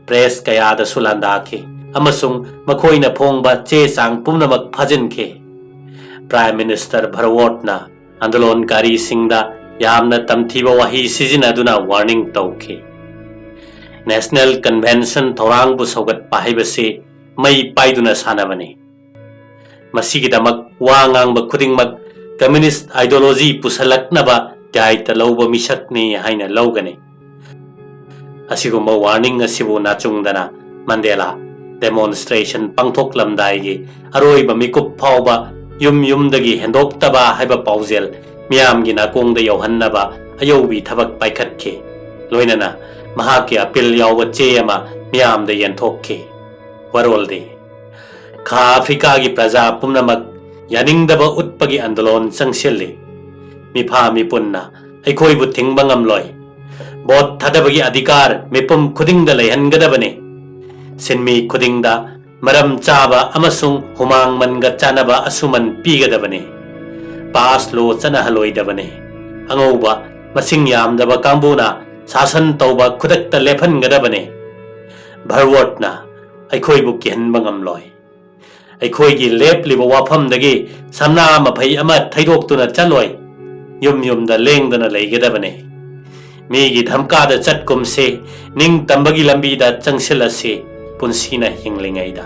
ꯄ꯭ꯔꯦꯁ ꯀꯌꯥꯗꯁꯨ ꯂꯥꯟꯗꯥꯈꯤ ꯑꯃꯁꯨꯡ ꯃꯈꯣꯏꯅ ꯐꯣꯡꯕ ꯆꯦ ꯆꯥꯡ ꯄꯨꯝꯅꯃꯛ ꯐꯥꯖꯤꯟꯈꯤ꯫ ꯄ꯭ꯔꯥꯏꯝ ꯃꯤꯅꯤꯁꯇꯔ ꯚꯔꯋꯣꯠꯅ ꯑꯟꯗꯣꯂꯣꯟꯀꯥꯔꯤꯁꯤꯡꯗ ꯌꯥꯝꯅ ꯇꯝꯊꯤꯕ ꯋꯥꯍꯩ ꯁꯤꯖꯤꯟꯅꯗꯨꯅ ꯋꯥꯔꯅꯤꯡ ꯇꯧꯈꯤ꯫ ꯅꯦꯁꯅꯦꯜ ꯀꯟꯚꯦꯟꯁꯟ ꯊꯧꯔꯥꯡꯕꯨ ꯁꯧꯒꯠꯄ ꯍꯥꯏꯕꯁꯤ ꯃꯩ ꯄꯥꯏꯗꯨꯅ ꯁꯥꯟꯅꯕꯅꯤ꯫ ꯃꯁꯤꯒꯤꯗꯃꯛ ꯋꯥ ꯉꯥꯡꯕ ꯈꯨꯗꯤꯡꯃꯛ ꯀꯝꯌꯨꯅꯤꯁ꯭ꯠ ꯑꯥꯏꯗꯤꯌꯣꯂꯣꯖꯤ ꯄꯨꯁꯜꯂꯛꯅꯕ ꯗꯥꯏꯇ ꯂꯧꯕ ꯃꯤꯁꯛꯅꯤ ꯍꯥꯏꯅ ꯂꯧꯒꯅꯤ꯫ ꯑꯁꯤꯒꯨꯝꯕ ꯋꯥꯔꯅꯤꯡ ꯑꯁꯤꯕꯨ ꯅꯥꯆꯨꯡꯗꯅ ꯃꯟꯗꯦꯂꯥ ꯗꯦꯃꯣꯟꯁꯇ꯭ꯔꯦꯁꯟ ꯄꯥꯡꯊꯣꯛꯂꯝꯗꯥꯏꯒꯤ ꯑꯔꯣꯏꯕ ꯃꯤꯀꯨꯞ ꯐꯥꯎꯕ ꯌꯨꯝ ꯌꯨꯝꯗꯒꯤ ꯍꯦꯟꯗꯣꯛꯇꯕ ꯍꯥꯏꯕ ꯄꯥꯎꯖꯦꯜ ꯃꯤꯌꯥꯝꯒꯤ ꯅꯥꯀꯣꯡꯗ ꯌꯧꯍꯟꯅꯕ ꯑꯌꯧꯕꯤ ꯊꯕꯛ ꯄꯥꯏꯈꯠꯈꯤ꯫ ꯂꯣꯏꯅꯅ ꯃꯍꯥꯛꯀꯤ ꯑꯄꯤꯜ ꯌꯥꯎꯕ ꯆꯦ ꯑꯃ ꯃꯤꯌꯥꯝꯗ ꯌꯦꯟꯊꯣꯛꯈꯤ꯫ ꯋꯥꯔꯣꯜꯗꯤ: ꯈꯥ ꯑꯐ꯭ꯔꯤꯀꯥꯒꯤ ꯄ꯭ꯔꯖꯥ ꯄꯨꯝꯅꯃꯛ ꯌꯥꯅꯤꯡꯗꯕ ꯎꯠꯄꯒꯤ ꯑꯟꯗꯣꯂꯣꯟ ꯆꯪꯁꯤꯜꯂꯤ꯫ ꯃꯤꯐꯥ ꯃꯤꯄꯨꯟꯅ ꯑꯩꯈꯣꯏꯕꯨ ꯊꯤꯡꯕ ꯉꯝꯂꯣꯏ꯫ ꯚꯣꯠ ꯊꯥꯗꯕꯒꯤ ꯑꯙꯤꯀꯥꯔ ꯃꯤꯄꯨꯝ ꯈꯨꯗꯤꯡꯗ ꯂꯩꯍꯟꯒꯗꯕꯅꯤ꯫ ꯁꯤꯟꯃꯤ ꯈꯨꯗꯤꯡꯗ ꯃꯔꯝ ꯆꯥꯕ ꯑꯃꯁꯨꯡ ꯍꯨꯃꯥꯡ ꯃꯟꯒ ꯆꯥꯟꯅꯕ ꯑꯁꯨꯃꯟ ꯄꯤꯒꯗꯕꯅꯤ꯫ ꯄꯥꯁ ꯂꯣ ꯆꯠꯅꯍꯜꯂꯣꯏꯗꯕꯅꯤ꯫ ꯑꯉꯧꯕ, ꯃꯁꯤꯡ ꯌꯥꯝꯗꯕ ꯀꯥꯡꯕꯨꯅ ꯁꯥꯁꯟ ꯇꯧꯕ ꯈꯨꯗꯛꯇ ꯂꯦꯞꯍꯟꯒꯗꯕꯅꯤ꯫ ꯚꯔꯋꯣꯠꯅ ꯑꯩꯈꯣꯏꯕꯨ ꯀꯤꯍꯟꯕ ꯉꯝꯂꯣꯏ꯫ ꯑꯩꯈꯣꯏꯒꯤ ꯂꯦꯞꯂꯤꯕ ꯋꯥꯐꯝꯗꯒꯤ ꯁꯝꯅꯥ ꯃꯐꯩ ꯑꯃ ꯊꯩꯗꯣꯛꯇꯨꯅ ꯆꯠꯂꯣꯏ꯫ ꯌꯨꯝ ꯌꯨꯝꯗ ꯂꯦꯡꯗꯅ ꯂꯩꯒꯗꯕꯅꯤ꯫ ꯃꯤꯒꯤ ꯙꯝꯀꯥꯗ ꯆꯠꯀꯨꯝꯁꯤ, ꯅꯤꯡꯇꯝꯕꯒꯤ ꯂꯝꯕꯤꯗ ꯆꯪꯁꯤꯜꯂꯁꯤ, ꯄꯨꯟꯁꯤꯅ ꯍꯤꯡꯂꯤꯉꯩꯗ꯫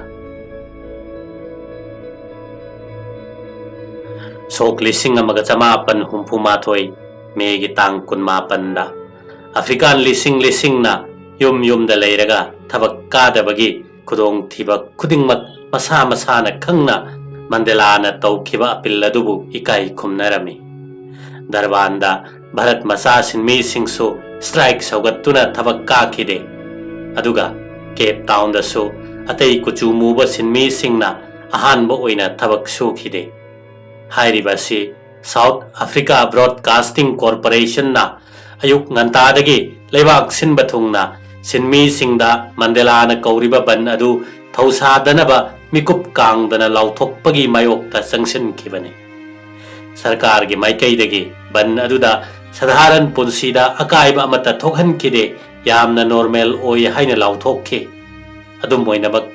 ꯁꯣꯛ ꯂꯤꯁꯤꯡ ꯑꯃꯒ ꯆꯃꯥꯄꯟ ꯍꯨꯝꯐꯨ ꯃꯥꯊꯣꯏ ꯃꯦꯒꯤ ꯇꯥꯡ ꯀꯨꯟꯃꯥꯄꯟꯗ ꯑꯐ꯭ꯔꯤꯀꯥꯟ ꯂꯤꯁꯤꯡ ꯂꯤꯁꯤꯡꯅ ꯌꯨꯝ ꯌꯨꯝꯗ ꯂꯩꯔꯒ ꯊꯕꯛ ꯀꯥꯗꯕꯒꯤ ꯈꯨꯗꯣꯡꯊꯤꯕ ꯈꯨꯗꯤꯡꯃꯛ ꯃꯁꯥ ꯃꯁꯥꯅ ꯈꯪꯅ ꯃꯟꯗꯦꯂꯥꯅ ꯇꯧꯈꯤꯕ ꯑꯄꯤꯜ ꯑꯗꯨꯕꯨ ꯏꯀꯥꯏ ꯈꯨꯝꯅꯔꯝꯃꯤ꯫ ꯗꯔꯕꯥꯟꯗ ꯚꯥꯔꯠ ꯃꯆꯥ ꯁꯤꯟꯃꯤꯁꯤꯡꯁꯨ ꯁ꯭ꯇ꯭ꯔꯥꯏꯛ ꯁꯧꯒꯠꯇꯨꯅ ꯊꯕꯛ ꯀꯥꯈꯤꯗꯦ꯫ ꯑꯗꯨꯒ ꯀꯦꯞ ꯇꯥꯎꯟꯗꯁꯨ ꯑꯇꯩ ꯀꯨꯆꯨ ꯃꯨꯕ ꯁꯤꯟꯃꯤꯁꯤꯡꯅ ꯑꯍꯥꯟꯕ ꯑꯣꯏꯅ ꯊꯕꯛ ꯁꯨꯈꯤꯗꯦ꯫ ꯍꯥꯏꯔꯤꯕ ꯑꯁꯤ ꯁꯥꯎꯠ ꯑꯐ꯭ꯔꯤꯀꯥ ꯕ꯭ꯔꯣꯗꯀꯥꯁꯇꯤꯡ ꯀꯣꯔꯄꯣꯔꯦꯁꯟꯅ ꯑꯌꯨꯛ ꯉꯟꯇꯥꯗꯒꯤ ꯂꯩꯕꯥꯛ ꯁꯤꯟꯕ ꯊꯨꯡꯅ ꯁꯤꯟꯃꯤꯁꯤꯡꯗ ꯃꯟꯗꯦꯂꯥꯅ ꯀꯧꯔꯤꯕ ꯕꯟ ꯑꯗꯨ ꯊꯧꯁꯥꯗꯅꯕ ꯃꯤꯀꯨꯞ ꯀꯥꯡꯗꯅ ꯂꯥꯎꯊꯣꯛꯄꯒꯤ ꯃꯥꯌꯣꯛꯇ ꯆꯪꯁꯤꯟꯈꯤꯕꯅꯤ꯫ ꯁꯔꯀꯥꯔꯒꯤ ꯃꯥꯏꯀꯩꯗꯒꯤ ꯕꯟ ꯑꯗꯨꯗ ꯁꯙꯥꯔꯟ ꯄꯨꯟꯁꯤꯗ ꯑꯀꯥꯏꯕ ꯑꯃꯠꯇ ꯊꯣꯛꯍꯟꯈꯤꯗꯦ, ꯌꯥꯝꯅ ꯅꯣꯔꯃꯦꯜ ꯑꯣꯏ ꯍꯥꯏꯅ ꯂꯥꯎꯊꯣꯛꯈꯤ꯫ ꯑꯗꯨꯝ ꯑꯣꯏꯅꯃꯛ,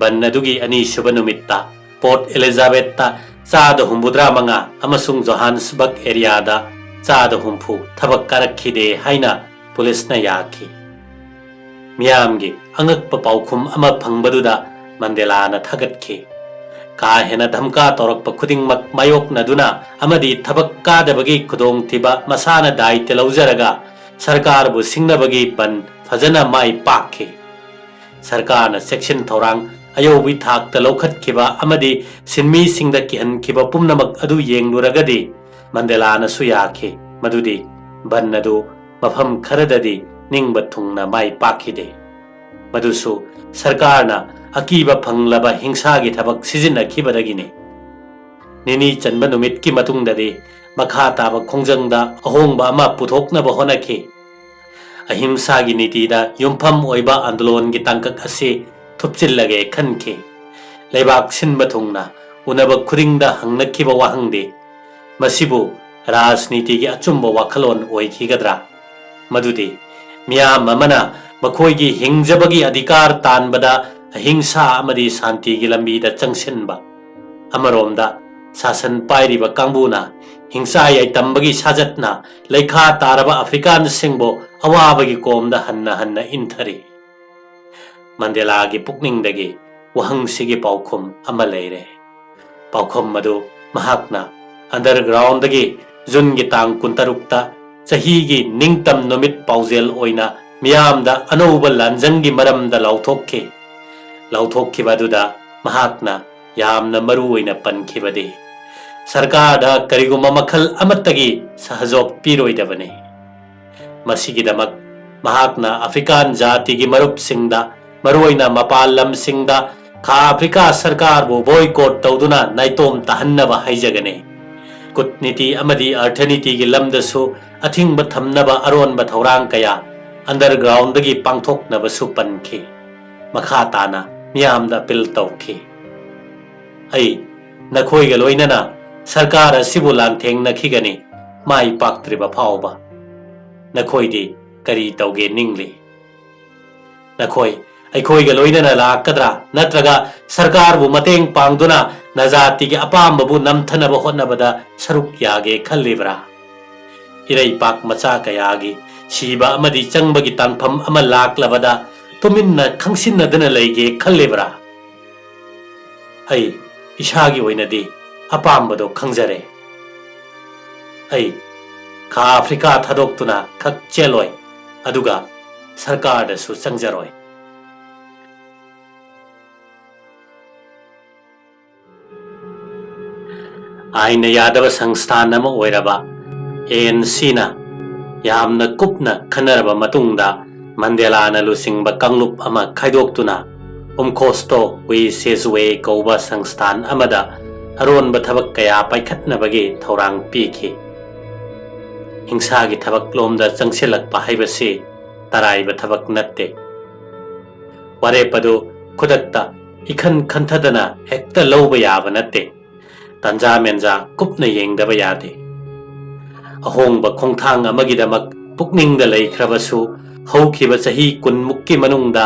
ꯕꯟ ꯑꯗꯨꯒꯤ ꯑꯅꯤꯁꯨꯕ ꯅꯨꯃꯤꯠꯇ ꯄꯣꯔꯠ ꯑꯦꯂꯤꯖꯥꯕꯦꯠꯇ ꯆꯥꯗ ꯍꯨꯝꯐꯨꯇꯔꯥ ꯃꯉꯥ ꯑꯃꯁꯨꯡ ꯖꯣꯍꯥꯟꯁꯕꯔꯒ ꯑꯦꯔꯤꯌꯥꯗ ꯆꯥꯗ ꯍꯨꯝꯐꯨ ꯊꯕꯛ ꯀꯥꯔꯛꯈꯤꯗꯦ ꯍꯥꯏꯅ ꯄꯨꯂꯤꯁꯅ ꯌꯥꯈꯤ꯫ ꯃꯤꯌꯥꯝꯒꯤ ꯑꯉꯛꯄ ꯄꯥꯎꯈꯨꯝ ꯑꯃ ꯐꯪꯕꯗꯨꯗ ꯃꯟꯗꯦꯂꯥꯅ ꯊꯥꯒꯠꯈꯤ꯫ ꯀꯥ ꯍꯦꯟꯅ ꯙꯝꯀꯥ ꯇꯧꯔꯛꯄ ꯈꯨꯗꯤꯡꯃꯛ ꯃꯥꯌꯣꯛꯅꯗꯨꯅ ꯑꯃꯗꯤ ꯊꯕꯛ ꯀꯥꯗꯕꯒꯤ ꯈꯨꯗꯣꯡꯊꯤꯕ ꯃꯁꯥꯅ ꯗꯥꯏꯇ ꯂꯧꯖꯔꯒ ꯁꯔꯀꯥꯔꯕꯨ ꯁꯤꯡꯅꯕꯒꯤ ꯕꯟ ꯐꯖꯅ ꯃꯥꯏ ꯄꯥꯛꯈꯤ꯫ ꯁꯔꯀꯥꯔꯅ ꯆꯦꯛꯁꯤꯟ ꯊꯧꯔꯥꯡ ꯑꯌꯧꯕꯤ ꯊꯥꯛꯇ ꯂꯧꯈꯠꯈꯤꯕ ꯑꯃꯗꯤ ꯁꯤꯟꯃꯤꯁꯤꯡꯗ ꯀꯤꯍꯟꯈꯤꯕ ꯄꯨꯝꯅꯃꯛ ꯑꯗꯨ ꯌꯦꯡꯂꯨꯔꯒꯗꯤ ꯃꯟꯗꯦꯂꯥꯅꯁꯨ ꯌꯥꯈꯤ ꯃꯗꯨꯗꯤ ꯕꯟ ꯑꯗꯨ ꯃꯐꯝ ꯈꯔꯗꯗꯤ ꯅꯤꯡꯕ ꯊꯨꯡꯅ ꯃꯥꯏ ꯄꯥꯛꯈꯤꯗꯦ꯫ ꯃꯗꯨꯁꯨ ꯁꯔꯀꯥꯔꯅ ꯑꯀꯤꯕ ꯐꯪꯂꯕ ꯍꯤꯡꯁꯥꯒꯤ ꯊꯕꯛ ꯁꯤꯖꯤꯟꯅꯈꯤꯕꯗꯒꯤꯅꯤ꯫ ꯅꯤꯅꯤ ꯆꯟꯕ ꯅꯨꯃꯤꯠꯀꯤ ꯃꯇꯨꯡꯗꯗꯤ ꯃꯈꯥ ꯇꯥꯕ ꯈꯣꯡꯖꯪꯗ ꯑꯍꯣꯡꯕ ꯑꯃ ꯄꯨꯊꯣꯛꯅꯕ ꯍꯣꯠꯅꯈꯤ꯫ ꯑꯍꯤꯡꯁꯥꯒꯤ ꯅꯤꯇꯤꯗ ꯌꯨꯝꯐꯝ ꯑꯣꯏꯕ ꯑꯟꯗꯣꯂꯣꯟꯒꯤ ꯇꯥꯡꯀꯛ ꯑꯁꯤ ꯊꯨꯞꯆꯤꯜꯂꯒꯦ ꯈꯟꯈꯤ꯫ ꯂꯩꯕꯥꯛ ꯁꯤꯟꯕ ꯊꯨꯡꯅ ꯎꯅꯕ ꯈꯨꯗꯤꯡꯗ ꯍꯪꯅꯈꯤꯕ ꯋꯥꯍꯪꯗꯤ, ꯃꯁꯤꯕꯨ ꯔꯥꯖꯅꯤꯇꯤꯒꯤ ꯑꯆꯨꯝꯕ ꯋꯥꯈꯜꯂꯣꯟ ꯑꯣꯏꯈꯤꯒꯗ꯭ꯔꯥ? ꯃꯗꯨꯗꯤ ꯃꯤꯌꯥꯝ ꯑꯃꯅ ꯃꯈꯣꯏꯒꯤ ꯍꯤꯡꯖꯕꯒꯤ ꯑꯙꯤꯀꯥꯔ ꯇꯥꯟꯕꯗ ꯑꯍꯤꯡꯁꯥ ꯑꯃꯗꯤ ꯁꯥꯟꯇꯤꯒꯤ ꯂꯝꯕꯤꯗ ꯆꯪꯁꯤꯟꯕ꯫ ꯑꯃꯔꯣꯝꯗ, ꯁꯥꯁꯟ ꯄꯥꯏꯔꯤꯕ ꯀꯥꯡꯕꯨꯅ ꯍꯤꯡꯁꯥ ꯌꯥꯏꯇꯝꯕꯒꯤ ꯁꯥꯖꯠꯅ ꯂꯩꯈꯥ ꯇꯥꯔꯕ ꯑꯐ꯭ꯔꯤꯀꯥꯟꯁꯤꯡꯕꯨ ꯑꯋꯥꯕꯒꯤ ꯀꯣꯝꯗ ꯍꯟꯅ ꯍꯟꯅ ꯏꯟꯊꯔꯤ꯫ ꯃꯟꯗꯦꯂꯥꯒꯤ ꯄꯨꯛꯅꯤꯡꯗꯒꯤ ꯋꯥꯍꯪꯁꯤꯒꯤ ꯄꯥꯎꯈꯨꯝ ꯑꯃ ꯂꯩꯔꯦ꯫ ꯄꯥꯎꯈꯨꯝ ꯑꯗꯨ ꯃꯍꯥꯛꯅ ꯑꯟꯗꯔꯒ꯭ꯔꯥꯎꯟꯗꯒꯤ ꯖꯨꯟꯒꯤ ꯇꯥꯡ ꯀꯨꯟꯇꯔꯨꯛꯇ ꯆꯍꯤꯒꯤ ꯅꯤꯡꯇꯝ ꯅꯨꯃꯤꯠ ꯄꯥꯎꯖꯦꯜ ꯑꯣꯏꯅ ꯃꯤꯌꯥꯝꯗ ꯑꯅꯧꯕ ꯂꯥꯟꯖꯪꯒꯤ ꯃꯔꯝꯗ ꯂꯥꯎꯊꯣꯛꯈꯤ꯫ ꯂꯥꯎꯊꯣꯛꯈꯤꯕ ꯑꯗꯨꯗ ꯃꯍꯥꯛꯅ ꯌꯥꯝꯅ ꯃꯔꯨ ꯑꯣꯏꯅ ꯄꯟꯈꯤꯕꯗꯤ ꯁꯔꯀꯥꯔꯗ ꯀꯔꯤꯒꯨꯝꯕ ꯃꯈꯜ ꯑꯃꯠꯇꯒꯤ ꯁꯍꯖꯣꯛ ꯄꯤꯔꯣꯏꯗꯕꯅꯤ꯫ ꯃꯁꯤꯒꯤꯗꯃꯛ ꯃꯍꯥꯛꯅ ꯑꯐ꯭ꯔꯤꯀꯥꯟ ꯖꯥꯇꯤꯒꯤ ꯃꯔꯨꯞꯁꯤꯡꯗ, ꯃꯔꯨꯑꯣꯏꯅ ꯃꯄꯥꯟ ꯂꯝꯁꯤꯡꯗ, ꯈꯥ ꯑꯐ꯭ꯔꯤꯀꯥ ꯁꯔꯀꯥꯔꯕꯨ ꯕꯣꯏꯀꯣꯠ ꯇꯧꯗꯨꯅ ꯅꯥꯏꯇꯣꯝ ꯇꯥꯍꯟꯅꯕ ꯍꯥꯏꯖꯒꯅꯤ꯫ ꯀꯨꯠꯅꯤꯇꯤ ꯑꯃꯗꯤ ꯑꯔꯊꯅꯤꯇꯤꯒꯤ ꯂꯝꯗꯁꯨ ꯑꯊꯤꯡꯕ ꯊꯝꯅꯕ ꯑꯔꯣꯟꯕ ꯊꯧꯔꯥꯡ ꯀꯌꯥ ꯑꯟꯗꯔꯒ꯭ꯔꯥꯎꯟꯗꯒꯤ ꯄꯥꯡꯊꯣꯛꯅꯕꯁꯨ ꯄꯟꯈꯤ꯫ ꯃꯈꯥ ꯇꯥꯅ ꯃꯤꯌꯥꯝꯗ ꯑꯄꯤꯜ ꯇꯧꯈꯤ꯫ ꯑꯩ ꯅꯈꯣꯏꯒ ꯂꯣꯏꯅꯅ ꯁꯔꯀꯥꯔ ꯑꯁꯤꯕꯨ ꯂꯥꯟꯊꯦꯡꯅꯈꯤꯒꯅꯤ꯫ ꯃꯥꯏ ꯄꯥꯛꯇ꯭ꯔꯤꯕ ꯐꯥꯎꯕ꯫ ꯅꯈꯣꯏꯗꯤ ꯀꯔꯤ ꯇꯧꯒꯦ ꯅꯤꯡꯂꯤ? ꯅꯈꯣꯏ ꯑꯩꯈꯣꯏꯒ ꯂꯣꯏꯅꯅ ꯂꯥꯛꯀꯗ꯭ꯔꯥ, ꯅꯠꯇ꯭ꯔꯒ ꯁꯔꯀꯥꯔꯕꯨ ꯃꯇꯦꯡ ꯄꯥꯡꯗꯨꯅ ꯅꯖꯥꯇꯤꯒꯤ ꯑꯄꯥꯝꯕꯕꯨ ꯅꯝꯊꯅꯕ ꯍꯣꯠꯅꯕꯗ ꯁꯔꯨꯛ ꯌꯥꯒꯦ ꯈꯜꯂꯤꯕ꯭ꯔꯥ? ꯏꯔꯩꯄꯥꯛ ꯃꯆꯥ ꯀꯌꯥꯒꯤ ꯁꯤꯕ ꯑꯃꯗꯤ ꯆꯪꯕꯒꯤ ꯇꯥꯟꯐꯝ ꯑꯃ ꯂꯥꯛꯂꯕꯗ ꯇꯨꯃꯤꯟꯅ ꯈꯪꯁꯤꯟꯅꯗꯨꯅ ꯂꯩꯒꯦ ꯈꯜꯂꯤꯕ꯭ꯔꯥ? ꯑꯩ ꯏꯁꯥꯒꯤ ꯑꯣꯏꯅꯗꯤ ꯑꯄꯥꯝꯕꯗꯣ ꯈꯪꯖꯔꯦ꯫ ꯑꯩ ꯈꯥ ꯑꯐ꯭ꯔꯤꯀꯥ ꯊꯥꯗꯣꯛꯇꯨꯅ ꯈꯛ ꯆꯦꯜꯂꯣꯏ, ꯑꯗꯨꯒ ꯁꯔꯀꯥꯔꯗꯁꯨ ꯆꯪꯖꯔꯣꯏ꯫ ꯑꯥꯏꯟꯅ ꯌꯥꯗꯕ ꯁꯪꯁꯊꯥꯟ ꯑꯃ ꯑꯣꯏꯔꯕ ꯑꯦ ꯑꯦꯟ ꯁꯤꯅ ꯌꯥꯝꯅ ꯀꯨꯞꯅ ꯈꯟꯅꯔꯕ ꯃꯇꯨꯡꯗ, ꯃꯟꯗꯦꯂꯥꯅ ꯂꯨꯆꯤꯡꯕ ꯀꯥꯡꯂꯨꯞ ꯑꯃ ꯈꯥꯏꯗꯣꯛꯇꯨꯅ ꯎꯝꯈꯣꯁꯇꯣ ꯋꯤ ꯁꯦꯖꯨꯋꯦ ꯀꯧꯕ ꯁꯪꯁꯊꯥꯟ ꯑꯃꯗ ꯑꯔꯣꯟꯕ ꯊꯕꯛ ꯀꯌꯥ ꯄꯥꯏꯈꯠꯅꯕꯒꯤ ꯊꯧꯔꯥꯡ ꯄꯤꯈꯤ꯫ ꯍꯤꯡꯁꯥꯒꯤ ꯊꯕꯛ ꯂꯣꯝꯗ ꯆꯪꯁꯤꯜꯂꯛꯄ ꯍꯥꯏꯕꯁꯤ ꯇꯔꯥꯏꯕ ꯊꯕꯛ ꯅꯠꯇꯦ꯫ ꯋꯥꯔꯦꯞ ꯑꯗꯨ ꯈꯨꯗꯛꯇ ꯏꯈꯟ ꯈꯟꯊꯗꯅ ꯍꯦꯛꯇ ꯂꯧꯕ ꯌꯥꯕ ꯅꯠꯇꯦ꯫ ꯇꯟꯖꯥ ꯃꯦꯟꯖꯥ ꯀꯨꯞꯅ ꯌꯦꯡꯗꯕ ꯌꯥꯗꯦ꯫ ꯑꯍꯣꯡꯕ ꯈꯣꯡꯊꯥꯡ ꯑꯃꯒꯤꯗꯃꯛ ꯄꯨꯛꯅꯤꯡꯗ ꯂꯩꯈ꯭ꯔꯕꯁꯨ, ꯍꯧꯈꯤꯕ ꯆꯍꯤ ꯀꯨꯟꯃꯨꯛꯀꯤ ꯃꯅꯨꯡꯗ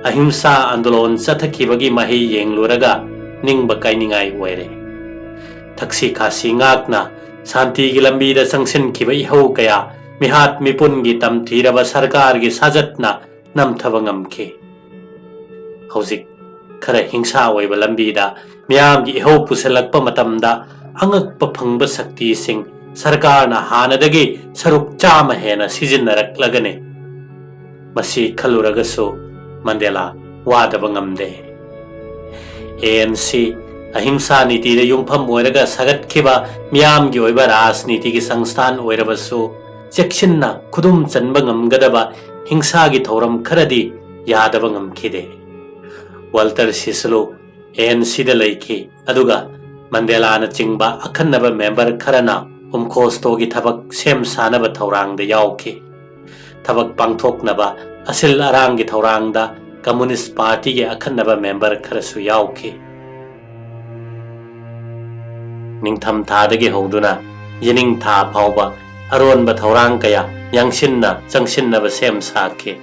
ꯑꯍꯤꯡꯁꯥ ꯑꯟꯗꯣꯂꯣꯟ ꯆꯠꯊꯈꯤꯕꯒꯤ ꯃꯍꯩ ꯌꯦꯡꯂꯨꯔꯒ ꯅꯤꯡꯕ ꯀꯥꯏꯅꯤꯡꯉꯥꯏ ꯑꯣꯏꯔꯦ꯫ ꯊꯛꯁꯤ ꯈꯥꯁꯤ ꯉꯥꯛꯅ ꯁꯥꯟꯇꯤꯒꯤ ꯂꯝꯕꯤꯗ ꯆꯪꯁꯤꯟꯈꯤꯕ ꯏꯍꯧ ꯀꯌꯥ ꯃꯤꯍꯥꯠ ꯃꯤꯄꯨꯟꯒꯤ ꯇꯝꯊꯤꯔꯕ ꯁꯔꯀꯥꯔꯒꯤ ꯁꯥꯖꯠꯅ ꯅꯝꯊꯕ ꯉꯝꯈꯤ꯫ ꯍꯧꯖꯤꯛ ꯈꯔ ꯍꯤꯡꯁꯥ ꯑꯣꯏꯕ ꯂꯝꯕꯤꯗ ꯃꯤꯌꯥꯝꯒꯤ ꯏꯍꯧ ꯄꯨꯁꯤꯜꯂꯛꯄ ꯃꯇꯝꯗ, ꯑꯉꯛꯄ ꯐꯪꯕ ꯁꯛꯇꯤꯁꯤꯡ ꯁꯔꯀꯥꯔꯅ ꯍꯥꯟꯅꯗꯒꯤ ꯁꯔꯨꯛ ꯆꯥꯝꯃ ꯍꯦꯟꯅ ꯁꯤꯖꯤꯟꯅꯔꯛꯂꯒꯅꯤ꯫ ꯃꯁꯤ ꯈꯜꯂꯨꯔꯒꯁꯨ ꯃꯟꯗꯦꯂꯥ ꯋꯥꯗꯕ ꯉꯝꯗꯦ꯫ ꯑꯦ ꯑꯦꯟ ꯁꯤ ꯑꯍꯤꯡꯁꯥ ꯅꯤꯇꯤꯗ ꯌꯨꯝꯐꯝ ꯑꯣꯏꯔꯒ ꯁꯥꯒꯠꯈꯤꯕ ꯃꯤꯌꯥꯝꯒꯤ ꯑꯣꯏꯕ ꯔꯥꯖꯅꯤꯇꯤꯒꯤ ꯁꯪꯁꯊꯥꯟ ꯑꯣꯏꯔꯕꯁꯨ, ꯆꯦꯛꯁꯤꯟꯅ ꯈꯨꯗꯨꯝ ꯆꯟꯕ ꯉꯝꯒꯗꯕ ꯍꯤꯡꯁꯥꯒꯤ ꯊꯧꯔꯝ ꯈꯔꯗꯤ ꯌꯥꯗꯕ ꯉꯝꯈꯤꯗꯦ꯫ ꯋꯥꯜꯇꯔ ꯁꯤꯁꯂꯨ ꯑꯦ ꯑꯦꯟ ꯁꯤꯗ ꯂꯩꯈꯤ, ꯑꯗꯨꯒ ꯃꯟꯗꯦꯂꯥꯅ ꯆꯤꯡꯕ ꯑꯈꯟꯅꯕ ꯃꯦꯝꯕꯔ ꯈꯔꯅ ꯎꯝꯈꯣꯁꯇꯣꯒꯤ ꯊꯕꯛ ꯁꯦꯝ ꯁꯥꯅꯕ ꯊꯧꯔꯥꯡꯗ ꯌꯥꯎꯈꯤ꯫ ꯊꯕꯛ ꯄꯥꯡꯊꯣꯛꯅꯕ ꯑꯁꯤꯜ ꯑꯔꯥꯡꯒꯤ ꯊꯧꯔꯥꯡꯗ ꯀꯝꯃꯨꯅꯤꯁ꯭ꯠ ꯄꯥꯔꯇꯤꯒꯤ ꯑꯈꯟꯅꯕ ꯃꯦꯝꯕꯔ ꯈꯔꯁꯨ ꯌꯥꯎꯈꯤ꯫ ꯅꯤꯡꯊꯝ ꯊꯥꯗꯒꯤ ꯍꯧꯗꯨꯅ ꯌꯦꯅꯤꯡꯊꯥ ꯐꯥꯎꯕ ꯑꯔꯣꯟꯕ ꯊꯧꯔꯥꯡ ꯀꯌꯥ ꯌꯥꯡꯁꯤꯟꯅ ꯆꯪꯁꯤꯟꯅꯕ ꯁꯦꯝ ꯁꯥꯈꯤ꯫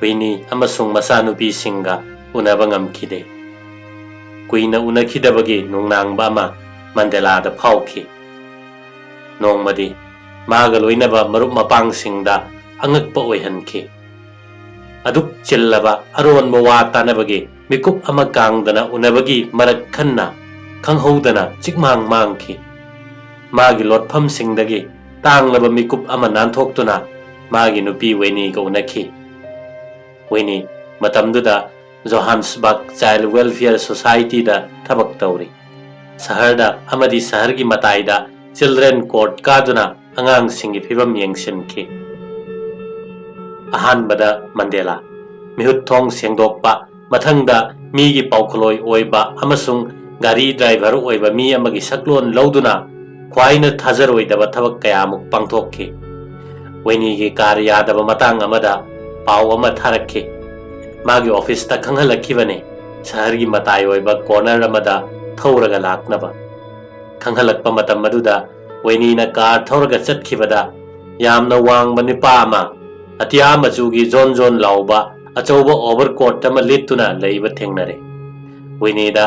ꯋꯤꯅꯤ ꯑꯃꯁꯨꯡ ꯃꯆꯥꯅꯨꯄꯤꯁꯤꯡꯒ ꯎꯅꯕ ꯉꯝꯈꯤꯗꯦ꯫ ꯀꯨꯏꯅ ꯎꯅꯈꯤꯗꯕꯒꯤ ꯅꯨꯡꯅꯥꯡꯕ ꯑꯃ ꯃꯟꯗꯦꯂꯥꯗ ꯐꯥꯎꯈꯤ꯫ ꯅꯣꯡꯃꯗꯤ ꯃꯥꯒ ꯂꯣꯏꯅꯕ ꯃꯔꯨꯞ ꯃꯄꯥꯡꯁꯤꯡꯗ ꯑꯉꯛꯄ ꯑꯣꯏꯍꯟꯈꯤ꯫ ꯑꯗꯨꯛ ꯆꯤꯜꯂꯕ ꯑꯔꯣꯟꯕ ꯋꯥ ꯇꯥꯅꯕꯒꯤ ꯃꯤꯀꯨꯞ ꯑꯃ ꯀꯥꯡꯗꯅ ꯎꯅꯕꯒꯤ ꯃꯔꯛ ꯈꯟꯅ ꯈꯪꯍꯧꯗꯅ ꯆꯤꯛꯃꯥꯡ ꯃꯥꯡꯈꯤ꯫ ꯃꯥꯒꯤ ꯂꯣꯠꯐꯝꯁꯤꯡꯗꯒꯤ ꯇꯥꯡꯂꯕ ꯃꯤꯀꯨꯞ ꯑꯃ ꯅꯥꯟꯊꯣꯛꯇꯨꯅ ꯃꯥꯒꯤ ꯅꯨꯄꯤ ꯋꯦꯅꯤꯒ ꯎꯅꯈꯤ꯫ ꯋꯦꯅꯤ ꯃꯇꯝꯗꯨꯗ ꯖꯣꯍꯥꯟꯁꯕꯔꯒ ꯆꯥꯏꯜ ꯋꯦꯜꯐꯤꯌꯔ ꯁꯣꯁꯥꯏꯇꯤꯗ ꯊꯕꯛ ꯇꯧꯔꯤ꯫ ꯁꯍꯔꯗ ꯑꯃꯗꯤ ꯁꯍꯔꯒꯤ ꯃꯇꯥꯏꯗ ꯆꯤꯜꯗ꯭ꯔꯦꯟ ꯀꯣꯔꯠ ꯀꯥꯗꯨꯅ ꯑꯉꯥꯡꯁꯤꯡꯒꯤ ꯐꯤꯕꯝ ꯌꯦꯡꯁꯤꯟꯈꯤ꯫ ꯑꯍꯥꯟꯕꯗ ꯃꯟꯗꯦꯂꯥ, ꯃꯤꯍꯨꯠ ꯊꯣꯡ ꯁꯦꯡꯗꯣꯛꯄ, ꯃꯊꯪꯗ ꯃꯤꯒꯤ ꯄꯥꯎꯈꯨꯂꯣꯏ ꯑꯣꯏꯕ ꯑꯃꯁꯨꯡ ꯒꯥꯔꯤ ꯗ꯭ꯔꯥꯏꯚꯔ ꯑꯣꯏꯕ ꯃꯤ ꯑꯃꯒꯤ ꯁꯛꯂꯣꯟ ꯂꯧꯗꯨꯅ ꯈ꯭ꯋꯥꯏꯅ ꯊꯥꯖꯔꯣꯏꯗꯕ ꯊꯕꯛ ꯀꯌꯥꯃꯨꯛ ꯄꯥꯡꯊꯣꯛꯈꯤ꯫ ꯋꯦꯅꯤꯒꯤ ꯀꯥꯔ ꯌꯥꯗꯕ ꯃꯇꯥꯡ ꯑꯃꯗ ꯄꯥꯎ ꯑꯃ ꯊꯥꯔꯛꯈꯤ꯫ ꯃꯥꯒꯤ ꯑꯣꯐꯤꯁꯇ ꯈꯪꯍꯜꯂꯛꯈꯤꯕꯅꯤ, ꯁꯍꯔꯒꯤ ꯃꯇꯥꯏ ꯑꯣꯏꯕ ꯀꯣꯔꯅꯔ ꯑꯃꯗ ꯊꯧꯔꯒ ꯂꯥꯛꯅꯕ꯫ ꯈꯪꯍꯜꯂꯛꯄ ꯃꯇꯝ ꯑꯗꯨꯗ ꯋꯦꯅꯤꯅ ꯀꯥꯔ ꯊꯧꯔꯒ ꯆꯠꯈꯤꯕꯗ ꯌꯥꯝꯅ ꯋꯥꯡꯕ ꯅꯨꯄꯥ ꯑꯃ ꯑꯇꯤꯌꯥ ꯃꯆꯨꯒꯤ ꯖꯣꯟ ꯖꯣꯟ ꯂꯥꯎꯕ ꯑꯆꯧꯕ ꯑꯣꯚꯔꯀꯣꯠ ꯑꯃ ꯂꯤꯠꯇꯨꯅ ꯂꯩꯕ ꯊꯦꯡꯅꯔꯦ꯫ ꯋꯦꯅꯤꯗ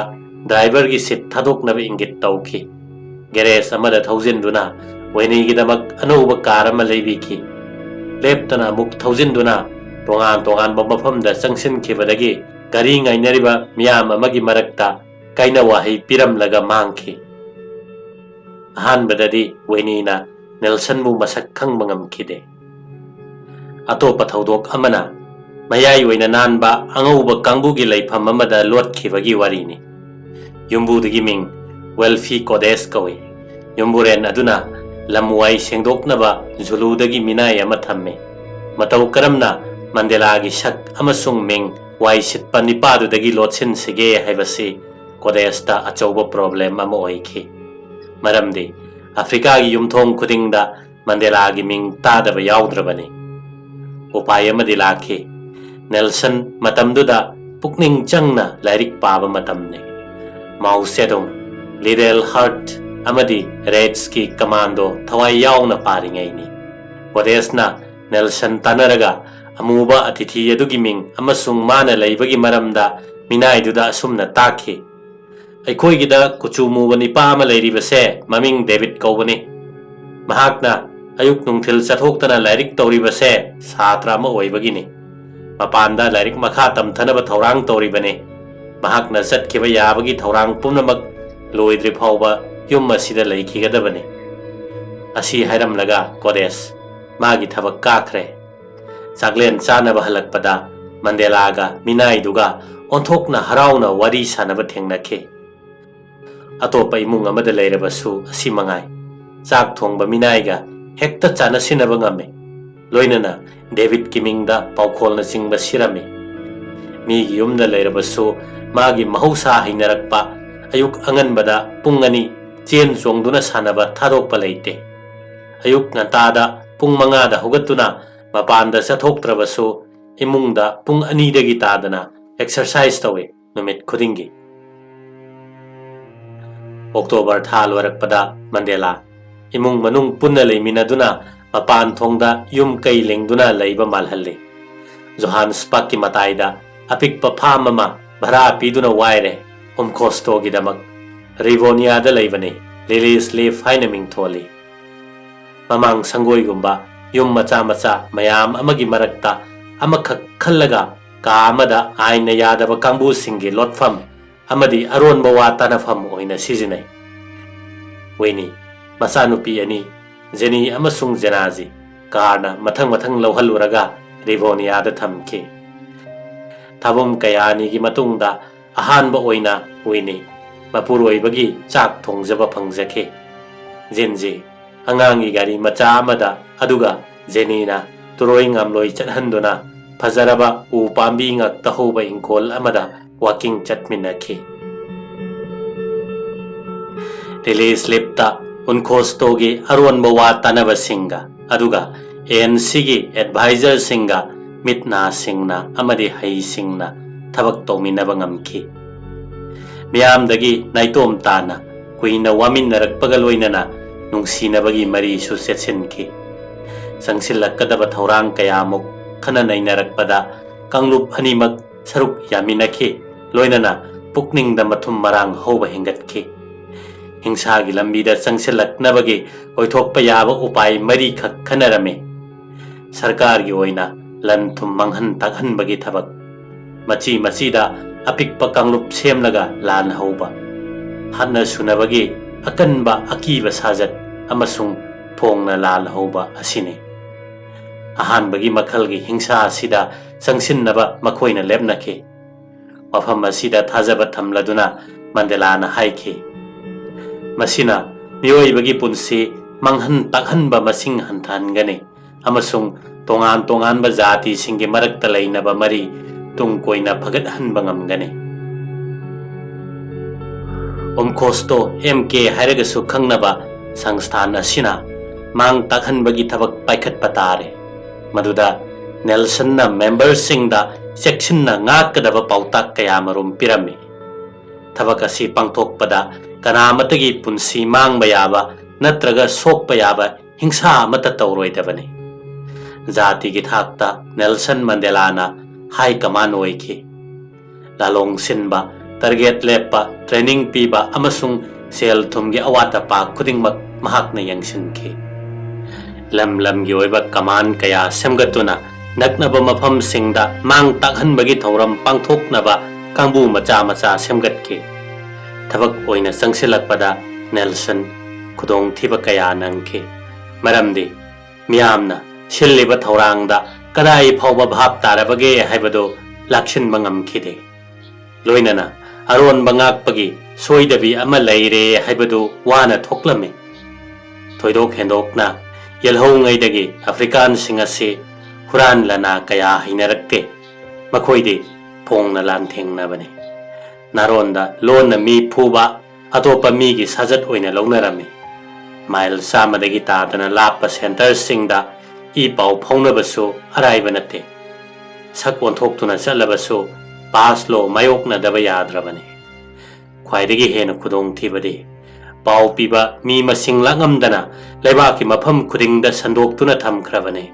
ꯗ꯭ꯔꯥꯏꯚꯔꯒꯤ ꯁꯤꯠ ꯊꯥꯗꯣꯛꯅꯕ ꯏꯪꯒꯤꯠ ꯇꯧꯈꯤ꯫ ꯒꯦꯔꯦꯖ ꯑꯃꯗ ꯊꯧꯖꯤꯟꯗꯨꯅ ꯋꯦꯅꯤꯒꯤꯗꯃꯛ ꯑꯅꯧꯕ ꯀꯥꯔ ꯑꯃ ꯂꯩꯕꯤꯈꯤ꯫ ꯂꯦꯞꯇꯅ ꯑꯃꯨꯛ ꯊꯧꯖꯤꯟꯗꯨꯅ ꯇꯣꯉꯥꯟ ꯇꯣꯉꯥꯟꯕ ꯃꯐꯝꯗ ꯆꯪꯁꯤꯟꯈꯤꯕꯗꯒꯤ ꯒꯥꯔꯤ ꯉꯥꯏꯅꯔꯤꯕ ꯃꯤꯌꯥꯝ ꯑꯃꯒꯤ ꯃꯔꯛꯇ ꯀꯥꯏꯅ ꯋꯥꯍꯩ ꯄꯤꯔꯝꯂꯒ ꯃꯥꯡꯈꯤ꯫ ꯑꯍꯥꯟꯕꯗꯗꯤ ꯋꯦꯅꯤꯅ ꯅꯦꯜꯁꯟꯕꯨ ꯃꯁꯛ ꯈꯪꯕ ꯉꯝꯈꯤꯗꯦ꯫ ꯑꯇꯣꯞꯄ ꯊꯧꯗꯣꯛ ꯑꯃꯅ ꯃꯌꯥꯏ ꯑꯣꯏꯅ ꯅꯥꯟꯕ ꯑꯉꯧꯕ ꯀꯥꯡꯕꯨꯒꯤ ꯂꯩꯐꯝ ꯑꯃꯗ ꯂꯣꯠꯈꯤꯕꯒꯤ ꯋꯥꯔꯤꯅꯤ꯫ ꯌꯨꯝꯕꯨꯗꯨꯒꯤ ꯃꯤꯡ ꯋꯦꯜꯐꯤ ꯀꯣꯗꯦꯁ ꯀꯧꯏ꯫ ꯌꯨꯝꯕꯨꯔꯦꯟ ꯑꯗꯨꯅ ꯂꯝ ꯋꯥꯏ ꯁꯦꯡꯗꯣꯛꯅꯕ ꯖꯨꯂꯨꯗꯒꯤ ꯃꯤꯅꯥꯏ ꯑꯃ ꯊꯝꯃꯤ꯫ ꯃꯇꯧ ꯀꯔꯝꯅ ꯃꯟꯗꯦꯂꯥꯒꯤ ꯁꯛ ꯑꯃꯁꯨꯡ ꯃꯤꯡ ꯋꯥꯏ ꯁꯤꯠꯄ ꯅꯤꯄꯥꯗꯨꯗꯒꯤ ꯂꯣꯠꯁꯤꯟꯁꯤꯒꯦ ꯍꯥꯏꯕꯁꯤ ꯀꯣꯗꯦꯁꯇ ꯑꯆꯧꯕ ꯄ꯭ꯔꯣꯕ꯭ꯂꯦꯝ ꯑꯃ ꯑꯣꯏꯈꯤ꯫ ꯃꯔꯝꯗꯤ ꯑꯐ꯭ꯔꯤꯀꯥꯒꯤ ꯌꯨꯝꯊꯣꯡ ꯈꯨꯗꯤꯡꯗ ꯃꯟꯗꯦꯂꯥꯒꯤ ꯃꯤꯡ ꯇꯥꯗꯕ ꯌꯥꯎꯗ꯭ꯔꯕꯅꯤ꯫ ꯎꯄꯥꯏ ꯑꯃꯗꯤ ꯂꯥꯛꯈꯤ꯫ ꯅꯦꯜꯁꯟ ꯃꯇꯝꯗꯨꯗ ꯄꯨꯛꯅꯤꯡ ꯆꯪꯅ ꯂꯥꯏꯔꯤꯛ ꯄꯥꯕ ꯃꯇꯝꯅꯤ꯫ ꯃꯥꯎ ꯁꯦꯗꯨꯡ, ꯂꯤꯗꯦꯜ ꯍꯥꯔꯠ ꯑꯃꯗꯤ ꯔꯦꯠꯁꯀꯤ ꯀꯃꯥꯟꯗꯣ ꯊꯋꯥꯏ ꯌꯥꯎꯅ ꯄꯥꯔꯤꯉꯩꯅꯤ꯫ ꯀꯣꯗꯦꯁꯅ ꯅꯦꯜꯁꯟ ꯇꯥꯟꯅꯔꯒ ꯑꯃꯨꯕ ꯑꯇꯤꯊꯤ ꯑꯗꯨꯒꯤ ꯃꯤꯡ ꯑꯃꯁꯨꯡ ꯃꯥꯅ ꯂꯩꯕꯒꯤ ꯃꯔꯝꯗ ꯃꯤꯅꯥꯏꯗꯨꯗ ꯑꯁꯨꯝꯅ ꯇꯥꯛꯈꯤ, "ꯑꯩꯈꯣꯏꯒꯤꯗ ꯀꯨꯆꯨ ꯃꯨꯕ ꯅꯤꯄꯥ ꯑꯃ ꯂꯩꯔꯤꯕꯁꯦ ꯃꯃꯤꯡ ꯗꯦꯕꯤꯠ ꯀꯧꯕꯅꯤ꯫ ꯃꯍꯥꯛꯅ ꯑꯌꯨꯛ ꯅꯨꯡꯊꯤꯜ ꯆꯠꯊꯣꯛꯇꯅ ꯂꯥꯏꯔꯤꯛ ꯇꯧꯔꯤꯕꯁꯦ ꯁꯥꯇ꯭ꯔ ꯑꯃ ꯑꯣꯏꯕꯒꯤꯅꯤ꯫ ꯃꯄꯥꯟꯗ ꯂꯥꯏꯔꯤꯛ ꯃꯈꯥ ꯇꯝꯊꯅꯕ ꯊꯧꯔꯥꯡ ꯇꯧꯔꯤꯕꯅꯤ꯫ ꯃꯍꯥꯛꯅ ꯆꯠꯈꯤꯕ ꯌꯥꯕꯒꯤ ꯊꯧꯔꯥꯡ ꯄꯨꯝꯅꯃꯛ ꯂꯣꯏꯗ꯭ꯔꯤ ꯐꯥꯎꯕ ꯌꯨꯝ ꯑꯁꯤꯗ ꯂꯩꯈꯤꯒꯗꯕꯅꯤ"꯫ ꯑꯁꯤ ꯍꯥꯏꯔꯝꯂꯒ ꯀꯣꯗꯦꯁ ꯃꯥꯒꯤ ꯊꯕꯛ ꯀꯥꯈ꯭ꯔꯦ꯫ ꯆꯥꯛꯂꯦꯟ ꯆꯥꯅꯕ ꯍꯜꯂꯛꯄꯗ ꯃꯟꯗꯦꯂꯥꯒ ꯃꯤꯅꯥꯏꯗꯨꯒ ꯑꯣꯟꯊꯣꯛꯅ ꯍꯔꯥꯎꯅ ꯋꯥꯔꯤ ꯁꯥꯟꯅꯕ ꯊꯦꯡꯅꯈꯤ꯫ ꯑꯇꯣꯞꯄ ꯏꯃꯨꯡ ꯑꯃꯗ ꯂꯩꯔꯕꯁꯨ ꯑꯁꯤ ꯃꯉꯥꯏ꯫ ꯆꯥꯛ ꯊꯣꯡꯕ ꯃꯤꯅꯥꯏꯒ ꯍꯦꯛꯇ ꯆꯥꯅꯁꯤꯟꯅꯕ ꯉꯝꯃꯤ꯫ ꯂꯣꯏꯅꯅ ꯗꯦꯕꯤꯠꯀꯤ ꯃꯤꯡꯗ ꯄꯥꯎꯈꯣꯜꯅꯆꯤꯡꯕ ꯁꯤꯔꯝꯃꯤ꯫ ꯃꯤꯒꯤ ꯌꯨꯝꯗ ꯂꯩꯔꯕꯁꯨ ꯃꯥꯒꯤ ꯃꯍꯧꯁꯥ ꯍꯩꯅꯔꯛꯄ ꯑꯌꯨꯛ ꯑꯉꯟꯕꯗ ꯄꯨꯡ ꯑꯅꯤ ꯆꯦꯟ ꯆꯣꯡꯗꯨꯅ ꯁꯥꯟꯅꯕ ꯊꯥꯗꯣꯛꯄ ꯂꯩꯇꯦ꯫ ꯑꯌꯨꯛ ꯉꯟꯇꯥꯗ ꯄꯨꯡ ꯃꯉꯥꯗ ꯍꯧꯒꯠꯇꯨꯅ ꯃꯄꯥꯟꯗ ꯆꯠꯊꯣꯛꯇ꯭ꯔꯕꯁꯨ ꯏꯃꯨꯡꯗ ꯄꯨꯡ ꯑꯅꯤꯗꯒꯤ ꯇꯥꯗꯅ ꯑꯦꯛꯁꯔꯁꯥꯏꯁ ꯇꯧꯏ ꯅꯨꯃꯤꯠ ꯈꯨꯗꯤꯡꯒꯤ꯫ ꯑꯣꯛꯇꯣꯕꯔ ꯊꯥ ꯂꯣꯏꯔꯛꯄꯗ ꯃꯟꯗꯦꯂꯥ ꯏꯃꯨꯡ ꯃꯅꯨꯡ ꯄꯨꯟꯅ ꯂꯩꯃꯤꯟꯅꯗꯨꯅ ꯃꯄꯥꯟ ꯊꯣꯡꯗ ꯌꯨꯝ ꯀꯩ ꯂꯦꯡꯗꯨꯅ ꯂꯩꯕ ꯃꯥꯜꯍꯜꯂꯤ꯫ ꯖꯣꯍꯥꯟꯁꯕꯔꯒꯀꯤ ꯃꯇꯥꯏꯗ ꯑꯄꯤꯛꯄ ꯐꯥꯝ ꯑꯃ ꯚꯔꯥ ꯄꯤꯗꯨꯅ ꯋꯥꯏꯔꯦ꯫ ꯎꯝꯈꯣꯁꯇꯣꯒꯤꯗꯃꯛ ꯔꯤꯚꯣꯅꯤꯌꯥꯗ ꯂꯩꯕꯅꯤ ꯂꯤꯂꯤꯁ ꯂꯤꯐ ꯍꯥꯏꯅ ꯃꯤꯡꯊꯣꯜꯂꯤ꯫ ꯃꯃꯥꯡ ꯁꯪꯒꯣꯏꯒꯨꯝꯕ ꯌꯨꯝ ꯃꯆꯥ ꯃꯆꯥ ꯃꯌꯥꯝ ꯑꯃꯒꯤ ꯃꯔꯛꯇ ꯑꯃꯈꯛ ꯈꯜꯂꯒ ꯀꯥ ꯑꯃꯗ ꯑꯥꯏꯟꯅ ꯌꯥꯗꯕ ꯀꯥꯡꯕꯨꯁꯤꯡꯒꯤ ꯂꯣꯠꯐꯝ ꯑꯃꯗꯤ ꯑꯔꯣꯟꯕ ꯋꯥ ꯇꯥꯅꯐꯝ ꯑꯣꯏꯅ ꯁꯤꯖꯤꯟꯅꯩ꯫ ꯋꯤꯅꯤ, ꯃꯆꯥꯅꯨꯄꯤ ꯑꯅꯤ, ꯖꯦꯅꯤ ꯑꯃꯁꯨꯡ ꯖꯦꯅꯥꯖꯤ, ꯀꯥꯔꯅ ꯃꯊꯪ ꯃꯊꯪ ꯂꯧꯍꯜꯂꯨꯔꯒ ꯔꯤꯚꯣꯅꯤꯌꯥꯗ ꯊꯝꯈꯤ꯫ ꯊꯥꯕꯨꯝ ꯀꯌꯥꯅꯤꯒꯤ ꯃꯇꯨꯡꯗ ꯑꯍꯥꯟꯕ ꯑꯣꯏꯅ ꯋꯤꯅꯤ ꯃꯄꯨꯔꯣꯏꯕꯒꯤ ꯆꯥꯛ ꯊꯣꯡꯖꯕ ꯐꯪꯖꯈꯤ꯫ ꯖꯤꯟꯖꯤ ꯑꯉꯥꯡꯒꯤ ꯒꯥꯔꯤ ꯃꯆꯥ ꯑꯃꯗ, ꯑꯗꯨꯒ ꯖꯦꯅꯤꯅ ꯇꯨꯔꯣꯏ ꯉꯥꯝꯂꯣꯏ ꯆꯠꯍꯟꯗꯨꯅ ꯐꯖꯔꯕ ꯎ ꯄꯥꯝꯕꯤ ꯉꯥꯛꯇ ꯍꯧꯕ ꯏꯪꯈꯣꯜ ꯑꯃꯗ ꯋꯥꯀꯤꯡ ꯆꯠꯃꯤꯟꯅꯈꯤ꯫ ꯂꯤꯂꯤ ꯁ꯭ꯂꯤꯞꯇ ꯎꯟꯈꯣꯁꯇꯣꯒꯤ ꯑꯔꯣꯟꯕ ꯋꯥ ꯇꯥꯅꯕꯁꯤꯡꯒ, ꯑꯗꯨꯒ ꯑꯦ ꯑꯦꯟ ꯁꯤꯒꯤ ꯑꯦꯗꯚꯥꯏꯖꯔꯁꯤꯡꯒ ꯃꯤꯠ ꯅꯥ ꯁꯤꯡꯅ ꯑꯃꯗꯤ ꯍꯩꯁꯤꯡꯅ ꯊꯕꯛ ꯇꯧꯃꯤꯟꯅꯕ ꯉꯝꯈꯤ꯫ ꯃꯤꯌꯥꯝꯗꯒꯤ ꯅꯥꯏꯇꯣꯝ ꯇꯥꯅ ꯀꯨꯏꯅ ꯋꯥꯃꯤꯟꯅꯔꯛꯄꯒ ꯂꯣꯏꯅꯅ ꯅꯨꯡꯁꯤꯅꯕꯒꯤ ꯃꯔꯤꯁꯨ ꯆꯦꯠꯁꯤꯟꯈꯤ꯫ ꯆꯪꯁꯤꯜꯂꯛꯀꯗꯕ ꯊꯧꯔꯥꯡ ꯀꯌꯥꯃꯨꯛ ꯈꯟꯅ ꯅꯩꯅꯔꯛꯄꯗ ꯀꯥꯡꯂꯨꯞ ꯑꯅꯤꯃꯛ ꯁꯔꯨꯛ ꯌꯥꯃꯤꯟꯅꯈꯤ, ꯂꯣꯏꯅꯅ ꯄꯨꯛꯅꯤꯡꯗ ꯃꯊꯨꯝ ꯃꯔꯥꯡ ꯍꯧꯕ ꯍꯦꯟꯒꯠꯈꯤ꯫ ꯍꯤꯡꯁꯥꯒꯤ ꯂꯝꯕꯤꯗ ꯆꯪꯁꯤꯜꯂꯛꯅꯕꯒꯤ ꯑꯣꯏꯊꯣꯛꯄ ꯌꯥꯕ ꯎꯄꯥꯏ ꯃꯔꯤꯈꯛ ꯈꯟꯅꯔꯝꯃꯤ꯫ ꯁꯔꯀꯥꯔꯒꯤ ꯑꯣꯏꯅ ꯂꯟ ꯊꯨꯝ ꯃꯥꯡꯍꯟ ꯇꯥꯛꯍꯟꯕꯒꯤ ꯊꯕꯛ, ꯃꯆꯤ ꯃꯆꯤꯗ ꯑꯄꯤꯛꯄ ꯀꯥꯡꯂꯨꯞ ꯁꯦꯝꯂꯒ ꯂꯥꯟ ꯍꯧꯕ, ꯍꯥꯠꯅ ꯁꯨꯅꯕꯒꯤ ꯑꯀꯟꯕ ꯑꯀꯤꯕ ꯁꯥꯖꯠ ꯑꯃꯁꯨꯡ ꯐꯣꯡꯅ ꯂꯥꯜ ꯍꯧꯕ ꯑꯁꯤꯅꯤ꯫ ꯑꯍꯥꯟꯕꯒꯤ ꯃꯈꯜꯒꯤ ꯍꯤꯡꯁꯥ ꯑꯁꯤꯗ ꯆꯪꯁꯤꯟꯅꯕ ꯃꯈꯣꯏꯅ ꯂꯦꯞꯅꯈꯤ꯫ ꯋꯥꯐꯝ ꯑꯁꯤꯗ ꯊꯥꯖꯕ ꯊꯝꯂꯗꯨꯅ ꯃꯟꯗꯦꯂꯥꯅ ꯍꯥꯏꯈꯤ, "ꯃꯁꯤꯅ ꯃꯤꯑꯣꯏꯕꯒꯤ ꯄꯨꯟꯁꯤ ꯃꯥꯡꯍꯟ ꯇꯥꯛꯍꯟꯕ ꯃꯁꯤꯡ ꯍꯟꯊꯍꯟꯒꯅꯤ ꯑꯃꯁꯨꯡ ꯇꯣꯉꯥꯟ ꯇꯣꯉꯥꯟꯕ ꯖꯥꯇꯤꯁꯤꯡꯒꯤ ꯃꯔꯛꯇ ꯂꯩꯅꯕ ꯃꯔꯤ ꯇꯨꯡ ꯀꯣꯏꯅ ꯐꯒꯠꯍꯟꯕ ꯉꯝꯒꯅꯤ"꯫ ꯑꯣꯝꯈꯣꯁꯇꯣ ꯑꯦꯝ ꯀꯦ ꯍꯥꯏꯔꯒꯁꯨ ꯈꯪꯅꯕ ꯁꯪꯁꯊꯥꯟ ꯑꯁꯤꯅ ꯃꯥꯡ ꯇꯥꯛꯍꯟꯕꯒꯤ ꯊꯕꯛ ꯄꯥꯏꯈꯠꯄ ꯇꯥꯔꯦ꯫ ꯃꯗꯨꯗ ꯅꯦꯜꯁꯟꯅ ꯃꯦꯝꯕꯔꯁꯤꯡꯗ ꯆꯦꯛꯁꯤꯟꯅ ꯉꯥꯛꯀꯗꯕ ꯄꯥꯎꯇꯥꯛ ꯀꯌꯥꯃꯔꯨꯝ ꯄꯤꯔꯝꯃꯤ꯫ ꯊꯕꯛ ꯑꯁꯤ ꯄꯥꯡꯊꯣꯛꯄꯗ ꯀꯅꯥꯃꯠꯇꯒꯤ ꯄꯨꯟꯁꯤ ꯃꯥꯡꯕ ꯌꯥꯕ ꯅꯠꯇ꯭ꯔꯒ ꯁꯣꯛꯄ ꯌꯥꯕ ꯍꯤꯡꯁꯥ ꯑꯃꯠꯇ ꯇꯧꯔꯣꯏꯗꯕꯅꯤ꯫ ꯖꯥꯇꯤꯒꯤ ꯊꯥꯛꯇ ꯅꯦꯜꯁꯟ ꯃꯟꯗꯦꯂꯥꯅ ꯍꯥꯏ ꯀꯃꯥꯟ ꯑꯣꯏꯈꯤ꯫ ꯂꯥꯂꯣꯡ ꯁꯤꯟꯕ, ꯇꯥꯔꯒꯦꯠ ꯂꯦꯞꯄ, ꯇ꯭ꯔꯦꯅꯤꯡ ꯄꯤꯕ ꯑꯃꯁꯨꯡ ꯁꯦꯜ ꯊꯨꯝꯒꯤ ꯑꯋꯥꯠ ꯑꯄꯥ ꯈꯨꯗꯤꯡꯃꯛ ꯃꯍꯥꯛꯅ ꯌꯦꯡꯁꯤꯟꯈꯤ꯫ ꯂꯝ ꯂꯝꯒꯤ ꯑꯣꯏꯕ ꯀꯃꯥꯟ ꯀꯌꯥ ꯁꯦꯝꯒꯠꯇꯨꯅ ꯅꯛꯅꯕ ꯃꯐꯝꯁꯤꯡꯗ ꯃꯥꯡ ꯇꯥꯛꯍꯟꯕꯒꯤ ꯊꯧꯔꯝ ꯄꯥꯡꯊꯣꯛꯅꯕ ꯀꯥꯡꯕꯨ ꯃꯆꯥ ꯃꯆꯥ ꯁꯦꯝꯒꯠꯈꯤ꯫ ꯊꯕꯛ ꯑꯣꯏꯅ ꯆꯪꯁꯤꯜꯂꯛꯄꯗ ꯅꯦꯜꯁꯟ ꯈꯨꯗꯣꯡꯊꯤꯕ ꯀꯌꯥ ꯅꯪꯈꯤ꯫ ꯃꯔꯝꯗꯤ ꯃꯤꯌꯥꯝꯅ ꯁꯤꯜꯂꯤꯕ ꯊꯧꯔꯥꯡꯗ ꯀꯗꯥꯏ ꯐꯥꯎꯕ ꯚꯥꯞ ꯇꯥꯔꯕꯒꯦ ꯍꯥꯏꯕꯗꯨ ꯂꯥꯛꯁꯤꯟꯕ ꯉꯝꯈꯤꯗꯦ꯫ ꯂꯣꯏꯅꯅ ꯑꯔꯣꯟꯕ ꯉꯥꯛꯄꯒꯤ ꯁꯣꯏꯗꯕꯤ ꯑꯃ ꯂꯩꯔꯦ ꯍꯥꯏꯕꯗꯨ ꯋꯥꯅ ꯊꯣꯛꯂꯝꯃꯤ꯫ ꯊꯣꯏꯗꯣꯛ ꯍꯦꯟꯗꯣꯛꯅ ꯌꯦꯜꯍꯧꯉꯩꯗꯒꯤ ꯑꯐ꯭ꯔꯤꯀꯥꯟꯁꯤꯡ ꯑꯁꯤ ꯍꯨꯔꯥꯟ ꯂꯅꯥ ꯀꯌꯥ ꯍꯩꯅꯔꯛꯇꯦ꯫ ꯃꯈꯣꯏꯗꯤ ꯐꯣꯡꯅ ꯂꯥꯟꯊꯦꯡꯅꯕꯅꯤ꯫ ꯅꯥꯔꯣꯟꯗ ꯂꯣꯟꯅ ꯃꯤ ꯐꯨꯕ ꯑꯇꯣꯞꯄ ꯃꯤꯒꯤ ꯁꯥꯖꯠ ꯑꯣꯏꯅ ꯂꯧꯅꯔꯝꯃꯤ꯫ ꯃꯥꯏꯜ ꯆꯥꯝꯃꯗꯒꯤ ꯇꯥꯗꯅ ꯂꯥꯞꯄ ꯁꯦꯟꯇꯔꯁꯤꯡꯗ ꯏ ꯄꯥꯎ ꯐꯥꯎꯅꯕꯁꯨ ꯑꯔꯥꯏꯕ ꯅꯠꯇꯦ꯫ ꯁꯛ ꯑꯣꯟꯊꯣꯛꯇꯨꯅ ꯆꯠꯂꯕꯁꯨ ꯄꯥꯁ ꯂꯣ ꯃꯥꯌꯣꯛꯅꯗꯕ ꯌꯥꯗ꯭ꯔꯕꯅꯤ꯫ ꯈ꯭ꯋꯥꯏꯗꯒꯤ ꯍꯦꯟꯅ ꯈꯨꯗꯣꯡꯊꯤꯕꯗꯤ ꯄꯥꯎ ꯄꯤꯕ ꯃꯤ ꯃꯁꯤꯡ ꯂꯥꯛꯉꯝꯗꯅ ꯂꯩꯕꯥꯛꯀꯤ ꯃꯐꯝ ꯈꯨꯗꯤꯡꯗ ꯁꯟꯗꯣꯛꯇꯨꯅ ꯊꯝꯈ꯭ꯔꯕꯅꯤ꯫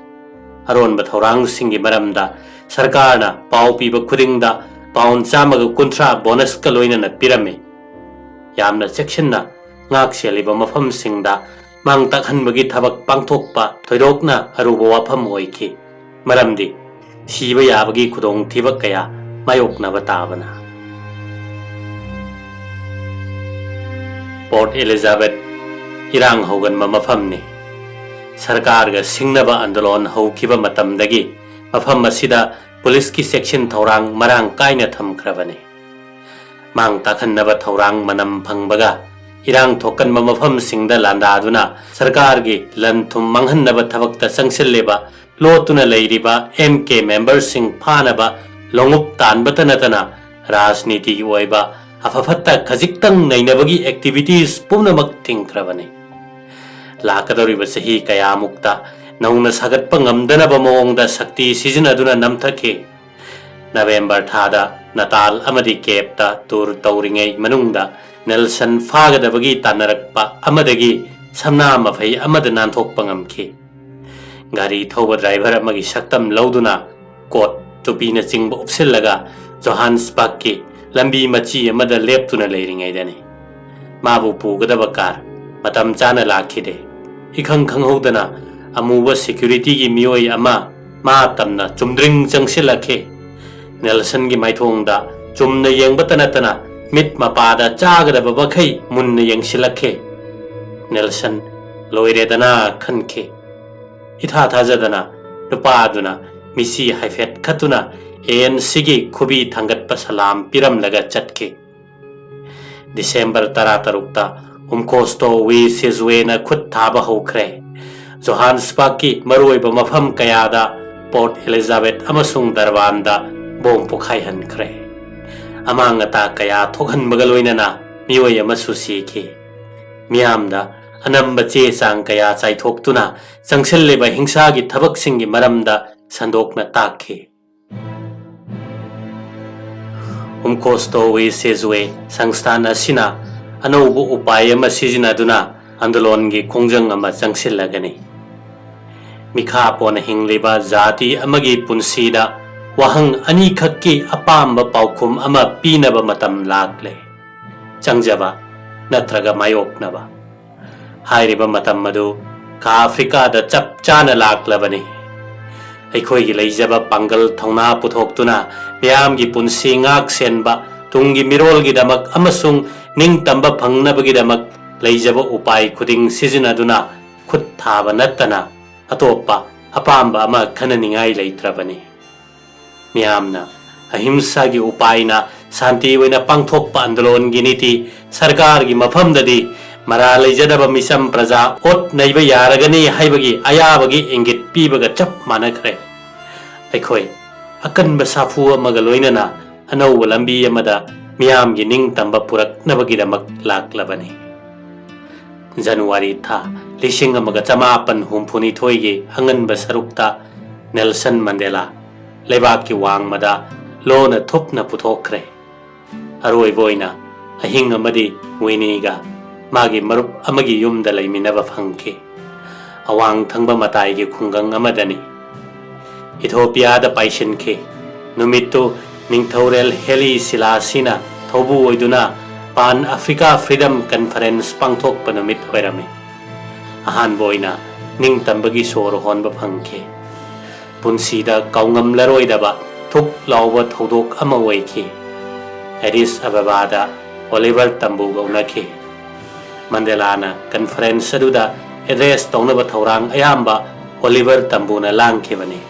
ꯑꯔꯣꯟꯕ ꯊꯧꯔꯥꯡꯁꯤꯡꯒꯤ ꯃꯔꯝꯗ ꯁꯔꯀꯥꯔꯅ ꯄꯥꯎ ꯄꯤꯕ ꯈꯨꯗꯤꯡꯗ ꯄꯥꯎꯟ ꯆꯥꯝꯃꯒ ꯀꯨꯟꯊ꯭ꯔꯥ ꯕꯣꯅꯁꯀ ꯂꯣꯏꯅꯅ ꯄꯤꯔꯝꯃꯤ꯫ ꯌꯥꯝꯅ ꯆꯦꯛꯁꯤꯟꯅ ꯉꯥꯛ ꯁꯦꯜꯂꯤꯕ ꯃꯐꯝꯁꯤꯡꯗ ꯃꯥꯡ ꯇꯥꯛꯍꯟꯕꯒꯤ ꯊꯕꯛ ꯄꯥꯡꯊꯣꯛꯄ ꯊꯣꯏꯗꯣꯛꯅ ꯑꯔꯨꯕ ꯋꯥꯐꯝ ꯑꯣꯏꯈꯤ, ꯃꯔꯝꯗꯤ ꯁꯤꯕ ꯌꯥꯕꯒꯤ ꯈꯨꯗꯣꯡꯊꯤꯕ ꯀꯌꯥ ꯃꯥꯌꯣꯛꯅꯕ ꯇꯥꯕꯅ꯫ ꯄꯣꯔꯠ ꯑꯦꯂꯤꯖꯥꯕꯦꯊ ꯏꯔꯥꯡ ꯍꯧꯒꯟꯕ ꯃꯐꯝꯅꯤ꯫ ꯁꯔꯀꯥꯔꯒ ꯁꯤꯡꯅꯕ ꯑꯟꯗꯣꯂꯣꯟ ꯍꯧꯈꯤꯕ ꯃꯇꯝꯗꯒꯤ ꯃꯐꯝ ꯑꯁꯤꯗ ꯄꯨꯂꯤꯁꯀꯤ ꯆꯦꯛꯁꯤꯟ ꯊꯧꯔꯥꯡ ꯃꯔꯥꯡ ꯀꯥꯏꯅ ꯊꯝꯈ꯭ꯔꯕꯅꯤ꯫ ꯃꯥꯡ ꯇꯥꯛꯍꯟꯅꯕ ꯊꯧꯔꯥꯡ ꯃꯅꯝ ꯐꯪꯕꯒ ꯏꯔꯥꯡ ꯊꯣꯛꯀꯟꯕ ꯃꯐꯝꯁꯤꯡꯗ ꯂꯥꯟꯗꯥꯗꯨꯅ ꯁꯔꯀꯥꯔꯒꯤ ꯂꯟ ꯊꯨꯝ ꯃꯥꯡꯍꯟꯅꯕ ꯊꯕꯛꯇ ꯆꯪꯁꯤꯜꯂꯤꯕ ꯂꯣꯠꯇꯨꯅ ꯂꯩꯔꯤꯕ ꯑꯦꯝ ꯀꯦ ꯃꯦꯝꯕꯔꯁꯤꯡ ꯐꯥꯅꯕ ꯂꯣꯡꯎꯞ ꯇꯥꯟꯕꯇ ꯅꯠꯇꯅ ꯔꯥꯖꯅꯤꯇꯤꯒꯤ ꯑꯣꯏꯕ ꯑꯐ ꯐꯠꯇ ꯈꯖꯤꯛꯇꯪ ꯅꯩꯅꯕꯒꯤ ꯑꯦꯛꯇꯤꯚꯤꯇꯤꯁ ꯄꯨꯝꯅꯃꯛ ꯊꯤꯡꯈ꯭ꯔꯕꯅꯤ꯫ ꯂꯥꯛꯀꯗꯧꯔꯤꯕ ꯆꯍꯤ ꯀꯌꯥꯃꯨꯛꯇ ꯅꯧꯅ ꯁꯥꯒꯠꯄ ꯉꯝꯗꯅꯕ ꯃꯑꯣꯡꯗ ꯁꯛꯇꯤ ꯁꯤꯖꯤꯟꯅꯗꯨꯅ ꯅꯝꯊꯈꯤ꯫ ꯅꯕꯦꯝꯕꯔ ꯊꯥꯗ ꯅꯇꯥꯜ ꯑꯃꯗꯤ ꯀꯦꯞꯇ ꯇꯨꯔ ꯇꯧꯔꯤꯉꯩ ꯃꯅꯨꯡꯗ ꯅꯦꯜꯁꯟ ꯐꯥꯒꯗꯕꯒꯤ ꯇꯥꯟꯅꯔꯛꯄ ꯑꯃꯗꯒꯤ ꯁꯝꯅꯥ ꯃꯐꯩ ꯑꯃꯗ ꯅꯥꯟꯊꯣꯛꯄ ꯉꯝꯈꯤ꯫ ꯒꯥꯔꯤ ꯊꯧꯕ ꯗ꯭ꯔꯥꯏꯚꯔ ꯑꯃꯒꯤ ꯁꯛꯇꯝ ꯂꯧꯗꯨꯅ ꯀꯣꯠ, ꯇꯨꯄꯤꯅꯆꯤꯡꯕ ꯎꯞꯁꯤꯜꯂꯒ ꯖꯣꯍꯥꯟꯁꯕꯔꯒꯀꯤ ꯂꯝꯕꯤ ꯃꯆꯤ ꯑꯃꯗ ꯂꯦꯞꯇꯨꯅ ꯂꯩꯔꯤꯉꯩꯗꯅꯤ꯫ ꯃꯥꯕꯨ ꯄꯨꯒꯗꯕ ꯀꯥꯔ ꯃꯇꯝ ꯆꯥꯅ ꯂꯥꯛꯈꯤꯗꯦ꯫ ꯏꯈꯪ ꯈꯪꯍꯧꯗꯅ ꯑꯃꯨꯕ ꯁꯦꯀ꯭ꯌꯨꯔꯤꯇꯤꯒꯤ ꯃꯤꯑꯣꯏ ꯑꯃ ꯃꯥ ꯇꯝꯅ ꯆꯨꯝꯗ꯭ꯔꯤꯡ ꯆꯪꯁꯤꯜꯂꯛꯈꯤ꯫ ꯅꯦꯜꯁꯟꯒꯤ ꯃꯥꯏꯊꯣꯡꯗ ꯆꯨꯝꯅ ꯌꯦꯡꯕꯇ ꯅꯠꯇꯅ ꯃꯤꯠ ꯃꯄꯥꯗ ꯆꯥꯒꯗꯕ ꯃꯈꯩ ꯃꯨꯟꯅ ꯌꯦꯡꯁꯤꯜꯂꯛꯈꯤ꯫ ꯅꯦꯜꯁꯟ ꯂꯣꯏꯔꯦꯗꯅ ꯈꯟꯈꯤ꯫ ꯏꯊꯥ ꯊꯥꯖꯗꯅ ꯅꯨꯄꯥ ꯑꯗꯨꯅ ꯃꯤꯠꯁꯤ ꯍꯥꯏꯐꯦꯠ ꯈꯠꯇꯨꯅ ꯑꯦ ꯑꯦꯟ ꯁꯤꯒꯤ ꯈꯨꯕꯤ ꯊꯥꯡꯒꯠꯄ ꯁꯂꯥꯝ ꯄꯤꯔꯝꯂꯒ ꯆꯠꯈꯤ꯫ ꯗꯤꯁꯦꯝꯕꯔ ꯇꯔꯥꯇꯔꯨꯛꯇ ꯎꯝꯀꯣꯁꯇꯣ ꯋꯤ ꯁꯦꯖꯨꯋꯦꯅ ꯈꯨꯠ ꯊꯥꯕ ꯍꯧꯈ꯭ꯔꯦ꯫ ꯖꯣꯍꯥꯟꯁꯕꯔꯒꯀꯤ ꯃꯔꯨꯑꯣꯏꯕ ꯃꯐꯝ ꯀꯌꯥꯗ, ꯄꯣꯔꯠ ꯑꯦꯂꯤꯖꯥꯕꯦꯊ ꯑꯃꯁꯨꯡ ꯗꯔꯕꯥꯟꯗ ꯕꯣꯝ ꯄꯣꯈꯥꯏꯍꯟꯈ꯭ꯔꯦ꯫ ꯑꯃꯥꯡ ꯑꯇꯥ ꯀꯌꯥ ꯊꯣꯛꯍꯟꯕꯒ ꯂꯣꯏꯅꯅ ꯃꯤꯑꯣꯏ ꯑꯃꯁꯨ ꯁꯤꯈꯤ꯫ ꯃꯤꯌꯥꯝꯗ ꯑꯅꯝꯕ ꯆꯦ ꯆꯥꯡ ꯀꯌꯥ ꯆꯥꯏꯊꯣꯛꯇꯨꯅ ꯆꯪꯁꯤꯜꯂꯤꯕ ꯍꯤꯡꯁꯥꯒꯤ ꯊꯕꯛꯁꯤꯡꯒꯤ ꯃꯔꯝꯗ ꯁꯟꯗꯣꯛꯅ ꯇꯥꯛꯈꯤ꯫ ꯎꯝꯀꯣꯁꯇꯣ ꯋꯤ ꯁꯦꯖꯨꯋꯦ ꯁꯪꯁꯊꯥꯟ ꯑꯁꯤꯅ ꯑꯅꯧꯕ ꯎꯄꯥꯏ ꯑꯃ ꯁꯤꯖꯤꯟꯅꯗꯨꯅ ꯑꯟꯗꯣꯂꯣꯟꯒꯤ ꯈꯣꯡꯖꯪ ꯑꯃ ꯆꯪꯁꯤꯜꯂꯒꯅꯤ꯫ ꯃꯤꯈꯥ ꯄꯣꯟꯅ ꯍꯤꯡꯂꯤꯕ ꯖꯥꯇꯤ ꯑꯃꯒꯤ ꯄꯨꯟꯁꯤꯗ ꯋꯥꯍꯪ ꯑꯅꯤꯈꯛꯀꯤ ꯑꯄꯥꯝꯕ ꯄꯥꯎꯈꯨꯝ ꯑꯃ ꯄꯤꯅꯕ ꯃꯇꯝ ꯂꯥꯛꯂꯦ, ꯆꯪꯖꯕ ꯅꯠꯇ꯭ꯔꯒ ꯃꯥꯌꯣꯛꯅꯕ꯫ ꯍꯥꯏꯔꯤꯕ ꯃꯇꯝ ꯑꯗꯨ ꯈꯥ ꯑꯐ꯭ꯔꯤꯀꯥꯗ ꯆꯞ ꯆꯥꯅ ꯂꯥꯛꯂꯕꯅꯤ꯫ ꯑꯩꯈꯣꯏꯒꯤ ꯂꯩꯖꯕ ꯄꯥꯡꯒꯜ ꯊꯧꯅꯥ ꯄꯨꯊꯣꯛꯇꯨꯅ ꯃꯤꯌꯥꯝꯒꯤ ꯄꯨꯟꯁꯤ ꯉꯥꯛ ꯁꯦꯟꯕ, ꯇꯨꯡꯒꯤ ꯃꯤꯔꯣꯜꯒꯤꯗꯃꯛ ꯑꯃꯁꯨꯡ ꯅꯤꯡꯇꯝꯕ ꯐꯪꯅꯕꯒꯤꯗꯃꯛ ꯂꯩꯖꯕ ꯎꯄꯥꯏ ꯈꯨꯗꯤꯡ ꯁꯤꯖꯤꯟꯅꯗꯨꯅ ꯈꯨꯠ ꯊꯥꯕ ꯅꯠꯇꯅ ꯑꯇꯣꯞꯄ ꯑꯄꯥꯝꯕ ꯑꯃ ꯈꯟꯅꯅꯤꯡꯉꯥꯏ ꯂꯩꯇ꯭ꯔꯕꯅꯤ꯫ ꯃꯤꯌꯥꯝꯅ ꯑꯍꯤꯝꯁꯥꯒꯤ ꯎꯄꯥꯏꯅ ꯁꯥꯟꯇꯤ ꯑꯣꯏꯅ ꯄꯥꯡꯊꯣꯛꯄ ꯑꯟꯗꯣꯂꯣꯟꯒꯤ ꯅꯤꯇꯤ ꯁꯔꯀꯥꯔꯒꯤ ꯃꯐꯝꯗꯗꯤ ꯃꯔꯥ ꯂꯩꯖꯗꯕ ꯃꯤꯆꯝ ꯄ꯭ꯔꯖꯥ ꯑꯣꯠ ꯅꯩꯕ ꯌꯥꯔꯒꯅꯤ ꯍꯥꯏꯕꯒꯤ ꯑꯌꯥꯕꯒꯤ ꯏꯪꯒꯤꯠ ꯄꯤꯕꯒ ꯆꯞ ꯃꯥꯟꯅꯈ꯭ꯔꯦ꯫ ꯑꯩꯈꯣꯏ ꯑꯀꯟꯕ ꯁꯥꯐꯨ ꯑꯃꯒ ꯂꯣꯏꯅꯅ ꯑꯅꯧꯕ ꯂꯝꯕꯤ ꯑꯃꯗ ꯃꯤꯌꯥꯝꯒꯤ ꯅꯤꯡꯇꯝꯕ ꯄꯨꯔꯛꯅꯕꯒꯤꯗꯃꯛ ꯂꯥꯛꯂꯕꯅꯤ꯫ ꯖꯅꯋꯥꯔꯤ ꯊꯥ ꯂꯤꯁꯤꯡ ꯑꯃꯒ ꯆꯃꯥꯄꯟ ꯍꯨꯝꯐꯨꯅꯤꯊꯣꯏꯒꯤ ꯑꯉꯟꯕ ꯁꯔꯨꯛꯇ ꯅꯦꯜꯁꯟ ꯃꯟꯗꯦꯂꯥ ꯂꯩꯕꯥꯛꯀꯤ ꯋꯥꯡꯃꯗ ꯂꯣꯅ ꯊꯨꯞꯅ ꯄꯨꯊꯣꯛꯈ꯭ꯔꯦ꯫ ꯑꯔꯣꯏꯕ ꯑꯣꯏꯅ ꯑꯍꯤꯡ ꯑꯃꯗꯤ ꯋꯤꯅꯤꯒ ꯃꯥꯒꯤ ꯃꯔꯨꯞ ꯑꯃꯒꯤ ꯌꯨꯝꯗ ꯂꯩꯃꯤꯟꯅꯕ ꯐꯪꯈꯤ꯫ ꯑꯋꯥꯡ ꯊꯪꯕ ꯃꯇꯥꯏꯒꯤ ꯈꯨꯡꯒꯪ ꯑꯃꯗꯅꯤ꯫ ꯏꯊꯣꯄꯤꯌꯥꯗ ꯄꯥꯏꯁꯤꯟꯈꯤ꯫ ꯅꯨꯃꯤꯠꯇꯨ ꯅꯤꯡꯊꯧꯔꯦꯜ ꯍꯦꯂꯤ ꯁꯤꯂꯥꯁꯤꯅ ꯊꯧꯕꯨ ꯑꯣꯏꯗꯨꯅ ꯄꯥꯟ ꯑꯐ꯭ꯔꯤꯀꯥ ꯐ꯭ꯔꯤꯗꯝ ꯀꯟꯐꯔꯦꯟꯁ ꯄꯥꯡꯊꯣꯛꯄ ꯅꯨꯃꯤꯠ ꯑꯣꯏꯔꯝꯃꯤ꯫ ꯑꯍꯥꯟꯕ ꯑꯣꯏꯅ ꯅꯤꯡꯇꯝꯕꯒꯤ ꯁꯣꯔ ꯍꯣꯟꯕ ꯐꯪꯈꯤ꯫ ꯄꯨꯟꯁꯤꯗ ꯀꯥꯎꯉꯝꯂꯔꯣꯏꯗꯕ ꯊꯨꯛ ꯂꯥꯎꯕ ꯊꯧꯗꯣꯛ ꯑꯃ ꯑꯣꯏꯈꯤ꯫ ꯑꯦꯗꯤꯁ ꯑꯕꯦꯕꯥꯗ ꯑꯣꯂꯤꯚꯔ ꯇꯝꯕꯨꯒ ꯎꯅꯈꯤ꯫ ꯃꯟꯗꯦꯂꯥꯅ ꯀꯟꯐꯔꯦꯟꯁ ꯑꯗꯨꯗ ꯑꯦꯗ꯭ꯔꯦꯁ ꯇꯧꯅꯕ ꯊꯧꯔꯥꯡ ꯑꯌꯥꯝꯕ ꯑꯣꯂꯤꯚꯔ ꯇꯝꯕꯨꯅ ꯂꯥꯡꯈꯤꯕꯅꯤ꯫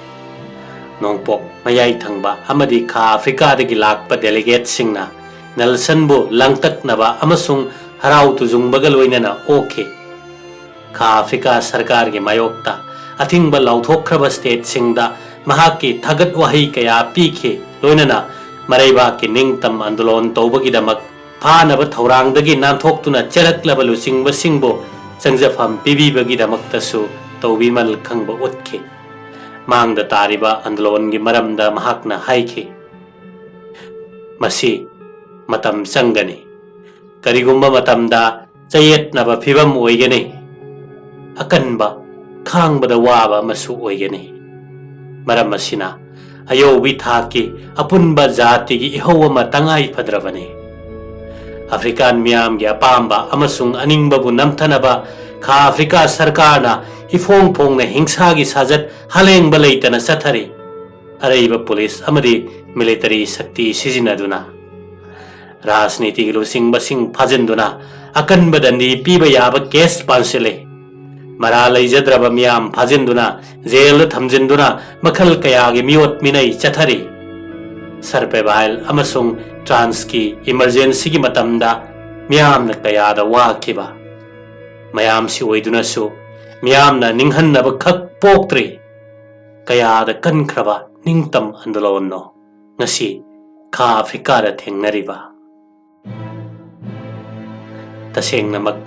ꯅꯣꯡꯄꯣꯛ ꯃꯌꯥꯏ ꯊꯪꯕ ꯑꯃꯗꯤ ꯈꯥ ꯑꯐ꯭ꯔꯤꯀꯥꯗꯒꯤ ꯂꯥꯛꯄ ꯗꯦꯂꯤꯒꯦꯠꯁꯤꯡꯅ ꯅꯦꯜꯁꯟꯕꯨ ꯂꯥꯡꯇꯛꯅꯕ ꯑꯃꯁꯨꯡ ꯍꯔꯥꯎ ꯇꯨꯖꯨꯡꯕꯒ ꯂꯣꯏꯅꯅ ꯑꯣꯛꯈꯤ꯫ ꯈꯥ ꯑꯐ꯭ꯔꯤꯀꯥ ꯁꯔꯀꯥꯔꯒꯤ ꯃꯥꯌꯣꯛꯇ ꯑꯊꯤꯡꯕ ꯂꯥꯎꯊꯣꯛꯈ꯭ꯔꯕ ꯁ꯭ꯇꯦꯠꯁꯤꯡꯗ ꯃꯍꯥꯛꯀꯤ ꯊꯥꯒꯠ ꯋꯥꯍꯩ ꯀꯌꯥ ꯄꯤꯈꯤ, ꯂꯣꯏꯅꯅ ꯃꯔꯩꯕꯥꯛꯀꯤ ꯅꯤꯡꯇꯝ ꯑꯟꯗꯣꯂꯣꯟ ꯇꯧꯕꯒꯤꯗꯃꯛ ꯐꯥꯅꯕ ꯊꯧꯔꯥꯡꯗꯒꯤ ꯅꯥꯟꯊꯣꯛꯇꯨꯅ ꯆꯦꯜꯂꯛꯂꯕ ꯂꯨꯆꯤꯡꯕꯁꯤꯡꯕꯨ ꯆꯪꯖꯐꯝ ꯄꯤꯕꯤꯕꯒꯤꯗꯃꯛꯇꯁꯨ ꯇꯧꯕꯤꯃꯜ ꯈꯪꯕ ꯎꯠꯈꯤ꯫ ꯃꯥꯡꯗ ꯇꯥꯔꯤꯕ ꯑꯟꯗꯣꯂꯣꯟꯒꯤ ꯃꯔꯝꯗ ꯃꯍꯥꯛꯅ ꯍꯥꯏꯈꯤ, "ꯃꯁꯤ ꯃꯇꯝ ꯆꯪꯒꯅꯤ꯫ ꯀꯔꯤꯒꯨꯝꯕ ꯃꯇꯝꯗ ꯆꯌꯦꯠꯅꯕ ꯐꯤꯚꯝ ꯑꯣꯏꯒꯅꯤ꯫ ꯑꯀꯟꯕ, ꯈꯥꯡꯕꯗ ꯋꯥꯕ ꯑꯃꯁꯨ ꯑꯣꯏꯒꯅꯤ꯫ ꯃꯔꯝ ꯑꯁꯤꯅ ꯑꯌꯧꯕꯤ ꯊꯥꯛꯀꯤ ꯑꯄꯨꯟꯕ ꯖꯥꯇꯤꯒꯤ ꯏꯍꯧ ꯑꯃ ꯇꯉꯥꯏ ꯐꯗ꯭ꯔꯕꯅꯤ꯫ ꯑꯐ꯭ꯔꯤꯀꯥꯟ ꯃꯤꯌꯥꯝꯒꯤ ꯑꯄꯥꯝꯕ ꯑꯃꯁꯨꯡ ꯑꯅꯤꯡꯕꯕꯨ ꯅꯝꯊꯅꯕ ꯈꯥ ꯑꯐ꯭ꯔꯤꯀꯥ ꯁꯔꯀꯥꯔꯅ ꯏꯐꯣꯡ ꯐꯣꯡꯅ ꯍꯤꯡꯁꯥꯒꯤ ꯁꯥꯖꯠ ꯍꯂꯦꯡꯕ ꯂꯩꯇꯅ ꯆꯠꯊꯔꯤ꯫ ꯑꯔꯩꯕ ꯄꯨꯂꯤꯁ ꯑꯃꯗꯤ ꯃꯤꯂꯤꯇꯔꯤ ꯁꯛꯇꯤ ꯁꯤꯖꯤꯟꯅꯗꯨꯅ ꯔꯥꯖꯅꯤꯇꯤꯒꯤ ꯂꯨꯆꯤꯡꯕꯁꯤꯡ ꯐꯥꯖꯤꯟꯗꯨꯅ ꯑꯀꯟꯕ ꯗꯟꯗꯤ ꯄꯤꯕ ꯌꯥꯕ ꯀꯦꯁ ꯄꯥꯟꯁꯤꯜꯂꯤ꯫ ꯃꯔꯥ ꯂꯩꯖꯗ꯭ꯔꯕ ꯃꯤꯌꯥꯝ ꯐꯥꯖꯤꯟꯗꯨꯅ ꯖꯦꯜꯗ ꯊꯝꯖꯤꯟꯗꯨꯅ ꯃꯈꯜ ꯀꯌꯥꯒꯤ ꯃꯤꯑꯣꯠ ꯃꯤꯅꯩ ꯆꯠꯊꯔꯤ꯫ ꯁꯔꯄꯦꯕꯥꯏꯜ ꯑꯃꯁꯨꯡ ꯇ꯭ꯔꯥꯟꯁꯀꯤ ꯏꯃꯔꯖꯦꯟꯁꯤꯒꯤ ꯃꯇꯝꯗ ꯃꯤꯌꯥꯝꯅ ꯀꯌꯥꯗ ꯋꯥꯈꯤꯕ꯫ ꯃꯌꯥꯝꯁꯤ ꯑꯣꯏꯗꯨꯅꯁꯨ ꯃꯤꯌꯥꯝꯅ ꯅꯤꯡꯍꯟꯅꯕ ꯈꯛ ꯄꯣꯛꯇ꯭ꯔꯤ꯫ ꯀꯌꯥꯗ ꯀꯟꯈ꯭ꯔꯕ ꯅꯤꯡꯇꯝ ꯑꯟꯗꯣꯂꯣꯟꯅꯣ ꯉꯁꯤ ꯈꯥ ꯑꯐ꯭ꯔꯤꯀꯥꯗ ꯊꯦꯡꯅꯔꯤꯕ꯫ ꯇꯁꯦꯡꯅꯃꯛ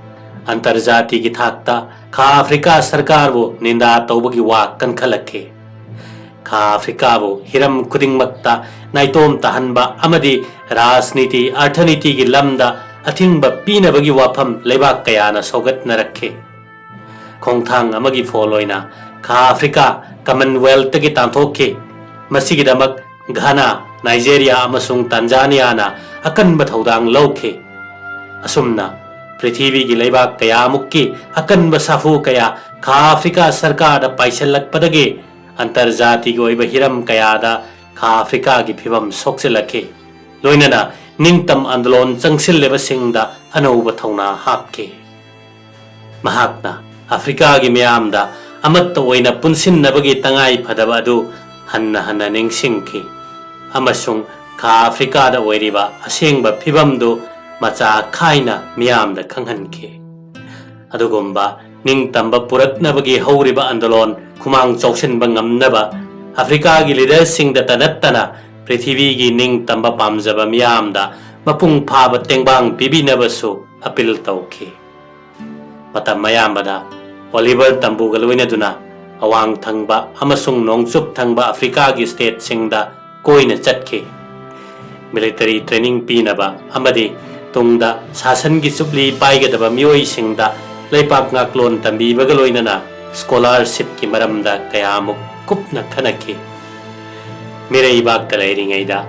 ꯑꯟꯇꯔꯖꯥꯇꯤꯒꯤ ꯊꯥꯛꯇ ꯈꯥ ꯑꯐ꯭ꯔꯤꯀꯥ ꯁꯔꯀꯥꯔꯕꯨ ꯅꯤꯟꯗꯥ ꯇꯧꯕꯒꯤ ꯋꯥ ꯀꯟꯈꯠꯂꯛꯈꯤ꯫ ꯈꯥ ꯑꯐ꯭ꯔꯤꯀꯥꯕꯨ ꯍꯤꯔꯝ ꯈꯨꯗꯤꯡꯃꯛꯇ ꯅꯥꯏꯇꯣꯝ ꯇꯥꯍꯟꯕ ꯑꯃꯗꯤ ꯔꯥꯖꯅꯤꯇꯤ, ꯑꯔꯊꯅꯤꯇꯤꯒꯤ ꯂꯝꯗ ꯑꯊꯤꯡꯕ ꯄꯤꯅꯕꯒꯤ ꯋꯥꯐꯝ ꯂꯩꯕꯥꯛ ꯀꯌꯥꯅ ꯁꯧꯒꯠꯅꯔꯛꯈꯤ꯫ ꯈꯣꯡꯊꯥꯡ ꯑꯃꯒꯤ ꯐꯣꯜ ꯑꯣꯏꯅ ꯈꯥ ꯑꯐ꯭ꯔꯤꯀꯥ ꯀꯃꯟꯋꯦꯜꯇꯒꯤ ꯇꯥꯟꯊꯣꯛꯈꯤ꯫ ꯃꯁꯤꯒꯤꯗꯃꯛ ꯘꯥꯅꯥ, ꯅꯥꯏꯖꯦꯔꯤꯌꯥ ꯑꯃꯁꯨꯡ ꯇꯥꯟꯖꯥꯅꯤꯌꯥꯅ ꯑꯀꯟꯕ ꯊꯧꯗꯥꯡ ꯂꯧꯈꯤ꯫ ꯑꯁꯨꯝꯅ ꯄ꯭ꯔꯤꯊꯤꯕꯤꯒꯤ ꯂꯩꯕꯥꯛ ꯀꯌꯥꯃꯨꯛꯀꯤ ꯑꯀꯟꯕ ꯁꯥꯐꯨ ꯀꯌꯥ ꯈꯥ ꯑꯐ꯭ꯔꯤꯀꯥ ꯁꯔꯀꯥꯔꯗ ꯄꯥꯏꯁꯤꯜꯂꯛꯄꯗꯒꯤ ꯑꯟꯇꯔꯖꯥꯇꯤꯒꯤ ꯑꯣꯏꯕ ꯍꯤꯔꯝ ꯀꯌꯥꯗ ꯈꯥ ꯑꯐ꯭ꯔꯤꯀꯥꯒꯤ ꯐꯤꯚꯝ ꯁꯣꯛꯆꯤꯜꯂꯛꯈꯤ꯫ ꯂꯣꯏꯅꯅ ꯅꯤꯡꯇꯝ ꯑꯟꯗꯣꯂꯣꯟ ꯆꯪꯁꯤꯜꯂꯤꯕꯁꯤꯡꯗ ꯑꯅꯧꯕ ꯊꯧꯅꯥ ꯍꯥꯞꯈꯤ꯫ ꯃꯍꯥꯛꯅ ꯑꯐ꯭ꯔꯤꯀꯥꯒꯤ ꯃꯤꯌꯥꯝꯗ ꯑꯃꯠꯇ ꯑꯣꯏꯅ ꯄꯨꯟꯁꯤꯟꯅꯕꯒꯤ ꯇꯉꯥꯏ ꯐꯗꯕ ꯑꯗꯨ ꯍꯟꯅ ꯍꯟꯅ ꯅꯤꯡꯁꯤꯡꯈꯤ ꯑꯃꯁꯨꯡ ꯈꯥ ꯑꯐ꯭ꯔꯤꯀꯥꯗ ꯑꯣꯏꯔꯤꯕ ꯑꯁꯦꯡꯕ ꯐꯤꯚꯝꯗꯨ ꯃꯆꯥ ꯈꯥꯏꯅ ꯃꯤꯌꯥꯝꯗ ꯈꯪꯍꯟꯈꯤ꯫ ꯑꯗꯨꯒꯨꯝꯕ ꯅꯤꯡꯇꯝꯕ ꯄꯨꯔꯛꯅꯕꯒꯤ ꯍꯧꯔꯤꯕ ꯑꯟꯗꯣꯂꯣꯟ ꯈꯨꯃꯥꯡ ꯆꯥꯎꯁꯤꯟꯕ ꯉꯝꯅꯕ ꯑꯐ꯭ꯔꯤꯀꯥꯒꯤ ꯂꯤꯗꯔꯁꯤꯡꯗꯇ ꯅꯠꯇꯅ ꯄ꯭ꯔꯤꯊꯤꯕꯤꯒꯤ ꯅꯤꯡꯇꯝꯕ ꯄꯥꯝꯖꯕ ꯃꯤꯌꯥꯝꯗ ꯃꯄꯨꯡ ꯐꯥꯕ ꯇꯦꯡꯕꯥꯡ ꯄꯤꯕꯤꯅꯕꯁꯨ ꯑꯄꯤꯜ ꯇꯧꯈꯤ꯫ ꯃꯇꯝ ꯑꯌꯥꯝꯕꯗ ꯑꯣꯂꯤꯚꯔ ꯇꯝꯕꯨꯒ ꯂꯣꯏꯅꯗꯨꯅ ꯑꯋꯥꯡ ꯊꯪꯕ ꯑꯃꯁꯨꯡ ꯅꯣꯡꯆꯨꯞ ꯊꯪꯕ ꯑꯐ꯭ꯔꯤꯀꯥꯒꯤ ꯁ꯭ꯇꯦꯠꯁꯤꯡꯗ ꯀꯣꯏꯅ ꯆꯠꯈꯤ꯫ ꯃꯤꯂꯤꯇꯔꯤ ꯇ꯭ꯔꯦꯅꯤꯡ ꯄꯤꯅꯕ ꯑꯃꯗꯤ ꯇꯨꯡꯗ ꯁꯥꯁꯟꯒꯤ ꯆꯨꯞꯂꯤ ꯄꯥꯏꯒꯗꯕ ꯃꯤꯑꯣꯏꯁꯤꯡꯗ ꯂꯩꯄꯥꯛ ꯉꯥꯛꯂꯣꯟ ꯇꯝꯕꯤꯕꯒ ꯂꯣꯏꯅꯅ ꯁ꯭ꯀꯣꯂꯥꯔꯁꯤꯞꯀꯤ ꯃꯔꯝꯗ ꯀꯌꯥꯃꯨꯛ ꯀꯨꯞꯅ ꯈꯟꯅꯈꯤ꯫ ꯃꯤꯔꯩꯕꯥꯛꯇ ꯂꯩꯔꯤꯉꯩꯗ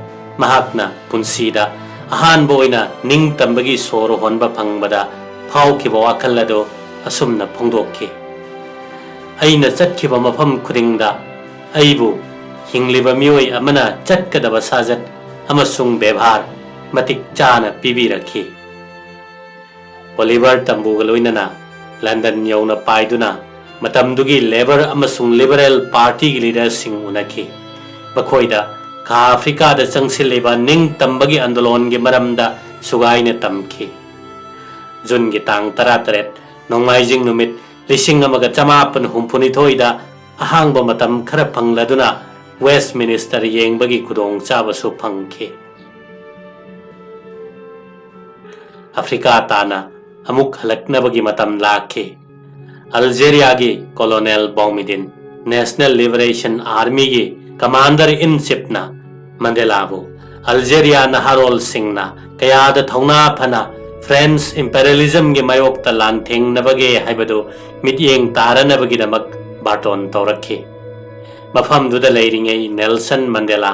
ꯃꯍꯥꯛꯅ ꯄꯨꯟꯁꯤꯗ ꯑꯍꯥꯟꯕ ꯑꯣꯏꯅ ꯅꯤꯡꯇꯝꯕꯒꯤ ꯁꯣꯔ ꯍꯣꯟꯕ ꯐꯪꯕꯗ ꯐꯥꯎꯈꯤꯕ ꯋꯥꯈꯜ ꯑꯗꯨ ꯑꯁꯨꯝꯅ ꯐꯣꯡꯗꯣꯛꯈꯤ, "ꯑꯩꯅ ꯆꯠꯈꯤꯕ ꯃꯐꯝ ꯈꯨꯗꯤꯡꯗ ꯑꯩꯕꯨ ꯍꯤꯡꯂꯤꯕ ꯃꯤꯑꯣꯏ ꯑꯃꯅ ꯆꯠꯀꯗꯕ ꯁꯥꯖꯠ ꯑꯃꯁꯨꯡ ꯕꯦꯕꯥꯔ ꯃꯇꯤꯛ ꯆꯥꯅ ꯄꯤꯕꯤꯔꯛꯈꯤ"꯫ ꯑꯣꯂꯤꯚꯔ ꯇꯝꯕꯨꯒ ꯂꯣꯏꯅꯅ ꯂꯟꯗꯟ ꯌꯧꯅ ꯄꯥꯏꯗꯨꯅ ꯃꯇꯝꯗꯨꯒꯤ ꯂꯦꯕꯔ ꯑꯃꯁꯨꯡ ꯂꯤꯕꯔꯦꯜ ꯄꯥꯔꯇꯤꯒꯤ ꯂꯤꯗꯔꯁꯤꯡ ꯎꯅꯈꯤ꯫ ꯃꯈꯣꯏꯗ ꯈꯥ ꯑꯐ꯭ꯔꯤꯀꯥꯗ ꯆꯪꯁꯤꯜꯂꯤꯕ ꯅꯤꯡꯇꯝꯕꯒꯤ ꯑꯟꯗꯣꯂꯣꯟꯒꯤ ꯃꯔꯝꯗ ꯁꯨꯒꯥꯏꯅ ꯇꯝꯈꯤ꯫ ꯖꯨꯟꯒꯤ ꯇꯥꯡ ꯇꯔꯥꯇꯔꯦꯠ, ꯅꯣꯡꯃꯥꯏꯖꯤꯡ ꯅꯨꯃꯤꯠ, ꯂꯤꯁꯤꯡ ꯑꯃꯒ ꯆꯃꯥꯄꯟ ꯍꯨꯝꯐꯨꯅꯤꯊꯣꯏꯗ ꯑꯍꯥꯡꯕ ꯃꯇꯝ ꯈꯔ ꯐꯪꯂꯗꯨꯅ ꯋꯦꯁ꯭ꯠꯃꯤꯅꯤꯁ꯭ꯇꯔ ꯌꯦꯡꯕꯒꯤ ꯈꯨꯗꯣꯡꯆꯥꯕꯁꯨ ꯐꯪꯈꯤ꯫ ꯑꯐ꯭ꯔꯤꯀꯥ ꯇꯥꯟꯅ ꯑꯃꯨꯛ ꯍꯜꯂꯛꯅꯕꯒꯤ ꯃꯇꯝ ꯂꯥꯛꯈꯤ꯫ ꯑꯜꯖꯦꯔꯤꯌꯥꯒꯤ ꯀꯣꯂꯣꯅꯦꯜ ꯕꯥꯎꯃꯤꯗꯤꯟ, ꯅꯦꯁꯅꯦꯜ ꯂꯤꯕꯔꯦꯁꯟ ꯑꯥꯔꯃꯤꯒꯤ ꯀꯃꯥꯟꯗꯔ ꯏꯟ ꯆꯤꯐꯅ ꯃꯟꯗꯦꯂꯥꯕꯨ ꯑꯜꯖꯦꯔꯤꯌꯥ ꯅꯍꯥꯔꯣꯜꯁꯤꯡꯅ ꯀꯌꯥꯗ ꯊꯧꯅꯥ ꯐꯅ ꯐ꯭ꯔꯦꯟꯁ ꯏꯝꯄꯦꯔꯤꯌꯦꯂꯤꯖꯝꯒꯤ ꯃꯥꯌꯣꯛꯇ ꯂꯥꯟꯊꯦꯡꯅꯕꯒꯦ ꯍꯥꯏꯕꯗꯨ ꯃꯤꯠꯌꯦꯡ ꯇꯥꯔꯅꯕꯒꯤꯗꯃꯛ ꯕꯥꯔꯇꯣꯟ ꯇꯧꯔꯛꯈꯤ꯫ ꯃꯐꯝꯗꯨꯗ ꯂꯩꯔꯤꯉꯩ ꯅꯦꯜꯁꯟ ꯃꯟꯗꯦꯂꯥ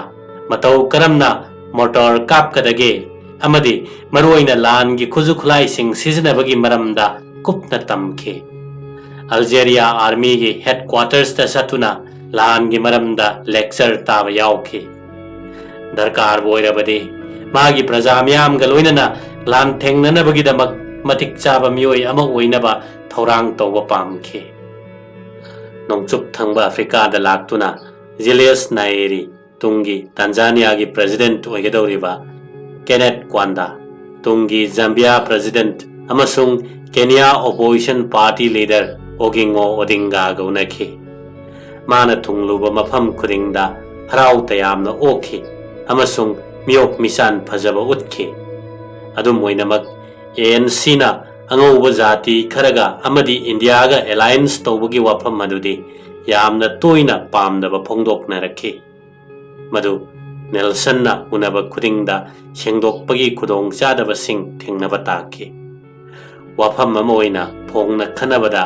ꯃꯇꯧ ꯀꯔꯝꯅ ꯃꯣꯔꯇꯥꯔ ꯀꯥꯞꯀꯗꯒꯦ ꯑꯃꯗꯤ ꯃꯔꯨꯑꯣꯏꯅ ꯂꯥꯟꯒꯤ ꯈꯨꯠꯁꯨ ꯈꯨꯠꯂꯥꯏꯁꯤꯡ ꯁꯤꯖꯤꯟꯅꯕꯒꯤ ꯃꯔꯝꯗ ꯀꯨꯞꯅ ꯇꯝꯈꯤ꯫ ꯑꯜꯖꯦꯔꯤꯌꯥ ꯑꯥꯔꯃꯤꯒꯤ ꯍꯦꯗꯀ꯭ꯋꯥꯇꯔꯁꯇ ꯆꯠꯇꯨꯅ ꯂꯥꯟꯒꯤ ꯃꯔꯝꯗ ꯂꯦꯛꯆꯔ ꯇꯥꯕ ꯌꯥꯎꯈꯤ꯫ ꯗꯔꯀꯥꯔꯕꯨ ꯑꯣꯏꯔꯕꯗꯤ ꯃꯥꯒꯤ ꯄ꯭ꯔꯖꯥ ꯃꯤꯌꯥꯝꯒ ꯂꯣꯏꯅꯅ ꯂꯥꯟꯊꯦꯡꯅꯅꯕꯒꯤꯗꯃꯛ ꯃꯇꯤꯛ ꯆꯥꯕ ꯃꯤꯑꯣꯏ ꯑꯃ ꯑꯣꯏꯅꯕ ꯊꯧꯔꯥꯡ ꯇꯧꯕ ꯄꯥꯝꯈꯤ꯫ ꯅꯣꯡꯆꯨꯞ ꯊꯪꯕ ꯑꯐ꯭ꯔꯤꯀꯥꯗ ꯂꯥꯛꯇꯨꯅ ꯖꯤꯂꯤꯌꯁ ꯅꯥꯌꯦꯔꯤ, ꯇꯨꯡꯒꯤ ꯇꯥꯟꯖꯥꯅꯤꯌꯥꯒꯤ ꯄ꯭ꯔꯦꯁꯤꯗꯦꯟꯠ ꯑꯣꯏꯒꯗꯧꯔꯤꯕ ꯀꯦꯅꯦꯠ ꯀ꯭ꯋꯥꯟꯗꯥ, ꯇꯨꯡꯒꯤ ꯖꯥꯝꯕꯤꯌꯥ ꯄ꯭ꯔꯦꯁꯤꯗꯦꯟꯠ ꯑꯃꯁꯨꯡ ꯀꯦꯅꯤꯌꯥ ꯑꯣꯄꯣꯖꯤꯁꯟ ꯄꯥꯔꯇꯤ ꯂꯤꯗꯔ ꯑꯣꯒꯤꯡꯉꯣ ꯑꯣꯗꯤꯡꯒꯥꯒ ꯎꯅꯈꯤ꯫ ꯃꯥꯅ ꯊꯨꯡꯂꯨꯕ ꯃꯐꯝ ꯈꯨꯗꯤꯡꯗ ꯍꯔꯥꯎ ꯇꯌꯥꯝꯅ ꯑꯣꯛꯈꯤ ꯑꯃꯁꯨꯡ ꯃꯤꯑꯣꯛ ꯃꯤꯆꯥꯟ ꯐꯖꯕ ꯎꯠꯈꯤ꯫ ꯑꯗꯨꯝ ꯑꯣꯏꯅꯃꯛ, ꯑꯦ ꯑꯦꯟ ꯁꯤꯅ ꯑꯉꯧꯕ ꯖꯥꯇꯤ ꯈꯔꯒ ꯑꯃꯗꯤ ꯏꯟꯗꯤꯌꯥꯒ ꯑꯦꯂꯥꯏꯟꯁ ꯇꯧꯕꯒꯤ ꯋꯥꯐꯝ ꯑꯗꯨꯗꯤ ꯌꯥꯝꯅ ꯇꯣꯏꯅ ꯄꯥꯝꯗꯕ ꯐꯣꯡꯗꯣꯛꯅꯔꯛꯈꯤ꯫ ꯃꯗꯨ ꯅꯦꯜꯁꯟꯅ ꯎꯅꯕ ꯈꯨꯗꯤꯡꯗ ꯁꯦꯡꯗꯣꯛꯄꯒꯤ ꯈꯨꯗꯣꯡꯆꯥꯗꯕꯁꯤꯡ ꯊꯦꯡꯅꯕ ꯇꯥꯈꯤ꯫ ꯋꯥꯐꯝ ꯑꯃ ꯑꯣꯏꯅ ꯐꯣꯡꯅ ꯈꯟꯅꯕꯗ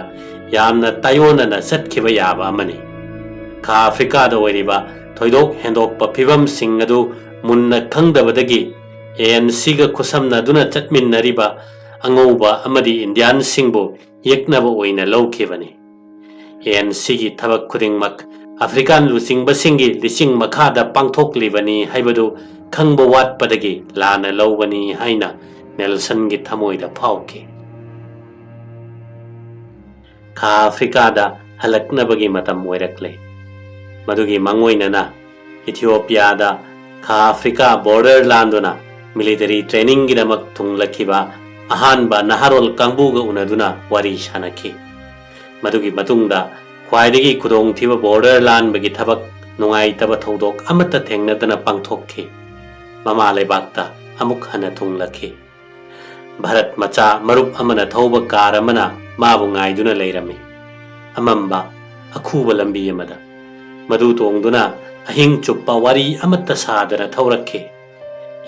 ꯌꯥꯝꯅ ꯇꯥꯏꯑꯣꯟꯅꯅ ꯆꯠꯈꯤꯕ ꯌꯥꯕ ꯑꯃꯅꯤ꯫ ꯈꯥ ꯑꯐ꯭ꯔꯤꯀꯥꯗ ꯑꯣꯏꯔꯤꯕ ꯊꯣꯏꯗꯣꯛ ꯍꯦꯟꯗꯣꯛꯄ ꯐꯤꯕꯝꯁꯤꯡ ꯑꯗꯨ ꯃꯨꯟꯅ ꯈꯪꯗꯕꯗꯒꯤ ꯑꯦ ꯑꯦꯟ ꯁꯤꯒ ꯈꯨꯠꯁꯝꯅꯗꯨꯅ ꯆꯠꯃꯤꯟꯅꯔꯤꯕ ꯑꯉꯧꯕ ꯑꯃꯗꯤ ꯏꯟꯗꯤꯌꯥꯟꯁꯤꯡꯕꯨ ꯌꯦꯛꯅꯕ ꯑꯣꯏꯅ ꯂꯧꯈꯤꯕꯅꯤ꯫ ꯑꯦ ꯑꯦꯟ ꯁꯤꯒꯤ ꯊꯕꯛ ꯈꯨꯗꯤꯡꯃꯛ ꯑꯐ꯭ꯔꯤꯀꯥꯟ ꯂꯨꯆꯤꯡꯕꯁꯤꯡꯒꯤ ꯂꯤꯆꯤꯡ ꯃꯈꯥꯗ ꯄꯥꯡꯊꯣꯛꯂꯤꯕꯅꯤ ꯍꯥꯏꯕꯗꯨ ꯈꯪꯕ ꯋꯥꯠꯄꯗꯒꯤ ꯂꯥꯟꯅ ꯂꯧꯕꯅꯤ ꯍꯥꯏꯅ ꯅꯦꯜꯁꯟꯒꯤ ꯊꯃꯣꯏꯗ ꯐꯥꯎꯈꯤ꯫ ꯈꯥ ꯑꯐ꯭ꯔꯤꯀꯥꯗ ꯍꯜꯂꯛꯅꯕꯒꯤ ꯃꯇꯝ ꯑꯣꯏꯔꯛꯂꯦ꯫ ꯃꯗꯨꯒꯤ ꯃꯥꯡꯑꯣꯏꯅꯅ ꯏꯊꯤꯑꯣꯄꯤꯌꯥꯗ ꯈꯥ ꯑꯐ꯭ꯔꯤꯀꯥ ꯕꯣꯔꯗꯔ ꯂꯥꯟꯗꯨꯅ ꯃꯤꯂꯤꯇꯔꯤ ꯇ꯭ꯔꯦꯅꯤꯡꯒꯤꯗꯃꯛ ꯊꯨꯡꯂꯛꯈꯤꯕ ꯑꯍꯥꯟꯕ ꯅꯍꯥꯔꯣꯜ ꯀꯥꯡꯕꯨꯒ ꯎꯅꯗꯨꯅ ꯋꯥꯔꯤ ꯁꯥꯅꯈꯤ꯫ ꯃꯗꯨꯒꯤ ꯃꯇꯨꯡꯗ ꯈ꯭ꯋꯥꯏꯗꯒꯤ ꯈꯨꯗꯣꯡꯊꯤꯕ ꯕꯣꯔꯗꯔ ꯂꯥꯟꯕꯒꯤ ꯊꯕꯛ, ꯅꯨꯡꯉꯥꯏꯇꯕ ꯊꯧꯗꯣꯛ ꯑꯃꯠꯇ ꯊꯦꯡꯅꯗꯅ ꯄꯥꯡꯊꯣꯛꯈꯤ꯫ ꯃꯃꯥ ꯂꯩꯕꯥꯛꯇ ꯑꯃꯨꯛ ꯍꯟꯅ ꯊꯨꯡꯂꯛꯈꯤ꯫ ꯚꯥꯔꯠ ꯃꯆꯥ ꯃꯔꯨꯞ ꯑꯃꯅ ꯊꯧꯕ ꯀꯥꯔ ꯑꯃꯅ ꯃꯥꯕꯨ ꯉꯥꯏꯗꯨꯅ ꯂꯩꯔꯝꯃꯤ꯫ ꯑꯃꯝꯕ, ꯑꯈꯨꯕ ꯂꯝꯕꯤ ꯑꯃꯗ꯫ ꯃꯗꯨ ꯇꯣꯡꯗꯨꯅ ꯑꯍꯤꯡ ꯆꯨꯞꯄ ꯋꯥꯔꯤ ꯑꯃꯠꯇ ꯁꯥꯗꯅ ꯊꯧꯔꯛꯈꯤ꯫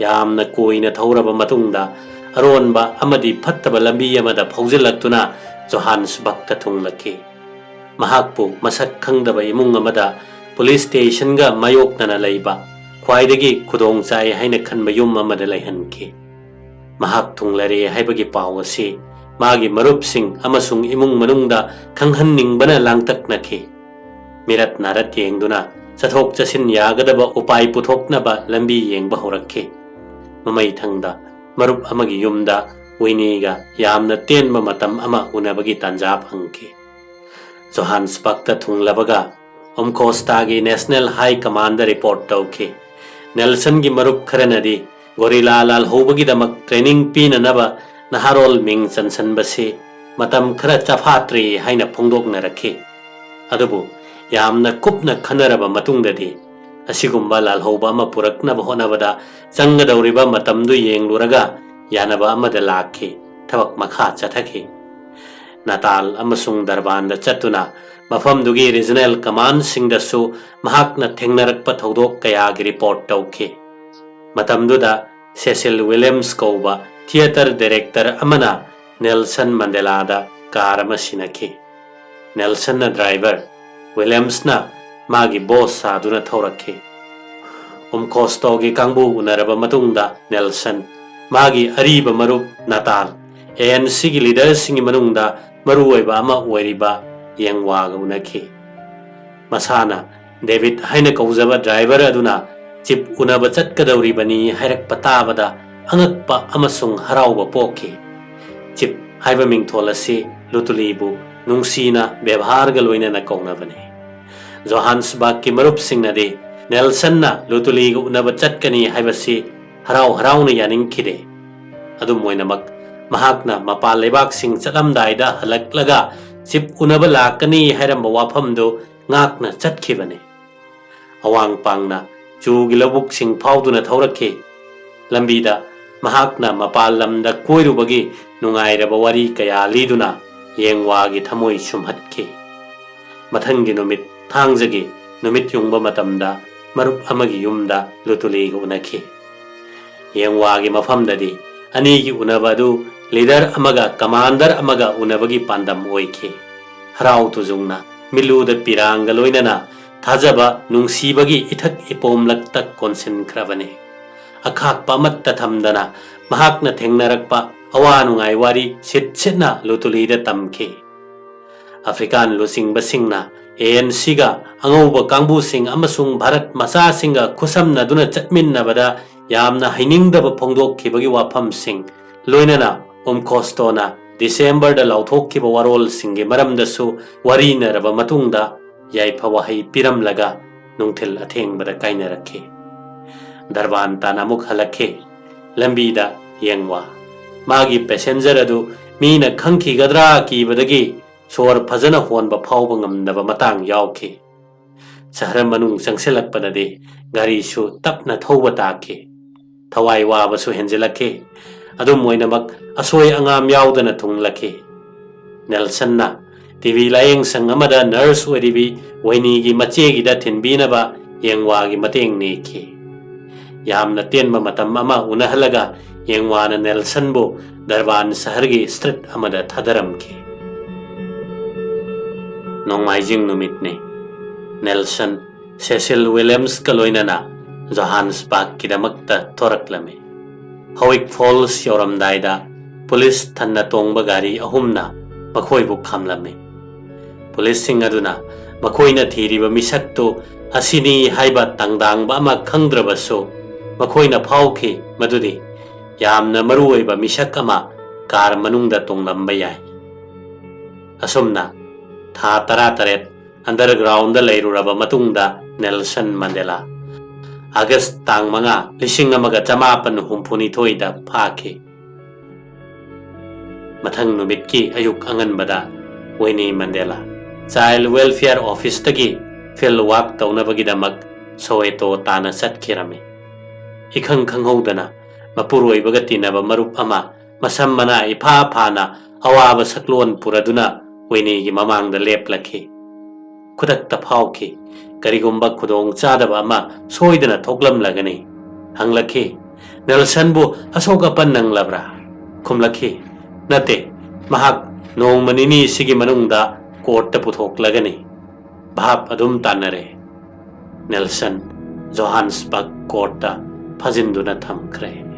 ꯌꯥꯝꯅ ꯀꯨꯏꯅ ꯊꯧꯔꯕ ꯃꯇꯨꯡꯗ ꯑꯔꯣꯟꯕ ꯑꯃꯗꯤ ꯐꯠꯇꯕ ꯂꯝꯕꯤ ꯑꯃꯗ ꯐꯥꯎꯖꯤꯜꯂꯛꯇꯨꯅ ꯖꯣꯍꯥꯟꯁꯕꯔꯒꯇ ꯊꯨꯡꯂꯛꯈꯤ꯫ ꯃꯍꯥꯛꯄꯨ ꯃꯁꯛ ꯈꯪꯗꯕ ꯏꯃꯨꯡ ꯑꯃꯗ ꯄꯨꯂꯤꯁ ꯁ꯭ꯇꯦꯁꯟꯒ ꯃꯥꯌꯣꯛꯅꯅ ꯂꯩꯕ ꯈ꯭ꯋꯥꯏꯗꯒꯤ ꯈꯨꯗꯣꯡ ꯆꯥꯏ ꯍꯥꯏꯅ ꯈꯟꯕ ꯌꯨꯝ ꯑꯃꯗ ꯂꯩꯍꯟꯈꯤ꯫ ꯃꯍꯥꯛ ꯊꯨꯡꯂꯔꯦ ꯍꯥꯏꯕꯒꯤ ꯄꯥꯎ ꯑꯁꯤ ꯃꯥꯒꯤ ꯃꯔꯨꯞꯁꯤꯡ ꯑꯃꯁꯨꯡ ꯏꯃꯨꯡ ꯃꯅꯨꯡꯗ ꯈꯪꯍꯟꯅꯤꯡꯕꯅ ꯂꯥꯡꯇꯛꯅꯈꯤ꯫ ꯃꯤꯔꯠ ꯅꯥꯔꯠ ꯌꯦꯡꯗꯨꯅ ꯆꯠꯊꯣꯛ ꯆꯠꯁꯤꯟ ꯌꯥꯒꯗꯕ ꯎꯄꯥꯏ ꯄꯨꯊꯣꯛꯅꯕ ꯂꯝꯕꯤ ꯌꯦꯡꯕ ꯍꯧꯔꯛꯈꯤ꯫ ꯃꯃꯩꯊꯪꯗ ꯃꯔꯨꯞ ꯑꯃꯒꯤ ꯌꯨꯝꯗ ꯋꯤꯅꯤꯒ ꯌꯥꯝꯅ ꯇꯦꯟꯕ ꯃꯇꯝ ꯑꯃ ꯎꯅꯕꯒꯤ ꯇꯥꯟꯖꯥ ꯐꯪꯈꯤ꯫ ꯖꯣꯍꯥꯟꯁꯕꯔꯒꯇ ꯊꯨꯡꯂꯕꯒ ꯎꯝꯀꯣꯁꯇꯥꯒꯤ ꯅꯦꯁꯅꯦꯜ ꯍꯥꯏ ꯀꯃꯥꯟꯗ ꯔꯤꯄꯣꯔꯠ ꯇꯧꯈꯤ꯫ ꯅꯦꯜꯁꯟꯒꯤ ꯃꯔꯨꯞ ꯈꯔꯅꯗꯤ ꯒꯣꯔꯤꯂꯥ ꯂꯥꯜꯍꯧꯕꯒꯤꯗꯃꯛ ꯇ꯭ꯔꯦꯅꯤꯡ ꯄꯤꯅꯅꯕ ꯅꯍꯥꯔꯣꯜ ꯃꯤꯡ ꯆꯟꯁꯟꯕꯁꯤ ꯃꯇꯝ ꯈꯔ ꯆꯐꯥꯠꯇ꯭ꯔꯤ ꯍꯥꯏꯅ ꯐꯣꯡꯗꯣꯛꯅꯔꯛꯈꯤ꯫ ꯑꯗꯨꯕꯨ ꯌꯥꯝꯅ ꯀꯨꯞꯅ ꯈꯟꯅꯔꯕ ꯃꯇꯨꯡꯗꯗꯤ ꯑꯁꯤꯒꯨꯝꯕ ꯂꯥꯜꯍꯧꯕ ꯑꯃ ꯄꯨꯔꯛꯅꯕ ꯍꯣꯠꯅꯕꯗ ꯆꯪꯒꯗꯧꯔꯤꯕ ꯃꯇꯝꯗꯨ ꯌꯦꯡꯂꯨꯔꯒ ꯌꯥꯅꯕ ꯑꯃꯗ ꯂꯥꯛꯈꯤ꯫ ꯊꯕꯛ ꯃꯈꯥ ꯆꯠꯊꯈꯤ꯫ ꯅꯇꯥꯜ ꯑꯃꯁꯨꯡ ꯗꯔꯕꯥꯟꯗ ꯆꯠꯇꯨꯅ ꯃꯐꯝꯗꯨꯒꯤ regional commandꯁꯤꯡꯗꯁꯨ ꯃꯍꯥꯛꯅ ꯊꯦꯡꯅꯔꯛꯄ ꯊꯧꯗꯣꯛ ꯀꯌꯥꯒꯤ report ꯇꯧꯈꯤ꯫ ꯃꯇꯝꯗꯨꯗ ꯁꯦꯁꯤꯜ ꯋꯤꯂꯤꯌꯝꯁ ꯀꯧꯕ theatre director ꯑꯃꯅ ꯅꯦꯜꯁꯟ ꯃꯟꯗꯦꯂꯥꯗ car ꯑꯃ ꯁꯤꯟꯅꯈꯤ꯫ ꯅꯦꯜꯁꯟꯅ driver, ꯋꯤꯂꯤꯌꯝꯁꯅ ꯃꯥꯒꯤ boss ꯁꯥꯗꯨꯅ ꯊꯧꯔꯛꯈꯤ꯫ ꯎꯝꯈꯣꯁꯇꯣꯒꯤ ꯀꯥꯡꯕꯨ ꯎꯅꯔꯕ ꯃꯇꯨꯡꯗ ꯅꯦꯜꯁꯟ ꯃꯥꯒꯤ ꯑꯔꯤꯕ ꯃꯔꯨꯞ ꯅꯥꯇꯥꯟ, ANCꯒꯤ leaderꯁꯤꯡꯒꯤ ꯃꯅꯨꯡꯗ ꯃꯔꯨꯑꯣꯏꯕ ꯑꯃ ꯑꯣꯏꯔꯤꯕ ꯌꯦꯡꯋꯥꯒ ꯎꯅꯈꯤ꯫ ꯃꯁꯥꯅ ꯗꯦꯕꯤꯠ ꯍꯥꯏꯅ ꯀꯧꯖꯕ driver ꯑꯗꯨꯅ ꯆꯤꯞ ꯎꯅꯕ ꯆꯠꯀꯗꯧꯔꯤꯕꯅꯤ ꯍꯥꯏꯔꯛꯄ ꯇꯥꯕꯗ ꯑꯉꯛꯄ ꯑꯃꯁꯨꯡ ꯍꯔꯥꯎꯕ ꯄꯣꯛꯈꯤ꯫ ꯆꯤꯞ ꯍꯥꯏꯕ ꯃꯤꯡꯊꯣꯜ ꯑꯁꯤ ꯂꯨꯇꯨꯂꯤꯕꯨ ꯅꯨꯡꯁꯤꯅ ꯕꯦꯕꯥꯔꯒ ꯂꯣꯏꯅꯅ ꯀꯧꯅꯕꯅꯤ꯫ ꯖꯣꯍꯥꯟꯁꯕꯔꯒꯀꯤ ꯃꯔꯨꯞꯁꯤꯡꯅꯗꯤ ꯅꯦꯜꯁꯟꯅ ꯂꯨꯇꯨꯂꯤꯒ ꯎꯅꯕ ꯆꯠꯀꯅꯤ ꯍꯥꯏꯕꯁꯤ ꯍꯔꯥꯎ ꯍꯔꯥꯎꯅ ꯌꯥꯅꯤꯡꯈꯤꯗꯦ꯫ ꯑꯗꯨꯝ ꯑꯣꯏꯅꯃꯛ, ꯃꯍꯥꯛꯅ ꯃꯄꯥꯟ ꯂꯩꯕꯥꯛꯁꯤꯡ ꯆꯠꯂꯝꯗꯥꯏꯗ ꯍꯜꯂꯛꯂꯒ ꯆꯤꯞ ꯎꯅꯕ ꯂꯥꯛꯀꯅꯤ ꯍꯥꯏꯔꯝꯕ ꯋꯥꯐꯝꯗꯨ ꯉꯥꯛꯅ ꯆꯠꯈꯤꯕꯅꯤ꯫ ꯑꯋꯥꯡ ꯄꯥꯡꯅ ꯆꯨꯒꯤ ꯂꯧꯕꯨꯛꯁꯤꯡ ꯐꯥꯎꯗꯨꯅ ꯊꯧꯔꯛꯈꯤ꯫ ꯂꯝꯕꯤꯗ ꯃꯍꯥꯛꯅ ꯃꯄꯥꯟ ꯂꯝꯗ ꯀꯣꯏꯔꯨꯕꯒꯤ ꯅꯨꯡꯉꯥꯏꯔꯕ ꯋꯥꯔꯤ ꯀꯌꯥ ꯂꯤꯗꯨꯅ ꯌꯦꯡꯋꯥꯒꯤ ꯊꯃꯣꯏ ꯁꯨꯝꯍꯠꯈꯤ꯫ ꯃꯊꯪꯒꯤ ꯅꯨꯃꯤꯠ ꯊꯥꯡꯖꯒꯤ ꯅꯨꯃꯤꯠ ꯌꯨꯡꯕ ꯃꯇꯝꯗ ꯃꯔꯨꯞ ꯑꯃꯒꯤ ꯌꯨꯝꯗ ꯂꯨꯇꯨꯂꯤꯒ ꯎꯅꯈꯤ꯫ ꯌꯦꯡꯋꯥꯒꯤ ꯃꯐꯝꯗꯗꯤ ꯑꯅꯤꯒꯤ ꯎꯅꯕ ꯑꯗꯨ leader ꯑꯃꯒ commander ꯑꯃꯒ ꯎꯅꯕꯒꯤ ꯄꯥꯟꯗꯝ ꯑꯣꯏꯈꯤ꯫ ꯍꯔꯥꯎ ꯇꯨꯖꯨꯡꯅ ꯃꯤꯠꯂꯨꯗ ꯄꯤꯔꯥꯡꯒ ꯂꯣꯏꯅꯅ ꯊꯥꯖꯕ ꯅꯨꯡꯁꯤꯕꯒꯤ ꯏꯊꯛ ꯏꯄꯣꯝꯂꯛꯇ ꯀꯣꯟꯁꯤꯟꯈ꯭ꯔꯕꯅꯤ꯫ ꯑꯈꯥꯛꯄ ꯑꯃꯠꯇ ꯊꯝꯗꯅ ꯃꯍꯥꯛꯅ ꯊꯦꯡꯅꯔꯛꯄ ꯑꯋꯥ ꯅꯨꯡꯉꯥꯏ ꯋꯥꯔꯤ ꯁꯤꯠ ꯁꯤꯠꯅ ꯂꯨꯇꯨꯂꯤꯗ ꯇꯝꯈꯤ꯫ ꯑꯐ꯭ꯔꯤꯀꯥꯟ ꯂꯨꯆꯤꯡꯕꯁꯤꯡꯅ ANCꯒ ꯑꯉꯧꯕ ꯀꯥꯡꯕꯨꯁꯤꯡ ꯑꯃꯁꯨꯡ ꯚꯥꯔꯠ ꯃꯆꯥꯁꯤꯡꯒ ꯈꯨꯠꯁꯝꯅꯗꯨꯅ ꯆꯠꯃꯤꯟꯅꯕꯗ ꯌꯥꯝꯅ ꯍꯩꯅꯤꯡꯗꯕ ꯐꯣꯡꯗꯣꯛꯈꯤꯕꯒꯤ ꯋꯥꯐꯝꯁꯤꯡ, ꯂꯣꯏꯅꯅ ꯎꯝꯈꯣꯁꯇꯣꯅ ꯗꯤꯁꯦꯝꯕꯔꯗ ꯂꯥꯎꯊꯣꯛꯈꯤꯕ ꯋꯥꯔꯣꯜꯁꯤꯡꯒꯤ ꯃꯔꯝꯗꯁꯨ ꯋꯥꯔꯤꯅꯔꯕ ꯃꯇꯨꯡꯗ ꯌꯥꯏꯐ ꯋꯥꯍꯩ ꯄꯤꯔꯝꯂꯒ ꯅꯨꯡꯊꯤꯜ ꯑꯊꯦꯡꯕꯗ ꯀꯥꯏꯅꯔꯛꯈꯤ꯫ ꯗꯔꯕꯥꯟ ꯇꯥꯟꯅ ꯑꯃꯨꯛ ꯍꯜꯂꯛꯈꯤ꯫ ꯂꯝꯕꯤꯗ ꯌꯦꯡꯋꯥ ꯃꯥꯒꯤ passenger ꯑꯗꯨ ꯃꯤꯅ ꯈꯪꯈꯤꯒꯗ꯭ꯔꯥ ꯀꯤꯕꯗꯒꯤ ꯁꯣꯔ ꯐꯖꯅ ꯍꯣꯟꯕ ꯐꯥꯎꯕ ꯉꯝꯗꯕ ꯃꯇꯥꯡ ꯌꯥꯎꯈꯤ꯫ ꯁꯍꯔ ꯃꯅꯨꯡ ꯆꯪꯁꯤꯜꯂꯛꯄꯗꯗꯤ ꯒꯥꯔꯤꯁꯨ ꯇꯞꯅ ꯊꯧꯕ ꯇꯥꯈꯤ꯫ ꯊꯋꯥꯏ ꯋꯥꯕꯁꯨ ꯍꯦꯟꯖꯤꯜꯂꯛꯈꯤ꯫ ꯑꯗꯨꯝ ꯑꯣꯏꯅꯃꯛ ꯑꯁꯣꯏ ꯑꯉꯥꯝ ꯌꯥꯎꯗꯅ ꯊꯨꯡꯂꯛꯈꯤ꯫ ꯅꯦꯜꯁꯟꯅ ꯇꯤꯚꯤ ꯂꯥꯌꯦꯡꯁꯪ ꯑꯃꯗ ꯅꯔꯁ ꯑꯣꯏꯔꯤꯕꯤ ꯋꯦꯅꯤꯒꯤ ꯃꯆꯦꯒꯤꯗ ꯊꯤꯟꯕꯤꯅꯕ ꯌꯦꯡꯋꯥꯒꯤ ꯃꯇꯦꯡ ꯅꯤꯈꯤ꯫ ꯌꯥꯝꯅ ꯇꯦꯟꯕ ꯃꯇꯝ ꯑꯃ ꯎꯅꯍꯜꯂꯒ ꯌꯦꯡꯋꯥꯅ ꯅꯦꯜꯁꯟꯕꯨ ꯗꯔꯕꯥꯟ ꯁꯍꯔꯒꯤ ꯁ꯭ꯇ꯭ꯔꯤꯠ ꯑꯃꯗ ꯊꯥꯗꯔꯝꯈꯤ꯫ ꯅꯣꯡꯃꯥꯏꯖꯤꯡ ꯅꯨꯃꯤꯠꯅꯤ꯫ ꯅꯦꯜꯁꯟ ꯁꯦꯁꯤꯜ ꯋꯤꯂꯤꯌꯝꯁꯀ ꯂꯣꯏꯅꯅ ꯖꯣꯍꯥꯟꯁꯕꯔꯒꯀꯤꯗꯃꯛꯇ ꯊꯣꯔꯛꯂꯝꯃꯤ꯫ ꯍꯣꯋꯤꯛ ꯐꯣꯜꯁ ꯌꯧꯔꯝꯗꯥꯏꯗ ꯄꯨꯂꯤꯁ ꯊꯟꯅ ꯇꯣꯡꯕ ꯒꯥꯔꯤ ꯑꯍꯨꯝꯅ ꯃꯈꯣꯏꯕꯨ ꯈꯥꯝꯂꯝꯃꯤ꯫ ꯄꯨꯂꯤꯁꯁꯤꯡ ꯑꯗꯨꯅ ꯃꯈꯣꯏꯅ ꯊꯤꯔꯤꯕ ꯃꯤꯁꯛꯇꯨ ꯑꯁꯤꯅꯤ ꯍꯥꯏꯕ ꯇꯥꯡꯗꯥꯡꯕ ꯑꯃ ꯈꯪꯗ꯭ꯔꯕꯁꯨ, ꯃꯈꯣꯏꯅ ꯐꯥꯎꯈꯤ ꯃꯗꯨꯗꯤ ꯌꯥꯝꯅ ꯃꯔꯨꯑꯣꯏꯕ ꯃꯤꯁꯛ ꯑꯃ ꯀꯥꯔ ꯃꯅꯨꯡꯗ ꯇꯣꯡꯂꯝꯕ ꯌꯥꯏ꯫ ꯑꯁꯨꯝꯅ ꯊꯥ ꯇꯔꯥꯇꯔꯦꯠ ꯑꯟꯗꯔꯒ꯭ꯔꯥꯎꯟꯗ ꯂꯩꯔꯨꯔꯕ ꯃꯇꯨꯡꯗ ꯅꯦꯜꯁꯟ ꯃꯟꯗꯦꯂꯥ ꯑꯥꯒꯁ ꯇꯥꯡ ꯃꯉꯥ, ꯂꯤꯁꯤꯡ ꯑꯃꯒ ꯆꯃꯥꯄꯟ ꯍꯨꯝꯐꯨꯅꯤꯊꯣꯏꯗ ꯐꯥꯈꯤ꯫ ꯃꯊꯪ ꯅꯨꯃꯤꯠꯀꯤ ꯑꯌꯨꯛ ꯑꯉꯟꯕꯗ ꯋꯤꯅꯤ ꯃꯟꯗꯦꯂꯥ ꯆꯥꯏꯜ ꯋꯦꯜꯐꯤꯌꯔ ꯑꯣꯐꯤꯁꯇꯒꯤ ꯐꯤꯜꯗ ꯋꯥꯛ ꯇꯧꯅꯕꯒꯤꯗꯃꯛ ꯁꯣꯋꯦꯇꯣ ꯇꯥꯟꯅ ꯆꯠꯈꯤꯔꯝꯃꯤ꯫ ꯏꯈꯪ ꯈꯪꯍꯧꯗꯅ ꯃꯄꯨꯔꯣꯏꯕꯒ ꯇꯤꯟꯅꯕ ꯃꯔꯨꯞ ꯑꯃ ꯃꯁꯝ ꯃꯅꯥ ꯏꯐꯥ ꯐꯥꯅ ꯑꯋꯥꯕ ꯁꯛꯂꯣꯟ ꯄꯨꯔꯗꯨꯅ ꯋꯤꯅꯤꯒꯤ ꯃꯃꯥꯡꯗ ꯂꯦꯞꯂꯛꯈꯤ꯫ ꯈꯨꯗꯛꯇ ꯐꯥꯎꯈꯤ, ꯀꯔꯤꯒꯨꯝꯕ ꯈꯨꯗꯣꯡ ꯆꯥꯗꯕ ꯑꯃ ꯁꯣꯏꯗꯅ ꯊꯣꯛꯂꯝꯂꯒꯅꯤ꯫ ꯍꯪꯂꯛꯈꯤ, "ꯅꯦꯜꯁꯟꯕꯨ ꯑꯁꯣꯛ ꯑꯄꯟ ꯅꯪꯂꯕ꯭ꯔꯥ?" ꯈꯨꯝꯂꯛꯈꯤ, "ꯅꯠꯇꯦ, ꯃꯍꯥꯛ ꯅꯣꯡꯃ ꯅꯤꯅꯤ ꯁꯤꯒꯤ ꯃꯅꯨꯡꯗ ꯀꯣꯔꯠꯇ ꯄꯨꯊꯣꯛꯂꯒꯅꯤ꯫" ꯚꯥꯞ ꯑꯗꯨꯝ ꯇꯥꯟꯅꯔꯦ꯫ ꯅꯦꯜꯁꯟ ꯖꯣꯍꯥꯟꯁꯕꯔꯒ ꯀꯣꯔꯠꯇ ꯐꯥꯖꯤꯟꯗꯨꯅ ꯊꯝꯈ꯭ꯔꯦ꯫